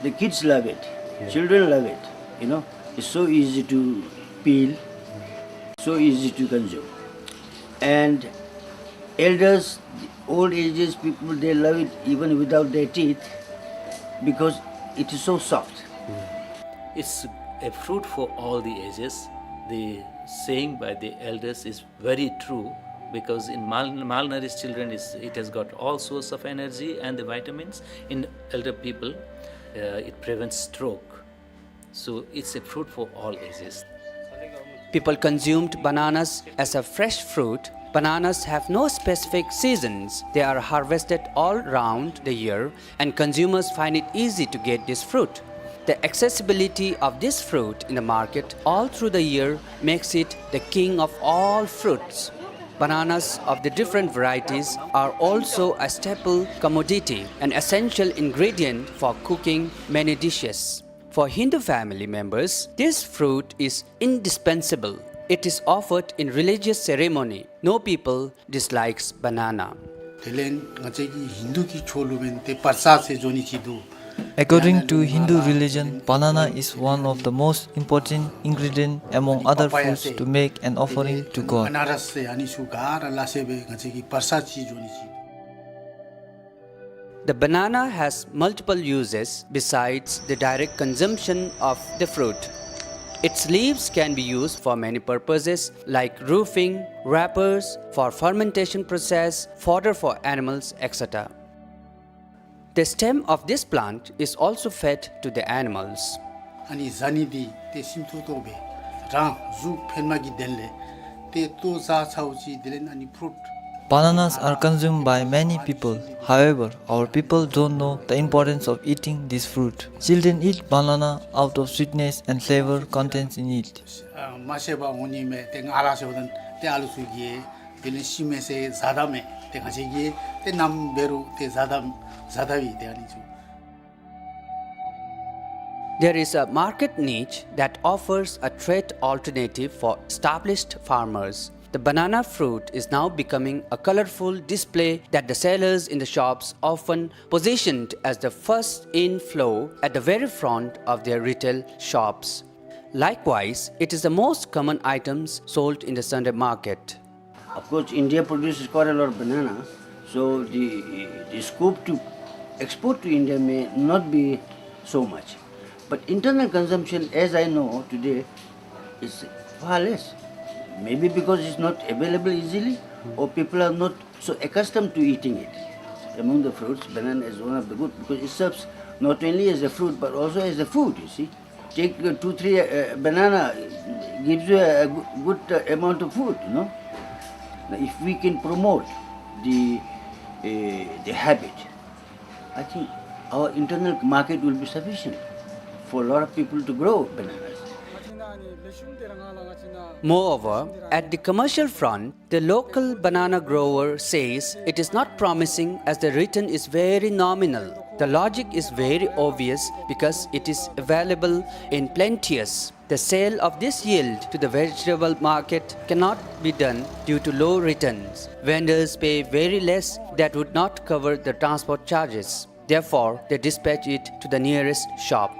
the kids love it, children love it, you know. It's so easy to peel, so easy to consume. And elders, old ages people, they love it even without their teeth because it is so soft. It's a fruit for all the ages. The saying by the elders is very true, because in mal-, malnourished children, is, it has got all sorts of energy and the vitamins. In elder people, uh, it prevents stroke. So it's a fruit for all ages. People consumed bananas as a fresh fruit. Bananas have no specific seasons. They are harvested all round the year and consumers find it easy to get this fruit. The accessibility of this fruit in the market all through the year makes it the king of all fruits. Bananas of the different varieties are also a staple commodity, an essential ingredient for cooking many dishes. For Hindu family members, this fruit is indispensable. It is offered in religious ceremony. No people dislikes banana. དེ་ལས་ང་བཅས་ཀྱི་ཧིན་དུ་གི་ཆོས་ལུགས་འབདན་ཏེ་པར་ཙ་ཟེར་འགྱོ་ནི་ཅིག་འདུག། According to Hindu religion, banana is one of the most important ingredient among other fruits to make an offering to God. ཨ་ནཱ་རས་ཟེར་ཨ་ནི་ཚུ་ག་ར་ལ་སེ་སྦེ་ང་བཅས་ཀྱི་པར་ཙ་ཅིག་འགྱོ་ནི་ཅིག། The banana has multiple uses besides the direct consumption of the fruit. Its leaves can be used for many purposes like roofing, wrappers, for fermentation process, fodder for animals, et cetera. The stem of this plant is also fed to the animals. ཨ་ནི་བཟའ་ནི་འདི་ཏེ་ཤིན་ཏུ་ཏོག་སྦེ་རང་གཟུགས་ཕན་མ་གི་དོན་ལས་ཏེ་ལྟོ་བཟའ་ཚརཝ་ཅིག་དེ་ལས་ཨ་ནི་ཕུ་རུ་Bananas are consumed by many people. However, our people don't know the importance of eating this fruit. Children eat banana out of sweetness and flavor contents in it. ཨ་མ་ཤེས་པར་འོང་ནི་མས། ཏེ་ང་ར་ཟེརཝ་ད་ཏེ་ཨ་ལུ་ཚུ་གིས་དེ་ལས་ཤི་མས་ཟེར་བཟའ་ད་མས། ཏེ་ང་བཅས་ཀྱིས་ཏེ་ནམ་འབད་རུང་ཏེ་བཟའ་ད་བཟའ་ད་བའི་ཏེ་ཨ་ནི་ཚུ། There is a market niche that offers a trade alternative for established farmers. The banana fruit is now becoming a colorful display that the sellers in the shops often positioned as the first in flow at the very front of their retail shops. Likewise, it is the most common items sold in the Sunday market. Of course, India produces quite a lot of banana, so the, the scope to export to India may not be so much. But internal consumption, as I know today, is far less. Maybe because it's not available easily, or people are not so accustomed to eating it. Among the fruits, banana is one of the good, because it serves not only as a fruit but also as a food, you see. Take, uh, two, three, uh, banana, gives you a goo-, good, uh, amount of food, you know. Now, if we can promote the, uh, the habit, I think our internal market will be sufficient for a lot of people to grow bananas. Moreover, at the commercial front, the local banana grower says it is not promising as the return is very nominal. The logic is very obvious because it is available in plenteous. The sale of this yield to the vegetable market cannot be done due to low returns. Vendors pay very less that would not cover the transport charges. Therefore, they dispatch it to the nearest shop.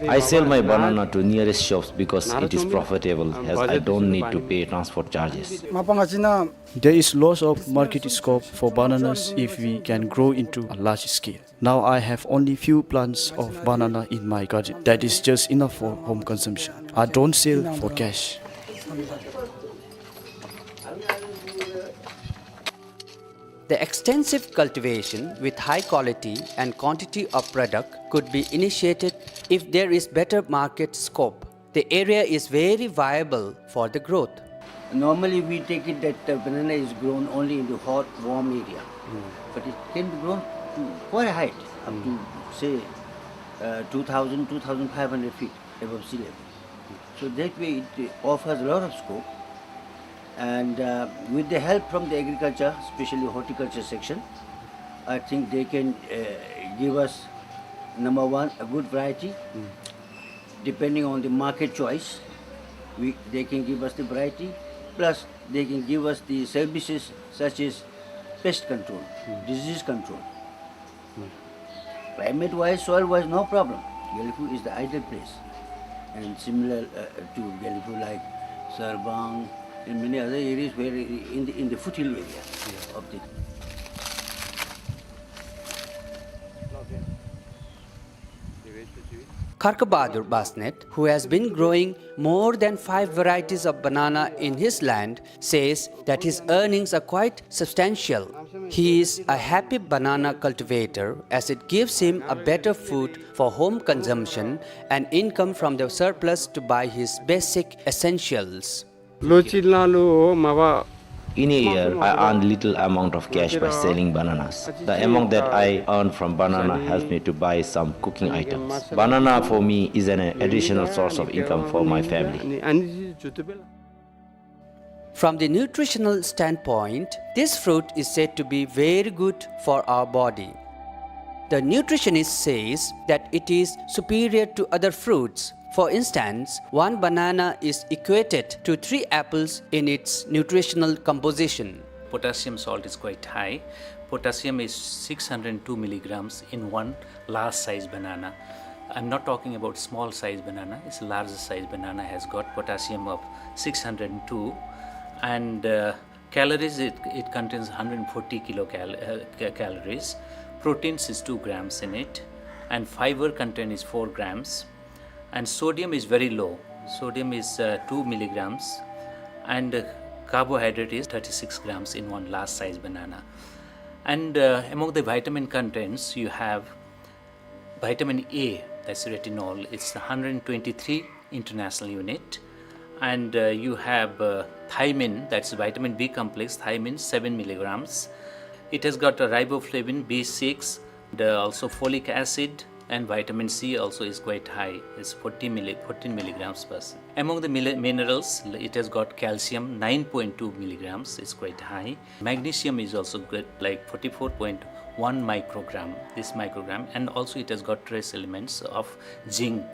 I sell my banana to nearest shops because it is profitable as I don't need to pay transport charges. There is lots of market scope for bananas if we can grow into a large scale. Now I have only few plants of banana in my garden. That is just enough for home consumption. I don't sell for cash. The extensive cultivation with high quality and quantity of product could be initiated if there is better market scope. The area is very viable for the growth. Normally, we take it that the banana is grown only in the hot, warm area. But it can be grown to quite a height, up to, say, uh, two thousand, two thousand five hundred feet above sea level. So that way, it offers a lot of scope. And, uh, with the help from the agriculture, especially horticulture section, I think they can, uh, give us, number one, a good variety. Depending on the market choice, we, they can give us the variety, plus they can give us the services such as pest control, disease control. Climate-wise, soil-wise, no problem. Gelephu is the ideal place. And similar, uh, to Gelephu, like Sarbang and many other areas where in the, in the foothill area of the Kharkabadur Basnet, who has been growing more than five varieties of banana in his land, says that his earnings are quite substantial. He is a happy banana cultivator as it gives him a better food for home consumption and income from the surplus to buy his basic essentials. In a year, I earn little amount of cash by selling bananas. The amount that I earn from banana helps me to buy some cooking items. Banana for me is an additional source of income for my family. From the nutritional standpoint, this fruit is said to be very good for our body. The nutritionist says that it is superior to other fruits. For instance, one banana is equated to three apples in its nutritional composition. Potassium salt is quite high. Potassium is six hundred two milligrams in one large size banana. I'm not talking about small size banana, it's a larger size banana has got potassium of six hundred two, and, uh, calories, it, it contains hundred forty kilocal-, uh, ca-, calories. Proteins is two grams in it, and fiber content is four grams, and sodium is very low. Sodium is, uh, two milligrams, and, uh, carbohydrate is thirty-six grams in one large size banana. And, uh, among the vitamin contents, you have vitamin A, that's retinol, it's hundred twenty-three international unit. And, uh, you have, uh, thiamine, that's vitamin B complex, thiamine, seven milligrams. It has got a riboflavin, B six, and, uh, also folic acid, and vitamin C also is quite high, it's forty milli-, fourteen milligrams per. Among the mili-, minerals, it has got calcium, nine point two milligrams, is quite high. Magnesium is also good, like forty-four point one microgram, this microgram, and also it has got trace elements of zinc.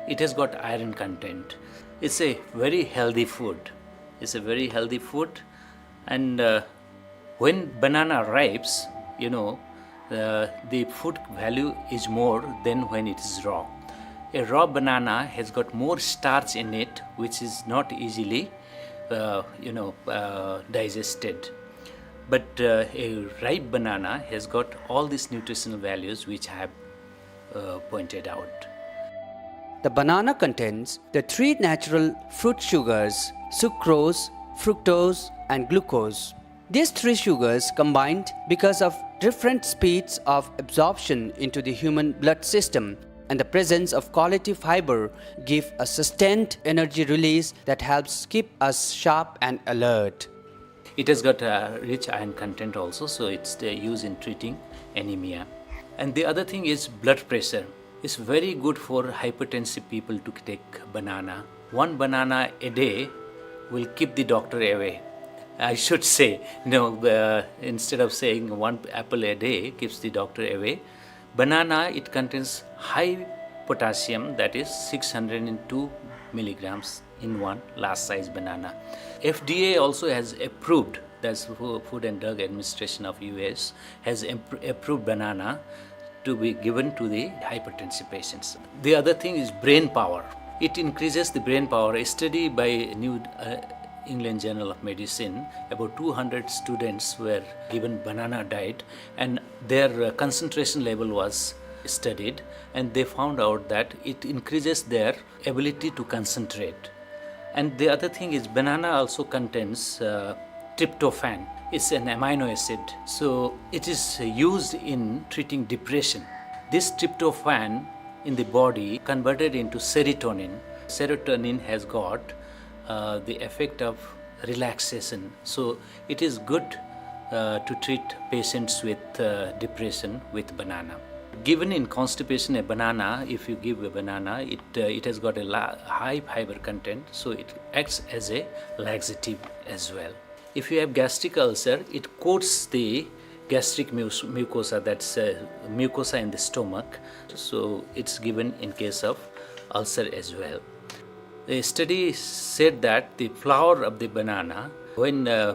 It has got iron content. It's a very healthy food. It's a very healthy food, and, uh, when banana ripes, you know, uh, the food value is more than when it is raw. A raw banana has got more starch in it, which is not easily, uh, you know, uh, digested. But, uh, a ripe banana has got all these nutritional values which I have, uh, pointed out. The banana contains the three natural fruit sugars, sucrose, fructose, and glucose. These three sugars combined, because of different speeds of absorption into the human blood system and the presence of quality fiber, give a sustained energy release that helps keep us sharp and alert. It has got a rich iron content also, so it's uh, used in treating anemia. And the other thing is blood pressure. It's very good for hypertensive people to take banana. One banana a day will keep the doctor away. I should say, no, uh, instead of saying one apple a day keeps the doctor away, banana, it contains high potassium, that is six hundred two milligrams in one large size banana. F D A also has approved, that's Fo- Food and Drug Administration of U S, has imp- approved banana to be given to the hypertensive patients. The other thing is brain power. It increases the brain power. A study by New uh, England Journal of Medicine, about two hundred students were given banana diet, and their uh, concentration level was studied, and they found out that it increases their ability to concentrate. And the other thing is, banana also contains uh, tryptophan. It's an amino acid, so it is used in treating depression. This tryptophan in the body converted into serotonin. Serotonin has got uh, the effect of relaxation. So it is good uh, to treat patients with uh, depression with banana. Given in constipation, a banana, if you give a banana, it, uh, it has got a la- high fiber content, so it acts as a laxative as well. If you have gastric ulcer, it coats the gastric mus- mucosa, that's uh, mucosa in the stomach, so it's given in case of ulcer as well. A study said that the flour of the banana, when uh,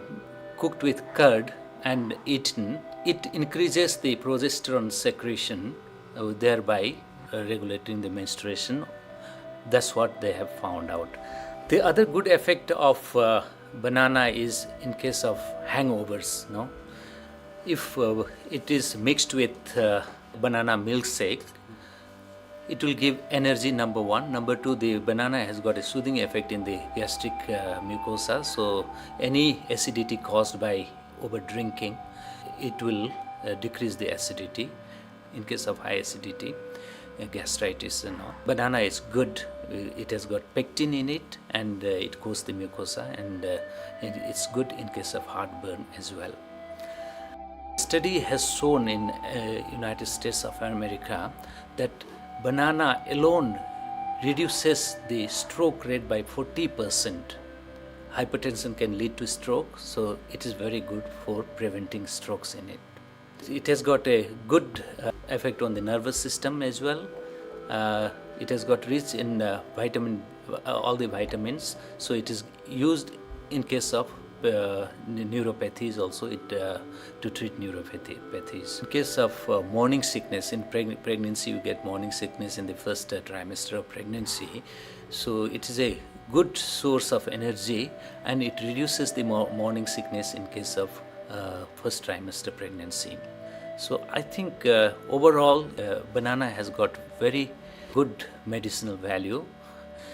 cooked with curd and eaten, it increases the progesterone secretion, uh, thereby uh, regulating the menstruation. That's what they have found out. The other good effect of uh, banana is in case of hangovers. No, if uh, it is mixed with uh, banana milkshake, it will give energy, number one. Number two, the banana has got a soothing effect in the gastric uh, mucosa. So any acidity caused by over drinking, it will uh, decrease the acidity. In case of high acidity, uh, gastritis and all, banana is good. Uh, it has got pectin in it, and uh, it coats the mucosa, and uh, it- it's good in case of heartburn as well. Study has shown in uh, United States of America that banana alone reduces the stroke rate by forty percent. Hypertension can lead to stroke, so it is very good for preventing strokes in it. It has got a good uh, effect on the nervous system as well. Uh, it has got rich in uh, vitamin, uh, all the vitamins, so it is used in case of uh, ne- neuropathies also, it uh, to treat neuropathies. In case of uh, morning sickness, in preg- pregnancy you get morning sickness in the first uh, trimester of pregnancy, so it is a good source of energy, and it reduces the mo- morning sickness in case of uh, first trimester pregnancy. So I think uh, overall uh, banana has got very good medicinal value,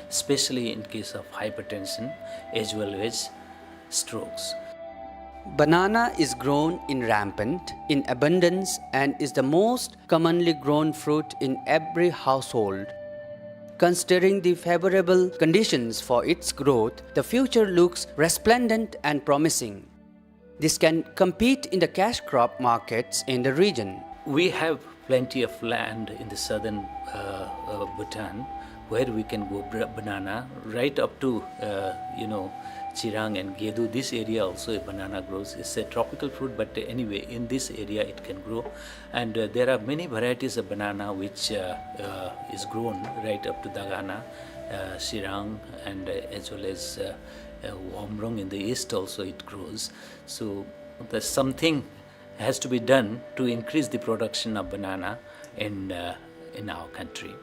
especially in case of hypertension as well as strokes. Banana is grown in rampant, in abundance, and is the most commonly grown fruit in every household. Considering the favorable conditions for its growth, the future looks resplendent and promising. This can compete in the cash crop markets in the region. We have plenty of land in the southern uh, uh, Bhutan where we can grow br- banana right up to uh, you know Chirang and Gedo. This area also a banana grows. It's a tropical fruit, but anyway, in this area it can grow. And uh, there are many varieties of banana which uh, uh, is grown right up to Dagana, uh, Chirang, and uh, as well as uh, uh, Wamrung in the east also it grows. So there's something has to be done to increase the production of banana in uh, in our country.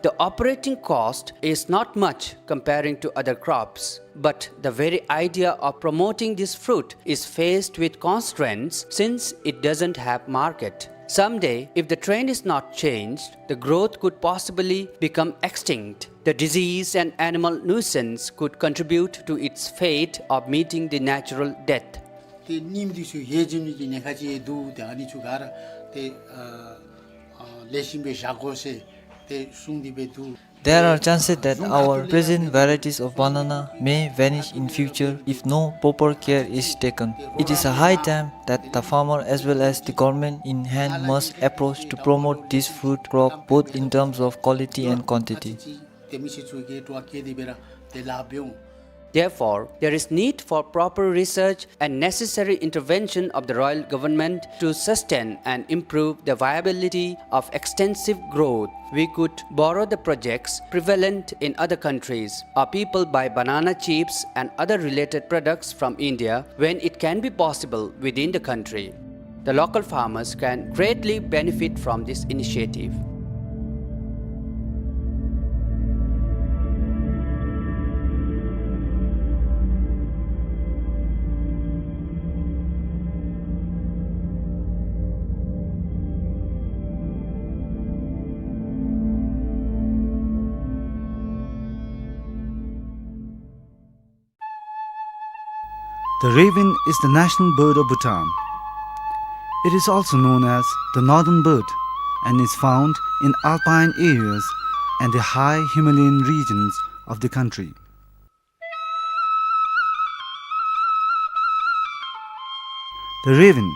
The operating cost is not much comparing to other crops, but the very idea of promoting this fruit is faced with constraints since it doesn't have market. Someday, if the trend is not changed, the growth could possibly become extinct. The disease and animal nuisance could contribute to its fate of meeting the natural death. ཏེ་ཉིནམ་འདི་ཚུ་ཡར་འགྱོ་ནི་གི་ཉེན་ཁ་ཅིག་འདུག། ཏེ་ཨ་ནི་ཚུ་ག་ར་ཏེ་ཨ་ཨ་ལེགས་ཤོམ་སྦེ་བཞག་དགོ་ཟེར་ཏེ་གསུངས་ཏེ་སྦེ་འདུག། There are chances that our present varieties of banana may vanish in future if no proper care is taken. It is a high time that the farmer as well as the government in hand must approach to promote this fruit crop both in terms of quality and quantity. Therefore, there is need for proper research and necessary intervention of the royal government to sustain and improve the viability of extensive growth. We could borrow the projects prevalent in other countries, or people buy banana chips and other related products from India when it can be possible within the country. The local farmers can greatly benefit from this initiative. The raven is the national bird of Bhutan. It is also known as the northern bird and is found in alpine areas and the high Himalayan regions of the country. The raven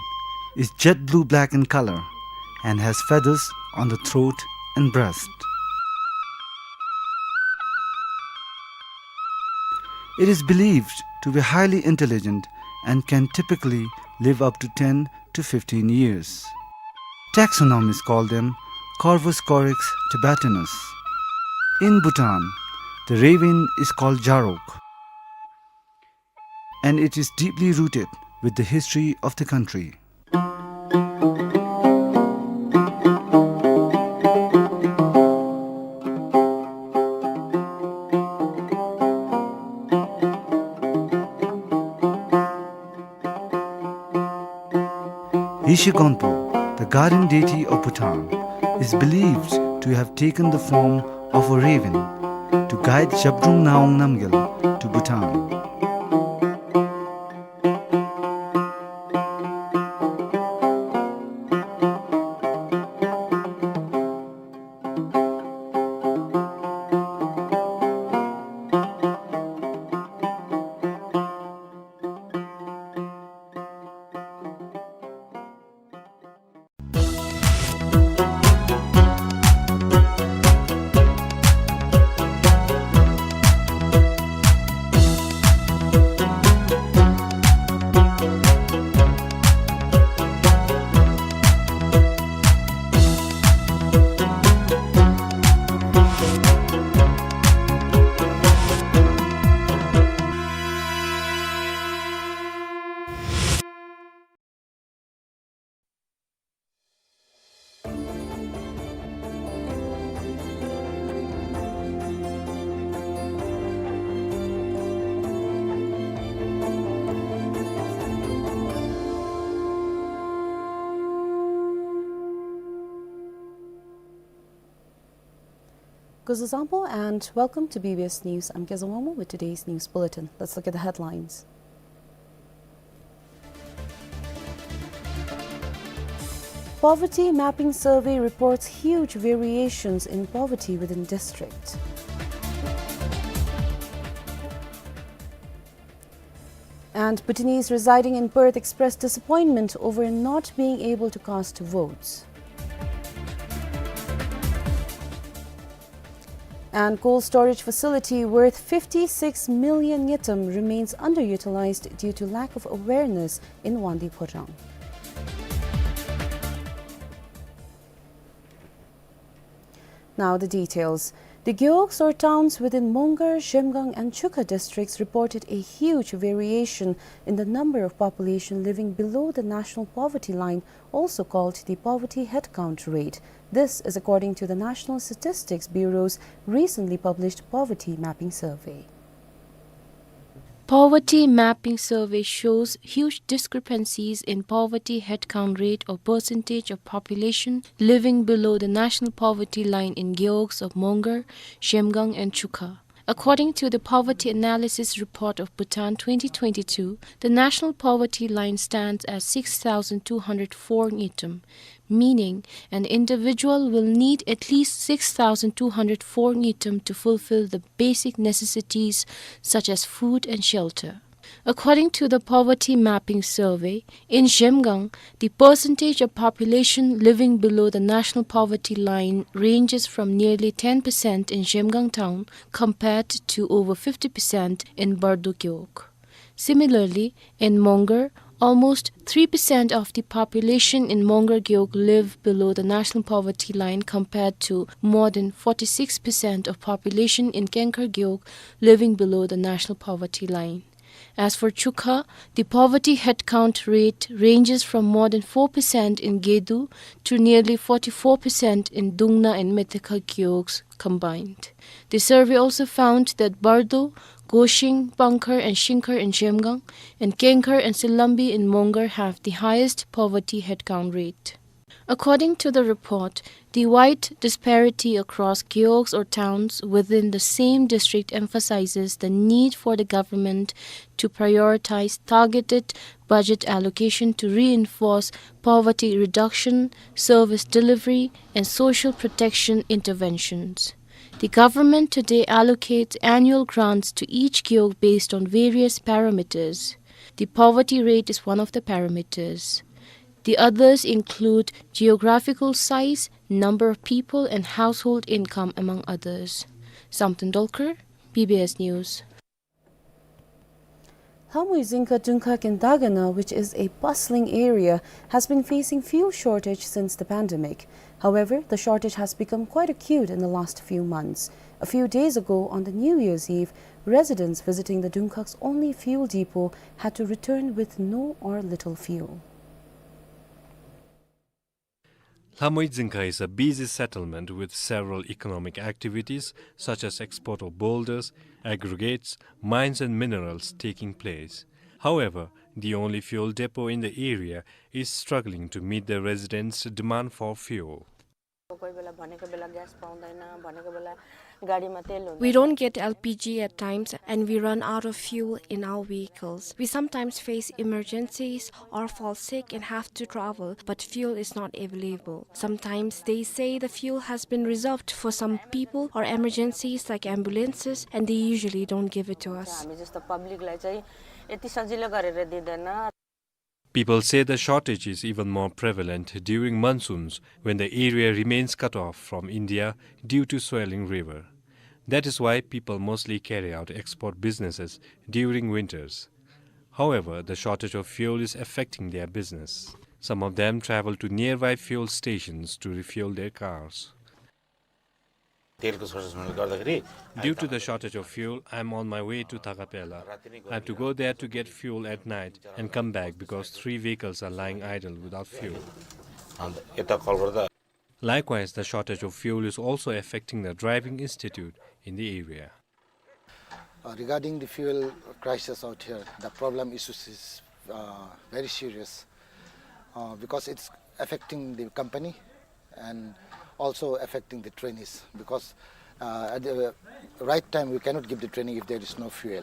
is jet blue-black in color and has feathers on the throat and breast. It is believed to be highly intelligent and can typically live up to ten to fifteen years. Taxonomists call them Corvus corax tibetanus. In Bhutan, the raven is called jarok, and it is deeply rooted with the history of the country. Yeshe Gonpo, the guardian deity of Bhutan, is believed to have taken the form of a raven to guide Zhabdrung Ngawang Namgyal to Bhutan. Kuzuzangpo and welcome to B B S News. I'm Kezangwangmo with today's news bulletin. Let's look at the headlines. Poverty Mapping Survey reports huge variations in poverty within district. And Bhutanese residing in Perth expressed disappointment over not being able to cast votes. And cold storage facility worth fifty-six million ngultrum remains underutilized due to lack of awareness in Wangdue Phodrang. Now the details. The Gewogs or towns within Mongar, Zhemgang and Chukha districts reported a huge variation in the number of population living below the national poverty line, also called the poverty headcount rate. This is according to the National Statistics Bureau's recently published poverty mapping survey. Poverty mapping survey shows huge discrepancies in poverty headcount rate or percentage of population living below the national poverty line in Gewogs of Mongar, Zhemgang and Chukha. According to the Poverty Analysis Report of Bhutan twenty twenty-two, the national poverty line stands at six thousand two hundred four ngultrum, meaning an individual will need at least six thousand two hundred four ngultrum to fulfill the basic necessities such as food and shelter. According to the Poverty Mapping Survey, in Zhemgang, the percentage of population living below the national poverty line ranges from nearly ten percent in Zhemgang town compared to over fifty percent in Bardo Gewog. Similarly, in Mongar, almost three percent of the population in Mongar Gewog live below the national poverty line compared to more than forty-six percent of population in Kengkar Gewog living below the national poverty line. As for Chukha, the poverty headcount rate ranges from more than four percent in Gedu to nearly forty-four percent in Dungna and Methakha Gewogs combined. The survey also found that Bardo, Goshing, Pangkhar and Shingkhar in Zhemgang, and Kengkar and Silambi in Mongar have the highest poverty headcount rate. According to the report, the wide disparity across gewogs or towns within the same district emphasizes the need for the government to prioritize targeted budget allocation to reinforce poverty reduction, service delivery, and social protection interventions. The government today allocates annual grants to each gewog based on various parameters. The poverty rate is one of the parameters. The others include geographical size, number of people, and household income, among others. Samten Dolkar, B B S News. Lhamui Dzingkha Dungkhag in Dagana, which is a bustling area, has been facing fuel shortage since the pandemic. However, the shortage has become quite acute in the last few months. A few days ago, on the New Year's Eve, residents visiting the Dungkhag's only fuel depot had to return with no or little fuel. Lhamui Dzingkha is a busy settlement with several economic activities such as export of boulders, aggregates, mines and minerals taking place. However, the only fuel depot in the area is struggling to meet the residents' demand for fuel. कोही बेला भनेको बेला ग्यास पाउँदैन, भनेको बेला गाडीमा तेल हुँदैन। We don't get L P G at times and we run out of fuel in our vehicles. We sometimes face emergencies or fall sick and have to travel, but fuel is not available. Sometimes they say the fuel has been reserved for some people or emergencies like ambulances, and they usually don't give it to us. हामी जस्तो पब्लिकलाई चाहिँ यति सजिलो गरेर दिँदैन। People say the shortage is even more prevalent during monsoons, when the area remains cut off from India due to swelling river. That is why people mostly carry out export businesses during winters. However, the shortage of fuel is affecting their business. Some of them travel to nearby fuel stations to refuel their cars. तेलको सर्टेज हुनाले गर्दाखेरि Due to the shortage of fuel, I'm on my way to Thagapela. I have to go there to get fuel at night and come back because three vehicles are lying idle without fuel. अन्त यता कल गर्दा Likewise, the shortage of fuel is also affecting the driving institute in the area. Uh, regarding the fuel crisis out here, the problem issues is, uh, very serious, uh, because it's affecting the company and also affecting the trainees, because, uh, at the right time we cannot give the training if there is no fuel.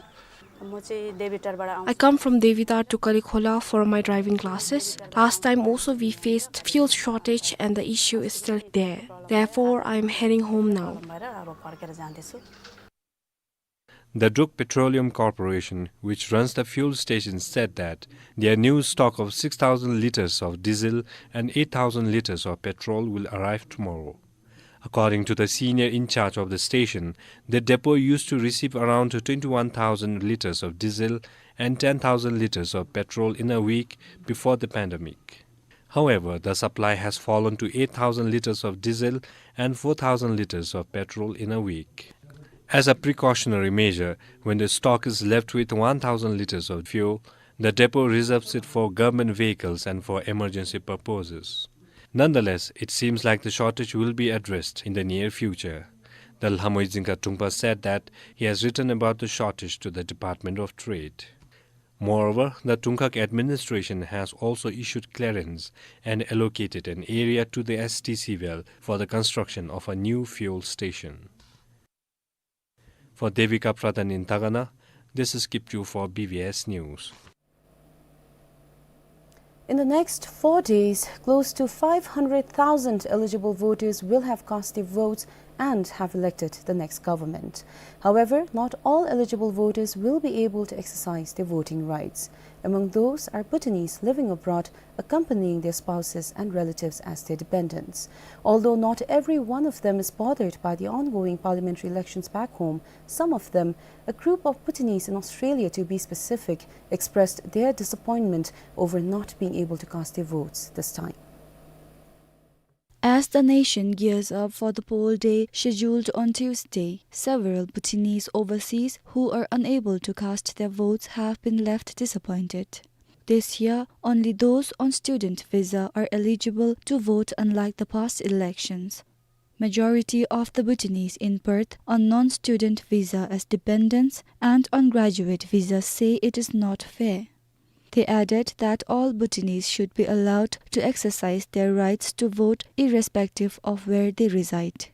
म चाहिँ देवीटारबाट आउँछु। I come from Devitar to Kalikhola for my driving classes. Last time also we faced fuel shortage and the issue is still there. Therefore, I am heading home now. भएर अब फर्केर जाँदैछु। The Druk Petroleum Corporation, which runs the fuel station, said that their new stock of six thousand liters of diesel and eight thousand liters of petrol will arrive tomorrow. According to the senior in charge of the station, the depot used to receive around twenty-one thousand liters of diesel and ten thousand liters of petrol in a week before the pandemic. However, the supply has fallen to eight thousand liters of diesel and four thousand liters of petrol in a week. As a precautionary measure, when the stock is left with one thousand liters of fuel, the depot reserves it for government vehicles and for emergency purposes. Nonetheless, it seems like the shortage will be addressed in the near future. The Lhamui Dzingkha Trungpa said that he has written about the shortage to the Department of Trade. Moreover, the Trungkhag administration has also issued clearance and allocated an area to the S T C well for the construction of a new fuel station. For Devika Pradhan in Dagana, this is Kipchu for B B S News. In the next four days, close to five hundred thousand eligible voters will have cast their votes and have elected the next government. However, not all eligible voters will be able to exercise their voting rights. Among those are Bhutanese living abroad, accompanying their spouses and relatives as their dependents. Although not every one of them is bothered by the ongoing parliamentary elections back home, some of them, a group of Bhutanese in Australia to be specific, expressed their disappointment over not being able to cast their votes this time. As the nation gears up for the poll day scheduled on Tuesday, several Bhutanese overseas who are unable to cast their votes have been left disappointed. This year, only those on student visa are eligible to vote, unlike the past elections. Majority of the Bhutanese in Perth on non-student visa as dependents and on graduate visa say it is not fair. They added that all Bhutanese should be allowed to exercise their rights to vote irrespective of where they reside.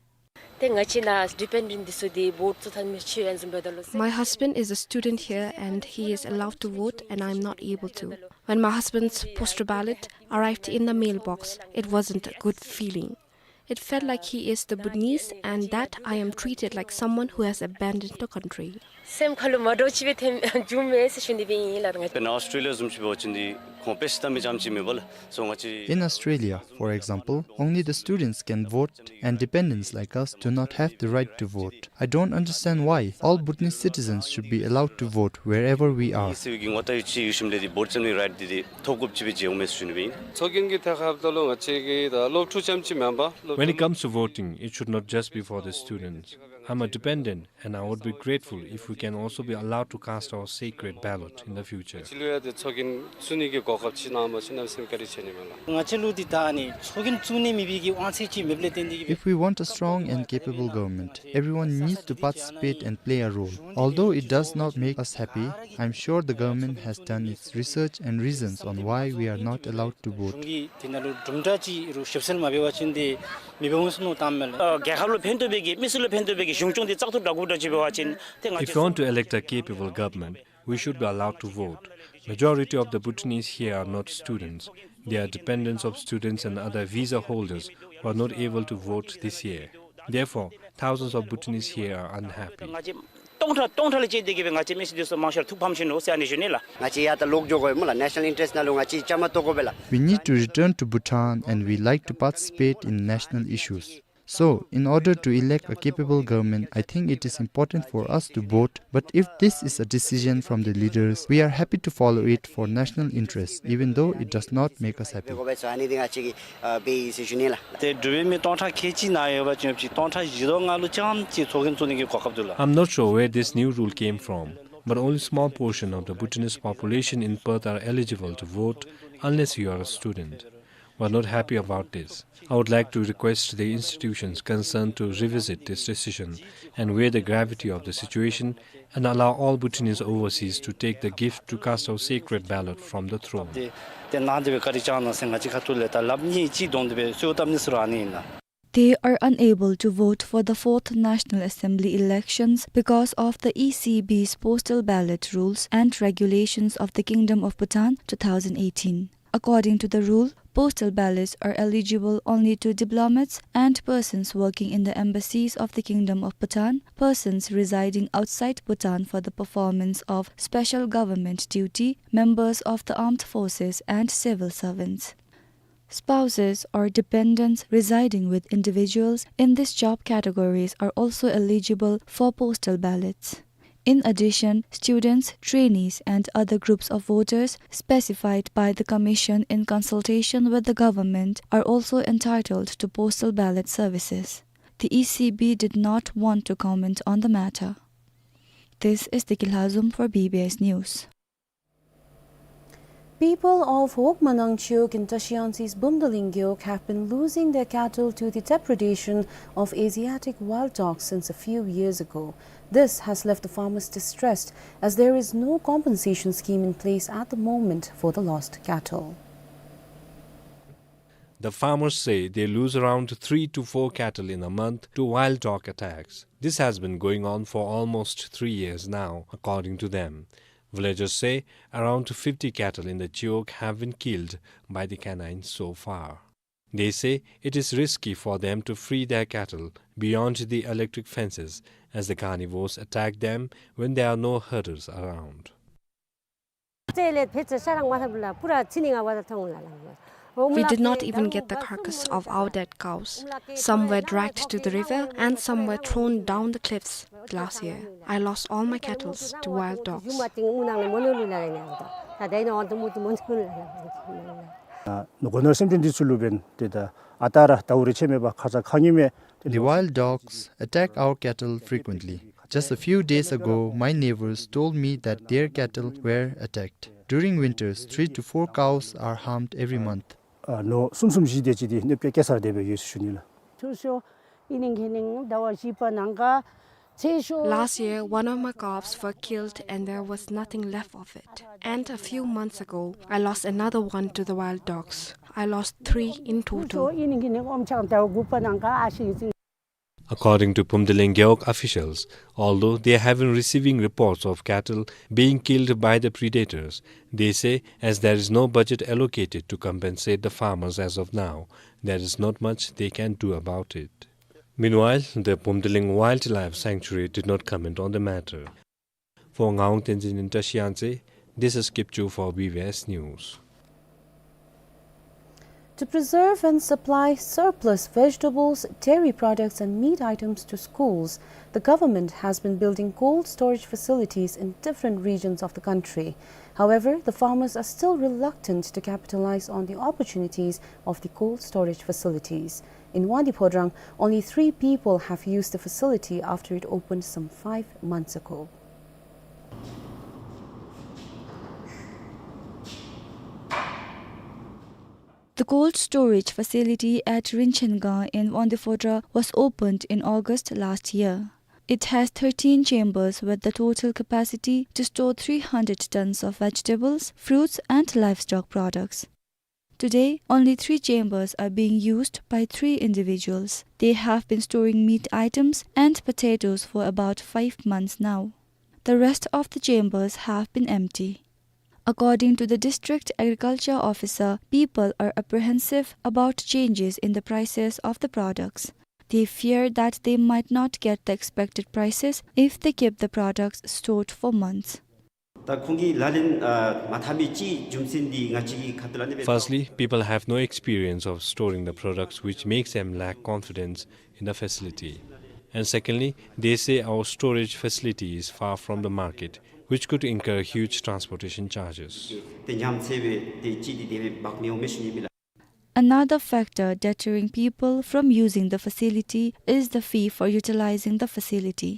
ཏེ་ང་བཅས་ནཱ་ཌི་པེན་ཌེནཊ་འདི་ཚུ་འདི་བོཊ་རྩོད་ཐངས་མི་ཆོག་ཡང་འཛིན་པ་ད་ལོ་ཟེར། My husband is a student here and he is allowed to vote and I am not able to. When my husband's postal ballot arrived in the mailbox, it wasn't a good feeling. It felt like he is the Bhutanese and that I am treated like someone who has abandoned the country. སེམས་ཁ་ལུ་མ་འདྲཝ་ཅིག་སྦེ་ཐོན་བྱུང་མས་ཟེར་ཞུ་ནི་སྦེ་ཨིན་ལགས། ང་བཅས་ཨོསི་ཊྲེ་ལི་ཡ་བཟུམ་ཅིག་འབད་བ་ཅིན་འདི་ཁོང་དཔེ་ཤ་སྟག་མི་རྐྱངམ་ཅིག་མེན་པ་ལགས། སོ་ང་བཅས In Australia, for example, only the students can vote and dependents like us do not have the right to vote. I don't understand why all Bhutanese citizens should be allowed to vote wherever we are. ཨིན་ཟེར་བའི་གི་ངོ་རྟགས་ཡོད་ཅི་ཡོད་ཞིནམ་ལས་འདི་བོཊ་རྩོད་ནིའི་རའིཊ་འདི་འདི་ཐོབ་དགོཔ་ཅིག་སྦེ་མཇལ་འོང་མས་ཟེར་ཞུ་ནི་སྦེ་ཨིན། ཚོགས་རྒྱན་གྱི་ཐད་ཁར་འབདཝ་ད་ལུ་ང་བཅས་ཀྱི་ད་སློབ་ཕྲུག་རྐྱངམ་ཅིག་མེན་པ། When it comes to voting, it should not just be for the students. I'm a dependent and I would be grateful if we can also be allowed to cast our sacred ballot in the future. ང་བཅས་ལུ་ཡང་འདི་ཚོགས་རྒྱན་བཙུགས་ནི་གི་གོ་སྐབས་ཅིག་གནང་བ་ཅིན་ཨ་ནེམ་ཅིག་བཀའ་དྲིན་ཆེ་ནི་མས་ལགས། ང་བཅས་ལུ་འདི་ད་ཨ་ནི་ཚོགས་རྒྱན་བཙུགས་ནི་མེད་པའི་གི་དབང་ཚད་ཅིག་མེདཔ་ལས་བརྟེན་ཏེ་གིས་སྦེ། If we want a strong and capable government, everyone needs to participate and play a role. Although it does not make us happy, I'm sure the government has done its research and reasons on why we are not allowed to vote. གཞུང་གིས་འདི་ནང་ལུ་གྲུབ་འབྲས་ཅིག་རུང་ཞིབ་འཚོལ་མ་འབད་བ་ཅིན་འདི་མི་འབད་འོང་ཟེར་མནོ་བཏངམ་མས་ལགས། ཨ་རྒྱལ་ཁབ་ལུ་ཕན་ཐོགས་པའི་གི་མི་སེར་ལུ་ཕན་ཐོགས་པའི་གི་གཞུང་སྐྱོང་འདི་བཙག་འཐུ་འདྲ་གུ་འདྲ་ཅིག་འབད་བ་ཅིན་ཏེ་ང་བཅས། If you want to elect a capable government, we should be allowed to vote. Majority of the Bhutanese here are not students. They are dependents of students and other visa holders who are not able to vote this year. Therefore, thousands of Bhutanese here are unhappy. ང་བཅས་སྟོང་ཕྲག་སྟོང་ཕྲག་ལས་བཅད་དེ་གིས་སྦེ་ང་བཅས་མི་སེར་འདི་ཚུ་མང་ཤོས་ཐུགས་ཕམ་ཞིནམ་ལས་ཟེར་ཨ་ནི་ཞུ་ནི་ལགས། ང་བཅས་ཡར་ད་ལོག་འགྱོ་དགོ་མས་ལགས། ནེ་ཤ་ནཱལ་ཨིན་ཊེ་རེསཊ་ནང་ལུ་ང་བཅས་བཅའ་མར་གཏོགས་དགོ་པས་ལགས། We need to return to Bhutan and we like to participate in national issues. So, in order to elect a capable government, I think it is important for us to vote. But if this is a decision from the leaders, we are happy to follow it for national interests, even though it does not make us happy. འབད་དགོ་པས་ཟེར་ཨ་ནི་འདི་ང་བཅས་ཀྱིས་ཨ་འབད་ཡི་ཟེར་ཞུ་ནི་ལགས། ཏེ་འབྲུག་པའི་མི་སྟོང་ཕྲག་ཁལ་གཅིག་ནང་ཡོད་པ་ཅིན་ཅིག་སྟོང་ཕྲག་བཞི་དོ་ལྔ་ལུ་རྐྱངམ་ཅིག་ཚོགས་རྒྱན་བཙུགས་ནི་གི་གོ་སྐབས་འདུག་ལགས། I'm not sure where this new rule came from, but only small portion of the Bhutanese population in Perth are eligible to vote unless you are a student. We are not happy about this. I would like to request the institutions concerned to revisit this decision and weigh the gravity of the situation and allow all Bhutanese overseas to take the gift to cast our sacred ballot from the throne. ཏེ་ཏེ་ནཱ་འདི་སྦེ་བཀའ་དྲིན་བསྐྱང་གནང་ཟེར་ང་བཅས་ཁ་ཐུག་ལས་ད་ལགཔ་གཉིས་གཅིག་བསྡོམས་ཏེ་སྦེ་གསོལཝ་བཏབ་ནི་ཟེར་རུང་ཨ་ནི་ཨིན་ལགས། They are unable to vote for the fourth National Assembly elections because of the E C B's postal ballot rules and regulations of the Kingdom of Bhutan two thousand eighteen. According to the rule, postal ballots are eligible only to diplomats and persons working in the embassies of the Kingdom of Bhutan, persons residing outside Bhutan for the performance of special government duty, members of the armed forces and civil servants. Spouses or dependents residing with individuals in these job categories are also eligible for postal ballots. In addition, students, trainees, and other groups of voters specified by the Commission in consultation with the government are also entitled to postal ballot services. The E C B did not want to comment on the matter. This is Deki Lhazom for B B S News. People of Wokmanang Chiwog in Tashiansi's Bumdaling Gewog have been losing their cattle to the depredation of Asiatic wild dogs since a few years ago. This has left the farmers distressed, as there is no compensation scheme in place at the moment for the lost cattle. The farmers say they lose around three to four cattle in a month to wild dog attacks. This has been going on for almost three years now, according to them. Villagers say around fifty cattle in the Chiwog have been killed by the canines so far. They say it is risky for them to free their cattle beyond the electric fences, as the carnivores attack them when there are no herders around. We did not even get the carcass of our dead cows. Some were dragged to the river and some were thrown down the cliffs last year. I lost all my cattles to wild dogs. ཨ་ནི་གོ་ནོར་སེམས་ཅན་འདི་ཚུ་ལུ་འབདན་ཏེ་ད་ཨ་རྟག་ར་ཟླཝ་རེ་ཆད་མེད་པར་ཁ་ཙ་ཁ་ཉིནམ་མེད། The wild dogs attack our cattle frequently. Just a few days ago, my neighbors told me that their cattle were attacked. During winters, three to four cows are harmed every month. ཨ་ནོར་གསུམ་གསུམ་བཞི་དེ་ཅིག་འདི་གནོད་པ་བཀལ་ཚར་དེ་སྦེ་ཡོད་ཟེར་ཞུ་ནི་ལགས། ཐུ་ཤོ་ཨིན་ནིང་ཁེ་ནིང་ཟླཝ་བཞི་པ་ནང་ཀ་ཚེ་ཤོ། Last year, one of my calves were killed and there was nothing left of it. And a few months ago, I lost another one to the wild dogs. I lost three in total. ཨིན་ནིང་ཁེ་ནིང་ཨོམ་ཆང་ཟླཝ་དགུ་པ་ནང་ཀ་ཨ་ཤི་ཟིན། According to Phumdileng Gewog officials, although they have been receiving reports of cattle being killed by the predators, they say as there is no budget allocated to compensate the farmers as of now, there is not much they can do about it. Meanwhile, the Phumdileng Wildlife Sanctuary did not comment on the matter. For Ngawang Tenzin in Trashiyangtse, this is Kipchoo for B B S News. To preserve and supply surplus vegetables, dairy products and meat items to schools, the government has been building cold storage facilities in different regions of the country. However, the farmers are still reluctant to capitalize on the opportunities of the cold storage facilities. In Wangdue Phodrang, only three people have used the facility after it opened some five months ago. The cold storage facility at Rinchen Gaon in Wangdue Phodrang was opened in August last year. It has thirteen chambers with the total capacity to store three hundred tons of vegetables, fruits and livestock products. Today, only three chambers are being used by three individuals. They have been storing meat items and potatoes for about five months now. The rest of the chambers have been empty. According to the district agriculture officer, people are apprehensive about changes in the prices of the products. They fear that they might not get the expected prices if they keep the products stored for months. ད་ཁོང་གི་ལག་ལེན་ཨ་མ་འཐབ་པའི་སྤྱིའི་རྒྱུ་མཚན་འདི་ང་བཅས་ཀྱིས་ཁ་ཐུག་ལས་ནི་སྦེ། Firstly, people have no experience of storing the products, which makes them lack confidence in the facility. And secondly, they say our storage facility is far from the market, which could incur huge transportation charges. ཏེ་ཉམས་ཚད་སྦེ་ཏེ་ཅིག་འདི་དེ་སྦེ་འབག་མི་འོང་མས་ཞུ་ནི་ཨིན་པས་ལགས། Another factor deterring people from using the facility is the fee for utilizing the facility.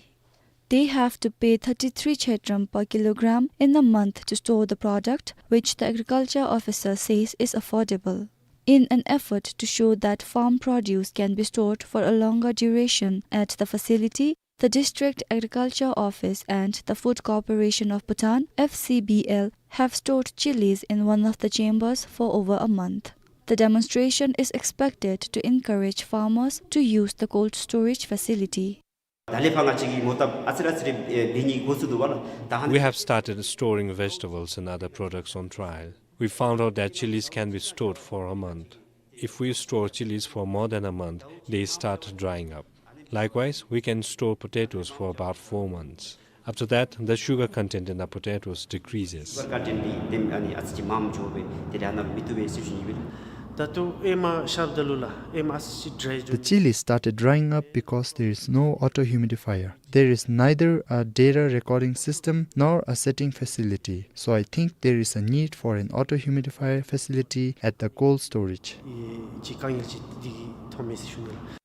They have to pay thirty-three chedram per kilogram in a month to store the product, which the agriculture officer says is affordable. In an effort to show that farm produce can be stored for a longer duration at the facility, the District Agriculture Office and the Food Corporation of Bhutan, F C B L, have stored chillies in one of the chambers for over a month. The demonstration is expected to encourage farmers to use the cold storage facility. ད་ལས་ཕར་ང་བཅས་ཀྱིས་མོ་བཏབ་ཨ་ཙི་རེ་ཨ་ཙི་རེ་འབད་ནི་འགོ་བཙུགས་འདུག་པ་ལགས། ད་ཧ་We have started storing vegetables and other products on trial. We found out that chillies can be stored for a month. If we store chillies for more than a month, they start drying up. Likewise, we can store potatoes for about four months. After that, the sugar content in the potatoes decreases. ཤུ་གར་ཀོན་ཊེནཊ་འདི་ཏེ་ཨ་ནི་ཨ་ཙི་ཅིག་མངམ་འགྱོ་སྦེ་ཏེ་ར་ནཱ་ལུ་མི་བཏུབ་པས་ཟེར་ཞུ་ནི་ཨིན་པས་ལགས། ད་ལྟོ་ཨེ་མ་ཤརཝ་ད་ལུ་ལགས་ཨེ་མ་ཨ་ཙི་ཅིག་ཌྲའི་འགྱོ། The chilli started drying up because there is no auto humidifier. There is neither a data recording system nor a setting facility. So I think there is a need for an auto humidifier facility at the cold storage. ཨེ་ཅིག་དཀའ་ངལ་ཅིག་འདི་གིས་ཐོན་མས་ཟེར་ཞུ་ནི་ལགས།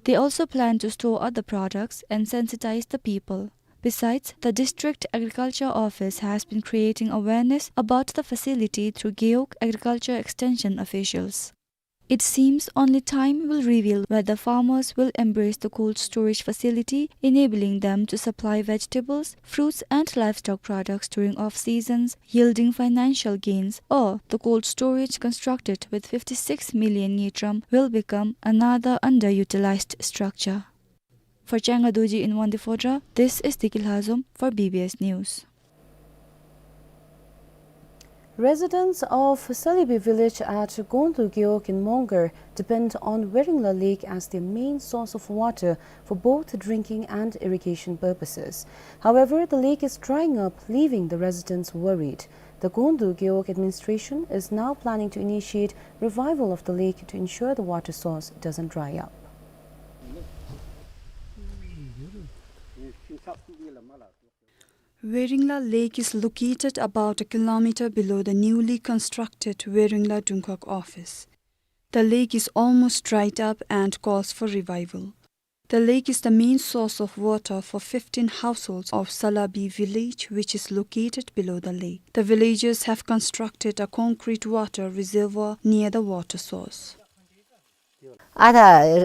They also plan to store other products and sensitize the people. Besides, the District Agriculture Office has been creating awareness about the facility through Gewog Agriculture Extension officials. It seems only time will reveal whether farmers will embrace the cold storage facility, enabling them to supply vegetables, fruits, and livestock products during off-seasons, yielding financial gains, or the cold storage constructed with fifty-six million ngultrum will become another underutilized structure. For Changa Dorji in Wangdue Phodrang, this is Deki Lhazom for B B S News. Residents of Salebi village at Gongdu Gewog in Mongar depend on Weringla Lake as their main source of water for both drinking and irrigation purposes. However, the lake is drying up, leaving the residents worried. The Gongdu Gewog administration is now planning to initiate revival of the lake to ensure the water source doesn't dry up. Weringla Lake is located about a kilometer below the newly constructed Weringla Dungkhag office. The lake is almost dried up and calls for revival. The lake is the main source of water for fifteen households of Salebi village, which is located below the lake. The villagers have constructed a concrete water reservoir near the water source. ཨ་ད་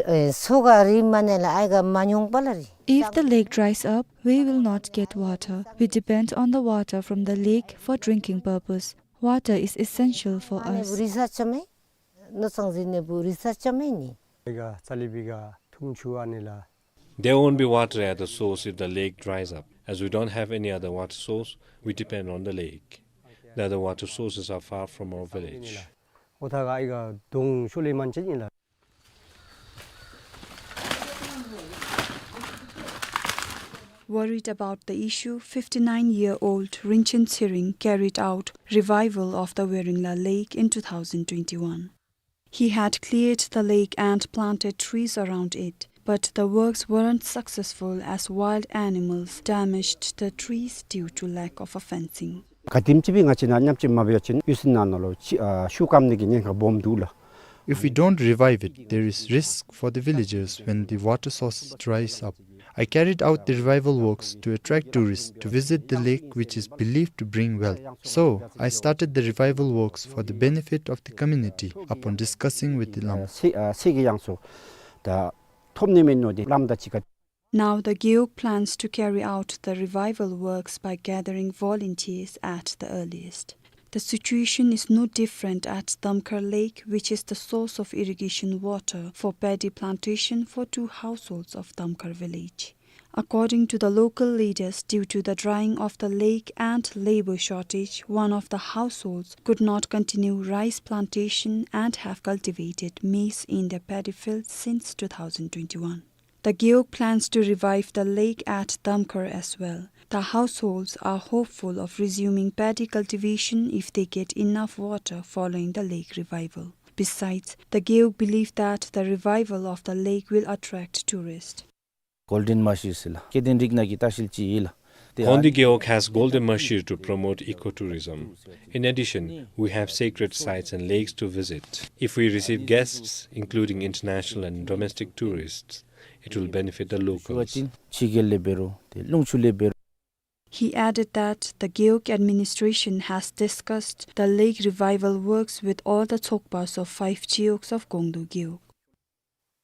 ཨེ་སོ་ག་རི་མ་ནེ་ལ་ཨའི་ག་མ་ཉོང་པ་ལ་རི། If the lake dries up, we will not get water. We depend on the water from the lake for drinking purpose. Water is essential for us. རི་ས་ཆ་མེ་ནོ་ཚང་ཟི་ནེ་བུ་རི་ས་ཆ་མེ་ནི། ཨའི་ག་ཙ་ལི་བི་ག་ཐུང་ཆུ་ཨ་ནི་ལ། There won't be water at the source if the lake dries up. As we don't have any other water source, we depend on the lake. The other water sources are far from our village. ཨོ་ཐ་ག་ཨའི་ག་དོང་ཤོ་ལེ་མན་ཅེ་ཨིན་ལ། Worried about the issue, fifty-nine-year-old Rinchen Tshering carried out revival of the Weringla Lake in two thousand twenty-one. He had cleared the lake and planted trees around it, but the works weren't successful as wild animals damaged the trees due to lack of a fencing. ག་དེམ་ཅིག་སྦེ་ང་བཅས་ནཱ་ཉམས་བཅོས་མ་འབད་བ་ཅིན་གཡུས་ནང་ན་ལུ་ཤུགས་སྐམ་ནི་གི་ཉེན་ཁ་སྦོམ་འདུག་ལགས། If we don't revive it, there is risk for the villagers when the water source dries up. I carried out the revival works to attract tourists to visit the lake, which is believed to bring wealth. So, I started the revival works for the benefit of the community upon discussing with the Lama. ཚེ་ཨ་ཚེ་གི་ཡང་སོ་ད་ཐོབ་ནི་མེན་ནོ་དེ་ལམ་དང་གཅིག་ཁར། Now the Gewog plans to carry out the revival works by gathering volunteers at the earliest. The situation is no different at Damkhar Lake, which is the source of irrigation water for paddy plantation for two households of Damkhar village. According to the local leaders, due to the drying of the lake and labor shortage, one of the households could not continue rice plantation and have cultivated maize in their paddy fields since two thousand twenty-one. The Gewog plans to revive the lake at Damkhar as well. The households are hopeful of resuming paddy cultivation if they get enough water following the lake revival. Besides, the Gewog believe that the revival of the lake will attract tourists. Golden Mashir སི་ལགས། སྐྱེ་ལྡན་རིགས་སྣ་གི་ལྟ་བཤལ་ཅིག་ཨིན་ལགས། Kondi Gewog has Golden Mashir to promote ecotourism. In addition, we have sacred sites and lakes to visit. If we receive guests, including international and domestic tourists, it will benefit the locals. ཕྱི་རྒྱལ་ལས་འབད་རུང་ཏེ་ལུང་ཕྱོགས་ལས་འབད་རུང་། He added that the Gewog administration has discussed the lake revival works with all the ཚོགས་པ་of five Gewogs of Gongdu Gewog.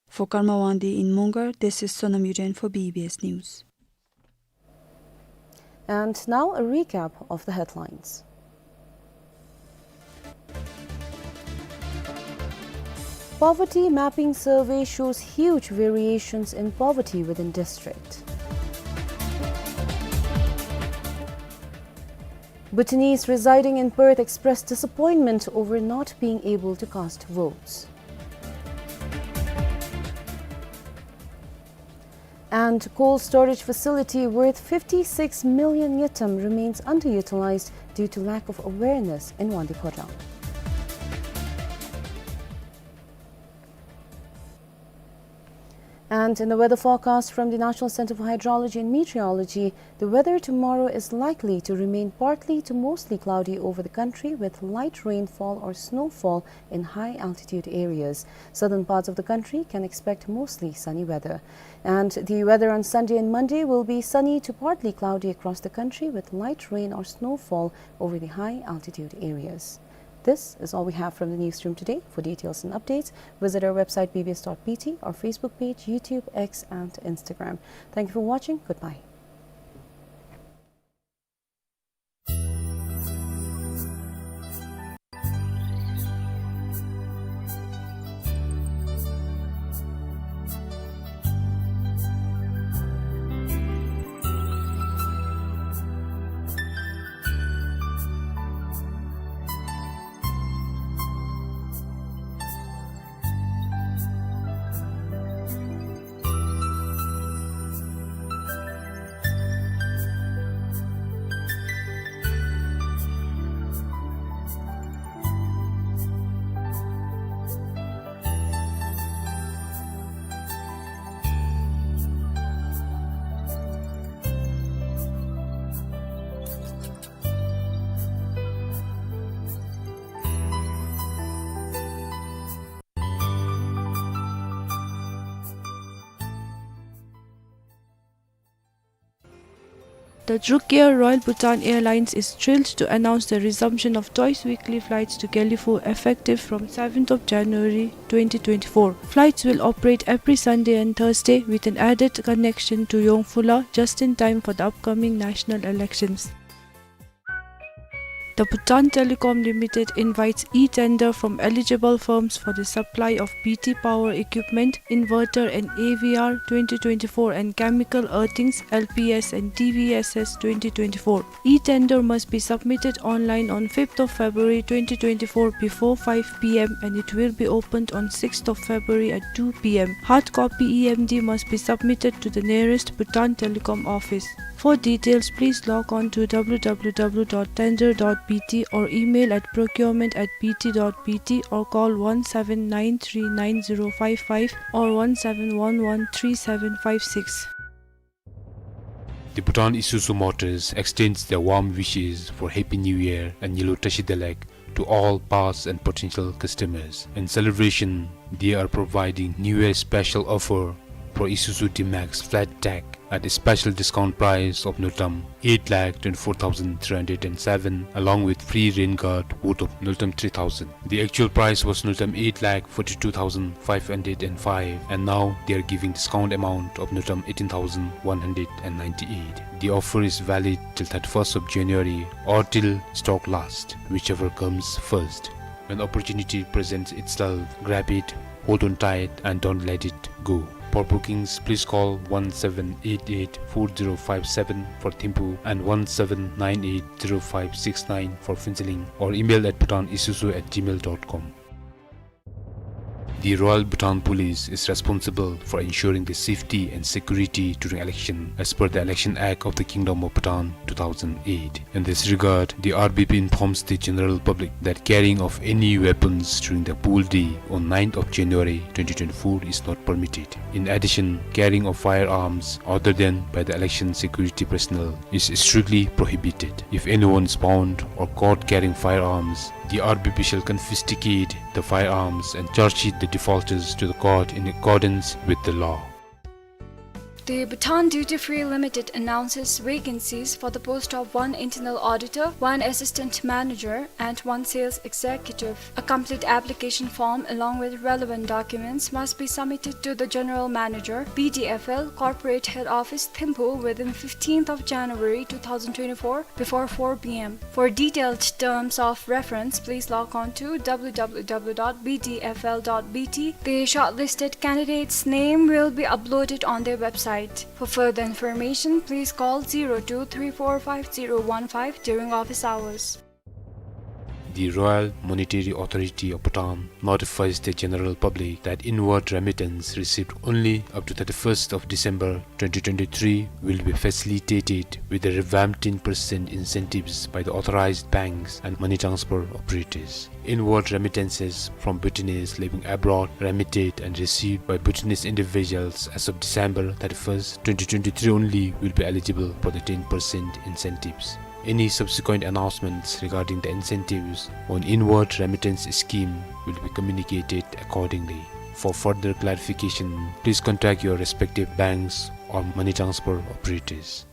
For Karma Wangdi in Mongar, this is Sonam Yuden for B B S News. And now a recap of the headlines. Poverty mapping survey shows huge variations in poverty within district. Bhutanese residing in Perth expressed disappointment over not being able to cast votes. And cold storage facility worth fifty-six million ngultrum remains underutilized due to lack of awareness in Wangdue Phodrang. And in the weather forecast from the National Center for Hydrology and Meteorology, the weather tomorrow is likely to remain partly to mostly cloudy over the country with light rainfall or snowfall in high altitude areas. Southern parts of the country can expect mostly sunny weather. And the weather on Sunday and Monday will be sunny to partly cloudy across the country with light rain or snowfall over the high altitude areas. This is all we have from the newsroom today. For details and updates, visit our website B B S dot B T, our Facebook page, YouTube, X, and Instagram. Thank you for watching. Goodbye. The Druk Air Royal Bhutan Airlines is thrilled to announce the resumption of twice weekly flights to Gelephu effective from seventh of January twenty twenty-four. Flights will operate every Sunday and Thursday with an added connection to Yongphula just in time for the upcoming national elections. The Bhutan Telecom Limited invites e-tender from eligible firms for the supply of B T power equipment, inverter and A V R twenty twenty-four and chemical earthings, L P S and T V S S twenty twenty-four. E-tender must be submitted online on fifth of February twenty twenty-four before five P M and it will be opened on sixth of February at two P M. Hard copy E M D must be submitted to the nearest Bhutan Telecom office. For details, please log on to W W W dot tender dot B T or email at procurement at B T dot B T or call one seven nine three nine zero five five or one seven one one three seven five six. The Bhutan Isuzu Motors extends their warm wishes for Happy New Year and Nyilo Tashi Delek to all past and potential customers. In celebration, they are providing New Year special offer for Isuzu D-Max flat tag at a special discount price of Ngultrum eight lakh twenty-four thousand three hundred and seven, along with free rain guard worth of Ngultrum three thousand. The actual price was Ngultrum eight lakh forty-two thousand five hundred and five, and now they are giving discount amount of Ngultrum eighteen thousand one hundred and ninety-eight. The offer is valid till thirty-first of January or till stock last, whichever comes first. When opportunity presents itself, grab it, hold on tight, and don't let it go. For bookings, please call one seven eight eight four zero five seven for Thimphu and one seven nine eight zero five six nine for Phuentsholing, or email at bhutanisuzu at gmail dot com. The Royal Bhutan Police is responsible for ensuring the safety and security during election as per the Election Act of the Kingdom of Bhutan two thousand eight. In this regard, the R B P informs the general public that carrying of any weapons during the poll day on ninth of January twenty twenty-four is not permitted. In addition, carrying of firearms other than by the election security personnel is strictly prohibited. If anyone is found or caught carrying firearms, the R B P shall confiscate the firearms and charge sheet the defaulters to the court in accordance with the law. The Bhutan Duty Free Limited announces vacancies for the post of one internal auditor, one assistant manager, and one sales executive. A complete application form along with relevant documents must be submitted to the General Manager, B D F L, Corporate Head Office, Thimphu within fifteenth of January two thousand twenty-four before four P M. For detailed terms of reference, please log on to W W W dot B D F L dot B T. The shortlisted candidates' name will be uploaded on their website. For further information, please call zero two three four five zero one five during office hours. The Royal Monetary Authority of Bhutan notifies the general public that inward remittance received only up to thirty-first of December twenty twenty-three will be facilitated with a revamped ten percent incentives by the authorized banks and money transfer operators. Inward remittances from Bhutanese living abroad remitted and received by Bhutanese individuals as of December thirty-first, twenty twenty-three only will be eligible for the ten percent incentives. Any subsequent announcements regarding the incentives on inward remittance scheme will be communicated accordingly. For further clarification, please contact your respective banks or money transfer operators.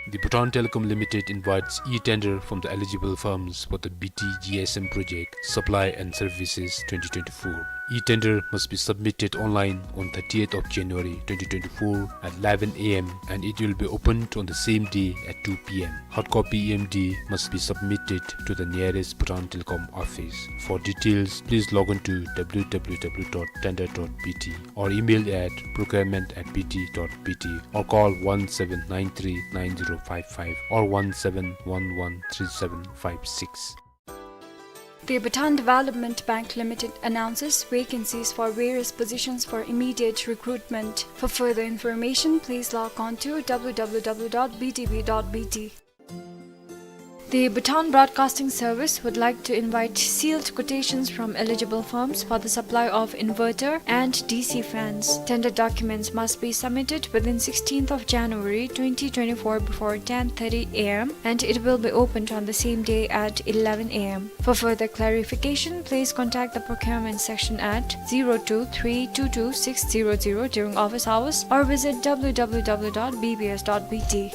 The Bhutan Telecom Limited invites e-tender from the eligible firms for the B T G S M project, Supply and Services twenty twenty-four. E-tender must be submitted online on thirtieth of January twenty twenty-four at eleven A M, and it will be opened on the same day at two P M. Hard copy E M D must be submitted to the nearest Bhutan Telecom office. For details, please log on to W W W dot tender dot B T or email at procurement at B T dot B T or call one seven nine three nine zero five five or one seven one one three seven five six. The Bhutan Development Bank Limited announces vacancies for various positions for immediate recruitment. For further information, please log on to W W W dot B D B dot B T. The Bhutan Broadcasting Service would like to invite sealed quotations from eligible firms for the supply of inverter and D C fans. Tender documents must be submitted within sixteenth of January twenty twenty-four before ten thirty A M, and it will be opened on the same day at eleven A M. For further clarification, please contact the procurement section at zero two three two two six zero zero during office hours or visit W W W dot B B S dot B T.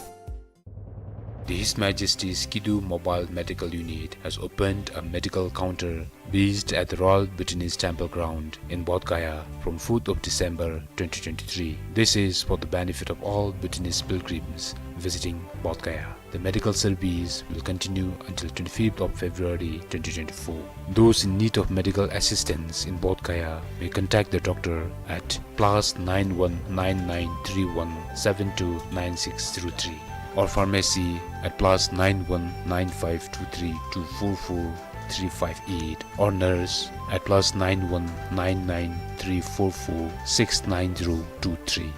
The His Majesty's Kidu Mobile Medical Unit has opened a medical counter based at the Royal Bhutanese Temple Ground in Bodh Gaya from fourth of December twenty twenty-three. This is for the benefit of all Bhutanese pilgrims visiting Bodh Gaya. The medical service will continue until twenty-fifth of February twenty twenty-four. Those in need of medical assistance in Bodh Gaya may contact the doctor at plus nine one nine nine three one seven two nine six zero three or pharmacy at plus nine one nine five two three two four four three five eight or nurse at plus nine one nine nine three four four six nine zero two three.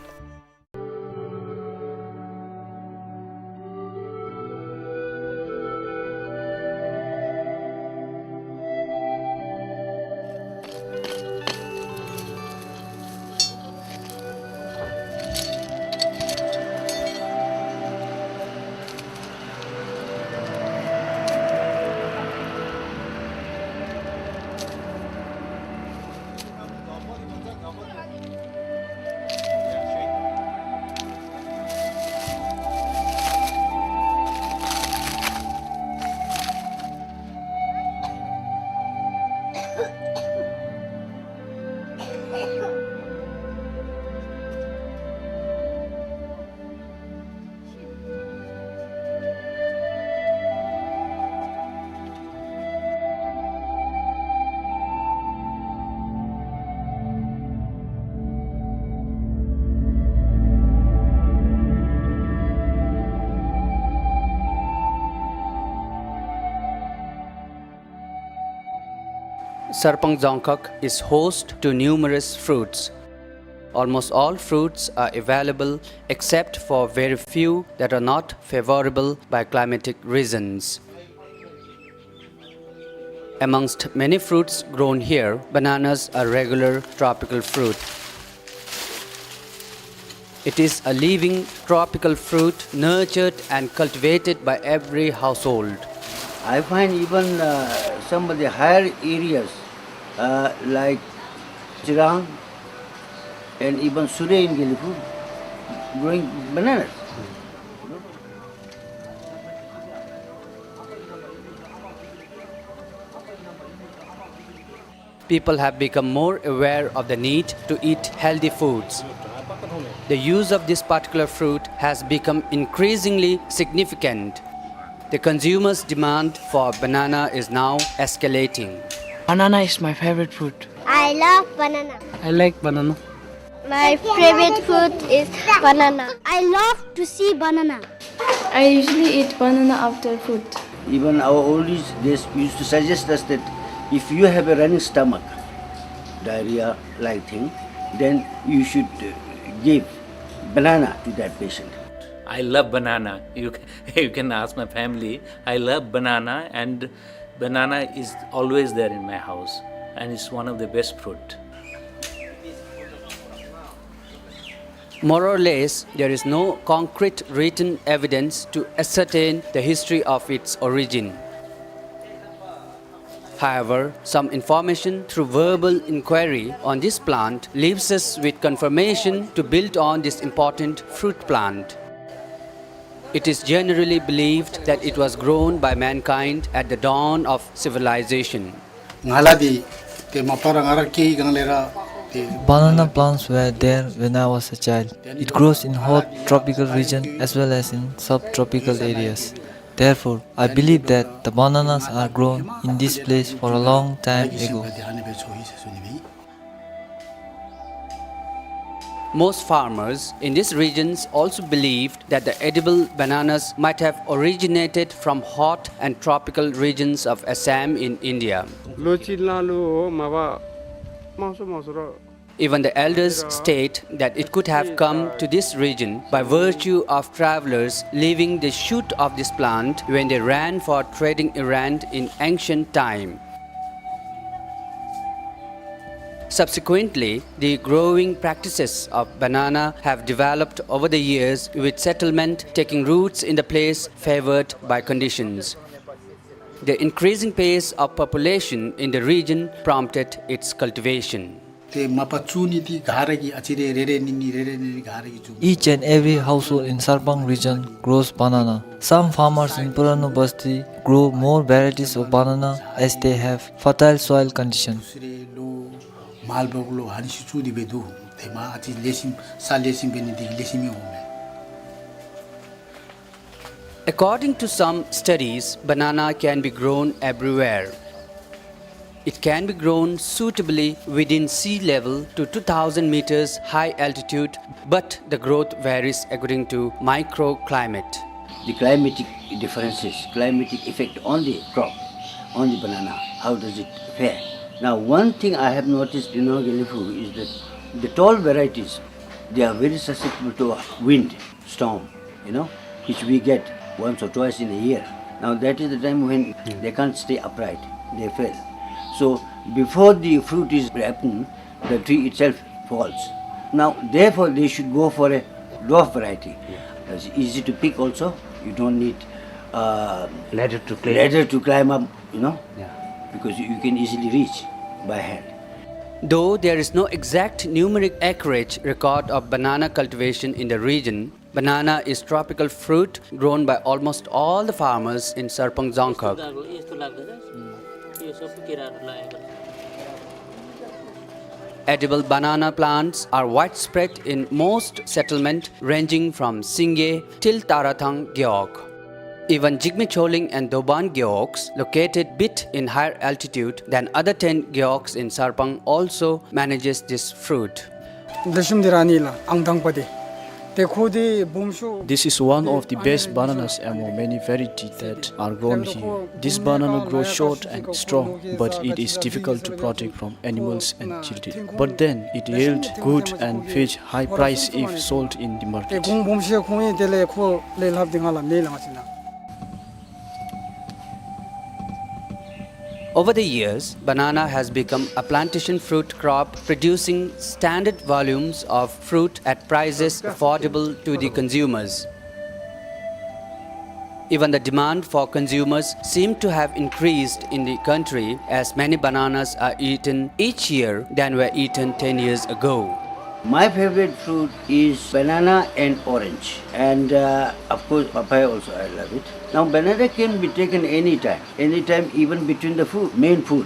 Sarpang Dzongkhag is host to numerous fruits. Almost all fruits are available except for very few that are not favorable by climatic reasons. Amongst many fruits grown here, bananas are regular tropical fruit. It is a living tropical fruit nurtured and cultivated by every household. I find even, uh, some of the higher areas, uh, like Chirang and even Surrey in Gelephu, growing bananas. People have become more aware of the need to eat healthy foods. The use of this particular fruit has become increasingly significant. The consumers' demand for banana is now escalating. Banana is my favorite fruit. I love banana. I like banana. My favorite food is banana. I love to see banana. I usually eat banana after food. Even our oldies, they s-, used to suggest us that if you have a running stomach, diarrhea-like thing, then you should, uh, give banana to that patient. I love banana. You ca-, you can ask my family. I love banana, and banana is always there in my house, and it's one of the best fruit. More or less, there is no concrete written evidence to ascertain the history of its origin. However, some information through verbal inquiry on this plant leaves us with confirmation to build on this important fruit plant. It is generally believed that it was grown by mankind at the dawn of civilization. ང་ལ་འདི་ཏེ་མ་པ་ར་ང་ར་སྐྱེ་བའི་སྒང་ལས་ར་ཏེ། Banana plants were there when I was a child. It grows in hot tropical region as well as in subtropical areas. Therefore, I believe that the bananas are grown in this place for a long time ago. Most farmers in these regions also believed that the edible bananas might have originated from hot and tropical regions of Assam in India. ལོ་གཅིག་ལ་ལུ་མ་པ་མང་སུ་མང་སུ་ར། Even the elders state that it could have come to this region by virtue of travelers leaving the shoot of this plant when they ran for trading errand in ancient time. Subsequently, the growing practices of banana have developed over the years, with settlement taking roots in the place favored by conditions. The increasing pace of population in the region prompted its cultivation. ཏེ་མ་པ་བཙུགས་ནི་འདི་ག་ར་གིས་ཨ་ཙི་རེ་རེ་རེ་གཉིས་གཉིས་རེ་རེ་གཉིས་གཉིས་ག་ར་གིས་བཙུགས། Each and every household in Sarpang region grows banana. Some farmers in Puranu Basti grow more varieties of banana as they have fertile soil condition. ལོ་མར་བོག་ལོ་ཨ་ནི་ཚུ་བཙུགས་ཏེ་སྦེ་འདུག། ཏེ་མ་ཨ་ཙི་ལེགས་ཤོམ་ས་ལེགས་ཤོམ་འབད་ནི་འདི་གིས་ལེགས་ཤོམ་ཨིན་འོང་མས། According to some studies, banana can be grown everywhere. It can be grown suitably within sea level to two thousand meters high altitude, but the growth varies according to microclimate. The climatic differences, climatic effect on the crop, on the banana, how does it fare? Now, one thing I have noticed in Nongkhamping is that the tall varieties, they are very susceptible to wind, storm, you know, which we get once or twice in a year. Now that is the time when they can't stay upright, they fail. So before the fruit is ripened, the tree itself falls. Now therefore they should go for a dwarf variety. It's easy to pick also. You don't need, uh, ladder to climb. Ladder to climb up, you know, because you can easily reach by hand. Though there is no exact numeric acreage record of banana cultivation in the region, banana is tropical fruit grown by almost all the farmers in Sarpang Dzongkhag. Edible banana plants are widespread in most settlement ranging from Singye till Tarathang Gewog. Even Jigme Choling and Doban Gewogs, located bit in higher altitude than other ten gewogs in Sarpang, also manages this fruit. འདི་ཤུམ་འདི་ར་ནི་ལགས་ཨང་དང་པ་འདི། ཏེ་ཁོ་འདི་སྦོམ་ཤོས། This is one of the best bananas among many varieties that are grown here. This banana grows short and strong, but it is difficult to protect from animals and children. But then it yield good and fetch high price if sold in the market. ཏེ་གོང་སྦོམ་ཤོས་ཁོང་ཨིན། དེ་ལས་ཁོ་ལས་ལྷགཔ་འདི་ང་ལགས་མེད་ལགས་ང་བཅས་ནང་། Over the years, banana has become a plantation fruit crop, producing standard volumes of fruit at prices affordable to the consumers. Even the demand for consumers seem to have increased in the country, as many bananas are eaten each year than were eaten ten years ago. My favorite fruit is banana and orange, and, uh, of course, papaya also, I love it. Now, banana can be taken anytime, anytime, even between the food, main food.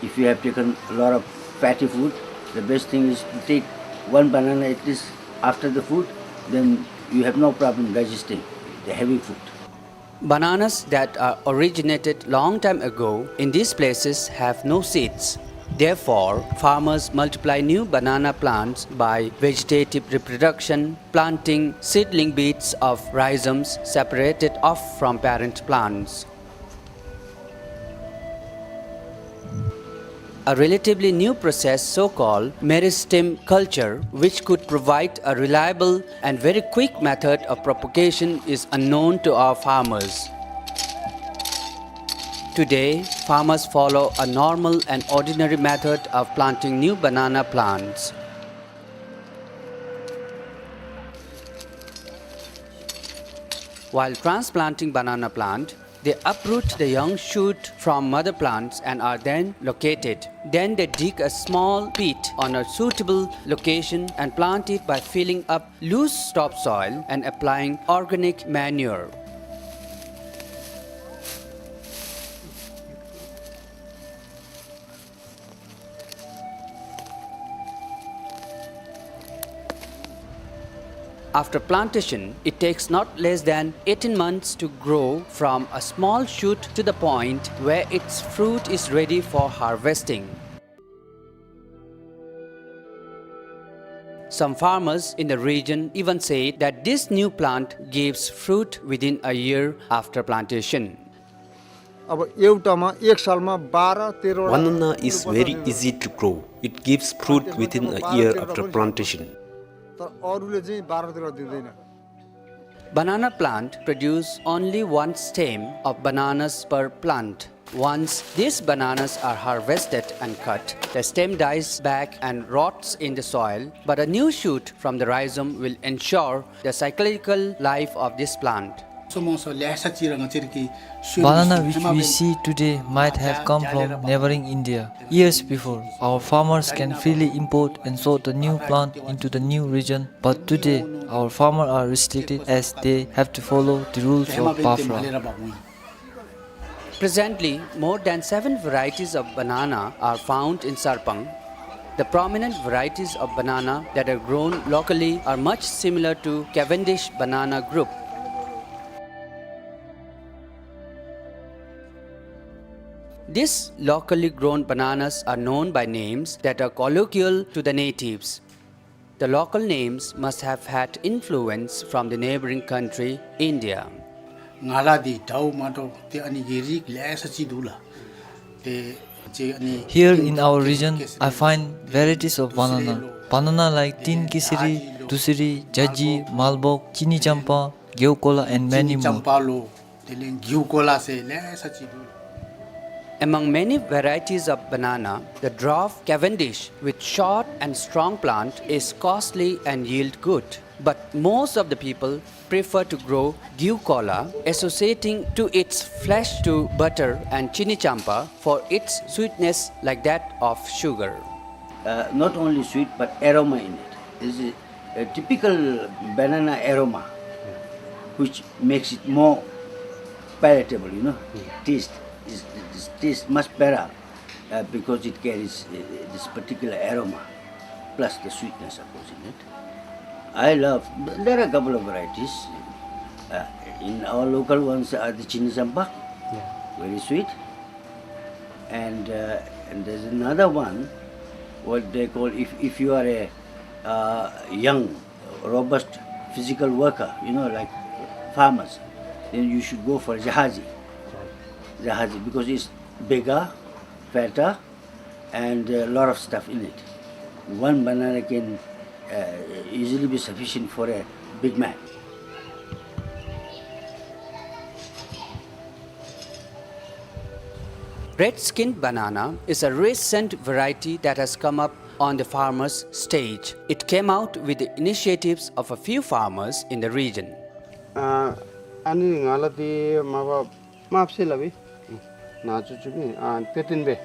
If you have taken a lot of fatty food, the best thing is to take one banana at least after the food, then you have no problem digesting the heavy food. Bananas that are originated long time ago in these places have no seeds. Therefore, farmers multiply new banana plants by vegetative reproduction, planting seedling beds of rhizomes separated off from parent plants. A relatively new process, so-called meristem culture, which could provide a reliable and very quick method of propagation, is unknown to our farmers. Today, farmers follow a normal and ordinary method of planting new banana plants. While transplanting banana plant, They uproot the young shoot from mother plants and are then located. Then they dig a small pit on a suitable location and plant it by filling up loose topsoil and applying organic manure. After plantation, it takes not less than eighteen months to grow from a small shoot to the point where its fruit is ready for harvesting. Some farmers in the region even say that this new plant gives fruit within a year after plantation. अब एउटामा एक सालमा बाह्र तेह्रवटा Banana is very easy to grow. It gives fruit within a year after plantation. तर अरूले चाहिँ बाह्र तेह्र दिँदैन। Banana plant produce only one stem of bananas per plant. Once these bananas are harvested and cut, the stem dies back and rots in the soil, but a new shoot from the rhizome will ensure the cyclical life of this plant. Banana which we see today might have come from neighboring India. Years before, our farmers can freely import and sort the new plant into the new region, but today, our farmers are restricted as they have to follow the rules of BAFRA. Presently, more than seven varieties of banana are found in Sarpang. The prominent varieties of banana that are grown locally are much similar to Cavendish banana group. These locally grown bananas are known by names that are colloquial to the natives. The local names must have had influence from the neighboring country, India. ང་ལ་འདི་དྲའོ་མ་དྲའོ་ཏེ་ཨ་ནི་གི་རིགས་ལེ་ཤ་ཅིག་འདུག་ལགས། ཏེ་ཅིག་ཨ་ནི་Here in our region, I find varieties of banana. Banana like ཏིང་ཀི་སི་རི། དུ་སི་རི། ཇ་ཇི། མལ་བོག། ཅི་ནི་ཅམ་པ། གེའུ་ཀོ་ལ། and many more. ཅམ་པ་ལོ། དེ་ལས་གེའུ་ཀོ་ལ་ཟེར་ལེ་ཤ་ཅིག་འདུག། Among many varieties of banana, the dwarf Cavendish with short and strong plant is costly and yield good. But most of the people prefer to grow geocola, associating to its flesh to butter and chini champa for its sweetness like that of sugar. Uh, not only sweet, but aroma in it. This is a typical banana aroma, which makes it more palatable, you know. Taste is, is taste much better, uh, because it carries, uh, this particular aroma, plus the sweetness, of course, in it. I love, there are a couple of varieties. Uh, in our local ones are the Chini Champa, very sweet. And, uh, and there's another one, what they call, if, if you are a, uh, young, robust physical worker, you know, like farmers, then you should go for Jahazi. Jahazi, because it's bigger, fatter, and a lot of stuff in it. One banana can, uh, easily be sufficient for a big man. Red skin banana is a recent variety that has come up on the farmers' stage. It came out with the initiatives of a few farmers in the region. ཨ་ཨ་ནི་ང་ལ་དེ་མ་པ་མ་བསད་ལ་བི་ན་ཆུ་ཆུ་མི་ཨ་ཏེ་ཏིན་པེ།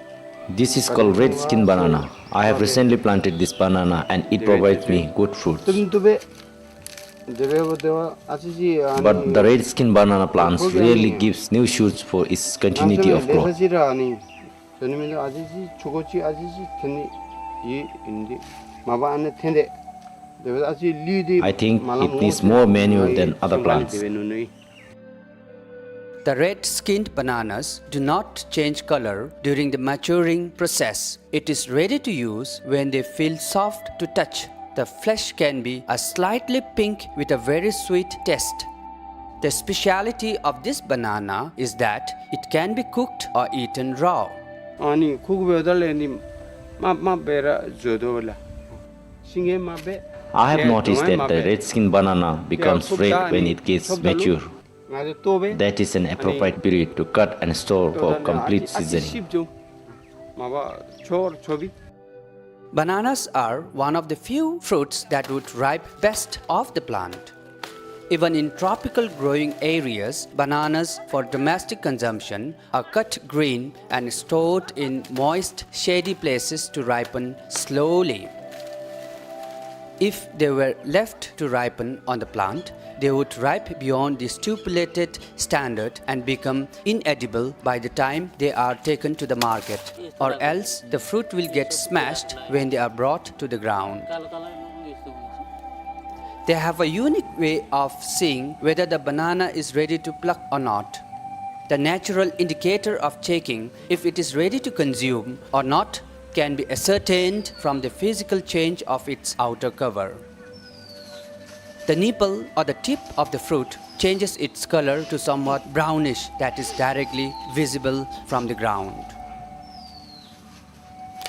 This is called red skin banana. I have recently planted this banana and it provides me good fruits. ཏིན་ཏུ་པེ། But the red skin banana plants rarely gives new shoots for its continuity of growth. I think it needs more manure than other plants. The red-skinned bananas do not change color during the maturing process. It is ready to use when they feel soft to touch. The flesh can be a slightly pink with a very sweet taste. The speciality of this banana is that it can be cooked or eaten raw. ཨ་ནི་ཁུག་འབདཝ་ད་ལས་ནི་མ་མ་འབད་ར་བཟོ་དོ་ལགས། ཤིང་ངེ་མ་འབད། I have noticed that the red skin banana becomes red when it gets mature. That is an appropriate period to cut and store for complete seasoning. Bananas are one of the few fruits that would ripe best off the plant. Even in tropical growing areas, bananas for domestic consumption are cut green and stored in moist, shady places to ripen slowly. If they were left to ripen on the plant, they would ripe beyond the stipulated standard and become inedible by the time they are taken to the market, or else the fruit will get smashed when they are brought to the ground. They have a unique way of seeing whether the banana is ready to pluck or not. The natural indicator of checking if it is ready to consume or not can be ascertained from the physical change of its outer cover. The nipple or the tip of the fruit changes its color to somewhat brownish, that is directly visible from the ground.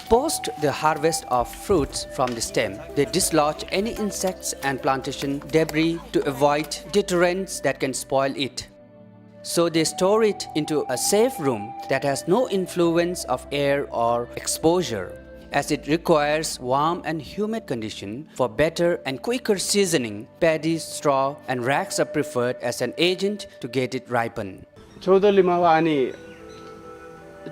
Post the harvest of fruits from the stem, they dislodge any insects and plantation debris to avoid deterrents that can spoil it. So they store it into a safe room that has no influence of air or exposure, as it requires warm and humid condition for better and quicker seasoning. Paddy, straw, and rags are preferred as an agent to get it ripened. चौध लिमा वा अनि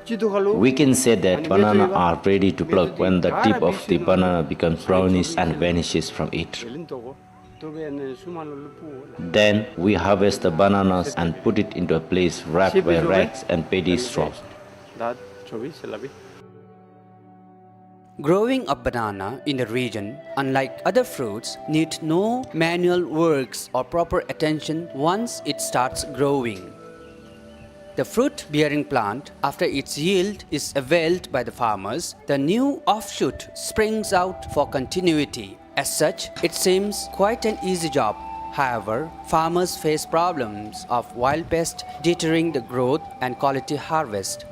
चितु खलु। We can say that banana are ready to pluck when the tip of the banana becomes brownish and vanishes from it. Then we harvest the bananas and put it into a place wrapped by rags and paddy straws. Growing a banana in the region, unlike other fruits, need no manual works or proper attention once it starts growing. The fruit-bearing plant, after its yield is availed by the farmers, the new offshoot springs out for continuity. As such, it seems quite an easy job. However, farmers face problems of wild pest deterring the growth and quality harvest.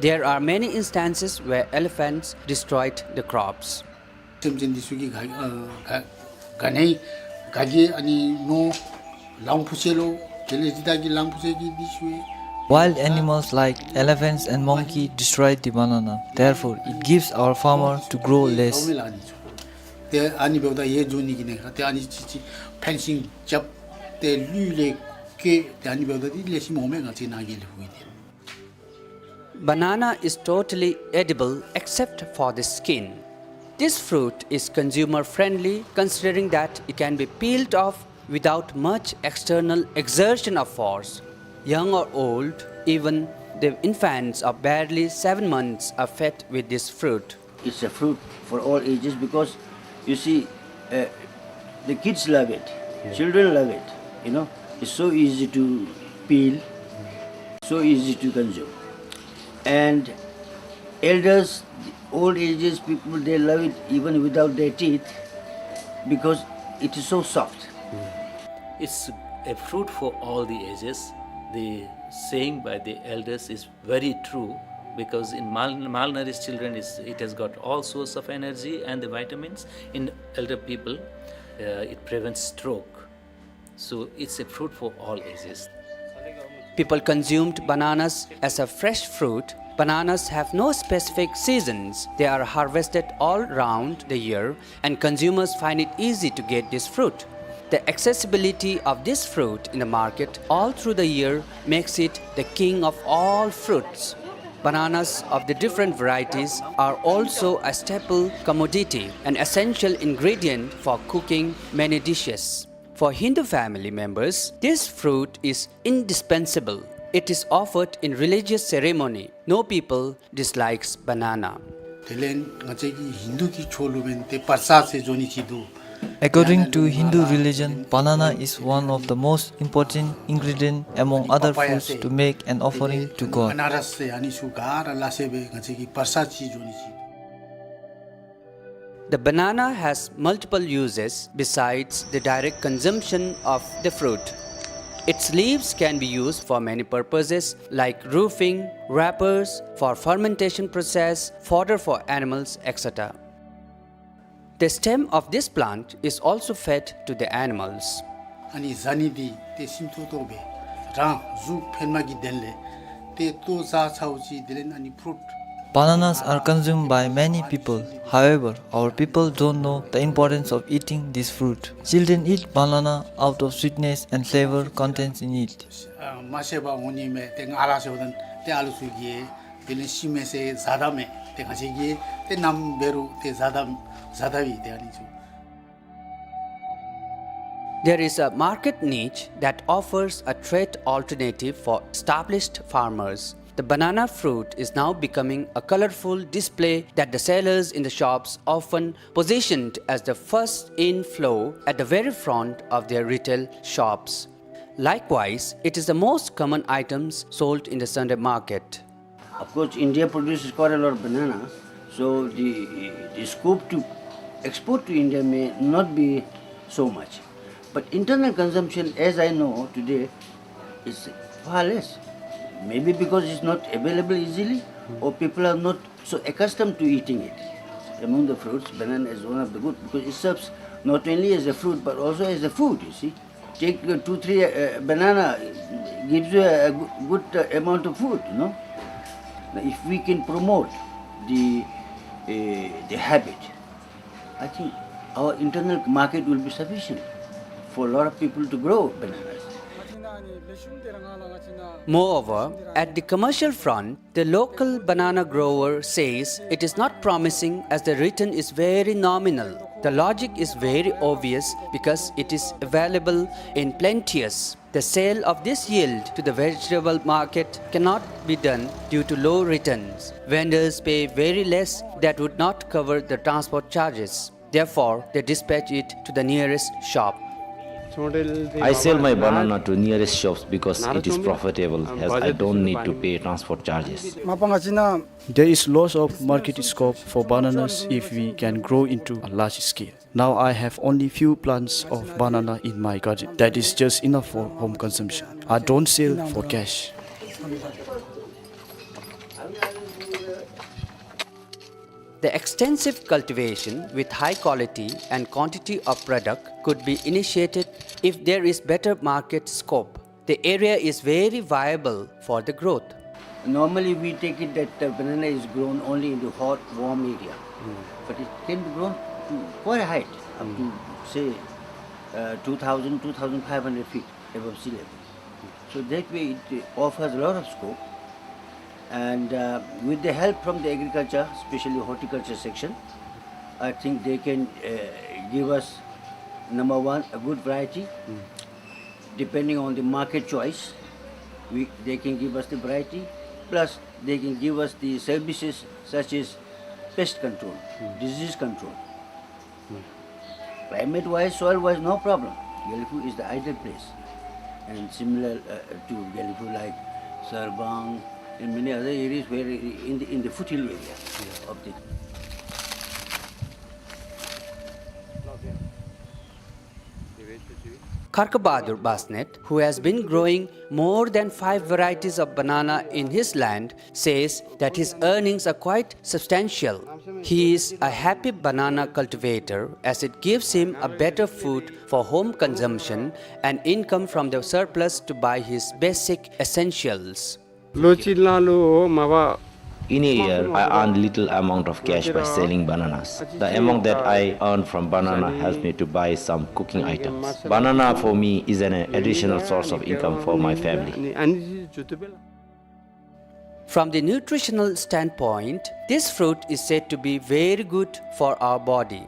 There are many instances where elephants destroyed the crops. སེམས་ཅན་འདི་ཚུ་གིས་ག་ཨ་ག་ག་ནི་ག་གིས་ཨ་ནི་ནོར་ལང་ཕུ་སེ་ལོ། དེ་ལས་འདི་དག་གིས་ལང་ཕུ་སེ་གི་འདི་ཚུ། Wild animals like elephants and monkey destroy the banana. Therefore, it gives our farmer to grow less. ཏེ་ཨ་ནི་འབདཝ་ད་ཡེ་འགྱོ་ནི་གི་ནི་ཏེ་ཨ་ནི་ཅིག་ཅིག་ཕེན་སིང་རྐྱབ་སྟེ་ལུད་ལས་བཀལ། ཏེ་ཨ་ནི་འབདཝ་ད་འདི་ལེགས་ཤོམ་འོང་མས། ང་བཅས་ནང་གི་ལུད་ཕུག་གི་འདི། Banana is totally edible except for the skin. This fruit is consumer friendly, considering that it can be peeled off without much external exertion of force. Young or old, even the infants of barely seven months are fed with this fruit. It's a fruit for all ages because, you see, uh, the kids love it, children love it, you know. It's so easy to peel, so easy to consume. And elders, old ages people, they love it even without their teeth because it is so soft. It's a fruit for all the ages. The saying by the elders is very true, because in mal-, malnourished children, is, it has got all sorts of energy and the vitamins. In elder people, uh, it prevents stroke. So it's a fruit for all ages. People consumed bananas as a fresh fruit. Bananas have no specific seasons. They are harvested all round the year and consumers find it easy to get this fruit. The accessibility of this fruit in the market all through the year makes it the king of all fruits. Bananas of the different varieties are also a staple commodity, an essential ingredient for cooking many dishes. For Hindu family members, this fruit is indispensable. It is offered in religious ceremony. No people dislikes banana. དེ་ལས་ང་བཅས་ཀྱི་ཧིན་དུ་གི་ཕྱོགས་ལུ་མེན་ཏེ་པར་ཙ་ཟེར་འགྱོ་ནི་ཅིག་འདུག། According to Hindu religion, banana is one of the most important ingredient among other fruits to make an offering to God. ཨ་ན་རས་ཟེར་ཨ་ནི་ཚུ་ག་ར་ལ་སེ་སྦེ་ང་བཅས་ཀྱི་པར་ཙ་ཅིག་འགྱོ་ནི་ཅིག། The banana has multiple uses besides the direct consumption of the fruit. Its leaves can be used for many purposes like roofing, wrappers, for fermentation process, fodder for animals, et cetera. The stem of this plant is also fed to the animals. ཨ་ནི་ཟ་ནི་འདི་ཏེ་ཤིན་ཏུ་ཏོག་ཏོ་སྦེ་རང་གཟུགས་ཕན་མ་གི་དོན་ལས་ཏེ་ལྟོ་བཟའ་ཚརཝ་ཅིག་དེ་ལས་ཨ་ནི་ཕུ་རུཊ་ Bananas are consumed by many people. However, our people don't know the importance of eating this fruit. Children eat banana out of sweetness and flavor contains in it. ཨ་མ་ཤེས་པར་འོང་ནི་མས། ཏེ་ང་ར་ཤེས་པ་དང་ཏེ་ཨ་ལུ་ཚུ་གིས་དེ་ལས་ཤི་མི་ཟེར་བཟའ་ད་མས། ཏེ་ང་བཅས་ཀྱིས་ཏེ་ནམ་འབད་རུང་ཏེ་བཟའ་ད་བཟའ་ད་བའི་ཏེ་ཨ་ནི་ཚུ། There is a market niche that offers a trade alternative for established farmers. The banana fruit is now becoming a colorful display that the sellers in the shops often positioned as the first in flow at the very front of their retail shops. Likewise, it is the most common items sold in the Sunday market. Of course, India produces quite a lot of banana, so the, the scope to export to India may not be so much. But internal consumption, as I know today, is far less. Maybe because it's not available easily, or people are not so accustomed to eating it. Among the fruits, banana is one of the good, because it serves not only as a fruit but also as a food, you see. Take, uh, two, three, uh, banana, gives you a g-, good, uh, amount of food, you know. Now, if we can promote the, uh, the habit, I think our internal market will be sufficient for a lot of people to grow bananas. Moreover, at the commercial front, the local banana grower says it is not promising as the return is very nominal. The logic is very obvious because it is available in plenteous. The sale of this yield to the vegetable market cannot be done due to low returns. Vendors pay very less that would not cover the transport charges. Therefore, they dispatch it to the nearest shop. I sell my banana to nearest shops because it is profitable, as I don't need to pay transport charges. There is lots of market scope for bananas if we can grow into a large scale. Now I have only few plants of banana in my garden. That is just enough for home consumption. I don't sell for cash. The extensive cultivation with high quality and quantity of product could be initiated if there is better market scope. The area is very viable for the growth. Normally, we take it that the banana is grown only in the hot, warm area. Mm. But it can be grown to quite a height, up to, mm, say, uh, two thousand, two thousand five hundred feet above sea level. So that way, it, uh, offers a lot of scope. And, uh, with the help from the agriculture, especially horticulture section, I think they can, uh, give us, number one, a good variety. Mm. Depending on the market choice, we, they can give us the variety, plus they can give us the services such as pest control, hmm, disease control. Hmm. Climate-wise, soil-wise, no problem. Gelephu is the ideal place. And similar, uh, to Gelephu, like Sarbang and many other areas where in the, in the foothill area, yeah, of the Kharkabadur Basnet, who has been growing more than five varieties of banana in his land, says that his earnings are quite substantial. He is a happy banana cultivator as it gives him a better food for home consumption and income from the surplus to buy his basic essentials. ལོ་གཅིག་ནང་ལུ་མ་པ། In a year, I earn little amount of cash by selling bananas. The amount that I earn from banana helps me to buy some cooking items. Banana for me is an additional source of income for my family. From the nutritional standpoint, this fruit is said to be very good for our body.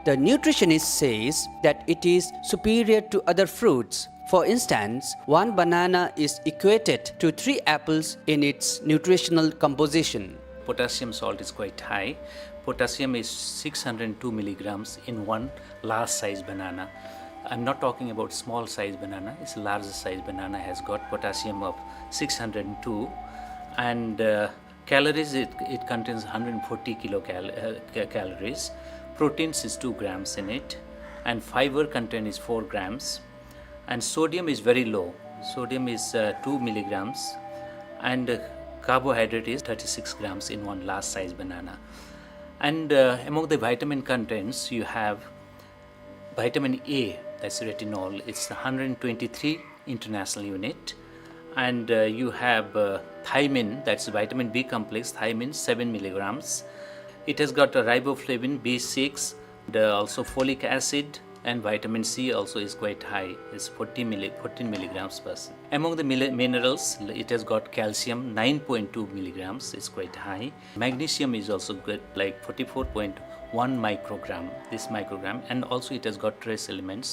The nutritionist says that it is superior to other fruits. For instance, one banana is equated to three apples in its nutritional composition. Potassium salt is quite high. Potassium is six hundred two milligrams in one large size banana. I'm not talking about small size banana, it's large size banana has got potassium of six hundred two, and, uh, calories, it, it contains hundred forty kilocal-, uh, ca-, calories. Proteins is two grams in it, and fiber content is four grams. And sodium is very low. Sodium is, uh, two milligrams, and, uh, carbohydrate is thirty-six grams in one large size banana. And, uh, among the vitamin contents, you have vitamin A, that's retinol, it's hundred twenty-three international unit, And uh, you have uh, thiamine, that's vitamin B complex, thiamine, seven milligrams. It has got a riboflavin B six, and uh, also folic acid and vitamin C also is quite high, is forty milli, fourteen milligrams per se. Among the milli- minerals, it has got calcium, nine point two milligrams, is quite high. Magnesium is also good, like forty-four point one microgram, this microgram, and also it has got trace elements.